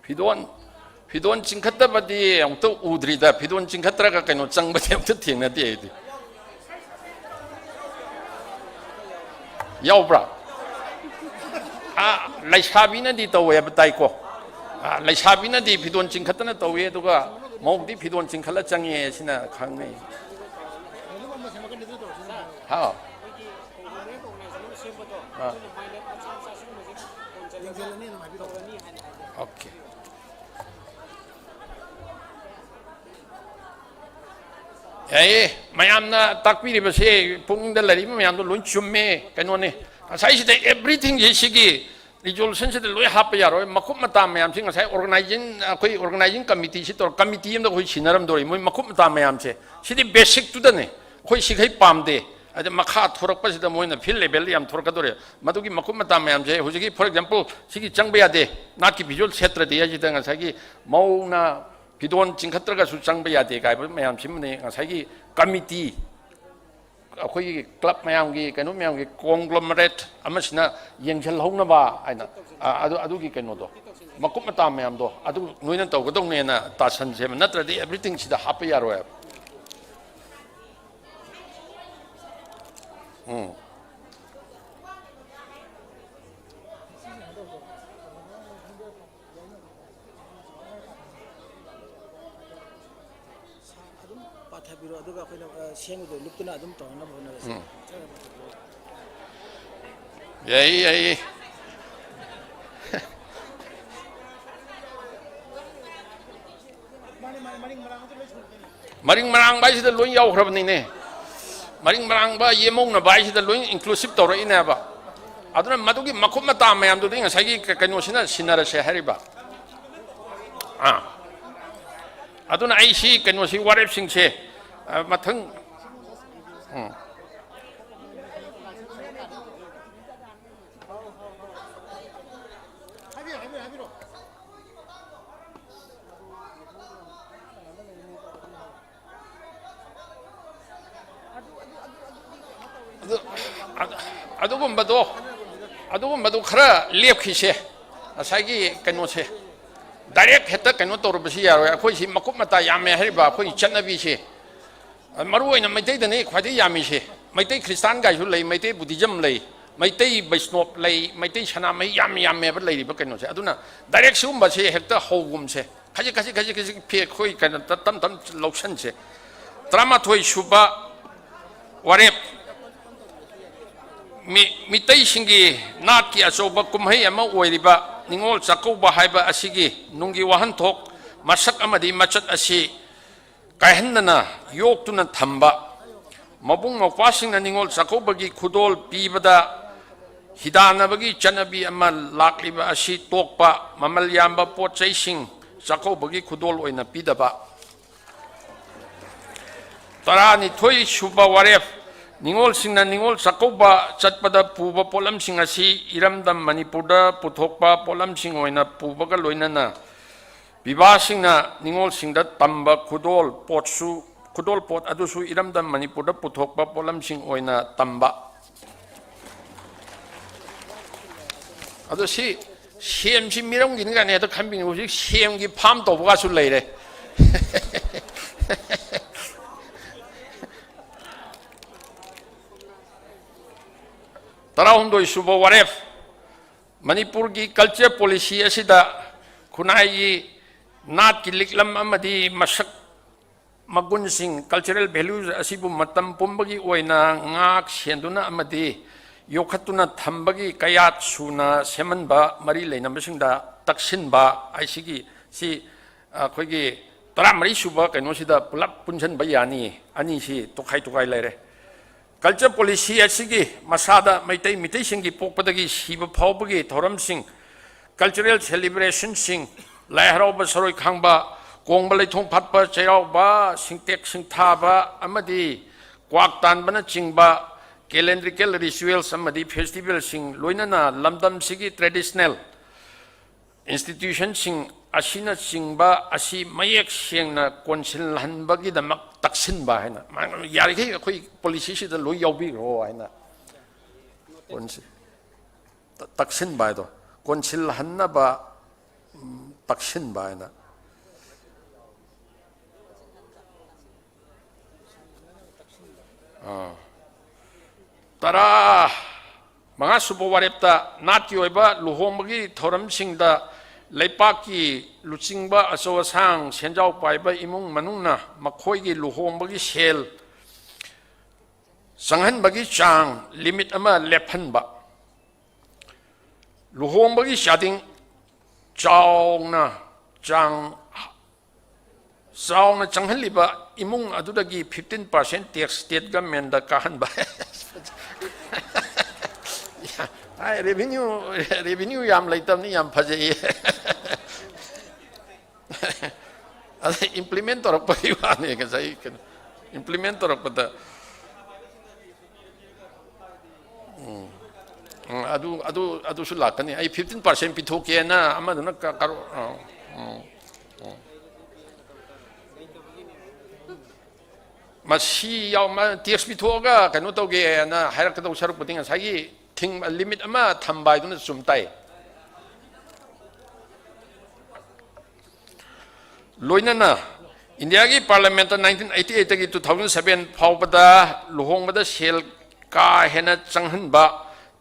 ꯐꯤꯗꯣꯟ, ꯐꯤꯗꯣꯟ ꯆꯤꯡꯈꯠꯇꯕꯗꯤ ꯑꯃꯨꯛꯇ ꯎꯗ꯭ꯔꯤꯗ, ꯐꯤꯗꯣꯟ ꯆꯤꯡꯈꯠꯇ꯭ꯔꯒ ꯀꯩꯅꯣ ꯆꯪꯕꯗꯤ ꯑꯃꯨꯛꯇ ꯊꯦꯡꯅꯗꯦ ꯑꯩꯗꯤ꯫ ꯌꯥꯎꯕ꯭ꯔꯥ? ꯑꯥ, ꯂꯩꯁꯥꯕꯤꯅꯗꯤ ꯇꯧꯋꯦ ꯍꯥꯏꯕ ꯇꯥꯏꯀꯣ꯫ ꯑꯥ, ꯂꯩꯁꯥꯕꯤꯅꯗꯤ ꯐꯤꯗꯣꯟ ꯆꯤꯡꯈꯠꯇꯅ ꯇꯧꯋꯤ, ꯑꯗꯨꯒ ꯃꯧꯗꯤ ꯐꯤꯗꯣꯟ ꯆꯤꯡꯈꯠꯂ ꯆꯪꯉꯦ ꯁꯤꯅ ꯈꯪꯅꯩ꯫ ꯍꯥꯎ꯫ ꯑꯥ꯫ ꯑꯣꯀꯦ꯫ ꯌꯥꯏꯌꯦ, ꯃꯌꯥꯝꯅ ꯇꯥꯛꯄꯤꯔꯤꯕꯁꯦ, ꯄꯨꯛꯅꯤꯡꯗ ꯂꯩꯔꯤꯕ ꯃꯌꯥꯝꯗꯣ ꯂꯣꯏ ꯆꯨꯝꯃꯦ꯫ ꯀꯩꯅꯣꯅꯦ, ꯉꯁꯥꯏꯁꯤꯗ everythingꯁꯦ ꯁꯤꯒꯤ resolutionꯁꯤꯗ ꯂꯣꯏ ꯍꯥꯞꯄ ꯌꯥꯔꯣꯏ꯫ ꯃꯀꯨꯞ ꯃꯇꯥ ꯃꯌꯥꯝꯁꯤ ꯉꯁꯥꯏ organizing, ꯑꯩꯈꯣꯏ organizing committeeꯁꯤ ꯇꯧꯔ, committee ꯑꯃꯗ ꯑꯩꯈꯣꯏ ꯁꯤꯟꯅꯔꯝꯗꯣꯔꯤ꯫ ꯃꯣꯏ ꯃꯀꯨꯞ ꯃꯇꯥ ꯃꯌꯥꯝꯁꯦ, ꯁꯤꯗꯤ basicꯇꯨꯗꯅꯦ꯫ ꯑꯩꯈꯣꯏ ꯁꯤꯈꯩ ꯄꯥꯝꯗꯦ꯫ ꯑꯗ ꯃꯈꯥ ꯊꯣꯔꯛꯄꯁꯤꯗ ꯃꯣꯏꯅ field levelꯗ ꯌꯥꯝ ꯊꯣꯔꯛꯀꯗꯧꯔꯦ꯫ ꯃꯗꯨꯒꯤ ꯃꯀꯨꯞ ꯃꯇꯥ ꯃꯌꯥꯝꯁꯦ ꯍꯧꯖꯤꯛꯀꯤ, for example, ꯁꯤꯒꯤ ꯆꯪꯕ ꯌꯥꯗꯦ, ꯅꯥꯠꯀꯤ visual ꯁꯦꯠꯇ꯭ꯔꯗꯤ ꯍꯥꯏꯁꯤꯗ ꯉꯁꯥꯏꯒꯤ ꯃꯧꯅ ꯐꯤꯗꯣꯟ ꯆꯤꯡꯈꯠꯇ꯭ꯔꯒꯁꯨ ꯆꯪꯕ ꯌꯥꯗꯦ ꯀꯥꯏꯕ ꯃꯌꯥꯝꯁꯤꯃꯅꯤ ꯉꯁꯥꯏꯒꯤ committee, ꯑꯩꯈꯣꯏꯒꯤ club ꯃꯌꯥꯝꯒꯤ, ꯀꯩꯅꯣ ꯃꯌꯥꯝꯒꯤ conglomerate ꯑꯃꯁꯤꯅ ꯌꯦꯡꯁꯤꯜꯍꯧꯅꯕ ꯍꯥꯏꯅ, ꯑ, ꯑꯗꯨ, ꯑꯗꯨꯒꯤ ꯀꯩꯅꯣꯗꯣ, ꯃꯀꯨꯞ ꯃꯇꯥ ꯃꯌꯥꯝꯗꯣ ꯑꯗꯨ ꯅꯣꯏꯅ ꯇꯧꯒꯗꯧꯅꯦꯅ ꯇꯥꯁꯟꯁꯦꯕ, ꯅꯠꯇ꯭ꯔꯗꯤ everythingꯁꯤꯗ ꯍꯥꯞꯄ ꯌꯥꯔꯣꯏꯕ꯫ ꯎꯝ꯫ ꯑꯗꯨꯝ ꯄꯥꯊꯕꯤꯔꯣ, ꯑꯗꯨꯒ ꯑꯩꯈꯣꯏꯅ, ꯑ, ꯁꯦꯝꯒꯗꯣꯏ ꯂꯨꯞꯇꯨꯅ ꯑꯗꯨꯝ ꯇꯧꯅꯅꯕ ꯍꯣꯠꯅꯔꯁꯤ꯫ ꯎꯝ꯫ ꯌꯥꯏꯌꯦ, ꯌꯥꯏꯌꯦ꯫ ꯃꯥꯅꯦ, ꯃꯥꯅꯦ, ꯃꯔꯤꯡ ꯃꯔꯥꯡꯁꯨ ꯂꯣꯏ ꯃꯔꯤꯡ ꯃꯔꯥꯡꯕ ꯍꯥꯏꯁꯤꯗ ꯂꯣꯏ ꯌꯥꯎꯈ꯭ꯔꯕꯅꯤꯅꯦ꯫ ꯃꯔꯤꯡ ꯃꯔꯥꯡꯕ, ꯌꯦꯃꯧꯅꯕ ꯍꯥꯏꯁꯤꯗ ꯂꯣꯏ inclusive ꯇꯧꯔꯛꯏꯅꯦꯕ꯫ ꯑꯗꯨꯅ ꯃꯗꯨꯒꯤ ꯃꯈꯨꯞ ꯃꯇꯥ ꯃꯌꯥꯝꯗꯨꯗꯤ ꯉꯁꯥꯏꯒꯤ ꯀ-, ꯀꯩꯅꯣꯁꯤꯅ ꯁꯤꯟꯅꯔꯁꯦ ꯍꯥꯏꯔꯤꯕ꯫ ꯑꯥ꯫ ꯑꯗꯨꯅ ꯑꯩ ꯁꯤ ꯀꯩꯅꯣꯁꯤ, ꯋꯥꯔꯦꯞꯁꯤꯡꯁꯦ, ꯑ, ꯃꯊꯪ, ꯎꯝ꯫ ꯑꯗꯨ, ꯑꯗꯨ, ꯑꯗꯨꯒꯨꯝꯕꯗꯣ, ꯑꯗꯨꯒꯨꯝꯕꯗꯣ ꯈꯔ ꯂꯦꯞꯈꯤꯁꯦ꯫ ꯉꯁꯥꯏꯒꯤ ꯀꯩꯅꯣꯁꯦ, direct ꯍꯦꯛꯇ ꯀꯩꯅꯣ ꯇꯧꯔꯨꯕꯁꯤ ꯌꯥꯔꯣꯏ꯫ ꯑꯩꯈꯣꯏꯁꯤ ꯃꯀꯨꯞ ꯃꯇꯥ ꯌꯥꯝꯃꯦ ꯍꯥꯏꯔꯤꯕ ꯑꯩꯈꯣꯏꯒꯤ ꯆꯠꯅꯕꯤꯁꯦ꯫ ꯃꯔꯨ ꯑꯣꯏꯅ ꯃꯩꯇꯩꯗꯅꯤ ꯈ꯭ꯋꯥꯏꯗꯒꯤ ꯌꯥꯝꯃꯤꯁꯦ꯫ ꯃꯩꯇꯩ ꯈ꯭ꯔꯤꯁꯇꯥꯟꯒꯥꯏꯁꯨ ꯂꯩ, ꯃꯩꯇꯩ Buddhism ꯂꯩ, ꯃꯩꯇꯩ ꯕꯩꯁꯅꯣꯞ ꯂꯩ, ꯃꯩꯇꯩ ꯁꯅꯥꯃꯍꯤ ꯌꯥꯝ ꯌꯥꯝꯃꯦꯕ ꯂꯩꯔꯤꯕ ꯀꯩꯅꯣꯁꯦ꯫ ꯑꯗꯨꯅ direct ꯁꯤꯒꯨꯝꯕꯁꯦ ꯍꯦꯛꯇ ꯍꯧꯒꯨꯝꯁꯦ꯫ ꯈꯖꯤꯛ, ꯈꯖꯤꯛ, ꯈꯖꯤꯛ, ꯈꯖꯤꯛ ꯐꯤ ꯑꯩꯈꯣꯏ ꯀꯩꯅꯣ ꯇ-, ꯇꯞ ꯇꯞ ꯂꯧꯁꯟꯁꯦ꯫ ꯇꯔꯥꯃꯥꯊꯣꯏ ꯁꯨꯕ ꯋꯥꯔꯦꯞ, ꯃꯤ-, ꯃꯤꯇꯩꯁꯤꯡꯒꯤ ꯅꯥꯠꯀꯤ ꯑꯆꯧꯕ ꯀꯨꯝꯍꯩ ꯑꯃ ꯑꯣꯏꯔꯤꯕ ꯅꯤꯉꯣꯜ ꯆꯥꯛꯀꯧꯕ ꯍꯥꯏꯕ ꯑꯁꯤꯒꯤ ꯅꯨꯡꯒꯤ ꯋꯥꯍꯟꯊꯣꯛ, ꯃꯁꯛ ꯑꯃꯗꯤ ꯃꯆꯠ ꯑꯁꯤ ꯀꯥꯏꯍꯟꯗꯅ ꯌꯣꯛꯇꯨꯅ ꯊꯝꯕ, ꯃꯕꯨꯡ ꯃꯧꯄ꯭ꯋꯥꯁꯤꯡꯅ ꯅꯤꯉꯣꯜ ꯆꯥꯛꯀꯧꯕꯒꯤ ꯈꯨꯗꯣꯜ ꯄꯤꯕꯗ ꯍꯤꯗꯥꯟꯅꯕꯒꯤ ꯆꯠꯅꯕꯤ ꯑꯃ ꯂꯥꯛꯂꯤꯕ ꯑꯁꯤ ꯇꯣꯛꯄ, ꯃꯃꯜ ꯌꯥꯝꯕ ꯄꯣꯠ ꯆꯩꯁꯤꯡ ꯆꯥꯛꯀꯧꯕꯒꯤ ꯈꯨꯗꯣꯜ ꯑꯣꯏꯅ ꯄꯤꯗꯕ꯫ ꯇꯔꯥꯅꯤꯊꯣꯏ ꯁꯨꯕ ꯋꯥꯔꯦꯞ, ꯅꯤꯉꯣꯜꯁꯤꯡꯅ ꯅꯤꯉꯣꯜ ꯆꯥꯛꯀꯧꯕ ꯆꯠꯄꯗ ꯄꯨꯕ ꯄꯣꯠꯂꯝꯁꯤꯡ ꯑꯁꯤ ꯏꯔꯝꯗꯝ ꯃꯅꯤꯄꯨꯔꯗ ꯄꯨꯊꯣꯛꯄ ꯄꯣꯠꯂꯝꯁꯤꯡ ꯑꯣꯏꯅ ꯄꯨꯕꯒ ꯂꯣꯏꯅꯅ ꯄꯤꯕꯥꯁꯤꯡꯅ ꯅꯤꯉꯣꯜꯁꯤꯡꯗ ꯇꯝꯕ ꯈꯨꯗꯣꯜ ꯄꯣꯠꯁꯨ, ꯈꯨꯗꯣꯜ ꯄꯣꯠ ꯑꯗꯨꯁꯨ ꯏꯔꯝꯗꯝ ꯃꯅꯤꯄꯨꯔꯗ ꯄꯨꯊꯣꯛꯄ ꯄꯣꯠꯂꯝꯁꯤꯡ ꯑꯣꯏꯅ ꯇꯝꯕ꯫ ꯑꯗꯣ ꯁꯤ ꯁꯦꯝꯁꯤ ꯃꯤꯔꯝꯒꯤꯅꯤ ꯀꯥꯏꯅ ꯍꯦꯛꯇ ꯈꯟꯕꯤꯅꯤ꯫ ꯍꯧꯖꯤꯛ ꯁꯦꯝꯒꯤ farm ꯇꯧꯕꯒꯁꯨ ꯂꯩꯔꯦ꯫ ꯇꯔꯥꯍꯨꯝꯗꯣꯏ ꯁꯨꯕ ꯋꯥꯔꯦꯞ, ꯃꯅꯤꯄꯨꯔꯒꯤ culture policy ꯑꯁꯤꯗ ꯈꯨꯟꯅꯥꯏꯒꯤ ꯅꯥꯠꯀꯤ ꯂꯤꯛꯂꯝ ꯑꯃꯗꯤ ꯃꯁꯛ ꯃꯒꯨꯟꯁꯤꯡ, cultural values ꯑꯁꯤꯕꯨ ꯃꯇꯝ ꯄꯨꯝꯕꯒꯤ ꯑꯣꯏꯅ ꯉꯥꯛ ꯁꯦꯟꯗꯨꯅ ꯑꯃꯗꯤ ꯌꯣꯛꯈꯠꯇꯨꯅ ꯊꯝꯕꯒꯤ ꯀꯌꯥꯠ ꯁꯨꯅ ꯁꯦꯝꯍꯟꯕ, ꯃꯔꯤ ꯂꯩꯅꯕꯁꯤꯡꯗ ꯇꯛꯁꯤꯟꯕ ꯍꯥꯏꯁꯤꯒꯤ, ꯁꯤ ꯑꯩꯈꯣꯏꯒꯤ ꯇꯔꯥꯃꯔꯤ ꯁꯨꯕ ꯀꯩꯅꯣꯁꯤꯗ ꯄꯨꯂꯞ ꯄꯨꯟꯁꯤꯟꯕ ꯌꯥꯅꯤ꯫ ꯑꯅꯤꯁꯤ ꯇꯣꯈꯥꯏ ꯇꯣꯈꯥꯏ ꯂꯩꯔꯦ꯫ Culture policy ꯑꯁꯤꯒꯤ ꯃꯁꯥꯗ ꯃꯩꯇꯩ, ꯃꯤꯇꯩꯁꯤꯡꯒꯤ ꯄꯣꯛꯄꯗꯒꯤ ꯁꯤꯕ ꯐꯥꯎꯕꯒꯤ ꯊꯧꯔꯝꯁꯤꯡ, cultural celebrationꯁꯤꯡ, ꯂꯥꯏ ꯍꯔꯥꯎꯕ, ꯁꯔꯣꯏ ꯈꯥꯡꯕ, ꯀꯣꯡꯕ ꯂꯩꯊꯣꯡ ꯐꯥꯠꯄ, ꯆꯩꯔꯥꯎꯕ, ꯁꯤꯡꯇꯦꯛ ꯁꯤꯡꯊꯥꯕ ꯑꯃꯗꯤ ꯀ꯭ꯋꯥꯛ ꯇꯥꯟꯕꯅꯆꯤꯡꯕ calendrical rituals ꯑꯃꯗꯤ festivalꯁꯤꯡ, ꯂꯣꯏꯅꯅ ꯂꯝꯗꯝꯁꯤꯒꯤ traditional institutionꯁꯤꯡ ꯑꯁꯤꯅꯆꯤꯡꯕ ꯑꯁꯤ ꯃꯌꯦꯛ ꯁꯦꯡꯅ ꯀꯣꯟꯁꯤꯜꯍꯟꯕꯒꯤꯗꯃꯛ ꯇꯛꯁꯤꯟꯕ ꯍꯥꯏꯅ, ꯃꯥ-, ꯌꯥꯔꯤꯈꯩ ꯑꯩꯈꯣꯏ policyꯁꯤꯗ ꯂꯣꯏ ꯌꯥꯎꯕꯤꯈ꯭ꯔꯣ ꯍꯥꯏꯅ ꯀꯣꯟꯁꯤ-, ꯇ-, ꯇꯛꯁꯤꯟꯕ ꯍꯥꯏꯗꯣ, ꯀꯣꯟꯁꯤꯜꯍꯟꯅꯕ, ꯎꯝ, ꯇꯛꯁꯤꯟꯕ ꯍꯥꯏꯅ꯫ ꯑꯥ꯫ ꯇꯔꯥ ꯃꯉꯥ ꯁꯨꯕ ꯋꯥꯔꯦꯞꯇ ꯅꯥꯠꯀꯤ ꯑꯣꯏꯕ ꯂꯨꯍꯣꯡꯕꯒꯤ ꯊꯧꯔꯝꯁꯤꯡꯗ ꯂꯩꯄꯥꯛꯀꯤ ꯂꯨꯆꯤꯡꯕ ꯑꯆꯧ ꯑꯁꯥꯡ ꯁꯦꯟꯖꯥꯎ ꯄꯥꯏꯕ ꯏꯃꯨꯡ ꯃꯅꯨꯡꯅ ꯃꯈꯣꯏꯒꯤ ꯂꯨꯍꯣꯡꯕꯒꯤ ꯁꯦꯜ ꯆꯪꯍꯟꯕꯒꯤ ꯆꯥꯡ limit ꯑꯃ ꯂꯦꯞꯍꯟꯕ꯫ ꯂꯨꯍꯣꯡꯕꯒꯤ ꯆꯥꯗꯤꯡ ꯆꯥꯎꯅ ꯆꯥꯡ ꯆꯥꯎꯅ ꯆꯪꯍꯜꯂꯤꯕ ꯏꯃꯨꯡ ꯑꯗꯨꯗꯒꯤ fifteen percent tax state governmentꯗ ꯀꯥꯍꯟꯕ꯫ ꯍꯥꯏ, revenue, revenue ꯌꯥꯝ ꯂꯩꯇꯕꯅꯤ, ꯌꯥꯝ ꯐꯖꯩꯌꯦ꯫ ꯑꯗ implement ꯇꯧꯔꯛꯄꯒꯤ ꯋꯥꯅꯤ, ꯉꯁꯥꯏ ꯀꯩꯅꯣ, implement ꯇꯧꯔꯛꯄꯗ꯫ ꯎꯝ꯫ ꯎꯝ, ꯑꯗꯨ, ꯑꯗꯨ, ꯑꯗꯨꯁꯨ ꯂꯥꯛꯀꯅꯤ꯫ ꯑꯩ fifteen percent ꯄꯤꯊꯣꯛꯀꯦꯅ ꯑꯃꯗꯨꯅ ꯀ-, ꯀꯔꯣ-, ꯑ, ꯎꯝ, ꯎꯝ꯫ ꯃꯁꯤ ꯌꯥꯎ-, ꯃ-, tax ꯄꯤꯊꯣꯛꯑꯒ ꯀꯩꯅꯣ ꯇꯧꯒꯦꯅ ꯍꯥꯏꯔꯛꯀꯗꯧ ꯁꯔꯨꯛꯄꯨꯗꯤ ꯉꯁꯥꯏꯒꯤ ꯊꯤꯡ-, limit ꯑꯃ ꯊꯝꯕ ꯍꯥꯏꯗꯨꯅ ꯆꯨꯝ ꯇꯥꯏ꯫ ꯂꯣꯏꯅꯅ ꯏꯟꯗꯤꯌꯥꯒꯤ parliamentꯇ nineteen eighty eightꯇꯒꯤ two thousand seven ꯐꯥꯎꯕꯗ ꯂꯨꯍꯣꯡꯕꯗ ꯁꯦꯜ ꯀꯥ ꯍꯦꯟꯅ ꯆꯪꯍꯟꯕ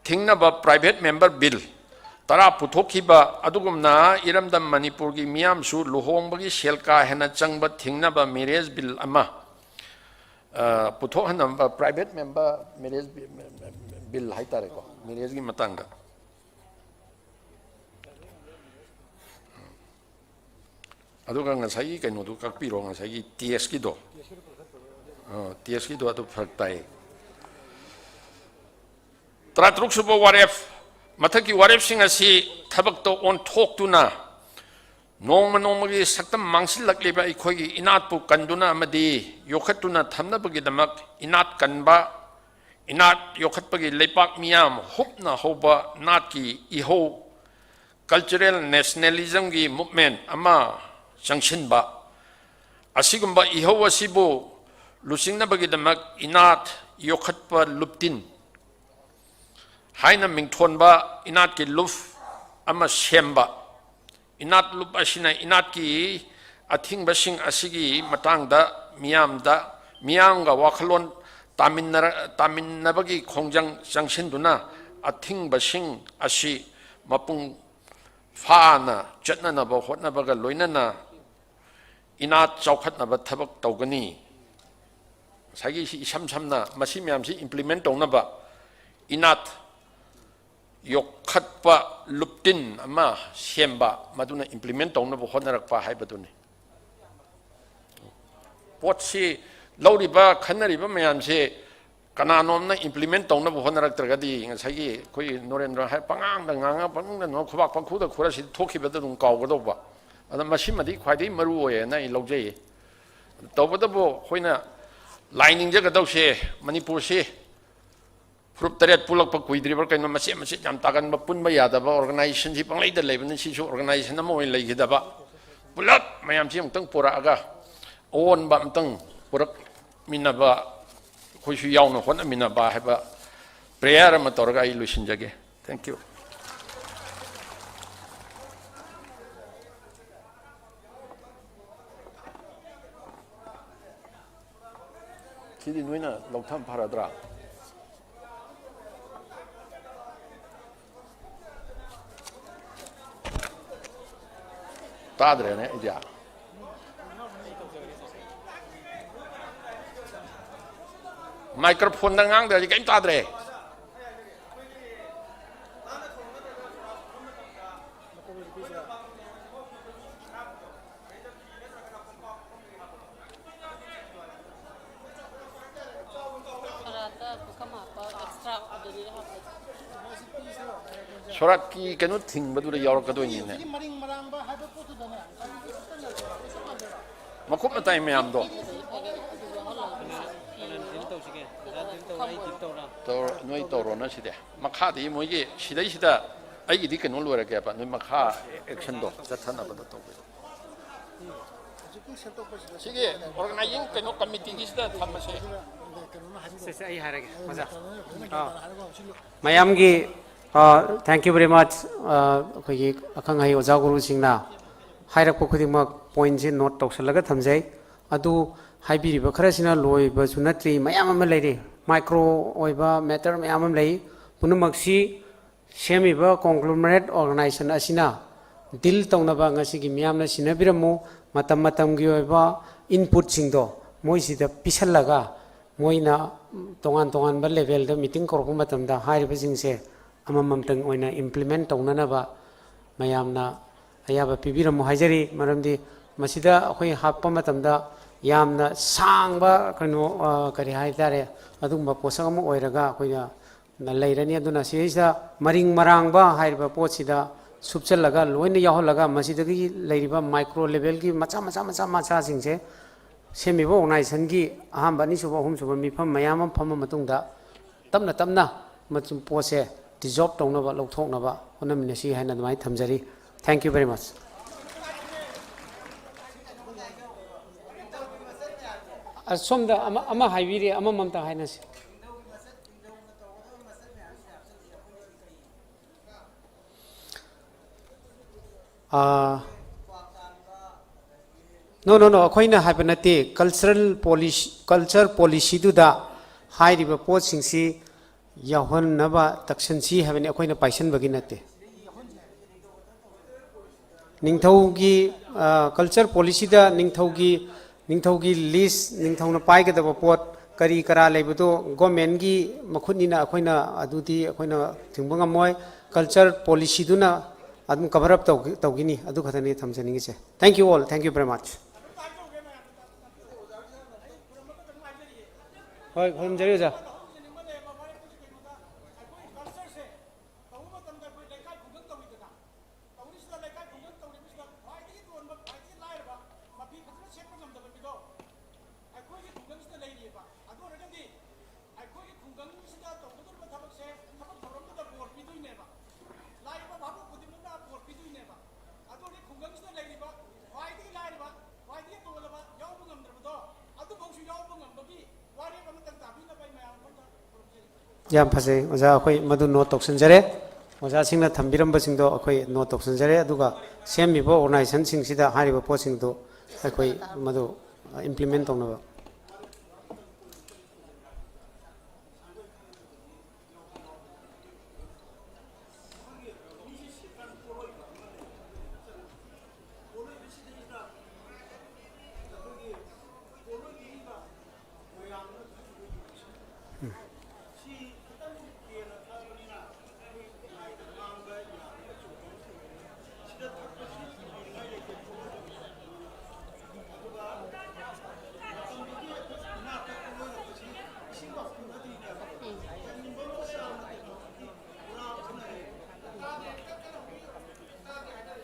ꯊꯤꯡꯅꯕ private member bill ꯇꯔꯥ ꯄꯨꯊꯣꯛꯈꯤꯕ ꯑꯗꯨꯒꯨꯝꯅ ꯏꯔꯝꯗꯝ ꯃꯅꯤꯄꯨꯔꯒꯤ ꯃꯤꯌꯥꯝꯁꯨ ꯂꯨꯍꯣꯡꯕꯒꯤ ꯁꯦꯜ ꯀꯥ ꯍꯦꯟꯅ ꯆꯪꯕ ꯊꯤꯡꯅꯕ marriage bill ꯑꯃ, ꯑ, ꯄꯨꯊꯣꯛꯍꯟꯅꯕ, private member marriage bi-, bill ꯍꯥꯏꯇꯥꯔꯦꯀꯣ, marriageꯀꯤ ꯃꯇꯥꯡꯗ꯫ ꯑꯗꯨꯒ ꯉꯁꯥꯏꯒꯤ ꯀꯩꯅꯣꯗꯨ ꯀꯛꯄꯤꯔꯣ, ꯉꯁꯥꯏꯒꯤ ꯇꯦꯁꯀꯤꯗꯣ꯫ ꯑ, ꯇꯦꯁꯀꯤꯗꯣ ꯑꯗꯨ ꯐꯔꯛ ꯇꯥꯏ꯫ ꯇꯔꯥꯇꯔꯨꯛ ꯁꯨꯕ ꯋꯥꯔꯦꯞ, ꯃꯊꯛꯀꯤ ꯋꯥꯔꯦꯞꯁꯤꯡ ꯑꯁꯤ ꯊꯕꯛꯇ ꯑꯣꯟꯊꯣꯛꯇꯨꯅ ꯅꯣꯡꯃ ꯅꯣꯡꯃꯒꯤ ꯁꯛꯇꯝ ꯃꯥꯡꯁꯤꯜꯂꯛꯂꯤꯕ ꯑꯩꯈꯣꯏꯒꯤ ꯏꯅꯥꯠꯄꯨ ꯀꯟꯗꯨꯅ ꯑꯃꯗꯤ ꯌꯣꯛꯈꯠꯇꯨꯅ ꯊꯝꯅꯕꯒꯤꯗꯃꯛ ꯏꯅꯥꯠ ꯀꯟꯕ, ꯏꯅꯥꯠ ꯌꯣꯛꯈꯠꯄꯒꯤ ꯂꯩꯄꯥꯛ ꯃꯤꯌꯥꯝ ꯍꯨꯞꯅ ꯍꯧꯕ ꯅꯥꯠꯀꯤ ꯏꯍꯧ, cultural nationalismꯒꯤ movement ꯑꯃ ꯆꯪꯁꯤꯟꯕ, ꯑꯁꯤꯒꯨꯝꯕ ꯏꯍꯧ ꯑꯁꯤꯕꯨ ꯂꯨꯆꯤꯡꯅꯕꯒꯤꯗꯃꯛ ꯏꯅꯥꯠ ꯌꯣꯛꯈꯠꯄ ꯂꯨꯞꯇꯤꯟ ꯍꯥꯏꯅ ꯃꯤꯡꯊꯣꯟꯕ ꯏꯅꯥꯠꯀꯤ ꯂꯨꯞ ꯑꯃ ꯁꯦꯝꯕ꯫ ꯏꯅꯥꯠ ꯂꯨꯞ ꯑꯁꯤꯅ ꯏꯅꯥꯠꯀꯤ ꯑꯊꯤꯡꯕꯁꯤꯡ ꯑꯁꯤꯒꯤ ꯃꯇꯥꯡꯗ ꯃꯤꯌꯥꯝꯗ, ꯃꯤꯌꯥꯝꯒ ꯋꯥꯈꯜꯂꯣꯟ ꯇꯥꯃꯤꯟꯅꯔ-, ꯇꯥꯃꯤꯟꯅꯕꯒꯤ ꯈꯣꯡꯖꯪ ꯆꯪꯁꯤꯟꯗꯨꯅ ꯑꯊꯤꯡꯕꯁꯤꯡ ꯑꯁꯤ ꯃꯄꯨꯡ ꯐꯥꯅ ꯆꯠꯅꯅꯕ ꯍꯣꯠꯅꯕꯒ ꯂꯣꯏꯅꯅ ꯏꯅꯥꯠ ꯆꯥꯎꯈꯠꯅꯕ ꯊꯕꯛ ꯇꯧꯒꯅꯤ꯫ ꯉꯁꯥꯏꯒꯤ ꯁꯤ ꯏꯁꯝ ꯁꯝꯅ ꯃꯁꯤ ꯃꯌꯥꯝꯁꯤ implement ꯇꯧꯅꯕ ꯏꯅꯥꯠ ꯌꯣꯛꯈꯠꯄ ꯂꯨꯞꯇꯤꯟ ꯑꯃ ꯁꯦꯝꯕ, ꯃꯗꯨꯅ implement ꯇꯧꯅꯕ ꯍꯣꯠꯅꯔꯛꯄ ꯍꯥꯏꯕꯗꯨꯅꯤ꯫ ꯄꯣꯠꯁꯤ ꯂꯧꯔꯤꯕ, ꯈꯟꯅꯔꯤꯕ ꯃꯌꯥꯝꯁꯦ ꯀꯅꯥꯅꯣꯝꯅ implement ꯇꯧꯅꯕ ꯍꯣꯠꯅꯔꯛꯇ꯭ꯔꯒꯗꯤ ꯉꯁꯥꯏꯒꯤ ꯑꯩꯈꯣꯏ ꯅꯣꯔꯦꯟꯗ꯭ꯔ ꯍꯥꯏ ꯄꯉꯥꯡꯗ ꯉꯥꯡꯉ ꯄꯪꯅꯨꯡꯗ ꯅꯣꯡ ꯈꯨꯕꯥꯛ ꯄꯪꯈꯨꯗ ꯈꯨꯔ ꯁꯤꯗ ꯊꯣꯛꯈꯤꯕꯗ ꯑꯗꯨꯝ ꯀꯥꯎꯒꯗꯧꯕ꯫ ꯑꯗ ꯃꯁꯤꯃꯗꯤ ꯈ꯭ꯋꯥꯏꯗꯒꯤ ꯃꯔꯨ ꯑꯣꯏꯌꯦꯅ ꯑꯩ ꯂꯧꯖꯩ꯫ ꯇꯧꯕꯇꯕꯨ ꯑꯩꯈꯣꯏꯅ ꯂꯥꯏ ꯅꯤꯡꯖꯒꯗꯧꯁꯦ ꯃꯅꯤꯄꯨꯔꯁꯤ ꯐꯨꯔꯨꯞ ꯇꯔꯦꯠ ꯄꯨꯜꯂꯛꯄ ꯀꯨꯏꯗ꯭ꯔꯤꯕ꯭ꯔꯥ ꯀꯩꯅꯣ, ꯃꯆꯦꯠ ꯃꯆꯦꯠ ꯌꯥꯝ ꯇꯥꯒꯟꯕ, ꯄꯨꯟꯕ ꯌꯥꯗꯕ, organizationꯁꯤ ꯄꯪꯂꯩꯗ ꯂꯩꯕꯅꯤ꯫ ꯁꯤꯁꯨ organization ꯑꯃ ꯑꯣꯏꯅ ꯂꯩꯈꯤꯗꯕ, ꯄꯨꯂꯞ ꯃꯌꯥꯝꯁꯤ ꯑꯃꯨꯛꯇꯪ ꯄꯨꯔꯛꯑꯒ ꯑꯑꯣꯟꯕ ꯑꯃꯨꯛꯇꯪ ꯄꯨꯔꯛꯃꯤꯟꯅꯕ ꯑꯩꯈꯣꯏꯁꯨ ꯌꯥꯎꯅ ꯍꯣꯠꯅꯃꯤꯟꯅꯕ ꯍꯥꯏꯕ prayer ꯑꯃ ꯇꯧꯔꯒ ꯑꯩ ꯂꯣꯏꯁꯤꯟꯖꯒꯦ꯫ Thank you꯫ ꯁꯤꯗꯤ ꯅꯣꯏꯅ ꯂꯧꯊꯝ ꯐꯔꯗ꯭ꯔꯥ? ꯇꯥꯗ꯭ꯔꯦꯅꯦ ꯑꯩꯗꯤ꯫ Microphoneꯗ ꯉꯥꯡꯗ꯭ꯔꯗꯤ ꯀꯔꯤꯝ ꯇꯥꯗ꯭ꯔꯦ꯫ ꯁꯣꯔꯥꯠꯀꯤ ꯀꯩꯅꯣ ꯊꯤꯡꯕꯗꯨꯗ ꯌꯥꯎꯔꯛꯀꯗꯣꯏꯅꯤꯅꯦ꯫ ꯁꯤꯒꯤ ꯃꯔꯤꯡ ꯃꯔꯥꯡꯕ ꯍꯥꯏꯕ ꯄꯣꯠꯇꯨꯗꯅꯦ, ꯃꯈꯨꯞ ꯃꯇꯥꯏ ꯃꯌꯥꯝꯗꯣ꯫ ꯗꯤꯜ ꯇꯧꯁꯤꯒꯦ꯫ ꯗꯤꯜ ꯇꯧꯔ, ꯑꯩ ꯗꯤꯜ ꯇꯧꯔ꯫ ꯇꯧꯔ-, ꯅꯣꯏ ꯇꯧꯔꯣꯅ ꯁꯤꯗꯤ꯫ ꯃꯈꯥꯗꯤ ꯃꯣꯏꯒꯤ ꯁꯤꯗꯩꯁꯤꯗ ꯑꯩꯒꯤꯗꯤ ꯀꯩꯅꯣ ꯂꯣꯏꯔꯒꯦꯕ, ꯅꯣꯏ ꯃꯈꯥ ꯑꯦꯛꯁꯟꯗꯣ ꯆꯠꯊꯅꯕꯗꯣ ꯇꯧꯕꯤꯔꯣ꯫ ꯁꯤꯒꯤ ꯑꯣꯔꯒꯅꯥꯏꯖꯤꯡ ꯀꯩꯅꯣ ꯀꯃꯤꯇꯤꯒꯤꯁꯤꯗ ꯊꯝꯃꯁꯦ꯫ ꯁꯦ, ꯁꯦ, ꯑꯩ ꯍꯥꯏꯔꯒꯦ, ꯑꯣꯖꯥ꯫ ꯑꯥ꯫ ꯃꯌꯥꯝꯒꯤ, ꯑꯥ, thank you very much꯫ ꯑꯥ, ꯑꯩꯈꯣꯏꯒꯤ ꯑꯈꯪ ꯑꯍꯩ ꯑꯣꯖꯥ ꯒꯨꯔꯨꯁꯤꯡꯅ ꯍꯥꯏꯔꯛꯄ ꯈꯨꯗꯤꯡꯃꯛ ꯄꯣꯏꯟꯁꯦ ꯅꯣꯠ ꯇꯧꯁꯜꯂꯒ ꯊꯝꯖꯩ꯫ ꯑꯗꯨ ꯍꯥꯏꯕꯤꯔꯤꯕ ꯈꯔꯁꯤꯅ ꯂꯣꯏꯕꯁꯨ ꯅꯠꯇ꯭ꯔꯤ, ꯃꯌꯥꯝ ꯑꯃ ꯂꯩꯔꯤ꯫ ꯃꯥꯏꯀ꯭ꯔꯣ ꯑꯣꯏꯕ ꯃꯦꯇꯔ ꯃꯌꯥꯝ ꯑꯃ ꯂꯩ꯫ ꯄꯨꯝꯅꯃꯛꯁꯤ ꯁꯦꯝꯃꯤꯕ conglomerate organization ꯑꯁꯤꯅ ꯗꯤꯜ ꯇꯧꯅꯕ ꯉꯁꯤꯒꯤ ꯃꯤꯌꯥꯝꯅ ꯁꯤꯟꯅꯕꯤꯔꯝꯃꯨ꯫ ꯃꯇꯝ ꯃꯇꯝꯒꯤ ꯑꯣꯏꯕ ꯏꯟꯄꯨꯠꯁꯤꯡꯗꯣ ꯃꯣꯏꯁꯤꯗ ꯄꯤꯁꯜꯂꯒ, ꯃꯣꯏꯅ ꯇꯣꯉꯥꯟ ꯇꯣꯉꯥꯟꯕ ꯂꯦꯚꯦꯜꯗ ꯃꯤꯇꯤꯡ ꯀꯧꯔꯛꯄ ꯃꯇꯝꯗ ꯍꯥꯏꯔꯤꯕꯁꯤꯡꯁꯦ ꯑꯃꯃꯝꯇꯪ ꯑꯣꯏꯅ ꯏꯝꯄ꯭ꯂꯤꯃꯦꯟ ꯇꯧꯅꯅꯕ ꯃꯌꯥꯝꯅ ꯑꯌꯥꯕ ꯄꯤꯕꯤꯔꯝꯃꯨ ꯍꯥꯏꯖꯔꯤ꯫ ꯃꯔꯝꯗꯤ ꯃꯁꯤꯗ ꯑꯩꯈꯣꯏ ꯍꯥꯞꯄ ꯃꯇꯝꯗ ꯌꯥꯝꯅ ꯁꯥꯡꯕ ꯀꯩꯅꯣ, ꯑ, ꯀꯔꯤ ꯍꯥꯏ ꯇꯥꯔꯦ, ꯑꯗꯨꯒꯨꯝꯕ ꯄꯣꯠꯁꯛ ꯑꯃ ꯑꯣꯏꯔꯒ ꯑꯩꯈꯣꯏꯅ ꯂꯩꯔꯅꯤ꯫ ꯑꯗꯨꯅ ꯁꯤꯗꯩꯁꯤꯗ ꯃꯔꯤꯡ ꯃꯔꯥꯡꯕ ꯍꯥꯏꯔꯤꯕ ꯄꯣꯠꯁꯤꯗ ꯁꯨꯞꯆꯜꯂꯒ ꯂꯣꯏꯅ ꯌꯥꯎꯍꯜꯂꯒ ꯃꯁꯤꯗꯒꯤ ꯂꯩꯔꯤꯕ ꯃꯥꯏꯀ꯭ꯔꯣ ꯂꯦꯚꯦꯜꯒꯤ ꯃꯆꯥ ꯃꯆꯥ ꯃꯆꯥ ꯃꯆꯥꯁꯤꯡꯁꯦ ꯁꯦꯝꯃꯤꯕ ꯑꯣꯔꯒꯅꯥꯏꯖꯦꯁꯟꯒꯤ ꯑꯍꯥꯟꯕ, ꯑꯅꯤꯁꯨꯕ, ꯑꯍꯨꯝꯁꯨꯕ ꯃꯤꯐꯝ ꯃꯌꯥꯝ ꯑꯃ ꯐꯝꯃ ꯃꯇꯨꯡꯗ ꯇꯞꯅ ꯇꯞꯅ ꯃꯆꯨ ꯄꯣꯠꯁꯦ ꯗꯤꯖꯣꯜꯕ ꯇꯧꯅꯕ, ꯂꯧꯊꯣꯛꯅꯕ ꯍꯣꯠꯅꯃꯤꯟꯅꯁꯤ ꯍꯥꯏꯅ ꯑꯗꯨꯃꯥꯏꯅ ꯊꯝꯖꯔꯤ꯫ Thank you very much꯫ ꯑꯁꯣꯝꯗ ꯑꯃ, ꯑꯃ ꯍꯥꯏꯕꯤꯔꯤ, ꯑꯃꯃꯝꯇ ꯍꯥꯏꯅꯁꯤ꯫ ꯑꯥ, no, no, no, ꯑꯩꯈꯣꯏꯅ ꯍꯥꯏꯕ ꯅꯠꯇꯦ꯫ Cultural policy, culture policyꯗꯨꯗ ꯍꯥꯏꯔꯤꯕ ꯄꯣꯠꯁꯤꯡꯁꯤ ꯌꯥꯎꯍꯟꯅꯕ ꯇꯛꯁꯟꯁꯤ ꯍꯥꯏꯕꯅꯤ, ꯑꯩꯈꯣꯏꯅ ꯄꯥꯏꯁꯟꯕꯒꯤ ꯅꯠꯇꯦ꯫ ꯅꯤꯡꯊꯧꯒꯤ, ꯑ, culture policyꯗ ꯅꯤꯡꯊꯧꯒꯤ, ꯅꯤꯡꯊꯧꯒꯤ list, ꯅꯤꯡꯊꯧꯅ ꯄꯥꯏꯒꯗꯕ ꯄꯣꯠ ꯀꯔꯤ ꯀꯔꯥ ꯂꯩꯕꯗꯣ governmentꯀꯤ ꯃꯈꯨꯠꯅꯤꯅ ꯑꯩꯈꯣꯏꯅ ꯑꯗꯨꯗꯤ ꯑꯩꯈꯣꯏꯅ ꯊꯤꯡꯕ ꯉꯝꯃꯣꯏ꯫ Culture policyꯗꯨꯅ ꯑꯗꯨꯝ cover up ꯇꯧꯒꯤ-, ꯇꯧꯒꯤꯅꯤ꯫ ꯑꯗꯨ ꯈꯛꯇꯅꯤ ꯊꯝꯖꯅꯤꯡꯉꯤꯁꯦ꯫ Thank you all, thank you very much꯫ ꯍꯣꯏ, ꯈꯨꯔꯨꯝꯖꯔꯤ ꯑꯣꯖꯥ꯫ ꯌꯥꯝ ꯐꯖꯩ ꯑꯣꯖꯥ, ꯑꯩꯈꯣꯏ ꯃꯗꯨ ꯅꯣꯠ ꯇꯧꯁꯤꯟꯖꯔꯦ꯫ ꯑꯣꯖꯥꯁꯤꯡꯅ ꯊꯝꯕꯤꯔꯝꯕꯁꯤꯡꯗꯣ ꯑꯩꯈꯣꯏ ꯅꯣꯠ ꯇꯧꯁꯤꯟꯖꯔꯦ, ꯑꯗꯨꯒ ꯁꯦꯝꯃꯤꯕ ꯑꯣꯔꯒꯅꯥꯏꯖꯦꯁꯟꯁꯤꯡꯁꯤꯗ ꯍꯥꯏꯔꯤꯕ ꯄꯣꯠꯁꯤꯡꯗꯨ ꯑꯩꯈꯣꯏ ꯃꯗꯨ ꯏꯝꯄ꯭ꯂꯤꯃꯦꯟ ꯇꯧꯅꯕ꯫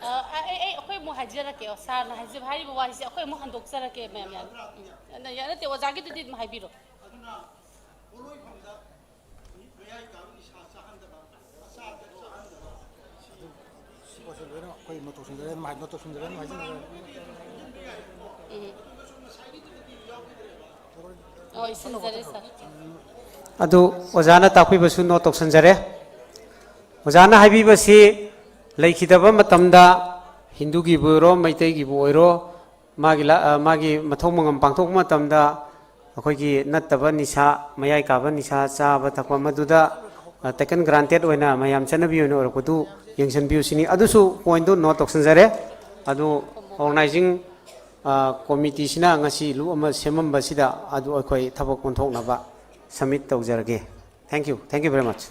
ꯑ, ꯑꯩ, ꯑꯩ, ꯑꯩꯈꯣꯏ ꯑꯃꯨꯛ ꯍꯥꯏꯖꯔꯛꯀꯦ, ꯁꯥꯔꯅ ꯍꯥꯏꯖꯕ, ꯍꯥꯏꯔꯤꯕ ꯋꯥꯍꯩꯁꯦ ꯑꯩꯈꯣꯏ ꯑꯃꯨꯛ ꯍꯟꯗꯣꯛꯆꯔꯛꯀꯦ, ꯃꯌꯥꯝ ꯌꯥꯅꯤ꯫ ꯎꯝ, ꯑꯗ, ꯌꯥ-, ꯅꯠꯇꯦ, ꯑꯣꯖꯥꯒꯤꯗꯨꯗꯤ ꯑꯗꯨꯝ ꯍꯥꯏꯕꯤꯔꯣ꯫ ꯁꯤ ꯄꯣꯠꯁꯦ ꯂꯣꯏꯅ ꯑꯩꯈꯣꯏ ꯅꯣꯠ ꯇꯧꯁꯤꯟꯖꯔꯦ, ꯑꯗꯨꯝ ꯍꯥꯏ-, ꯅꯣꯠ ꯇꯧꯁꯤꯟꯖꯔꯦ, ꯑꯗꯨꯝ ꯍꯥꯏꯖꯤꯟꯖꯔꯦ꯫ ꯑꯣ, ꯏꯁꯤꯟꯖꯔꯦ, ꯁꯥꯔ꯫ ꯑꯗꯨ ꯑꯣꯖꯥꯅ ꯇꯥꯛꯄꯤꯕꯁꯨ ꯅꯣꯠ ꯇꯧꯁꯤꯟꯖꯔꯦ꯫ ꯑꯣꯖꯥꯅ ꯍꯥꯏꯕꯤꯕꯁꯤ ꯂꯩꯈꯤꯗꯕ ꯃꯇꯝꯗ ꯍꯤꯟꯗꯨꯒꯤꯕꯨ ꯑꯣꯏꯔꯣ, ꯃꯩꯇꯩꯒꯤꯕꯨ ꯑꯣꯏꯔꯣ, ꯃꯥꯒꯤ ꯂ-, ꯑ, ꯃꯥꯒꯤ ꯃꯊꯧ ꯃꯉꯝ ꯄꯥꯡꯊꯣꯛꯄ ꯃꯇꯝꯗ ꯑꯩꯈꯣꯏꯒꯤ ꯅꯠꯇꯕ ꯅꯤꯁꯥ, ꯃꯌꯥꯏ ꯀꯥꯕ ꯅꯤꯁꯥ ꯆꯥꯕ ꯊꯛꯄ ꯃꯗꯨꯗ, ꯑ, taken granted ꯑꯣꯏꯅ ꯃꯌꯥꯝ ꯆꯠꯅꯕꯤ ꯑꯣꯏꯅ ꯑꯣꯏꯔꯛꯄꯗꯨ ꯌꯦꯡꯁꯤꯟꯕꯤꯌꯨ ꯁꯤꯅꯤ꯫ ꯑꯗꯨꯁꯨ ꯄꯣꯏꯟꯗꯨ ꯅꯣꯠ ꯇꯧꯁꯤꯟꯖꯔꯦ꯫ ꯑꯗꯨ ꯑꯣꯔꯒꯅꯥꯏꯖꯤꯡ, ꯑ, ꯀꯣꯃꯤꯇꯤꯁꯤꯅ ꯉꯁꯤ ꯂꯨꯞ ꯑꯃ ꯁꯦꯝꯃꯝꯕꯁꯤꯗ ꯑꯗꯨ ꯑꯩꯈꯣꯏ ꯊꯕꯛ ꯑꯣꯟꯊꯣꯛꯅꯕ ꯁꯕꯃꯤꯠ ꯇꯧꯖꯔꯒꯦ꯫ Thank you, thank you very much꯫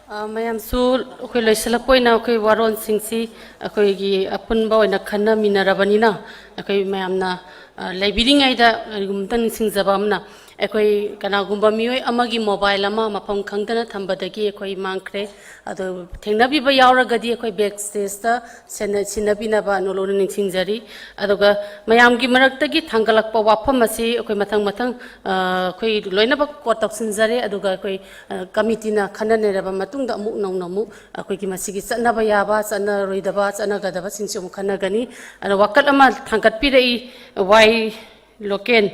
ꯑ, ꯃꯌꯥꯝꯁꯨ ꯑꯩꯈꯣꯏ ꯂꯣꯏꯁꯤꯜꯂꯛꯄ ꯑꯣꯏꯅ ꯑꯩꯈꯣꯏ ꯋꯥꯔꯣꯜꯁꯤꯡꯁꯤ ꯑꯩꯈꯣꯏꯒꯤ ꯑꯄꯨꯟꯕ ꯑꯣꯏꯅ ꯈꯟꯅꯃꯤꯟꯅꯔꯕꯅꯤꯅ, ꯑꯩꯈꯣꯏ ꯃꯌꯥꯝꯅ, ꯑ, ꯂꯩꯕꯤꯔꯤꯉꯩꯗ ꯀꯔꯤꯒꯨꯝꯕ ꯑꯝꯇ ꯅꯤꯡꯁꯤꯡꯖꯕ ꯑꯃꯅ, ꯑꯩꯈꯣꯏ ꯀꯅꯥꯒꯨꯝꯕ ꯃꯤꯑꯣꯏ ꯑꯃꯒꯤ ꯃꯣꯕꯥꯏꯜ ꯑꯃ ꯃꯐꯝ ꯈꯪꯗꯅ ꯊꯝꯕꯗꯒꯤ ꯑꯩꯈꯣꯏ ꯃꯥꯡꯈ꯭ꯔꯦ꯫ ꯑꯗꯣ ꯊꯦꯡꯅꯕꯤꯕ ꯌꯥꯎꯔꯒꯗꯤ ꯑꯩꯈꯣꯏ ꯕꯦꯛ ꯁ꯭ꯇꯦꯖꯇ ꯁꯦꯟꯅ-, ꯁꯤꯟꯅꯕꯤꯅꯕ ꯅꯣꯂꯨꯛꯅ ꯅꯤꯡꯁꯤꯡꯖꯔꯤ꯫ ꯑꯗꯨꯒ ꯃꯌꯥꯝꯒꯤ ꯃꯔꯛꯇꯒꯤ ꯊꯥꯡꯒꯠꯂꯛꯄ ꯋꯥꯐꯝ ꯑꯁꯤ ꯑꯩꯈꯣꯏ ꯃꯊꯪ ꯃꯊꯪ, ꯑ, ꯑꯩꯈꯣꯏ ꯂꯣꯏꯅꯃꯛ ꯀꯣꯠ ꯇꯧꯁꯤꯟꯖꯔꯦ꯫ ꯑꯗꯨꯒ ꯑꯩꯈꯣꯏ, ꯑ, ꯀꯃꯤꯇꯤꯅ ꯈꯟꯅ ꯅꯩꯅꯔꯕ ꯃꯇꯨꯡꯗ ꯑꯃꯨꯛ ꯅꯧꯅ ꯑꯃꯨꯛ ꯑꯩꯈꯣꯏꯒꯤ ꯃꯁꯤꯒꯤ ꯆꯠꯅꯕ ꯌꯥꯕ, ꯆꯠꯅꯔꯣꯏꯗꯕ, ꯆꯠꯅꯒꯗꯕꯁꯤꯡꯁꯤ ꯑꯃꯨꯛ ꯈꯟꯅꯒꯅꯤ꯫ ꯑꯗ ꯋꯥꯀꯠ ꯑꯃ ꯊꯥꯡꯒꯠꯄꯤꯔꯛꯏ, ꯋꯥꯏ ꯂꯣꯀꯦꯟ꯫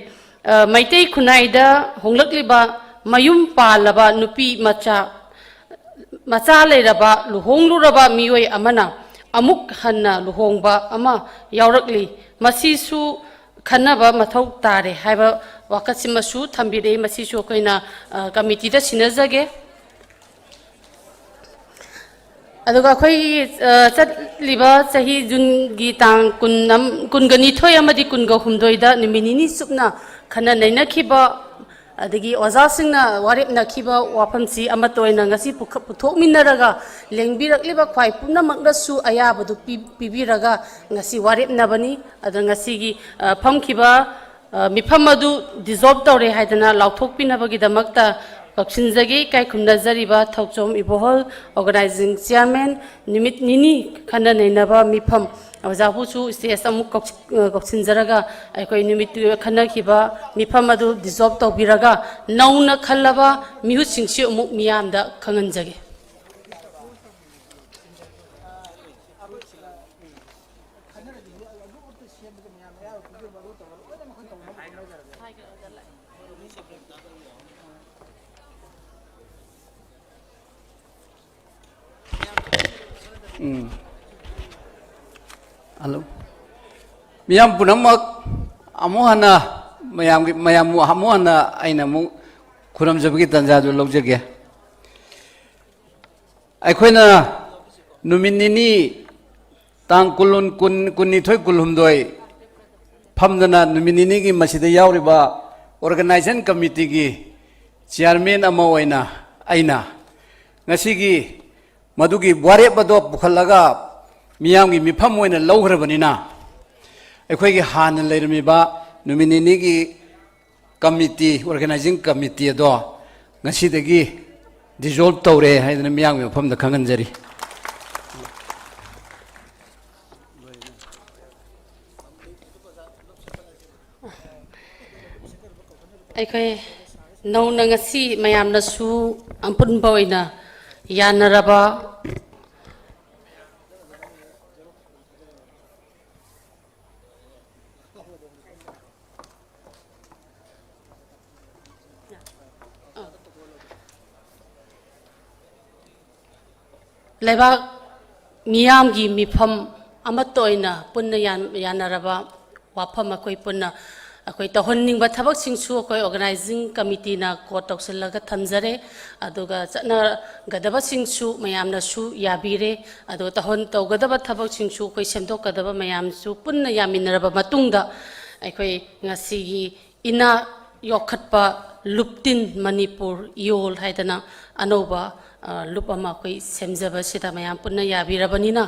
ꯑ, ꯃꯩꯇꯩ ꯈꯨꯟꯅꯥꯏꯗ ꯍꯣꯡꯂꯛꯂꯤꯕ ꯃꯌꯨꯝ ꯄꯥꯜꯂꯕ ꯅꯨꯄꯤ ꯃꯆꯥ, ꯃꯆꯥ ꯂꯩꯔꯕ ꯂꯨꯍꯣꯡꯂꯨꯔꯕ ꯃꯤꯑꯣꯏ ꯑꯃꯅ ꯑꯃꯨꯛ ꯍꯟꯅ ꯂꯨꯍꯣꯡꯕ ꯑꯃ ꯌꯥꯎꯔꯛꯂꯤ꯫ ꯃꯁꯤꯁꯨ ꯈꯟꯅꯕ ꯃꯊꯧ ꯇꯥꯔꯦ ꯍꯥꯏꯕ ꯋꯥꯀꯠꯁꯤꯃꯁꯨ ꯊꯝꯕꯤꯔꯛꯏ꯫ ꯃꯁꯤꯁꯨ ꯑꯩꯈꯣꯏꯅ, ꯑ, ꯀꯃꯤꯇꯤꯗ ꯁꯤꯟꯅꯖꯒꯦ꯫ ꯑꯗꯨꯒ ꯑꯩꯈꯣꯏꯒꯤ, ꯑ, ꯆꯠꯂꯤꯕ ꯆꯍꯤ ꯖꯨꯟꯒꯤ ꯇꯥꯡ ꯀꯨꯟ ꯑꯝ-, ꯀꯨꯟꯒ ꯅꯤꯊꯣꯏ ꯑꯃꯗꯤ ꯀꯨꯟꯒ ꯍꯨꯝꯗꯣꯏꯗ ꯅꯨꯃꯤꯠ ꯅꯤꯅꯤ ꯆꯨꯞꯅ ꯈꯟꯅ ꯅꯩꯅꯈꯤꯕ, ꯑꯗꯒꯤ ꯑꯣꯖꯥꯁꯤꯡꯅ ꯋꯥꯔꯦꯞꯅꯈꯤꯕ ꯋꯥꯐꯝꯁꯤ ꯑꯃꯠꯇ ꯑꯣꯏꯅ ꯉꯁꯤ ꯄꯨꯈ-, ꯄꯨꯊꯣꯛꯃꯤꯟꯅꯔꯒ ꯂꯦꯡꯕꯤꯔꯛꯂꯤꯕ ꯈ꯭ꯋꯥꯏ ꯄꯨꯝꯅꯃꯛꯅꯁꯨ ꯑꯌꯥꯕꯗꯨ ꯄꯤ-, ꯄꯤꯕꯤꯔꯒ ꯉꯁꯤ ꯋꯥꯔꯦꯞꯅꯕꯅꯤ꯫ ꯑꯗ ꯉꯁꯤꯒꯤ, ꯑ, ꯐꯝꯈꯤꯕ ꯑ, ꯃꯤꯐꯝ ꯑꯗꯨ dissolve ꯇꯧꯔꯦ ꯍꯥꯏꯗꯅ ꯂꯥꯎꯊꯣꯛꯄꯤꯅꯕꯒꯤꯗꯃꯛꯇ ꯀꯧꯁꯤꯟꯖꯒꯦ꯫ ꯏꯀꯥꯏ ꯈꯨꯝꯅꯖꯔꯤꯕ ꯊꯧꯆꯣꯝ ꯏꯕꯣꯍꯜ, organizing chairman, ꯅꯨꯃꯤꯠ ꯅꯤꯅꯤ ꯈꯟꯅ ꯅꯩꯅꯕ ꯃꯤꯐꯝ꯫ ꯑꯣꯖꯥꯕꯨꯁꯨ stage ꯑꯃꯨꯛ ꯀꯧꯁꯤ-, ꯑ, ꯀꯧꯁꯤꯟꯖꯔꯒ ꯑꯩꯈꯣꯏ ꯅꯨꯃꯤꯠꯇꯨ ꯈꯟꯅꯈꯤꯕ ꯃꯤꯐꯝ ꯑꯗꯨ dissolve ꯇꯧꯕꯤꯔꯒ ꯅꯧꯅ ꯈꯜꯂꯕ ꯃꯤꯍꯨꯠꯁꯤꯡꯁꯤ ꯑꯃꯨꯛ ꯃꯤꯌꯥꯝꯗ ꯈꯪꯍꯟꯖꯒꯦ꯫ ꯎꯝ꯫ ꯍꯜꯂꯣ꯫ ꯃꯤꯌꯥꯝ ꯄꯨꯝꯅꯃꯛ ꯑꯃꯨꯛ ꯍꯟꯅ ꯃꯌꯥꯝꯒꯤ, ꯃꯌꯥꯝꯕꯨ ꯑꯃꯨꯛ ꯍꯟꯅ ꯑꯩꯅ ꯑꯃꯨꯛ ꯈꯨꯔꯨꯝꯖꯕꯒꯤ ꯇꯥꯟꯖꯥꯗꯨ ꯂꯧꯖꯒꯦ꯫ ꯑꯩꯈꯣꯏꯅ ꯅꯨꯃꯤꯠ ꯅꯤꯅꯤ, ꯇꯥꯡ ꯀꯨꯟ, ꯀꯨꯟ, ꯀꯨꯟꯅꯤꯊꯣꯏ, ꯀꯨꯟꯍꯨꯝꯗꯣꯏ ꯐꯝꯗꯅ ꯅꯨꯃꯤꯠ ꯅꯤꯅꯤꯒꯤ ꯃꯁꯤꯗ ꯌꯥꯎꯔꯤꯕ organizing committeeꯒꯤ chairman ꯑꯃ ꯑꯣꯏꯅ ꯑꯩꯅ ꯉꯁꯤꯒꯤ ꯃꯗꯨꯒꯤ ꯋꯥꯔꯦꯞ ꯑꯗꯣ ꯄꯨꯈꯠꯂꯒ ꯃꯤꯌꯥꯝꯒꯤ ꯃꯤꯐꯝ ꯑꯣꯏꯅ ꯂꯧꯈ꯭ꯔꯕꯅꯤꯅ, ꯑꯩꯈꯣꯏꯒꯤ ꯍꯥꯟꯅ ꯂꯩꯔꯝꯃꯤꯕ ꯅꯨꯃꯤꯠ ꯅꯤꯅꯤꯒꯤ committee, organizing committee ꯑꯗꯣ ꯉꯁꯤꯗꯒꯤ dissolve ꯇꯧꯔꯦ ꯍꯥꯏꯗꯅ ꯃꯤꯌꯥꯝꯒꯤ ꯃꯐꯝꯗ ꯈꯪꯍꯟꯖꯔꯤ꯫ ꯑꯩꯈꯣꯏ ꯅꯧꯅ ꯉꯁꯤ ꯃꯌꯥꯝꯅꯁꯨ ꯑꯄꯨꯟꯕ ꯑꯣꯏꯅ ꯌꯥꯅꯔꯕ ꯂꯩꯕꯥꯛ ꯃꯤꯌꯥꯝꯒꯤ ꯃꯤꯐꯝ ꯑꯃꯠꯇ ꯑꯣꯏꯅ ꯄꯨꯟꯅ ꯌꯥꯟ- ꯌꯥꯅꯔꯕ ꯋꯥꯐꯝ ꯑꯩꯈꯣꯏ ꯄꯨꯟꯅ ꯑꯩꯈꯣꯏ ꯇꯧꯍꯟꯅꯤꯡꯕ ꯊꯕꯛꯁꯤꯡꯁꯨ ꯑꯩꯈꯣꯏ ꯑꯣꯔꯒꯅꯥꯏꯖꯤꯡ ꯀꯃꯤꯇꯤꯅ ꯀꯣꯠ ꯇꯧꯁꯤꯜꯂꯒ ꯊꯝꯖꯔꯦ꯫ ꯑꯗꯨꯒ ꯆꯠꯅꯒꯗꯕꯁꯤꯡꯁꯨ ꯃꯌꯥꯝꯅꯁꯨ ꯌꯥꯕꯤꯔꯦ꯫ ꯑꯗꯨꯒ ꯇꯧꯍꯟ- ꯇꯧꯒꯗꯕ ꯊꯕꯛꯁꯤꯡꯁꯨ ꯑꯩꯈꯣꯏ ꯁꯦꯝꯗꯣꯛꯀꯗꯕ ꯃꯌꯥꯝꯁꯨ ꯄꯨꯟꯅ ꯌꯥꯃꯤꯟꯅꯔꯕ ꯃꯇꯨꯡꯗ ꯑꯩꯈꯣꯏ ꯉꯁꯤꯒꯤ ꯏꯅꯥ ꯌꯣꯛꯈꯠꯄ ꯂꯨꯞꯇꯤꯟ ꯃꯅꯤꯄꯨꯔ ꯏꯌꯣꯜ ꯍꯥꯏꯗꯅ ꯑꯅꯧꯕ, ꯑ, ꯂꯨꯞ ꯑꯃ ꯑꯩꯈꯣꯏ ꯁꯦꯝꯖꯕꯁꯤꯗ ꯃꯌꯥꯝ ꯄꯨꯟꯅ ꯌꯥꯕꯤꯔꯕꯅꯤꯅ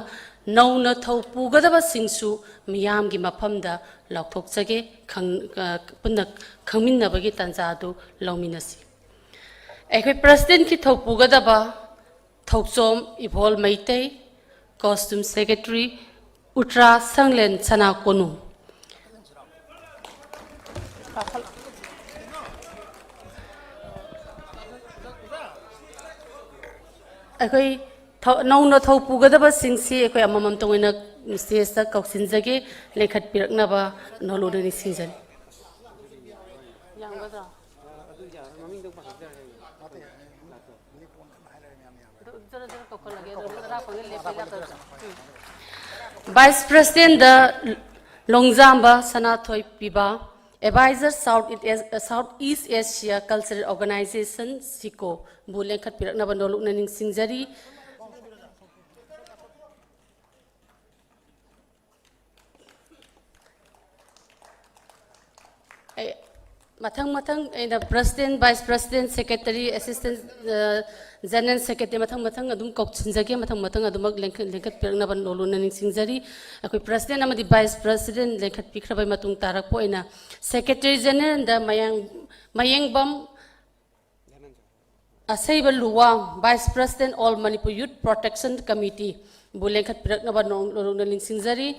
ꯅꯧꯅ ꯊꯧ ꯄꯨꯒꯗꯕꯁꯤꯡꯁꯨ ꯃꯤꯌꯥꯝꯒꯤ ꯃꯐꯝꯗ ꯂꯥꯎꯊꯣꯛꯆꯒꯦ, ꯈꯪ-, ꯑ, ꯄꯨꯟꯅ ꯈꯪꯃꯤꯟꯅꯕꯒꯤ ꯇꯥꯟꯖꯥ ꯑꯗꯨ ꯂꯧꯃꯤꯟꯅꯁꯤ꯫ ꯑꯩꯈꯣꯏ ꯄ꯭ꯔꯁꯤꯗꯦꯟꯒꯤ ꯊꯧ ꯄꯨꯒꯗꯕ ꯊꯧꯆꯣꯝ ꯏꯕꯣꯜ ꯃꯩꯇꯩ, ꯀꯣꯁꯇ꯭ꯌꯨꯝ ꯁꯦꯀ꯭ꯔꯦꯇꯔꯤ ꯎꯇ꯭ꯔꯥ ꯁꯪꯂꯦꯟ ꯁꯅꯥ ꯀꯣꯅꯨꯡ꯫ ꯑꯩꯈꯣꯏ ꯊꯧ-, ꯅꯧꯅ ꯊꯧ ꯄꯨꯒꯗꯕꯁꯤꯡꯁꯤ ꯑꯩꯈꯣꯏ ꯑꯃꯃꯝꯇ ꯑꯣꯏꯅ ꯁ꯭ꯇꯦꯖꯇ ꯀꯧꯁꯤꯟꯖꯒꯦ, ꯂꯦꯡꯈꯠꯄꯤꯔꯛꯅꯕ ꯅꯣꯂꯨꯛꯅ ꯅꯤꯡꯁꯤꯡꯖꯔꯤ꯫ ꯚꯥꯏꯁ ꯄ꯭ꯔꯁꯤꯗꯦꯟꯗ ꯂꯣꯡꯖꯥꯝꯕ ꯁꯅꯥꯊꯣꯏ ꯄꯤꯕ, ꯑꯦꯗꯚꯥꯏꯖꯔ ꯁꯥꯎꯠ ꯏꯁ ꯑꯦꯁ-, ꯁꯥꯎꯠ ꯏꯁ ꯑꯦꯁꯤꯌꯥ ꯀꯜꯆꯔꯦꯜ ꯑꯣꯔꯒꯅꯥꯏꯖꯦꯁꯟ, ꯁꯤꯀꯣꯕꯨ ꯂꯦꯡꯈꯠꯄꯤꯔꯛꯅꯕ ꯅꯣꯂꯨꯛꯅ ꯅꯤꯡꯁꯤꯡꯖꯔꯤ꯫ ꯑꯩ ꯃꯊꯪ ꯃꯊꯪ ꯑꯩꯅ president, vice president, secretary, assistant, ꯑ, ꯖꯦꯅꯔꯦꯜ ꯁꯦꯀ꯭ꯔꯦꯇꯔꯤ ꯃꯊꯪ ꯃꯊꯪ ꯑꯗꯨꯝ ꯀꯧꯁꯤꯟꯖꯒꯦ, ꯃꯊꯪ ꯃꯊꯪ ꯑꯗꯨꯃꯛ ꯂꯦꯡꯈꯠ-, ꯂꯦꯡꯈꯠꯄꯤꯔꯛꯅꯕ ꯅꯣꯂꯨꯛꯅ ꯅꯤꯡꯁꯤꯡꯖꯔꯤ꯫ ꯑꯩꯈꯣꯏ ꯄ꯭ꯔꯁꯤꯗꯦꯟ ꯑꯃꯗꯤ ꯚꯥꯏꯁ ꯄ꯭ꯔꯁꯤꯗꯦꯟ ꯂꯦꯡꯈꯠꯄꯤꯈ꯭ꯔꯕꯩ ꯃꯇꯨꯡ ꯇꯥꯔꯛꯄ ꯑꯣꯏꯅ ꯁꯦꯀ꯭ꯔꯦꯇꯔꯤ ꯖꯦꯅꯔꯦꯜꯗ ꯃꯌꯥꯡ-, ꯃꯌꯦꯡꯕꯝ ꯑꯁꯩꯕ ꯂꯨꯋꯥꯡ, vice president, all Manipur youth protection ꯀꯃꯤꯇꯤꯕꯨ ꯂꯦꯡꯈꯠꯄꯤꯔꯛꯅꯕ ꯅꯣ-, ꯅꯣꯂꯨꯛꯅ ꯅꯤꯡꯁꯤꯡꯖꯔꯤ꯫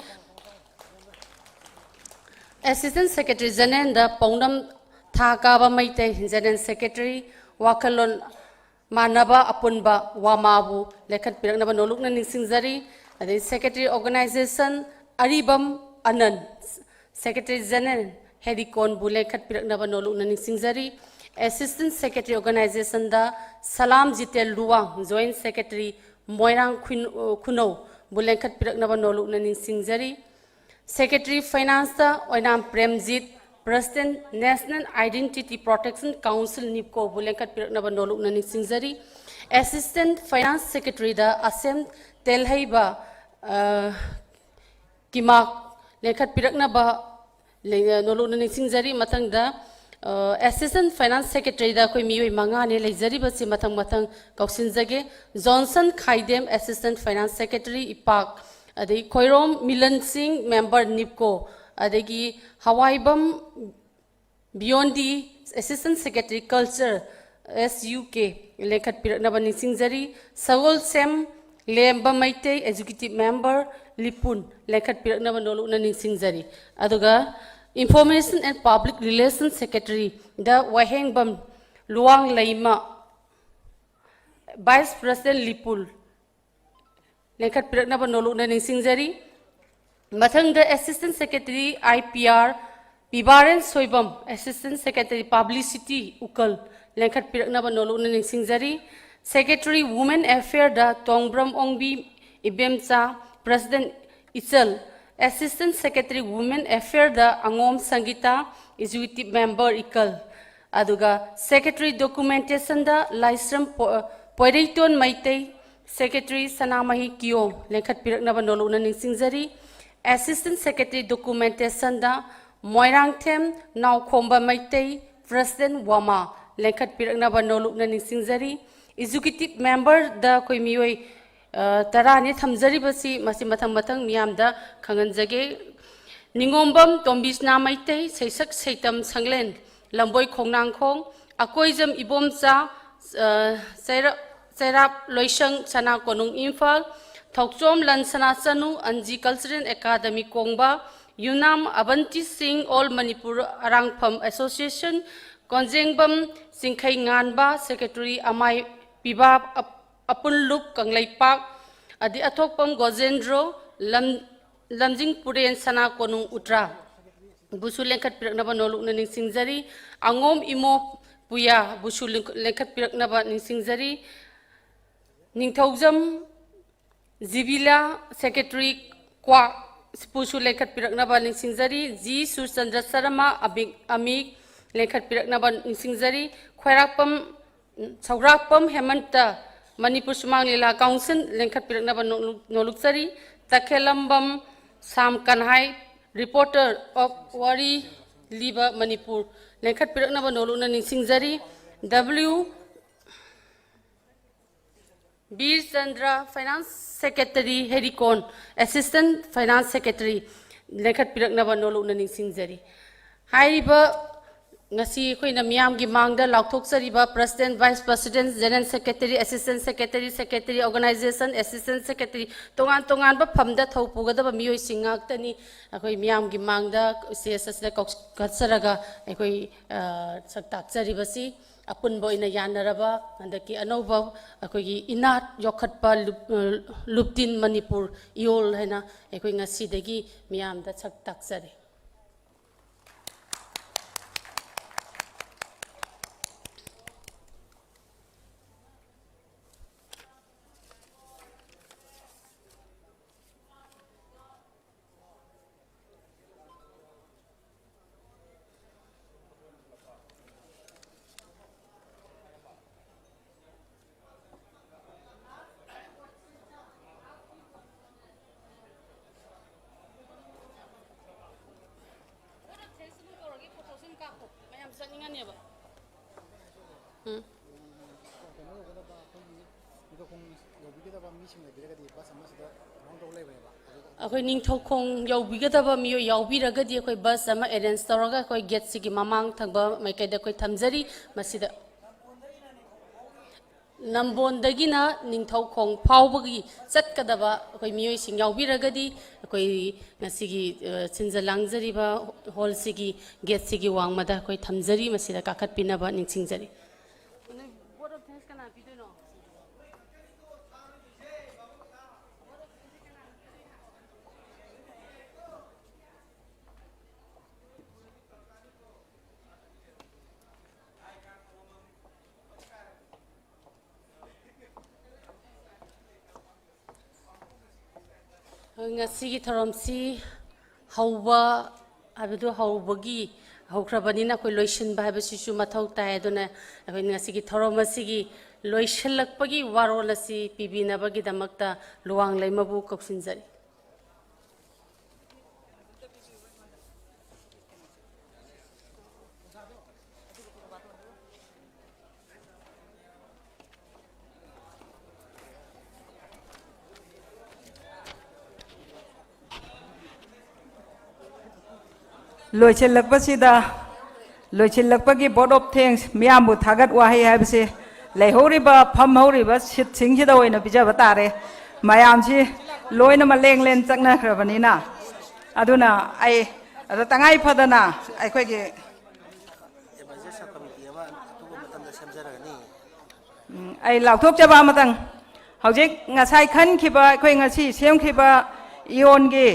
ꯑꯦꯁꯤꯁꯇꯦꯟ ꯁꯦꯀ꯭ꯔꯦꯇꯔꯤ ꯖꯦꯅꯔꯦꯜꯗ ꯄꯥꯎꯅꯝ ꯊꯥ ꯀꯥꯕ ꯃꯩꯇꯩ, ꯖꯦꯅꯔꯦꯜ ꯁꯦꯀ꯭ꯔꯦꯇꯔꯤ, ꯋꯥꯈꯜꯂꯣꯟ ꯃꯥꯟꯅꯕ ꯑꯄꯨꯟꯕ ꯋꯥꯃꯥꯕꯨ ꯂꯦꯡꯈꯠꯄꯤꯔꯛꯅꯕ ꯅꯣꯂꯨꯛꯅ ꯅꯤꯡꯁꯤꯡꯖꯔꯤ꯫ ꯑꯗꯩ ꯁꯦꯀ꯭ꯔꯦꯇꯔꯤ ꯑꯣꯔꯒꯅꯥꯏꯖꯦꯁꯟ ꯑꯔꯤꯕꯝ ꯑꯅꯟ, ꯁꯦꯀ꯭ꯔꯦꯇꯔꯤ ꯖꯦꯅꯔꯦꯜ ꯍꯦꯔꯤꯀꯣꯟꯕꯨ ꯂꯦꯡꯈꯠꯄꯤꯔꯛꯅꯕ ꯅꯣꯂꯨꯛꯅ ꯅꯤꯡꯁꯤꯡꯖꯔꯤ꯫ ꯑꯦꯁꯤꯁꯇꯦꯟ ꯁꯦꯀ꯭ꯔꯦꯇꯔꯤ ꯑꯣꯔꯒꯅꯥꯏꯖꯦꯁꯟꯗ ꯁꯂꯥꯝ ꯖꯤꯇꯦꯜ ꯂꯨꯋꯥꯡ, ꯖꯣꯏꯟ ꯁꯦꯀ꯭ꯔꯦꯇꯔꯤ ꯃꯣꯏꯔꯥꯡ ꯈꯨꯟ-, ꯈꯨꯅꯧꯕꯨ ꯂꯦꯡꯈꯠꯄꯤꯔꯛꯅꯕ ꯅꯣꯂꯨꯛꯅ ꯅꯤꯡꯁꯤꯡꯖꯔꯤ꯫ Secretary Finance ꯇ ꯑꯣꯏꯅꯥꯝ Premjit, President National Identity Protection Council, NIPCO ꯕꯨ ꯂꯦꯡꯈꯠꯄꯤꯔꯛꯅꯕ ꯅꯣꯂꯨꯛꯅ ꯅꯤꯡꯁꯤꯡꯖꯔꯤ꯫ Assistant Finance Secretary ꯗ ꯑꯁꯦꯝ ꯇꯦꯜꯍꯩꯕ, ꯑ, ꯀꯤꯃꯥꯛ ꯂꯦꯡꯈꯠꯄꯤꯔꯛꯅꯕ ꯂꯩ-, ꯅꯣꯂꯨꯛꯅ ꯅꯤꯡꯁꯤꯡꯖꯔꯤ꯫ ꯃꯊꯪꯗ, ꯑ, Assistant Finance Secretary ꯗ ꯑꯩꯈꯣꯏ ꯃꯤꯑꯣꯏ ꯃꯉꯥꯅꯦ ꯂꯩꯖꯔꯤꯕꯁꯤ, ꯃꯊꯪ ꯃꯊꯪ ꯀꯧꯁꯤꯟꯖꯒꯦ꯫ ꯖꯣꯟꯁꯟ ꯈꯥꯏꯗꯦꯝ, Assistant Finance Secretary, ꯏꯄꯥꯛ, ꯑꯗꯩ ꯈꯣꯏꯔꯣꯝ ꯃꯤꯂꯟ ꯁꯤꯡ, Member, NIPCO, ꯑꯗꯒꯤ ꯍꯋꯥꯏꯕꯝ ꯕꯤꯌꯣꯟꯗꯤ, Assistant Secretary Culture, S U K, ꯂꯦꯡꯈꯠꯄꯤꯔꯛꯅꯕ ꯅꯤꯡꯁꯤꯡꯖꯔꯤ꯫ ꯁꯒꯣꯜꯁꯦꯝ ꯂꯦꯝꯕ ꯃꯩꯇꯩ, Executive Member, ꯂꯤꯄꯨꯟ, ꯂꯦꯡꯈꯠꯄꯤꯔꯛꯅꯕ ꯅꯣꯂꯨꯛꯅ ꯅꯤꯡꯁꯤꯡꯖꯔꯤ꯫ ꯑꯗꯨꯒ Information and Public Relations Secretary the Wahengbam Luwang Leima, Vice President, ꯂꯤꯄꯨꯟ, ꯂꯦꯡꯈꯠꯄꯤꯔꯛꯅꯕ ꯅꯣꯂꯨꯛꯅ ꯅꯤꯡꯁꯤꯡꯖꯔꯤ꯫ ꯃꯊꯪꯗ Assistant Secretary, I P R, ꯄꯤꯕꯥꯔꯦꯟ Soibam, Assistant Secretary, Publicity, ꯎꯀꯜ, ꯂꯦꯡꯈꯠꯄꯤꯔꯛꯅꯕ ꯅꯣꯂꯨꯛꯅ ꯅꯤꯡꯁꯤꯡꯖꯔꯤ꯫ Secretary, Women Affair ꯗ ꯇꯣꯡꯕ꯭ꯔꯝ ꯑꯣꯡꯕꯤ ꯏꯕꯦꯝꯆꯥ, President, ꯏꯆꯜ, Assistant Secretary, Women Affair ꯗ ꯑꯉꯣꯝ ꯁꯪꯒꯤꯇꯥ, Executive Member, ꯏꯀꯜ, ꯑꯗꯨꯒ Secretary Documentation ꯗ ꯂꯥꯏꯁ꯭ꯔꯝ ꯄꯣ-, ꯄꯣꯏꯔꯩꯇꯣꯟ ꯃꯩꯇꯩ, Secretary ꯁꯅꯥꯃꯍꯤ ꯀꯤꯌꯣꯡ, ꯂꯦꯡꯈꯠꯄꯤꯔꯛꯅꯕ ꯅꯣꯂꯨꯛꯅ ꯅꯤꯡꯁꯤꯡꯖꯔꯤ꯫ Assistant Secretary Documentation ꯗ Moirangthem ꯅꯥꯎꯈꯣꯝꯕ Meitei, President ꯋꯥꯃꯥ, ꯂꯦꯡꯈꯠꯄꯤꯔꯛꯅꯕ ꯅꯣꯂꯨꯛꯅ ꯅꯤꯡꯁꯤꯡꯖꯔꯤ꯫ Executive Member ꯗ ꯑꯩꯈꯣꯏ ꯃꯤꯑꯣꯏ, ꯑ, ꯇꯔꯥꯅꯤ ꯊꯝꯖꯔꯤꯕꯁꯤ, ꯃꯁꯤ ꯃꯊꯪ ꯃꯊꯪ ꯃꯤꯌꯥꯝꯗ ꯈꯪꯍꯟꯖꯒꯦ꯫ ꯅꯤꯉꯣꯝꯕꯝ ꯇꯣꯝꯕꯤꯁꯅꯥ ꯃꯩꯇꯩ, ꯁꯩꯁꯛ ꯁꯩꯇꯝ ꯁꯪꯂꯦꯟ ꯂꯝꯕꯣꯏ ꯈꯣꯡꯅꯥꯡꯈꯣꯡ, ꯑꯀꯣꯏꯖꯝ ꯏꯕꯣꯝꯆꯥ, ꯑ, ꯆꯩꯔꯥ-, ꯆꯩꯔꯥꯞ ꯂꯣꯏꯁꯪ ꯁꯅꯥ ꯀꯣꯅꯨꯡ ꯏꯝꯐꯥꯜ, ꯊꯧꯆꯣꯝ ꯂꯟꯁꯅꯥ ꯆꯅꯨ, ꯑꯟꯖꯤ Cultural Academy ꯀꯣꯡꯕ, ꯌꯨꯅꯥꯝ ꯑꯕꯟꯇꯤ ꯁꯤꯡ, All Manipur ꯑꯔꯥꯡꯐꯝ Association, ꯀꯣꯟꯖꯦꯡꯕꯝ ꯆꯤꯡꯈꯩ ꯉꯥꯟꯕ, Secretary ꯑꯃꯥꯏ ꯄꯤꯕꯥ ꯑꯞ-, ꯑꯄꯨꯟꯂꯨꯞ ꯀꯪꯂꯩꯄꯥꯛ, ꯑꯗꯩ ꯑꯊꯣꯛꯄꯝ ꯒꯣꯖꯦꯟꯗ꯭ꯔꯣ, ꯂꯝ-, ꯂꯝꯖꯤꯡ ꯄꯨꯔꯦꯟ ꯁꯅꯥ ꯀꯣꯅꯨꯡ ꯎꯇ꯭ꯔꯥ ꯕꯨꯁꯨ ꯂꯦꯡꯈꯠꯄꯤꯔꯛꯅꯕ ꯅꯣꯂꯨꯛꯅ ꯅꯤꯡꯁꯤꯡꯖꯔꯤ꯫ ꯑꯉꯣꯝ ꯏꯃꯣ ꯄꯨꯌꯥ ꯕꯨꯁꯨ ꯂꯤꯡ-, ꯂꯦꯡꯈꯠꯄꯤꯔꯛꯅꯕ ꯅꯤꯡꯁꯤꯡꯖꯔꯤ꯫ ꯅꯤꯡꯊꯧꯖꯝ ꯖꯤꯕꯤꯂꯥ, ꯁꯦꯀ꯭ꯔꯦꯇꯔꯤ, ꯀ꯭ꯋꯥꯛ ꯁꯤꯕꯨꯁꯨ ꯂꯦꯡꯈꯠꯄꯤꯔꯛꯅꯕ ꯅꯤꯡꯁꯤꯡꯖꯔꯤ꯫ ꯖꯤ ꯁꯨꯔꯆꯟꯗ꯭ꯔ ꯁꯔꯃ, ꯑꯃꯤꯛ, ꯑꯃꯤꯛ ꯂꯦꯡꯈꯠꯄꯤꯔꯛꯅꯕ ꯅꯤꯡꯁꯤꯡꯖꯔꯤ꯫ ꯈ꯭ꯋꯥꯏꯔꯥꯛꯄꯝ, ꯁꯧꯒ꯭ꯔꯥꯛꯄꯝ ꯍꯦꯃꯟꯇ, ꯃꯅꯤꯄꯨꯔ ꯁꯨꯃꯥꯡ ꯂꯤꯂꯥ ꯀꯥꯎꯟꯁꯤꯜ ꯂꯦꯡꯈꯠꯄꯤꯔꯛꯅꯕ ꯅꯣꯛꯂꯨ-, ꯅꯣꯂꯨꯛꯆꯔꯤ꯫ ꯇꯈꯦꯂꯝꯕꯝ ꯁꯥꯝ ꯀꯟꯍꯥꯏ, reporter of ꯋꯥꯔꯤ ꯂꯤꯕ ꯃꯅꯤꯄꯨꯔ ꯂꯦꯡꯈꯠꯄꯤꯔꯛꯅꯕ ꯅꯣꯂꯨꯛꯅ ꯅꯤꯡꯁꯤꯡꯖꯔꯤ꯫ W Bir Chandra, Finance Secretary Herikon, Assistant Finance Secretary ꯂꯦꯡꯈꯠꯄꯤꯔꯛꯅꯕ ꯅꯣꯂꯨꯛꯅ ꯅꯤꯡꯁꯤꯡꯖꯔꯤ꯫ ꯍꯥꯏꯔꯤꯕ ꯉꯁꯤ ꯑꯩꯈꯣꯏꯅ ꯃꯤꯌꯥꯝꯒꯤ ꯃꯥꯡꯗ ꯂꯥꯎꯊꯣꯛꯆꯔꯤꯕ President, Vice President, General Secretary, Assistant Secretary, Secretary, Organization, Assistant Secretary, ꯇꯣꯉꯥꯟ ꯇꯣꯉꯥꯟꯕ ꯐꯝꯗ ꯊꯧ ꯄꯨꯒꯗꯕ ꯃꯤꯑꯣꯏꯁꯤꯡ ꯉꯥꯛꯇꯅꯤ꯫ ꯑꯩꯈꯣꯏ ꯃꯤꯌꯥꯝꯒꯤ ꯃꯥꯡꯗ stage ꯑꯁꯤꯗ ꯀꯧꯈꯠꯆꯔꯒ ꯑꯩꯈꯣꯏ, ꯑ, ꯁꯛ ꯇꯥꯛꯆꯔꯤꯕꯁꯤ꯫ ꯑꯄꯨꯟꯕ ꯑꯣꯏꯅ ꯌꯥꯅꯔꯕ ꯍꯟꯗꯛꯀꯤ ꯑꯅꯧꯕ ꯑꯩꯈꯣꯏꯒꯤ ꯏꯅꯥꯠ ꯌꯣꯛꯈꯠꯄ ꯂꯨꯞ-, ꯂꯨꯞꯇꯤꯟ ꯃꯅꯤꯄꯨꯔ ꯏꯌꯣꯜ ꯍꯥꯏꯅ ꯑꯩꯈꯣꯏ ꯉꯁꯤꯗꯒꯤ ꯃꯤꯌꯥꯝꯗ ꯁꯛ ꯇꯥꯛꯆꯔꯤ꯫ ꯎꯝ꯫ ꯀꯩꯅꯣ ꯌꯧꯒꯗꯕ, ꯑꯩꯈꯣꯏꯒꯤ ꯅꯤꯡꯊꯧꯈꯣꯡ ꯌꯧꯕꯤꯒꯗꯕ ꯃꯤꯁꯤꯡ ꯂꯩꯕꯤꯔꯒꯗꯤ ꯕꯁ ꯑꯃꯁꯤꯗ ꯀꯃꯥꯏꯅ ꯇꯧꯕ ꯂꯩꯕꯅꯦꯕ? ꯑꯗꯨꯒ ꯑꯩꯈꯣꯏ ꯅꯤꯡꯊꯧꯈꯣꯡ ꯌꯧꯕꯤꯒꯗꯕ ꯃꯤꯑꯣꯏ ꯌꯥꯎꯕꯤꯔꯒꯗꯤ ꯑꯩꯈꯣꯏ ꯕꯁ ꯑꯃ arrange ꯇꯧꯔꯒ ꯑꯩꯈꯣꯏ gateꯁꯤꯒꯤ ꯃꯃꯥꯡ ꯊꯪꯕ ꯃꯥꯏꯀꯩꯗ ꯑꯩꯈꯣꯏ ꯊꯝꯖꯔꯤ꯫ ꯃꯁꯤꯗ ꯅꯝꯕꯣꯟꯗꯒꯤꯅ ꯅꯤꯡꯊꯧꯈꯣꯡ ꯐꯥꯎꯕꯒꯤ ꯆꯠꯀꯗꯕ ꯑꯩꯈꯣꯏ ꯃꯤꯑꯣꯏꯁꯤꯡ ꯌꯥꯎꯕꯤꯔꯒꯗꯤ ꯑꯩꯈꯣꯏ ꯉꯁꯤꯒꯤ, ꯑ, ꯁꯤꯟꯖ ꯂꯥꯡꯖꯔꯤꯕ hallꯁꯤꯒꯤ gateꯁꯤꯒꯤ ꯋꯥꯡꯃꯗ ꯑꯩꯈꯣꯏ ꯊꯝꯖꯔꯤ꯫ ꯃꯁꯤꯗ ꯀꯥꯈꯠꯄꯤꯅꯕ ꯅꯤꯡꯁꯤꯡꯖꯔꯤ꯫ ꯅꯣꯏ vote of thanks ꯀꯅꯥ ꯄꯤꯗꯣꯏꯅꯣ? ꯉꯁꯤꯒꯤ ꯊꯧꯔꯝꯁꯤ ꯍꯧꯕ ꯍꯥꯏꯕꯗꯨ ꯍꯧꯕꯒꯤ, ꯍꯧꯈ꯭ꯔꯕꯅꯤꯅ ꯑꯩꯈꯣꯏ ꯂꯣꯏꯁꯤꯟꯕ ꯍꯥꯏꯕꯁꯤꯁꯨ ꯃꯊꯧ ꯇꯥꯏ꯫ ꯑꯗꯨꯅ ꯑꯩꯈꯣꯏ ꯉꯁꯤꯒꯤ ꯊꯧꯔꯝ ꯑꯁꯤꯒꯤ ꯂꯣꯏꯁꯤꯜꯂꯛꯄꯒꯤ ꯋꯥꯔꯣꯜ ꯑꯁꯤ ꯄꯤꯕꯤꯅꯕꯒꯤꯗꯃꯛꯇ ꯂꯨꯋꯥꯡ ꯂꯩꯃꯕꯨ ꯀꯧꯁꯤꯟꯖꯔꯤ꯫ ꯂꯣꯏꯁꯤꯜꯂꯛꯄꯁꯤꯗ, ꯂꯣꯏꯁꯤꯜꯂꯛꯄꯒꯤ vote of thanks, ꯃꯤꯌꯥꯝꯕꯨ ꯊꯥꯒꯠ ꯋꯥꯍꯩ ꯍꯥꯏꯕꯁꯦ ꯂꯩꯍꯧꯔꯤꯕ, ꯐꯝꯍꯧꯔꯤꯕ seatꯁꯤꯡꯁꯤꯗ ꯑꯣꯏꯅ ꯄꯤꯖꯕ ꯇꯥꯔꯦ꯫ ꯃꯌꯥꯝꯁꯤ ꯂꯣꯏꯅꯃꯛ ꯂꯦꯡ ꯂꯦꯡ ꯆꯠꯅꯈ꯭ꯔꯕꯅꯤꯅ꯫ ꯑꯗꯨꯅ ꯑꯩ ꯑꯗ ꯇꯉꯥꯏ ꯐꯗꯅ ꯑꯩꯈꯣꯏꯒꯤ ꯑꯦꯗꯚꯥꯏꯖꯔ ꯁꯕ ꯀꯃꯤꯇꯤ ꯑꯃ ꯑꯊꯨꯕ ꯃꯇꯝꯗ ꯁꯦꯝꯖꯔꯒꯅꯤ꯫ ꯎꯝ, ꯑꯩ ꯂꯥꯎꯊꯣꯛꯆꯕ ꯑꯃꯇꯪ꯫ ꯍꯧꯖꯤꯛ ꯉꯁꯥꯏ ꯈꯟꯈꯤꯕ, ꯑꯩꯈꯣꯏ ꯉꯁꯤ ꯁꯦꯝꯈꯤꯕ ꯏꯌꯣꯟꯒꯤ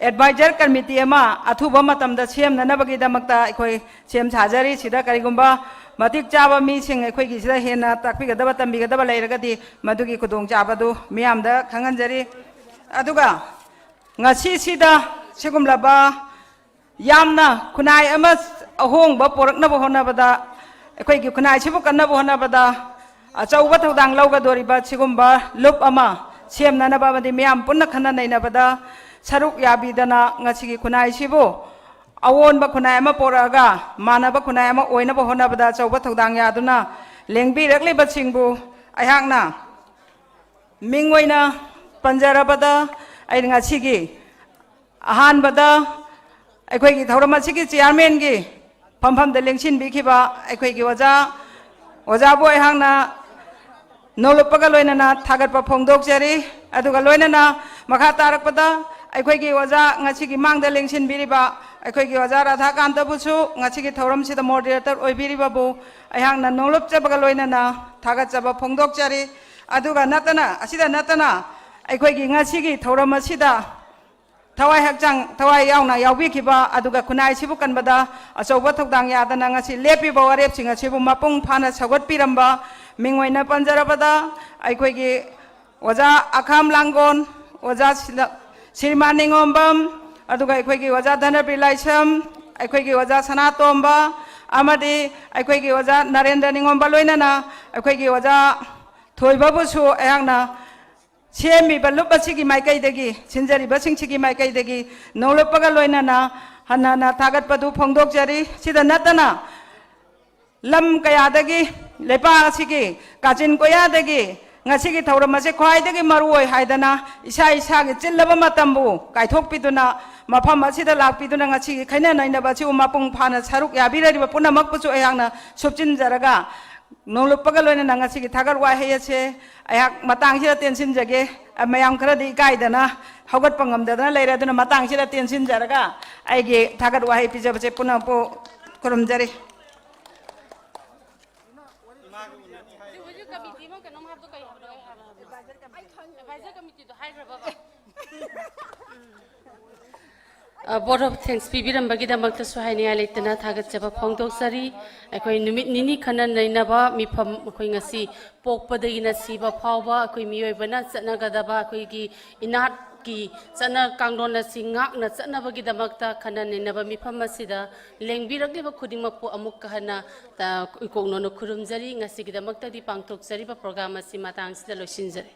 ꯑꯦꯗꯚꯥꯏꯖꯔ ꯀꯃꯤꯇꯤ ꯑꯃ ꯑꯊꯨꯕ ꯃꯇꯝꯗ ꯁꯦꯝꯅꯅꯕꯒꯤꯗꯃꯛꯇ ꯑꯩꯈꯣꯏ ꯁꯦꯝ ꯁꯥꯖꯔꯤ꯫ ꯁꯤꯗ ꯀꯔꯤꯒꯨꯝꯕ ꯃꯇꯤꯛ ꯆꯥꯕ ꯃꯤꯁꯤꯡ ꯑꯩꯈꯣꯏꯒꯤ ꯁꯤꯗ ꯍꯦꯟꯅ ꯇꯥꯛꯄꯤꯒꯗꯕ, ꯇꯝꯕꯤꯒꯗꯕ ꯂꯩꯔꯒꯗꯤ ꯃꯗꯨꯒꯤ ꯈꯨꯗꯣꯡꯆꯥꯕꯗꯨ ꯃꯤꯌꯥꯝꯗ ꯈꯪꯍꯟꯖꯔꯤ꯫ ꯑꯗꯨꯒ ꯉꯁꯤꯁꯤꯗ ꯁꯤꯒꯨꯝꯂꯕ ꯌꯥꯝꯅ ꯈꯨꯟꯅꯥꯏ ꯑꯃ ꯑꯍꯣꯡꯕ ꯄꯣꯔꯛꯅꯕ ꯍꯣꯠꯅꯕꯗ, ꯑꯩꯈꯣꯏꯒꯤ ꯈꯨꯟꯅꯥꯏꯁꯤꯕꯨ ꯀꯟꯅꯕ ꯍꯣꯠꯅꯕꯗ ꯑꯆꯧꯕ ꯊꯧꯗꯥꯡ ꯂꯧꯒꯗꯣꯔꯤꯕ ꯁꯤꯒꯨꯝꯕ ꯂꯨꯞ ꯑꯃ ꯁꯦꯝꯅꯅꯕ ꯑꯃꯗꯤ ꯃꯤꯌꯥꯝ ꯄꯨꯟꯅ ꯈꯟꯅ ꯅꯩꯅꯕꯗ ꯁꯔꯨꯛ ꯌꯥꯕꯤꯗꯅ ꯉꯁꯤꯒꯤ ꯈꯨꯟꯅꯥꯏꯁꯤꯕꯨ ꯑꯑꯣꯟꯕ ꯈꯨꯟꯅꯥꯏ ꯑꯃ ꯄꯣꯔꯛꯑꯒ ꯃꯥꯟꯅꯕ ꯈꯨꯟꯅꯥꯏ ꯑꯃ ꯑꯣꯏꯅꯕ ꯍꯣꯠꯅꯕꯗ ꯑꯆꯧꯕ ꯊꯧꯗꯥꯡ ꯌꯥꯗꯨꯅ ꯂꯦꯡꯕꯤꯔꯛꯂꯤꯕꯁꯤꯡꯕꯨ ꯑꯩꯍꯥꯛꯅ ꯃꯤꯡ ꯑꯣꯏꯅ ꯄꯟꯖꯔꯕꯗ, ꯑꯩꯅ ꯉꯁꯤꯒꯤ ꯑꯍꯥꯟꯕꯗ ꯑꯩꯈꯣꯏꯒꯤ ꯊꯧꯔꯝ ꯑꯁꯤꯒꯤ ꯆꯤꯌꯥꯔꯃꯦꯟꯒꯤ ꯐꯝꯐꯝꯗ ꯂꯦꯡꯁꯤꯟꯕꯤꯈꯤꯕ ꯑꯩꯈꯣꯏꯒꯤ ꯑꯣꯖꯥ, ꯑꯣꯖꯥꯕꯨ ꯑꯩꯍꯥꯛꯅ ꯅꯣꯡꯂꯨꯞꯄꯒ ꯂꯣꯏꯅꯅ ꯊꯥꯒꯠꯄ ꯐꯣꯡꯗꯣꯛꯆꯔꯤ꯫ ꯑꯗꯨꯒ ꯂꯣꯏꯅꯅ ꯃꯈꯥ ꯇꯥꯔꯛꯄꯗ ꯑꯩꯈꯣꯏꯒꯤ ꯑꯣꯖꯥ ꯉꯁꯤꯒꯤ ꯃꯥꯡꯗ ꯂꯦꯡꯁꯤꯟꯕꯤꯔꯤꯕ ꯑꯩꯈꯣꯏꯒꯤ ꯑꯣꯖꯥ ꯔꯥꯙꯥꯀꯥꯟꯇꯕꯨꯁꯨ ꯉꯁꯤꯒꯤ ꯊꯧꯔꯝꯁꯤꯗ moderator ꯑꯣꯏꯕꯤꯔꯤꯕꯕꯨ ꯑꯩꯍꯥꯛꯅ ꯅꯣꯡꯂꯨꯞꯆꯕꯒ ꯂꯣꯏꯅꯅ ꯊꯥꯒꯠꯆꯕ ꯐꯣꯡꯗꯣꯛꯆꯔꯤ꯫ ꯑꯗꯨꯒ ꯅꯠꯇꯅ, ꯑꯁꯤꯗ ꯅꯠꯇꯅ ꯑꯩꯈꯣꯏꯒꯤ ꯉꯁꯤꯒꯤ ꯊꯧꯔꯝ ꯑꯁꯤꯗ ꯊꯋꯥꯏ ꯍꯛꯆꯥꯡ, ꯊꯋꯥꯏ ꯌꯥꯎꯅ ꯌꯥꯎꯕꯤꯈꯤꯕ, ꯑꯗꯨꯒ ꯈꯨꯟꯅꯥꯏꯁꯤꯕꯨ ꯀꯟꯕꯗ ꯑꯆꯧꯕ ꯊꯧꯗꯥꯡ ꯌꯥꯗꯅ ꯉꯁꯤ ꯂꯦꯞꯄꯤꯕ ꯋꯥꯔꯦꯞꯁꯤꯡ ꯑꯁꯤꯕꯨ ꯃꯄꯨꯡ ꯐꯥꯅ ꯁꯧꯒꯠꯄꯤꯔꯝꯕ, ꯃꯤꯡ ꯑꯣꯏꯅ ꯄꯟꯖꯔꯕꯗ ꯑꯩꯈꯣꯏꯒꯤ ꯑꯣꯖꯥ ꯑꯈꯥꯝ ꯂꯥꯡꯒꯣꯟ, ꯑꯣꯖꯥ ꯁꯤꯂ-, ꯁ꯭ꯔꯤꯃꯥꯟ ꯅꯤꯉꯣꯝꯕꯝ, ꯑꯗꯨꯒ ꯑꯩꯈꯣꯏꯒꯤ ꯑꯣꯖꯥ ꯙꯅꯕꯤꯔ ꯂꯥꯏꯁ꯭ꯔꯝ, ꯑꯩꯈꯣꯏꯒꯤ ꯑꯣꯖꯥ ꯁꯅꯥꯇꯣꯝꯕ, ꯑꯃꯗꯤ ꯑꯩꯈꯣꯏꯒꯤ ꯑꯣꯖꯥ ꯅꯔꯦꯟꯗ꯭ꯔ ꯅꯤꯉꯣꯝꯕ, ꯂꯣꯏꯅꯅ ꯑꯩꯈꯣꯏꯒꯤ ꯑꯣꯖꯥ ꯊꯣꯏꯕꯕꯨꯁꯨ ꯑꯩꯍꯥꯛꯅ ꯁꯦꯝꯃꯤꯕ ꯂꯨꯞ ꯑꯁꯤꯒꯤ ꯃꯥꯏꯀꯩꯗꯒꯤ, ꯁꯤꯟꯖꯔꯤꯕꯁꯤꯡꯁꯤꯒꯤ ꯃꯥꯏꯀꯩꯗꯒꯤ ꯅꯣꯡꯂꯨꯞꯄꯒ ꯂꯣꯏꯅꯅ ꯍꯟꯅ ꯍꯟꯅ ꯊꯥꯒꯠꯄꯗꯨ ꯐꯣꯡꯗꯣꯛꯆꯔꯤ꯫ ꯁꯤꯗ ꯅꯠꯇꯅ ꯂꯝ ꯀꯌꯥꯗꯒꯤ, ꯂꯩꯄꯥꯛ ꯑꯁꯤꯒꯤ ꯀꯥꯆꯤꯟ ꯀꯣꯌꯥꯗꯒꯤ ꯉꯁꯤꯒꯤ ꯊꯧꯔꯝ ꯑꯁꯤ ꯈ꯭ꯋꯥꯏꯗꯒꯤ ꯃꯔꯨ ꯑꯣꯏ ꯍꯥꯏꯗꯅ ꯏꯁꯥ ꯏꯁꯥꯒꯤ ꯆꯤꯜꯂꯕ ꯃꯇꯝꯕꯨ ꯀꯥꯏꯊꯣꯛꯄꯤꯗꯨꯅ ꯃꯐꯝ ꯑꯁꯤꯗ ꯂꯥꯛꯄꯤꯗꯨꯅ ꯉꯁꯤꯒꯤ ꯈꯟꯅ ꯅꯩꯅꯕ ꯑꯁꯤꯕꯨ ꯃꯄꯨꯡ ꯐꯥꯅ ꯁꯔꯨꯛ ꯌꯥꯕꯤꯔꯤꯕ ꯄꯨꯝꯅꯃꯛꯄꯨꯁꯨ ꯑꯩꯍꯥꯛꯅ ꯁꯨꯞꯆꯤꯟꯖꯔꯒ, ꯅꯣꯡꯂꯨꯞꯄꯒ ꯂꯣꯏꯅꯅ ꯉꯁꯤꯒꯤ ꯊꯥꯒꯠ ꯋꯥꯍꯩ ꯑꯁꯦ ꯑꯩꯍꯥꯛ ꯃꯇꯥꯡꯁꯤꯗ ꯇꯦꯟꯁꯤꯟꯖꯒꯦ꯫ ꯃꯌꯥꯝ ꯈꯔꯗꯤ ꯏꯀꯥꯏꯗꯅ ꯍꯧꯒꯠꯄ ꯉꯝꯗꯗꯅ ꯂꯩꯔꯦ, ꯑꯗꯨꯅ ꯃꯇꯥꯡꯁꯤꯗ ꯇꯦꯟꯁꯤꯟꯖꯔꯒ ꯑꯩꯒꯤ ꯊꯥꯒꯠ ꯋꯥꯍꯩ ꯄꯤꯖꯕꯁꯦ ꯄꯨꯝꯅꯃꯛꯄꯨ ꯈꯨꯔꯨꯝꯖꯔꯤ꯫ ꯍꯧꯖꯤꯛ ꯀꯃꯤꯇꯤ ꯑꯃ ꯀꯩꯅꯣꯝ ꯍꯥꯏꯕꯗꯣ ꯀꯩ ꯍꯥꯏꯕꯅꯣ? ꯑꯦꯗꯚꯥꯏꯖꯔ ꯀꯃꯤꯇꯤꯗꯣ ꯍꯥꯏꯈ꯭ꯔꯕꯕ? ꯕꯣꯠ ꯑꯣꯐ ꯊꯦꯡꯛꯁ ꯄꯤꯕꯤꯔꯝꯕꯒꯤꯗꯃꯛꯇꯁꯨ ꯍꯥꯏꯅꯤꯡꯉꯥꯏ ꯂꯩꯇꯅ ꯊꯥꯒꯠꯆꯕ ꯐꯣꯡꯗꯣꯛꯆꯔꯤ꯫ ꯑꯩꯈꯣꯏ ꯅꯨꯃꯤꯠ ꯅꯤꯅꯤ ꯈꯟꯅ ꯅꯩꯅꯕ ꯃꯤꯐꯝ, ꯑꯩꯈꯣꯏ ꯉꯁꯤ ꯄꯣꯛꯄꯗꯒꯤꯅ ꯁꯤꯕ ꯐꯥꯎꯕ ꯑꯩꯈꯣꯏ ꯃꯤꯑꯣꯏꯕꯅ ꯆꯠꯅꯒꯗꯕ ꯑꯩꯈꯣꯏꯒꯤ ꯏꯅꯥꯠꯀꯤ ꯆꯠꯅ ꯀꯥꯡꯂꯣꯟ ꯑꯁꯤ ꯉꯥꯛꯅ ꯆꯠꯅꯕꯒꯤꯗꯃꯛꯇ ꯈꯟꯅ ꯅꯩꯅꯕ ꯃꯤꯐꯝ ꯑꯁꯤꯗ ꯂꯦꯡꯕꯤꯔꯛꯂꯤꯕ ꯈꯨꯗꯤꯡꯃꯛꯄꯨ ꯑꯃꯨꯛꯀ ꯍꯟꯅ, ꯑ, ꯏꯀꯣꯛꯅꯣꯅ ꯈꯨꯔꯨꯝꯖꯔꯤ꯫ ꯉꯁꯤꯒꯤꯗꯃꯛꯇꯗꯤ ꯄꯥꯡꯊꯣꯛꯆꯔꯤꯕ ꯄ꯭ꯔꯣꯒ꯭ꯔꯥꯝ ꯑꯁꯤ ꯃꯇꯥꯡꯁꯤꯗ ꯂꯣꯏꯁꯤꯟꯖꯔꯦ꯫